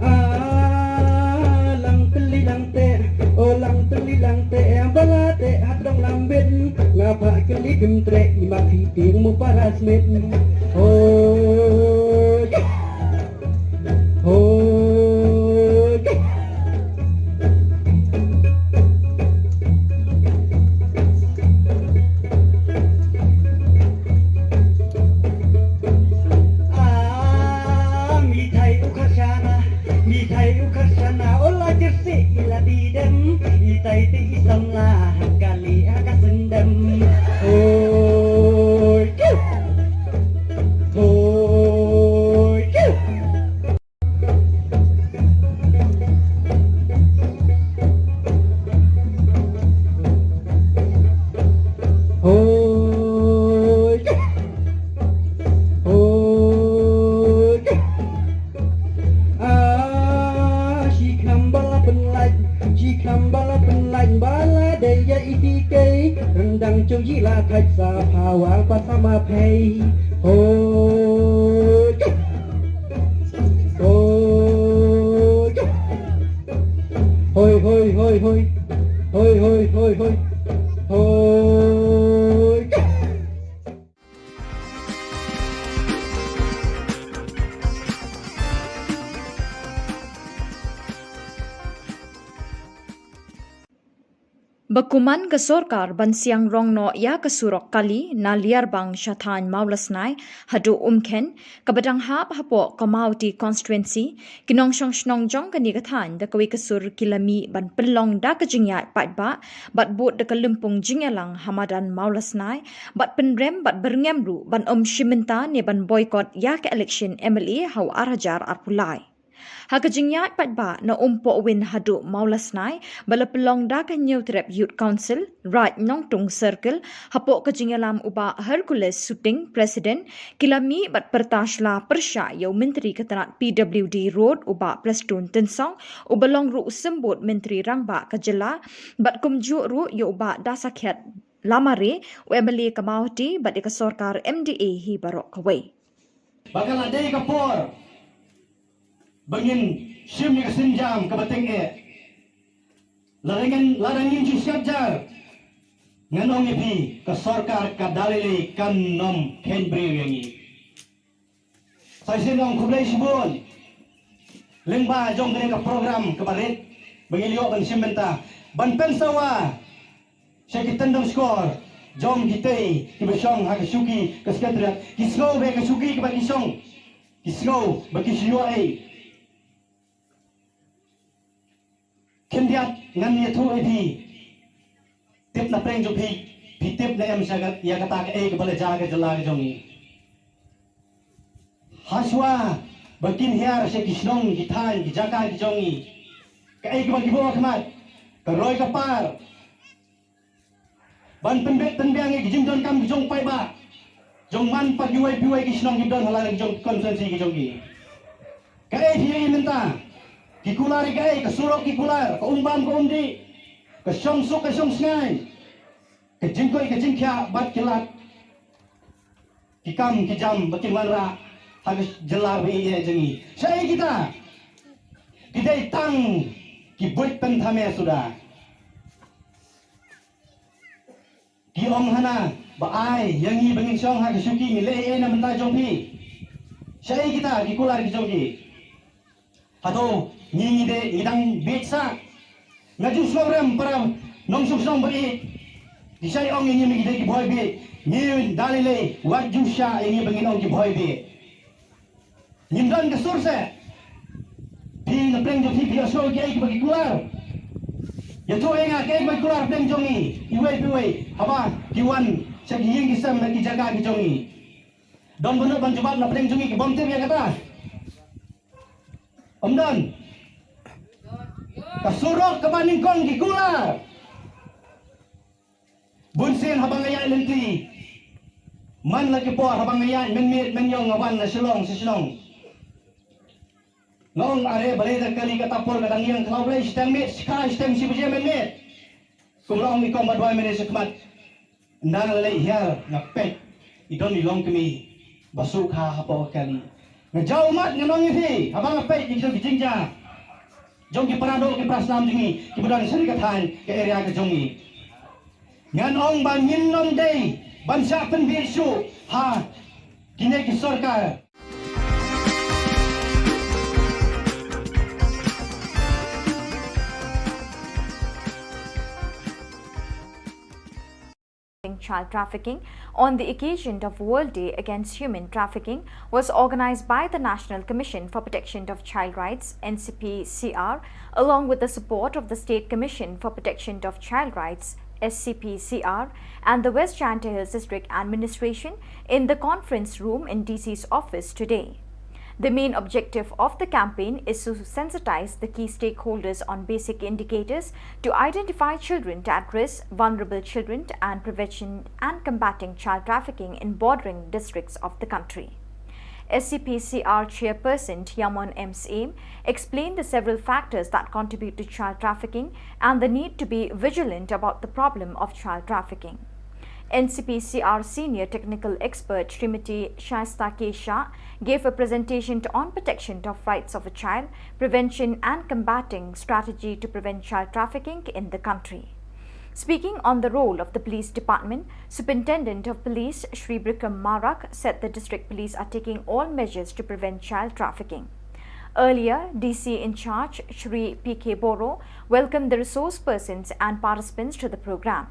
Ah, lang tylli lang teh, oh lang tylli lang teh, ba la teh ha tdong lambit, nga phah kylli kim treh, i mat phi tieng mo para smit. Hoi. Hoi. Ah, mithai u kharshana, mithai u kharshana, ola jersey ila didem, itai te i samla, ha kali ha La thait sa pha wal pat sa ma phei. Hoi. Hoi. Hoi, hoi, hoi, hoi. Hoi, hoi, hoi, hoi. Hoi. Ba kuman ka sorkar ban siang rong noh ïa ka surok kali na Liarbang sha thaiñ Mawlasnai haduh Umkhen, kaba dang hap hapoh ka Mawhati constituency, ki nongshong shnong jong kane ka thaiñ da kawei ka sur ki la mih ban pynlong da ka jingïaid paidbah bad bud da ka lympung jingïalang ha madan Mawlasnai, bad pynrem bad byrngem ruh ban ym shim bynta ne ban boycott ïa ka election M L A ha u ar hajar arphew lai. Ha ka jingïaid paidbah na Umpohwin haduh Mawlasnai, ba la pynlong da ka Hynñiewtrep Youth Council, Raid Nongtung Circle, hapoh ka jingïalam u Bah Hercules Suting, President, ki la mih bad pyrta sla pyrshah ïa u Myntri ka tnat P W D Road, u Bah Prestone Tynsong, uba long ruh u Symbud Myntri Rangbah ka jylla, bad kumjuh ruh ïa u Bah Dasakhiat Lamare, u M L A ka Mawhati, bad ïa ka sorkar M D A hi baroh kawei. Ba ka la dei ka por ba ngin shim ïa ka sienjam kaba tyngeh. Lada ngin, lada ngin ju siat jar, ngan ong ïa phi, ka sorkar ka da lei lei kan nym kheiñ briew ïa ngi. Sa shisien ong khublei shibun lyngba jong kane ka program kaba rit ba ngin ïoh ban shim bynta ban pynsawa sha ki tyndong shkor jong kitei kiba shong ha ka shuki ka Secretariat, ki sngew ba ka shuki kaba ki shong, ki sngew ba ki shu ïoh ei. Khyndiat ngan ïathuh ïa phi. Tip na pdeng jong phi, phi tip ne em sha ka, ïa kata kaei kaba la jia ha ka jylla ka jong ngi. Hashwa ba kin hiar sha ki shnong, ki thaiñ, ki jaka ki jong ngi, kaei kaba ki buh ha khmat? Ka roi ka par ban pynbeit pynbiang ïa ki jingdonkam ki jong paidbah jong man pat kiwei kiwei ki shnong ki don ha la ki jong constituency ki jong ki. Kaei phi ïohi mynta? Ki kular ïa kaei? Ka surok ki kular, ka umbam ka umdih, ka shongsuk ka shongsngain, ka jingkoit ka jingkhiah bad ki lad ki kam ki jam ba kin wanrah ha ka jylla ba ïeit jong ngi. Shaei kita? Ki dei tang ki buit pynthame suda. Ki ong hana ba ai ïa ngi ba ngin shong ha ka shuki, ngi leh ei ei na bynta jong phi. Shaei kita ki kular ki jong ki? Hato ngi, ngi dei, ngi dang bieit sah? Nga ju sngewrem para nongshong shnong ba ïeit. Ki shait ong ïa ngi ba ngi dei ki bhoi bieit. Ngi da lei lei wat ju shah ïa ngi ba ngin ong ki bhoi bieit. Ngim don ka sur seh. Phi na pdeng jong phi phi ïohsngew kiei kiba ki kular? Ïathuh ïa nga kiei kiba ki kular pdeng jong ngi, iwei pa iwei, haba ki wan sha ki ïing ki sem bad ki jaka ki jong ngi. Don ba nud ban jubab na pdeng jong ngi ki bym tip ïa kata? Ym don. Ka surok kaba nyngkong ki kular. Bun sien haba nga ïaid lynti, man la ki por haba nga ïaid mynmiet mynñiong nga wan na Shillong sha shnong, nga ong are balei da kali kata por ka dang ïeng khlaw, balei shiteng miet, shikha shiteng shi baje mynmiet. Kum la ong i kong ba duwai mynne shakhmat. Ynda nga la leit hiar nga peit, i don i longkmie ba shu kha hapoh ka kali. Nga jaw ummat ngan ong ïa phi, haba nga peit ïa ki jingjia jong ki para doh ki para snam jong ngi kiba don sha ka thaiñ ka area ka jong ngi, ngan ong ba ngin ym dei ban shah pynbieit shuh ha kine ki sorkar. Child trafficking on the occasion of World Day Against Human Trafficking was organized by the National Commission for Protection of Child Rights, N C P C R, along with the support of the State Commission for Protection of Child Rights, S C P C R, and the West Jaintia Hills District Administration in the conference room in D C's office today. The main objective of the campaign is to sensitize the key stakeholders on basic indicators to identify children at risk, vulnerable children, and prevention and combating child trafficking in bordering districts of the country. S C P C R chairperson Yamon M Syiem explained the several factors that contribute to child trafficking and the need to be vigilant about the problem of child trafficking. N C P C R senior technical expert Srimati Shaista K Shah gave a presentation to, on protection of rights of a child, prevention and combating strategy to prevent child trafficking in the country. Speaking on the role of the police department, Superintendent of Police Shri Bikram Marak said the district police are taking all measures to prevent child trafficking. Earlier, D C in charge Shri P K Boro welcomed the resource persons and participants to the program.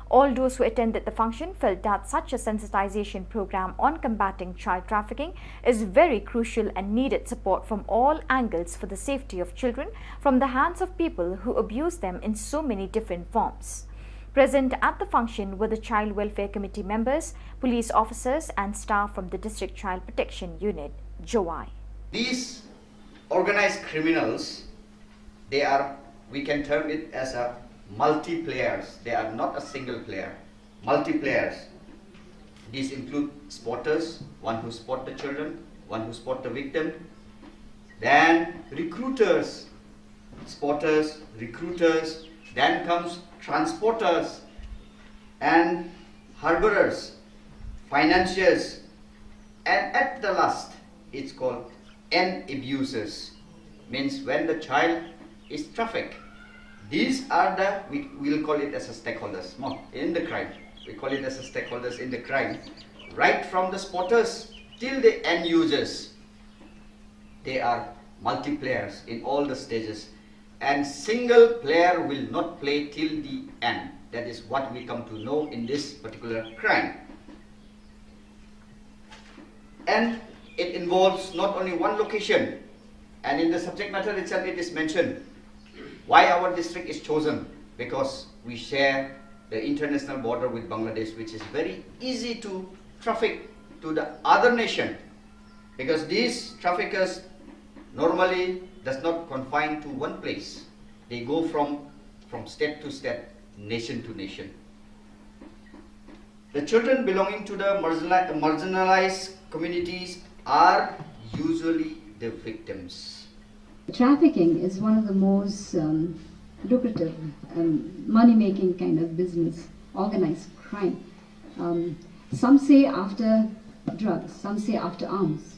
All those who attended the function felt that such a sensitization program on combating child trafficking is very crucial and needed support from all angles for the safety of children from the hands of people who abuse them in so many different forms. Present at the function were the Child Welfare Committee members, police officers, and staff from the District Child Protection Unit, Jowai. These organized criminals, they are, we can term it as a multi-players. They are not a single player, multi-players. These include spotters, one who spot the children, one who spot the victim, then recruiters, spotters, recruiters, then comes transporters and harborers, financiers, and at the last, it's called end abusers. Means when the child is trafficked, these are the, we will call it as a stakeholders, mo, in the crime. We call it as a stakeholders in the crime. Right from the spotters till the end users, they are multiplayers in all the stages. And single player will not play till the end. That is what we come to know in this particular crime. And it involves not only one location, and in the subject matter itself it is mentioned why our district is chosen, because we share the international border with Bangladesh, which is very easy to traffic to the other nation, because these traffickers normally does not confine to one place. They go from, from state to state, nation to nation. The children belonging to the marginali-, marginalized communities are usually the victims. Trafficking is one of the most, um, lucrative, um, money-making kind of business, organized crime. Um, some say after drugs, some say after arms.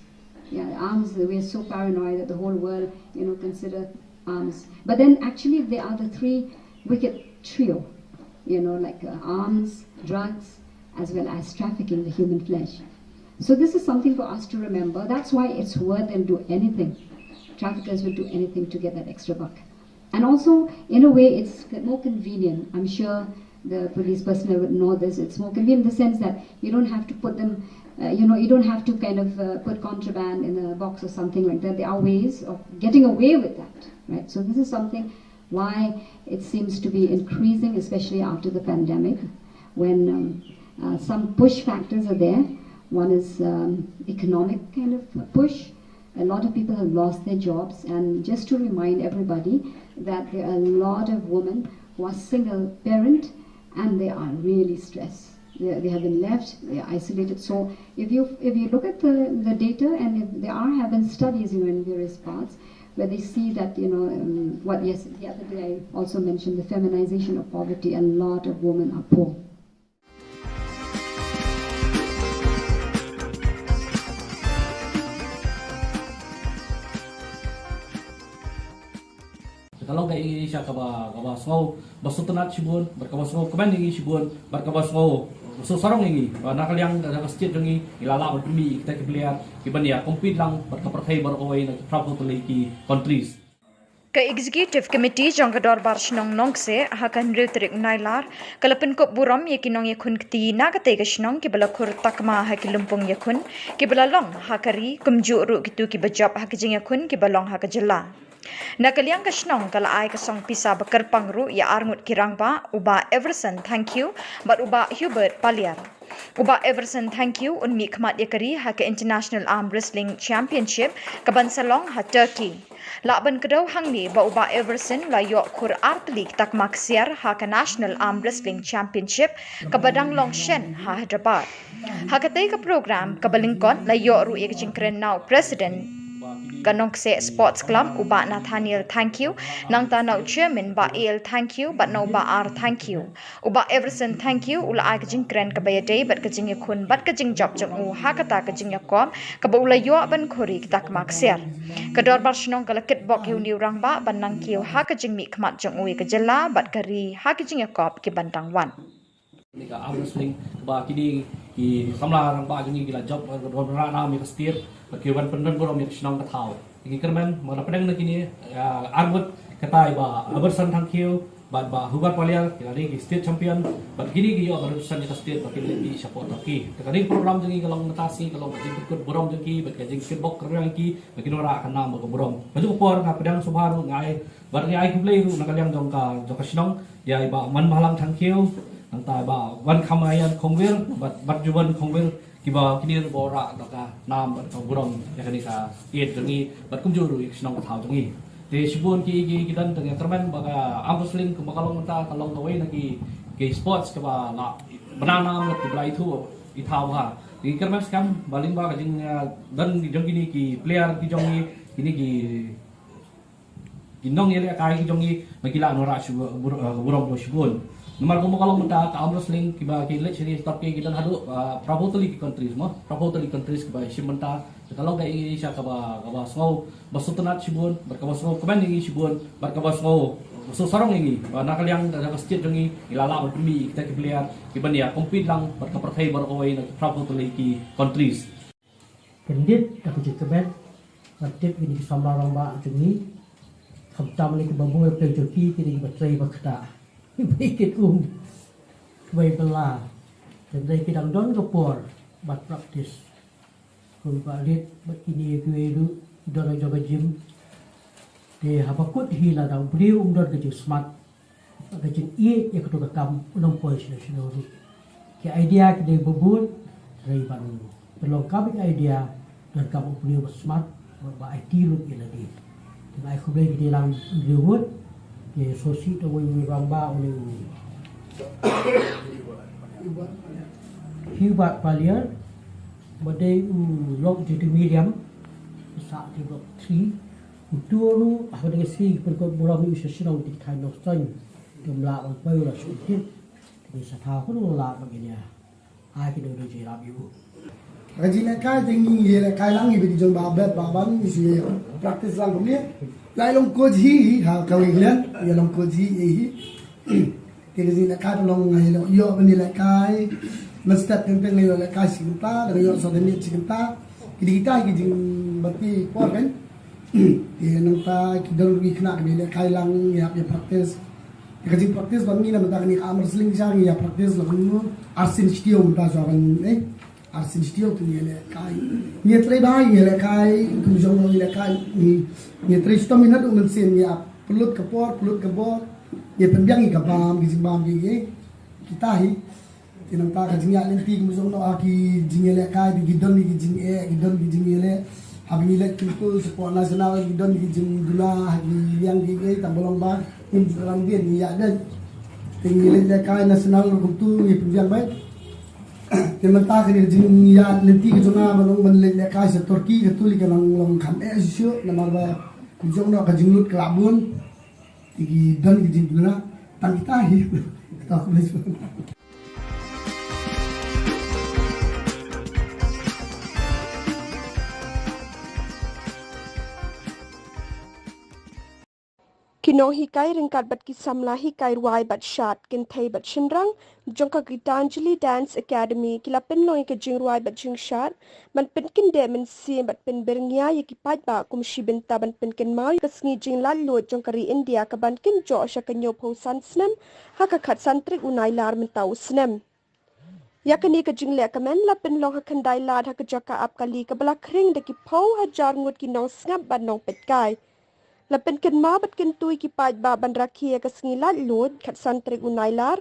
Yeah, arms, we're so paranoid that the whole world, you know, consider arms. But then actually, they are the three wicked trio, you know, like, uh, arms, drugs, as well as trafficking the human flesh. So this is something for us to remember. That's why it's worth, they'll do anything. Traffickers will do anything to get that extra buck. And also, in a way, it's more convenient. I'm sure the police personnel would know this. It's more convenient in the sense that you don't have to put them, uh, you know, you don't have to kind of, uh, put contraband in a box or something like that. There are ways of getting away with that, right? So this is something why it seems to be increasing, especially after the pandemic, when, um, uh, some push factors are there. One is, um, economic kind of push. A lot of people have lost their jobs, and just to remind everybody that there are a lot of women who are single parent and they are really stressed. They, they have been left, they are isolated. So if you, if you look at the, the data, and if there are, have been studies, you know, in various parts where they see that, you know, um, what, yes, the other day I also mentioned the feminization of poverty. A lot of women are poor. Ka long ka ïing sha kaba, kaba sngew ba sngewtynnat shibun, bad kaba sngewkmen ïa ngi shibun, bad kaba sngew sngewsarong ïa ngi ba na ka liang ka state jong ngi, ngi la lah ban pynmih ïa kita ki player kiban ïa compete lang bad ka pyrthei baroh kawei na ki phra phew tylli ki countries. Ka Executive Committee jong ka Dorbar Shnong Nongkseh ha ka hynriew tarik u Nailar ka la pynkup burom ïa ki nongïakhun kti na katei ka shnong kiba la khur takma ha ki lympung ïakhun kiba la long ha ka ri, kumjuh ruh kito kiba jop ha ki jingïakhun kiba long ha ka jylla. Na ka liang ka shnong ka la ai ka song pisa ba kyrpang ruh ïa arngut ki rangbah, u Bah Everson Thangkhiew bad u Bah Hubert Paliar. U Bah Everson Thangkhiew un mihkhmat ïa ka ri ha ka International Arm Wrestling Championship kaban sa long ha Turkey. Lah ban kdew hangne ba u Bah Everson la ïoh khur ar tylli ki takma ksiar ha ka National Arm Wrestling Championship kaba dang long shen ha Hyderabad. Ha katei ka program kaba lyngkot la ïoh ruh ïa ka jingkren na u President Ka Nongkseh Sports Club, u Bah Nathaniel Thangkhiew, nangta na u Chairman Bah A L Thangkhiew bad na u Bah R Thangkhiew. U Bah Everson Thangkhiew u la ai ka jingkren kaba ïadei bad ka jingïakhun bad ka jingjop jong u ha kata ka jingïakop kaba u la ïoh ban khuri kita ka maksiar. Ka Dorbar Shnong ka la kitbok ïa une u rangbah ban nang kiew ha ka jingmihkhmat jong u ïa ka jylla bad ka ri ha ka jingïakop ki ban dang wan. Kane ka arm wrestling kaba kine ki samla rangbah jong ngi ki la jop, eh, ka don rah nam ïa ka state, bad ki wan pyndon burom ïa ka shnong ka thaw. Ngi kyrmen, ma la pdeng na kine, eh, arngut, kata i Bah Everson Thangkhiew bad Bah Hubert Paliar, ki la dei ki state champion, bad kine ki ïoh ban represent ïa ka state ba ki leit sha pdeng ki. Te kane ka program jong ngi ka long mynta sngi ka long ka jingpynkut burom jong ki bad ka jingkitbok kyrpang ïa ki ba kin wanrah ka nam bad ka burom. Ka juh ka por nga pdiang sngewbha ruh nga ai, bad nga ai khublei ruh na ka liang jong ka, jong ka shnong, ïa i Bah Manbhalang Thangkhiew, nangta i Bah Wankhamaïan Khongwir bad, bad Juban Khongwir, kiba kine ruh ba wanrah da ka nam bad ka burom ïa kane ka state jong ngi bad kumjuh ruh ïa ka shnong ka thaw jong ngi. Te shibun ki, ki, ki don, te nga kyrmen ba ka arm wrestling kumba ka long mynta ka long kawei na ki, ki sports kaba la bna nam bad kaba la ithuh i thaw ha. Te ngi kyrmen skhem ba lyngba ka jing, eh, don jong kine ki player ki jong ngi, kine ki ki nongïalehkai ki jong ngi ba ki lah ban wanrah shu bur-, eh, burom bad shibun. Namar kumba ka long mynta ka arm wrestling kiba ki leit sha ki stop ki, ki don haduh, eh, phra phew tylli ki countries mo, phra phew tylli ki countries kiba shim bynta. Te ka long ka Asia kaba, kaba sngew ba sngewtynnat shibun, bad kaba sngewkmen ïa ngi shibun, bad kaba sngew, ba sngewsarong ïa ngi ba na ka liang ka, ka state jong ngi, ngi la lah ban pynmih kita ki player ki ban ïa compete lang bad ka pyrthei baroh kawei na ki phra phew tylli ki countries. Kyndit da ka jingkmen, nga tip kine ki samla rangbah jong ngi, khamtam lei kiba bun, peit jong ki, kine kiba trei ba ktah, kiba ïakit um, kiba ïabylla. Te hynrei ki dang don ka por ban practice. Kumba leit bad kine kiwei ruh ki don ha jong ka gym. Te haba kut hi lada u briew um don ka jingsmat, ka jingïeit ïa kato ka kam, un ym poi shano shano ruh. Ki idea ki dei ba bun, hynrei ban pynlong kam ïa ka idea, donkam u briew ba smat, ba, ba aiti lut ïa lade. Te nga ai khublei kine lang u briew wut, te sngewsih da uwei u rangbah, une u Hubert Paliar, ba dei u lok J T Medium, sah T Block three, uto ruh, haba dang ïasngi ki pynkut burom ïa u sha shnong, te ki thaiñ Nongstoiñ kim lah ban poi, u la shu tip. Te ngi sa thaw kumno lah ban ïa, ai kine u dei jingïarap ïa u. Ka jinglehkai te ngi ïalehkai lang, ngi bit jong Bah Bet Bah Ban, ngi shu ïa practice lang kumne. La ïa long coach hi, ha kawei ka liang, ïa long coach hi, ïa hi. Te ka jinglehkai ka long nga ïa long, ïoh ban ïalehkai. Mynstep teng teng nga ïoh lehkai shi kynta, da nga ïoh sa da miet shi kynta. Ki dei kita ki jingbati por kan. Te nangta ki don ruh ki khynnah kiba ïalehkai lang, ïa hap ïa practice. Te ka jingpractice ba ngi na mynta kane ka arm wrestling sha ngi ïa practice la kumno, arsien shi taïew mynta shuwa ban, eh, arsien shi taïew te ngi ïalehkai. Ngi trei bha, ngi ïalehkai, kum jong ngi ïalehkai, ngi, ngi trei shitom, ngi naduh mynsiem, ngi ïa pynlut ka por, pynlut ka bor, ngi pynbiang ïa ka bam, ki jingbam ki, eh, kita hi. Te nangta ka jingïaid lynti kumba jong ngi ha ki jingïalehkai, ki don ki jingeh, ki don ki jingïaleh. Haba ngi leit kumto sport national, ki don ki jingduna ha ki liang ki, eh, tang ba long ba ngim ju ïalam dien ngi ïaid leit. Te ngi leit lehkai national kumto ngi pynbiang beit. Te mynta kane ka jingïaid lynti ka jong nga ba long ban leit lehkai sha Turkey, kato lei ka nang long kham eh shuh shuh namar ba kumba jong ngi ka jinglut ka la bun. Te ki don ki jingduna tang kita hi. Kita ku lei. Ki nonghikai ryngkat bad ki samla hikai rwai bad shad, kynthei bad shynrang jong ka Gitanjali Dance Academy ki la pynlong ïa ka jingrwai bad jingshad ban pynkyndeh mynsiem bad pynbyrngia ïa ki paidbah kum shi bynta ban pynkynmaw ïa ka sngi jinglaitluid jong ka ri India kaban kynjoh sha ka hynñiewphew san snem ha ka khatsan tarik u Nailar mynta u snem. Ïa kane ka jingleh kmen la pynlong ha Khyndailad ha ka jaka ap kali kaba la khring da ki phew hajar ngut ki nongsngap bad nongpeitkai. La pynkynmaw bad kyntu ïa ki paidbah ban rakhe ïa ka sngi laitluid khatsan tarik u Nailar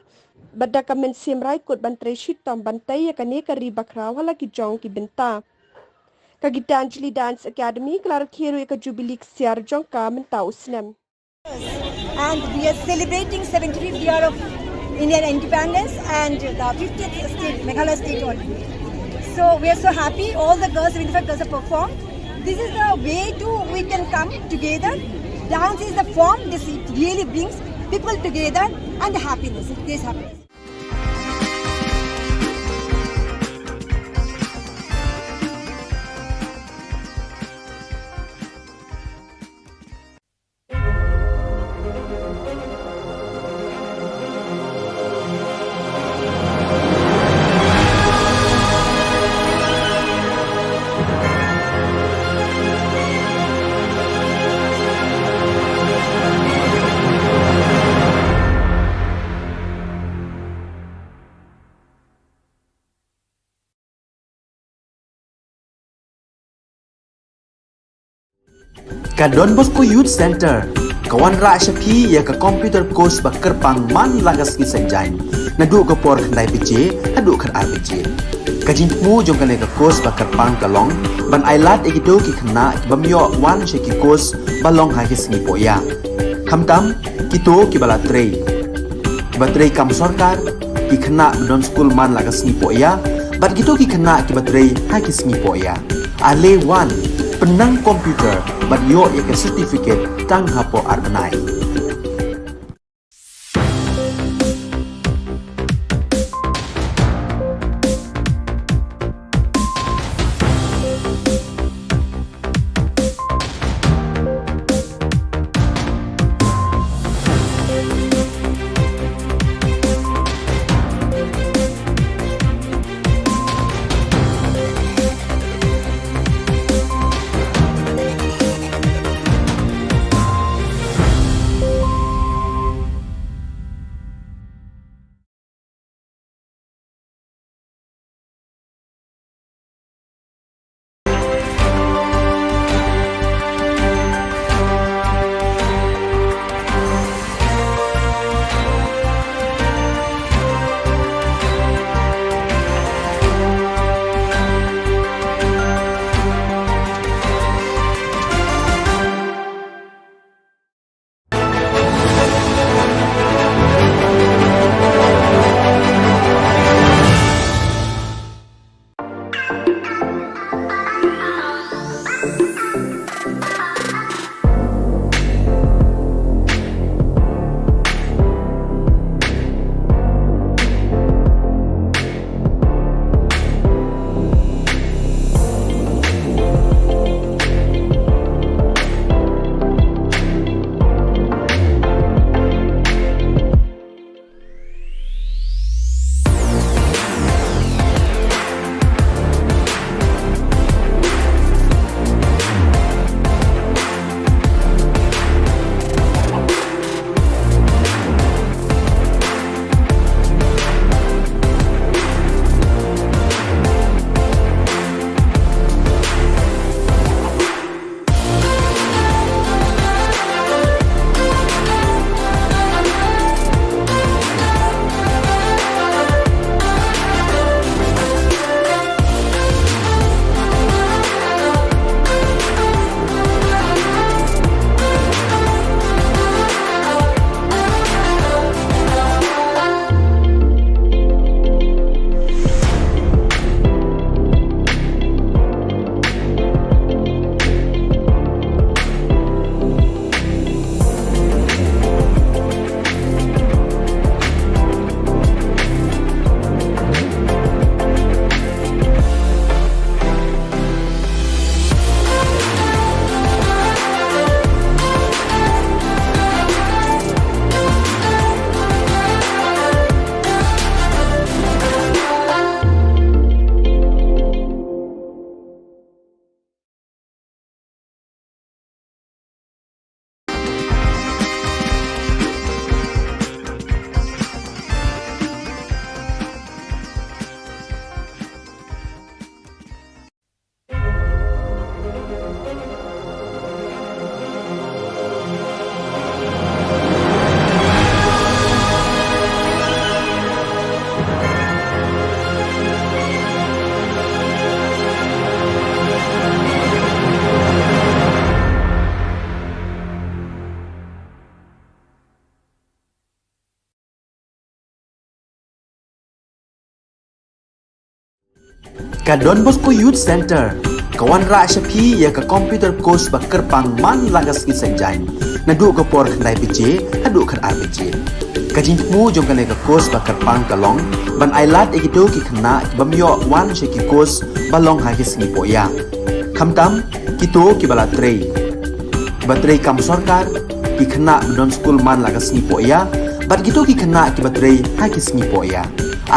bad da ka mynsiem raikut ban trei shitom ban tei ïa kane ka ri bakhraw ha la ki jong ki bynta. Ka Gitanjali Dance Academy ka la rakhe ruh ïa ka jubili ksiar jong ka mynta u snem. And we are celebrating seventy-fifth year of Indian independence and the fiftieth state, Meghalaya state only. So we are so happy. All the girls, seventy-five girls have performed. This is the way to we can come together. Dance is the form. This, it really brings people together and the happiness. It creates happiness. Ka Don Bosco Youth Centre ka wanrah sha phi ïa ka computer course ba kyrpang man la ka sngi Saitjaiñ, naduh ka por khyndai baje haduh khatar baje. Ka jingthmu jong kane ka course ba kyrpang ka long ban ailad ïa kito ki khynnah ki bym ïoh wan sha ki course ba long ha ki sngi poh ïa. Khamtam kito kiba la trei, kiba trei kam sorkar, ki khynnah ba don skul man la ka sngi poh ïa, bad kito ki khynnah kiba trei ha ki sngi poh ïa. Ale wan, pynnang computer bad ïoh ïa ka certificate tang hapoh ar bnai. Ka Don Bosco Youth Centre Ka wanrah sha phi ïa ka computer course ba kyrpang man la ka sngi Saitjaiñ, naduh ka por khyndai baje haduh khatar baje. Ka jingthmu jong kane ka course ba kyrpang ka long ban ailad ïa kito ki khynnah ki bym ïoh wan sha ki course ba long ha ki sngi pohïa, khamtam kito kiba la trei, kiba trei kam sorkar, ki khynnah ba don skul man la ka sngi pohïa, bad kito ki khynnah kiba trei ha ki sngi pohïa.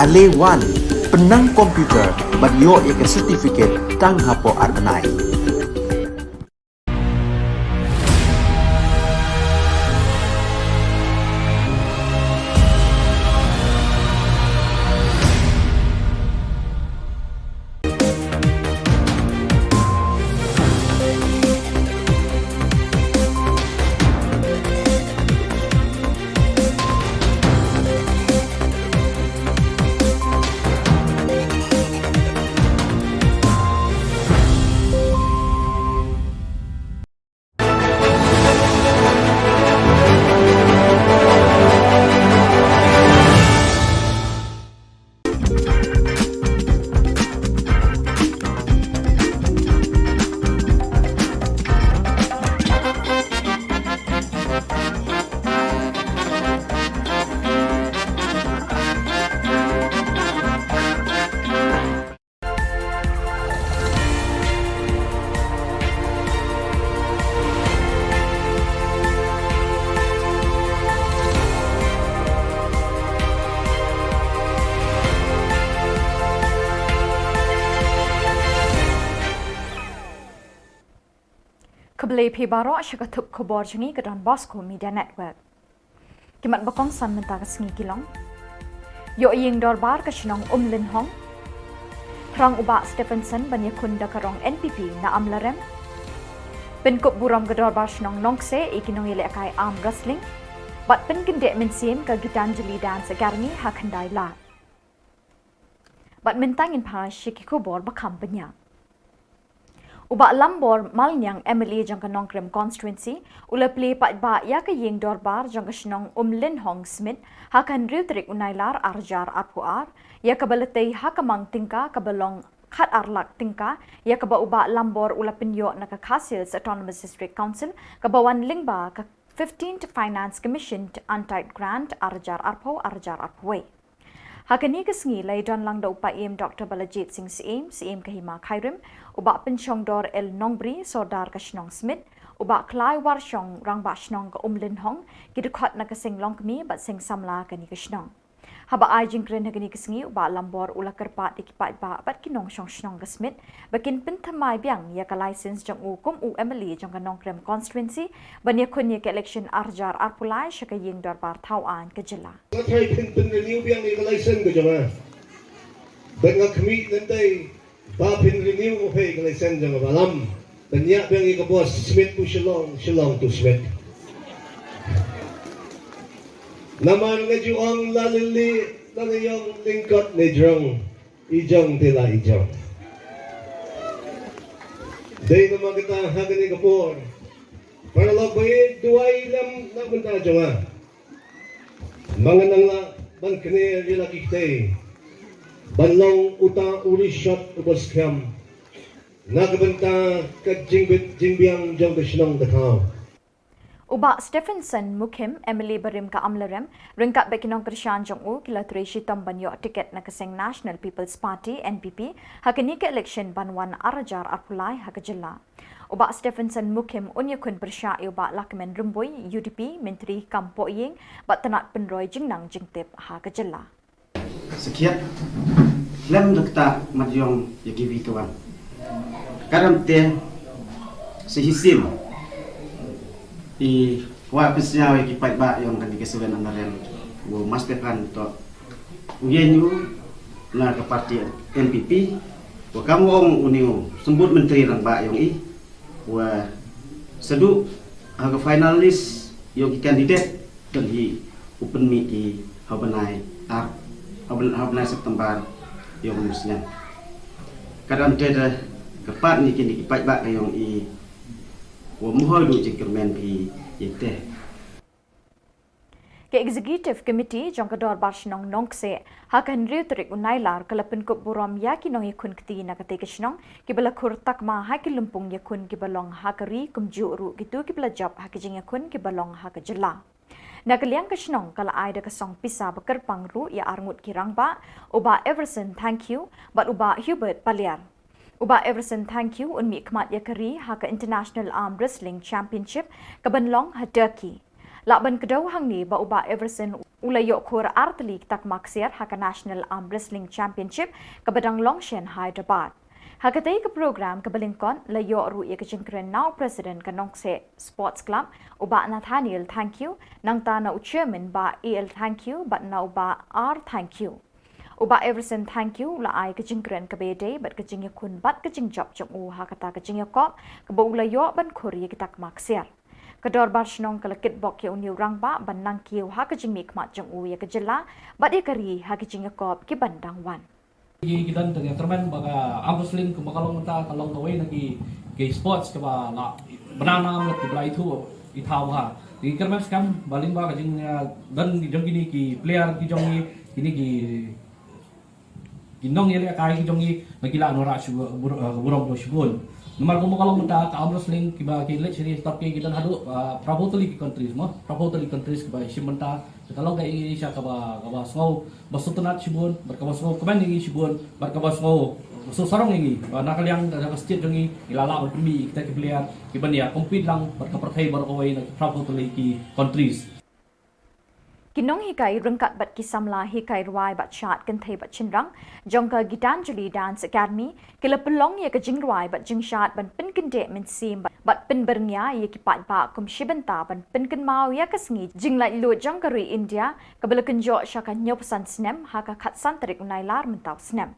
Ale wan, pynnang computer bad ïoh ïa ka certificate tang hapoh ar bnai. Khublei phi baroh sha ka thup khubor jong ngi ka Don Bosco Media Network. Ki mat ba kongsan mynta ka sngi ki long: Ïoh ïing dorbar ka shnong Umlynhong. Thrang u Bah Stephenson ban ïakhun da ka rong N P P na Amlarem. Pynkup burom ka dorbar shnong Nongkse ïa ki nongïalehkai arm wrestling. Bad pynkyndit mynsiem ka Gitanjali Dance Academy ha Khyndai Lad. Bad mynta ngin phai sha ki khubor ba kham bniah. U Bah Lambor Malniang, M L A jong ka Nongkrem Constituency, u la plie paidbah ïa ka ïing dorbar jong ka shnong Umlynhong Smit ha ka hynriew tarik u Nailar arhajar arphew ar, ïa kaba la tei ha ka mang tyngka kaba long khatar lak tyngka, ïa kaba u Bah Lambor u la pynïoh na ka Khasi Hills Autonomous District Council, kaba wan lyngba ka fifteenth Finance Commission Untied Grant arhajar arphew, arhajar arphew wei. Ha kane ka sngi la ïadon lang da u Paiem Doctor Balajied Singh Syiem, Syiem ka Hima Khyrim, u Bah Pynshongdor L Nongbri, Sordar ka shnong Smit, u Bah Klaiwarshong, Rangbah shnong ka Umlynhong, ki dkhot na ka seng longkmie bad seng samla kane ka shnong. Haba ai jingkren ha kane ka sngi, u Bah Lambor u la kyrpad ïa ki paidbah bad ki nongshong shnong ka Smit ba kin pynthymmai biang ïa ka license jong u kum u M L A jong ka Nongkrem Constituency ban ïakhun ïa ka election arhajar arphew lai sha ka ïing dorbar thaw aiñ ka jylla. Nga tharai phin pynrenew biang ïa ka license ka jong nga. Bad nga khmih lynti ba phin renew ïa ka license jong nga, Bah Lam. Pynïap biang ïa ka bos Smit to Shillong, Shillong to Smit. Namar nga ju ong la lili, la ïong lyngkot ne jrong. I jong te la i jong. Dei namar kata ha kane ka por, paralok ba ïeit, duwai lem na ka bynta jong nga. Ma nga nang lah ban kner ïa la ki kti ban long uta u rishot uba skhem na ka bynta ka jingbit jingbiang jong ka shnong ka thaw. U Bah Stephenson Mukhim, M L A barim ka Amlarem, ryngkat bad ki nongkyrshan jong u, ki la trei shitom ban ïoh tiket na ka seng National People's Party, N P P, ha kane ka election ban wan arhajar arphew lai ha ka jylla. U Bah Stephenson Mukhim un ïakhun pyrshah ïa u Bah Lahkmen Rymbui, U D P, Myntri kam poh ïing bad tnat pynroi jingnang jingtip ha ka jylla. Sakhiat, khlem da kata mat ïong ïa ki wi ki wan. Ka dang te sa shisien i kwah pynsngew ïa ki paidbah ïong kane ka seven Amlarem, u Bah Stephen to u ïeng u na ka parti N P P, wa kam ong uni u symbud myntri rangbah ïong i, wa sa duh ha ka final list ïong ki candidate, kan hi u pynmih ki ha u bnai ar, ha u bnai, ha u bnai September ïong u snem. Ka dang te da kyrpad ïa kine ki paidbah ka ïong i, wa mhoi duh jingkyrmen phi ïa te. Ka Executive Committee jong ka Dorbar Shnong Nongkseh ha ka hynriew tarik u Nailar ka la pynkup burom ïa ki nongïakhun kti na katei ka shnong kiba la khur takma ha ki lympung ïakhun kiba long ha ka ri kumjuh ruh kito kiba la jop ha ki jingïakhun kiba long ha ka jylla. Na ka liang ka shnong ka la ai da ka song pisa ba kyrpang ruh ïa arngut ki rangbah, u Bah Everson Thangkhiew bad u Bah Hubert Paliar. U Bah Everson Thangkhiew un mihkhmat ïa ka ri ha ka International Arm Wrestling Championship kaban long ha Turkey. Lah ban kdew hangne ba u Bah Everson u la ïoh khur ar tylli ki takma ksiar ha ka National Arm Wrestling Championship kaba dang long sha Hyderabad. Ha katei ka program kaba lyngkot la ïoh ruh ïa ka jingkren na u President ka Nongkseh Sports Club, u Bah Nathaniel Thangkhiew, nangta na u Chairman Bah A L Thangkhiew bad na u Bah R Thangkhiew. U Bah Everson Thangkhiew u la ai ka jingkren kaba ïadei bad ka jingïakhun bad ka jingjop jong u ha kata ka jingïakop kaba u la ïoh ban khur ïa ki takma ksiar. Ka Dorbar Shnong ka la kitbok ïa une u rangbah ban nang kiew ha ka jingmihkhmat jong u ïa ka jylla bad ïa ka ri ha ki jingïakop kiban dang wan. Ki, ki don tang ïa kyrmen ba ka arm wrestling kumba ka long mynta ka long kawei na ki, ki sports kaba la bna nam la ki ba la ithuh ithaw bha. Ki kyrmen skhem ba lyngba ka jing, eh, don ki jong kine ki player ki jong ngi, kine ki, ki nongïalehkai ki jong ngi, ba ki la wanrah shu bur-, eh, burom shibun. Namar kumba ka long mynta ka arm wrestling kiba ki leit sha ri stop ki, ki don haduh, eh, phra phew tylli ki countries mo, phra phew tylli countries kiba shim bynta. Ka long ka ïing sha kaba, kaba sngew ba sngewtynnat shibun, bad kaba sngewkmen ïa ngi shibun, bad kaba sngew ba sngewsarong ïa ngi ba na ka liang ka, ka state jong ngi, ngi la lah ban pynmih ïa kita ki player kiban ïa compete lang bad ka pyrthei baroh kawei na ki phra phew tylli ki countries. Ki nonghikai ryngkat bad ki samla hikai rwai bad shad kynthei bad shynrang jong ka Gitanjali Dance Academy ki la pynlong ïa ka jingrwai bad jingshad ban pynkyndeh mynsiem bad, bad pynbyrngia ïa ki paidbah kum shi bynta ban pynkynmaw ïa ka sngi jinglaitluid jong ka ri India kaba la kynjoh sha ka hynñiewphew san snem ha ka khatsan tarik u Nailar mynta u snem.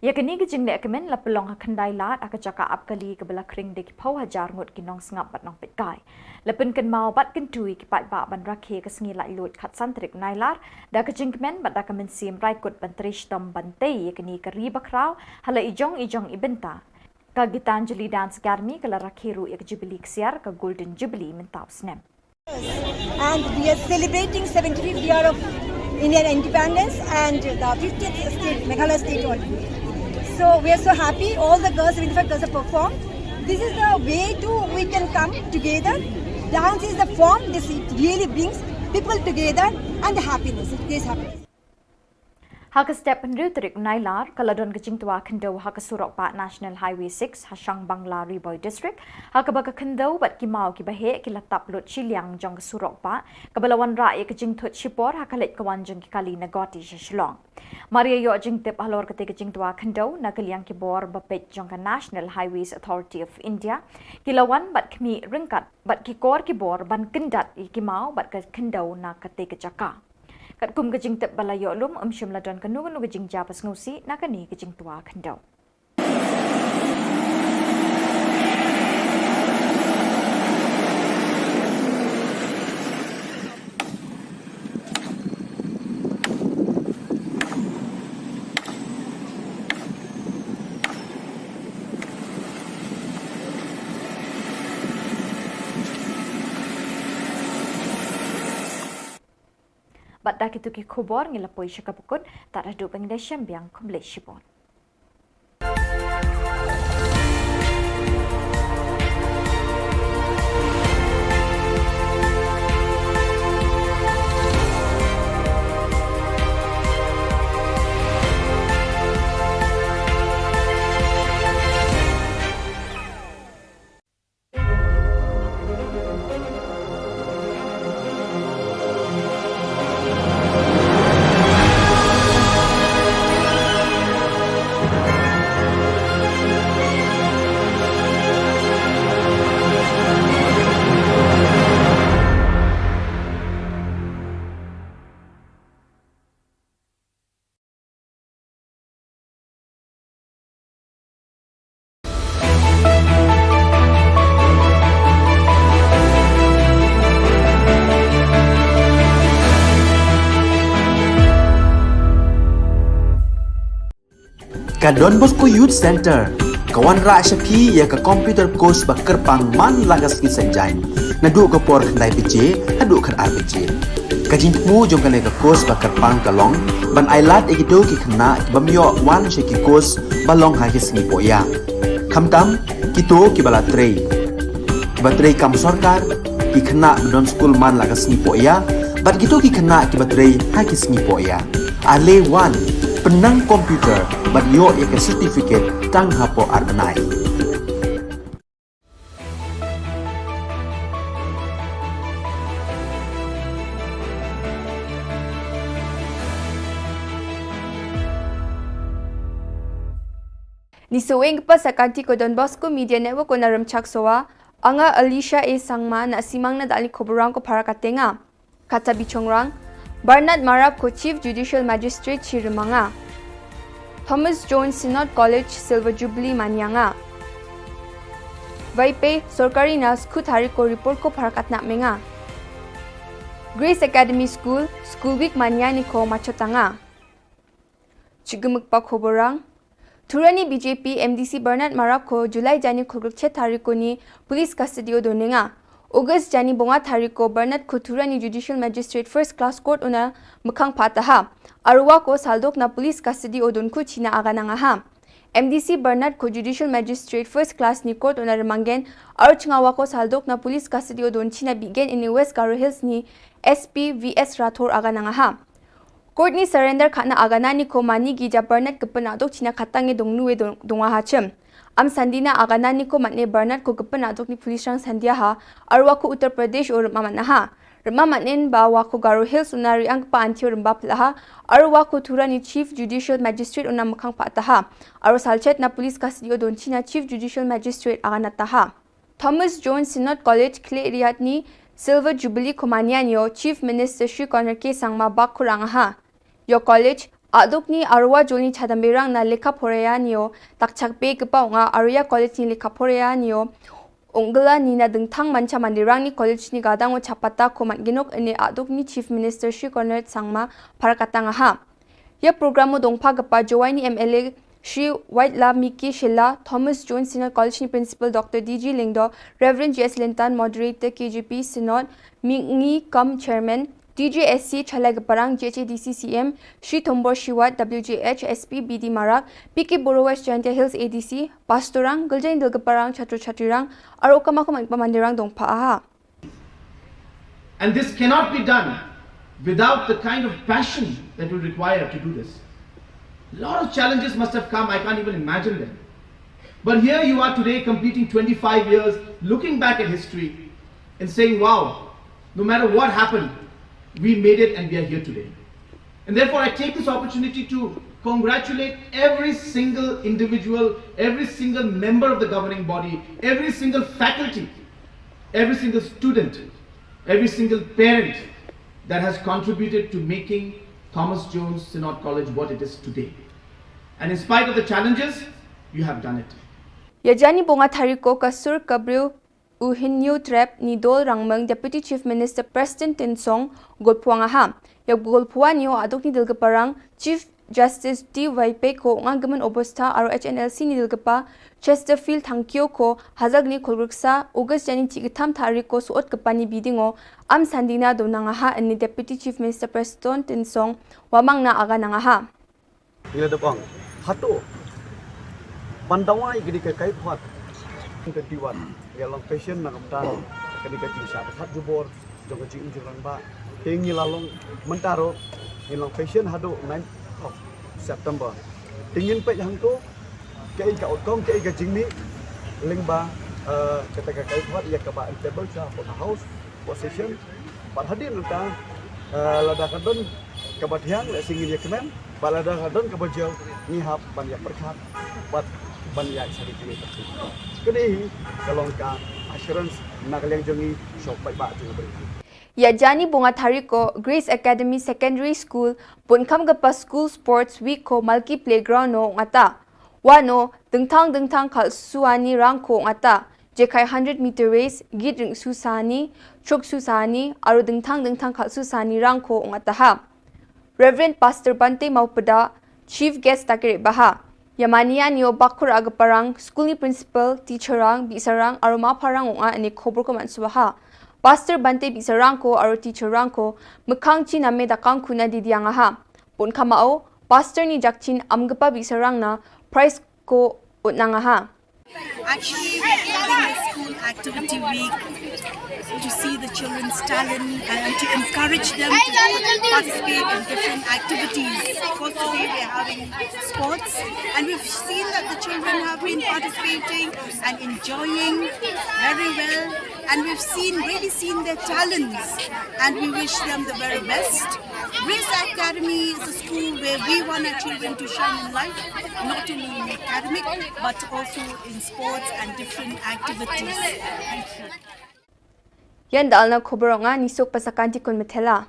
Ïa kane ka jingleh kmen la pynlong ha Khyndailad ha ka jaka ap kali kaba la khring da ki phew hajar ngut ki nongsngap bad nongpeitkai. La pynkynmaw bad kyntu ïa ki paidbah ban rakhe ka sngi laitluid khatsan tarik u Nailar da ka jingkmen bad da ka mynsiem raikut ban trei shitom ban tei ïa kane ka ri bakhraw ha la i jong i jong i bynta. Ka Gitanjali Dance Academy ka la rakhe ruh ïa ka Jubilee ksiar, ka Golden Jubilee mynta u snem. And we are celebrating seventy-fifth year of Indian independence and the fiftieth state, Meghalaya state only. So we are so happy. All the girls, in fact, girls have performed. This is the way to we can come together. Dance is the form. This, it really brings people together and the happiness. It gives happiness. Ha ka step hynriew tarik Nailar, ka la don ka jingtwa khyndew ha ka surok bah National Highway six, ha Shangbangla, Ri Bhoi District, ha kaba ka khyndew bad ki maw kiba heh ki la tap lut shiliang jong ka surok bah, kaba la wanrah ïa ka jingthut shipor ha ka leit ka wan jong ki kali na Guwahati sha Shillong. Mar ïa ïoh jingtip halor katei ka jingtwa khyndew, na ka liang ki bor ba peit jong ka National Highways Authority of India ki la wan bad khmih ryngkat bad ki kor ki bor ban kyndat ïa ki maw bad ka khyndew na katei ka jaka. Katkum ka jingtip ba la ïoh lum, ym shym la don kano kano ka jingjia ba sngewsih na kane ka jingtwa khyndew. Bad da kito ki khubor ngi la poi sha kaba kut, tad haduh ba ngin ïashem biang, khublei shibun. Ka Don Bosco Youth Center. Ka wanrah sha phi ïa ka computer course ba kyrpang man la ka sngi Saitjaiñ, naduh ka por khyndai baje haduh khatar baje. Ka jingthmu jong kane ka course ba kyrpang ka long ban ailad ïa kito ki khynnah ki bym ïoh wan sha ki course ba long ha ki sngi pohïa, khamtam kito kiba la trei, kiba trei kam sorkar, ki khynnah ba don skul man la ka sngi pohïa bad kito ki khynnah kiba trei ha ki sngi pohïa. Ale wan, pynnang computer bad ïoh ïa ka certificate tang hapoh ar bnai. Ni saweng ka pas akanti ko Don Bosco Media Network ko na Rymchak Sowa, anga Alicia A Sangma na simang na dali ko burang ko para katenga. Kata bichongrang, Bernard Marap ko Chief Judicial Magistrate chi rymanga. Thomas Jones Synod College Silver Jubilee manyanga. Vaipe sorkari na skut hari ko report ko para katna menga. Grace Academy School, School Week manyani ko machotanga. Chigimik pa khoborang. Thurani B J P M D C Bernard Marap ko July jani khulgruk chet hari ko ni police custody o donenga. August jani bonga hari ko Bernard ko Thurani Judicial Magistrate First Class Court una mekhang pataha. Arwa ko saldok na police custody o don ko china agananga ha. M D C Bernard ko Judicial Magistrate First Class ni court una remanggen. Archngawa ko saldok na police custody o don china bigen ini West Garo Hills ni S P V S Rathore agananga ha. Court ni surrender khana agana ni ko mani gi ja Bernard kepena dok china khatang e dong nuwe dong, dong ha chem. Am sandina agana ni ko matne Bernard ko kepena dok ni police rang sandia ha, arwa ko Uttar Pradesh o rema matna ha. Rema matnen ba wa ko Garo Hills una riang pa antio remba pelaha, arwa ko Thurani Chief Judicial Magistrate una mekhang pataha. Aro salchet na police custody o don china Chief Judicial Magistrate agana taha. Thomas Jones Synod College khle riat ni Silver Jubilee ko mania nio Chief Minister Shri Conrad K Sangma bak kurang ha. Yo college aduk ni arwa jol ni chadamberang na lekha poraya nio takchak pe kepa unga arya college ni lekha poraya nio unggla ni na dengthang mancha mandirang ni college ni gadang o chapata ko man ginok ene aduk ni Chief Minister Shri Conrad Sangma parakatang ha. Ia program u dongpha kapa Jowai ni M L A Shri Waitla Miki Shila, Thomas Jones Synod College ni Principal Doctor D G Lyngdoh, Reverend J S Lintan, Moderator K J P Synod, Mingi Kam Chairman, T J S C Chalai Kaparang, J H A D C C M, Shri Thombor Shiwat, W J H, S P B D Marak, P K Boro West Jaintia Hills A D C, Pastorang, Giljain Dil Kaparang, Chatru Chatrirang, Aro Kamakum Pamandirang dongpha aha. And this cannot be done without the kind of passion that will require to do this. A lot of challenges must have come, I can't even imagine them. But here you are today, completing twenty-five years, looking back at history and saying, wow, no matter what happened, we made it and we are here today. And therefore, I take this opportunity to congratulate every single individual, every single member of the governing body, every single faculty, every single student, every single parent that has contributed to making Thomas Jones Synod College what it is today. And in spite of the challenges, you have done it. Ia jani bonga thariko ka sur ka briew u Hynñiewtrep ni dol Rangmeng Deputy Chief Minister Prestone Tynsong golphuwa nga ha. Ia golphuwa ni o aduk ni dil ka parang Chief Justice D Y Pei ko nga gimen obostha aro H N L C ni dil ka pa Chesterfield Thangkhiew ko hazak ni khulgruksa August jani chi ka tham thariko suot ka pa ni bidingo am sandina do nanga ha ni Deputy Chief Minister Prestone Tynsong wamang na aga nanga ha. Ngi la dep ong hato ban dawa ïa kane ka kaiphod. Twenty-one ngi la long patient na ka bynta kane ka jingshah ba khat jubor jong ka jingim jong rangbah. Te ngi la long mynta ruh ngi long patient haduh ninth of September. Te ngin peit hangto kaei ka outcome, kaei ka jingmih lyngba, eh, kata ka kaiphod ïa kaba in table sha hapoh ka House. Position bad hadien nangta, eh, lada ka don kaba thiang lehse ngin ïa kmen bad lada ka don kaba jia ngi hap ban ïa pyrkhat bad ban ïa sari kine. Kane hi ka long ka assurance na ka liang jong ngi sha u paidbah jong ngi. Ia jani bonga thariko Grace Academy Secondary School bun kham ka pa School Sports Week ko Malki Playground no ngata. Wano dengthang dengthang khalsuani rang ko ngata. Jekai hundred meter race, git ring su sani, chuk su sani, aro dengthang dengthang khalsu sani rang ko ngata ha. Reverend Pastor Bante Maupada, Chief Guest takere baha. Yamania nio bakur agaparang, school ni principal, teacher rang, bisarang, aroma parang unga ane khobor ko mansubaha. Pastor Bante bisarang ko aro teacher rang ko, mekang chi name dakang kuna didiang aha. Pun kamao, pastor ni jakchin amgapa bisarang na, prize ko utnang aha. Actually, we're holding a school activity week to see the children's talent and to encourage them to participate in different activities. Of course, today we're having sports, and we've seen that the children have been participating and enjoying very well, and we've seen, really seen their talents, and we wish them the very best. Grace Academy is a school where we want our children to shine in life, not only in academic, but also in sports and different activities. Thank you. Yan dal na khobor nga nisok pasakan ti kun methela.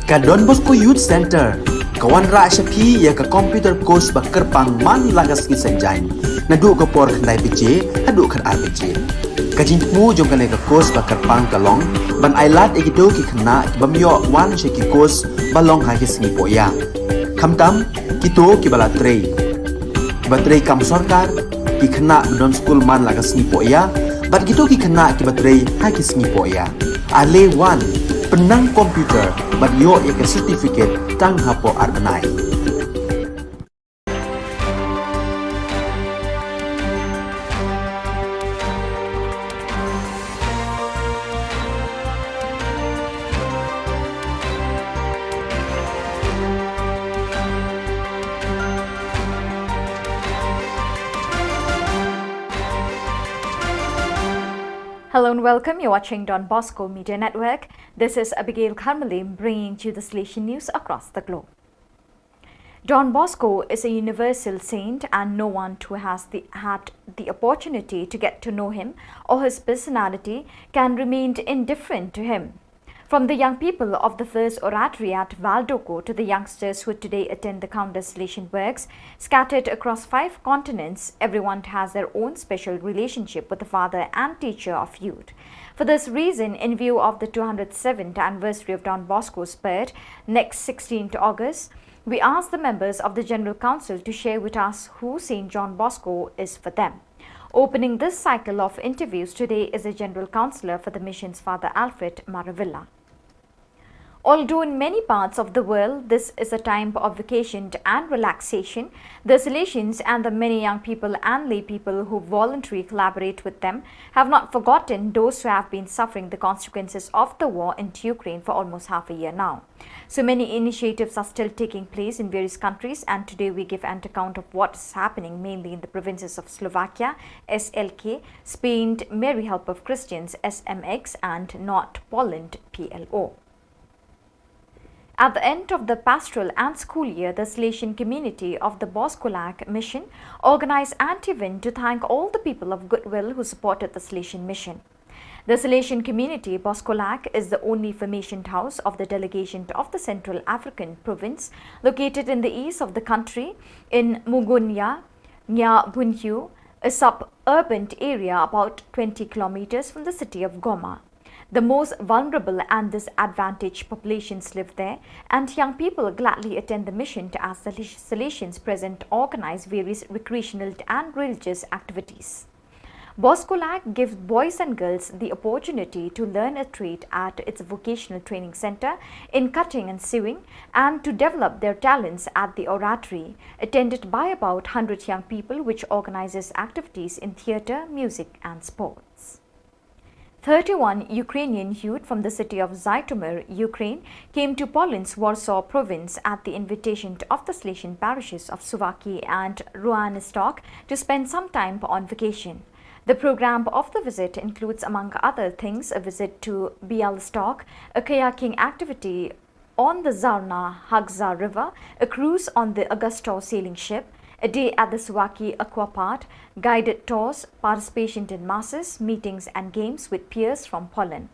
Ka Don Bosco Youth Centre ka wanrah sha phi ïa ka computer course ba kyrpang man la ka sngi Saitjaiñ, naduh ka por khyndai baje haduh khatar baje. Ka jingthmu jong kane ka course ba kyrpang ka long ban ailad ïa kito ki khynnah ki bym ïoh wan sha ki course ba long ha ki sngi pohïa. Khamtam kito kiba la trei, kiba trei kam sorkar, ki khynnah ba don skul man la ka sngi pohïa, bad kito ki khynnah kiba trei ha ki sngi pohïa. Ale wan, pynnang computer bad ïoh ïa ka certificate tang hapoh ar bnai. Hello and welcome. You're watching Don Bosco Media Network. This is Abigail Kharmalim bringing to you the Salesian news across the globe. Don Bosco is a universal saint, and no one who has the, had the opportunity to get to know him or his personality can remain indifferent to him. From the young people of the First Oratory at Valdoko to the youngsters who today attend the countless Salesian works, scattered across five continents, everyone has their own special relationship with the father and teacher of youth. For this reason, in view of the two hundred seventh anniversary of Don Bosco's birth, next sixteenth August, we ask the members of the General Council to share with us who Saint John Bosco is for them. Opening this cycle of interviews today is the General Councillor for the Missions, Father Alfred Maravilla. Although in many parts of the world this is a time of vacation and relaxation, the Salesians and the many young people and lay people who voluntarily collaborate with them have not forgotten those who have been suffering the consequences of the war in Ukraine for almost half a year now. So many initiatives are still taking place in various countries, and today we give an account of what is happening mainly in the provinces of Slovakia, S L K, Spain, Mary Help of Christians, S M X, and North Poland, P L O. At the end of the pastoral and school year, the Salesian community of the Boskolak Mission organized an event to thank all the people of goodwill who supported the Salesian Mission. The Salesian community, Boskolak, is the only formationed house of the delegation of the Central African province, located in the east of the country, in Mugunya, Nya Bunhyu, a suburban area about twenty kilometers from the city of Goma. The most vulnerable and disadvantaged populations live there, and young people gladly attend the mission to, as the Salesians present, organize various recreational and religious activities. Boskolak gives boys and girls the opportunity to learn a trade at its vocational training center in cutting and sewing and to develop their talents at the oratory, attended by about hundred young people, which organizes activities in theater, music and sports. Thirty-one Ukrainian youth from the city of Zhytomyr, Ukraine, came to Poland's Warsaw province at the invitation of the Salesian parishes of Suwałki and Ruanistok to spend some time on vacation. The program of the visit includes, among other things, a visit to Bialystok, a kayaking activity on the Zarna Hagza River, a cruise on the Augusto sailing ship, a day at the Suwałki Aqua Park, guided tours, participation in masses, meetings and games with peers from Poland.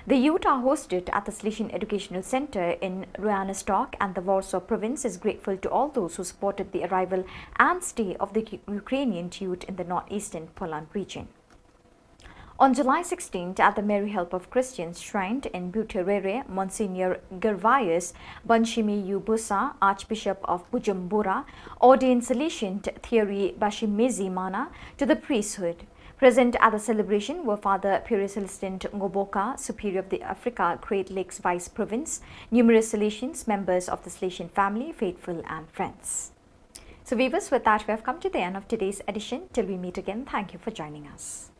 The youth are hosted at the Slishin Educational Center in Bialystok, and the Warsaw province is grateful to all those who supported the arrival and stay of the U-, Ukrainian youth in the northeastern Poland region. On July sixteenth, at the Mary Help of Christians Shrine in Buterere, Monsignor Gervais Banshimi Yubusa, Archbishop of Bujumbura, ordained Salesian Thierry Bashimizi Mana to the priesthood. Present at the celebration were Father Piri Celestin Ngoboka, Superior of the Africa Great Lakes Vice Province, numerous Salesians, members of the Salesian family, faithful and friends. So viewers, with that, we have come to the end of today's edition. Till we meet again, thank you for joining us.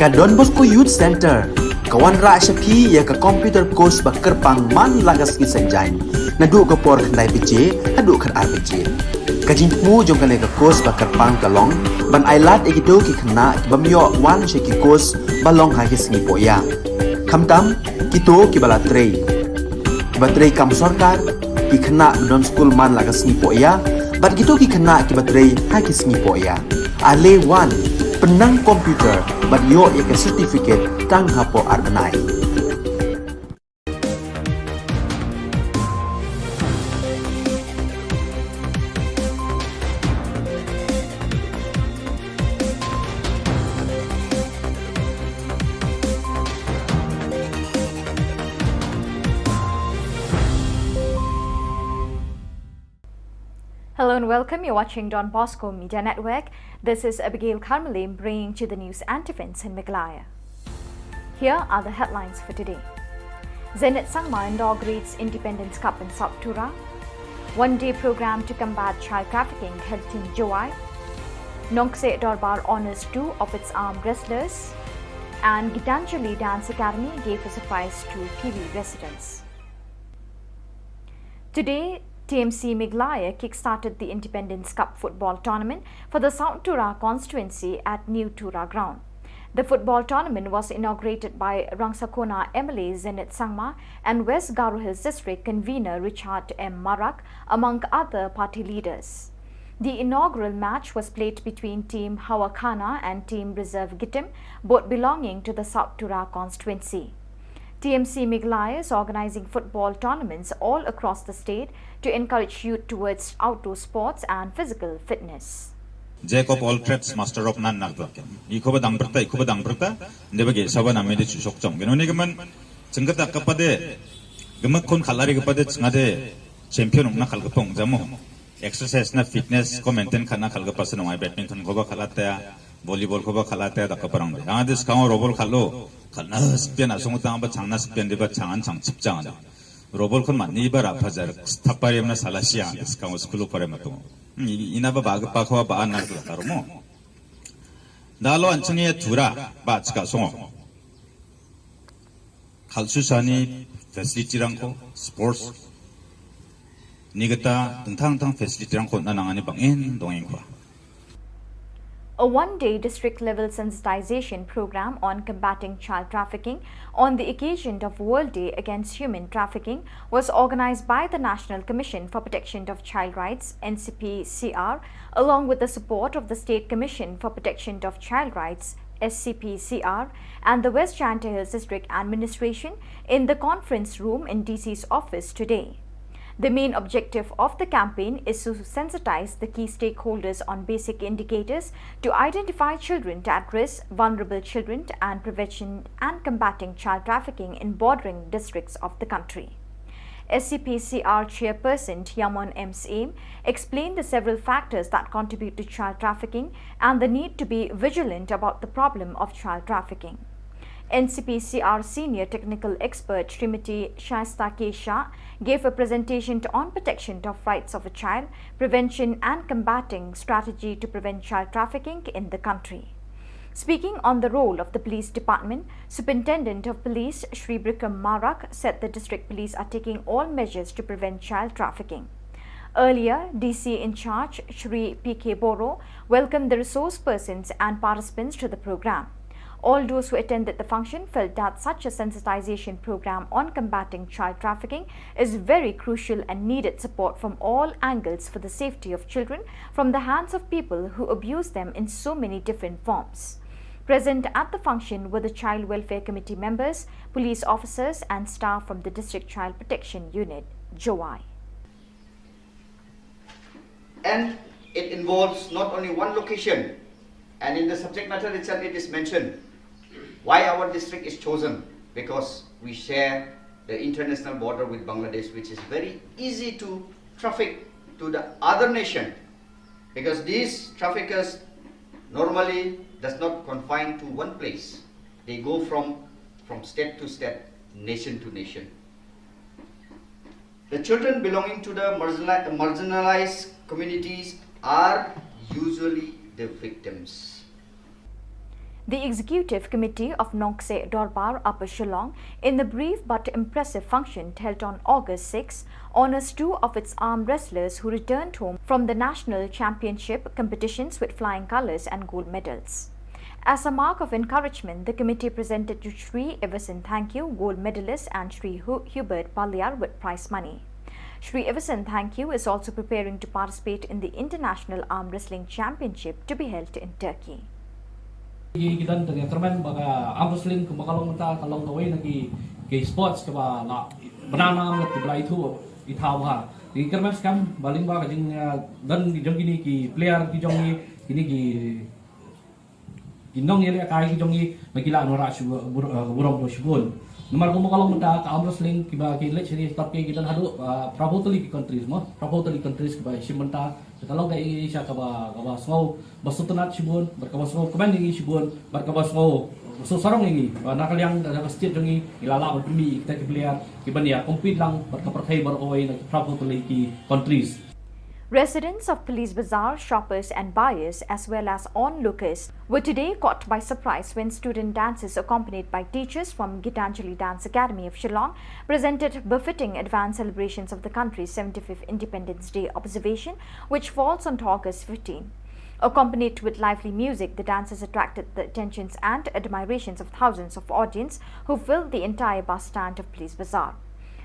Ka Don Bosco Youth Center ka wanrah sha phi ïa ka computer course ba kyrpang man la ka sngi Saitjaiñ, naduh ka por khyndai baje haduh khatar baje. Ka jingthmu jong kane ka course ba kyrpang ka long ban ailad ïa kito ki khynnah ki bym ïoh wan sha ki course ba long ha ki sngi pohïa, khamtam kito kiba la trei, kiba trei kam sorkar, ki khynnah ba don skul man la ka sngi pohïa, bad kito ki khynnah kiba trei ha ki sngi pohïa. Ale wan, pynnang computer bad ïoh ïa ka certificate tang hapoh ar bnai. Hello and welcome. You're watching Don Bosco Media Network. This is Abigail Kharmilem bringing to the news and events in Meghalaya. Here are the headlines for today. Zenith Sangma inaugurates Independence Cup in South Tura. One-day program to combat child trafficking held in Jowai. Nongkseh Dorbar honors two of its armed wrestlers. And Gitanjali Dance Academy gave a surprise to P V residents. Today, T M C Meghalaya kick-started the Independence Cup football tournament for the South Tura constituency at New Tura ground. The football tournament was inaugurated by Rangsakona M L A Zenith Sangma and West Garo Hills District convener Richard M Marak, among other party leaders. The inaugural match was played between Team Hawakhana and Team Reserve Gitim, both belonging to the South Tura constituency. T M C Meghalaya is organizing football tournaments all across the state to encourage youth towards outdoor sports and physical fitness. Jack of all trades, master of none, na ka dak. Ikhuba dang byrta, ikhuba dang byrta, deba ge saba na mede chu sok cham. Gino ne gaman, chengkata kapade, gamak kon khalari kapade, chengade, champion na khal kapong jamo. Exercise na fitness ko maintain khatna khal ka person ong ai badminton ko ba khalate, volleyball ko ba khalate da ka parang de. Ang dis ka robol khalo, khalna spian asung tang ba changna spian de ba changan chang chip chang de. Robol khon ma ni ba ra phajar thapar yam na salasia dis ka school pare ma to. Ina ba ba ga pa ko ba an na ka romo. Da lo an chang ya tura ba chika songo. Khalsu sani facility rangko, sports, ni kata dingtang dingtang facility rangko na nangani bangin dongin kwa. A one-day district-level sensitization program on combating child trafficking on the occasion of World Day Against Human Trafficking was organized by the National Commission for Protection of Child Rights, N C P C R, along with the support of the State Commission for Protection of Child Rights, S C P C R, and the West Jaintia Hills District Administration in the conference room in D C's office today. The main objective of the campaign is to sensitize the key stakeholders on basic indicators to identify children at risk, vulnerable children, and prevention and combating child trafficking in bordering districts of the country. S C P C R chairperson Yamon M Syiem explained the several factors that contribute to child trafficking and the need to be vigilant about the problem of child trafficking. N C P C R senior technical expert Srimati Shaista K Shah gave a presentation to, on protection of rights of a child, prevention and combating strategy to prevent child trafficking in the country. Speaking on the role of the police department, Superintendent of Police Shri Bikram Marak said the district police are taking all measures to prevent child trafficking. Earlier, D C in charge Shri P K Boro welcomed the resource persons and participants to the program. All those who attended the function felt that such a sensitization program on combating child trafficking is very crucial and needed support from all angles for the safety of children from the hands of people who abuse them in so many different forms. Present at the function were the Child Welfare Committee members, police officers, and staff from the District Child Protection Unit, Jowai. And it involves not only one location, and in the subject matter itself it is mentioned why our district is chosen, because we share the international border with Bangladesh, which is very easy to traffic to the other nation, because these traffickers normally does not confine to one place. They go from, from state to state, nation to nation. The children belonging to the marginali-, marginalized communities are usually the victims. The Executive Committee of Nongkseh Dorbar Upper Shillong, in a brief but impressive function held on August six, honors two of its arm wrestlers who returned home from the national championship competitions with flying colours and gold medals. As a mark of encouragement, the committee presented to Shri Everson Thangkhiew, gold medalist, and Shri Hu-, Hubert Paliar with prize money. Shri Everson Thangkhiew is also preparing to participate in the International Arm Wrestling Championship to be held in Turkey. Ki, ki don tang ïa kyrmen ba ka arm wrestling kumba ka long mynta ka long kawei na ki, ki sports kaba la bna nam ki ba la ithuh ithaw bha. Ki kyrmen skhem ba lyngba ka jing, eh, don ki jong kine ki player ki jong ngi, kine ki, ki nongïalehkai ki jong ngi ba ki lah wanrah shu bur-, eh, burom shibun. Namar kumba ka long mynta ka arm wrestling kiba ki leit shane sha Turkey ki don haduh, eh, phra phew tylli ki countries mo, phra phew tylli countries kiba shim bynta. Ka long ka Asia kaba, kaba sngew ba sngewtynnat shibun, bad kaba sngewkmen ïa ngi shibun, bad kaba sngew, ba sngewsarong ïa ngi ba na ka liang ka, ka state jong ngi ngi la lah ban pynmih ïa kita ki player kiban ïa compete lang bad ka pyrthei baroh kawei na ki phra phew tylli ki countries. Residents of Police Bazar, shoppers and buyers, as well as onlookers, were today caught by surprise when student dancers accompanied by teachers from Gitanjali Dance Academy of Shillong presented befitting advance celebrations of the country's seventy-fifth Independence Day observation, which falls on August fifteen. Accompanied with lively music, the dancers attracted the attentions and admirations of thousands of audience who filled the entire bus stand of Police Bazar.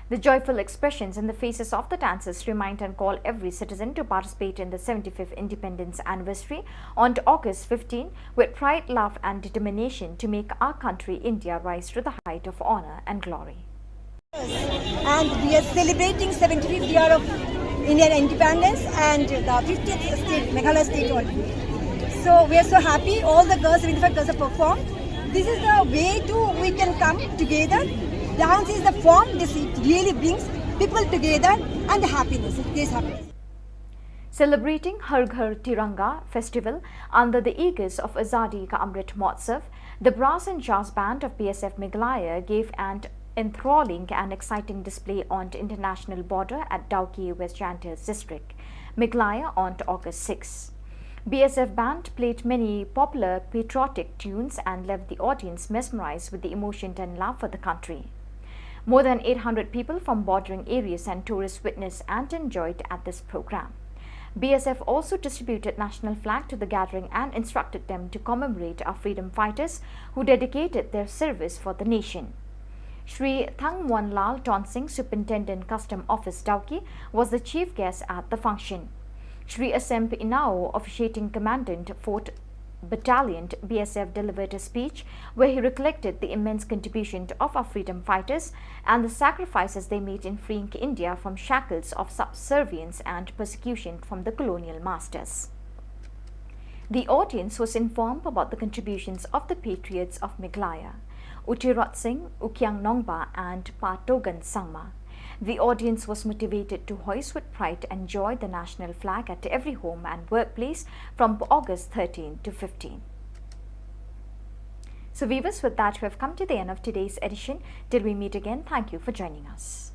The joyful expressions in the faces of the dancers remind and call every citizen to participate in the seventy-fifth Independence Anniversary on August fifteen with pride, love and determination to make our country India rise to the height of honour and glory. And we are celebrating seventy-fifth year of Indian independence and the fiftieth state, Meghalaya state only. So we are so happy, all the girls, seventy-five girls have performed. This is the way to we can come together. Dance is the form, this it really brings people together and the happiness, it gives happiness. Celebrating Har Ghar Tiranga festival under the aegis of Azadi Ka Amrit Mahotsav, the brass and jazz band of B S F Meghalaya gave an enthralling and exciting display on the international border at Dawki, West Jaintia District, Meghalaya, on August six. B S F band played many popular patriotic tunes and left the audience mesmerized with the emotion and love for the country. More than eight hundred people from bordering areas and tourists witnessed and enjoyed at this program. B S F also distributed national flag to the gathering and instructed them to commemorate our freedom fighters who dedicated their service for the nation. Shri Thangmuanlal Tonsing, Superintendent Custom Office Dawki, was the chief guest at the function. Shri Asemp Inao, officiating commandant Fort Battalion, B S F, delivered a speech where he recollected the immense contribution of our freedom fighters and the sacrifices they made in freeing India from shackles of subservience and persecution from the colonial masters. The audience was informed about the contributions of the patriots of Meghalaya, U Tirot Singh, U Kiang Nongbah, and Pa Togan Sangma. The audience was motivated to hoist with pride and joy the national flag at every home and workplace from August thirteen to fifteen. So, viewers, with that, we have come to the end of today's edition. Till we meet again, thank you for joining us.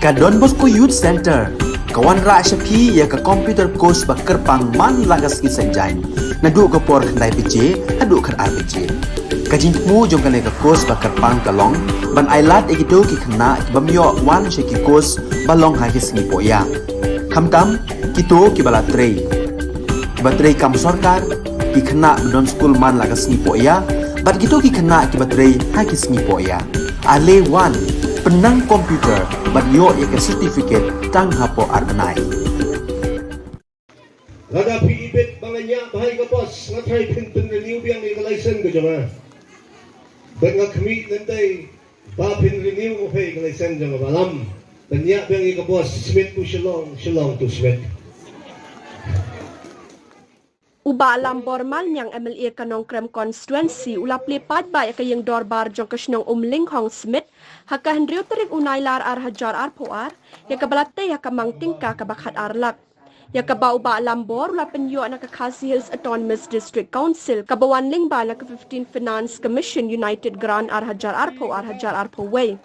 Ka Don Bosco Youth Centre ka wanrah sha phi ïa ka computer course ba kyrpang man la ka sngi Saitjaiñ, naduh ka por khyndai baje haduh khatar baje. Ka jingthmu jong kane ka course ba kyrpang ka long ban ai lad ïa kito ki khynnah ki bym ïoh wan sha ki course ba long ha ki sngi pohïa, khamtam kito kiba la trei, kiba trei kam sorkar, ki khynnah ba don skul man la ka sngi pohïa, bad kito ki khynnah kiba trei ha ki sngi pohïa. Ale wan, pynnang computer bad ïoh ïa ka certificate tang hapoh ar bnai. Lada phi ibit ba nga ñiah bha ïa ka bos, nga tharai phin pynrenew biang ïa ka license ka jong nga. Bad nga khmih lynti ba phin renew ïa ka license jong nga, Bah Lam. Ban ñiah biang ïa ka bos, Smit to Shillong, Shillong to Smit. U Bah Lambor Malmiang, M L A ka Nongkrem Constituency, u la plie paidbah ïa ka ïing dorbar jong ka shnong Umlinghong Smit ha ka hynriew tarik u Nailar ar hajar arphew ar, ïa kaba la tei ha ka mang tyngka kaba khatar lak. Ïa kaba u Bah Lambor u la pynïoh na ka Khasi Hills Autonomous District Council, kaba wan lyngba na ka fifteen Finance Commission United Grant ar hajar arphew ar hajar arphew wei.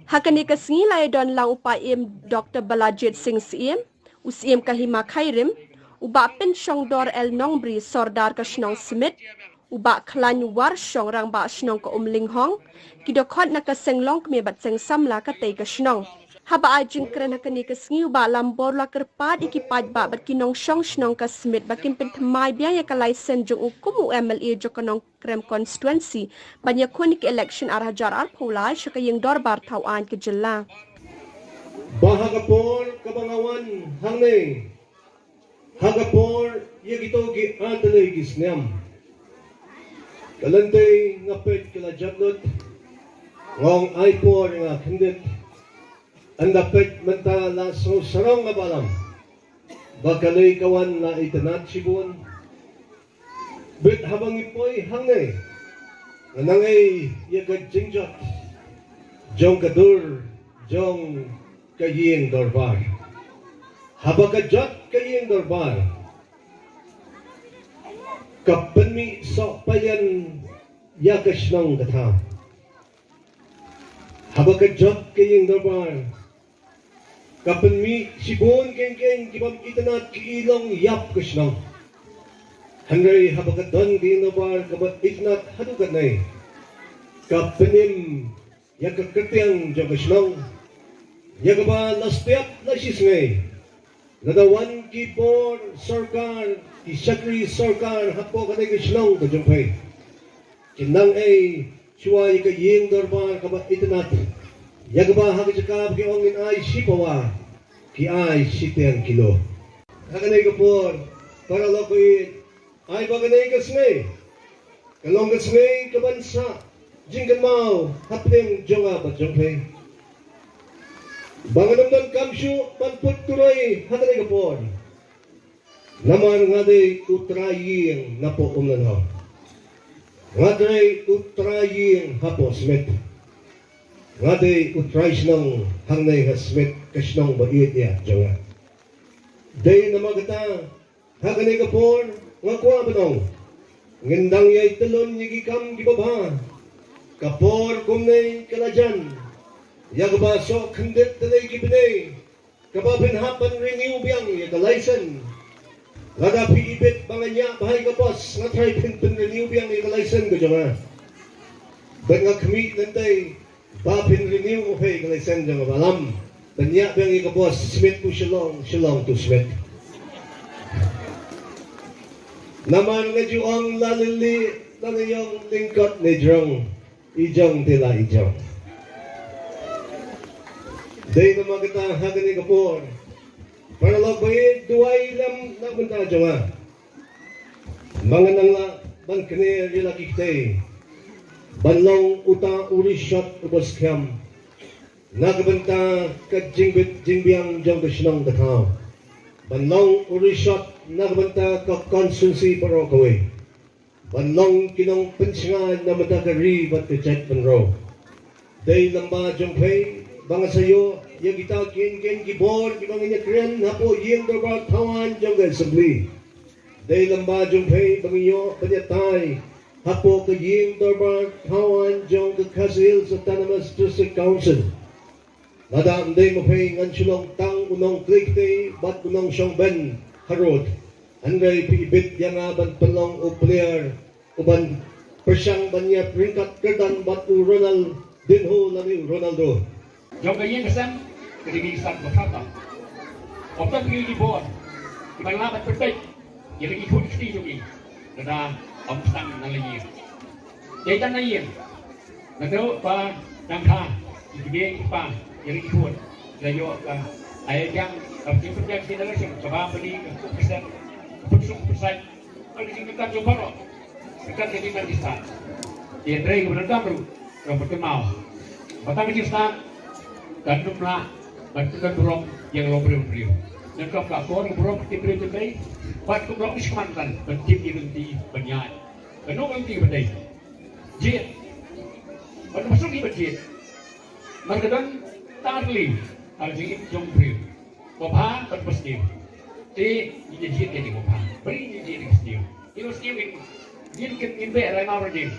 Ha kane ka sngi la ïadon lang u Paiem Doctor Balajied Singh Syiem, u Syiem ka Hima Khyrim, u Bah Pynshongdor L Nongbri, Sordar ka shnong Smit, u Bah Khlaiñ Warshong, Rangbah Shnong ka Umlinghong, ki dkhot na ka seng longkmie bad seng samla katei ka shnong. Haba ai jingkren ha kane ka sngi, u Bah Lambor u la kyrpad ïa ki paidbah bad ki nongshong shnong ka Smit ba kin pynthymmai biang ïa ka license jong u kum u M L A jong ka Nongkrem Constituency ban ïakhun ïa ka election ar hajar arphew lai sha ka ïing dorbar thaw aiñ ka jylla. Ba ha ka por kaba nga wan hangne, ha ka por ïa kito ki artylli ki snem, ka lynti nga peit ka la jot lut, nga ong ai por ïa nga khyndiat. Ynda peit mynta la sngewsarong nga, Bah Lam, ba ka lei ka wan la itynnad shibun. Bad haba ngi poi hangne, nga nang ei ïa ka jingjot jong ka dur jong ka ïing dorbar. Haba ka jot ka ïing dorbar, ka pynmih sohpaian ïa ka shnong ka thaw. Haba ka jot ka ïing dorbar, ka pynmih shibun keiñ keiñ ki bym itynnad ki i long ïap ka shnong. Hynrei haba ka don ka ïing dorbar kaba itynnad haduh katne, ka pynim ïa ka kyrteng jong ka shnong, ïa kaba la step la shisngi. Lada wan ki bor sorkar, ki shakri sorkar hapoh kane ka shnong ka jong phi, kin nang ei shuwa ïa ka ïing dorbar kaba itynnad, ïa kaba ha ka jaka ba ki ong ngin ai shi pawa, ki ai shiteng kilo. Ha kane ka por, para lok baieit, ai ba kane ka sngi ka long ka sngi kaban sah jingkynmaw hapdeng jong nga bad jong phi. Ba ngan ym donkam shuh ban put turoi ha kane ka por. Namar nga dei u trai ïing napoh Umlinghong. Nga dei u trai ïing hapoh Smit. Nga dei u trai shnong hangne ha Smit, ka shnong ba ïeit ïa jong nga. Dei namar kata, ha kane ka por, nga kwah ban ong, ngin dang ïai tylli ïa ki kam kiba bha. Ka por kumne ka la jan, ïa kaba shu khyndiat tylli ki bnai, kaba phin hap ban renew biang ïa ka license. Lada phi ibit ba nga ñiah bha ïa ka bos, nga tharai phin pynrenew biang ïa ka license ka jong nga. Bad nga khmih lynti ba phin renew mo phi ïa ka license jong nga, ba lam ban ñiah biang ïa ka bos, Smit to Shillong, Shillong to Smit. Namar nga ju ong la lili, la nga ïong lyngkot ne jrong, i jong te la i jong. Dei namar kata ha kane ka por, paralok ba ïeit, duwai lem na ka bynta jong nga. Ba ngan nang lah ban kner ïa la ki kti, ban long uta u rishot uba skhem na ka bynta ka jingbit jingbiang jong ka shnong ka thaw, ban long u rishot na ka bynta ka constituency baroh kawei, ban long ki nongpynshngaiñ na ka bynta ka ri bad ka jaitbynriew. Dei lyngba jong phi ba nga sa ïoh ïa kita ki ïing ki bor kiba ngin ïa kren hapoh ïing dorbar thaw aiñ jong ka Assembly. Dei lyngba jong phi ba ngin ïoh ban ïa tai hapoh ka ïing dorbar thaw aiñ jong ka Khasi Hills Autonomous District Council. Lada ym dei ma phi, ngan shu long tang u nongklieh kti bad u nongshong bein harud. Hynrei phi ibit ïa nga ban pynlong u player uban pyrshang ban ïa ryngkat kyrdan bad u Ronaldinho lane u Ronaldo. Jong ka ïing ka sem ka dei ka ïing sat ba khamtam. Ym tang ki bor kiban lah ban pynbeit ïa la ki khun ki kti jong ngi, lada ym sdang na la ïing. Dei tang na ïing. Naduh ba dang kha ki kmie ki kpa ïa la ki khun, la ïoh ka ai biang, ka pynbiang generation kaba pynïeng, ka pynbiang, ka pynsuk, ka pynsait. Ka jingkyrkhu jong baroh. Ka jingkyrkhu jong ki stad. Te hynrei kaba donkam ruh, ka pynkynmaw ba tang ka jingstad kan ym lah ban pyndonkam burom ïa ka longbriew briew. Donkam ka akor burom ka tip briew tip Blei. Bad kumba ong ki shynrang, ban tip ïa lynti ban ïaid. Kano ka lynti ba dei? Jied. Bad ba suk ïa ba jied. Mar ka don tang tylli ha ka jingim jong u briew. Ba bha bad ba sniew. Te ngin ïa jied ïa ka ba bha. Ba ngin ïa jied ïa ka sniew. Ïa ka sniew ngin, ngin, ngin beh rai mawrynding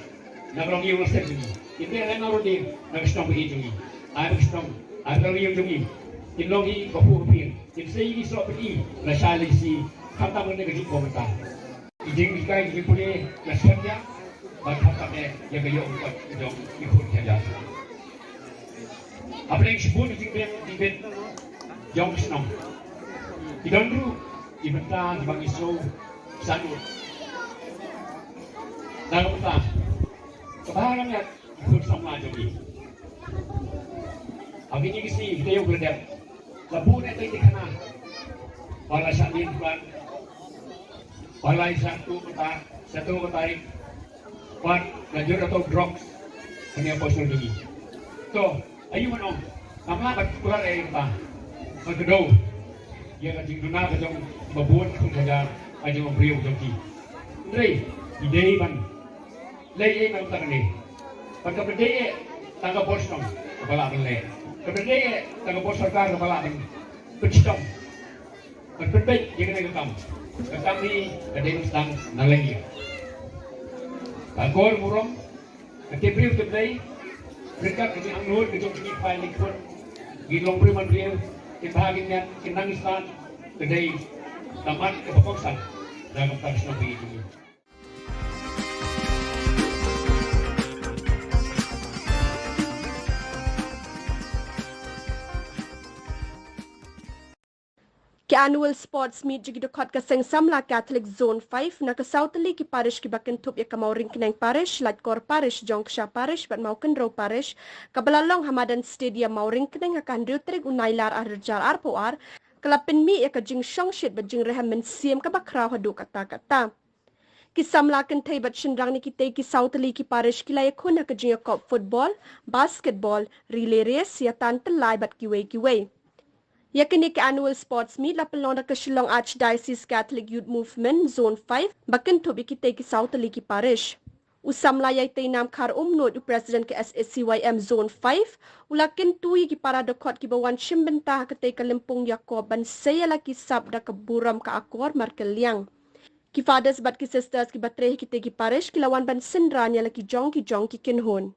na ka longïing longsem jong ngi. Ngin beh rai mawrynding na ka shnong ba ïeit jong ngi. Ai ba ka shnong, ai ba ka longïing jong ngi kin long hi ka phuh ka phieng. Ngin sei ïa ki soh pyni lashai lashisngi, khamtam lane ka jingpom mynta. Ki jinghikai, ki jingpule, la shem ïa, bad khamtam eh ïa ka ïoh ka kot jong ki khun ki kjat. Hapdeng shibun ki jingbiang jingbit jong ka shnong, ki don ruh ki bynta kiba ngi sngew sangeh. Na ka bynta kaba ha khmat ki khun samla jong ngi. Ha kine ki sngi kita ïoh ka dep. La bun eh tei tei khana. Ba la shah mih dukan. Ba la shah tuh kata, shah tuh kata. Bad la jur ïa ka drugs. Kane ha poshnong jong ngi. To, aïu ngan ong. Ngam lah ban kular ei ei kata. Ban kdew ïa ka jingduna ka jong ba bun ki khun ki kjat, ka jong u briew jong ki. Hynrei ki dei ban leh ei ei na ka bynta kane. Bad kam dei eh tang ka bor shnong kaba lah ban leh. Kam dei eh tang ka bor sorkar kaba lah ban pynshitom, ban pynbeit ïa kane ka kam. Ka kam hi ka dei ban sdang na la ïing. Ka akor burom ka tip briew tip Blei, ryngkat ka jingangnud ka jong ki kpa ki khun, ki longbriew manbriew, ki bha ki miat, ki nang ki stad, ka dei ka mat kaba kongsan na ka bynta ka shnong ba ïeit jong ngi. Ki Annual Sports Meet jong ki dkhot ka Seng Samla Catholic Zone five na ka saw tylli ki parish kiba kynthup ïa ka Mawryngkneng Parish, Laitkor Parish, Jongksha Parish bad Mawkynrew Parish, kaba la long ha madan Stadium Mawryngkneng ha ka hynriew tarik u Nailar arhajar arphew ar, ka la pynmih ïa ka jingshongshit bad jingrhem mynsiem kaba khraw haduh katta katta. Ki samla kynthei bad shynrang na kitei ki saw tylli ki parish ki la ïakhun ha ka jingïakop football, basketball, relay race, ïatan tyllai bad kiwei kiwei. Ïa kane ka Annual Sports Meet la pynlong da ka Shillong Archdiocese Catholic Youth Movement Zone five ba kynthup ïa kitei ki saw tylli ki parish. U samla Yaiteinam Kharumnuid, u president ka S A C Y M Zone five, u la kyntu ïa ki para dkhot kiba wan shim bynta ha katei ka lympung ïakob ban sei ïa la ki sap da ka burom ka akor markylliang. Ki fathers bad ki sisters kiba trei ha kitei ki parish ki la wan ban synran ïa la ki jong ki jong ki kynhun.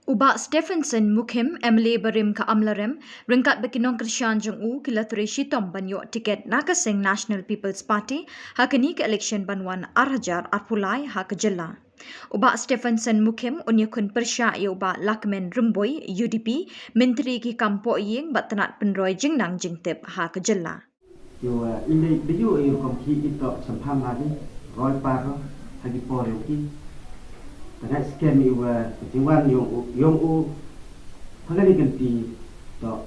U Bah Stephenson Mukhim, M L A barim ka Amlarem, ryngkat bad ki nongkyrshan jong u, ki la trei shitom ban ïoh tiket na ka seng National People's Party ha kane ka election ban wan ar hajar arphew lai ha ka jylla. U Bah Stephenson Mukhim un ïakhun pyrshah ïa u Bah Lahkmen Rymbui, U D P, Myntri ki kam pohïing bad tnat pynroi jingnang jingtip ha ka jylla. Ïa u, eh, i lei dei ïa u, eh, rukom ki i tok chemphang ha ki roi par ha ki por ïa u ki. Tang ai skhem ïa u, eh, ka jingwan ïa u, ïa u ha kane ka lynti tok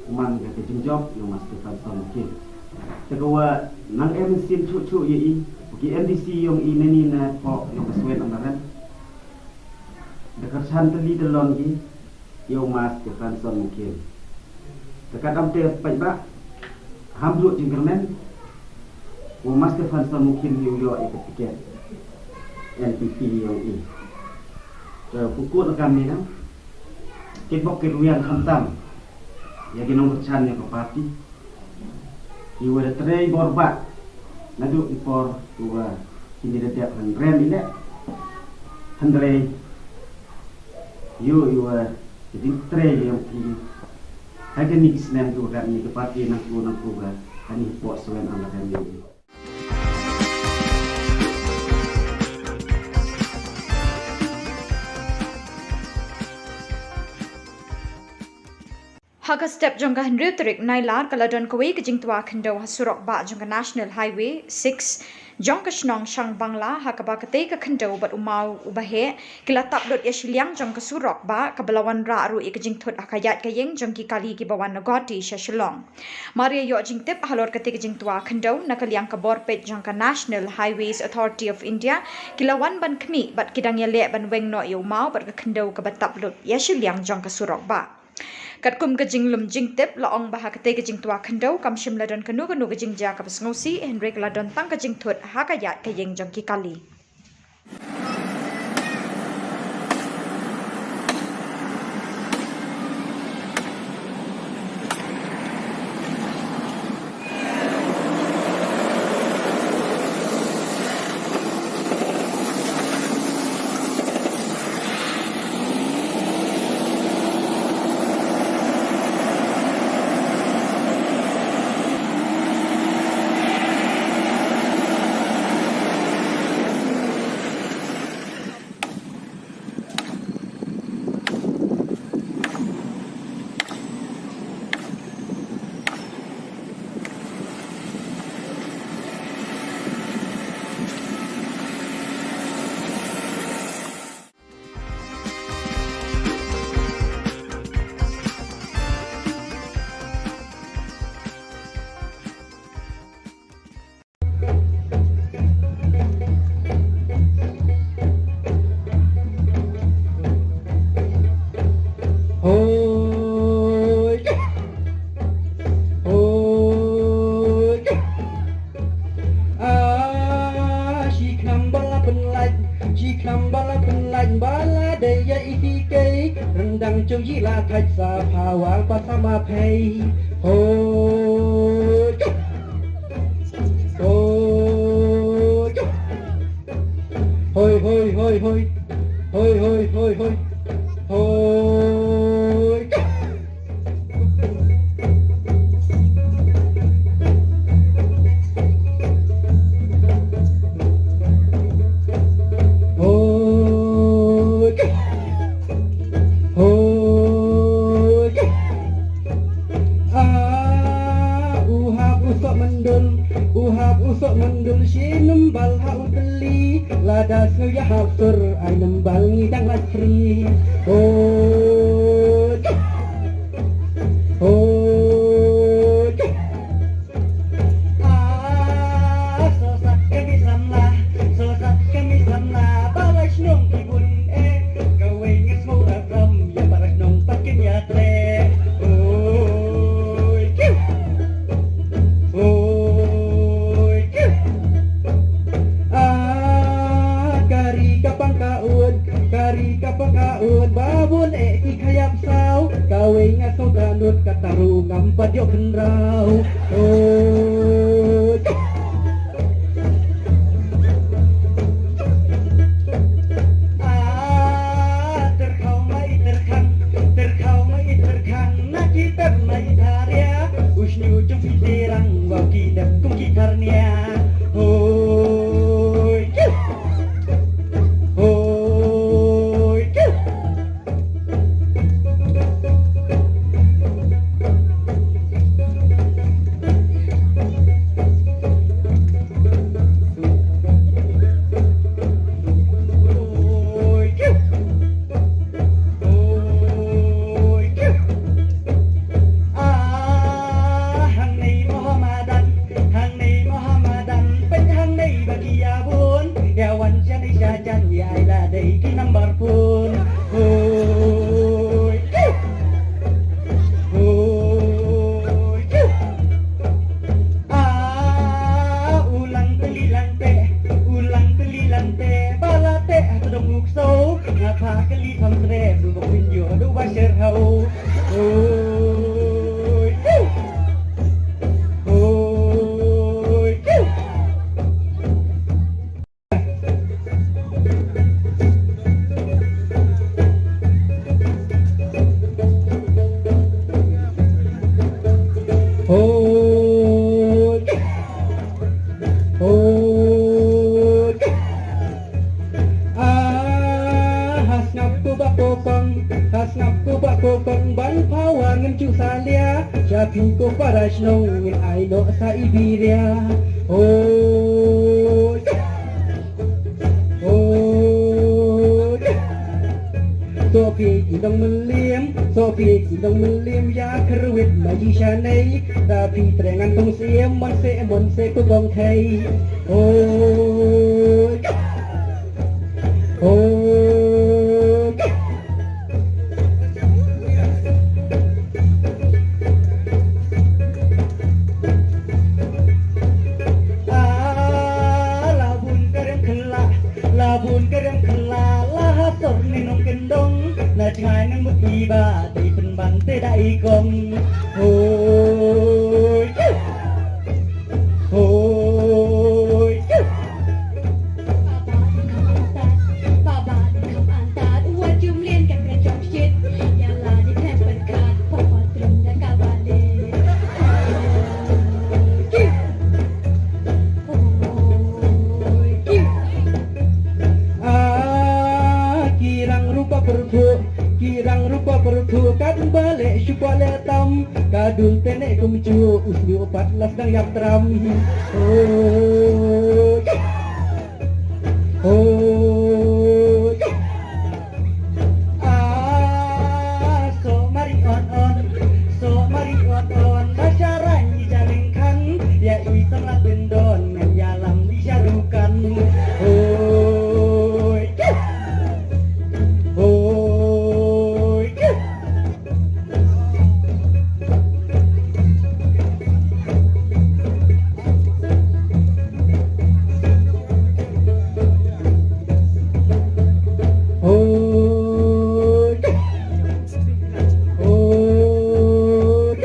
man ka jingjop ïa u Master Stephenson Mukhim. Te ka wa nang em sien chuh chuh ïa i, u ki M D C ïa u i nani na pok ïa u ka Swen Amlarem. Da ka chan tylli tylli ki ïa u Master Stephenson Mukhim. Te ka dam te paidbah ham ruh jingkyrmen u Master Stephenson Mukhim hi u ïoh ïa ka tiket N P P ïa u i. Te pukut na kam ni na ki bok ki rwiang khamtam ïa ki nongkyrshan ïa ka party. Ki wa da trei bor bha naduh ki por ki wa kine da dep hynrem i leh. Hynrei ïoh ïa u, eh, ka jingtrei ïa u ki ha kane ki snem ki wa rep ïa ka party nangtu nangtu ka ha kane hapoh Swen Amlarem ïa u. Ha ka step jong ka hynriew tarik Nailar ka la don kawei ka jingtwa khyndew ha surok bah jong ka National Highway six jong ka shnong Shangbangla, ha kaba katei ka khyndew bad u maw uba heh ki la tap lut ïa shiliang jong ka surok bah, kaba la wanrah ruh ïa ka jingthut ha ka ïaid ka ïeng jong ki kali kiba wan na Guwahati sha Shillong. Mar ïa ïoh jingtip halor katei ka jingtwa khyndew, na ka liang ka bor peit jong ka National Highways Authority of India ki la wan ban khmih bad ki dang ïaleh ban weng noh ïa u maw bad ka khyndew kaba tap lut ïa shiliang jong ka surok bah. Katkum ka jinglum jingtip la ong ba ha katei ka jingtwa khyndew kam shym la don kano kano ka jingjia kaba sngewsih, hynrei ka la don tang ka jingthut ha ka ïaid ka ïeng jong ki kali. Hoi. Hoi. Ah, shi kham ba la pynlait, shi kham ba la pynlait, ba la dei ïa i hi kei. Ryndang jong i la thait sa pha wang pa sa ma phei. Hoi. Hoi. Hoi, hoi, hoi, hoi. Hoi, hoi, hoi, hoi. Hoi. U Sohmyndul, u hap u Sohmyndul shi nymbal ha u tylli. Lada sngew ïahap sur ai nymbal ngi dang lait free. Hoi. Hoi. Ah, sosat kami samla, sosat kami samla, para shnong ki bun eh, kawei ngi sngewbha ram ïa para shnong pat kin ïatrei. Hoi. Hoi. Ah, ka ri ka pang ka ud, ka ri ka pang ka ud, ba bun eh ki khap ïap saw, kawei nga sngewthuh nud, kata ruh ngam pat ïoh kynraw. Hoi. Ah, tyrkhaw ma i tyrkhang, tyrkhaw ma i tyrkhang, na ki pep ma i tharia, u shñiuh jong phi tyrang, wow ki dep kum ki tharnia. Hoi. Hoi. Ah, hangne Mohammedan, hangne Mohammedan, peit hangne ba ki ïa bun, ïa wan sha dei sha jan, ïa ai la dei ki number phone. Hoi. Hoi. Ah, u lang tylli lang teh, u lang tylli lang teh, ba la teh ha tdong u ksew, nga phah kylli pham treh, du bok pynjur du ba sher hau. Hoi. Hoi. Hoi. Hoi. Ah, ha sngap ko ba ko kong, ha sngap ko ba ko kong, ban phawa ngin ju salia, sha phi ko para shnong ngin ai noh sa i biria. Hoi. Hoi. Soh phi ki nong Mylliem, soh phi ki nong Mylliem, ïa kyrwit ma i shanei, da phi treh ngan tong siem, mon se, mon se ko kong thei. Hoi. Hoi. Ah, la bun ka rem khylla, la bun ka rem khylla, la ha sor ne nongkyndong, na jngai nang mut i ba, dei pynban te da i kong. Hoi. Hoi. Ah, ki rang rupa pyrthuh, ki rang rupa pyrthuh, kat ba leh shu ba leh tam, ka dul te ne kumjuh, u shñiuh pat la sdang ïap tram. Hoi. Hoi. Ah, soh mari on on, soh mari on on, ba sha rang i ja lyngkhan, ïa i samla pyndon, ngan ïalam i sha dukan. Hoi. Hoi. Hoi. Hoi.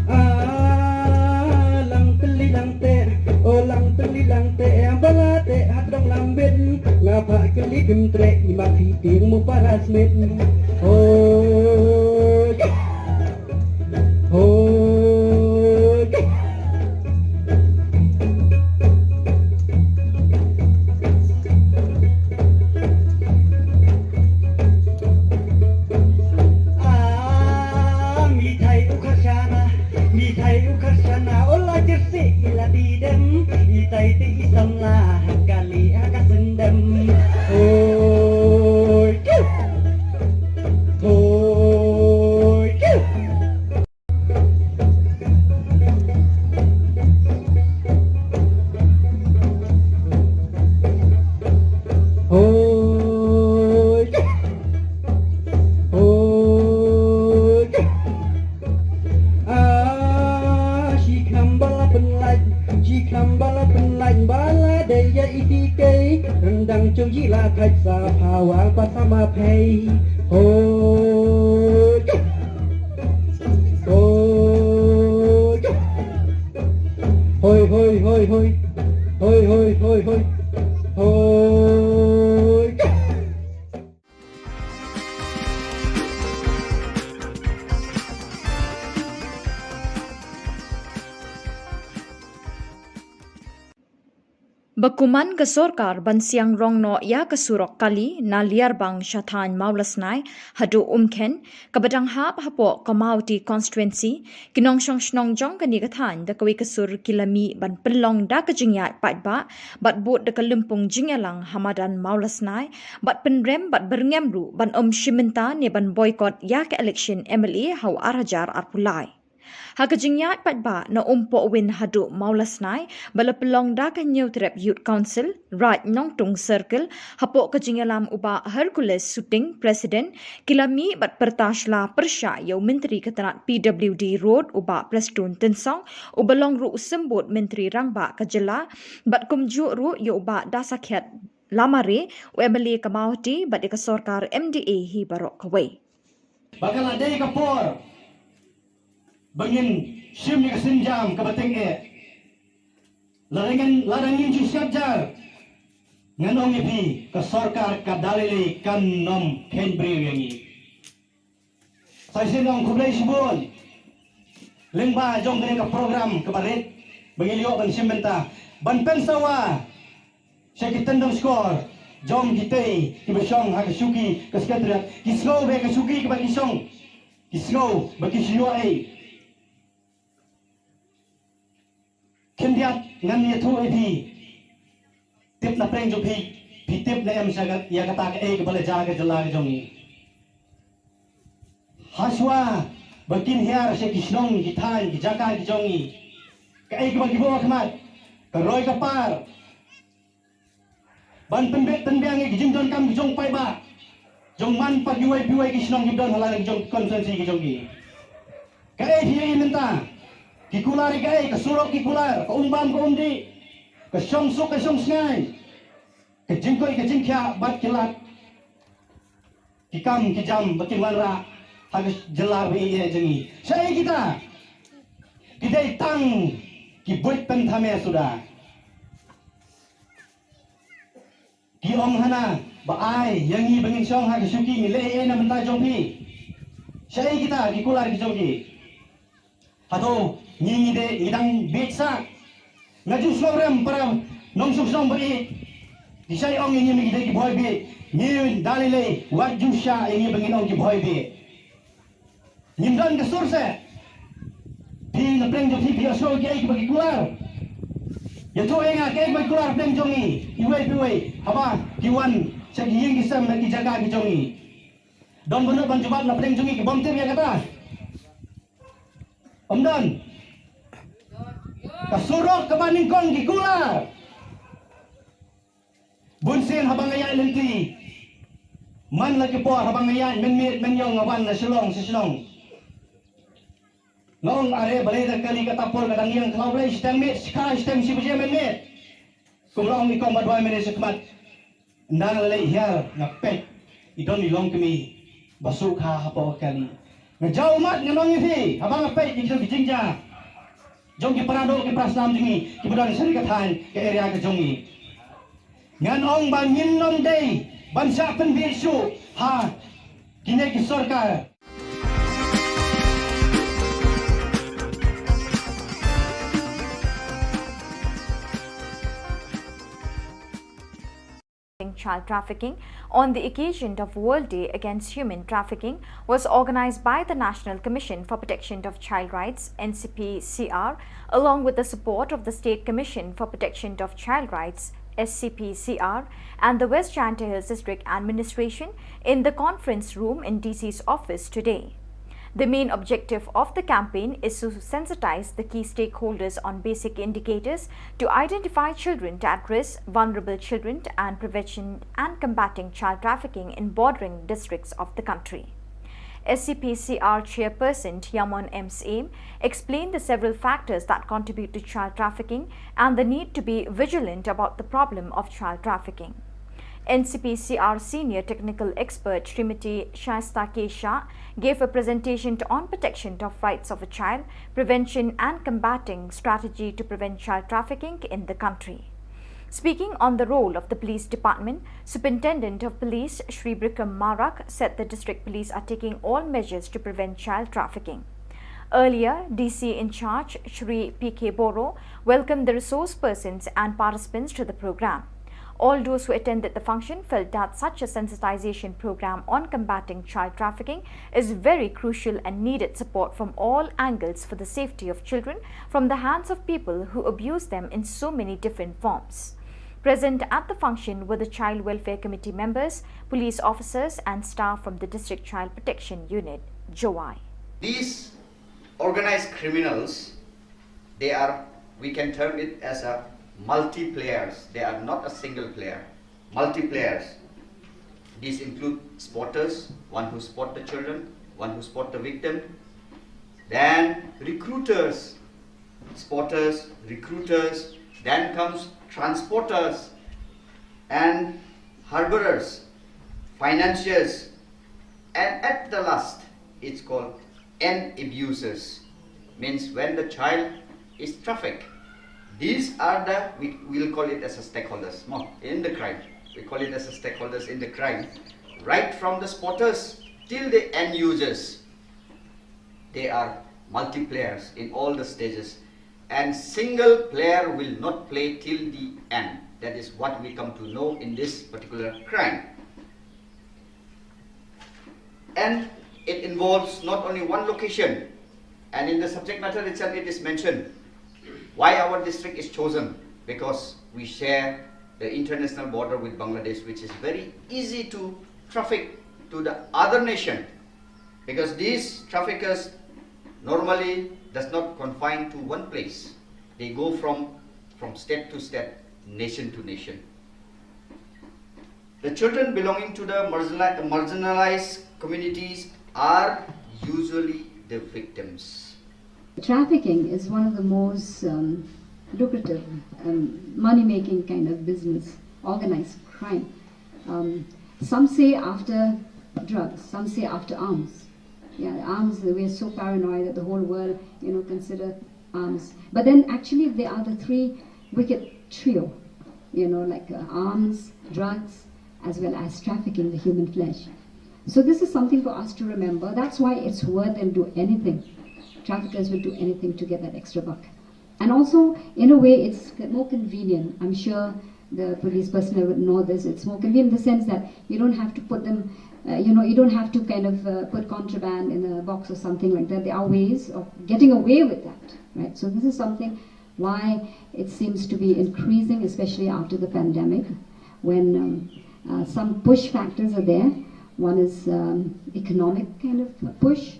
Ah, lang tylli lang teh, oh lang tylli lang teh, ba la teh ha tdong lambit, nga phah kylli kim treh, i ma phi tieng mo para smit. Hoi. Hoi. Ah, mithai u kharshana, mithai u kharshana. Na ola jersey ila di dem, itai ti itam la hakali haka sendem. Hoi, kiu. Hoi, kiu. Hoi, kiu. Hoi, kiu. Ah, shi kham bala pynlait, shi kham bala pynlait, bala dei ya iti kei, rendang chau yi la thait sa phawa pa sama phei. Hoi, hoi, hoi, hoi. Hoi, hoi, hoi, hoi, hoi. Hoi, hoi, hoi, hoi. Hoi. Ba kuman ka sorkar ban siang rong noh ïa ka surok kali na Liarbang sha thaiñ Mawlasnai haduh Umkhein, kaba dang hap hapoh ka Mawti constituency, ki nongshong shnong jong kane ka thaiñ da kawei ka sur ki la mih ban pynlong da ka jingïaid paidbah bad bud da ka lympung jingïalang ha madan Mawlasnai bad pynrem bad byrngem ruh ban ym shim bynta ne ban boycott ïa ka election M L A ha u ar hajar arphew lai. Ha ka jingïaid paidbah na Umpohwin haduh Mawlasnai ba la pynlong da ka Hynñiewtrep Youth Council, Raid Nongtung Circle, hapoh ka jingïalam u Bah Hercules Suting, President, ki la mih bad pyrta sla pyrshah ïa u Myntri ka tnat P W D Road u Bah Prestone Tynsong, uba long ruh u symbud Myntri Rangbah ka jylla, bad kumjuh ruh ïa u Bah Dasakhiat Lamare, u M L A ka Mawti bad ïa ka sorkar M D A hi baroh kawei. Ba ka la dei ka por ba ngin shim ïa ka sienjam kaba tyngeh. Lada ngin, lada ngin ju siap jar, ngan ong ïa phi, ka sorkar ka da lei lei kan ym kheiñ briew ïa ngi. Sa shisien ong khublei shibun lyngba jong kane ka program kaba rit ba ngi la ïoh ban shim bynta ban pynsawa sha ki tyndong shkor jong kitei kiba shong ha ka shuki ka Secretariat. Ki sngew ba ka shuki kaba ki shong, ki sngew ba ki shu ïoh ei. Khyndiat ngan ïathuh ïa phi. Tip na pdeng jong phi, phi tip ne em sha ka, ïa kata kaei kaba la jia ha ka jylla ka jong ngi. Hashwa ba kin hiar sha ki shnong, ki thaiñ, ki jaka ki jong ngi, kaei kaba ki buh ha khmat? Ka roi ka par. Ban pynbeit pynbiang ïa ki jingdonkam ki jong paidbah, jong man pat kiwei kiwei ki shnong kiba don ha la ki jong constituency ki jong ki. Kaei phi ïohi mynta? Ki kular ïa kaei? Ka surok ki kular, ka um bam ka um dih, ka shong suk ka shong sngai, ka jingkoit ka jingkhiah bad ki lad, ki kam ki jam ba kin wanrah ha ka jylla ba ïeit jong ngi. Shaei kita? Ki dei tang ki buit pynthame suda. Ki ong hana ba ai ïa ngi ba ngin shong ha ka shuki, ngi leh ei ei na bynta jong phi. Shaei kita ki kular ki jong ki? Hato ngi, ngi dei, ngi dang bieit sah? Nga ju sngewrem para nongshong shnong ba ïeit. Ki shai ong ïa ngi ba ngi dei ki bhoi bieit. Ngi da lei lei wat ju shah ïa ngi ba ngin ong ki bhoi bieit. Ngim don ka sur seh. Phi na pdeng jong phi phi ïohsngew kiei kiba ki kular? Ïathuh ïa nga kiei kiba ki kular pdeng jong ngi, iwei pa iwei, haba ki wan sha ki ïing ki sem bad ki jaka ki jong ngi. Don ba nud ban jubab na pdeng jong ngi ki bym tip ïa kata? Ym don. Ka surok kaba nyngkong ki kular. Bun sien haba nga ïaid lynti, man la ki por haba nga ïaid mynmiet mynïong nga wan na Shillong sha shnong, nga ong are balei da kali kata por ka dang ïeng khlaw, balei shiteng miet, shikha shiteng shi baje mynmiet. Kum la ong i kong ba dwai mynne sha khmat. Ynda nga la leit hiar nga peit, i don i longkmie ba sukha hapoh ka kali. Nga jaw ummat ngan ong ïa phi, haba nga peit ïa kito ki jingjia jong ki para doh ki para snam jong ngi kiba don sha ka thaiñ ka area ka jong ngi, ngan ong ba ngin ym dei ban shah pynbieit shuh ha kine ki sorkar. child trafficking on the occasion of World Day Against Human Trafficking was organized by the National Commission for Protection of Child Rights, N C P C R, along with the support of the State Commission for Protection of Child Rights, S C P C R, and the West Jaintia Hills District Administration in the conference room in D C's office today. The main objective of the campaign is to sensitize the key stakeholders on basic indicators to identify children at risk, vulnerable children, and prevention and combating child trafficking in bordering districts of the country. S C P C R chairperson Yamon M Syiem explained the several factors that contribute to child trafficking and the need to be vigilant about the problem of child trafficking. N C P C R senior technical expert Srimati Shaista K Shah gave a presentation to, on protection of rights of a child, prevention and combating strategy to prevent child trafficking in the country. Speaking on the role of the police department, Superintendent of Police Shri Bikram Marak said the district police are taking all measures to prevent child trafficking. Earlier, D C in charge Shri P K Boro welcomed the resource persons and participants to the program. All those who attended the function felt that such a sensitization program on combating child trafficking is very crucial and needed support from all angles for the safety of children from the hands of people who abuse them in so many different forms. Present at the function were the Child Welfare Committee members, police officers, and staff from the District Child Protection Unit, Jowai. These organized criminals, they are, we can term it as a multi-players. They are not a single player, multi-players. These include spotters, one who spot the children, one who spot the victim, then recruiters, spotters, recruiters, then comes transporters and harborers, financiers, and at the last, it's called end abusers. Means when the child is trafficked. These are the, we will call it as a stakeholders, no, in the crime. We call it as a stakeholders in the crime. Right from the spotters till the end users, they are multiplayers in all the stages. And single player will not play till the end. That is what we come to know in this particular crime. And it involves not only one location, and in the subject matter itself it is mentioned why our district is chosen, because we share the international border with Bangladesh, which is very easy to traffic to the other nation, because these traffickers normally does not confine to one place. They go from, from state to state, nation to nation. The children belonging to the marginali-, marginalized communities are usually the victims. Trafficking is one of the most um, lucrative, um, money-making kind of business, organized crime. Um, some say after drugs, some say after arms. Yeah, arms, we're so paranoid that the whole world, you know, consider arms. But then actually they are the three wicked trio, you know, like uh, arms, drugs, as well as trafficking the human flesh. So this is something for us to remember. That's why it's worth, they'll do anything. Traffickers will do anything to get that extra buck. And also, in a way, it's more convenient. I'm sure the police personnel would know this. It's more convenient in the sense that you don't have to put them, uh, you know, you don't have to kind of uh, put contraband in a box or something like that. There are ways of getting away with that, right? So this is something why it seems to be increasing, especially after the pandemic, when um, uh, some push factors are there. One is um, economic kind of push.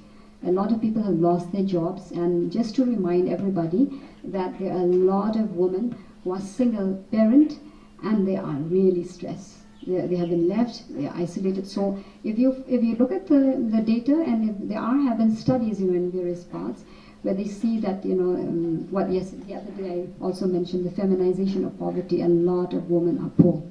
A lot of people have lost their jobs, and just to remind everybody that there are a lot of women who are single parent and they are really stressed. They, they have been left, they are isolated. So if you if you look at the, the data, and if there are have been studies, you know, in various parts where they see that, you know, um, what, yes, the other day I also mentioned the feminization of poverty. A lot of women are poor.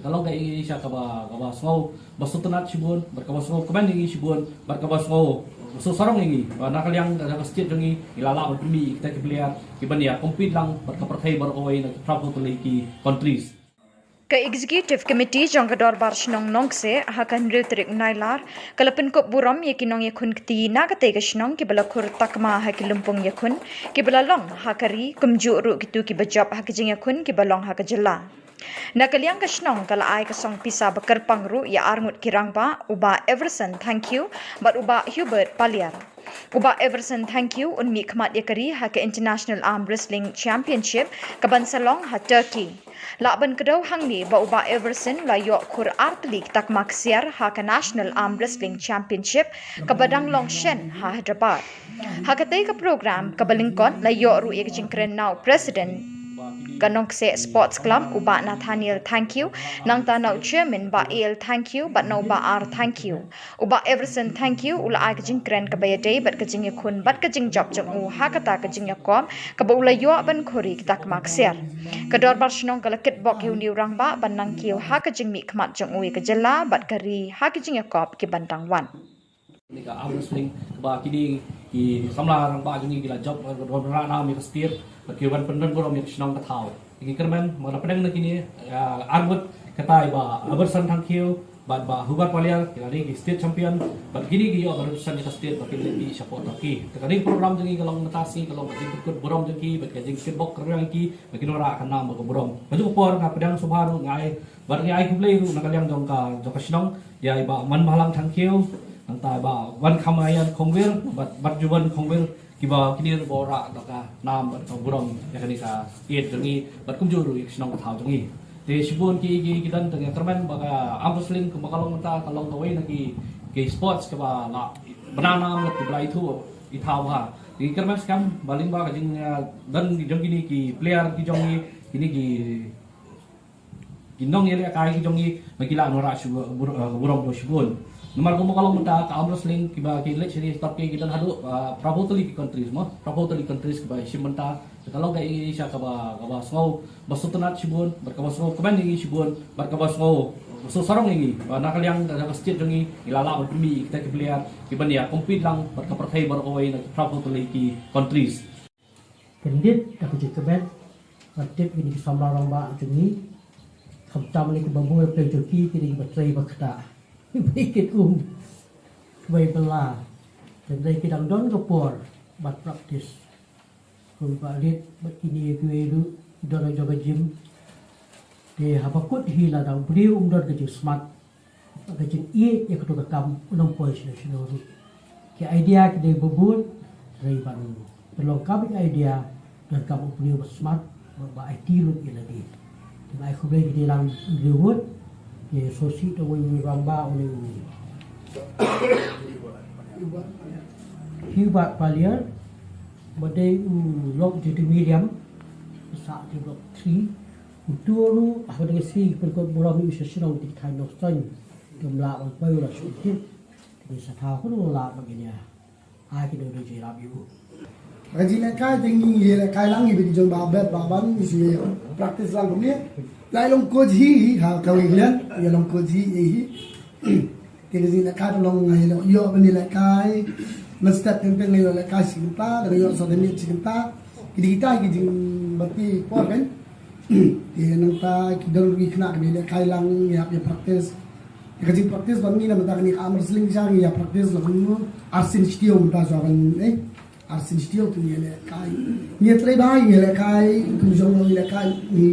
Ka long ka ïa ngi sha kaba, kaba sngew ba sngewtynnat shibun, bad kaba sngew kmen ïa ngi shibun, bad kaba sngew sngewsarong ïa ngi ba na ka liang ka state jong ngi, ngi la lah ban pynmih ïa kita ki player kiban ïa compete lang bad ka pyrthei baroh kawei na ki phra phew tylli ki countries. Ka Executive Committee jong ka Dorbar Shnong Nongkseh ha ka hynriew tarik Nailar ka la pynkup burom ïa ki nongïakhun kti na katei ka shnong kiba la khur takma ha ki lympung ïakhun kiba la long ha ka ri, kumjuh ruh kito kiba jop ha ka jingïakhun kiba long ha ka jylla. Na ka liang ka shnong ka la ai ka song pisa ba kyrpang ruh ïa arngut ki rangbah, u Bah Everson Thangkhiew bad u Bah Hubert Paliar. U Bah Everson Thangkhiew un mihkhmat ïa ka ri ha ka International Arm Wrestling Championship kaban sa long ha Turkey. Lah ban kdew hangne ba u Bah Everson la ïoh khur ar tylli ki takma ksiar ha ka National Arm Wrestling Championship kaba dang long shen ha Hyderabad. Ha katei ka program kaba lyngkot la ïoh ruh ïa ka jingkren na u President ka Nongkseh Sports Club, u Bah Nathaniel Thangkhiew, nangta na u Chairman, Bah A L Thangkhiew bad na u Bah R Thangkhiew. U Bah Everson Thangkhiew u la ai ka jingkren kaba ïadei bad ka jingïakhun bad ka jingjop jong u ha kata ka jingïakop kaba u la ïoh ban khur ïa ki takma ksiar. Ka Dorbar Shnong ka la kitbok ïa une u rangbah ban nang kiew ha ka jingmihkhmat jong u ïa ka jylla bad ka ri ha ki jingïakop kiban dang wan. Kane ka arm wrestling kaba kine ki samla rangbah jong ngi ki la jop, ka don rangbah nam ïa ka state bad ki wan pyndon burom ïa ka shnong ka thaw. Ngi kyrmen ba la pdeng na kine, ah, arngut, katai Bah Everson Thangkhiew bad Bah Hubert Paliar, ki la dei ki state champion, bad kine ki ïoh ban represent ïa ka state ba kin leit bih shapoh Turkey. Te ka dei program jong ngi ka long mynta sngi ka long ka jingpynkut burom jong ki bad ka jingkitbok kyrpang ïa ki ba kin wanrah ka nam bad ka burom. Ka juh ka por nga pdiang sngewbha ruh, nga ai, bad nga ai khublei ruh na ka liang jong ka, jong ka shnong ïa i Bah Manbhalang Thangkhiew, nangta i Bah Wankhamaïan Khongwir bad, bad Juban Khongwir, kiba kine ruh ba wanrah da ka nam bad ka burom ïa kane ka state jong ngi bad kumjuh ruh ïa ka shnong ka thaw jong ngi. Te shibun ki, ki, ki don, te nga kyrmen ba ka arm wrestling kumba ka long mynta ka long kawei na ki, ki sports kaba la bna nam, la ki ba la ithuh i thaw ha. Te nga kyrmen skhem ba lyngba ka jing, ah, don jong kine ki player ki jong ngi, kine ki ki nongïalehkai ki jong ngi ba ki lah wanrah shu bur-, uh, burom bad shibun. Namar kumba ka long mynta ka arm wrestling kiba ki leit sha ri Turkey ki don haduh, uh, phra phew tylli ki countries mo, phra phew tylli countries kiba shim bynta. Te ka long ka ïing sha kaba, kaba sngew ba sngewtynnat shibun bad kaba sngewkmen ïa ngi shibun bad kaba sngew ba sngewsarong ïa ngi ba na ka liang ka, ka state jong ngi ngi la lah ban pynmih ïa kita ki player kiban ïa compete lang bad ka pyrthei baroh kawei na ki phra phew tylli ki countries. Kyndit da ka jingkmen ban tip ïa kine ki samla rangbah jong ngi. Khamtam ïa kiba bun, pyrshah jong ki, kine kiba trei ba ktah, ba ïa kit um, ba ïa bylla. Te hynrei ki dang don ka por ban practice. Kumba rit bad kine kiwei ruh ki don ha jong ka gym. Te haba kut hi, lada u briew um don ka jingsmat, ka jingïeit ïa kato ka kam, un ym poi shano shano ruh. Ki idea ki dei ba bun, hynrei ban pynlong kam ïa ki idea donkam u briew ba smat, ba, ba aiti lut ïa lade. Te nga ai khublei kti lang u briew ngut, te sngewsih da uwei u rangbah, u dei u Hubert Paliar, ba dei u lok jong te Miriam, sah te Block three. Uto ruh ha kane ka sngi pynkup burom ïa u sha shnong, te ki thaiñ Nongstoiñ kim lah ban poi, u la shu tip. Te ngi sa thaw kumno lah ban ïa, ai kine u dei jingïarap ïa u. Ka jinglehkai te ngi ïalehkai lang, ngi bit jong ba bet ba ban, ngi shu practice lang kumne. Lai long coach hi ha kawei ka liang, ïa long coach hi, hi. Te ka jinglehkai ka long nga ïa, ïoh ban ïalehkai. Mynstep teng teng nga ïoh lehkai shi kynta, da nga ïoh sa da miet shi kynta. Ki dei kita ki jingbati por kan. Te nangta ki don ruh ki khynnah kiba ïalehkai lang, ïa, ïa practice. Te ka jingpractice ba ngi na mynta kane ka arm wrestling sha ngi ïa practice la kumno, arsien shi taïew mynta shuwa ban, eh. Arsien shi taïew te ngi ïalehkai. Ngi ïatrei bha, ngi ïalehkai, kum jong ngi ïalehkai, ngi,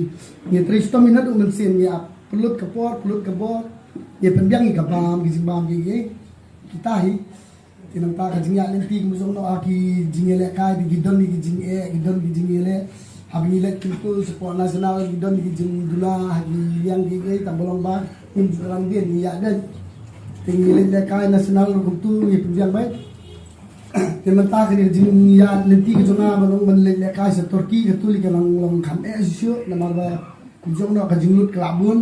ngi ïatrei shitom, ngi naduh mynsiem, ngi ïa pynlut ka por, pynlut ka bor, ngi ïa pynbiang ïa ka bam, ki jingbam, ki, ki, kita hi. Te nangta ka jingïaid lynti kum jong ngi ha ki jingïalehkai, ki don ki jingeh, ki don ki jingïaleh. Haba ngi leit kumto shapoh national, ki don ki jingduna ha ki liang ki, ki, tang ba long ba ngim ju kyrpang dien ngi ïaid. Te ngi leit lehkai national ruh kumto ngi pynbiang beit. Te mynta kane ka jingïaid lynti ka jong nga ban long ban leit lehkai sha Turkey, kato lei ka nang long kham eh shuh shuh, namar ba kum jong ngi ka jinglut ka la bun.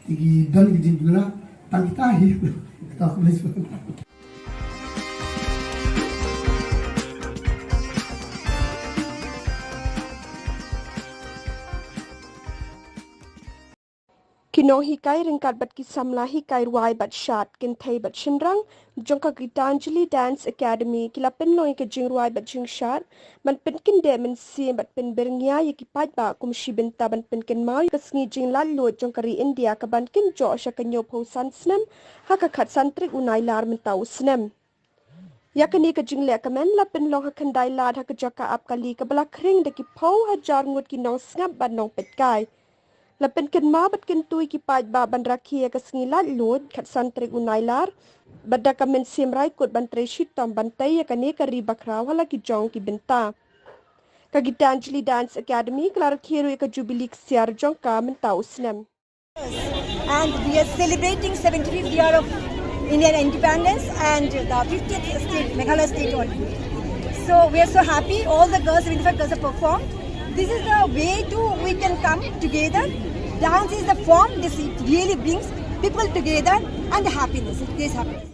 Te ki don ki jingduna, tang kita hi. Kita ku lei shuh. Ki Nonghikai ryngkat bad ki samla hikai rwai bad shad, kynthei bad shynrang jong ka Gitanjali Dance Academy ki la pynlong ïa ka jingrwai bad jingshad ban pynkyndit mynsiem bad pynbyrngia ïa ki paidbah kum shi bynta ban pynkynmaw ïa ka sngi jinglaitluid jong ka ri India kaban kynjoh sha ka hynñiewphew san snem ha ka khatsan tarik u Nailar mynta u snem. Ïa kane ka jingleh kmen la pynlong ha Khyndai Lad ha ka jaka ap kali kaba la khring da ki phew hajar ngut ki nongsngap bad nongpeitkai. La pynkynmaw bad kyntu ïa ki paidbah ban rakhe ïa ka sngi laitluid khatsan tarik u Nailar bad da ka mynsiem raikut ban trei shitom ban tei ïa kane ka ri bakhraw ha la ki jong ki bynta. Ka Gitanjali Dance Academy ka la rakhe ruh ïa ka Jubilee Ksiar jong ka mynta u snem. And we are celebrating seventy-fifth year of Indian independence and the fiftieth state, Meghalaya state only. So we are so happy. All the girls, seventy-five girls have performed. This is the way to we can come together. Dance is the form. This it really brings people together and the happiness. It creates happiness.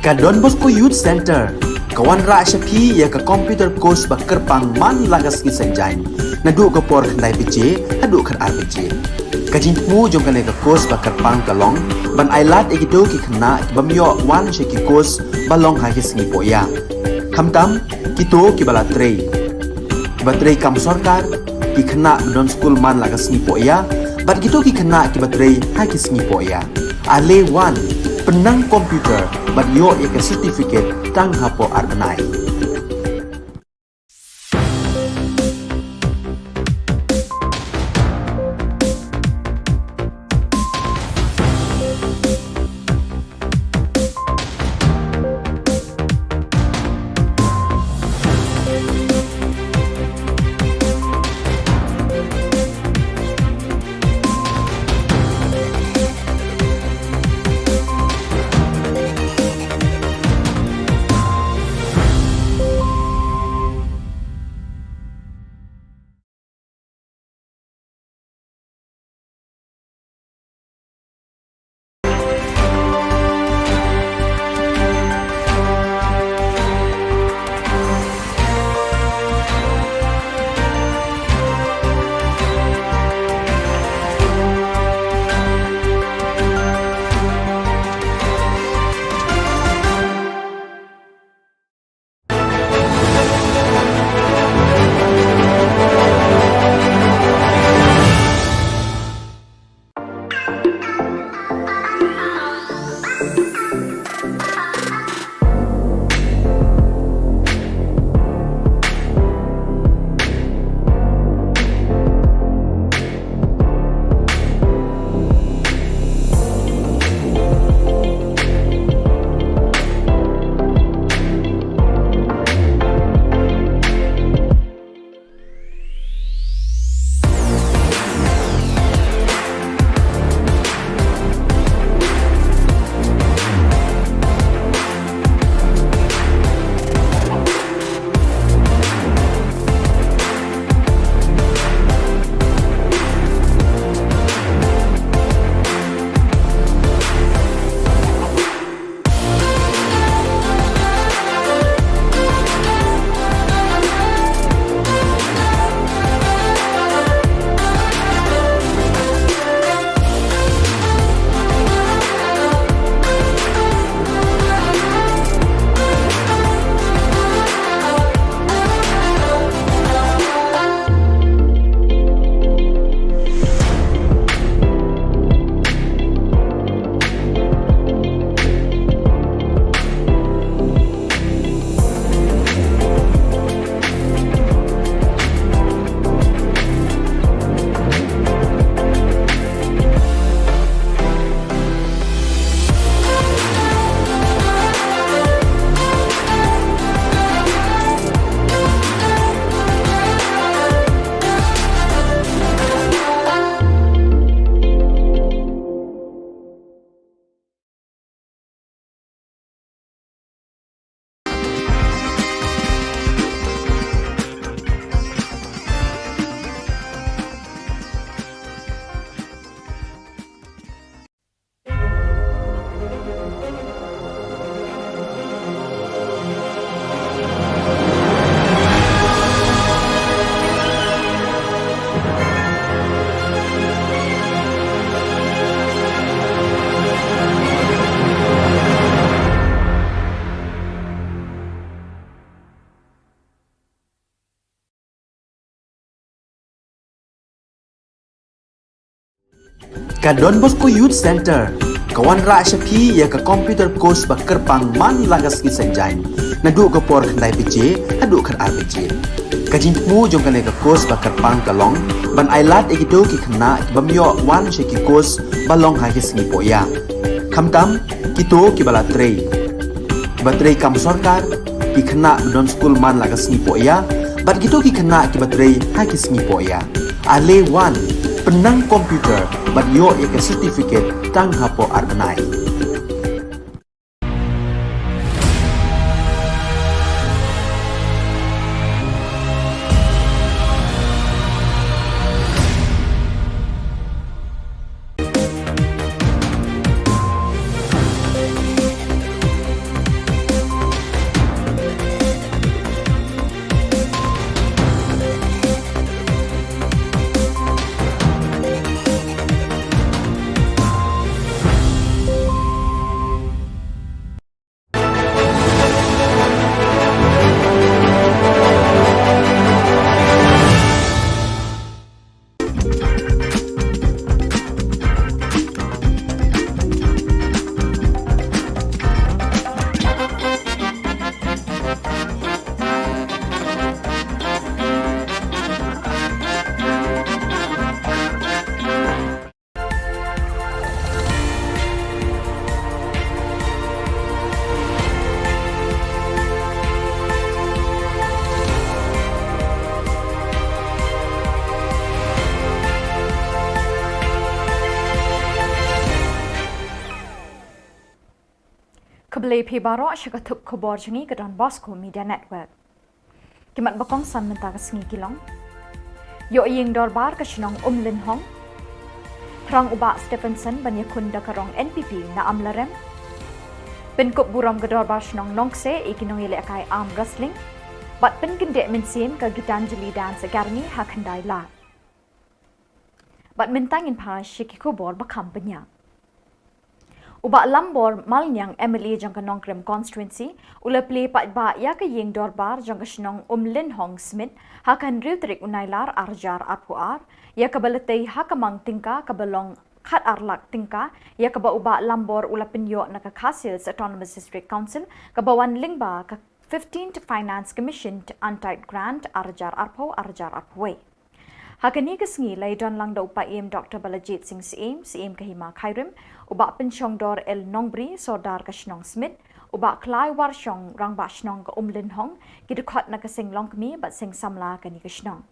Ka Don Bosco Youth Center ka wanrah sha phi ïa ka computer course ba kyrpang man la ka sngi Saitjaiñ, naduh ka por khyndai baje haduh khatar baje. Ka jingthmu jong kane ka course ba kyrpang ka long ban ailad ïa kito ki khynnah ki bym ïoh wan sha ki course ba long ha ki sngi pohïa. Khamtam kito kiba la trei, kiba trei kam sorkar, ki khynnah ba don skul man la ka sngi pohïa bad kito ki khynnah kiba trei ha ki sngi pohïa. Ale wan, pynnang computer bad ïoh ïa ka certificate tang hapoh ar bnai. Ka Don Bosco Youth Centre ka wanrah sha phi ïa ka computer course ba kyrpang man la ka sngi Saitjaiñ, naduh ka por khyndai baje haduh khatar baje. Ka jingthmu jong kane ka course ba kyrpang ka long ban ailad ïa kito ki khynnah ki bym ïoh wan sha ki course ba long ha ki sngi pohïa, khamtam kito kiba la trei, kiba trei kam sorkar, ki khynnah ba don skul man la ka sngi pohïa bad kito ki khynnah kiba trei ha ki sngi pohïa. Ale wan, pynnang computer bad ïoh ïa ka certificate tang hapoh ar bnai. Khublei phi baroh sha ka thup khubor jong ngi ka Don Bosco Media Network. Ki mat ba kongsan mynta ka sngi ki long: Ïoh ïing dorbar ka shnong Umlynhong. Thrang u Bah Stephenson ban ïakhun da ka rong N P P na Amlarem. Pynkup burom ka dorbar shnong Nongkseh ïa ki nongïalehkai arm wrestling. Bad pynkyndit mynsiem ka Gitanjali Dance Academy ha Khyndai Lad. Bad mynta ngin phai sha ki khubor ba kham bniah. U Bah Lambor Malniang, M L A jong ka Nongkrem Constituency, u la plie paidbah ïa ka ïing dorbar jong ka shnong Umlynhong Smit ha ka hynriew tarik u Nailar arhajar arphew ar, ïa kaba la tei ha ka mang tyngka kaba long khatar lak tyngka, ïa kaba u Bah Lambor u la pynïoh na ka Khasi Hills Autonomous District Council, kaba wan lyngba ka fifteenth Finance Commission Untied Grant arhajar arphew, arhajar arphew wei. Ha kane ka sngi la ïadon lang da u Paiem Doctor Balajied Singh Syiem, Syiem ka Hima Khyrim, u Bah Pynshongdor L Nongbri, Sordar ka shnong Smit, u Bah Klai Warshong, Rangbah Shnong ka Umlynhong, ki dkhot na ka seng longkmie bad seng samla kane ka shnong.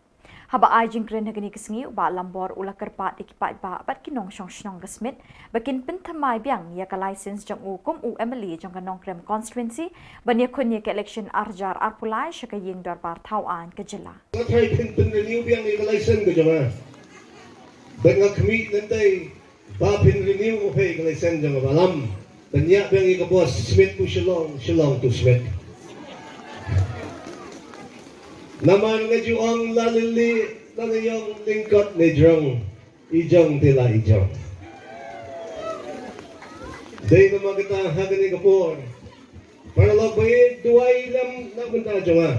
Haba ai jingkren ha kane ka sngi, u Bah Lambor u la kyrpad ïa ki paidbah bad ki nongshong shnong ka Smit ba kin pynthymmai biang ïa ka license jong u kum u M L A jong ka Nongkrem Constituency ban ïakhun ïa ka election arhajar arphew lai sha ka ïing dorbar thaw aiñ ka jylla. Nga tharai phin pynrenew biang ïa ka license ka jong nga. Bad nga khmih lynti ba phin renew ko phi ka license jong nga, ba lam pynïap biang ïa ka bos Smit to Shillong, Shillong to Smit. Namar nga ju ong la lili la nga ïong lyngkot ne jrong, i jong te la i jong. Dei namar kata ha kane ka por, paralok ba ïeit, duwai lem na bynta jong nga.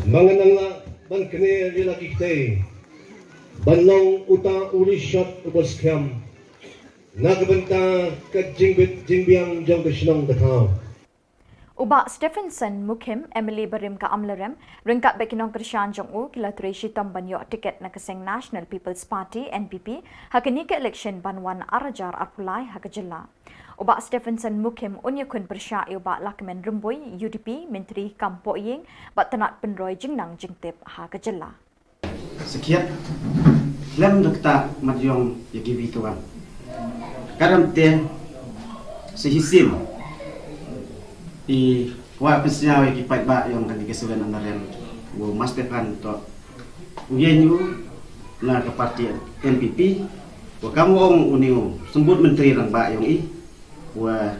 Ma nga nang lah ban kner ïa la ki kti ban long uta u rishot uba skhem na ka bynta ka jingbit jingbiang jong ka shnong ka thaw. U Bah Stephenson Mukhim, M L A barim ka Amlarem, ryngkat bad ki nongkyrshan jong u, ki la trei shitom ban ïoh tiket na ka seng National People's Party, N P P, ha kane ka election ban wan arhajar arphew lai ha ka jylla. U Bah Stephenson Mukhim un ïakhun pyrshah ïa u Bah Lahkmen Rymbui, U D P, Myntri Kam Pohïing bad Tnat Pynroi Jingnang Jingtip ha ka jylla. Sakhiat lem da kata mat ïong ïa ki wi ki wan. Ka dang te sa shisien i kwah pynsngew ïa ki paidbah ïong kane ka seven Amlarem, u Master Khan to u ïeng u na ka parti N P P, wa kam u ong u ne u symbud myntri rangbah ïong i, wa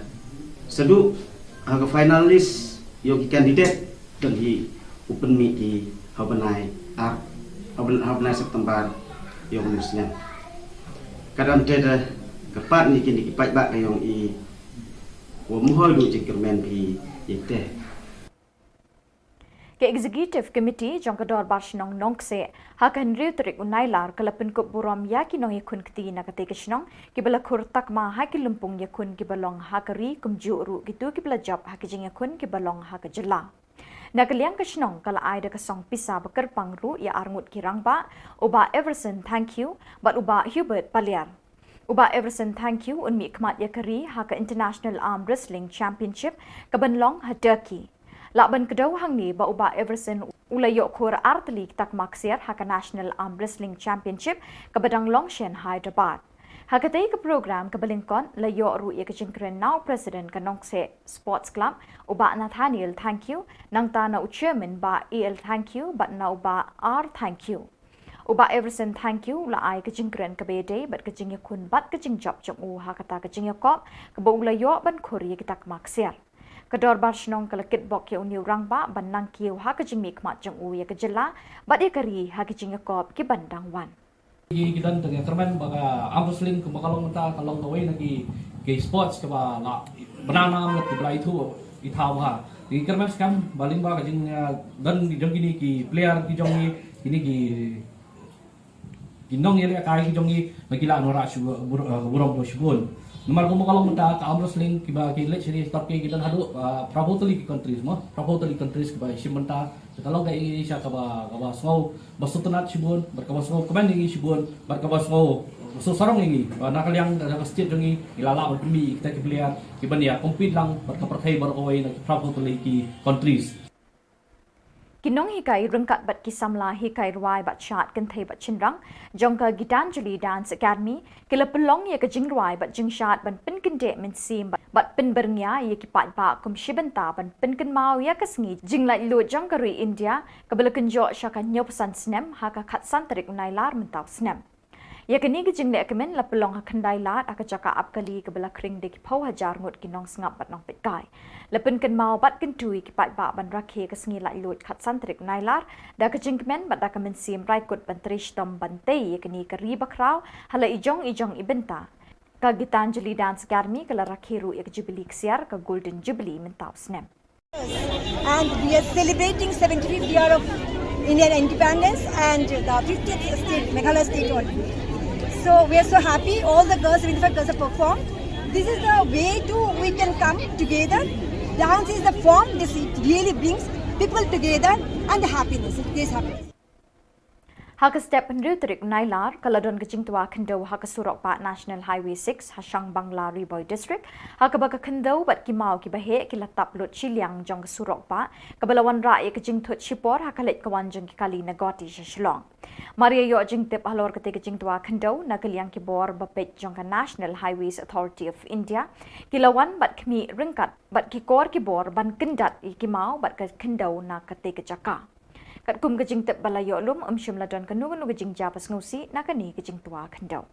sa duh ha ka final list ïong ki candidate, don hi u pynmih ki ha u bnai ar, ha u bnai, ha u bnai September ïong u snem. Ka dang te da kyrpad ïa kine ki paidbah ka ïong i, wa mhoi duh jingkyrmen phi ïa te. Ka Executive Committee jong ka Dorbar Shnong Nongkseh ha ka hynriew tarik u Nailar ka la pynkup burom ïa ki nongïakhun kti na katei ka shnong kiba la khur takma ha ki lympung ïakhun kiba long ha ka ri, kumjuh ruh kito kiba la jop ha ki jingïakhun kiba long ha ka jylla. Na ka liang ka shnong ka la ai da ka song pisa ba kyrpang ruh ïa arngut ki rangbah, u Bah Everson Thangkhiew bad u Bah Hubert Paliar. U Bah Everson Thangkhiew un mihkhmat ïa ka ri ha ka International Arm Wrestling Championship kaban long ha Turkey. Lah ban kdew hangne ba u Bah Everson u la ïoh khur ar tylli ki takma ksiar ha ka National Arm Wrestling Championship kaba dang long shen Hyderabad. Ha katei ka program kaba lyngkot la ïoh ruh ïa ka jingkren na u President ka Nongkseh Sports Club, u Bah Nathaniel Thangkhiew, nangta na u Chairman Bah A L Thangkhiew bad na u Bah R Thangkhiew. U Bah Everson Thangkhiew u la ai ka jingkren kaba ïadei bad ka jingïakhun bad ka jingjop jong u ha kata ka jingïakop kaba u la ïoh ban khur ïa ki takma ksiar. Ka Dorbar Shnong ka la kitbok ïa une u rangbah ban nang kiew ha ka jingmihkhmat jong u ïa ka jylla bad ïa ka ri ha ki jingïakop kiban dang wan. Ki, ki don tang ïa kyrmen ba ka arm wrestling kumba ka long mynta ka long kawei na ki, ki sports kaba la bna nam la kaba la ithuh ithaw bha. Ki kyrmen skhem ba lyngba ka jing, ah, don jong kine ki player ki jong ngi, kine ki, ki nongïalehkai ki jong ngi, ba ki lah wanrah shu bur-, ah, burom shibun. Namar kumba ka long mynta ka arm wrestling kiba ki leit sha ri Turkey ki don haduh, ah, phra phew tylli ki countries mo, phra phew tylli countries kiba shim bynta. Ka long ka ïing sha kaba, kaba sngew ba sngewtynnat shibun, bad kaba sngewkmen ïa ngi shibun, bad kaba sngew sngewsarong ïa ngi. Ba na ka liang ka, ka state jong ngi, ngi la lah ban pynmih ïa kita ki player kiban ïa compete lang bad ka pyrthei baroh kawei na ki phra phew tylli ki countries. Ki nonghikai ryngkat bad ki samla hikai rwai bad shad kynthei bad shynrang jong ka Gitanjali Dance Academy ki la pynlong ïa ka jingrwai bad jingshad ban pynkyndit mynsiem bad, bad pynbyrngia ïa ki paidbah kum shi bynta ban pynkynmaw ïa ka sngi jinglaitluid jong ka ri India kaba la kynjoh sha ka hynñiewphew san snem ha ka khatsan tarik u Nailar mynta u snem. Ïa kane ka jingleh kmen la pynlong ha Khyndailad ha ka jaka ap kali kaba la khring da ki phew hajar ngut ki nongsngap bad nongpeitkai. La pynkynmaw bad kyntu ïa ki paidbah ban rakhe ka sngi laitluid khatsan tarik u Nailar da ka jingkmen bad da ka mynsiem raikut ban trei shitom ban tei ïa kane ka ri bakhraw ha la ijong ijong i bynta. Ka Gitanjali Dance Academy ka la rakhe ruh ïa ka Jubilee ksiar, ka Golden Jubilee mynta u snem. And we are celebrating seventy-fifth year of Indian independence and the fiftieth state, Meghalaya state only. So we are so happy. All the girls, seventy-five girls have performed. This is the way to we can come together. Dance is the form, this it really brings people together and the happiness, it gives happiness. Ha ka step hynriew tarik Nailar, ka la don ka jingtwa khyndew ha ka surok bah National Highway six, ha Shangbangla, Ri Bhoi District, ha kaba ka khyndew bad ki maw kiba heh ki la tap lut shiliang jong ka surok bah, kaba la wanrah ïa ka jingthut shipor ha ka leit ka wan jong ki kali na Guwahati sha Shillong. Mar ïa ïoh jingtip halor katei ka jingtwa khyndew, na ka liang ki bor ba peit jong ka National Highways Authority of India ki la wan bad khmih ryngkat bad ki kor ki bor ban kyndat ïa ki maw bad ka khyndew na katei ka jaka. Katkum ka jingtip ba la ïoh lum, ym shym la don kano kano ka jingjia ba sngewsih na kane ka jingtwa khyndew.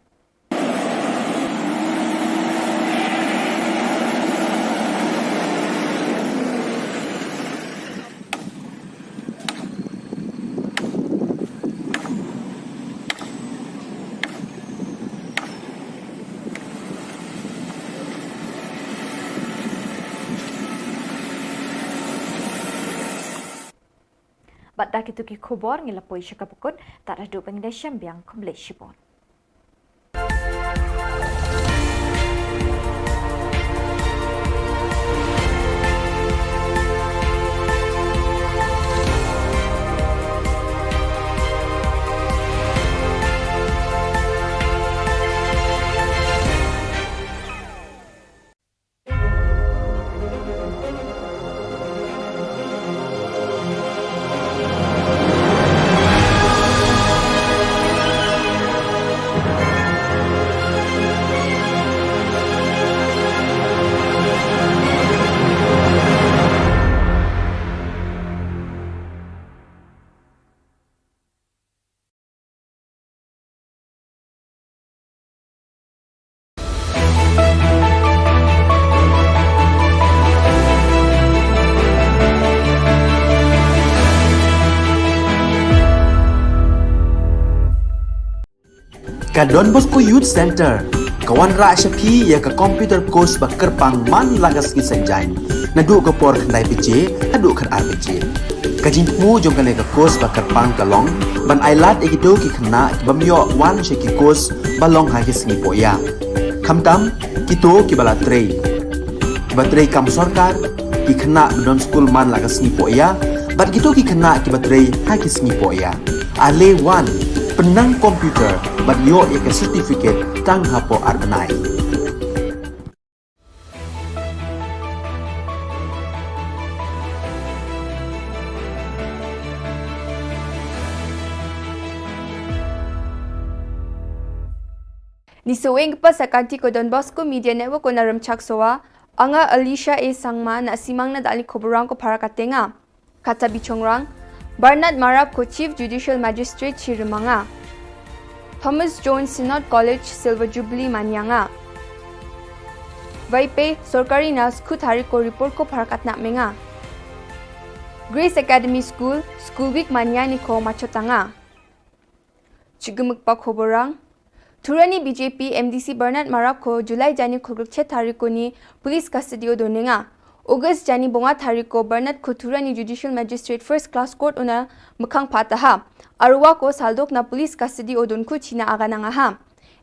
Bad da kito ki khubor ngi la poi sha kaba kut, tad haduh ban ïashem biang, khublei shibun. Ka Don Bosco Youth Center ka wanrah sha phi ïa ka computer course ba kyrpang man la ka sngi Saitjaiñ, naduh ka por khyndai baje haduh khatar baje. Ka jingthmu jong kane ka course ba kyrpang ka long ban ai lad ïa kito ki khynnah ki bym ïoh wan sha ki course ba long ha ki sngi poh ïa. Khamtam kito ki ba la trei, ki ba trei kam sorkar, ki khynnah ba don skul man la ka sngi poh ïa, bad kito ki khynnah ki ba trei ha ki sngi poh ïa. Ale wan, pynnang computer bad ïoh ïa ka certificate tang hapoh ar bnai. Ni saweng ka pas sa kanti ko Don Bosco Media Network ko na Rymchak Sowa, anga Alicia A Sangma na simang na dali khoborang ko phara katenga. Kata bichongrang, Bernard Marap ko Chief Judicial Magistrate chi rymanga. Thomas Jones Synod College Silver Jubilee manyanga. Vaipe sorkari na skut hari ko report ko phara katna menga. Grace Academy School, School Week manya ni ko machotanga. Chigimik pa khoborang. Thurani B J P M D C Bernard Marap ko July jani khulgruk chet hari ko ni police custody o donenga. August jani bonga hari ko Bernard ko Thurani Judicial Magistrate First Class Court una mekhang pataha. Arwa ko saldok na police custody o don ko china aganangaha.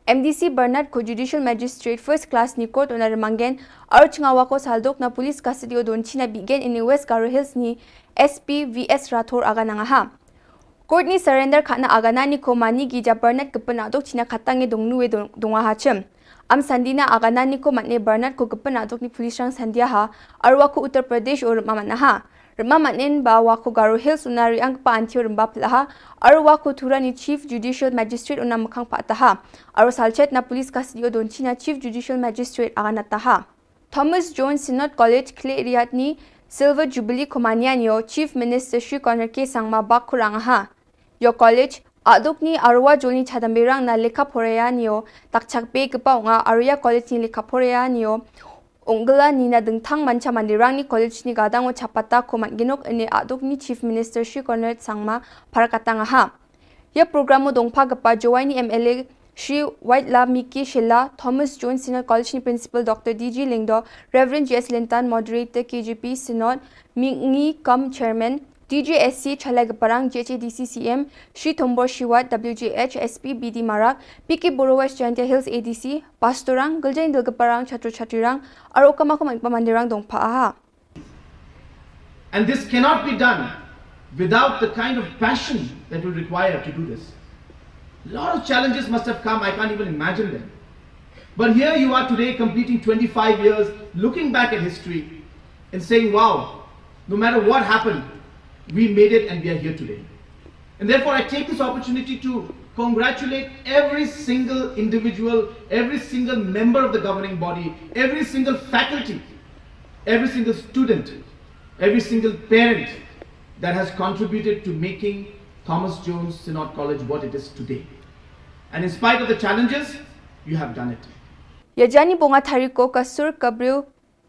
M D C Bernard ko Judicial Magistrate First Class ni court una remanggen, archngawa ko saldok na police custody o don china bigen ini West Garo Hills ni S P V S Rathore aganangaha. Court ni surrender khana agana ni ko mani gi ja Bernard kepena dok china khatang e dong nuwe dong, donga hachim. Am sandina agana ni ko matne Bernard ko kepena dok ni police rang sandia ha, arwa ko Uttar Pradesh o rema mana ha. Rema manen ba wa ko Garo Hills una ri ang pa antio remba pelaha, arwa ko Thurani Chief Judicial Magistrate una mekhang pataha. Arwa salchet na police custody o don china Chief Judicial Magistrate agana taha. Thomas Jones Synod College Khleriat ni Silver Jubilee Komania nio Chief Minister Shri Conrad K Sangma bak kurang ha. Yo college aduk ni arwa jol ni chadamberang na lekha poraya nio takchak pe kepa nga arya college ni lekha poraya nio ungla ni na dengthang mancha mandirang ni college ni gadang o chapata komat genok ene aduk ni Chief Minister Shri Conrad Sangma parakatang ha. Ia program u dongpha kapa Jowai ni M L A Shri Waitla Miki Shila, Thomas Jones Synod College ni Principal Doctor D G Lyngdoh, Reverend J S Lintan, Moderator K J P Synod, Mingi Kam Chairman, D J S C Chalai Gaparang, J H A D C C M, Shri Thombor Shiwat, W J H S P B D Marak, P K Boro West Jaintia Hills A D C, Pastorang, Giljain Dilgaparang, Chatru Chatrirang, Aro Kamakum Pamandirang dongpha aha. And this cannot be done without the kind of passion that we require to do this. A lot of challenges must have come, I can't even imagine them. But here you are today, completing twenty-five years, looking back at history and saying, wow, no matter what happened, we made it and we are here today. And therefore, I take this opportunity to congratulate every single individual, every single member of the governing body, every single faculty, every single student, every single parent that has contributed to making Thomas Jones Synod College what it is today. And in spite of the challenges, you have done it. Ia jani bonga thariko ka sur ka briew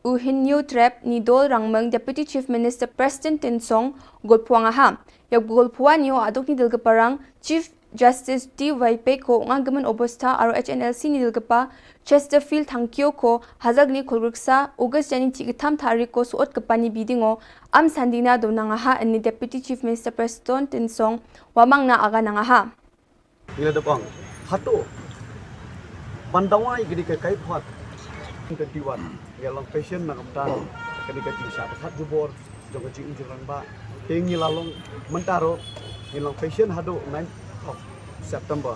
u Hynñiewtrep ni dol rangmeng Deputy Chief Minister Prestone Tynsong golphuang aha. Ia golphuang nio aduk ni dilgaparang Chief Justice D Y Peko nga gemen obostha aro H N L C ni dilgapa Chesterfield Thangkhiew ko hazak ni khulgruksa August jani chi ketham thariko suot kepani bidingo am sandina do nangaha ni Deputy Chief Minister Prestone Tynsong wamang na aga nangaha. Ngi la dep ong hato ban dawa ïa kane ka kaiphod. Twenty-one ngi long patient na ka bynta kane ka jingshah ba khat jubor jong ka jingim jong rangbah. Te ngi la long mynta ruh ngi long patient haduh ninth of September.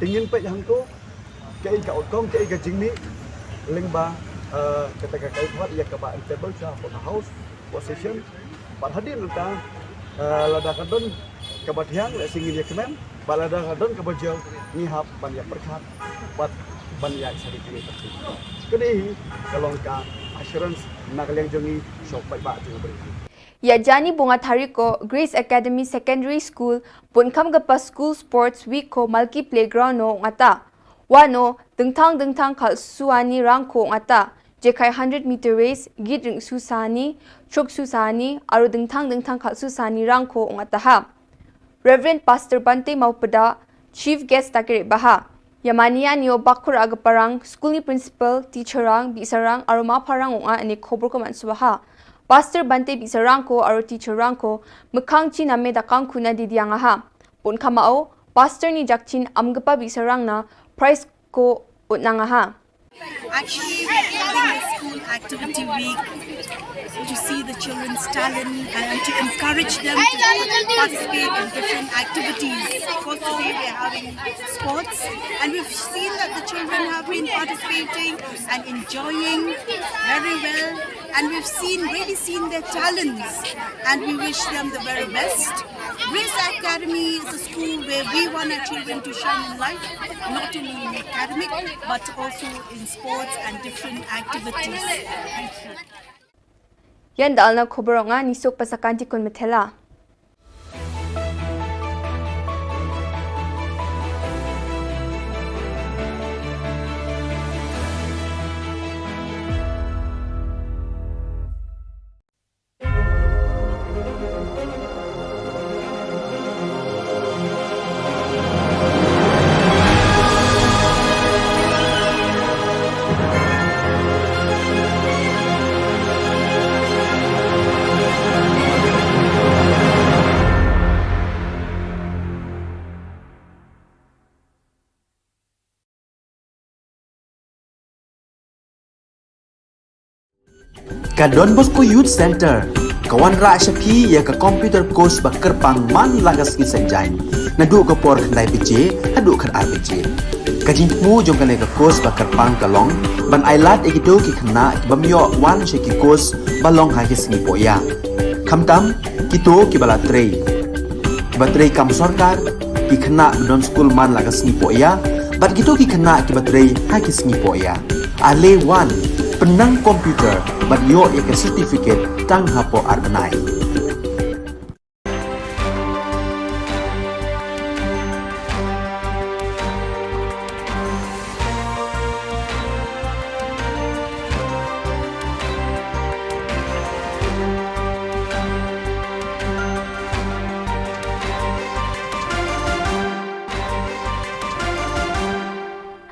Te ngin peit hangto kaei ka outcome, kaei ka jingmih lyngba kata ka kaiphod ïa kaba in table sha hapoh ka House, hapoh session. Bad hadien nangta lada ka don kaba thiang lehse ngin ïa kmen, bad lada ka don kaba jur ngi hap ban ïa pyrkhat bad ban ïa shari kane ka thing. Kane hi ka long ka assurance na ka liang jong ngi sha u paidbah jong ngi. Ïa jani bunga thariko Grace Academy Secondary School bun kham kapa School Sports Week ko Malki Playground no ngata. Wano dengthang dengthang khalsuani rang ko ngata, jekai hundred meter race, git ring susani, chuk susani, aro dengthang dengthang khalsusani rang ko ngata ha. Reverend Pastor Bante Maupada, Chief Guest takere baha. Yamania nio bakur agaparang, school ni principal, teacher rang, bisarang, aro maparang onga ani khobor ko mansubaha. Pastor Bante Bisarang ko aro teacher rang ko, mekang chi name da kang kuna di diang aha. Pun kama o, Pastor ni jakchin am gepa Bisarang na, prize ko utnang aha. Actually, we're holding a school activity week to see the children's talent and to encourage them to participate in different activities. Of course, today we're having sports, and we've seen that the children have been participating and enjoying very well, and we've seen, really seen their talents, and we wish them the very best. Grace Academy is a school where we want our children to shine in life, not only in academic, but also in sports and different activities. Thank you. Ïan da alna khubor nga ni suk pasakan ti kun methela. Ka Don Bosco Youth Center ka wanrah sha phi ïa ka computer course ba kyrpang man la ka sngi Saitjaiñ, naduh ka por khyndai baje haduh khatar baje. Ka jingthmu jong kane ka course ba kyrpang ka long ban ailad ïa kito ki khynnah ki bym ïoh wan sha ki course ba long ha ki sngi pohïa, khamtam kito kiba la trei, kiba trei kam sorkar, ki khynnah ba don skul man la ka sngi pohïa, bad kito ki khynnah kiba trei ha ki sngi pohïa. Ale wan, pynnang computer bad ïoh ïa ka certificate tang hapoh ar bnai.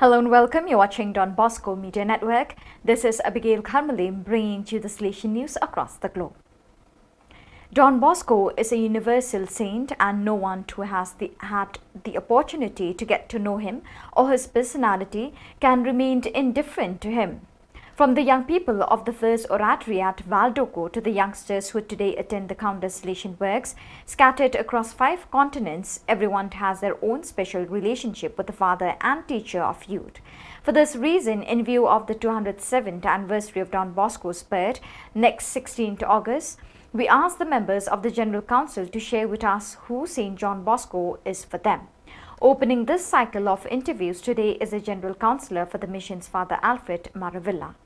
Hello and welcome. You're watching Don Bosco Media Network. This is Abigail Kharmalim bringing to you the Salesian news across the globe. Don Bosco is a universal saint, and no one who has the, had the opportunity to get to know him or his personality can remain indifferent to him. From the young people of the First Oratory at Valdoko to the youngsters who today attend the countless Salesian works, scattered across five continents, everyone has their own special relationship with the father and teacher of youth. For this reason, in view of the two hundred seventh anniversary of Don Bosco's birth, next sixteenth August, we ask the members of the General Council to share with us who Saint John Bosco is for them. Opening this cycle of interviews today is the General Councillor for the Missions, Father Alfred Maravilla.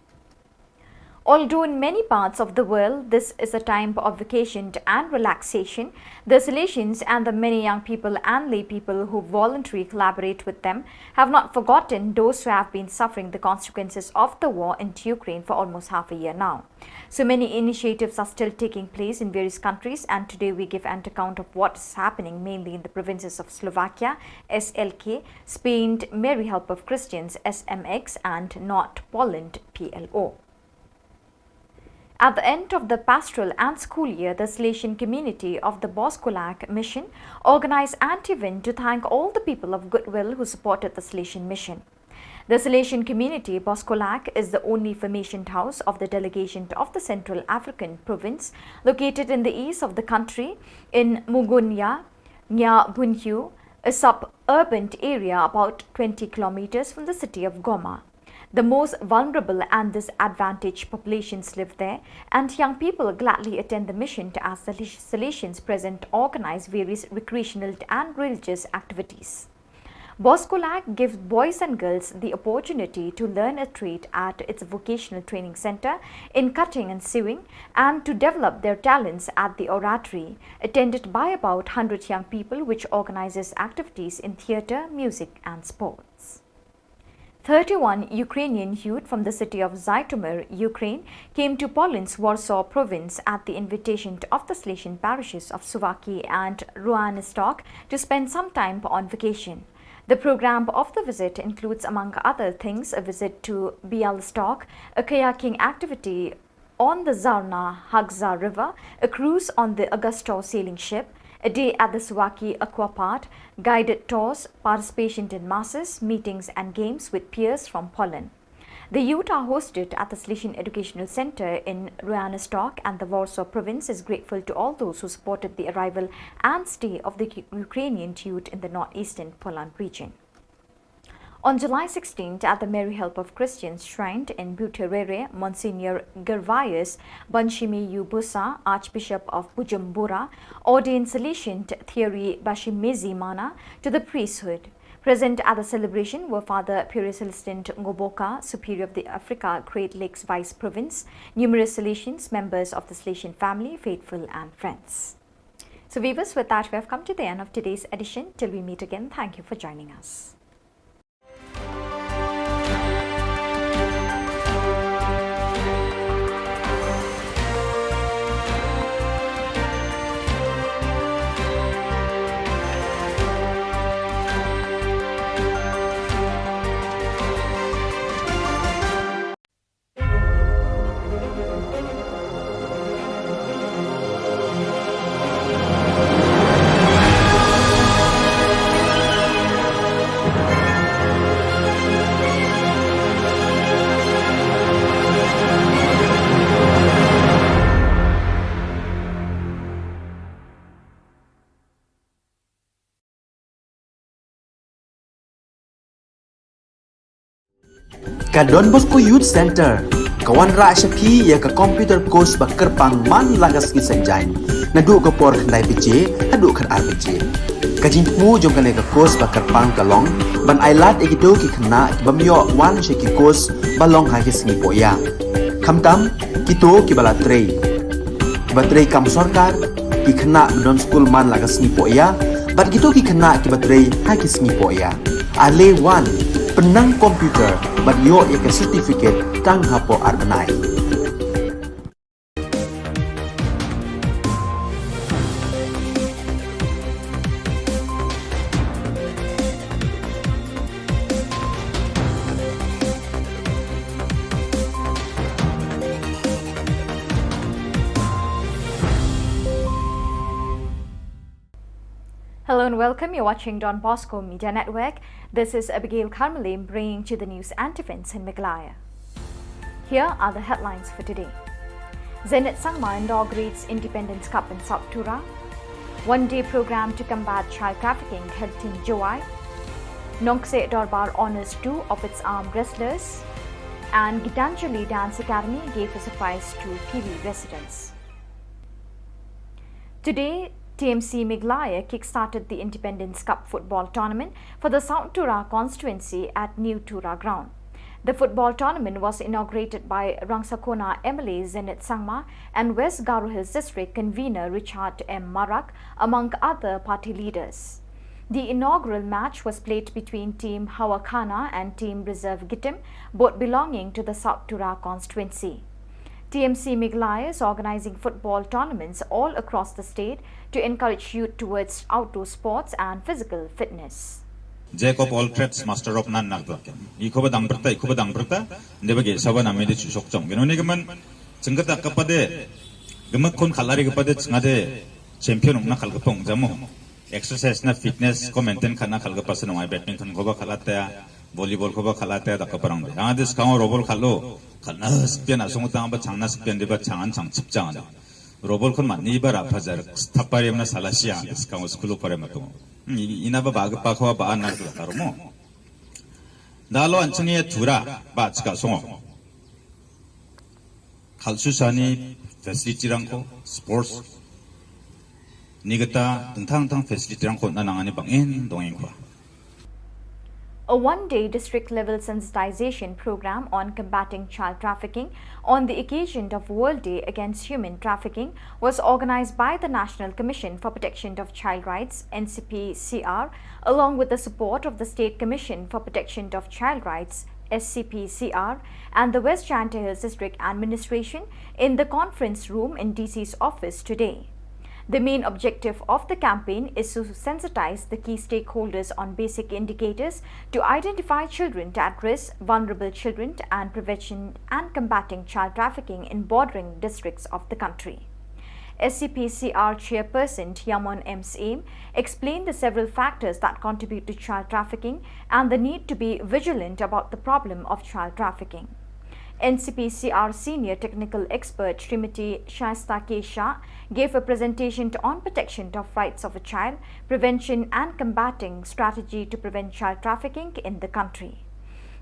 Although in many parts of the world this is a time of vacation and relaxation, the Salesians and the many young people and lay people who voluntarily collaborate with them have not forgotten those who have been suffering the consequences of the war in Ukraine for almost half a year now. So many initiatives are still taking place in various countries, and today we give an account of what is happening mainly in the provinces of Slovakia, S L K, Spain, Mary Help of Christians, S M X, and North Poland, P L O. At the end of the pastoral and school year, the Salesian community of the Boskolak Mission organized an event to thank all the people of goodwill who supported the Salesian Mission. The Salesian community, Boskolak, is the only formationed house of the delegation of the Central African province, located in the east of the country, in Mugunya, Nya Bunhyu, a suburban area about twenty kilometers from the city of Goma. The most vulnerable and disadvantaged populations live there, and young people gladly attend the mission to, as the Sal-, Salesians present, organize various recreational and religious activities. Boskolak gives boys and girls the opportunity to learn a trade at its vocational training center in cutting and sewing and to develop their talents at the oratory, attended by about hundred young people, which organizes activities in theater, music, and sports. Thirty-one Ukrainian youth from the city of Zhytomyr, Ukraine, came to Poland's Warsaw province at the invitation of the Salesian parishes of Suwałki and Ruanestok to spend some time on vacation. The program of the visit includes, among other things, a visit to Białystok, a kayaking activity On the Zarna Hagza River, a cruise on the Augusto sailing ship, a day at the Suwaki Aqua Park, guided tours, participation in masses, meetings and games with peers from Poland. The youth are hosted at the Salesian Educational Center in Royanostok, and the Warsaw province is grateful to all those who supported the arrival and stay of the Ukrainian youth in the northeastern Poland region. On July sixteenth, at the Mary Help of Christians Shrine in Buterere, Monsignor Gervais Banshimi Yubusa, Archbishop of Bujumbura, ordained Salesian Thierry Bashimezi Mana to the priesthood. Present at the celebration were Father Pure Celestin Ngoboka, Superior of the Africa Great Lakes Vice Province, numerous Salesians, members of the Salesian family, faithful and friends. So viewers, with that, we have come to the end of today's edition. Till we meet again, thank you for joining us. Ka Don Bosco Youth Center ka wanrah sha phi ïa ka computer course ba kyrpang man la ka sngi Saitjaiñ, naduh ka por khyndai baje haduh khatar baje. Ka jingthmu jong kane ka course ba kyrpang ka long ban ailad ïa kito ki khynnah ki bym ïoh wan sha ki course ba long ha ki sngi pohïa, khamtam kito kiba la trei, kiba trei kam sorkar, ki khynnah ba don skul man la ka sngi pohïa, bad kito ki khynnah kiba trei ha ki sngi pohïa. Ale wan, pynnang computer bad ïoh ïa ka certificate tang hapoh ar bnai. Hello and welcome. You're watching Don Bosco Media Network. This is Abigail Karmalim bringing to the news and events in Meghalaya. Here are the headlines for today. Zenith Sangma inaugurates Independence Cup in South Tura. One-day program to combat child trafficking held in Jowai. Nongkseh Dorbar honors two of its arm wrestlers. And Gitanjali Dance Academy gave a surprise to P V residents. Today, T M C Meghalaya kick-started the Independence Cup football tournament for the South Tura constituency at New Tura ground. The football tournament was inaugurated by Rangsakhona M L A Zenith Sangma and West Garo Hills District convener Richard M Marak, among other party leaders. The inaugural match was played between Team Hawakhana and Team Reserve Gitim, both belonging to the South Tura constituency. T M C Meghalaya is organizing football tournaments all across the state to encourage youth towards outdoor sports and physical fitness. Jack of all trades, master of none, nang tok. Ïa kaba dang byrta, ïa kaba dang byrta, nde ba ki saba na mede chu sok chong. Gino ne gaman, chengkata kapa de, gaman kon khalari kapa de, chengade, champion na khal kapong jamo. Exercise na fitness ko maintain khatna khal ka pasan ong ai, badminton ko ba khalat ta, volleyball ko ba khalat ta, da ka parang de. Ang de skang robol khalo, khatna spian asong tang ba changna spian de ba changan chang chip changan. Robol kon mat ni ba ra phajar, thapar yam na salasia, skang school pare mato. Ina ba ba ga pa ko ba an na ka romo. Da lo an chang ya tura, ba chika songo. Khalsu sani facility rangko, sports, ni kata tentang tentang facility rangko na nangani bangin dongin kwa. A one-day district-level sensitization program on combating child trafficking on the occasion of World Day Against Human Trafficking was organized by the National Commission for Protection of Child Rights, N C P C R, along with the support of the State Commission for Protection of Child Rights, S C P C R, and the West Jaintia Hills District Administration in the conference room in D C's office today. The main objective of the campaign is to sensitize the key stakeholders on basic indicators to identify children at risk, vulnerable children, and prevention and combating child trafficking in bordering districts of the country. S C P C R chairperson Yamon M Syiem explained the several factors that contribute to child trafficking and the need to be vigilant about the problem of child trafficking. N C P C R senior technical expert Srimati Shaista K Shah gave a presentation to, on protection of rights of a child, prevention and combating strategy to prevent child trafficking in the country.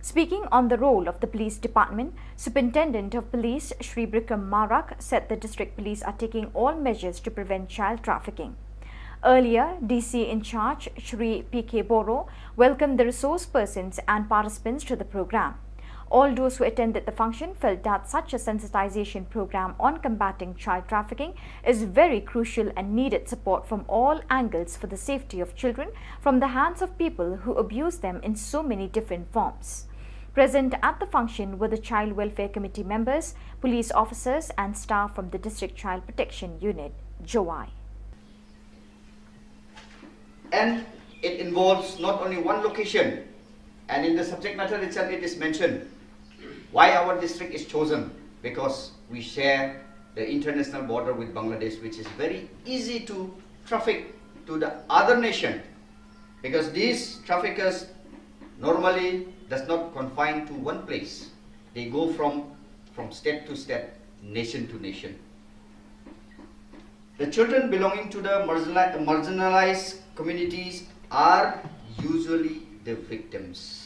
Speaking on the role of the police department, Superintendent of Police Shri Bikram Marak said the district police are taking all measures to prevent child trafficking. Earlier, D C in charge Shri P K Boro welcomed the resource persons and participants to the program. All those who attended the function felt that such a sensitization program on combating child trafficking is very crucial and needed support from all angles for the safety of children from the hands of people who abuse them in so many different forms. Present at the function were the Child Welfare Committee members, police officers, and staff from the District Child Protection Unit, Jowai. And it involves not only one location, and in the subject matter itself it is mentioned why our district is chosen, because we share the international border with Bangladesh, which is very easy to traffic to the other nation, because these traffickers normally does not confine to one place. They go from, from state to state, nation to nation. The children belonging to the marginali-, marginalized communities are usually the victims.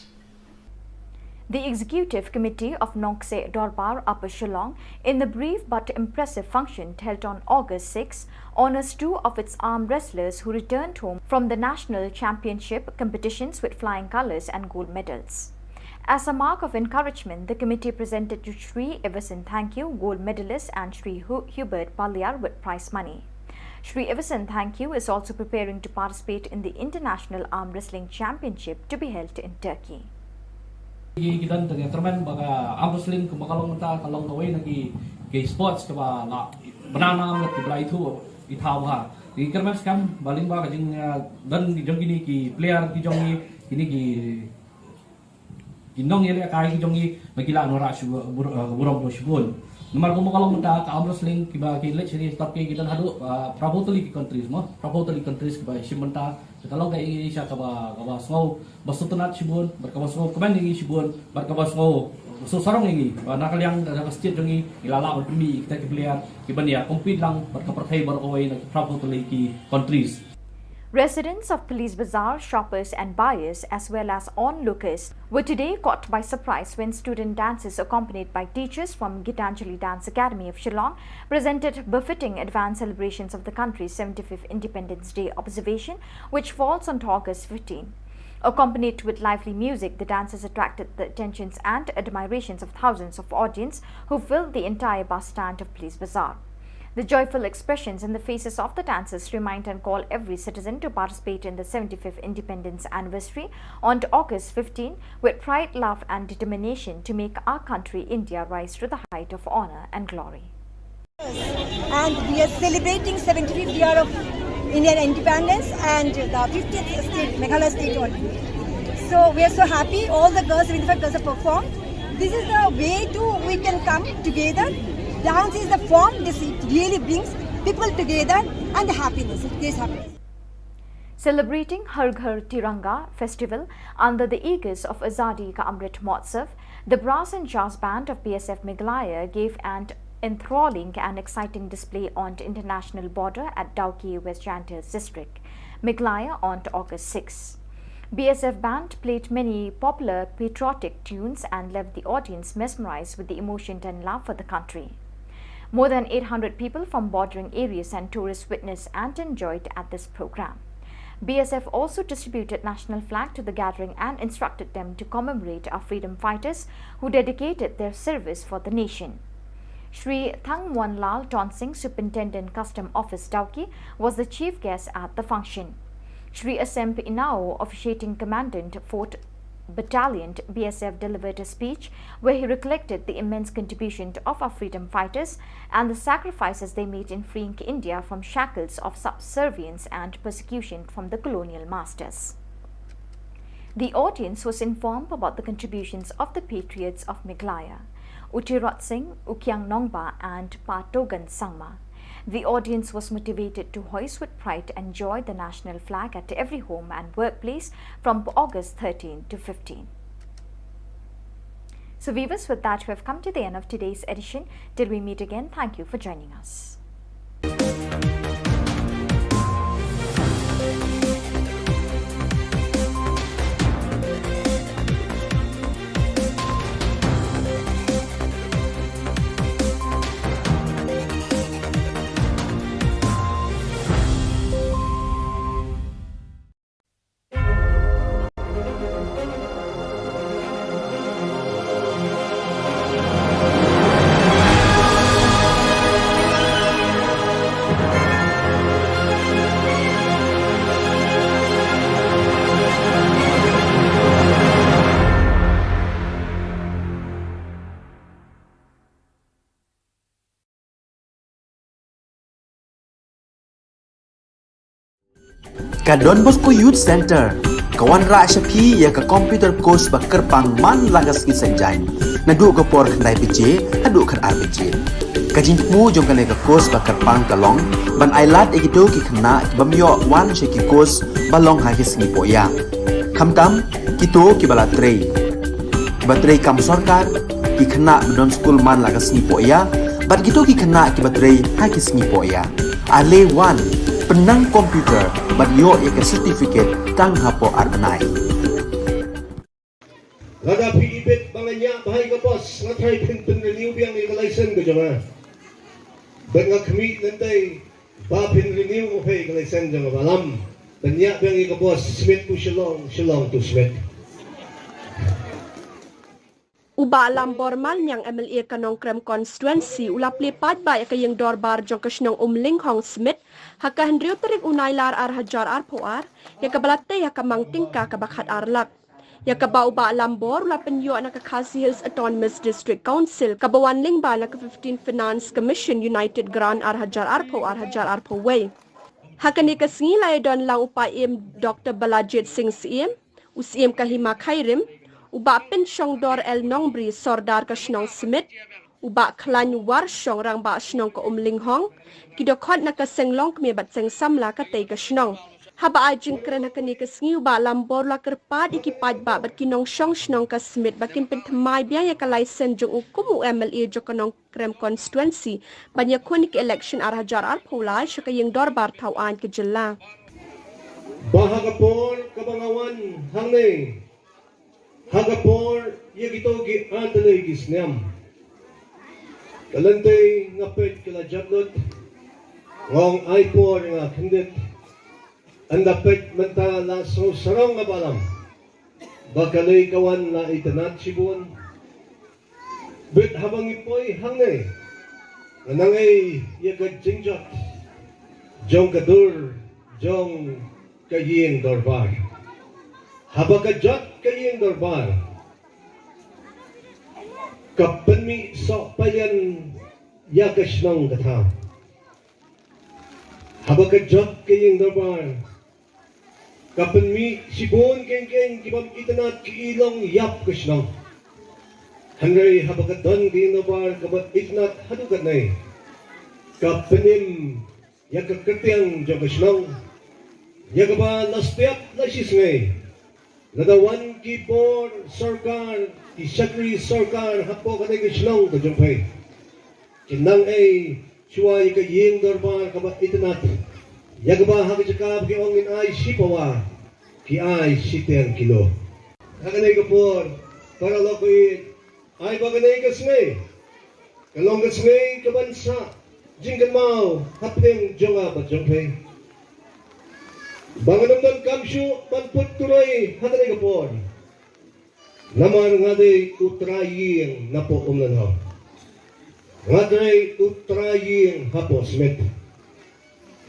The Executive Committee of Nongkseh Dorbar Upper Shillong, in a brief but impressive function held on August six, honors two of its arm wrestlers who returned home from the national championship competitions with flying colours and gold medals. As a mark of encouragement, the committee presented to Shri Everson Thangkhiew, gold medalist, and Shri Hu-, Hubert Paliar with prize money. Shri Everson Thangkhiew is also preparing to participate in the International Arm Wrestling Championship to be held in Turkey. Ki, ki don ka kyrmen ba ka arm wrestling kumba ka long mynta ka long kawei na ki, ki sports kaba la bna nam ki ba la ithuh ithaw bha. Ki kyrmen skhem ba lyngba ka jing, ah, don jong kine ki player ki jong ngi, kine ki, ki nongïalehkai ki jong ngi ba ki la wanrah shu bur-, ah, burom shibun. Namar kumba ka long mynta ka arm wrestling kiba ki leit sha ki stop ki, ki don haduh, ah, phra phew tylli ki countries mo, phra phew tylli countries kiba shim bynta. Ka long ka Asia kaba, kaba sngew ba sngewtynnat shibun, bad kaba sngewkmen ïa ngi shibun, bad kaba sngew, ba sngewsarong ïa ngi ba na ka liang ka, ka state jong ngi, ngi la lah ban pynmih ïa kita ki player ki ban ïa compete lang bad ka pyrthei baroh kawei na ki phra phew tylli ki countries. Residents of Police Bazar, shoppers and buyers, as well as onlookers, were today caught by surprise when student dancers accompanied by teachers from Gitanjali Dance Academy of Shillong presented befitting advance celebrations of the country's seventy-fifth Independence Day observation, which falls on August fifteen. Accompanied with lively music, the dancers attracted the attentions and admirations of thousands of audience who filled the entire bus stand of Police Bazar. The joyful expressions in the faces of the dancers remind and call every citizen to participate in the seventy-fifth Independence Anniversary on August fifteen with pride, love and determination to make our country India rise to the height of honour and glory. And we are celebrating seventy-fifth year of Indian independence and the fiftieth state, Meghalaya state only. So we are so happy, all the girls, seventy-five girls have performed. This is the way to, we can come together. Dance is the form, this, it really brings people together and the happiness, it creates happiness. Celebrating Har Ghar Tiranga festival under the aegis of Azadi Ka Amrit Mahotsav, the brass and jazz band of B S F Meghalaya gave an enthralling and exciting display on the international border at Dawki, West Jaintia District, Meghalaya, on August six. B S F band played many popular patriotic tunes and left the audience mesmerized with the emotion and love for the country. More than eight hundred people from bordering areas and tourists witnessed and enjoyed at this program. B S F also distributed national flag to the gathering and instructed them to commemorate our freedom fighters who dedicated their service for the nation. Shri Thangmuanlal Tonsing, Superintendent Custom Office Dawki, was the chief guest at the function. Shri Asemp Inao, officiating Commandant Fort Battalion, B S F, delivered a speech where he recollected the immense contribution of our freedom fighters and the sacrifices they made in freeing India from shackles of subservience and persecution from the colonial masters. The audience was informed about the contributions of the patriots of Meghalaya, U Tirot Sing, U Kiang Nongbah, and Pa Togan Sangma. The audience was motivated to hoist with pride and joy the national flag at every home and workplace from August thirteen to fifteen. So, viewers, with that, we have come to the end of today's edition. Till we meet again, thank you for joining us. Ka Don Bosco Youth Center ka wanrah sha phi ïa ka computer course ba kyrpang man la ka sngi Saitjaiñ, naduh ka por khyndai baje haduh khatar baje. Ka jingthmu jong kane ka course ba kyrpang ka long ban ai lad ïa kito ki khynnah ki bym ïoh wan sha ki course ba long ha ki sngi pohïa, khamtam kito kiba la trei, kiba trei kam sorkar, ki khynnah ba don skul man la ka sngi pohïa, bad kito ki khynnah kiba trei ha ki sngi pohïa. Ale wan, pynnang computer bad ïoh ïa ka certificate tang hapoh ar bnai. Lada phi ibit ba nga ñiah bha ïa ka bos, nga tharai phin pynrenew biang ïa ka license ka jong nga. Bad nga khmih lynti ba phin renew ma phi ka license jong nga, Bah Lam. Ban ñiah biang ïa ka bos, Smit to Shillong, Shillong to Smit. U Bah Lambor Malmiang, M L A ka Nongkrem Constituency, u la plie paidbah ïa ka ïing dorbar jong ka shnong Umlinghong Smit ha ka hynriew tarik u Nailar ar hajar arphew ar, ïa kaba la tei ha ka mang tyngka kaba khatar lak. Ïa kaba u Bah Lambor u la pynïoh na ka Khasi Hills Autonomous District Council, kaba wan lyngba na ka fifteenth Finance Commission United Grant ar hajar arphew ar hajar arphew wei. Ha kane ka sngi la ïadon lang u Paiem Doctor Balajied Singh Syiem, u Syiem ka Hima Khyrim, u Bah Pynshongdor L Nongbri, Sordar ka shnong Smit, u Bah Khlaiñ Warshong, Rangbah Shnong ka Umlinghong, ki dkhot na ka seng longkmie bad seng samla katei ka shnong. Haba ai jingkren ha kane ka sngi, u Bah Lambor u la kyrpad ïa ki paidbah bad ki nongshong shnong ka Smit ba kin pynthymmai biang ïa ka license jong u kum u M L A jong ka Nongkrem Constituency ban ïakhun ïa ka election ar hajar arphew lai sha ka ïing dorbar thaw aiñ ka jylla. Ba ha ka por kaba nga wan hangne, ha ka por ïa kito ki artylli ki snem, ka lynti nga peit ka la jot lut, nga ong ai por ïa nga khyndiat. Ynda peit mynta la sngewsarong nga, Bah Lam, ba kane ka wan la itynnad shibun. Bad haba ngi poi hangne, nga nang ai ïa ka jingjot jong ka dur jong ka ïing dorbar. Haba ka jot ka ïing dorbar, ka pynmih soh païan ïa ka shnong ka thaw. Haba ka jot ka ïing dorbar, ka pynmih shibun keiñ keiñ ki bym itynnad, ki i long ïap ka shnong. Hynrei haba ka don ka ïing dorbar kaba itynnad haduh katne, ka pynim ïa ka kyrteng jong ka shnong, ïa kaba la step la shisngi. Lada wan ki bor sorkar, ki shakri sorkar hapoh kane ka shnong ka jong phi, kin nang ai shuwa ïa ka ïing dorbar kaba itynnad, ïa kaba ha ka jaka ba ki ong ngin ai shi pawa, ki ai shiteng kilo. Ha kane ka por, para lok baieit, ai ba kane ka sngi ka long ka sngi kaban sah jingkynmaw hapdeng jong nga bad jong phi. Ba ngan ym donkam shuh ban put turoi ha kane ka por. Namar nga dei u trai ïing napoh Umlinghong. Nga dei u trai ïing hapoh Smit.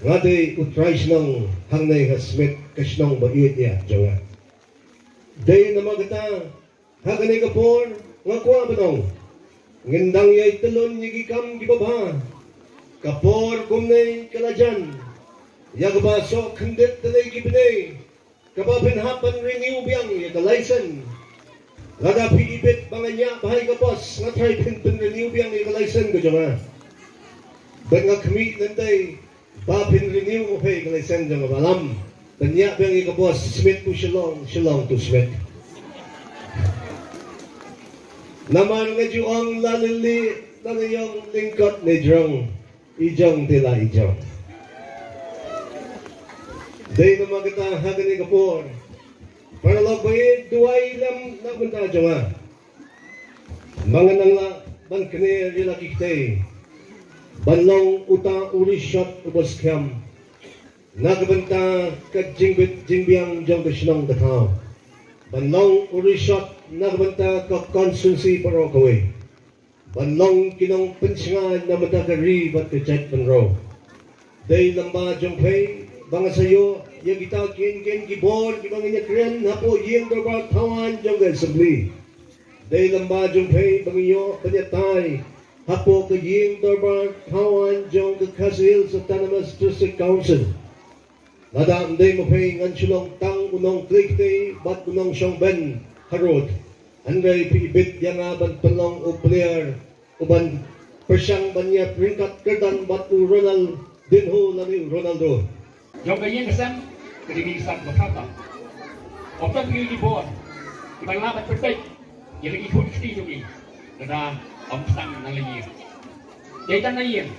Nga dei u trai shnong hangne ha Smit, ka shnong ba ïeit ïa jong nga. Dei namar kata, ha kane ka por, nga kwah ban ong, ngin dang ïai tylli ïa ki kam kiba bha. Ka por kumne ka la jan, ïa kaba shu kyndit tylli ki bnai, kaba phin hap ban renew biang ïa ka license. Lada phi ibit ba nga ñiah bha ïa ka bos, nga tharai phin pynrenew biang ïa ka license ka jong nga. Bad nga khmih lynti ba phin renew ïa ka license jong nga, ba lam ban ñiah biang ïa ka bos, Smit to Shillong, Shillong to Smit. Namar nga ju ong, la lili, la la ïong, lyngkot ne jrong, i jong te la i jong. Dei namar kata, ha kane ka por, paralok ba ïeit, duwai lem na ka bynta jong nga. Ba ngan nang lah ban kner ïa la ki kti, ban long uta u rishot uba skhem na ka bynta ka jingbit jingbiang jong ka shnong ka thaw, ban long u rishot na ka bynta ka constituency baroh kawei, ban long ki nongpynshngaiñ na ka bynta ka ri bad ka jaitbynriew. Dei lyngba jong phi ba nga sa ïoh ïa kita ki, ki, ki bor kiba ngin ïa kren hapoh ïing dorbar thawaiñ jong ka Assembly. Dei lyngba jong phi ba ngi ïoh ban ïa tai hapoh ka ïing dorbar thawaiñ jong ka Khasi Hills Autonomous District Council. Lada ym dei ma phi, ngan shu long tang u nongkhlaiñ kti bad u nongshong bein harud. Hynrei phi ibit ïa nga ban pynlong u player uban pyrshang ban ïa ryngkat kyrdan bad u Ronaldinho lane u Ronaldo. Jong ka ïing ka sem ka dei ka ïing ba kata. Ym don ki bor kiban lah ban pynbeit ïa la ki khun ki kti jong ngi, lada ym sdang na la ïing. Dei tang na ïing.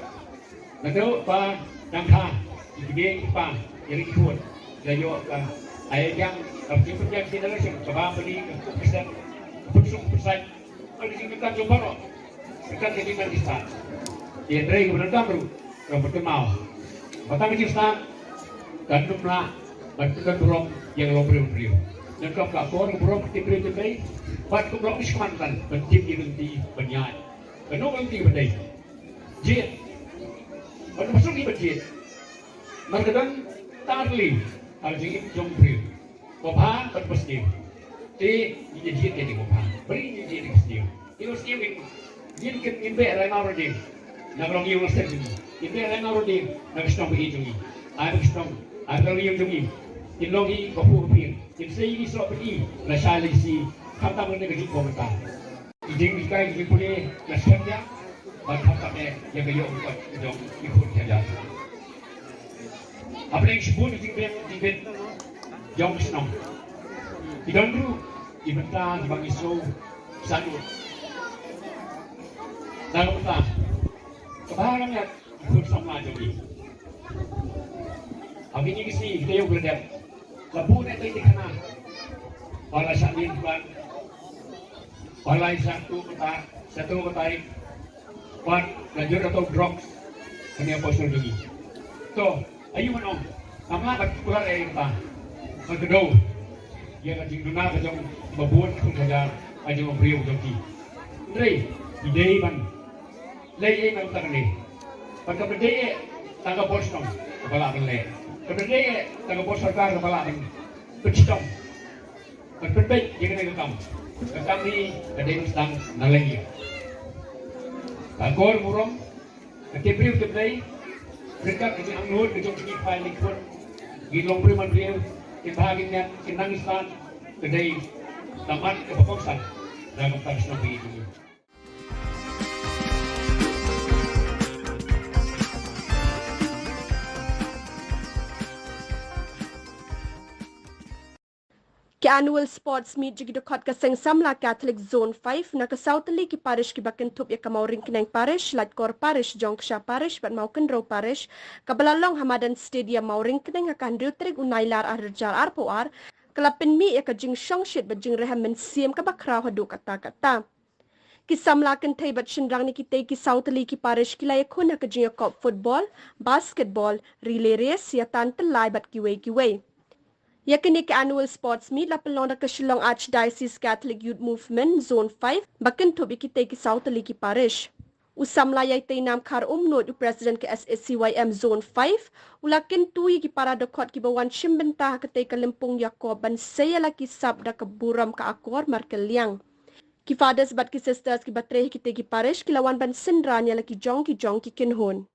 Naduh ba dang kha ki kmie ki kpa ïa la ki khun, la ïoh ka ai biang, ka pynjah pynjah ki generation kaba pynlong ka pynsan, ka pynsuk pynsait. Ka jingkyrkhu jong baroh. Ka jingkyrkhu jong ki stad. Ïa trei ka bynta ruh ka bynta mau. Ba tang ka jingstad kan ym lah ban pynlong burom ïa ka longbriew briew. Nangta ka por burom ka tip briew tip dei. Bad ka burom ka shikman kan ban tip ïa ka lynti ban ïaid. Ka nongwei ka lynti ban dei. Jied. Ban pynshong ïa ban jied. Mar ka don tang ka lynti ha ka jingim jong briew. Ba bha bad ba sniew. Te ngin ïa jied ïa ka ba bha. Bad ngin ïa jied ïa ka ba sniew. Ïa ka ba sniew ngin, ngin, ngin beh rai mawrynding na ka longïing longsem jong ngi. Ngin beh rai mawrynding na ka shnong ba ïeit jong ngi. Ai ba ka shnong, ai ba ka longïing jong ngi, ngin long hi ka phuh ka pyrthei. Ngin sei ïa ki soh pyrthei lashai lashisngi, khamtam ha kane ka juk ba mynta. Ki jinghikai jingpule la skhem ïa, bad khamtam eh ïa ka ïoh ka kot jong ki khun ki kjat. Hapdeng shibun ki jingbiang jingbit jong ka shnong, ki don ruh ki bynta kiba ngi sngew sngewthuh. Na ka bynta kaba ha khmat ki khun samla jong ngi. Ha kine ki sngi ki taïew ki la dep, la bun eh tei tei khana ba la shah mih ban, ba la shah tuh kata, shah tuh katai, bad la jur kato drugs kane ha pyrshah jong ngi. To, aïu ngan ong, ngam lah ban kular ei kata, ban kdew ïa ka jingduna ka jong ba bun ki khun ki kjat, ka jong u briew jong ki. Hynrei ngi dei ban leh ei na ka bynta kane. Bad kam dei eh tang ka bor shnong kaba lah ban leh. Kam dei eh tang ka bor sorkar kaba lah ban pynshitom, ban pynbeit ïa kane ka kam. Ka kam hi ka dei ban sdang na la ïing. Ka akor burom, ka tip briew tip dei, ryngkat ka jingangnud ka jong ki kpa ki khun, ki longbriew manbriew, ki bha ki miat, ki nang ki stad, ka dei ka mat kaba kongsan na ka bynta ka shnong ba ïeit jong ngi. Ki Annual Sports Meet jong ki dkhot ka Seng Samla Catholic Zone five na ka saw tylli ki parish kiba kynthup ïa ka Mawryngkneng Parish, Laitkor Parish, Jongksha Parish bad Mawkynrew Parish, kaba la long ha madan Stadium Mawryngkneng ha ka hynriew tarik u Nailar arhajar arphew ar, ka la pynmih ïa ka jingshongshit bad jingrhem mynsiem kaba khraw haduh katta katta. Ki samla kynthei bad shynrang na kitei ki saw tylli ki parish ki la ïakhun ha ka jingïakop football, basketball, relay race, ïa tan tyllai bad kiwei kiwei. Ïa kane ka Annual Sports Meet la pynlong da ka Shillong Archdiocese Catholic Youth Movement Zone five ba kynthup ïa kitei ki saw tylli ki parish. U samla ïaitei nam Khar Umnuid, u president ka S A C Y M Zone five, u la kyntu ïa ki para dkhot kiba wan shim bynta ha katei ka lympung ïakob ban sei ïa la ki sap da ka burom ka akor markylliang. Ki fathers bad ki sisters kiba trei ha kitei ki parish ki la wan ban synran ïa la ki jong ki jong ki kynhun.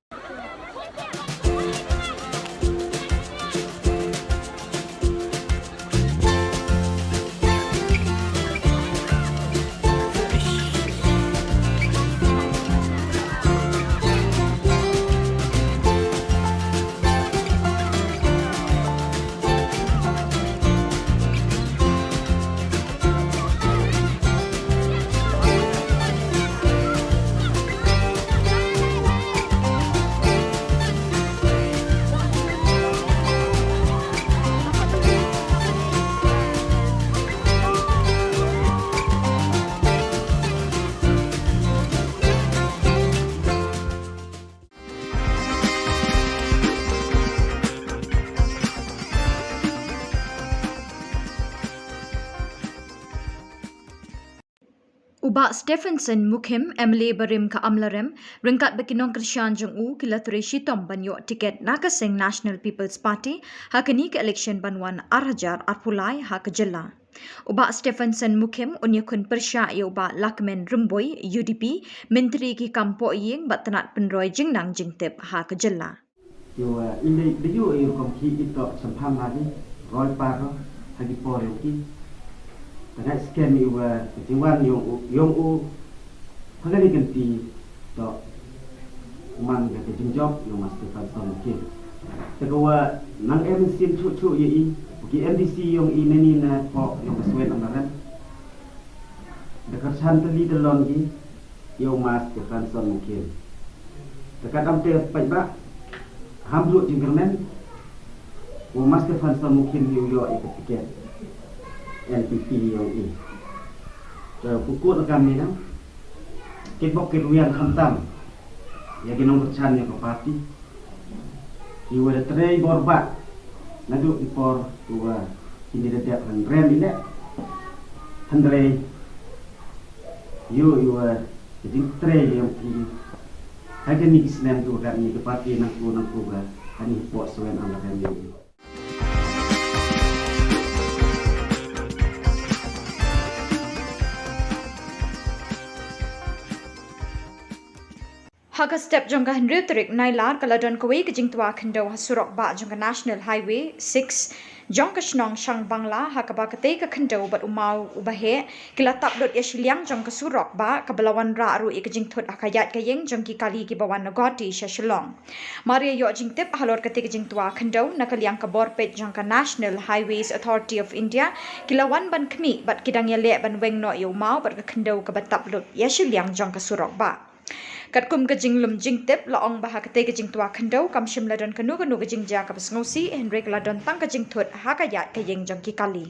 U Bah Stephenson Mukhim, M L A barim ka Amlarem, ryngkat bad ki nongkyrshan jong u, ki la trei shitom ban ïoh tiket na ka seng National People's Party ha kane ka election ban wan ar hajar arphew lai ha ka jylla. U Bah Stephenson Mukhim un ïakhun pyrshah ïa u Bah Lahkmen Rymbui, U D P, Myntri ki kam pohïing bad tnat pynroi jingnang jingtip ha ka jylla. Ïa u, eh, i leh da ïoh ïa u rukom ki i tok shamphang ha ki roi par ha ki por ïa u ki. Tang ngai skhem ïa u, eh, ka jingwan ïa u, ïa u ha kane ka lynti tok man ka jingjop ïa u Master Stephenson Mukhim. Te ka wa nang em sien chuh chuh ïa i, u ki M D C ïa u i nani na pok ïa u ka Swen Amlarem. Da ka chan tylli tylli ki ïa u Master Stephenson Mukhim. Te ka dang te paidbah ham ruh jingkyrmen u Master Stephenson Mukhim ïa u ïoh ïa ka tiket N P P ïa u i. Te ku kut ka kam ni na. Ki bok ki rwiang khamtam ïa ki nongkyrshan ïa ka party. Ki wa da trei bor bha naduh ki por ki wa kine da dep hynrem i leh. Hynrei ïoh ïa u, eh, ka jingtrei ïa u ki ha kine ki snem ki wa kat ni ka party nang ku nang ku ka ha ni pok Swen Amlarem ïa u. Ha ka step jong ka hynriew tarik Nailar ka la don kawei ka jingtwa khyndew ha surok bah jong ka National Highway six jong ka shnong Shangbangla, ha kaba katei ka khyndew bad u maw uba heh ki la tap lut ïa shiliang jong ka surok bah, kaba la wanrah ruh ïa ka jingthut ha ka ïaid ka ïeng jong ki kali kiba wan na Guwahati sha Shillong. Mar ïa ïoh jingtip halor katei ka jingtwa khyndew, na ka liang ka bor peit jong ka National Highways Authority of India ki la wan ban khmih bad ki dang ïaleh ban weng noh ïa u maw bad ka khyndew kaba tap lut ïa shiliang jong ka surok bah. Katkum ka jinglum jingtip la ong ba ha katei ka jingtwa khyndew kam shym la don kano kano ka jingjia kaba sngewsih, hynrei ka la don tang ka jingthut ha ka ïaid ka ïeng jong ki kali.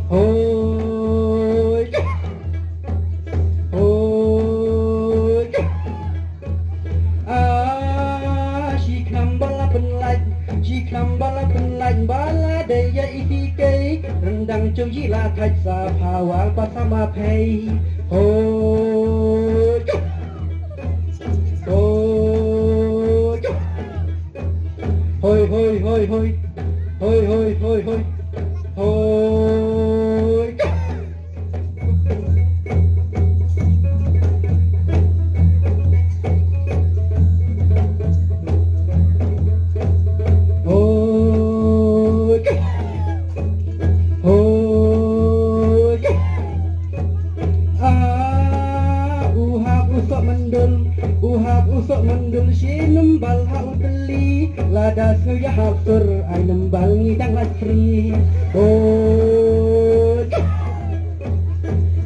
Hoi. Hoi. Ah, shi kham ba la pynlait, shi kham ba la pynlait, ba la dei ïa i hi kei. Ryndang jong i la thait sa pha wal pa sa ma phei. Hoi. Hoi. Hoi, hoi, hoi, hoi. Hoi, hoi, hoi, hoi. Hoi. Lada sngew ïa hap sur ai nambal ngi dang lait free. Hoi.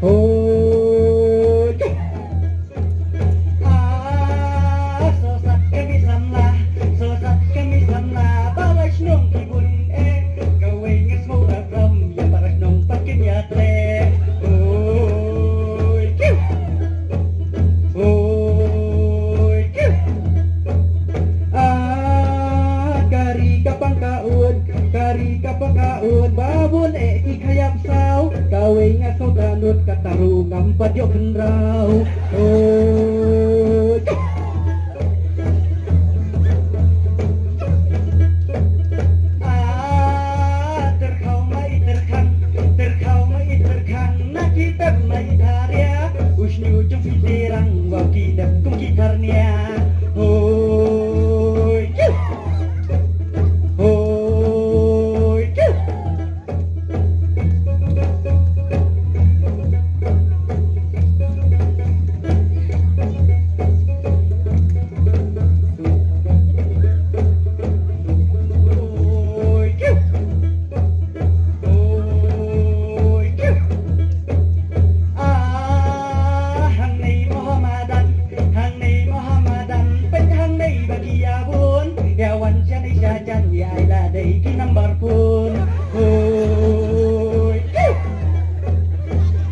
Hoi. Ah, sosat kami samla, sosat kami samla, ba la shnong ki bun eh, kawei nga sngewbha ram, ïa para shnong pat kim ïa treh. Hoi. Hoi. Ah, ka ri ka pang ka ut, ka ri ka pang ka ut, ba bun eh ki kham ïap saw, kawei nga sngewthuh lut, kata ruh ngam pat ïoh khynraw. Hoi. Ah, tyrkhaw ma i tyrkhang, tyrkhaw ma i tyrkhang, na ki tep ma i tharia, u shñiuh jong phi te rang, wa ki dep kum ki tharnia. Hoi. Hoi. Ah, hangne Mohammedan, hangne Mohammedan, peit hangne ba ki ïa bun, ïa wan sha dei sha jan, ïa ai la dei ki number phone. Hoi.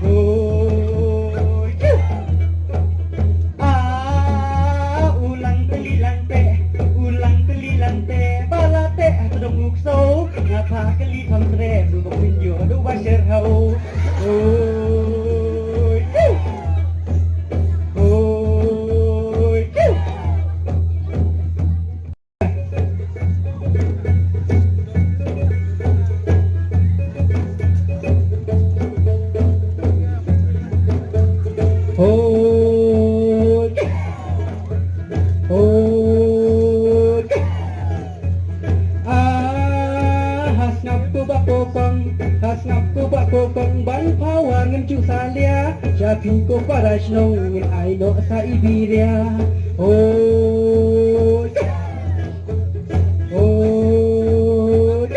Hoi. Ah, u lang tylli lang teh, u lang tylli lang teh, ba la teh ha tdong u ksew, nga phah kylli pham treh, bun bok min ïoh, du ba sher ha u. Hoi. Hoi. Hoi. Hoi. Ah, ha sngap ko ba ko kong, ha sngap ko ba ko kong, ban phawa ngin ju salia, sha phi ko para shnong ngin ai noh sa i biria. Hoi. Hoi.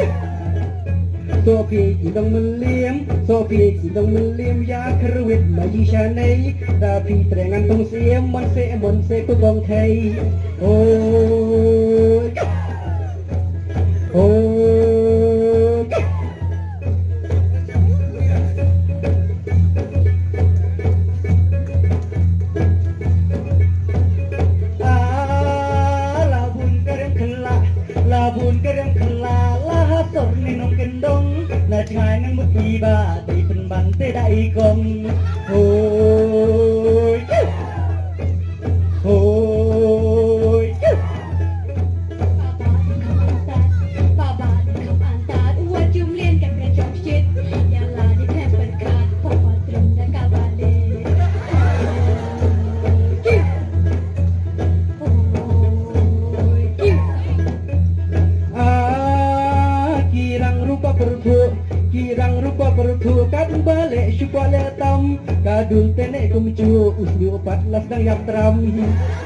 Soh phi ki nongmylliam, soh phi ki nongmylliam, ïa kyrwit ma i shanei, da phi treh ngan tong siem, mon se, mon se ko kong khei. Hoi. Hoi. Ah, la bun ka rem khla, la bun ka rem khla, la ha sor ne nongkyndong, na jngai nang mut i ba, dei pynban te da i kong. Hoi. Hoi. Ah, ki rang rupa pyrthuh, ki rang rupa pyrthuh, kat ba leh shu kwah leh tam, ka dul te ne kumjuh, u shñiuh pat la sdang ïap tram.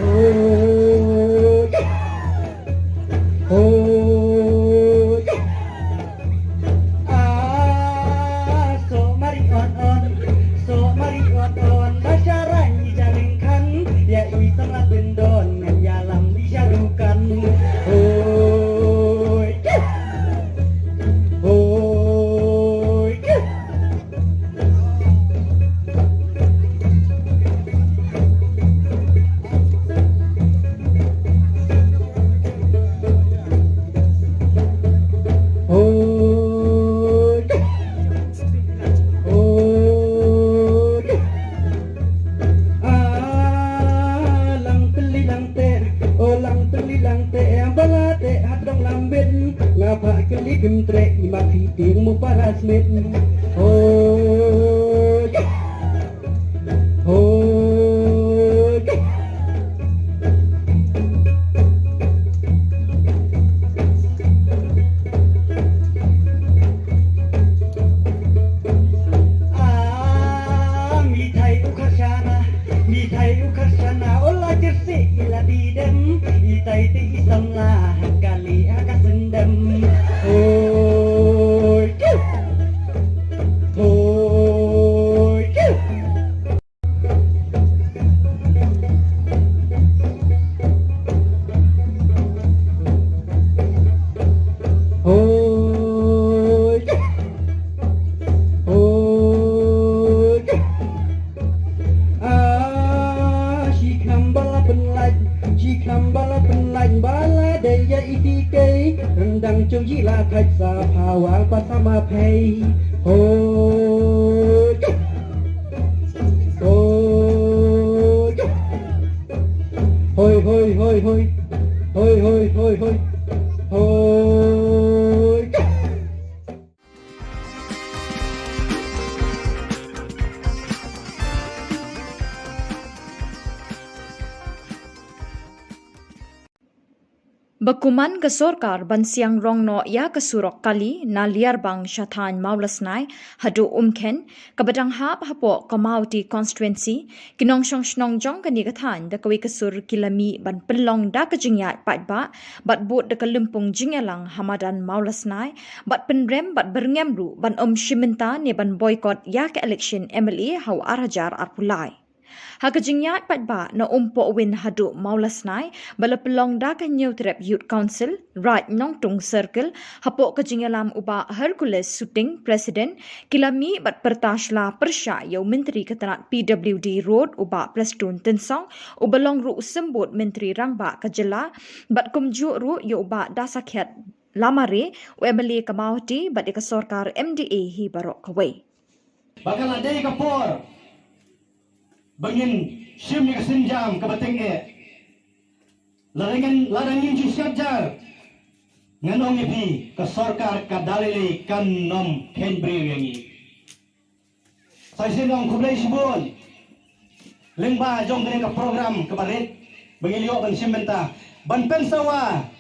Hoi. Hoi. Ah, soh mari on on, soh mari on on, ba sha rang i ja lyngkhan, ïa i samla pyndon, ngan ïalam i ja dukan. Hoi. Hoi. Hoi. Hoi. Ah, lang tylli lang teh, oh lang tylli lang teh, ba la teh ha tdong lam bit, nga phah kylli kim treh, i mat phi tieng mo para smit. Hoi. Hoi. Ah, mithai u kharshana, mithai u kharshana, ola jersey ila didem, itai te i samla, kali Iti kei, rendang chung ji la thait sa, phawang pa sama phei. Hoi, hoi, hoi, hoi, hoi, hoi, hoi, hoi, hoi, hoi. Ba kuman ka sorkar ban siang rong noh ïa ka surok kali na Liarbang sha thaiñ Mawlasnai haduh Umkhen, kaba dang hap hapoh Komauti constituency, ki nongshong shnong jong kane ka thaiñ da kawei ka sur ki la mih ban pynlong da ka jingïaid paidbah bad bud da ka lympung jingïalang ha madan Mawlasnai, bad pynrem bad byrngem ruh ban ym shim bynta ne ban boycott ïa ka election M L A ha u ar hajar arphew lai. Ha ka jingïaid paidbah na Umpohwin haduh Mawlasnai, ba la pynlong da ka Hynñiewtrep Youth Council, Raid Nongtung Circle, hapoh ka jingïalam u Bah Hercules Suting, President, ki la mih bad pyrta sla pyrshah ïa u Myntri ka tnat P W D Road, u Bah Prestone Tynsong, uba long ruh u symbud Myntri Rangbah ka jylla, bad kumjuh ruh ïa u Bah Dasakhiat Lamare, u M L A ka Mawhati, bad ïa ka sorkar M D A hi baroh kawei. Ba ka la dei ka por ba ngin shim ïa ka sienjam kaba tyngeh. Lada ngin, lada ngin ju siap jar, ngan ong ïa phi, ka sorkar ka da lei lei kan ym kheiñ briew ïa ngi. Sa shisien ong khublei shibun lyngba jong kane ka program kaba rit ba ngi la ïoh ban shim bynta ban pynsawa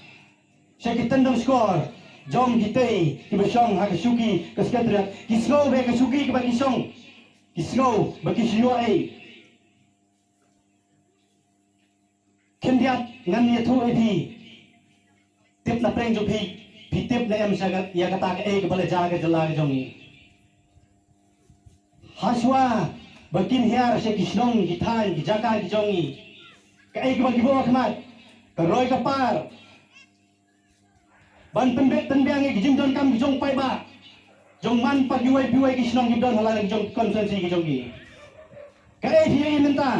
sha ki tyndong shkor jong kitei kiba shong ha ka shuki ka Secretariat, ki sngew ba ka shuki kaba ki shong, ki sngew ba ki shu ïoh ei. Khyndiat ngan ïathuh ïa phi. Tip na pdeng jong phi, phi tip ne em sha ka, ïa kata kaei kaba la jia ha ka jylla ka jong ngi. Hashwa ba kin hiar sha ki shnong, ki thaiñ, ki jaka ki jong ngi, kaei kaba ki buh ha khmat? Ka roi ka par ban pynbeit pynbiang ïa ki jingdonkam ki jong paidbah, jong man pat kiwei kiwei ki shnong ki don ha la ki jong constituency ki jong ki. Kaei phi ïohi mynta?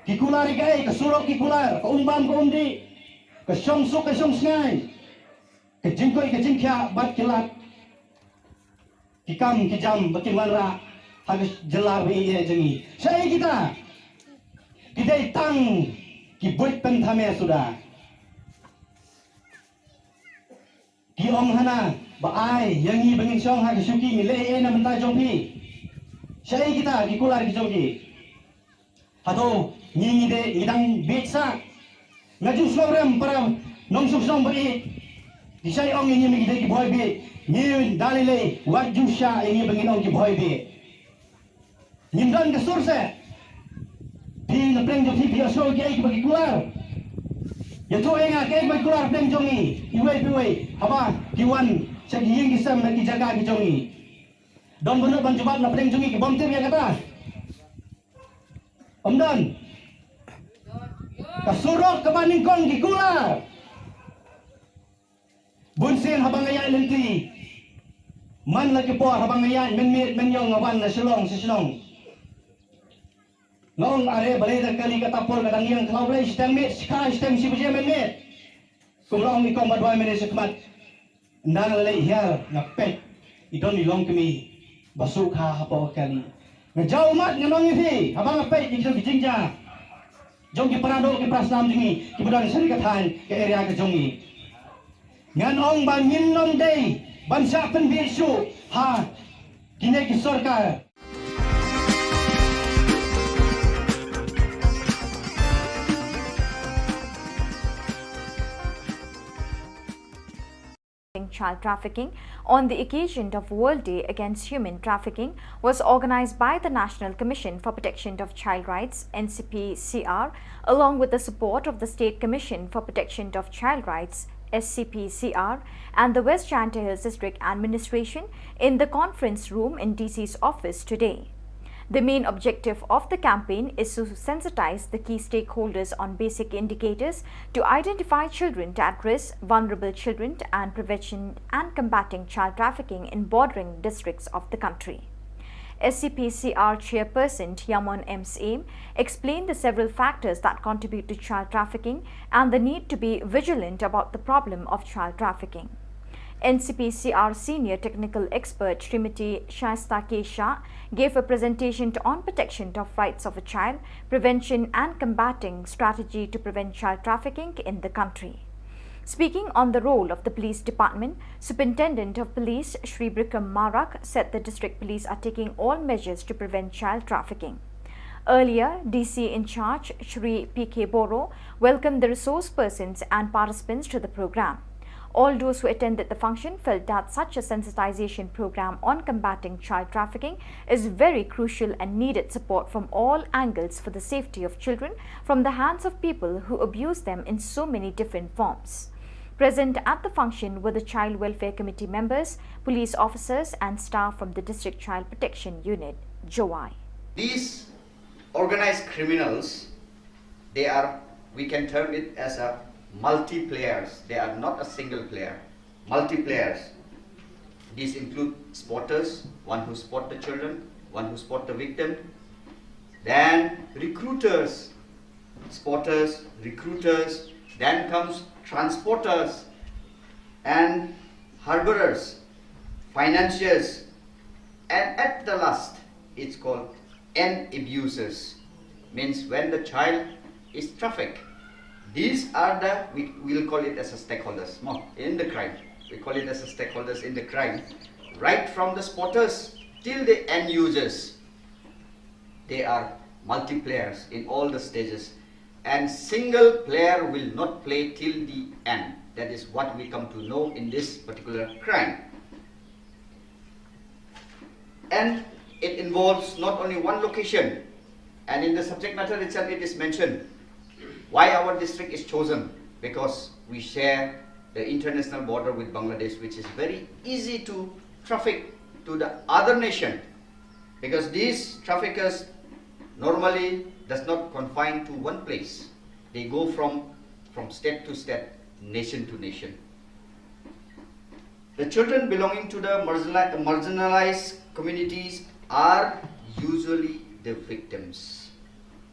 Ki kular ïa kaei? Ka surok ki kular, ka um bam ka um dih, ka shong suk ka shong sngain, ka jingkoit ka jingkhiah bad ki lad ki kam ki jam ba kin wanrah ha ka jylla ba ïeit jong ngi. Shaei kita? Ki dei tang ki buit pynthame suda. Ki ong hana ba ai ïa ngi ba ngin shong ha ka shuki, ngi leh ei na bynta jong phi? Shaei kita ki kular ki jong ki? Hato ngi, ngi dei, ngi dang bieit sah? Nga ju sngewrem para nongshong shnong ba ïeit. Ki shait ong ïa ngi ba ngi dei ki bhoi bieit. Ngi da lei lei wat ju shah ïa ngi ba ngin ong ki bhoi bieit. Ngim don ka sur seh. Phi na pdeng jong phi, phi ïohsngew kiei kiba ki kular? Ïathuh ïa nga kiei kiba ki kular pdeng jong ngi, iwei pa iwei, haba ki wan sha ki ïing ki sem na ki jaka ki jong ngi. Don ba nud ban jubab na pdeng jong ngi ki bym tip ïa kata? Ym don. Ka surok kaba nyngkong ki kular. Bun sien haba nga ïaid lynti, man la ki por haba nga ïaid mynmiet mynñiong, nga wan na Shillong sha shnong, nga ong, are balei da kali kata por ka dang ïeng khlaw, balei shiteng miet, shikha shiteng shi baje mynmiet. Kum la ong i kong ba dwai mynne sha khmat. Ynda nga la leit hiar nga peit, i don i longkmie ba sukha hapoh ka kali. Nga jaw ummat, nga ong ïa phi, haba nga peit ïa ki jingjia jong ki para doh ki para snam jong ngi kiba don sha ka thaiñ, ka area ka jong ngi, ngan ong ba ngin ym dei ban shah pynbieit shuh ha kine ki sorkar. Child trafficking on the occasion of World Day Against Human Trafficking was organized by the National Commission for Protection of Child Rights, N C P C R, along with the support of the State Commission for Protection of Child Rights, S C P C R, and the West Jaintia Hills District Administration in the conference room in D C's office today. The main objective of the campaign is to sensitize the key stakeholders on basic indicators to identify children at risk, vulnerable children, and prevention and combating child trafficking in bordering districts of the country. S C P C R chairperson Yamon M Syiem explained the several factors that contribute to child trafficking and the need to be vigilant about the problem of child trafficking. N C P C R senior technical expert Srimati Shaista K Shah gave a presentation to, on protection of rights of a child, prevention and combating strategy to prevent child trafficking in the country. Speaking on the role of the police department, Superintendent of Police Shri Bikram Marak said the district police are taking all measures to prevent child trafficking. Earlier, D C in charge Shri P K Boro welcomed the resource persons and participants to the program. All those who attended the function felt that such a sensitization program on combating child trafficking is very crucial and needed support from all angles for the safety of children from the hands of people who abuse them in so many different forms. Present at the function were the Child Welfare Committee members, police officers, and staff from the District Child Protection Unit, Jowai. These organized criminals, they are, we can term it as a multi-players. They are not a single player, multi-players. These include spotters, one who spot the children, one who spot the victim, then recruiters, spotters, recruiters, then comes transporters and harborers, financiers, and at the last, it's called end abusers. Means when the child is trafficked, these are the, we will call it as a stakeholders, no, in the crime. We call it as a stakeholders in the crime. Right from the spotters till the end users, they are multiplayers in all the stages. And single player will not play till the end. That is what we come to know in this particular crime. And it involves not only one location, and in the subject matter itself it is mentioned why our district is chosen, because we share the international border with Bangladesh, which is very easy to traffic to the other nation, because these traffickers normally does not confine to one place. They go from, from state to state, nation to nation. The children belonging to the marginali-, marginalized communities are usually the victims.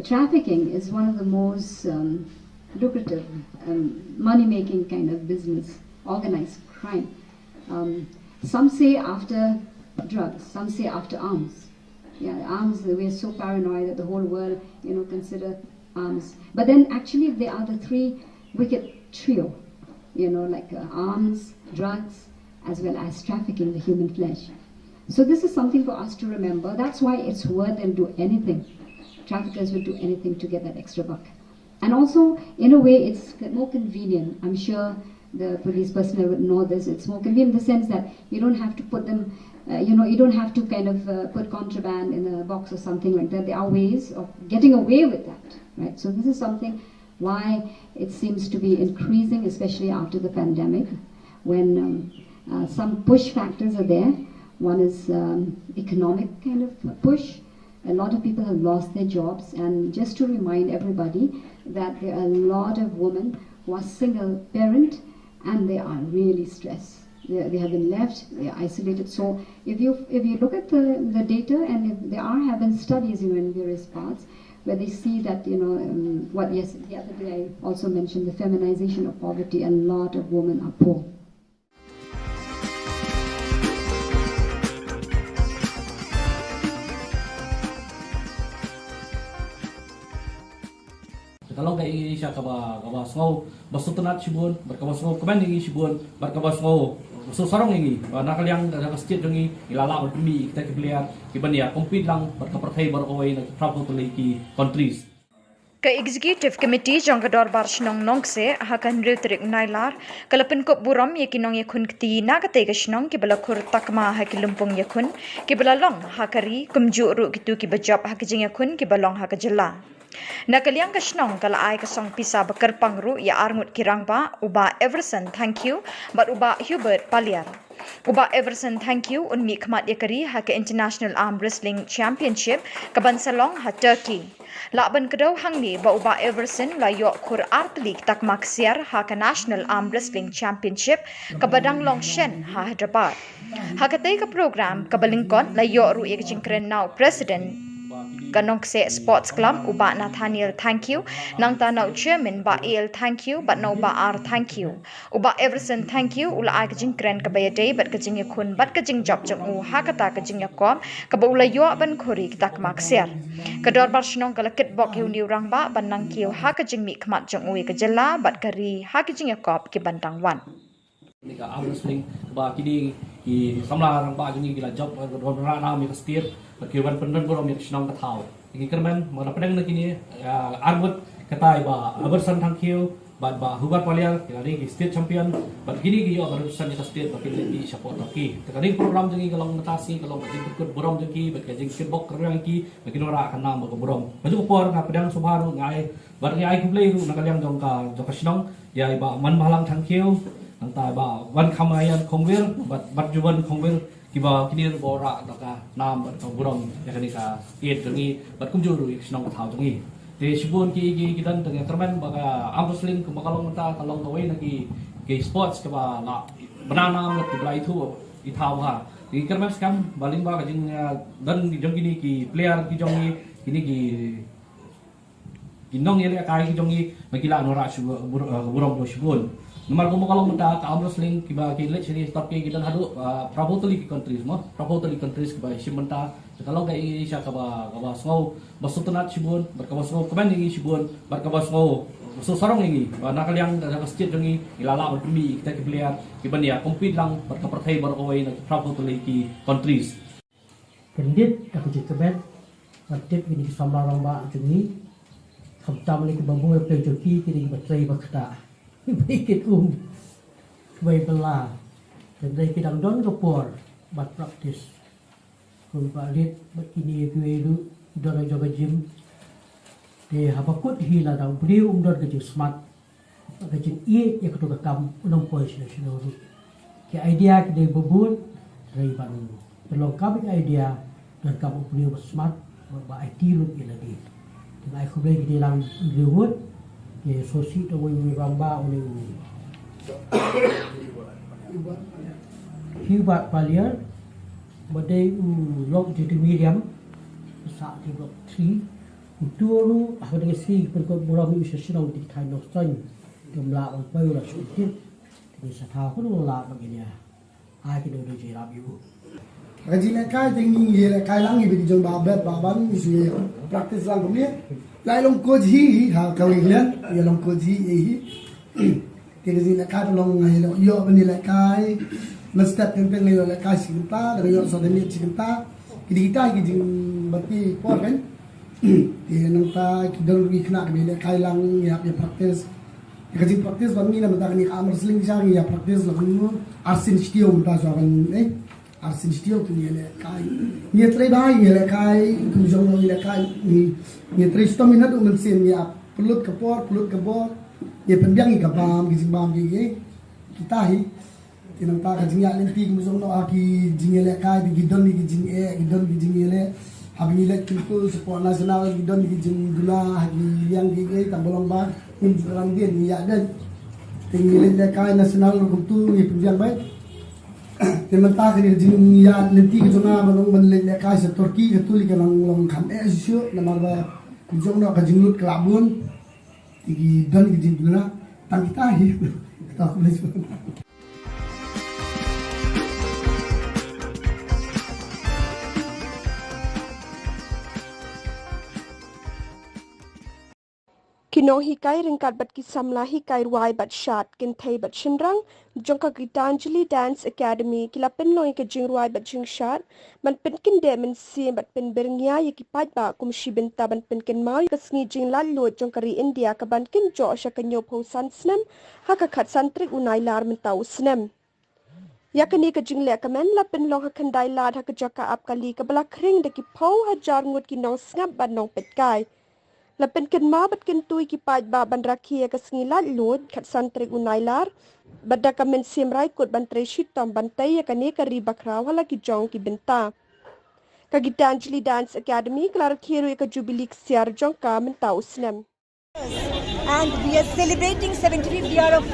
Trafficking is one of the most um, lucrative, um, money making kind of business, organized crime. Um, some say after drugs, some say after arms. Yeah, arms, we're so paranoid that the whole world, you know, consider arms. But then actually they are the three wicked trio, you know, like uh, arms, drugs, as well as trafficking the human flesh. So this is something for us to remember. That's why it's worth, they'll do anything. Traffickers will do anything to get that extra buck. And also, in a way, it's more convenient. I'm sure the police personnel would know this. It's more convenient in the sense that you don't have to put them, uh, you know, you don't have to kind of uh, put contraband in a box or something like that. There are ways of getting away with that, right? So this is something why it seems to be increasing, especially after the pandemic, when um, uh, some push factors are there. One is um, economic kind of push. A lot of people have lost their jobs, and just to remind everybody that there are a lot of women who are single parent and they are really stressed. They, they have been left, they are isolated. So if you if you look at the, the data, and if there are have been studies, you know, in various parts where they see that, you know, um, what, yes, the other day I also mentioned the feminization of poverty. A lot of women are poor. Ka long ka ïing sha kaba, kaba sngew ba sngewtynnat shibun, bad kaba sngewkmen ïa ngi shibun, bad kaba sngewsuk sarong ïa ngi ba na ka liang ka state jong ngi, ngi la lah ban pynmih ïa kita ki player kiban ïa compete lang bad ka pyrthei baroh kawei na ki pyrthei ki countries. Ka Executive Committee jong ka Dorbar Shnong Nongkseh ha ka hynriew tarik Nailar ka la pynkup burom ïa ki nongïakhun kti na katei ka shnong kiba la khur takma ha ki lympung ïakhun kiba la long ha ka ri, kumjuh ruh kito kiba jop ha ki jingïakhun kiba long ha ka jylla. Na ka liang ka shnong ka la ai ka song pisa ba kyrpang ruh ïa arngut ki rangbah, u Bah Everson Thangkhiew bad u Bah Hubert Paliar. U Bah Everson Thangkhiew un mihkhmat ïa ka ri ha ka International Arm Wrestling Championship ka ban sa long ha Turkey. Lah ban kdew hangne ba u Bah Everson u la ïoh khur ar tylli ki takma ksiar ha ka National Arm Wrestling Championship ka ba dang long shen ha Hyderabad. Ha katei ka program ka ba lyngkot la ïoh ruh ïa ka jingkren na u President ka Nongkseh Sports Club u Bah Nathaniel Thangkhiew, nangta na u Chairman Bah A L Thangkhiew bad na u Bah R Thangkhiew. U Bah Everson Thangkhiew u la ai ka jingkren ka ba ïadei bad ka jingïakhun bad ka jingjop jong u ha kata ka jingïakop ka ba u la ïoh ban khur ïa ki takma ksiar. Ka dorbar shnong ka la kitbok ïa une u rangbah ban nang kiew ha ka jingmihkhmat jong u ïa ka jylla bad ka ri ha ka jingïakop ki ban dang wan. Kane ka arm wrestling, ba kine ki samla rangbah jong ngi ki la jop, eh, don rah nam ïa ka state, ba ki wan pyndon burom ïa ka shnong ka thaw. Ngi kyrmen, ma da pdeng na kine, eh, arngut, katai ba Everson Thangkhiew bad ba Hubert Paliar, ki la dei ki state champion, bad kine ki ïoh ba represent ïa ka state ba ki leit shapoh Turkey. Te kane ka program jong ngi ka long mynta sngi, ka long ka jingkyrkut burom jong ki, bad ka jingkyrkhu kyrkhu jong ki, ba kin wanrah ka nam bad ka burom. Ka juh ka por nga pdiang sngewbha ruh nga ai, bad nga ai khublei ruh na ka liang jong ka, jong ka shnong, ïa i Bah Manbhalang Thangkhiew, nangta i Bah Wankhamaïan Khongwir, bad, bad Juwan Khongwir, kiba kine ruh ba wanrah da ka nam bad ka burom ïa kane ka state jong ngi, bad kumjuh ruh ïa ka shnong ka thaw jong ngi. Te shibun ki, ki, ki don, te nga kyrmen ba ka arm wrestling kumba ka long mynta ka long kawei na ki, ki sports kaba la bna nam bad kaba la ithuh i thaw ha. Te ngi kyrmen skhem ba lyngba ka jing, eh, don jong kine ki player ki jong ngi, kine ki ki nongïalehkai ki jong ngi, ba ki lah wanrah shu, bur-, eh, burom da shibun. Namar kumba ka long mynta ka arm wrestling kiba ki leit sha Turkey ki don haduh, eh, phra phew tylli ki countries mo, phra phew tylli countries kiba shim bynta. Te ka long ka Asia kaba, kaba sngew ba sngewtynnat shibun, bad kaba sngewkmen ïa ngi shibun, bad kaba sngew, ba sngewsarong ïa ngi. Ba na ka liang ka, ka state jong ngi, ngi la lah ban pynmih kita ki player ki ban ïa compete lang bad ka pyrthei baroh kawei na ki phra phew tylli ki countries. Kyndit da ka jingkmen ban tip ïa kine ki samla rangbah jong ngi. Khamtam lei kiba bun, peit jong ki, ki dei kiba trei ba ktah, ba ïeit um, ba ïeit bylla. Te hynrei ki dang don ka por ban practice. Kumba leit bad kine kiwei ruh ki don ha jong ka gym. Te haba kut hi, lada u briew um don ka jingsmat, ka jingïeit ïa kato ka kam, un ym poi shano shano ruh. Ki idea ki dei ba bun, hynrei ban pynlong kam ïa ka idea, donkam u briew ba smat, ba, ba aiti lut ïa lade. Te nga ai khublei kyrteng lang u briew, te sngewsih da uwei u rangbah, une u Hubert Paliar, ba dei u lok jong i Miriam, sah jong Block three, uto ruh, haba dang ïasngi ki pynkut burom ïa u sha shnong, te ki thaiñ Nongstoiñ kim lah ban poi, u la shu tip. Te ngi sa thaw kumno lah ban ïa. Ai ki dei dei jingïarap ïa u. Ka jingïalehkai te ngi ïalehkai lang, ngi bit jong ba bet ba ban, ngi shu ïa practice lang kumne. La ïa long coach hi, hi ha kawei ka liang, ïa long coach hi, hi hi. Te ka jingïalehkai te long nga ïa long ïoh ban ïalehkai. Mynstep teng teng nga ïoh lehkai shi kynta, da nga ïoh sa da miet shi kynta. Ki dei kita ki jingbati por kan. Te nangta ki don ruh ki khynnah kiba ïalehkai lang, ïa, ïa practice. Ïa ka jingpractice ba ngi na mynta kane ka arm wrestling, sha ngi ïa practice la kumno, arsien shi taïew mynta shuwa ban, eh, arsien shi taïew te ngi ïalehkai. Ngi ïatrei bha, ngi ïalehkai, kum jong ngi ïalehkai, ngi, ngi ïatrei shitom, ngi naduh mynsiem, ngi ïa pynlut ka por, pynlut ka bor, ngi ïa pynbiang ïa ka bam, ki jingbam, ki, ki, kita hi. Te nangta ka jingïaid lynti kum jong ngi ha ki jingïalehkai, ki don ki jingeh, ki don ki jingïaleh. Haba ngi leit kyntu shapoh national, ki don ki jingduna ha ki liang ki, ki tang ba long ba ngim ju ïalam dien, ngi ïaid dien. Te ngi leit lehkai national ruh kumtu, ngi pynbiang beit. Te mynta kane ka jingïaid lynti ka jong nga ban long ban leit lehkai sha Turkey, ka tu lei ka nang long kham eh shuh shuh, namar ba kum jong ngi ka jinglut ka la bun. Te ki don ki jingduna, tang kita hi. Kata ka lei. Ki nonghikai ryngkat bad ki samla hikai rwai bad shad kynthei bad shynrang jong ka Gitanjali Dance Academy ki la pynlong ïa ka jingrwai bad jingshad ban pynkyndeh mynsiem bad pynbyrngia ïa ki paidbah kum shi bynta ban pynkynmaw ïa ka sngi jinglaitluid jong ka ri India ka ban kynjoh sha ka hynñiewphew san snem ha ka khatsan tarik u Nailar mynta u snem. Ïa kane ka jingleh kmen la pynlong ha Khyndai Lad ha ka jaka ap kali kaba la khring da ki phew hajar ngut ki nongsngap bad nongpeitkai. La pynkynmaw bad kyntu ïa ki paidbah ban rakhe ïa ka sngi laitluid khatsan tarik u Nailar bad da ka mynsiem raikut ban trei shitom ban tei ïa kane ka ri bakhraw ha la ki jong ki bynta. Ka Gitanjali Dance Academy ka la rakhe ruh ïa ka Jubilee ksiar jong ka mynta u snem. And we are celebrating seventy-fifth year of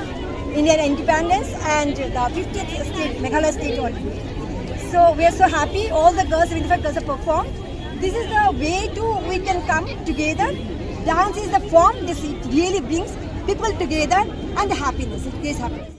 Indian independence and the fiftieth state, Meghalaya state already. So we are so happy. All the girls, seventy-five girls have performed. This is the way to we can come together. Dance is the form. This it really brings people together and the happiness. It creates happiness.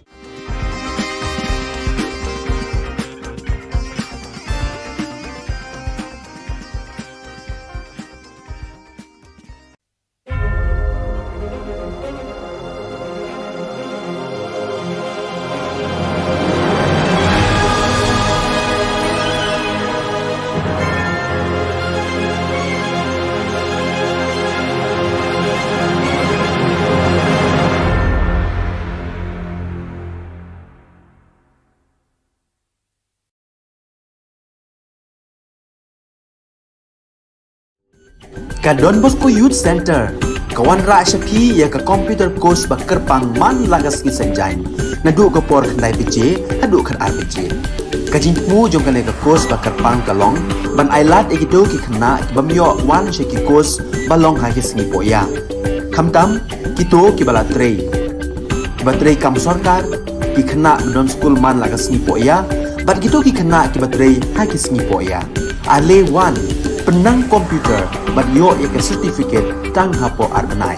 Ka Don Bosco Youth Center ka wanrah sha phi ïa ka computer course ba kyrpang man la ka sngi Saitjaiñ, naduh ka por khyndai baje haduh khatar baje. Ka jingthmu jong kane ka course ba kyrpang ka long ban ailad ïa kito ki khynnah ki bym ïoh wan sha ki course ba long ha ki sngi pohïa. Khamtam kito kiba la trei, kiba trei kam sorkar, ki khynnah ba don skul man la ka sngi pohïa, bad kito ki khynnah kiba trei ha ki sngi pohïa. Ale wan, pynnang computer bad ïoh ïa ka certificate tang hapoh ar bnai.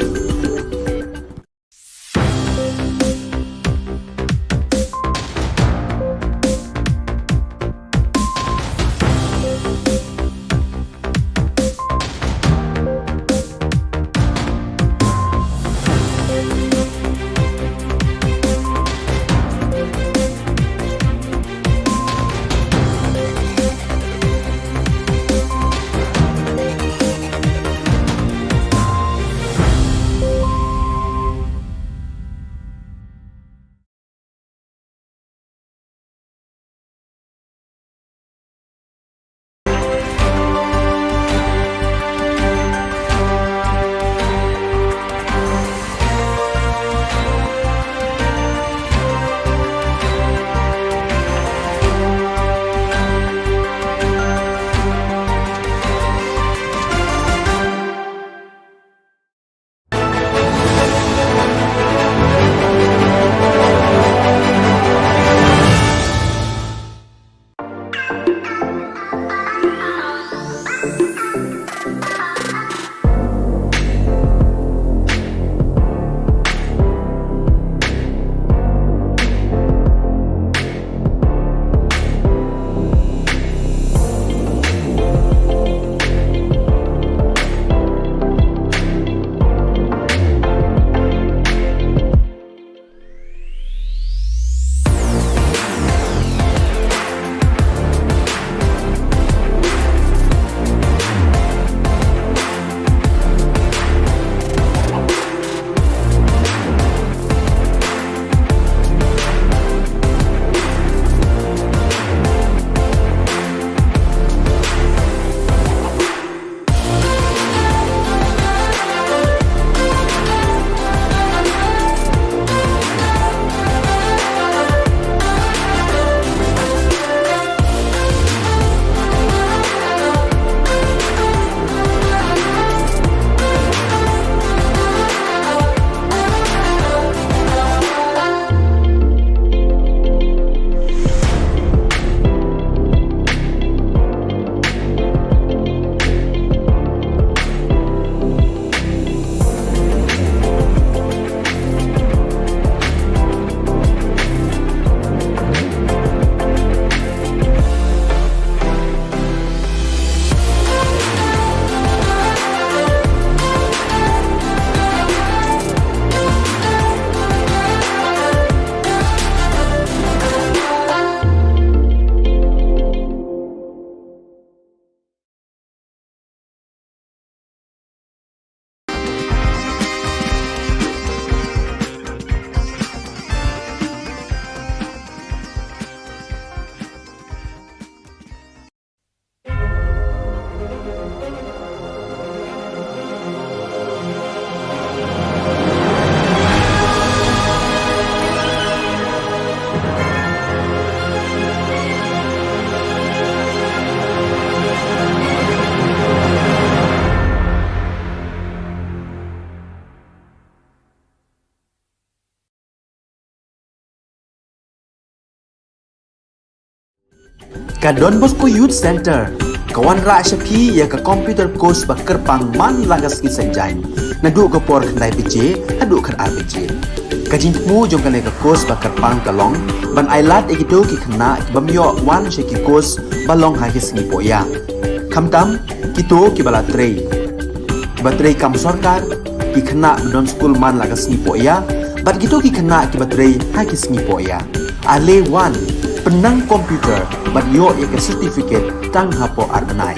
Ka Don Bosco Youth Centre ka wanrah sha phi ïa ka computer course ba kyrpang man la ka sngi Saitjaiñ, naduh ka por khyndai baje haduh khatar baje. Ka jingthmu jong kane ka course ba kyrpang ka long ban ailad ïa kito ki khynnah ki bym ïoh wan sha ki course ba long ha ki sngi pohïa, khamtam kito kiba la trei, kiba trei kam sorkar, ki khynnah ba don skul man la ka sngi pohïa bad kito ki khynnah kiba trei ha ki sngi pohïa. Ale wan, pynnang computer bad ïoh ïa ka certificate tang hapoh ar bnai.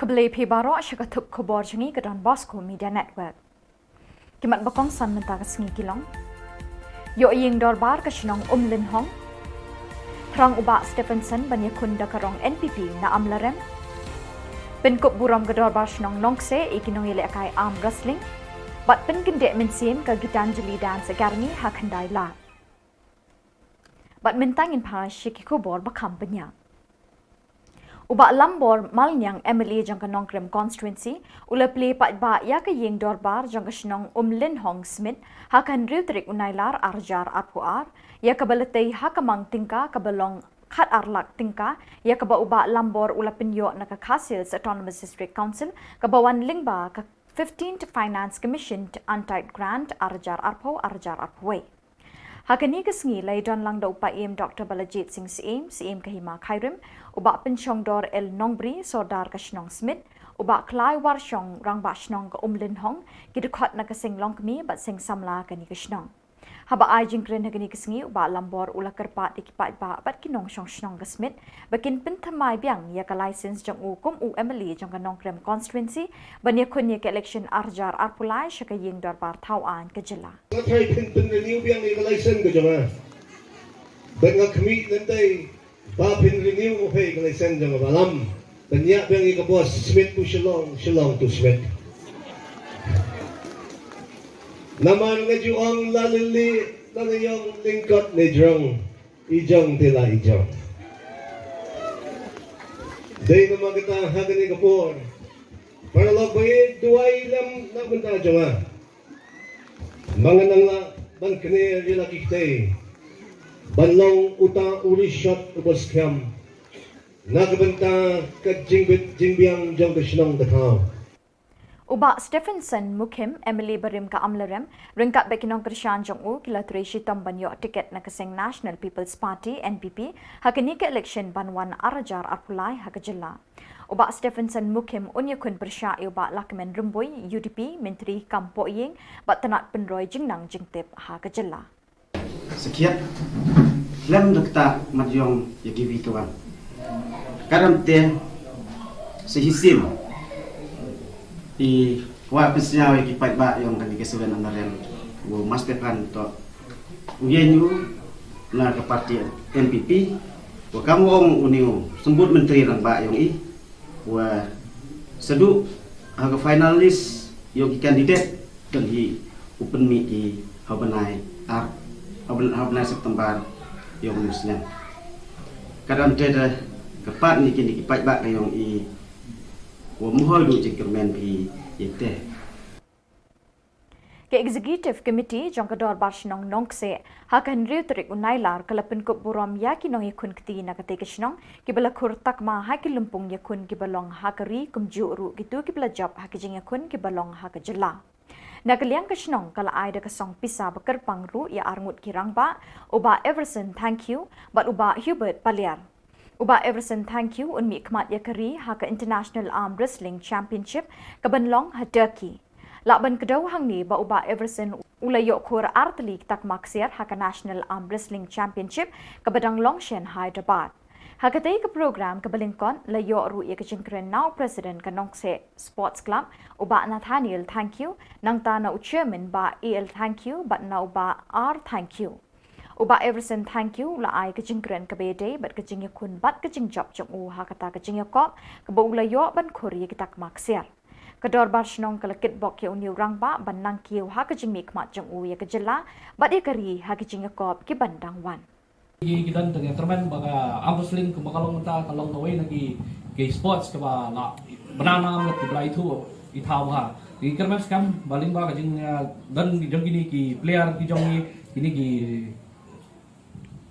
Khublei phi baroh sha ka thup khubor jong ngi ka Don Bosco Media Network. Ki mat ba kongsan mynta ka sngi ki long: Ïoh ïing dorbar ka shnong Umlynhong. Thrang u Bah Stephenson ban ïakhun da ka rong N P P na Amlarem. Pynkup burom ka dorbar shnong Nongkseh ïa ki nongïalehkai arm wrestling. Bad pynkyndit mynsiem ka Gitanjali Dance Academy ha Khyndai Lad. Bad mynta ngin phai sha ki khubor ba kham bniah. U Bah Lambor Malniang, M L A jong ka Nongkrem Constituency, u la plie paidbah ïa ka ïing dorbar jong ka shnong Umlynhong Smit ha ka hynriew tarik u Nailar arhajar arphew ar, ïa kaba la tei ha ka mang tyngka kaba long khatar lak tyngka, ïa kaba u Bah Lambor u la pynïoh na ka Khasi Hills Autonomous District Council, kaba wan lyngba ka fifteenth Finance Commission Untied Grant arhajar arphew, arhajar arphew wei. Ha kane ka sngi la ïadon lang da u Paiem Doctor Balajied Singh Syiem, Syiem ka Hima Khyrim, u Bah Pynshongdor L Nongbri, Sordar ka shnong Smit, u Bah Klai Warshong, Rangbah Shnong ka Umlynhong, ki dkhot na ka Seng Longkmie bad Seng Samla kane ka shnong. Haba ai jingkren ha kane ka sngi, u Bah Lambor u la kyrpad ïa ki paidbah bad ki nongshong shnong ka Smit ba kin pynthymmai biang ïa ka license jong u kum u M L A jong ka Nongkrem Constituency ban ïakhun ïa ka election arhajar arphew lai sha ka ïing dorbar thaw aiñ ka jylla. Nga tharai phin pynrenew biang ïa ka license ka jong nga. Bad nga khmih lynti ba phin renew mo phi ka license jong nga, Bah Lam. Pynïap biang ïa ka bos Smit to Shillong, Shillong to Smit. Namar nga ju ong la lili, la la ïong lyngkot ne jrong, i jong te la i jong. Dei namar kata ha kane ka por, paralok ba ïeit, duwai lem na bynta jong nga. Ba ngan nang lah ban kner ïa la ki kti ban long uta u rishot uba skhem na ka bynta ka jingbit jingbiang jong ka shnong ka thaw. U Bah Stephenson Mukhim, M L A barim ka Amlarem, ryngkat bad ki nongkyrshan jong u, ki la trei shitom ban ïoh tiket na ka seng National People's Party, N P P, ha kane ka election ban wan arhajar arphew lai ha ka jylla. U Bah Stephenson Mukhim un ïakhun pyrshah ïa u Bah Lahkmen Rymbui, U D P, Myntri kam pohïing bad tnat pynroi jingnang jingtip ha ka jylla. Sakhiat lem da kata mat ïong ïa kiwei kiwei. Ka dang te sa shisien i kwah pynsngew ïa ki paidbah ïong kane ka seven Amlarem, u Bah Stephen to u ïeng u na ka parti N P P, wa kam u ong u ne u symbud Myntri Rangbah ïong i, wa shaduh ha ka final list ïong ki candidate, don hi u pynmih i ha u bnai ar, ha u bnai, ha u bnai September ïong u snem. Ka dang te da kyrpad ïa kine ki paidbah ka ïong i, wa mhoi duh jingkyrmen phi ïa te. Ka Executive Committee jong ka Dorbar Shnong Nongkseh ha ka hynriew tarik u Nailar ka la pynkup burom ïa ki nongïakhun kti na katei ka shnong kiba la khur takma ha ki lympung ïakhun kiba long ha ka ri kumjuh ruh kito kiba la jop ha ki jingïakhun kiba long ha ka jylla. Na ka liang ka shnong ka la ai da ka song pisa ba kyrpang ruh ïa arngut ki rangbah, u Bah Everson Thangkhiew bad u Bah Hubert Paliar. U Bah Everson Thangkhiew un mihkhmat ïa ka ri ha ka International Arm Wrestling Championship kaban long ha Turkey. Lah ban kdew hangne ba u Bah Everson u la ïoh khur ar tylli ki takma ksiar ha ka National Arm Wrestling Championship kaba dang long sha Hyderabad. Ha katei ka program kaba lyngkot la ïoh ruh ïa ka jingkren na u President ka Nongkseh Sports Club, u Bah Nathaniel Thangkhiew, nangta na u Chairman Bah A L Thangkhiew bad na u Bah R Thangkhiew. U Bah Everson Thangkhiew u la ai ka jingkren kaba ïadei bad ka jingïakhun bad ka jingjop jong u ha kata ka jingïakop kaba u la ïoh ban khur ïa ki takma ksiar. Ka Dorbar Shnong ka la kitbok ïa une u rangbah ban nang kiew ha ka jingmihkhmat jong u ïa ka jylla bad ïa ka ri ha ki jingïakop kiban dang wan. Ki, ki don tang ïa kyrmen ba ka arm wrestling kumba ka long mynta ka long kawei na ki, ki sports kaba la bna nam ki ba la ithuh ithaw ha. Ki kyrmen skhem ba lyngba ka jing, ah, don jong kine ki player ki jong ngi, kine ki,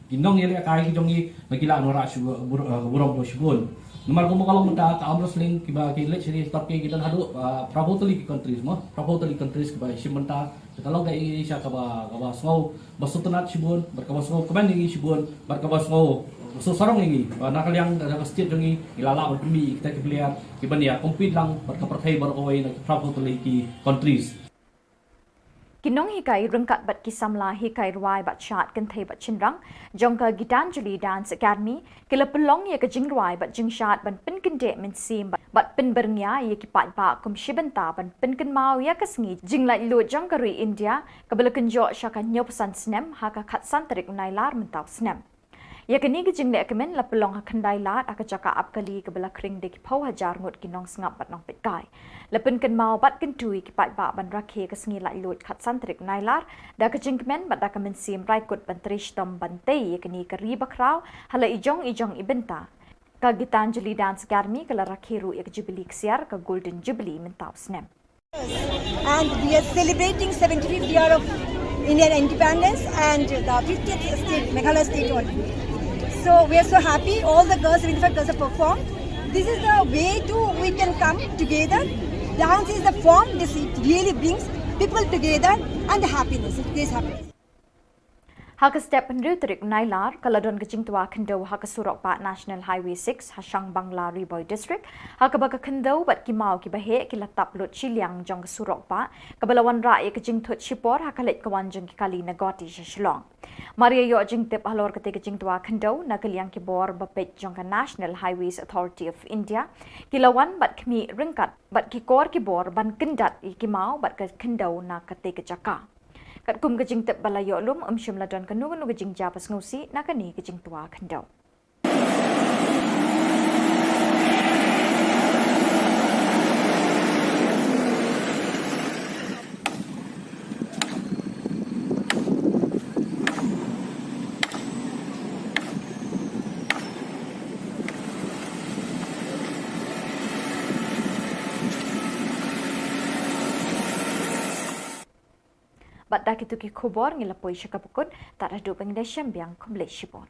ki nongïalehkai ki jong ngi ba ki la wanrah shu bur-, ah, burom ba shibun. Namar kumba ka long mynta ka arm wrestling kiba ki leit sha ki Turkey ki don haduh, ah, phra phew tylli ki countries mo, phra phew tylli countries kiba shim bynta. Ka long ka ïing sha kaba, kaba sngew ba sngewtynnat shibun, bad kaba sngewkmen ïa ngi shibun, bad kaba sngew ba sngewsarong ïa ngi. Ba na ka liang ka, ka state jong ngi, ngi la lah ban pynmih ïa kita ki player kiban ïa compete lang bad ka pyrthei baroh kawei na ki phra phew tylli ki countries. Ki nonghikai ryngkat bad ki samla hikai rwai bad shad kynthei bad shynrang jong ka Gitanjali Dance Academy ki la pynlong ïa ka jingrwai bad jingshad ban pynkyndeh mynsiem bad, bad pynbyrngia ïa ki paidbah kum shi bynta ban pynkynmaw ïa ka sngi jinglaitluid jong ka ri India kaba la kynjoh sha ka hynñiewphew san snem ha ka khatsan tarik u Nailar mynta u snem. Ïa kane ka jingleh kmen la pynlong ha Khyndailad ha ka jaka ap kali kaba la khring da ki phew hajar ngut ki nongsngap bad nongpeitkai. La pynkynmaw bad kyntu ïa ki paidbah ban rakhe ka sngi laitluid khatsan tarik u Nailar da ka jingkmen bad da ka mynsiem raikut ban trei shitom ban tei ïa kane ka ri bakhraw ha la ijong ijong i bynta. Ka Gitanjali Dance Academy ka la rakhe ruh ïa ka Jubilee ksiar, ka Golden Jubilee mynta u snem. And we are celebrating seventy-fifth year of Indian independence and the fiftieth state, Meghalaya state only. So we are so happy. All the girls, seventy-five girls have performed. This is the way to we can come together. Dance is the form. This, it really brings people together and the happiness. It creates happiness. Ha ka step hynriew tarik u Nailar, ka la don ka jingtwa khyndew ha ka surok bah National Highway six, ha Shangbangla, Ri Bhoi District, ha kaba ka khyndew bad ki maw kiba heh ki la tap lut shiliang jong ka surok bah, kaba la wanrah ïa ka jingthut shipor ha ka leit ka wan jong ki kali na Guwahati sha Shillong. Mar ïa ïoh jingtip halor katei ka jingtwa khyndew, na ka liang ki bor ba peit jong ka National Highways Authority of India ki la wan bad khmih ryngkat bad ki kor ki bor ban kyndat ïa ki maw bad ka khyndew na katei ka jaka. Katkum ka jingtip ba la ïoh lum, ym shym la don kano kano ka jingjia ba sngewsih na kane ka jingtwa khyndew. Bad da kito ki khubor ngi la poi sha kaba kut, tad haduh ba ngin ïashem biang, khublei shibun.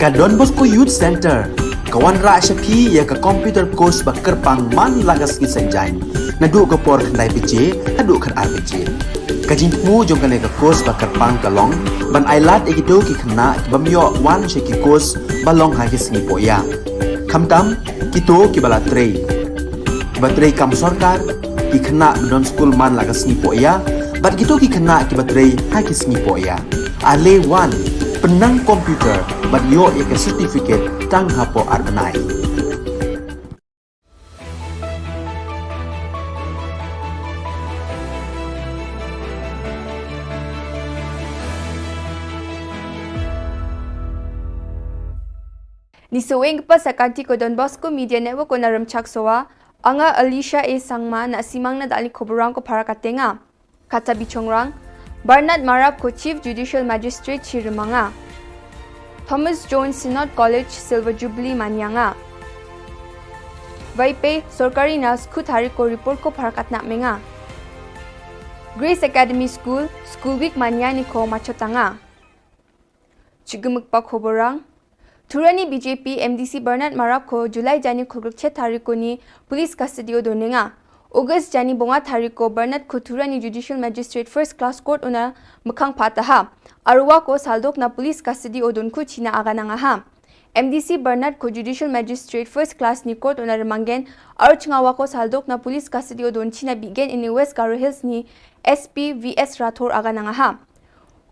Ka Don Bosco Youth Centre ka wanrah sha phi ïa ka computer course ba kyrpang man la ka sngi Saitjaiñ, naduh ka por khyndai baje haduh khatar baje. Ka jingthmu jong kane ka course ba kyrpang ka long ban ai lad ïa kito ki khynnah ki bym ïoh wan sha ki course ba long ha ki sngi pohïa. Khamtam kito ki ba la trei, ki ba trei kam sorkar, ki khynnah ba don skul man la ka sngi pohïa, bad kito ki khynnah ki ba trei ha ki sngi pohïa. Ale wan, pynnang computer bad ïoh ïa ka certificate tang hapoh ar bnai. Ni saweng ka pasa kanti ko Don Bosco Media Network ko na Rymchak Sowa, anga Alicia A Sangma na simang na dali khoborang ko phara katenga. Kata bichongrang, Bernard Marap ko Chief Judicial Magistrate chi rymanga. Thomas Jones Synod College Silver Jubilee manyanga. Vaipe sorkari na skut hari ko report ko phara katna menga. Grace Academy School, School Week manya ni ko machotanga. Chigmik pa khoborang. Thurani B J P M D C Bernard Marap ko July jani khulgruk chet tarik ko ni police custody o donenga. August jani bonga tarik ko Bernard ko Thurani Judicial Magistrate First Class Court una mekhang pataha. Arwa ko saldok na police custody o donku china aganangaha. M D C Bernard ko Judicial Magistrate First Class ni court una remanggen, archngawa ko saldok na police custody o don china bigen ini West Garo Hills ni S P V S Rathore aganangaha.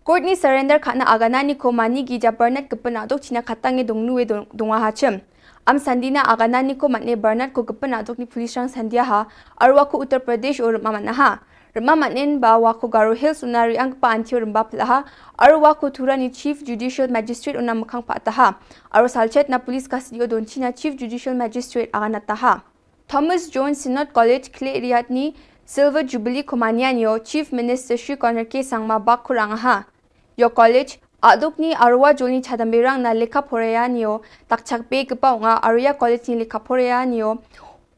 Court ni surrender khana agana ni ko mani gi ja Bernard kepena dok china khatang e dong nu e dong, dong ha chem. Am sandina agana ni ko matne Bernard ko kepena dok ni police rang sandia ha, arwa ko Uttar Pradesh o rema matna ha. Rema matnen ba wa ko Garo Hills una riang pa antio remba pelaha, arwa ko Thurani Chief Judicial Magistrate una mekhang pataha. Arwa salchet na police custody o don china Chief Judicial Magistrate agana taha. Thomas Jones Synod College Khleriat ni Silver Jubilee Komania nio Chief Minister Shri Conrad K Sangma bak kurang ha. Yo college aduk ni arwa jol ni chadamberang na lekha poraya nio takchak be kepa unga arya college ni lekha poraya nio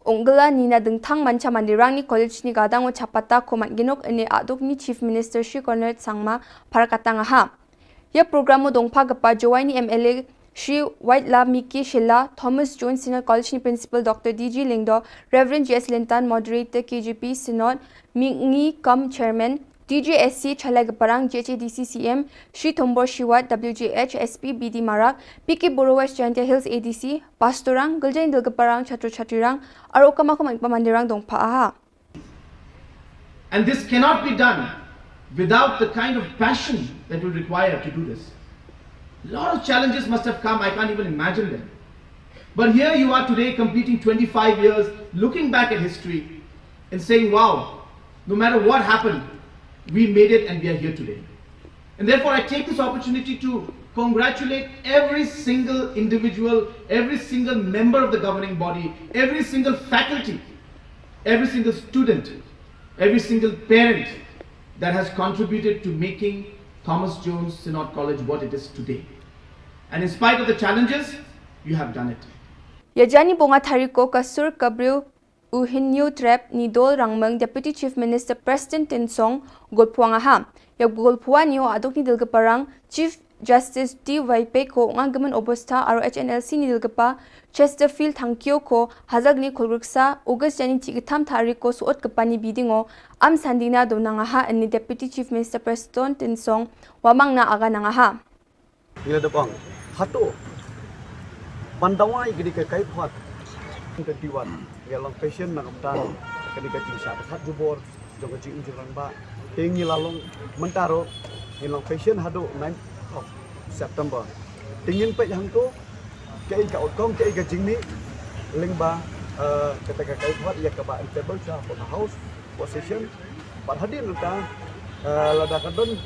unggla ni na dengthang mancha mandirang ni college ni gadang o chapata ko man ginok ene aduk ni Chief Minister Shri Conrad Sangma parakatang ha. Ia program u dongpha kepa Jowai ni M L A Shri Waitla Miki Shila, Thomas Jones Synod College ni Principal Doctor D G Lyngdoh, Reverend J S Lintan, Moderator K J P Synod, Mingi Kam Chairman, T J S C Chalai Keparang, J H A D C C M, Shri Thombor Shiwat, W J H S P B D Marak, P K Boro West Jaintia Hills A D C, Pastorang, Giljain Dil Keparang, Chatru Chatrirang, Aro Kamakuman Pamandirang dongpha aha. And this cannot be done without the kind of passion that will require to do this. A lot of challenges must have come, I can't even imagine them. But here you are today, completing twenty-five years, looking back at history and saying, wow, no matter what happened, we made it and we are here today. And therefore, I take this opportunity to congratulate every single individual, every single member of the governing body, every single faculty, every single student, every single parent that has contributed to making Thomas Jones Synod College what it is today. And in spite of the challenges, you have done it. Ia jani bonga thariko ka sur ka briew u Hynñiewtrep ni dol rangmeng Deputy Chief Minister Prestone Tynsong golphuang aha. Ia golphuang nio aduk ni Dil Keparang Chief Justice D Y Pei ko nga gemen obostha aro H N L C ni Dil Kepa Chesterfield Thangkhiew ko hazal ni khulgriksa August jani chi ketham thariko suot kepa ni bidingo am sandina donang aha ni Deputy Chief Minister Prestone Tynsong wamang na aga nang aha. Ngi la dep ong hato ban dawa ïa kane ka kaiphod. Twenty-one ngi la long patient na ka bynta kane ka jingshah pyrkhat jubor jong ka jingim jingrangbah. Te ngi la long mynta ruh ngi long patient haduh ninth of September. Te ngin peit hangto kaei ka outcome, kaei ka jingmih lyngba, eh, kata ka kaiphod ïa kaba in table sha hapoh ka house. Position bad hadien nangta, eh, lada ka don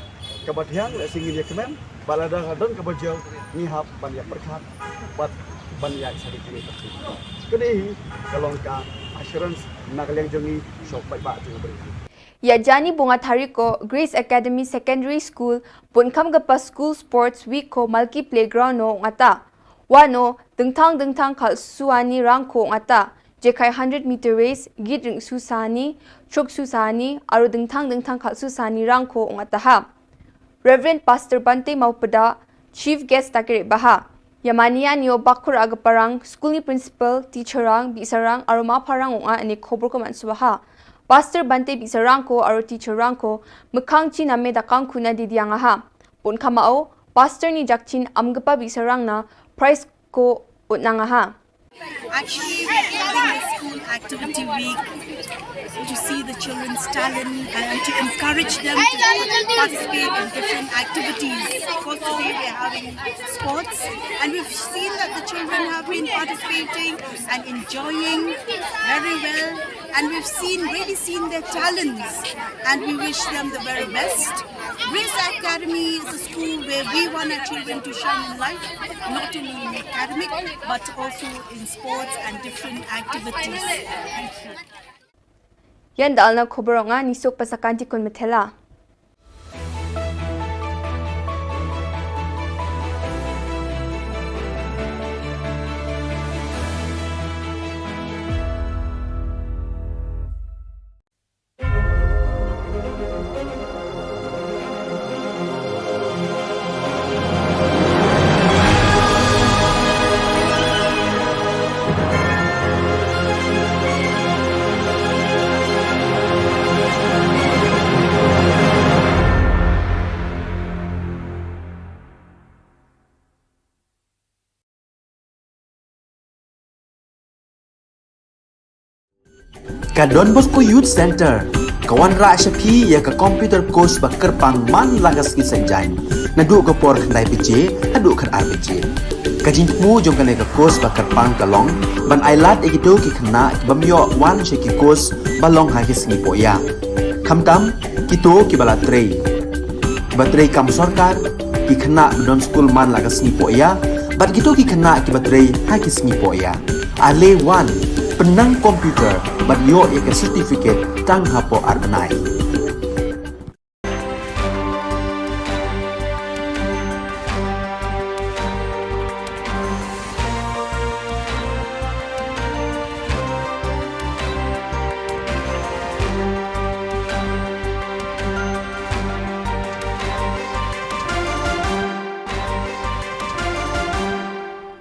kaba thiang lehse ngin ïa kmen, bad lada ka don kaba jia ngi hap ban ïa pyrkhat bad ban ïa sari kine. Kane hi ka long ka assurance na ka liang jong ngi sha u paidbah jong ngi. Ia jani bonga thariko Grace Academy Secondary School bun kham kepa School Sports Week ko Malki Playground no ngata. Wano dengthang dengthang khalsuani rang ko ngata. Jekai hundred meter race, git ring susani, chuk susani, aro dengthang dengthang khalsusani rang ko ngata ha. Reverend Pastor Bante Maupada, Chief Guest takere baha. Ia mania nio bakur aga parang, school ni principal, teacher rang, bisarang, aro maparang unga ani khobor ko mansubaha. Pastor Bante Bisarang ko Aroti Charang ko, mekang chi na me da kang kuna di diang aha. Pun kama o, Pastor ni jakchin am gepa Bisarang na, prize ko utnang aha. Actually, we're having a school activity week to see the children's talent and to encourage them to participate in different activities. Of course, today we're having sports, and we've seen that the children have been participating and enjoying very well. And we've seen, really seen their talents, and we wish them the very best. Race Academy is a school where we want our children to shine in life, not only in academic, but also in sports and different activities. Thank you. Ïan da alna khubor nga ni sok pasakan ti kun methela. Ka Don Bosco Youth Center ka wanrah sha phi ïa ka computer course ba kyrpang man la ka sngi Saitjaiñ, naduh ka por khyndai baje haduh khatar baje. Ka jingthmu jong kane ka course ba kyrpang ka long ban ailad ïa kito ki khynnah ki bym ïoh wan sha ki course ba long ha ki sngi pohïa, khamtam kito kiba la trei, kiba trei kam sorkar, ki khynnah ba don skul man la ka sngi pohïa, bad kito ki khynnah kiba trei ha ki sngi pohïa. Ale wan, pynnang computer bad ïoh ïa ka certificate tang hapoh ar bnai.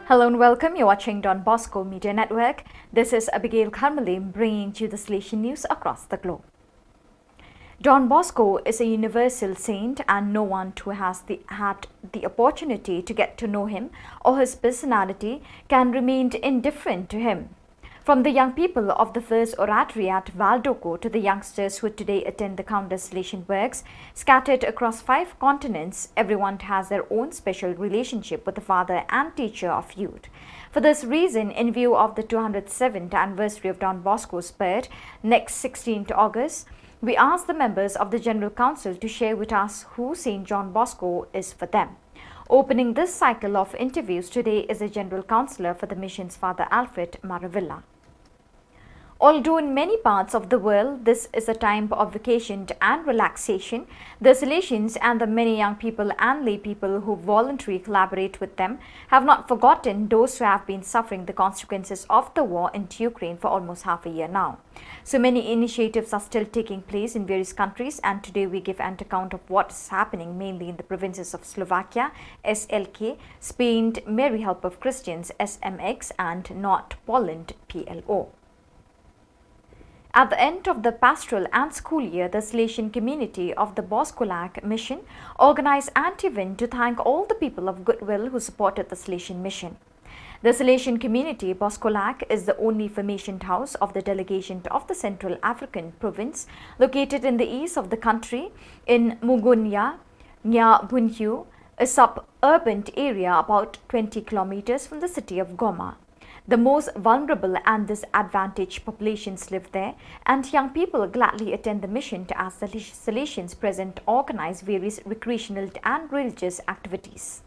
Hello and welcome. You're watching Don Bosco Media Network. This is Abigail Kharmalim bringing to you the Salesian news across the globe. Don Bosco is a universal saint, and no one who has the, had the opportunity to get to know him or his personality can remain indifferent to him. From the young people of the First Oratory at Valdoko to the youngsters who today attend the countless Salesian works, scattered across five continents, everyone has their own special relationship with the father and teacher of youth. For this reason, in view of the two hundred seventh anniversary of Don Bosco's birth, next sixteenth August, we ask the members of the General Council to share with us who Saint John Bosco is for them. Opening this cycle of interviews today is the General Councillor for the Missions, Father Alfred Maravilla. Although in many parts of the world this is a time of vacation and relaxation, the Salesians and the many young people and lay people who voluntarily collaborate with them have not forgotten those who have been suffering the consequences of the war in Ukraine for almost half a year now. So many initiatives are still taking place in various countries, and today we give an account of what is happening mainly in the provinces of Slovakia, S L K, Spain, Mary Help of Christians, S M X, and North Poland, P L O. At the end of the pastoral and school year, the Salesian community of the Boskolak Mission organized an event to thank all the people of goodwill who supported the Salesian mission. The Salesian community, Boskolak, is the only formationed house of the delegation of the Central African province, located in the east of the country, in Mugunya, Nya Bunhyu, a suburban area about twenty kilometers from the city of Goma. The most vulnerable and disadvantaged populations live there, and young people gladly attend the mission to, as the Salesians present, organize various recreational and religious activities.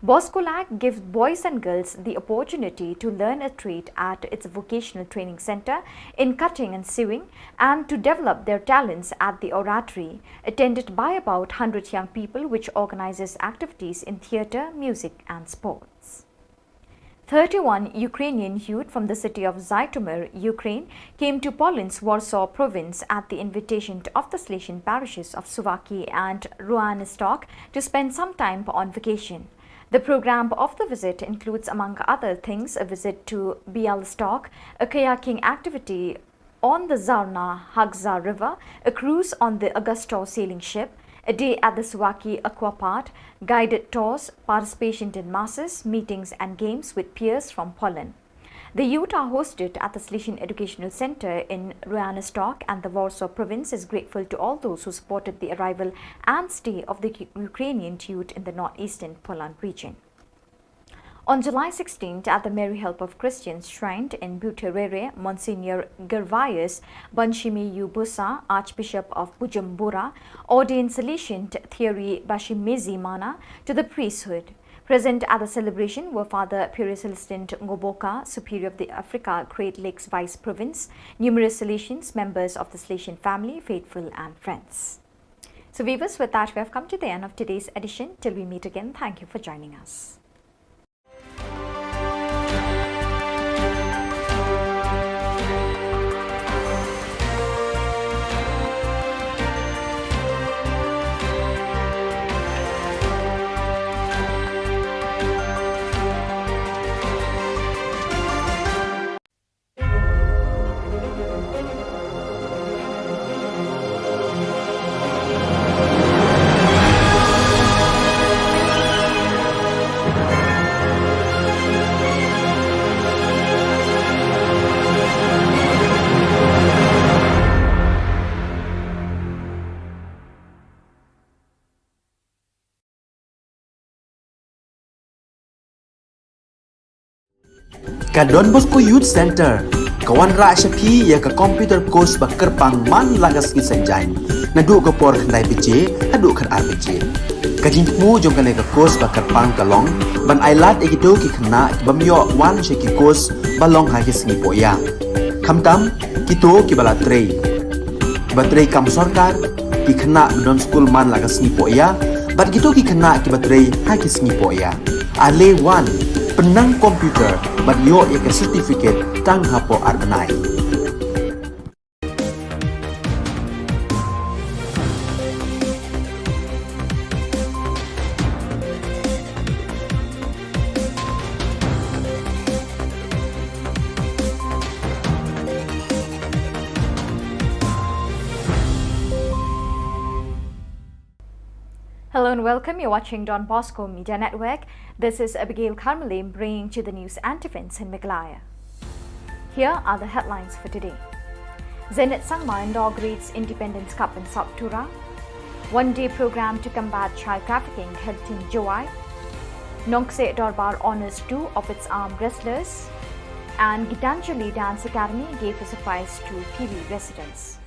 Boskolak gives boys and girls the opportunity to learn a trade at its vocational training center in cutting and sewing and to develop their talents at the oratory, attended by about hundred young people, which organizes activities in theater, music, and sports. Thirty-one Ukrainian youth from the city of Zhytomyr, Ukraine, came to Poland's Warsaw province at the invitation of the Salesian parishes of Suwałki and Rohanestok to spend some time on vacation. The program of the visit includes, among other things, a visit to Białystok, a kayaking activity On the Zarna Hagza River, a cruise on the Augusto sailing ship, a day at the Suwaki Aqua Park, guided tours, participation in masses, meetings and games with peers from Poland. The youth are hosted at the Slesien Educational Center in Roanoke, and the Warsaw province is grateful to all those who supported the arrival and stay of the Ukrainian youth in the northeastern Poland region. On July sixteenth, at the Mary Help of Christians Shrine in Buterere, Monsignor Gervais Banshimi Yubusa, Archbishop of Bujumbura, ordained Salesian Thierry Bashimizi Mana to the priesthood. Present at the celebration were Father Pure Celestin Ngoboka, Superior of the Africa Great Lakes Vice Province, numerous Salesians, members of the Salesian family, faithful and friends. So viewers, with that, we have come to the end of today's edition. Till we meet again, thank you for joining us. Ka Don Bosco Youth Center ka wanrah sha phi ïa ka computer course ba kyrpang man la ka sngi Saitjaiñ, naduh ka por khyndai baje haduh khatar baje. Ka jingthmu jong kane ka course ba kyrpang ka long ban ailad ïa kito ki khynnah ki bym ïoh wan sha ki course ba long ha ki sngi pohïa, khamtam kito kiba la trei, kiba trei kam sorkar, ki khynnah ba don skul man la ka sngi pohïa, bad kito ki khynnah kiba trei ha ki sngi pohïa. Ale wan, pynnang computer bad ïoh ïa ka certificate tang hapoh ar bnai. Hello and welcome. You're watching Don Bosco Media Network. This is Abigail Carmelim bringing to the news and events in Meghalaya. Here are the headlines for today. Zenith Sangma inaugurates Independence Cup in South Tura. One-day program to combat child trafficking held in Jowai. Nongkseh Dorbar honors two of its arm wrestlers. And Gitanjali Dance Academy gave a surprise to P V residents.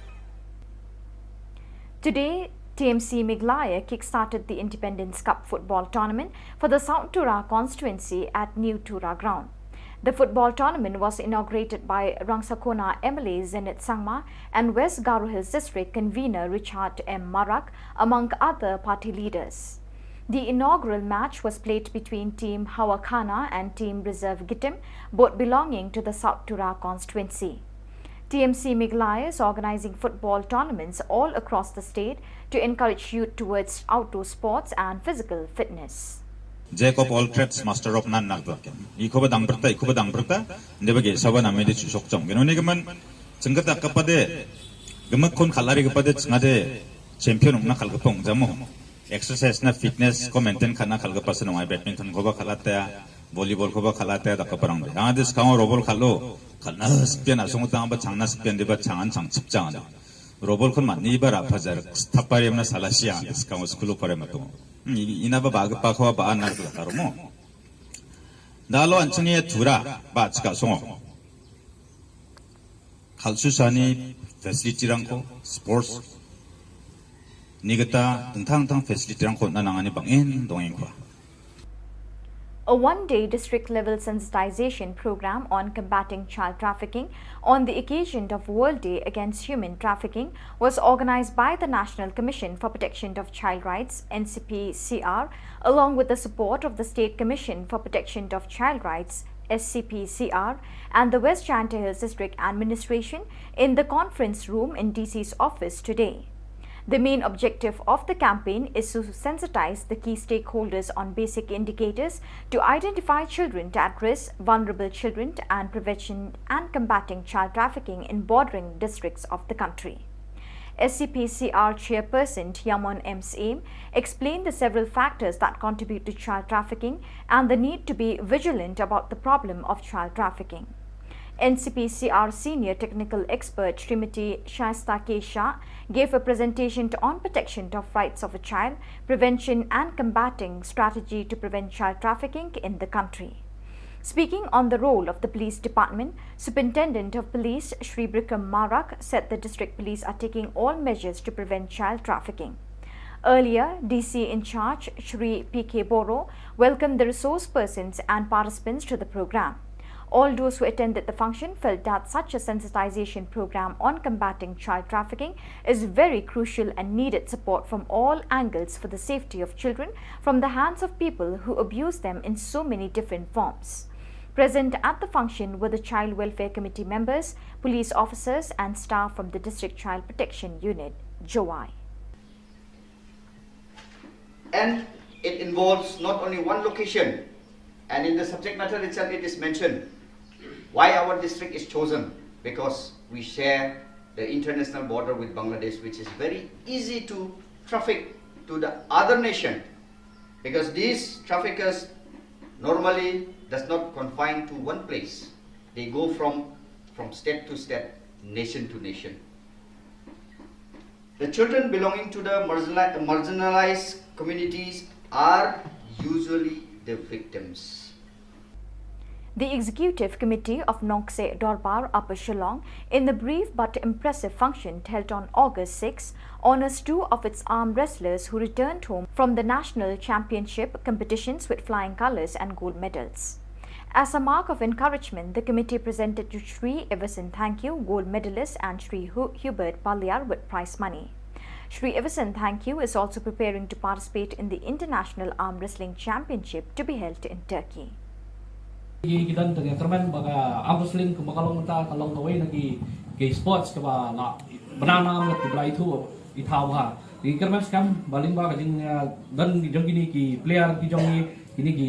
Today, T M C Meghalaya kick-started the Independence Cup football tournament for the South Tura constituency at New Tura ground. The football tournament was inaugurated by Rangsakona M L A Zenith Sangma and West Garo Hills District convener Richard M Marak, among other party leaders. The inaugural match was played between Team Hawakhana and Team Reserve Gitim, both belonging to the South Tura constituency. T M C Meghalaya is organizing football tournaments all across the state to encourage youth towards outdoor sports and physical fitness. Jack of all trades, master of none, nak dak. Iko ba dang berta, iko ba dang berta, nde bagi saban amede chusok chong. Gino ni kemen, chengketa kepade, gemek kon khalari kepade, chengade champion ong nak khal kepong jamo. Exercise na fitness ko maintain khana khal kepasen ong ai badminton ko ba khalate, volleyball ko ba khalate, dak keperang de. Yang ade skang robol khalo, khalna spian asong utang ba changna spian de ba changan chang chip chang de. Robol kon mani ba ra phajar, thapar yam na salasia, skang skulu pare matung. Hmm, i-, ina ba ba ke pa ko ba an na kala karo mo. Dalo an chini tura, ba chika songo. Khalsu sani facility rangko, sports, ni kata tengtang tang facility rangko na nangani bangin dongin kwa. A one-day district-level sensitization program on combating child trafficking on the occasion of World Day Against Human Trafficking was organized by the National Commission for Protection of Child Rights, N C P C R, along with the support of the State Commission for Protection of Child Rights, S C P C R, and the West Jaintia Hills District Administration in the conference room in D C's office today. The main objective of the campaign is to sensitize the key stakeholders on basic indicators to identify children at risk, vulnerable children, and prevention and combating child trafficking in bordering districts of the country. S C P C R chairperson Yamon M Syiem explained the several factors that contribute to child trafficking and the need to be vigilant about the problem of child trafficking. N C P C R senior technical expert Srimati Shaista K Shah gave a presentation to, on protection of rights of a child, prevention and combating strategy to prevent child trafficking in the country. Speaking on the role of the police department, Superintendent of Police Shri Bikram Marak said the district police are taking all measures to prevent child trafficking. Earlier, D C in charge Shri P K Boro welcomed the resource persons and participants to the program. All those who attended the function felt that such a sensitization program on combating child trafficking is very crucial and needed support from all angles for the safety of children from the hands of people who abuse them in so many different forms. Present at the function were the Child Welfare Committee members, police officers, and staff from the District Child Protection Unit, Jowai. And it involves not only one location, and in the subject matter itself it is mentioned why our district is chosen, because we share the international border with Bangladesh, which is very easy to traffic to the other nation, because these traffickers normally does not confine to one place. They go from, from state to state, nation to nation. The children belonging to the marginali-, marginalized communities are usually the victims. The Executive Committee of Nongkseh Dorbar Upper Shillong, in a brief but impressive function held on August six, honors two of its arm wrestlers who returned home from the national championship competitions with flying colours and gold medals. As a mark of encouragement, the committee presented to Shri Everson Thangkhiew, gold medalist, and Shri Hu-, Hubert Paliar with prize money. Shri Everson Thangkhiew is also preparing to participate in the International Arm Wrestling Championship to be held in Turkey. Ki, ki don tang ka kyrmen ba ka arm wrestling kumba ka long mynta ka long kawei na ki, ki sports kaba la bna nam, la ki bla ithuh ithaw bha. Ki kyrmen skhem ba lyngba ka jing, ah, don jong kine ki player ki jong ngi, kine ki,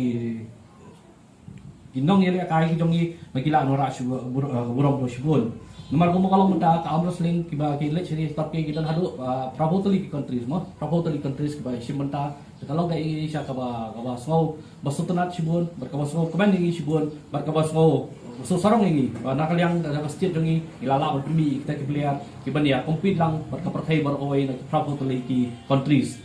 ki nongïalehkai ki jong ngi, ba ki lah wanrah shu, bur-, ah, burom shibun. Namar kumba ka long mynta ka arm wrestling kiba ki leit sha ki Turkey ki don haduh, ah, phra phew tylli ki countries mo, phra phew tylli countries kiba shim bynta. Te ka long ka Asia kaba, kaba sngew ba sngewtynnat shibun, bad kaba sngewkmen ïa ngi shibun, bad kaba sngew, ba sngewsarong ïa ngi ba na ka liang ka, ka state jong ngi, ngi la lah ban pynmih ïa kita ki player kiban ïa compete lang bad ka pyrthei baroh kawei na ki phra phew tylli ki countries.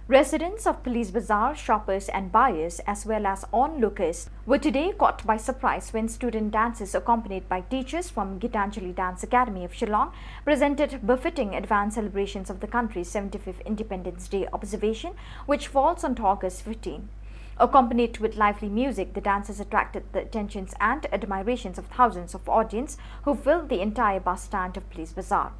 Residents of Police Bazar, shoppers and buyers, as well as onlookers, were today caught by surprise when student dancers accompanied by teachers from Gitanjali Dance Academy of Shillong presented befitting advance celebrations of the country's seventy-fifth Independence Day observation, which falls on August fifteen. Accompanied with lively music, the dancers attracted the attentions and admirations of thousands of audience who filled the entire bus stand of Police Bazar.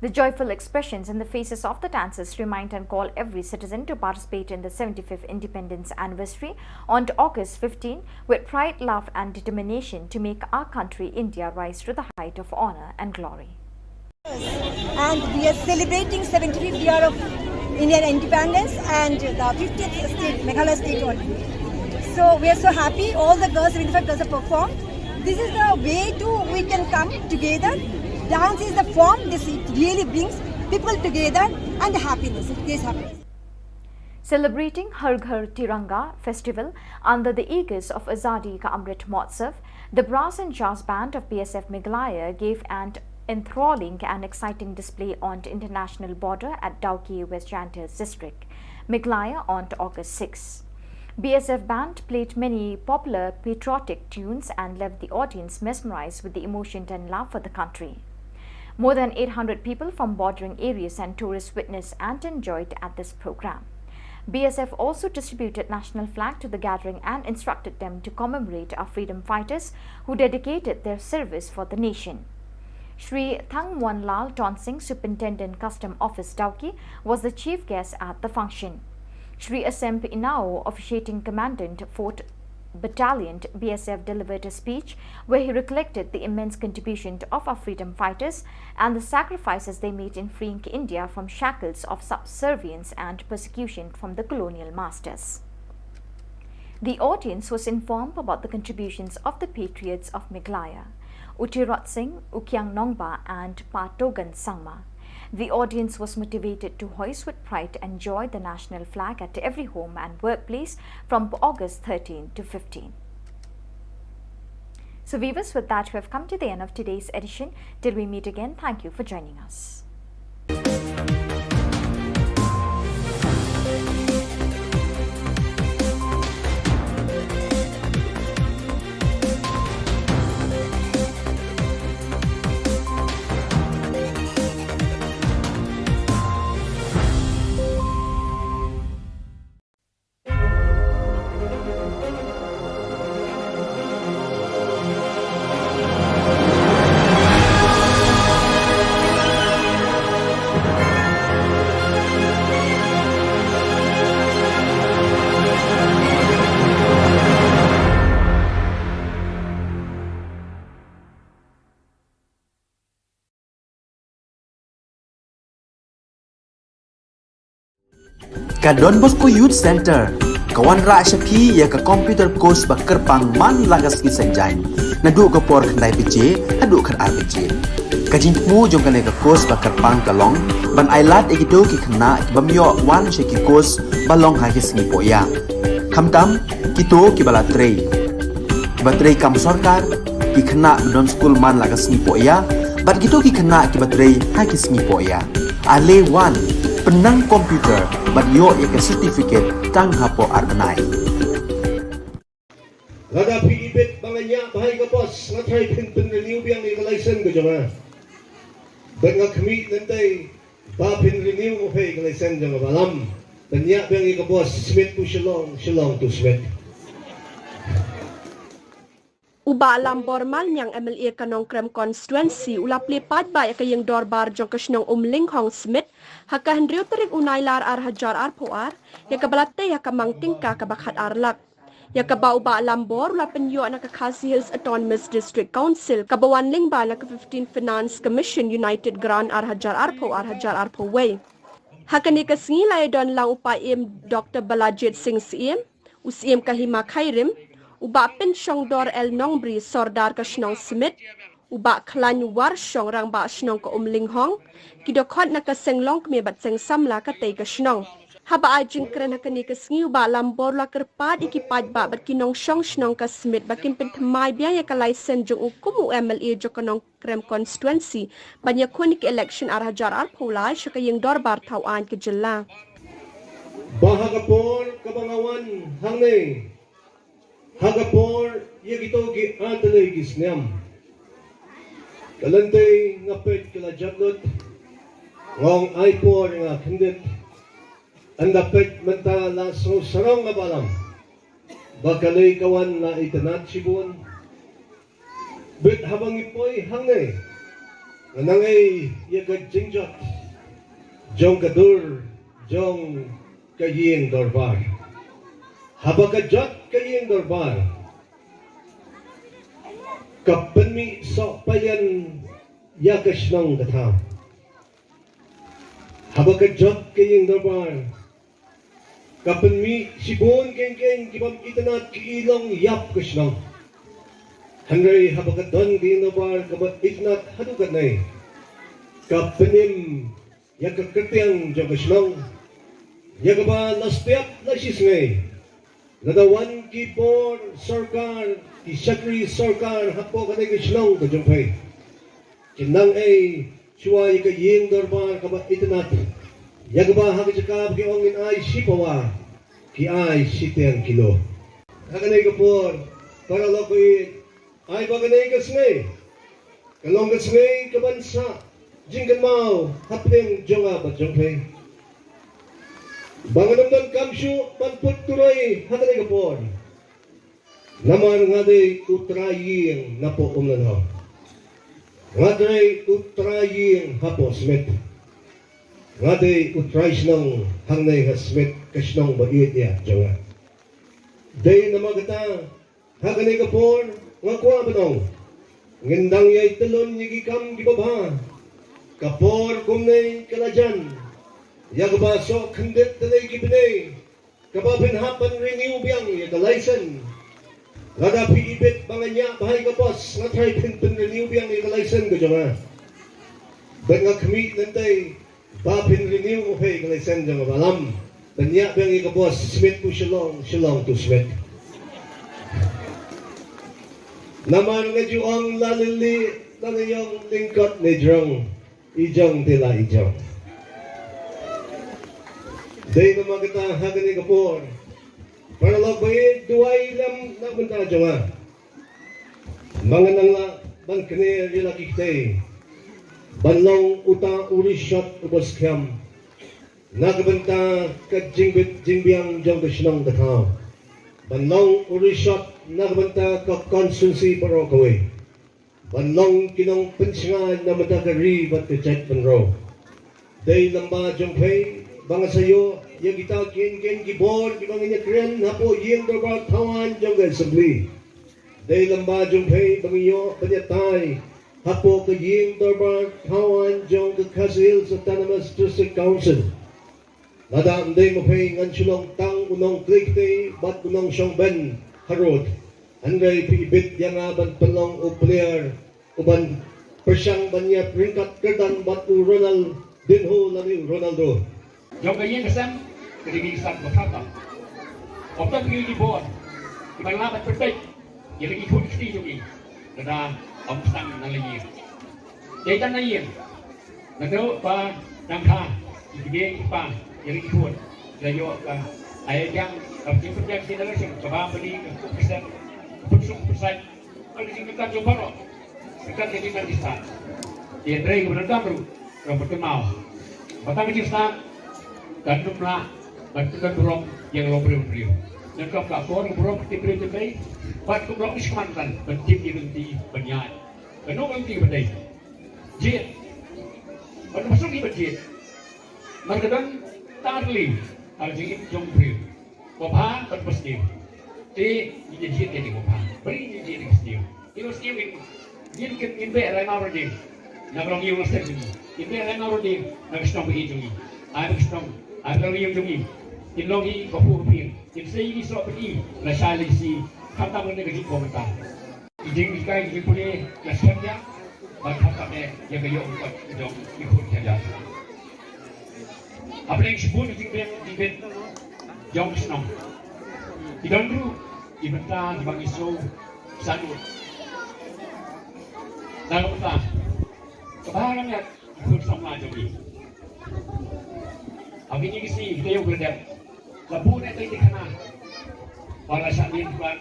The joyful expressions in the faces of the dancers remind and call every citizen to participate in the seventy-fifth Independence Anniversary on August fifteen with pride, love and determination to make our country India rise to the height of honour and glory. And we are celebrating seventy-fifth year of Indian independence and the fiftieth state, Meghalaya state only. So we are so happy, all the girls, seventy-five girls have performed. This is the way to we can come together. Dance is the form, this it really brings people together and the happiness, it gives happiness. Celebrating Har Ghar Tiranga festival under the aegis of Azadi Ka Amrit Mahotsav, the brass and jazz band of B S F Meghalaya gave an enthralling and exciting display on the international border at Dawki, West Jaintia District, Meghalaya, on August six. B S F band played many popular patriotic tunes and left the audience mesmerized with the emotion and love for the country. More than eight hundred people from bordering areas and tourists witnessed and enjoyed at this program. B S F also distributed national flag to the gathering and instructed them to commemorate our freedom fighters who dedicated their service for the nation. Shri Thangmuanlal Tonsing, Superintendent Custom Office Dawki, was the chief guest at the function. Shri Asemp Inao, officiating commandant Fort Battalion, B S F, delivered a speech where he recollected the immense contribution of our freedom fighters and the sacrifices they made in freeing India from shackles of subservience and persecution from the colonial masters. The audience was informed about the contributions of the patriots of Meghalaya, U Tirot Singh, U Kiang Nongbah, and Pa Togan Sangma. The audience was motivated to hoist with pride and joy the national flag at every home and workplace from August thirteen to fifteen. So, viewers, with that, we have come to the end of today's edition. Till we meet again, thank you for joining us. Ka Don Bosco Youth Center ka wanrah sha phi ïa ka computer course ba kyrpang man la ka sngi Saitjaiñ, naduh ka por khyndai baje haduh khatar baje. Ka jingthmu jong kane ka course ba kyrpang ka long ban ailad ïa kito ki khynnah ki bym ïoh wan sha ki course ba long ha ki sngi pohïa, khamtam kito kiba la trei, kiba trei kam sorkar, ki khynnah ba don skul man la ka sngi pohïa, bad kito ki khynnah kiba trei ha ki sngi pohïa. Ale wan, pynnang computer bad ïoh ïa ka certificate tang hapoh ar bnai. Lada phi ibit ba nga ñiah bha ïa ka bos, nga tharai phin pynrenew biang ïa ka license ka jong nga. Bad nga khmih lynti ba phin renew ma phi ka license jong nga, Bah Lam. Pynñiah biang ïa ka bos, Smit to Shillong, Shillong to Smit. U Bah Lambor Malmiang, M L A ka Nongkrem Constituency, u la plie paidbah ïa ka ïing dorbar jong ka shnong Umlinghong Smit ha ka hynriew tarik u Nailar ar hajar arphew ar, ïa kaba la tei ha ka mang tyngka kaba khatar lak. Ïa kaba u Bah Lambor u la pynïoh na ka Khasi Hills Autonomous District Council, kaba wan lyngba na ka fifteenth Finance Commission United Grant ar hajar arphew, ar hajar arphew wei. Ha kane ka sngi la ïadon lang u Paiem Doctor Balajied Singh Syiem, u Syiem ka Hima Khyrim, u Bah Pynshongdor L Nongbri, Sordar ka shnong Smit, u Bah Khlaiñ Warshong, Rangbah Shnong ka Umlinghong, ki dkhot na ka seng longkmie bad seng samla katei ka shnong. Haba ai jingkren ha kane ka sngi, u Bah Lambor u la kyrpad ïa ki paidbah bad ki nongshong shnong ka Smit ba kin pynthymmai biang ïa ka license jong u kum u M L A jong ka Nongkrem Constituency ban ïakhun ïa ka election ar hajar arphew lai sha ka ïing dorbar thaw aiñ ka jylla. Ba ha ka por kaba nga wan hangne, ha ka por ïa kito ki artylli ki snem, ka lynti nga peit ka la jot lut, nga ong ai por ïa nga khyndiat. Ynda peit mynta la sngewsarong nga, Bah Lam, ba ka lei ka wan la itynnad shibun. Bit haba ngi poi hangne, nga nang ei ïa ka jingjot jong ka dur jong ka ïing dorbar. Haba ka jot ka ïing dorbar, ka pynmih sohpaian ïa ka shnong ka thaw. Haba ka jot ka ïing dorbar, ka pynmih shibun keiñ keiñ ki bym itynnad ki i long ïap ka shnong. Hynrei haba ka don ka ïing dorbar kaba itynnad haduh katne, ka pynim ïa ka kyrteng jong ka shnong, ïa kaba la step la shisngi. Lada wan ki bor sorkar, ki shakri sorkar hapoh kane ka shnong ka jong phi, kin nang ei shuwa ïa ka ïing dorbar kaba itynnad, ïa kaba ha ka jaka ba ki ong ngin ai shi pawa, ki ai shiteng kilo. Ha kane ka por, para lok baieit, ai ba kane ka sngi ka long ka sngi kaban sah jingkynmaw hapdeng jong nga bad jong phi. Ba ngan ym donkam shuh ban put turoi ha kane ka por. Namar nga dei u trai ïing napoh Umlinghong. Nga dei u trai ïing hapoh Smit. Nga dei u trai shnong hangne ha Smit, ka shnong ba ïeit ïa jong nga. Dei namar kata Ha kane ka por nga kwah ban ong, ngin dang ïai tylli ïa ki kam kiba bha. Ka por kumne ka la jan ïa kaba soh khyndiat tylli ki bnai, kaba phin hap ban renew biang ïa ka license. Lada phi ibit ba nga ñiah bha ïa ka bos, nga tharai phin pynrenew biang ïa ka license ka jong nga. Bad nga khmih lynti ba phin renew ïa ka license jong nga, ba lam ban ñiah biang ïa ka bos, Smit to Shillong, Shillong to Smit. Namar nga ju ong, la lili la ne ïong, lyngkot ne jrong, i jong te la i jong. Dei namar kata ha kane ka por, paralok ba ïeit, duwai lem na ka bynta jong nga. Ba ngan nang lah ban kner ïa la ki kti ban long uta u rishot uba skhem na ka bynta ka jingbit jingbiang jong ka shnong ka thaw. Ban long u rishot na ka bynta ka constituency baroh kawei. Ban long ki nongpynshngaiñ na ka bynta ka ri bad ka jaitbynriew. Dei lem ba jong phi ba nga sa ïoh ïa kita ki kyntien ki bor kiba ngin ïa kren hapoh ïing dorbar thawaiñ jong ka Assembly. Dei lem ba jong phi ba ngin ïoh ban ïatai hapoh ka ïing dorbar thawaiñ jong ka Khasi Hills Autonomous District Council. Lada ym dei ma phi, ngan shu long tang u nongkhlaiñ kti bad u nongshong bein harud. Hynrei phi ibit ïa nga ban pynlong u player uban pyrshang ban ïa ryngkat kyrdan bad u Ronaldinho lane u Ronaldo. Jong ka ïing ka sem ka dei ka ïing sat ba khat tam. Ym don ki bor kiban lah ban pynbeit ïa la ki khun ki kti jong ngi. Lada ym sdang na la ïing. Dei tang na ïing. Naduh ba dang kha ki kmie ki kpa ïa la ki khun, la ïoh ka ai jang ka jingpynjah generation kaba pynïaid ka khun ka sem, ka pynsuk pynsait. Ka jingkyrkhu jong baroh. Ka jingkyrkhu jong baroh. Ïa trei ka bynta ruh ka bynta mau. Ba tang ka jingstad kan ym lah ban pyndonkam burom ïa ka longbriew briew. Nyngkong ka por burom ka tip briew tip dei. Bad ka burom ka shikman kan ban tip ïa ka lynti ban ïaid. Kano ka lynti ban dei? Jied. Ban pynshong ïa ban jied. Mar ka don tang ka lynti ha ka jingim jong briew. Ba bha bad ba sniew. Te ngi ïa jied ïa ngi ba bha. Ba ngi ïa jied ïa ngi ba sniew. Ïa ba sniew ngi, ngin, ngin beh rai mawrynding na ka longïing longsem jong ngi. Ngin beh rai mawrynding na ka shnong ba ïeit jong ngi. Ai ba ka shnong, ai ba ka longïing jong ngi kin long hi kaba pur ba pir. Kin sei ïa ki soh ba ki la shai la ki sngi. Khamtam lane ka jingkhuslai mynta. Ki jinghikai ki jingpule la skhem ïa. Bad khamtam eh ïa ka ïoh ka kot jong ki khun ki kjat. Hapdeng shibun ki jingbiang jingbit jong ki shnong, ki don ruh ki bynta kiba ngi sngewsarong. Na ka bynta kaba ngan ïa ki khun samla jong ngi. Ha kine ki sngi ki taïew ki la dep, la bun eh ki teikhana ba la shah mih ban,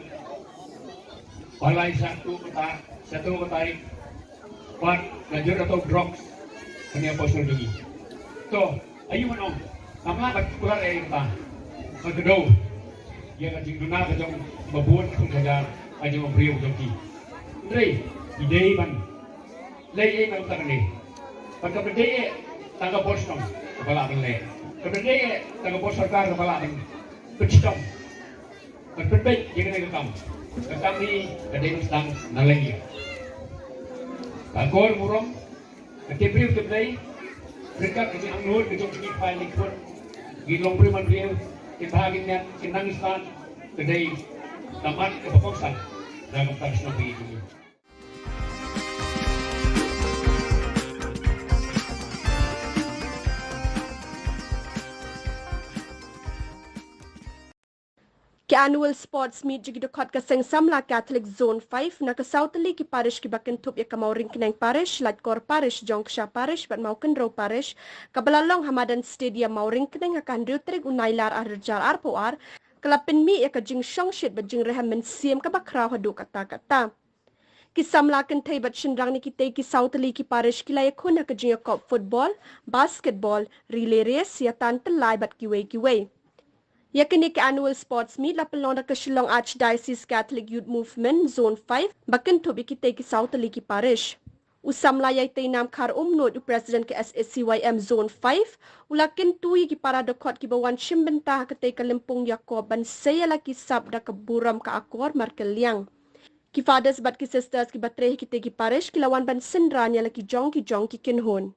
ba la shah tuh kata, shah tuh kata, bad la jur ïa uto u drugs ha kane ka por sha jong ngi. To, aïu ngan ong, ngam lah ban kular ei ei kata. Nga kdew ïa ka jingduna ka jong kiba bun, ka jinghajar, ka jong u briew jong ki. Hynrei ki dei ban leh ei ei na ka bynta kane. Bad kam dei eh tang ka bor shnong kaba lah ban leh. Kam dei eh tang ka bor sorkar kaba lah ban pynshitom, ban pynbeit ïa kane ka kam. Ka kam hi ka dei ban sdang na la ïing. Ka akor burom, ka tip briew tip Blei, ryngkat ka jingangnud ka jong ki kpa ki khun, ki longbriew manbriew, ki bha ki miat, ki nang ki stad, ka dei ka mat kaba kongsan na ka bynta ka shnong ba ïeit jong ngi. Ki Annual Sports Meet jong ki dkhot ka Seng Samla Catholic Zone five na ka saw tylli ki parish kiba kynthup ïa ka Mawryngkneng Parish, Laitkor Parish, Jongksha Parish bad Mawkynrew Parish, kaba la long ha madan Stadium Mawryngkneng ha ka hynriew tarik u Nailar arhajar arphew ar, ka la pynmih ïa ka jingshongshit bad jingrhem mynsiem kaba khraw haduh katta katta. Ki samla kynthei bad shynrang na kitei ki saw tylli ki parish ki la ïakhun ha ka jingïakop football, basketball, relay race, ïatan tyllai bad kiwei kiwei. Ïa kane ka Annual Sports Meet la pynlong da ka Shillong Archdiocese Catholic Youth Movement Zone five ba kynthup ïa kitei ki saw tylli ki parish. U samla Yaiteinam Kharumnuid, u president ka S A C Y M Zone five, u la kyntu ïa ki para dkhot kiba wan shim bynta ha katei ka lympung ïakob ban sei ïa la ki sap da ka burom ka akor markylliang. Ki fathers bad ki sisters kiba trei ha kitei ki parish ki la wan ban synran ïa la ki jong ki jong ki kynhun.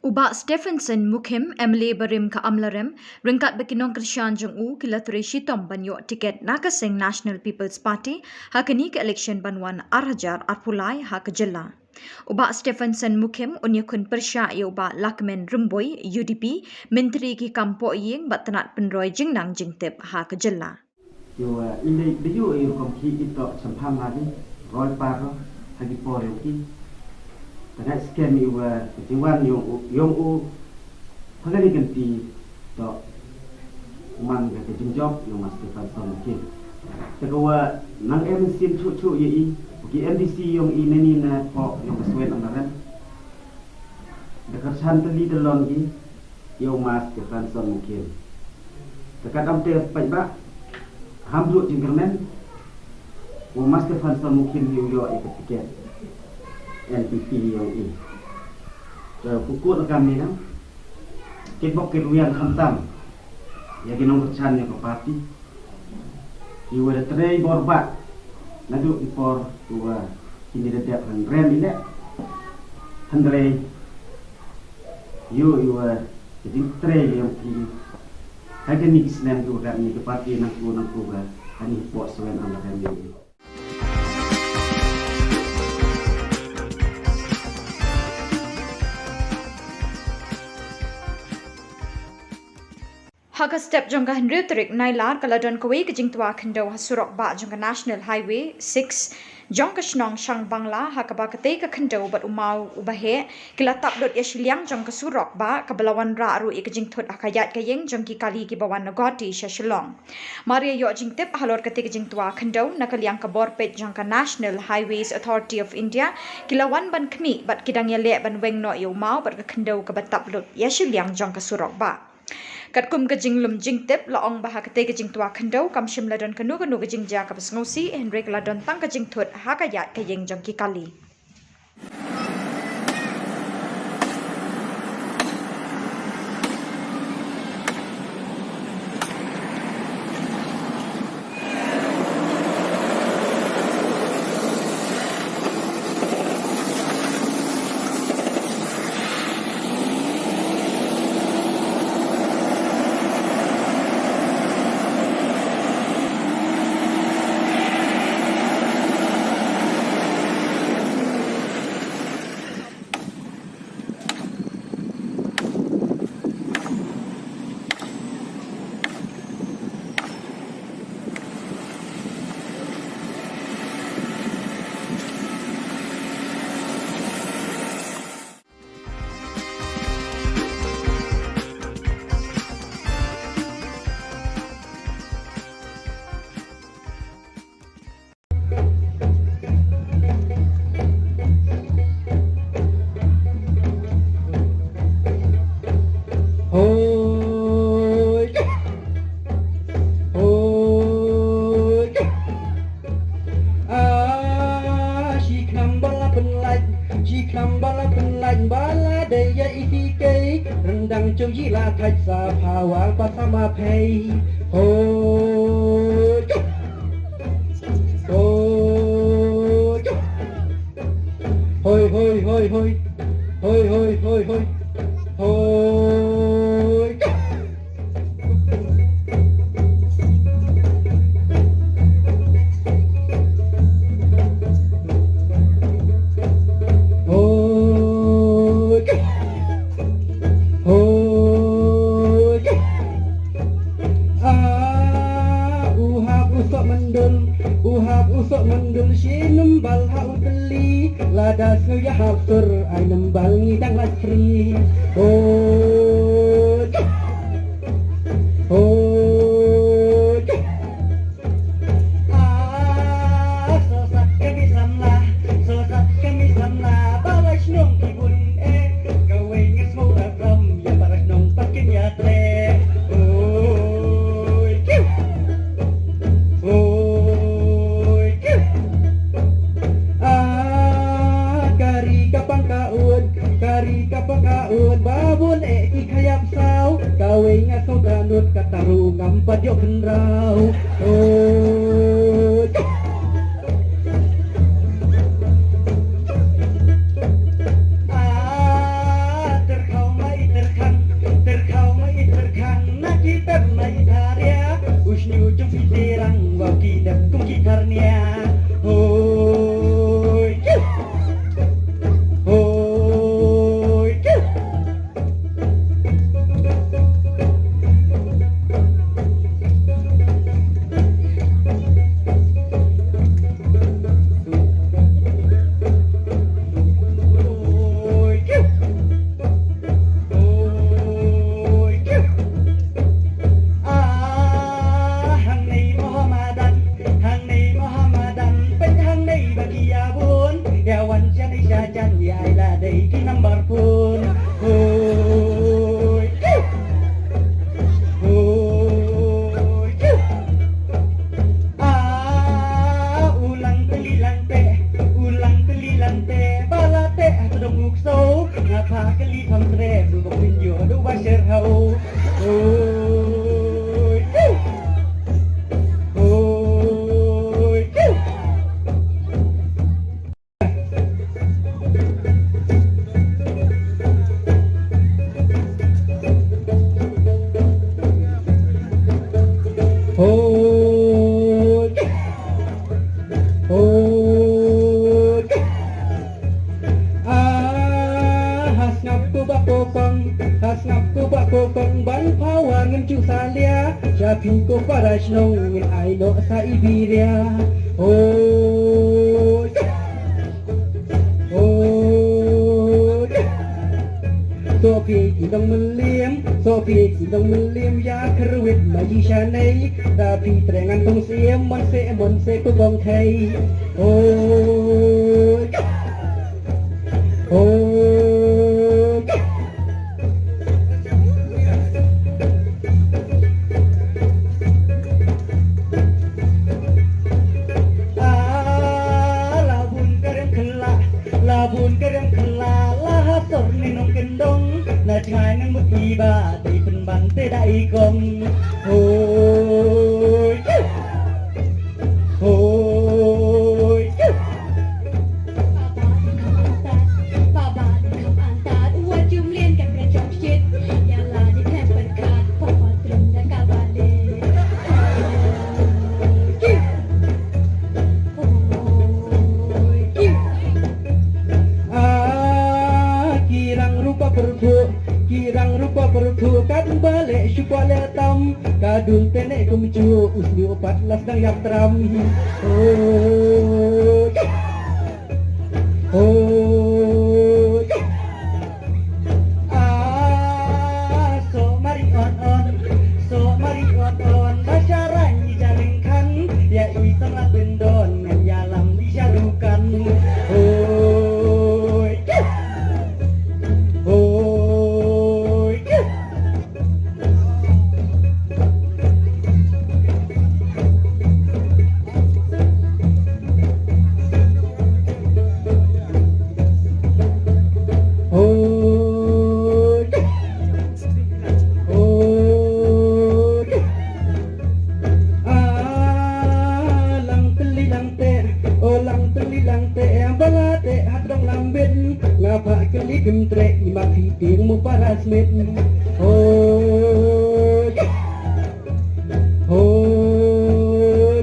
U Bah Stephenson Mukhim, M L A barim ka Amlarem, ryngkat bad ki nongkyrshan jong u, ki la trei shitom ban ïoh tiket na ka seng National People's Party ha kane ka election ban wan ar hajar arphew lai ha ka jylla. U Bah Stephenson Mukhim un ïakhun pyrshah ïa u Bah Lahkmen Rymbui, U D P, Myntri ki kam pohïing bad tnat pynroi jingnang jingtip ha ka jylla. Ïa u, eh, i lei da ïoh ïa u rukom khih i toh shaphang ha ki roi par ha ki por ïong ki. Tang ngai skhem ïa u, eh, ka jingwan ïong u, ïong u ha kane ka lynti toh man ka, ka jingjop ïa u Master Stephenson Mukhim. Te ka wa nang em sien chuh chuh ïa i, ki M D C ïong i ne ni ne pok ïong ka Swen Amlarem. Da ka chan tylli tyllong ki ïa u Master Stephenson Mukhim. Te ka dang te paidbah ham ruh jingkyrmen u Master Stephenson Mukhim ïa u ïoh ïa ka tiket N P P ïong i. Te pukut la kam ni nang kit bok kit wiang khamtam ïa ki nongkyrshan ïa ka party. Ki wa da trei bor bha naduh ki por ki wa kine da dep hynrem i leh. Hynrei ïoh i wa ka jingtrei leh ki ha kine ki snem ki wa ka ni ka party nangku nangku ka ha ni poh Swen Amlarem ïong i. Ha ka step jong ka hynriew tarik Nailar ka la don kawei ka jingtwa khyndew ha surok bah jong ka National Highway six jong ka shnong Shangbangla, ha kaba katei ka khyndew bad u maw uba heh ki la tap lut ïa shiliang jong ka surok bah, kaba la wanrah ruh ïa ka jingthut ha ka ïaid ka ïeng jong ki kali kiba wan na Guwahati sha Shillong. Mar ïa ïoh jingtip halor katei ka jingtwa khyndew, na ka liang ka bor peit jong ka National Highways Authority of India ki la wan ban khmih bad ki dang ïaleh ban weng noh ïa u maw bad ka khyndew kaba tap lut ïa shiliang jong ka surok bah. Katkum ka jinglum jingtip la ong ba ha katei ka jingtwa khyndew kam shym la don kano kano ka jingjia kaba sngewsih, hynrei ka la don tang ka jingthut ha ka ïaid ka ïeng jong ki kali. Hoi. Hoi. Ah, shi khnam ba la pynlait, shi khnam ba la pynlait, ba la dei ïa i ti kei, ryndang chong ji la thait sa phawa pa sama phei. Hoi. Hoi. Hoi, hoi, hoi, hoi. Hoi, hoi, hoi, hoi. Hoi. Hoi. Hoi. Ah, sosat kami samla, sosat kami samla, para shnong ki bun eh, kawei nga sngewbha klam, ïa para shnong pat kim ïa treh. Hoi. Hoi. Ah, ka ri ka pang ka un, ka ri ka pang ka un, ba bun eh ki kham ïap saw, kawei nga sngewthuh nud, kata ruh ngam pat ïoh khynraw. Hoi. Ah, tyrkhaw ma i tyrkhang, tyrkhaw ma i tyrkhang, na ki pep ma i tharia, u shñiuh jong phi te rang, wow ki dep kum ki tharnia. Hoi. Hoi. Ah, hangne Mohammedan, hangne Mohammedan, peit hangne ba ki ïa bun, ïa wan sha dei sha jan, ïa ai la dei ki number phone. Hoi. Hoi. Ah, u lang tylli lang teh, u lang tylli lang teh, ba la teh ha tdong u ksew, nga phah kylli pham treh, du ba pynjur, du ba sher hau. Hoi. Hoi. Hoi. Hoi. Ah, ha sngap ko ba ko kong, ha sngap ko ba ko kong, ban power ngam ju salia, sha phi ko para shnong ngin ai noh sa i biria. Hoi. Hoi. Soh phi ki nongmylliam, soh phi ki nongmylliam, ïa kyrwit ma i shanei, da phi treh ngan tong siem, mon se, mon se ko kong khei. Hoi. Hoi. Ah, la bun ka rem khla, la bun ka rem khla, la ha sor ni nongkyndong, na jngai nang mut i ba, dei pynban te da i kong. Hoi. Hoi. Ah, ki rang rupa pyrthuh, ki rang rupa pyrthuh, kat ba leh shu kwah leh tam, ka dul te ne kumjuh, u sniu pat la sdang ïap tram. Hoi. Hoi. Ah, soh mari on on, soh mari on on, ba sha rang i ja lyngkhan, ïa i samla pyndon, ngan ïalam i sha dukan. Hoi. Hoi. Hoi. Hoi. Ah, lang tylli lang teh, oh lang tylli lang teh, ba la teh ha tdong lambit, nga phah kylli kim treh, i ma phi tieng mo para smit. Hoi. Hoi.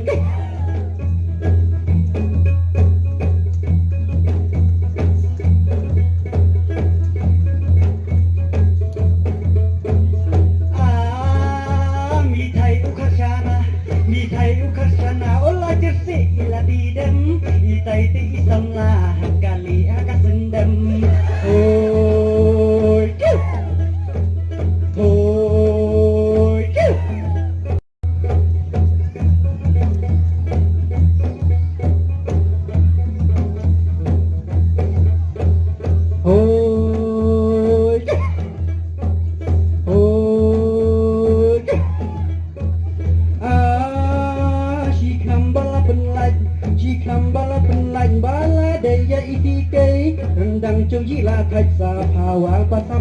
Ah, mithai u kharshana, mithai u kharshana, ola jersey ila didem, itai te i samla, ha kali ha ka sendem. Oh.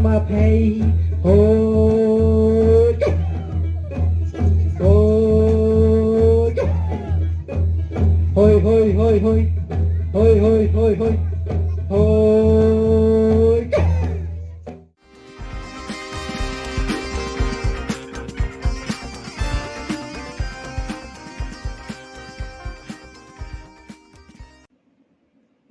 Ma phei. Hoi. Hoi. Hoi, hoi, hoi, hoi. Hoi, hoi, hoi, hoi. Hoi.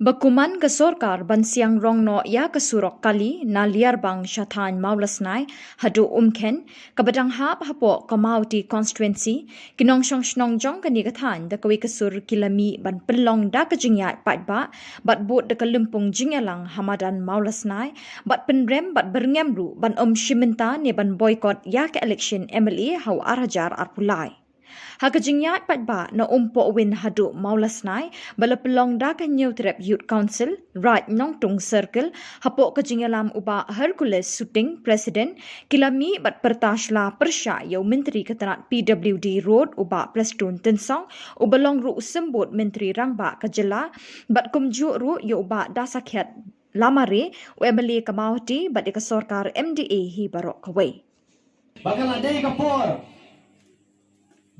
Ba kuman ka sorkar ban siang rong noh ïa ka surok kali na Liarbang sha thaiñ Mawlasnai haduh Umkhen, kaba dang hap hapoh ka Mawhati constituency, ki nongshong shnong jong kane ka thaiñ da kawei ka sur ki la mih ban pynlong da ka jingïaid paidbah bad bud da ka lympung jingïalang ha madan Mawlasnai bad pynrem bad byrngem ruh ban ym shim bynta ne ban boycott ïa ka election M L A ha u ar hajar arphew lai. Ha ka jingïaid paidbah na Umpohwin haduh Mawlasnai ba la pynlong da ka Hynñiewtrep Youth Council, Raid Nongtung Circle, hapoh ka jingïalam u Bah Hercules Suting, President, ki la mih bad pyrta sla pyrshah ïa u Myntri ka tnat P W D Road u Bah Prestone Tynsong, uba long ruh u symbud Myntri Rangbah ka jylla, bad kumjuh ruh ïa u Bah Dasakhiat Lamare, u M L A ka Mawhati bad ïa ka sorkar M D A hi baroh kawei. Ba ka la dei ka por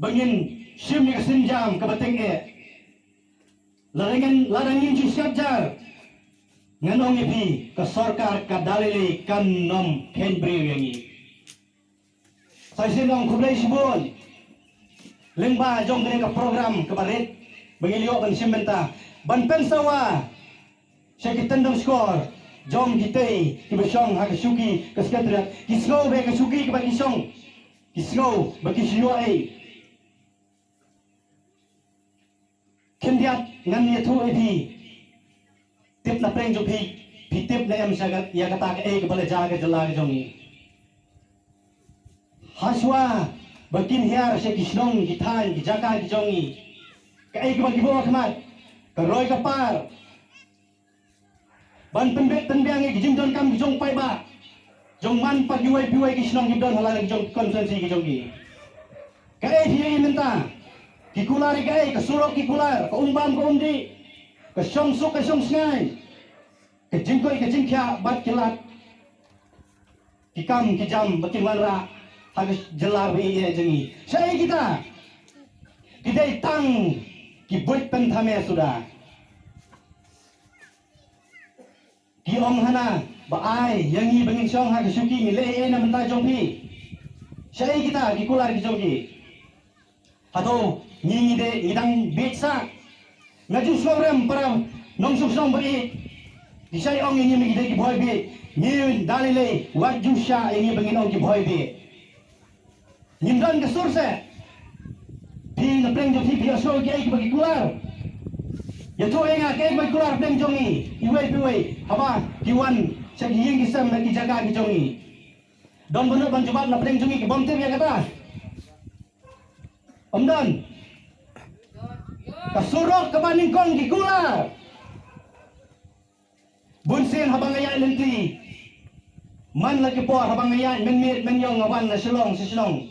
ba ngin shim ïa ka sienjam kaba tyngeh. Lada ngin, lada ngin ju siat jar, ngan ong ïa phi, ka sorkar ka da lei lei kan ym kheiñ briew ïa ngi. Sa shisien ong khublei shibun lyngba jong kane ka program kaba rit ba ngi la ïoh ban shim bynta ban pynsawa sha ki tyndong shkor jong kitei kiba shong ha ka shuki ka Secretariat. Ki sngew ba ka shuki kaba ki shong, ki sngew ba ki shu ïoh ei. Khyndiat ngan ïathuh ïa phi. Tip na pdeng jong phi, phi tip ne em sha ka, ïa kata kaei kaba la jia ha ka jylla ka jong ngi. Hashwa ba kin hiar sha ki shnong, ki thaiñ, ki jaka ki jong ngi, kaei kaba ki buh ha khmat? Ka roi ka par ban pynbeit pynbiang ïa ki jingdonkam ki jong paidbah, jong man pat kiwei kiwei ki shnong kiba don ha la ki jong constituency ki jong ki. Kaei phi ïohi mynta? Ki kular ïa kaei? Ka surok ki kular, ka umbam ka umdih, ka shongsuk ka shongsngain, ka jingkoit ka jingkhiah bad ki lad, ki kam ki jam ba kin wanrah ha ka jylla ba ïeit jong ngi. Shaei kita? Ki dei tang ki buit pynthame suda. Ki ong hana ba ai ïa ngi ba ngin shong ha ka shuki, ngi leh ei ei na bynta jong phi. Shaei kita ki kular ki jong ki? Hato ngi, ngi dei, ngi dang bieit sah? Nga ju sngewrem para nongshong shnong ba ïeit. Ki shait ong ïa ngi ba ngi dei ki bhoi bieit. Ngi da lei lei wat ju shah ïa ngi ba ngin ong ki bhoi bieit. Ngim don ka sur seh. Phi na pdeng jong phi phi ïohsngew kiei kiba ki kular? Ïathuh ïa nga kiei kiba ki kular pdeng jong ngi, iwei pa iwei, haba ki wan sha ki ïing ki sem bad ki jaka ki jong ngi. Don ba nud ban jubab na pdeng jong ngi ki bym tip ïa kata? Ym don. Ka surok kaba nyngkong ki kular. Bun sien haba nga ïaid lynti, man la ki por haba nga ïaid mynmiet mynïong, nga wan na Shillong sha shnong,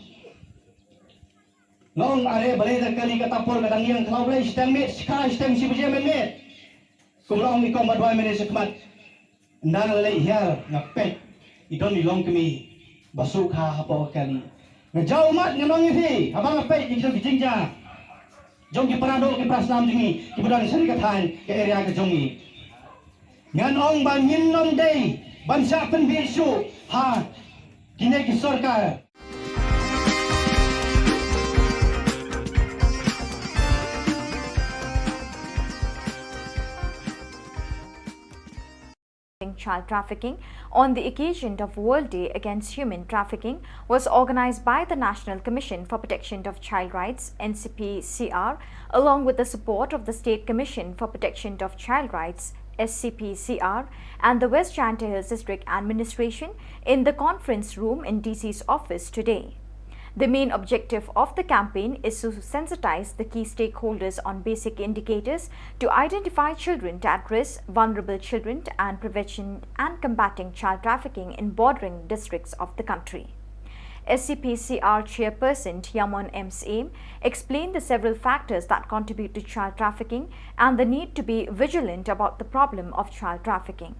nga ong, are balei da kali kata por ka dang ïeng khlaw, balei shiteng miet, shikha shiteng shi baje mynmiet. Kum la ong i kong ba duwai mynne shakhmat. Ynda nga la leit hiar nga peit, i don i longkmie ba shu kha hapoh ka kali. Nga jaw ummat, nga ong ïa phi, haba nga peit ïa ki jingjia jong ki para doh ki para snam jong ngi kiba don sha ka thaiñ, ka area ka jong ngi, ngan ong ba ngin ym dei ban shah pynbieit shuh ha kine ki sorkar. Child trafficking on the occasion of World Day Against Human Trafficking was organized by the National Commission for Protection of Child Rights, N C P C R, along with the support of the State Commission for Protection of Child Rights, S C P C R, and the West Jaintia Hills District Administration in the conference room in D C's office today. The main objective of the campaign is to sensitize the key stakeholders on basic indicators to identify children at risk, vulnerable children, and prevention and combating child trafficking in bordering districts of the country. S C P C R chairperson Yamon M Syiem explained the several factors that contribute to child trafficking and the need to be vigilant about the problem of child trafficking.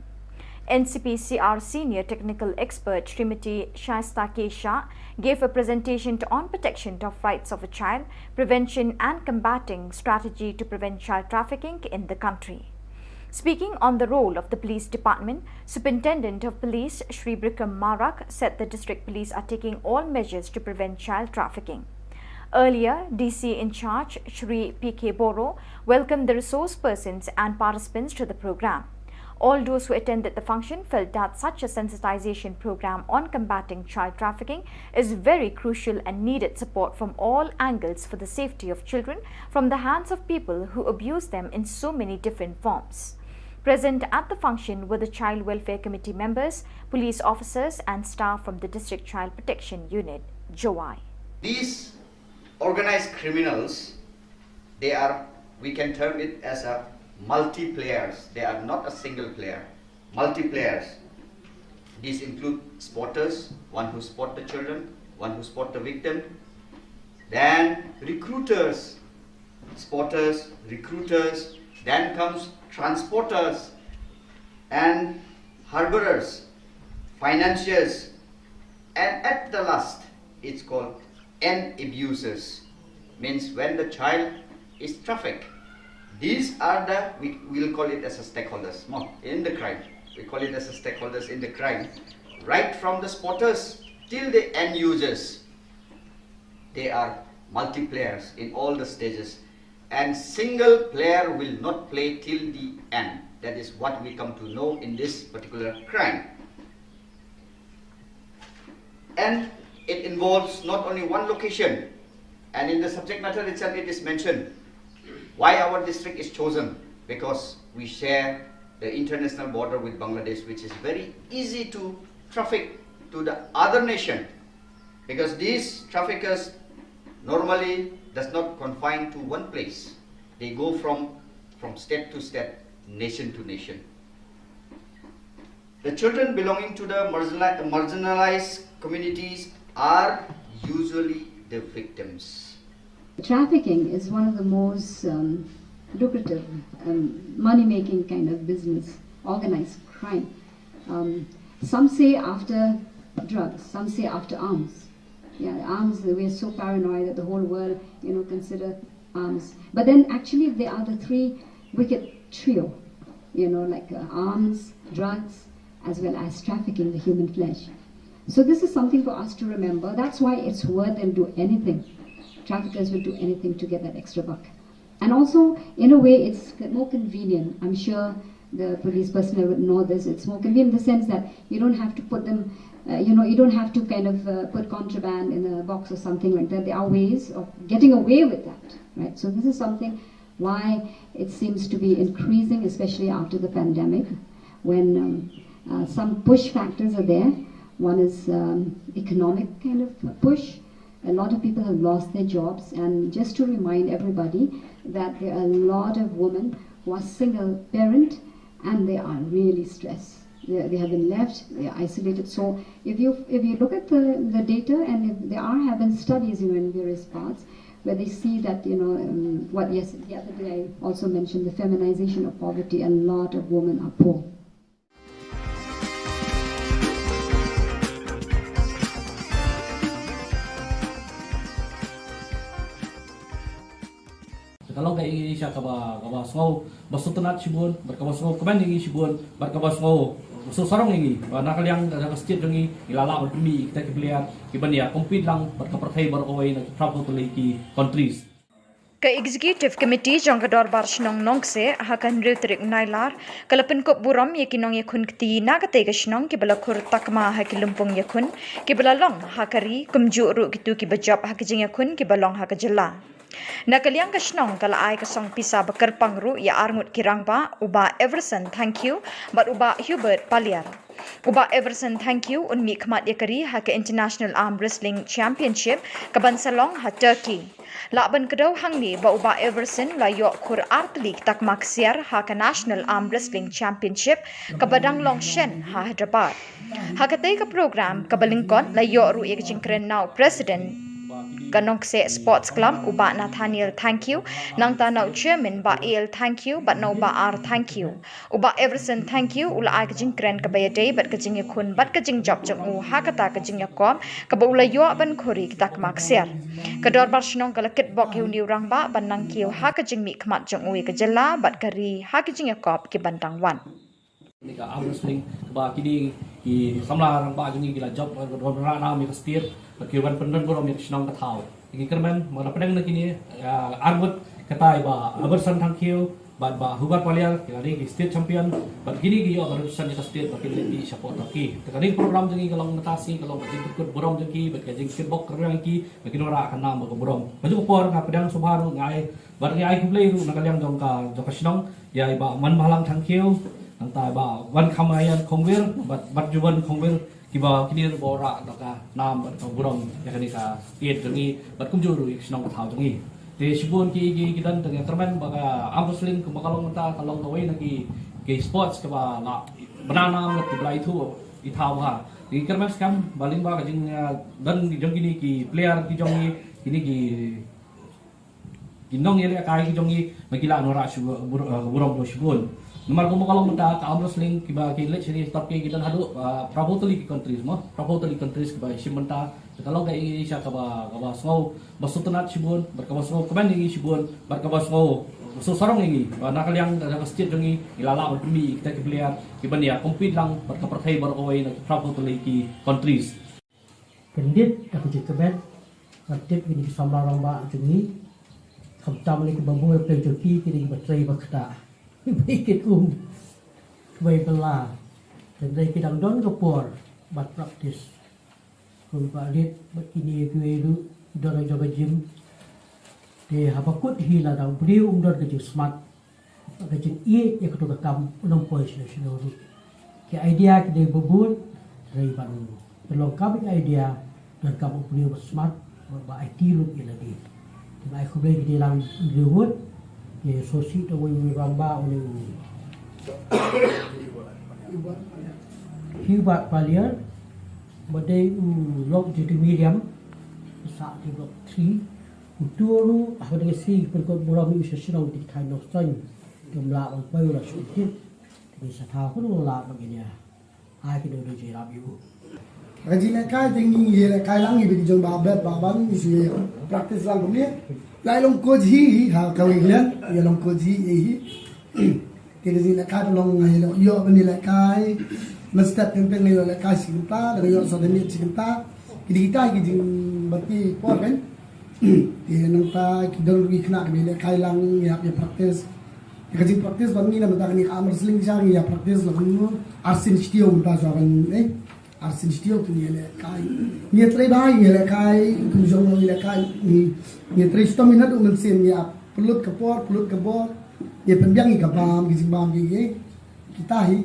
N C P C R senior technical expert Srimati Shaista K Shah gave a presentation to, on protection of rights of a child, prevention and combating strategy to prevent child trafficking in the country. Speaking on the role of the police department, Superintendent of Police Shri Bikram Marak said the district police are taking all measures to prevent child trafficking. Earlier, D C in charge Shri P K Boro welcomed the resource persons and participants to the program. All those who attended the function felt that such a sensitization program on combating child trafficking is very crucial and needed support from all angles for the safety of children from the hands of people who abuse them in so many different forms. Present at the function were the Child Welfare Committee members, police officers, and staff from the District Child Protection Unit, Jowai. These organized criminals, they are, we can term it as a multiplayers. They are not a single player, multiplayers. These include spotters, one who spot the children, one who spot the victim, then recruiters, spotters, recruiters, then comes transporters and harborers, financiers, and at the last, it's called end abusers. Means when the child is trafficked, these are the, we will call it as a stakeholders, no, in the crime. We call it as a stakeholders in the crime. Right from the spotters till the end users, they are multiplayers in all the stages. And single player will not play till the end. That is what we come to know in this particular crime. And it involves not only one location, and in the subject matter itself it is mentioned why our district is chosen, because we share the international border with Bangladesh, which is very easy to traffic to the other nation, because these traffickers normally does not confine to one place. They go from, from state to state, nation to nation. The children belonging to the marginali-, marginalized communities are usually the victims. Trafficking is one of the most um, lucrative, um, money making kind of business, organized crime. Um, some say after drugs, some say after arms. Yeah, arms, we're so paranoid that the whole world, you know, consider arms. But then actually, they are the three wicked trio, you know, like uh, arms, drugs, as well as trafficking the human flesh. So this is something for us to remember. That's why it's worth, they'll do anything. Traffickers will do anything to get that extra buck. And also, in a way, it's more convenient. I'm sure the police personnel would know this. It's more convenient in the sense that you don't have to put them, uh, you know, you don't have to kind of uh, put contraband in a box or something like that. There are ways of getting away with that, right? So this is something why it seems to be increasing, especially after the pandemic, when um, uh, some push factors are there. One is um, economic kind of push. A lot of people have lost their jobs, and just to remind everybody that there are a lot of women who are single parent and they are really stressed. They, they have been left, they are isolated. So if you if you look at the, the data, and if there are have been studies, you know, in various parts where they see that, you know, um, what, yes, the other day I also mentioned the feminization of poverty. A lot of women are poor. Ka long ka ïing sha kaba, kaba sngew ba sngewtynnat shibun, bad kaba sngew kmen ïing shibun, bad kaba sngew sngewsarong ïing, ba na ka liang ka state jong ngi, ngi la lah ban pynmih ïa kita ki player kiban ïa compete lang bad ka pyrthei baroh kawei na ki travel ki countries. Ka Executive Committee jong ka Dorbar Shnong Nongkseh ha ka hynriew tarik Nailar ka la pynkup burom ïa ki nongïakhun kti na katei ka shnong kiba la khur takma ha ki lympung ïakhun kiba la long ha ka ri, kumjuh ruh kito kiba jop ha ki jingïakhun kiba long ha ka jylla. Na ka liang ka shnong ka la ai ka song pisa ba kyrpang ruh ïa arngut ki rangbah, u Bah Everson Thangkhiew bad u Bah Hubert Paliar. U Bah Everson Thangkhiew un mihkhmat ïa ka ri ha ka International Arm Wrestling Championship kaban sa long ha Turkey. Lah ban kdew hangne ba u Bah Everson u la ïoh khur artylli ki takma ksiar ha ka National Arm Wrestling Championship kaba dang long shen ha Hyderabad. Ha katei ka program kaba lyngkot la ïoh ruh ïa ka jingkren na u President Ka Nongkseh Sports Club, u Bah Nathaniel Thangkhiew, nangta na u Chairman Bah A L Thangkhiew bad na u Bah R Thangkhiew. U Bah Everson Thangkhiew u la ai ka jingkren kaba ïadei bad ka jingïakhun bad ka jingjop jong u ha kata ka jingïakop kaba u la ïoh ban khuri kita ka maksiar. Ka Dorbar Shnong ka la kitbok ïa une u rangbah ban nang kiew ha ka jingmihkhmat jong u ïa ka jylla bad ka ri ha ka jingïakop ki ban dang wan. Kane ka arm wrestling kaba kine ki samla rangbah jong ngi ki la jop, eh, ban rah nam ïa ka state, bad ki ban pyndon burom ïa ka shnong ka thaw. Ngi kyrmen ba na pdeng na kine, eh, arngut, kata i Bah Aberson Thangkhiew bad Bah Hubert Paliar ki la dei ki state champion, bad kine ki ïoh ban represent ïa ka state ba kin leit bih sha port Turkey. Te kane ka program jong ngi ka long mynta sngi ka long ka jingkyrkhu burom jong ki bad ka jingkyrkhu burom jong ki ba kin wanrah ka nam bad ka burom. Ka juh ka por nga pdiang sngewbha ruh nga ai bad ngi ai khublei ruh na ka liang jong ka, jong ka shnong, ïa i Bah Manbhalang Thangkhiew, nangta i Bah Wankham Aian Khongwir bad Batjubon Khongwir, kiba kine ruh ba wanrah da ka nam bad ka burom ïa kane ka state jong ngi bad kumjuh ruh ïa ka shnong ka thaw jong ngi. Te shibun ki, ki, ki don, te nga kyrmen ba ka arm wrestling kumba ka long mynta ka long kawei na ki, ki sports kaba la bna nam bad kaba la ithuh i thaw ha. Te ngi kyrmen skhem ba lyngba ka jing, eh, don jong kine ki player ki jong ngi, kine ki ki nongïalehkai ki jong ngi ba ki lah wanrah shu bur-, eh, burom jong shibun. Namar kumba ka long mynta ka arm wrestling kiba ki leit shane sha Turkey ki don haduh, eh, phra phew tylli ki countries mo, phra phew tylli countries kiba shim bynta. Te ka long ka Asia kaba, kaba sngew ba sngewtynnat shibun bad kaba sngewkmen ïa ngi shibun bad kaba sngew sngewsarong ïa ngi ba na ka liang ka, ka state jong ngi ngi la lah ban pynmih kita ki player kiban ïa compete lang bad ka pyrthei baroh kawei na ki phra phew tylli ki countries. Kyndit da ka jingkmen, nga tip kine ki samla rangbah jong ngi, khamtam lei kiba bun ïa phi jong ki, kine kiba trei ba ktah, kiba ïa kit um, kiba ïa bylla. Te hynrei ki dang don ka por ban practice. Kumba rit bad kine kiwei ruh ki don ha jong ka gym. Te haba kut hi lada u briew um don ka jingsmat, ka jingïeit ïa kato ka kam, un ym poi shano shano ruh. Ki idea ki dei ba bun, hynrei ban pynlong kam ïa ka idea, donkam u briew ba smat, ba, ba aiti lut ïa lade. Te nga ai khublei kti lang ïa u briew, te sngewsih da uwei u rangbah, une u Hubert Paliar, ba dei u lok Jyoti Miriam, sah ki block three, uto ruh haba dang ïasih ki pynkut burom ïa u sha shnong, te ki thaiñ Nongstoiñ kim lah ban poi, u la shu tip. Te ngi sa thaw kumno lah ban ïa, ai kino kino jingïarap ïa u. Ka jinglehkai te ngi ïalehkai lang, ngi bit jong ba bet ba ban, ngi shu practice lang kumne. Lai long coach hi ha kawei ka liang, ïa long coach hi, eh hi. Te ka jinglehkai ka long nga ïa long ïoh ban ïalehkai. Mynstep teng teng nga ïoh lehkai shi kynta, da nga ïoh sa da miet shi kynta. Ki dei kita ki jingbat ki por kan. Te nangta ki don ruh ki khynnah kiba ïalehkai lang, ïa, ïa practice. Te ka jingpractice ba ngi na mynta kane ka arm wrestling sha ngi ïa practice la kumno, arsien shi taïew mynta sha ban, eh, arsien shi taïew te ngi ïalehkai. Ngi ïatrei bha, ngi ïalehkai, kum jong ngi ïalehkai, ngi, ngi ïatrei shitom, ngi naduh mynsiem, ngi ïa pynlut ka por, pynlut ka bor, ngi ïa pynbiang ïa ka bam, ki jingbam, ki, ki, kita hi.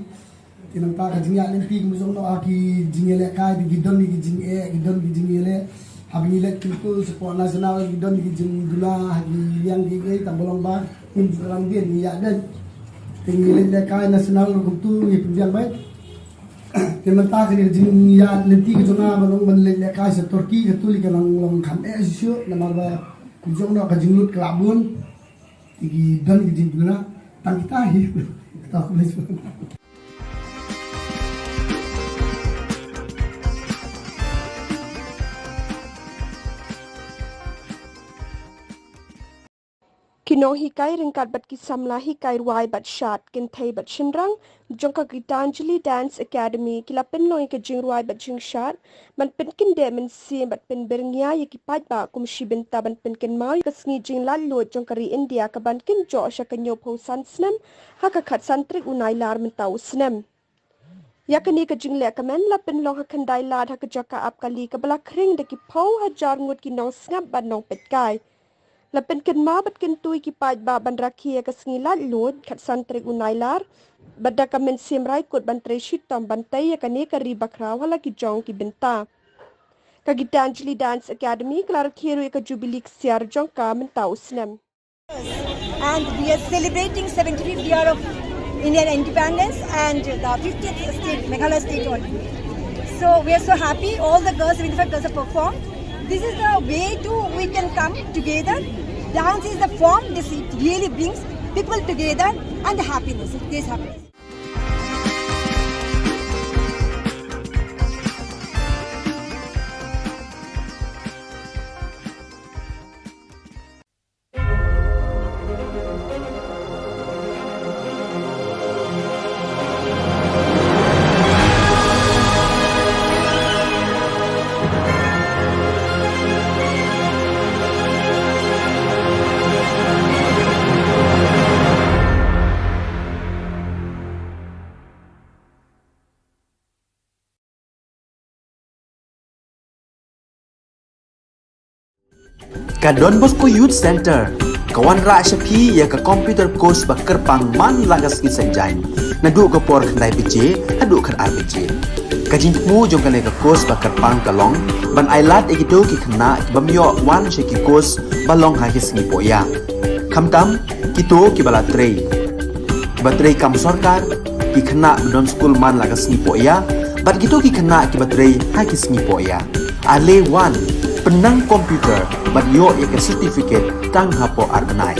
Te nangta ka jingïaid lynti kumba jong ngi ha ki jingïalehkai, te ki don ki jingeh, ki don ki jingïaleh. Haba ngi leit kumtu sport national, ki don ki jingduna ha ki liang ki, ki tang ba long ba ngim ju ram dien ngi ïaid beit. Te ngi leit lehkai national kumtu ngi pynbiang beit. Te mynta kane ka jingïaid lynti ka jong nga ban long ban leit lehkai sha Turkey, katu lei ka nang long kham eh shuh shuh namar ba kumba jong ngi ka jinglut ka la bun. Te ki don ki jingduna tang kita hi. Kita aku leh. Ki nonghikai ryngkat bad ki samla hikai rwai bad shad, kynthei bad shynrang jong ka Gitanjali Dance Academy ki la pynlong ïa ka jingrwai bad jingshad ban pynkyndeh mynsiem bad pynbyrngia ïa ki paidbah kum shi bynta ban pynkynmaw ïa ka sngi jinglaitluid jong ka ri India kaban kynjoh sha ka hynñiewphew san snem ha ka khatsan tarik u Nailar mynta u snem. Ïa kane ka jinglehkmen la pynlong ha Khyndai Lad ha ka jaka ap kali kaba la khring da ki phew hajar ngut ki nongsngap bad nongpeitkai. La pynkynmaw bad kyntu ïa ki paidbah ban rakhe ïa ka sngi laitluid khatsan tarik u Nailar bad da ka mynsiem raikut ban trei shitom ban tei ïa kane ka ri bakhraw ha la ki jong ki bynta. Ka Gitanjali Dance Academy ka la rakhe ruh ïa ka jubili ksiar jong ka mynta u snem. And we are celebrating seventy-fifth year of Indian independence and the fiftieth state, Meghalaya state only. So we are so happy. All the girls, seventy-five girls have performed. This is the way to we can come together. Dance is the form, this it really brings people together and the happiness, it gives happiness. Ka Don Bosco Youth Center ka wanrah sha phi ïa ka computer course ba kyrpang man la ka sngi Saitjaiñ, naduh ka por khyndai baje haduh khatar baje. Ka jingthmu jong kane ka course ba kyrpang ka long ban ai lad ïa kito ki khynnah ki bym ïoh wan sha ki course ba long ha ki sngi pohïa, khamtam kito kiba la trei, kiba trei kam sorkar, ki khynnah ba don skul man la ka sngi pohïa, bad kito ki khynnah kiba trei ha ki sngi pohïa. Ale wan, pynnang computer bad ïoh ïa ka certificate tang hapoh ar bnai.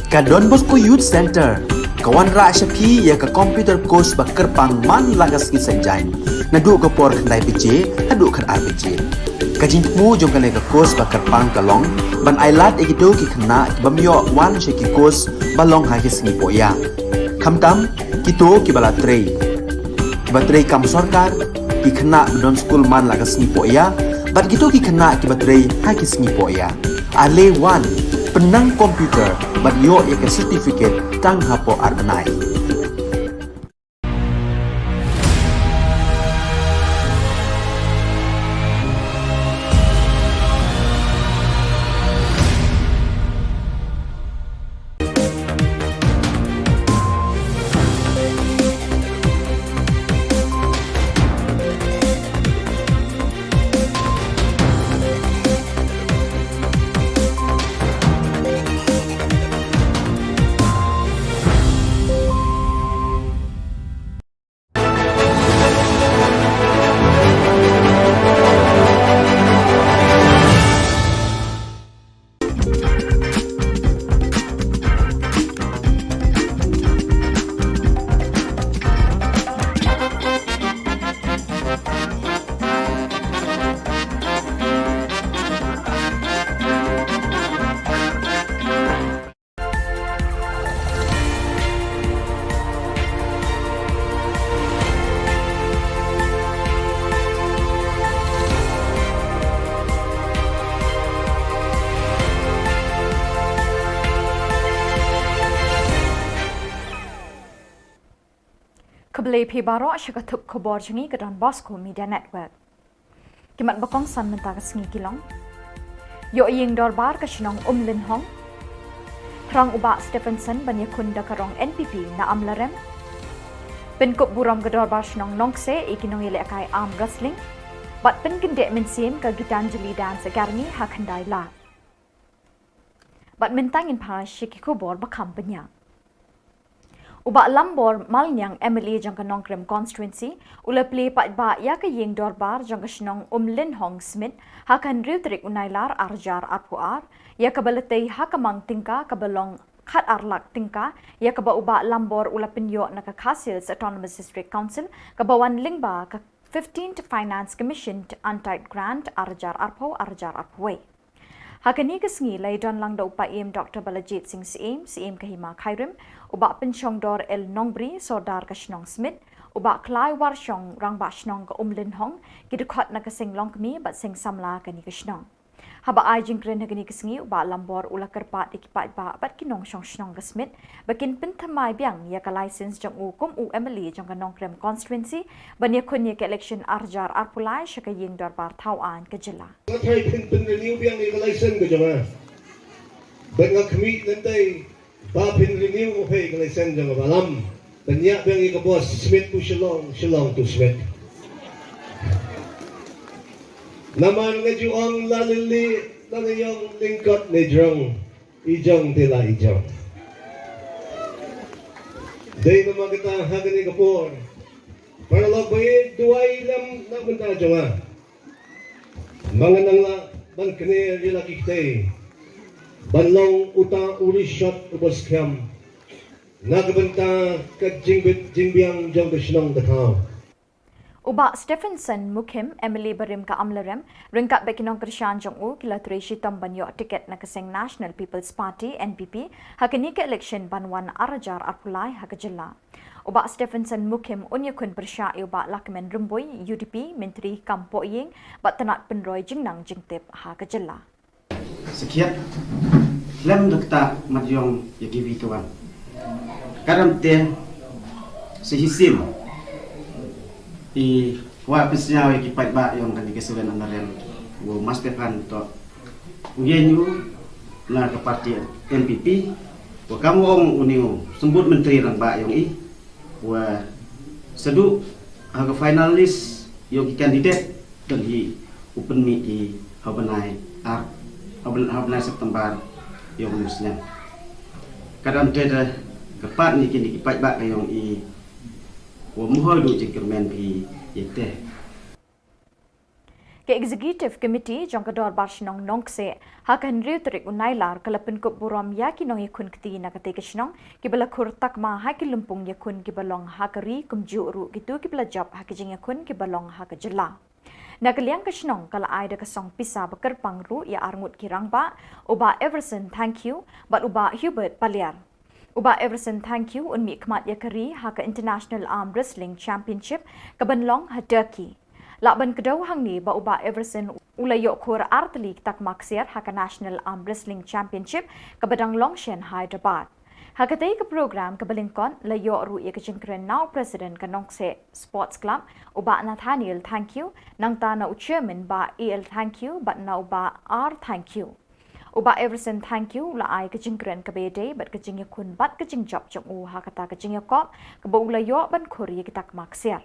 Ka Don Bosco Youth Center Wanrah sha phi ïa ka computer course ba kyrpang man la ka sngi Saitjaiñ, naduh ka por khyndai baje haduh khatar baje. Ka jingthmu jong kane ka course ba kyrpang ka long ban ailad ïa kito ki khynnah ki bym ïoh wan sha ki course ba long ha ki sngi pohïa, khamtam kito kiba la trei, kiba trei kam sorkar, ki khynnah ba don skul man la ka sngi pohïa, bad kito ki khynnah kiba trei ha ki sngi pohïa. Ale wan, pynnang computer bad ïoh ïa ka certificate tang hapoh ar bnai. Khublei phi baroh sha ka thup khubor jong ngi ka Don Bosco Media Network. Ki mat ba kongsan mynta ka sngi ki long: Ïoh ïing dorbar ka shnong Umlynhong. Thrang u Bah Stephenson ban ïakhun da ka rong N P P na Amlarem. Pynkup burom ka dorbar shnong Nongkse ïa ki nongïalehkai arm wrestling. Bad pynkyndit mynsiem ka Gitanjali Dance Academy ha Khyndai Lad. Bad mynta ngin phai sha ki khubor ba kham bniah. U Bah Lambor Malniang, M L A jong ka Nongkrem Constituency, u la plie paidbah ïa ka ïing dorbar jong ka shnong Umlynhong Smit ha ka hynriew tarik u Nailar arhajar arphew ar, ïa kaba la tei ha ka mang tyngka kaba long khatar lak tyngka, ïa kaba u Bah Lambor u la pynïoh na ka Khasi Hills Autonomous District Council, kaba wan lyngba ka fifteenth Finance Commission Untied Grant arhajar arphew, arhajar arphew wei. Ha kane ka sngi la ïadon lang da u Paiem Doctor Balajied Singh Syiem, Syiem ka Hima Khyrim, u Bah Pynshongdor L Nongbri, Sordar ka shnong Smit, u Bah Klaiwarshong, Rangbah shnong ka Umlynhong, ki dkhot na ka seng longkmie bad seng samla kane ka shnong. Haba ai jingkren ha kane ka sngi, u Bah Lambor u la kyrpad ïa ki paidbah bad ki nongshong shnong ka Smit ba kin pynthymmai biang ïa ka license jong u kum u M L A jong ka Nongkrem Constituency ban ïakhun ïa ka election arhajar arphew lai sha ka ïing dorbar thaw aiñ ka jylla. Nga tharai phin pynrenew biang ïa ka license ka jong nga. Bad nga khmih lynti ba phin renew ïa ka license jong nga, Bah Lam. Pynïap biang ïa ka bos, Smit to Shillong, Shillong to Smit. Namar nga ju ong la lili, la la ïong lyngkot ne jrong, i jong te la i jong. Dei namar kata ha kane ka por, paralok ba ïeit, duwai lem na bynta jong nga. Ba ngan nang lah ban kner ïa la ki kti ban long uta u rishot uba skhem na ka bynta ka jingbit jingbiang jong ka shnong ka thaw. U Bah Stephenson Mukhim, M L A barim ka Amlarem, ryngkat bad ki nongkyrshan jong u, ki la trei shitom ban ïoh tiket na ka seng National People's Party, N P P, ha kane ka election ban wan arhajar arphew lai ha ka jylla. U Bah Stephenson Mukhim un ïakhun pyrshah ïa u Bah Lahkmen Rymbui, U D P, Myntri kam poh ïing bad tnat pynroi jingnang jingtip ha ka jylla. Sakhiat lem da kata mat ïong ïa kiwei kiwei. Ka dang te sa shisien i wa pynsngew ïa ki paidbah ïong kane ka Seven Amlarem, u Bah Stephen to u ïeng u na ka parti N P P, wa kam u ong une u symbud myntri rangbah ïong i, wa sa duh ha ka final list ïong ki candidate, don hi u pynmih i ha u bnai ar, ha u bnai, ha u bnai September ïong u snem. Ka dang te da kyrpad ïa kine ki paidbah ka ïong i, wa mhoi duh jingkyrmen phi ïa te. Ka Executive Committee jong ka Dorbar Shnong Nongkseh ha ka hynriew tarik u Nailar ka la pynkup burom ïa ki nongïakhun kti na katei ka shnong kiba la khur takma ha ki lympung ïakhun kiba long ha ka ri kumjuh ruh kito kiba la jop ha ki jingïakhun kiba long ha ka jylla. Na ka liang ka shnong ka la ai da ka song pisa ba kyrpang ruh ïa arngut ki rangbah, u Bah Everson Thangkhiew bad u Bah Hubert Paliar. U Bah Everson Thangkhiew un mihkhmat ïa ka ri ha ka International Arm Wrestling Championship kaban long ha Turkey. Lah ban kdew hangne ba u Bah Everson u la ïoh khur ar tylli ki takma ksiar ha ka National Arm Wrestling Championship kaba dang long sha Hyderabad. Ha katei ka program kaba lyngkot la ïoh ruh ïa ka jingkren na u President ka Nongkseh Sports Club, u Bah Nathaniel Thangkhiew, nangta na u Chairman Bah A L Thangkhiew bad na u Bah R Thangkhiew. U Bah Everson Thangkhiew u la ai ka jingkren kaba ïadei bad ka jingïakhun bad ka jingjop jong u ha kata ka jingïakop kaba u la ïoh ban khur ïa ki takma ksiar.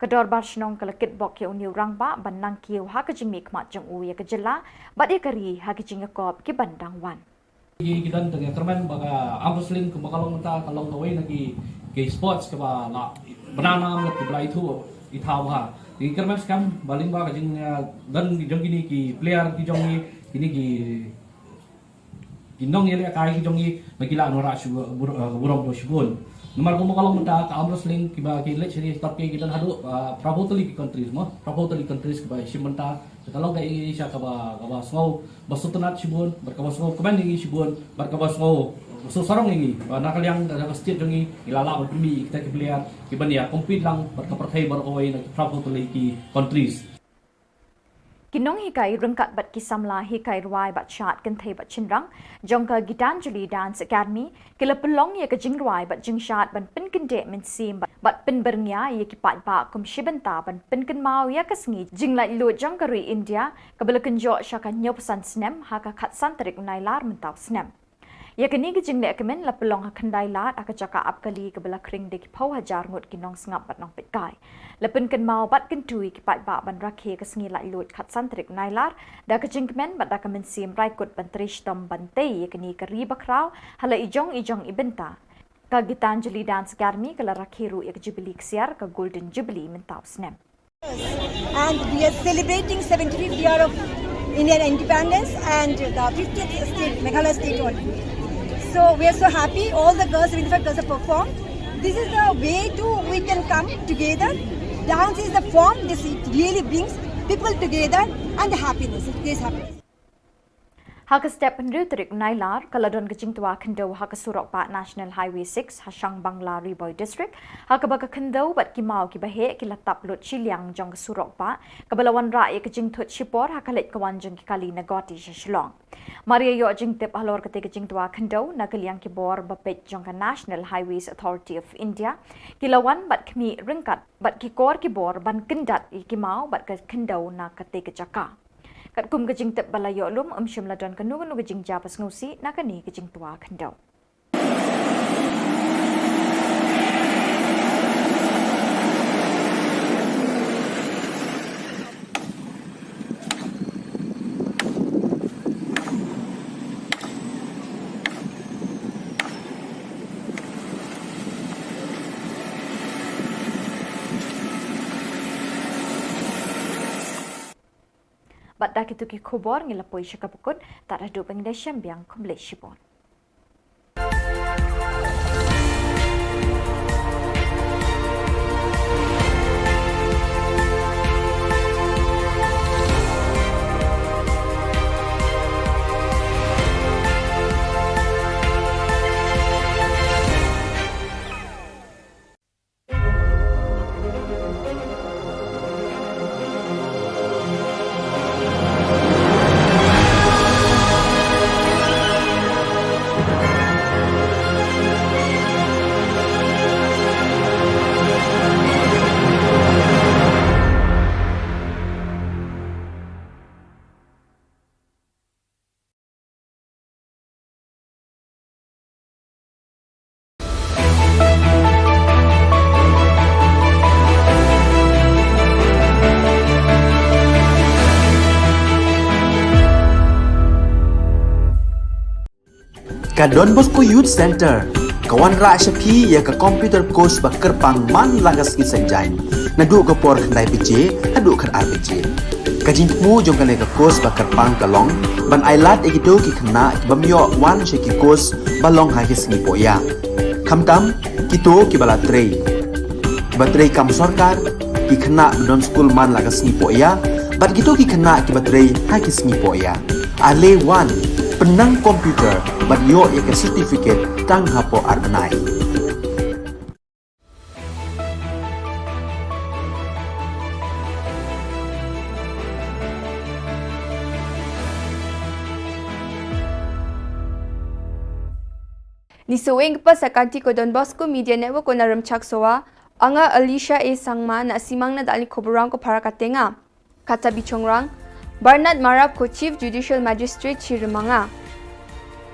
Ka Dorbar Shnong ka la kitbok ïa une u rangbah ban nang kiew ha ka jingmihkhmat jong u ïa ka jylla bad ïa ka ri ha ki jingïakop kiban dang wan. Ki, ki don tang ïa kyrmen ba ka arm wrestling kumba ka long mynta ka long kawei na ki, ki sports kaba la bna nam ki ba la ithuh i thaw ha. Ki kyrmen skhem ba lyngba ka jing, eh, don jong kine ki player ki jong ngi, kine ki, ki nongïalehkai ki jong ngi ba ki la wanrah shu bur-, eh, burom shibun. Namar kumba ka long mynta ka arm wrestling kiba ki leit sha ri Turkey ki don haduh, eh, phra phew tylli ki countries mo, phra phew tylli countries kiba shim bynta. Ka long ka ïing sha kaba, kaba sngew ba sngewtynnat shibun, bad kaba sngewkmen ïa ngi shibun, bad kaba sngew sngewsarong ïa ngi ba na ka liang ka, ka state jong ngi, ngi la lah ban pynmih ïa kita ki player kiban ïa compete lang bad ka pyrthei baroh kawei na ki phra phew tylli ki countries. Ki nonghikai ryngkat bad ki samla hikai rwai bad shad kynthei bad shynrang jong ka Gitanjali Dance Academy ki la pynlong ïa ka jingrwai bad jingshad ban pynkyndeh mynsiem bad, bad pynbyrngia ïa ki paidbah kum shi bynta ban pynkynmaw ïa ka sngi jinglaitluid jong ka ri India kaba la kynjoh sha ka hynñiewphew san snem ha ka khatsan tarik u Nailar mynta u snem. Ïa kane ka jingleh kmen la pynlong ha Khyndailad ha ka jaka ap kali kaba la khring da ki phew hajar ngut ki nongsngap bad nongpeitkai. La pynkynmaw bad kyntu ïa ki paidbah ban rakhe ka sngi laitluid khatsan tarik u Nailar da ka jingkmen bad da ka mynsiem raikut ban trei shitom ban tei ïa kane ka ri bakhraw ha la ijong ijong i bynta. Ka Gitanjali Dance Academy ka la rakhe ruh ïa ka Jubilee ksiar, ka Golden Jubilee mynta u snem. And we are celebrating seventy-fifth year of Indian independence and the fiftieth state, Meghalaya state only. So we are so happy. All the girls, seventy-five girls have performed. This is the way to we can come together. Dance is the form. This, it really brings people together and the happiness. It creates happiness. Ha ka step hynriew tarik Nailar ka la don ka jingtwa khyndew ha ka surok bah National Highway six ha Shangbangla, Ri Bhoi District, ha kaba ka khyndew bad ki maw kiba heh ki la tap lut shiliang jong ka surok bah kaba la wanrah ïa ka jingthut shipor ha ka leit ka wan jong ki kali na Guwahati sha Shillong. Mar ïa ïoh jingtip halor katei ka jingtwa khyndew, na ka liang ki bor ba peit jong ka National Highways Authority of India ki la wan bad khmih ryngkat bad ki kor ki bor ban kyndat ïa ki maw bad ka khyndew na katei ka jaka. Katkum ka jingtip ba la ïoh lum, ym shym la don kano kano ka jingjia ba sngewsih na kane ka jingtwa khyndew. Bad da kito ki khubor ngi la poi sha kaba kut, tad haduh ba ngin ïashem biang, khublei shibun. Ka Don Bosco Youth Center, Ka wanrah sha phi ïa ka computer course ba kyrpang man la ka sngi Saitjaiñ, naduh ka por khyndai baje haduh khatar baje. Ka jingthmu jong kane ka course ba kyrpang ka long ban ailad ïa kito ki khynnah ki bym ïoh wan sha ki course ba long ha ki sngi pohïa, khamtam kito kiba la trei, kiba trei kam sorkar, ki khynnah ba don skul man la ka sngi pohïa bad kito ki khynnah kiba trei ha ki sngi pohïa. Ale wan, pynnang computer bad ïoh ïa ka certificate tang hapoh ar bnai. Ni saweng ka pas akanti ko Don Bosco Media Network ko na Rymchak Sowa, anga Alicia A Sangma na simang na dali ko burang ko para katenga. Kata bichongrang, Bernard Marak ko Chief Judicial Magistrate chi rymanga.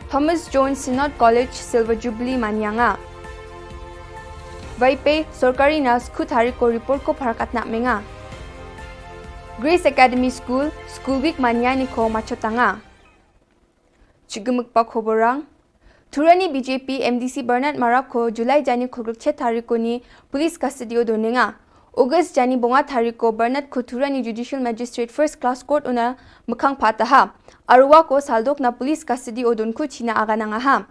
Thomas Jones Synod College Silver Jubilee manyanga. Vaipe sorkari na skut hari ko report ko para katna menga. Grace Academy School, School Week manyani ko machotanga. Chigimik pa khoborang. Thurani B J P M D C Bernard Marak ko July jani khulgruk chet hari ko ni police custody o donenga. August jani bonga hari ko Bernard ko Thurani Judicial Magistrate First Class Court una mekhang pataha. Arwa ko saldok na police custody o don ko china agananga ha.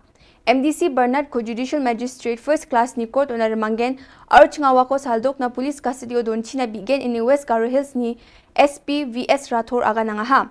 M D C Bernard ko Judicial Magistrate First Class ni court una remanggen. Archngawa ko saldok na police custody o don china bigen ini West Garo Hills ni S P V S Rathore agananga ha.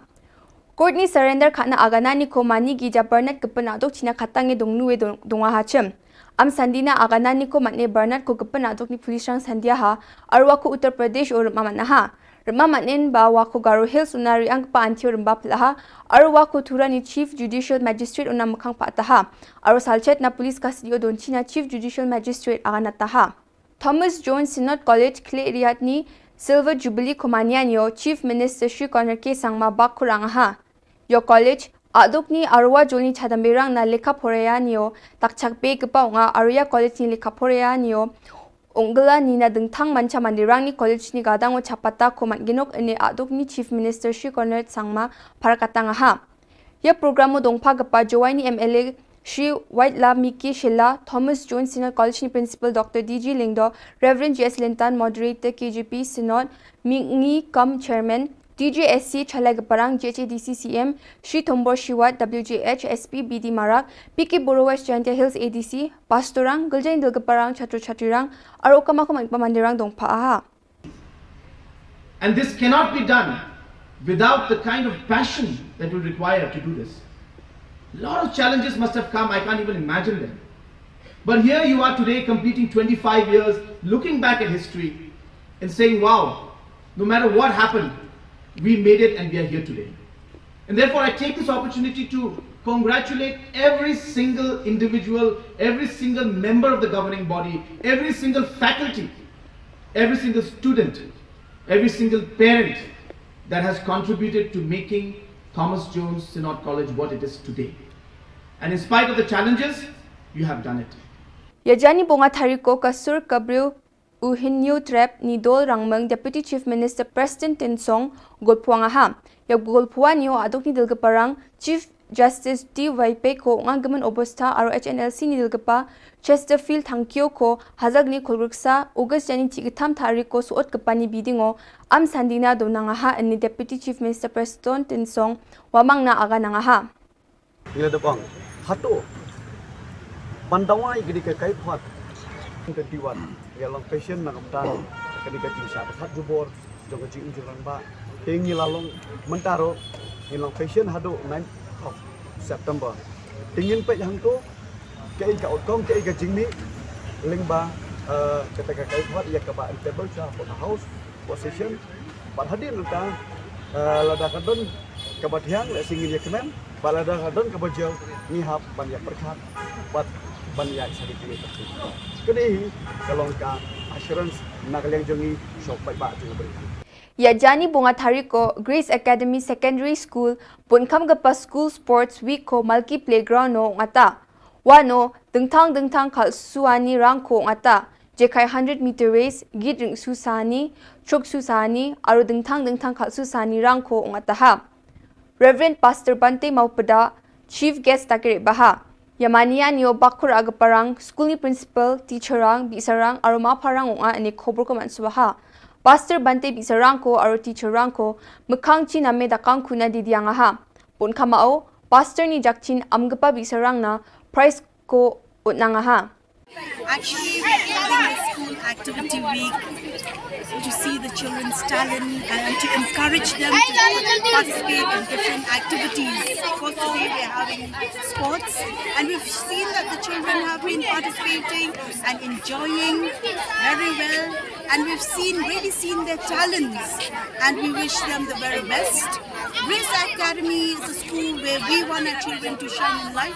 Court ni surrender khana agana ni ko mani gi ja Bernard kepena dok china khatang e dong nu e dong, dong ha chem. Am sandi na agana ni ko matne Bernard ko kepena dok ni police rang sandia ha, arwa ko Uttar Pradesh o rema matna ha. Rema matnen ba wa ko Garo Hills una riang pa antio remba pelaha, arwa ko Thurani Chief Judicial Magistrate una mekhang pataha. Aro salchet na police custody o don china Chief Judicial Magistrate agana taha. Thomas Jones Synod College khleh riat ni Silver Jubilee ko manyani o Chief Minister Shri Conrad K Sangma bak kurang ha. Yo college, aduk ni arwa jol ni chadamberang na lekha poraya ni o takchak be kepa unga arya college ni lekha poraya ni o unggla ni na dengthang mancha mandirang ni college ni gadang o chapata ko man ginok ini aduk ni Chief Minister Shri Conrad Sangma parakatang ha. Ïa program u dongpha kapa Jowai ni M L A Shri Waitla Miki Shella, Thomas Jones Synod College ni Principal Doctor D G Lyngdoh, Reverend J S Lynton, Moderator K J P Synod, Mingi Kam Chairman, T J S C Chalai Kaparang, J H A D C C M, Shri Thombor Shiwat, W J H, S P B D Marak, P K Boro West Jaintia Hills A D C, Pastorang, Giljain Dil Kaparang, Chatru Chatrirang, aro kama kama pamandirang dongpha aha. And this cannot be done without the kind of passion that will require to do this. A lot of challenges must have come, I can't even imagine them. But here you are today, completing twenty-five years, looking back at history and saying, wow, no matter what happened, we made it and we are here today. And therefore, I take this opportunity to congratulate every single individual, every single member of the governing body, every single faculty, every single student, every single parent that has contributed to making Thomas Jones Synod College what it is today. And in spite of the challenges, you have done it. Ïa jani bonga thariko ka sur ka briew u Hynñiewtrep ni Dol Rangmeng, Deputy Chief Minister Prestone Tynsong, golphuwa nga ha. Ïa golphuwa ni o aduk ni dil ka parang Chief Justice D Y Pei ko nga gimen obostha aro H N L C ni dil ka pa Chesterfield Thangkhiew ko hazak ni khulgruksa August jani chi ka tham thariko suot ka pa ni bidingo am sandina do nanga ha ni Deputy Chief Minister Prestone Tynsong wa mang na aga nanga ha. Ngi la dep ong hato ban dawa ïa kane ka kaiphod. Twenty-one ngi la long patient na ka bynta kane ka jingshah ba khat jubor jong ka jingim jong rangbah. Te ngi la long mynta ruh ngi long patient haduh ninth of September. Te ngin peit hangto kaei ka outcome, kaei ka jingmih lyngba, eh, kata ka kaiphod ïa kaba untable sha hapoh ka House. Position bad hadien nangta, eh, lada ka don kaba thiang lehse ngin ïa kmen, bad lada ka don kaba jia ngi hap ban ïa pyrkhat bad ban ïa sari kine. Kane hi ka long ka assurance na ka liang jong ngi sha u paidbah jong u Bri. Ïa jani bonga thariko Grace Academy Secondary School bun kham ka pa School Sports Week ko Malki Playground no ngata. Wano dengthang dengthang khalsuani rang ko ngata. Jekai hundred meter race, git ring su sani, chuk su sani, aro dengthang dengthang khalsu sani rang ko ngata ha. Reverend Pastor Bante Maupada, Chief Guest takere baha. Yamania nio Bakur Agaparang, school ni principal, teacher rang, bisarang, aro mapharang unga ane khobor ko mansubaha. Pastor Bante bisarang ko, aro teacher rang ko, mekang chi name dakang kuna didiang aha. Pun kamao, pastor ni jakchin amgepa bisarang na, prize ko utnang aha. Actually, we're holding a school activity week to see the children's talent and to encourage them to participate in different activities. Of course, today we're having sports, and we've seen that the children have been participating and enjoying very well, and we've seen, really seen their talents, and we wish them the very best. Grace Academy is a school where we want our children to shine in life.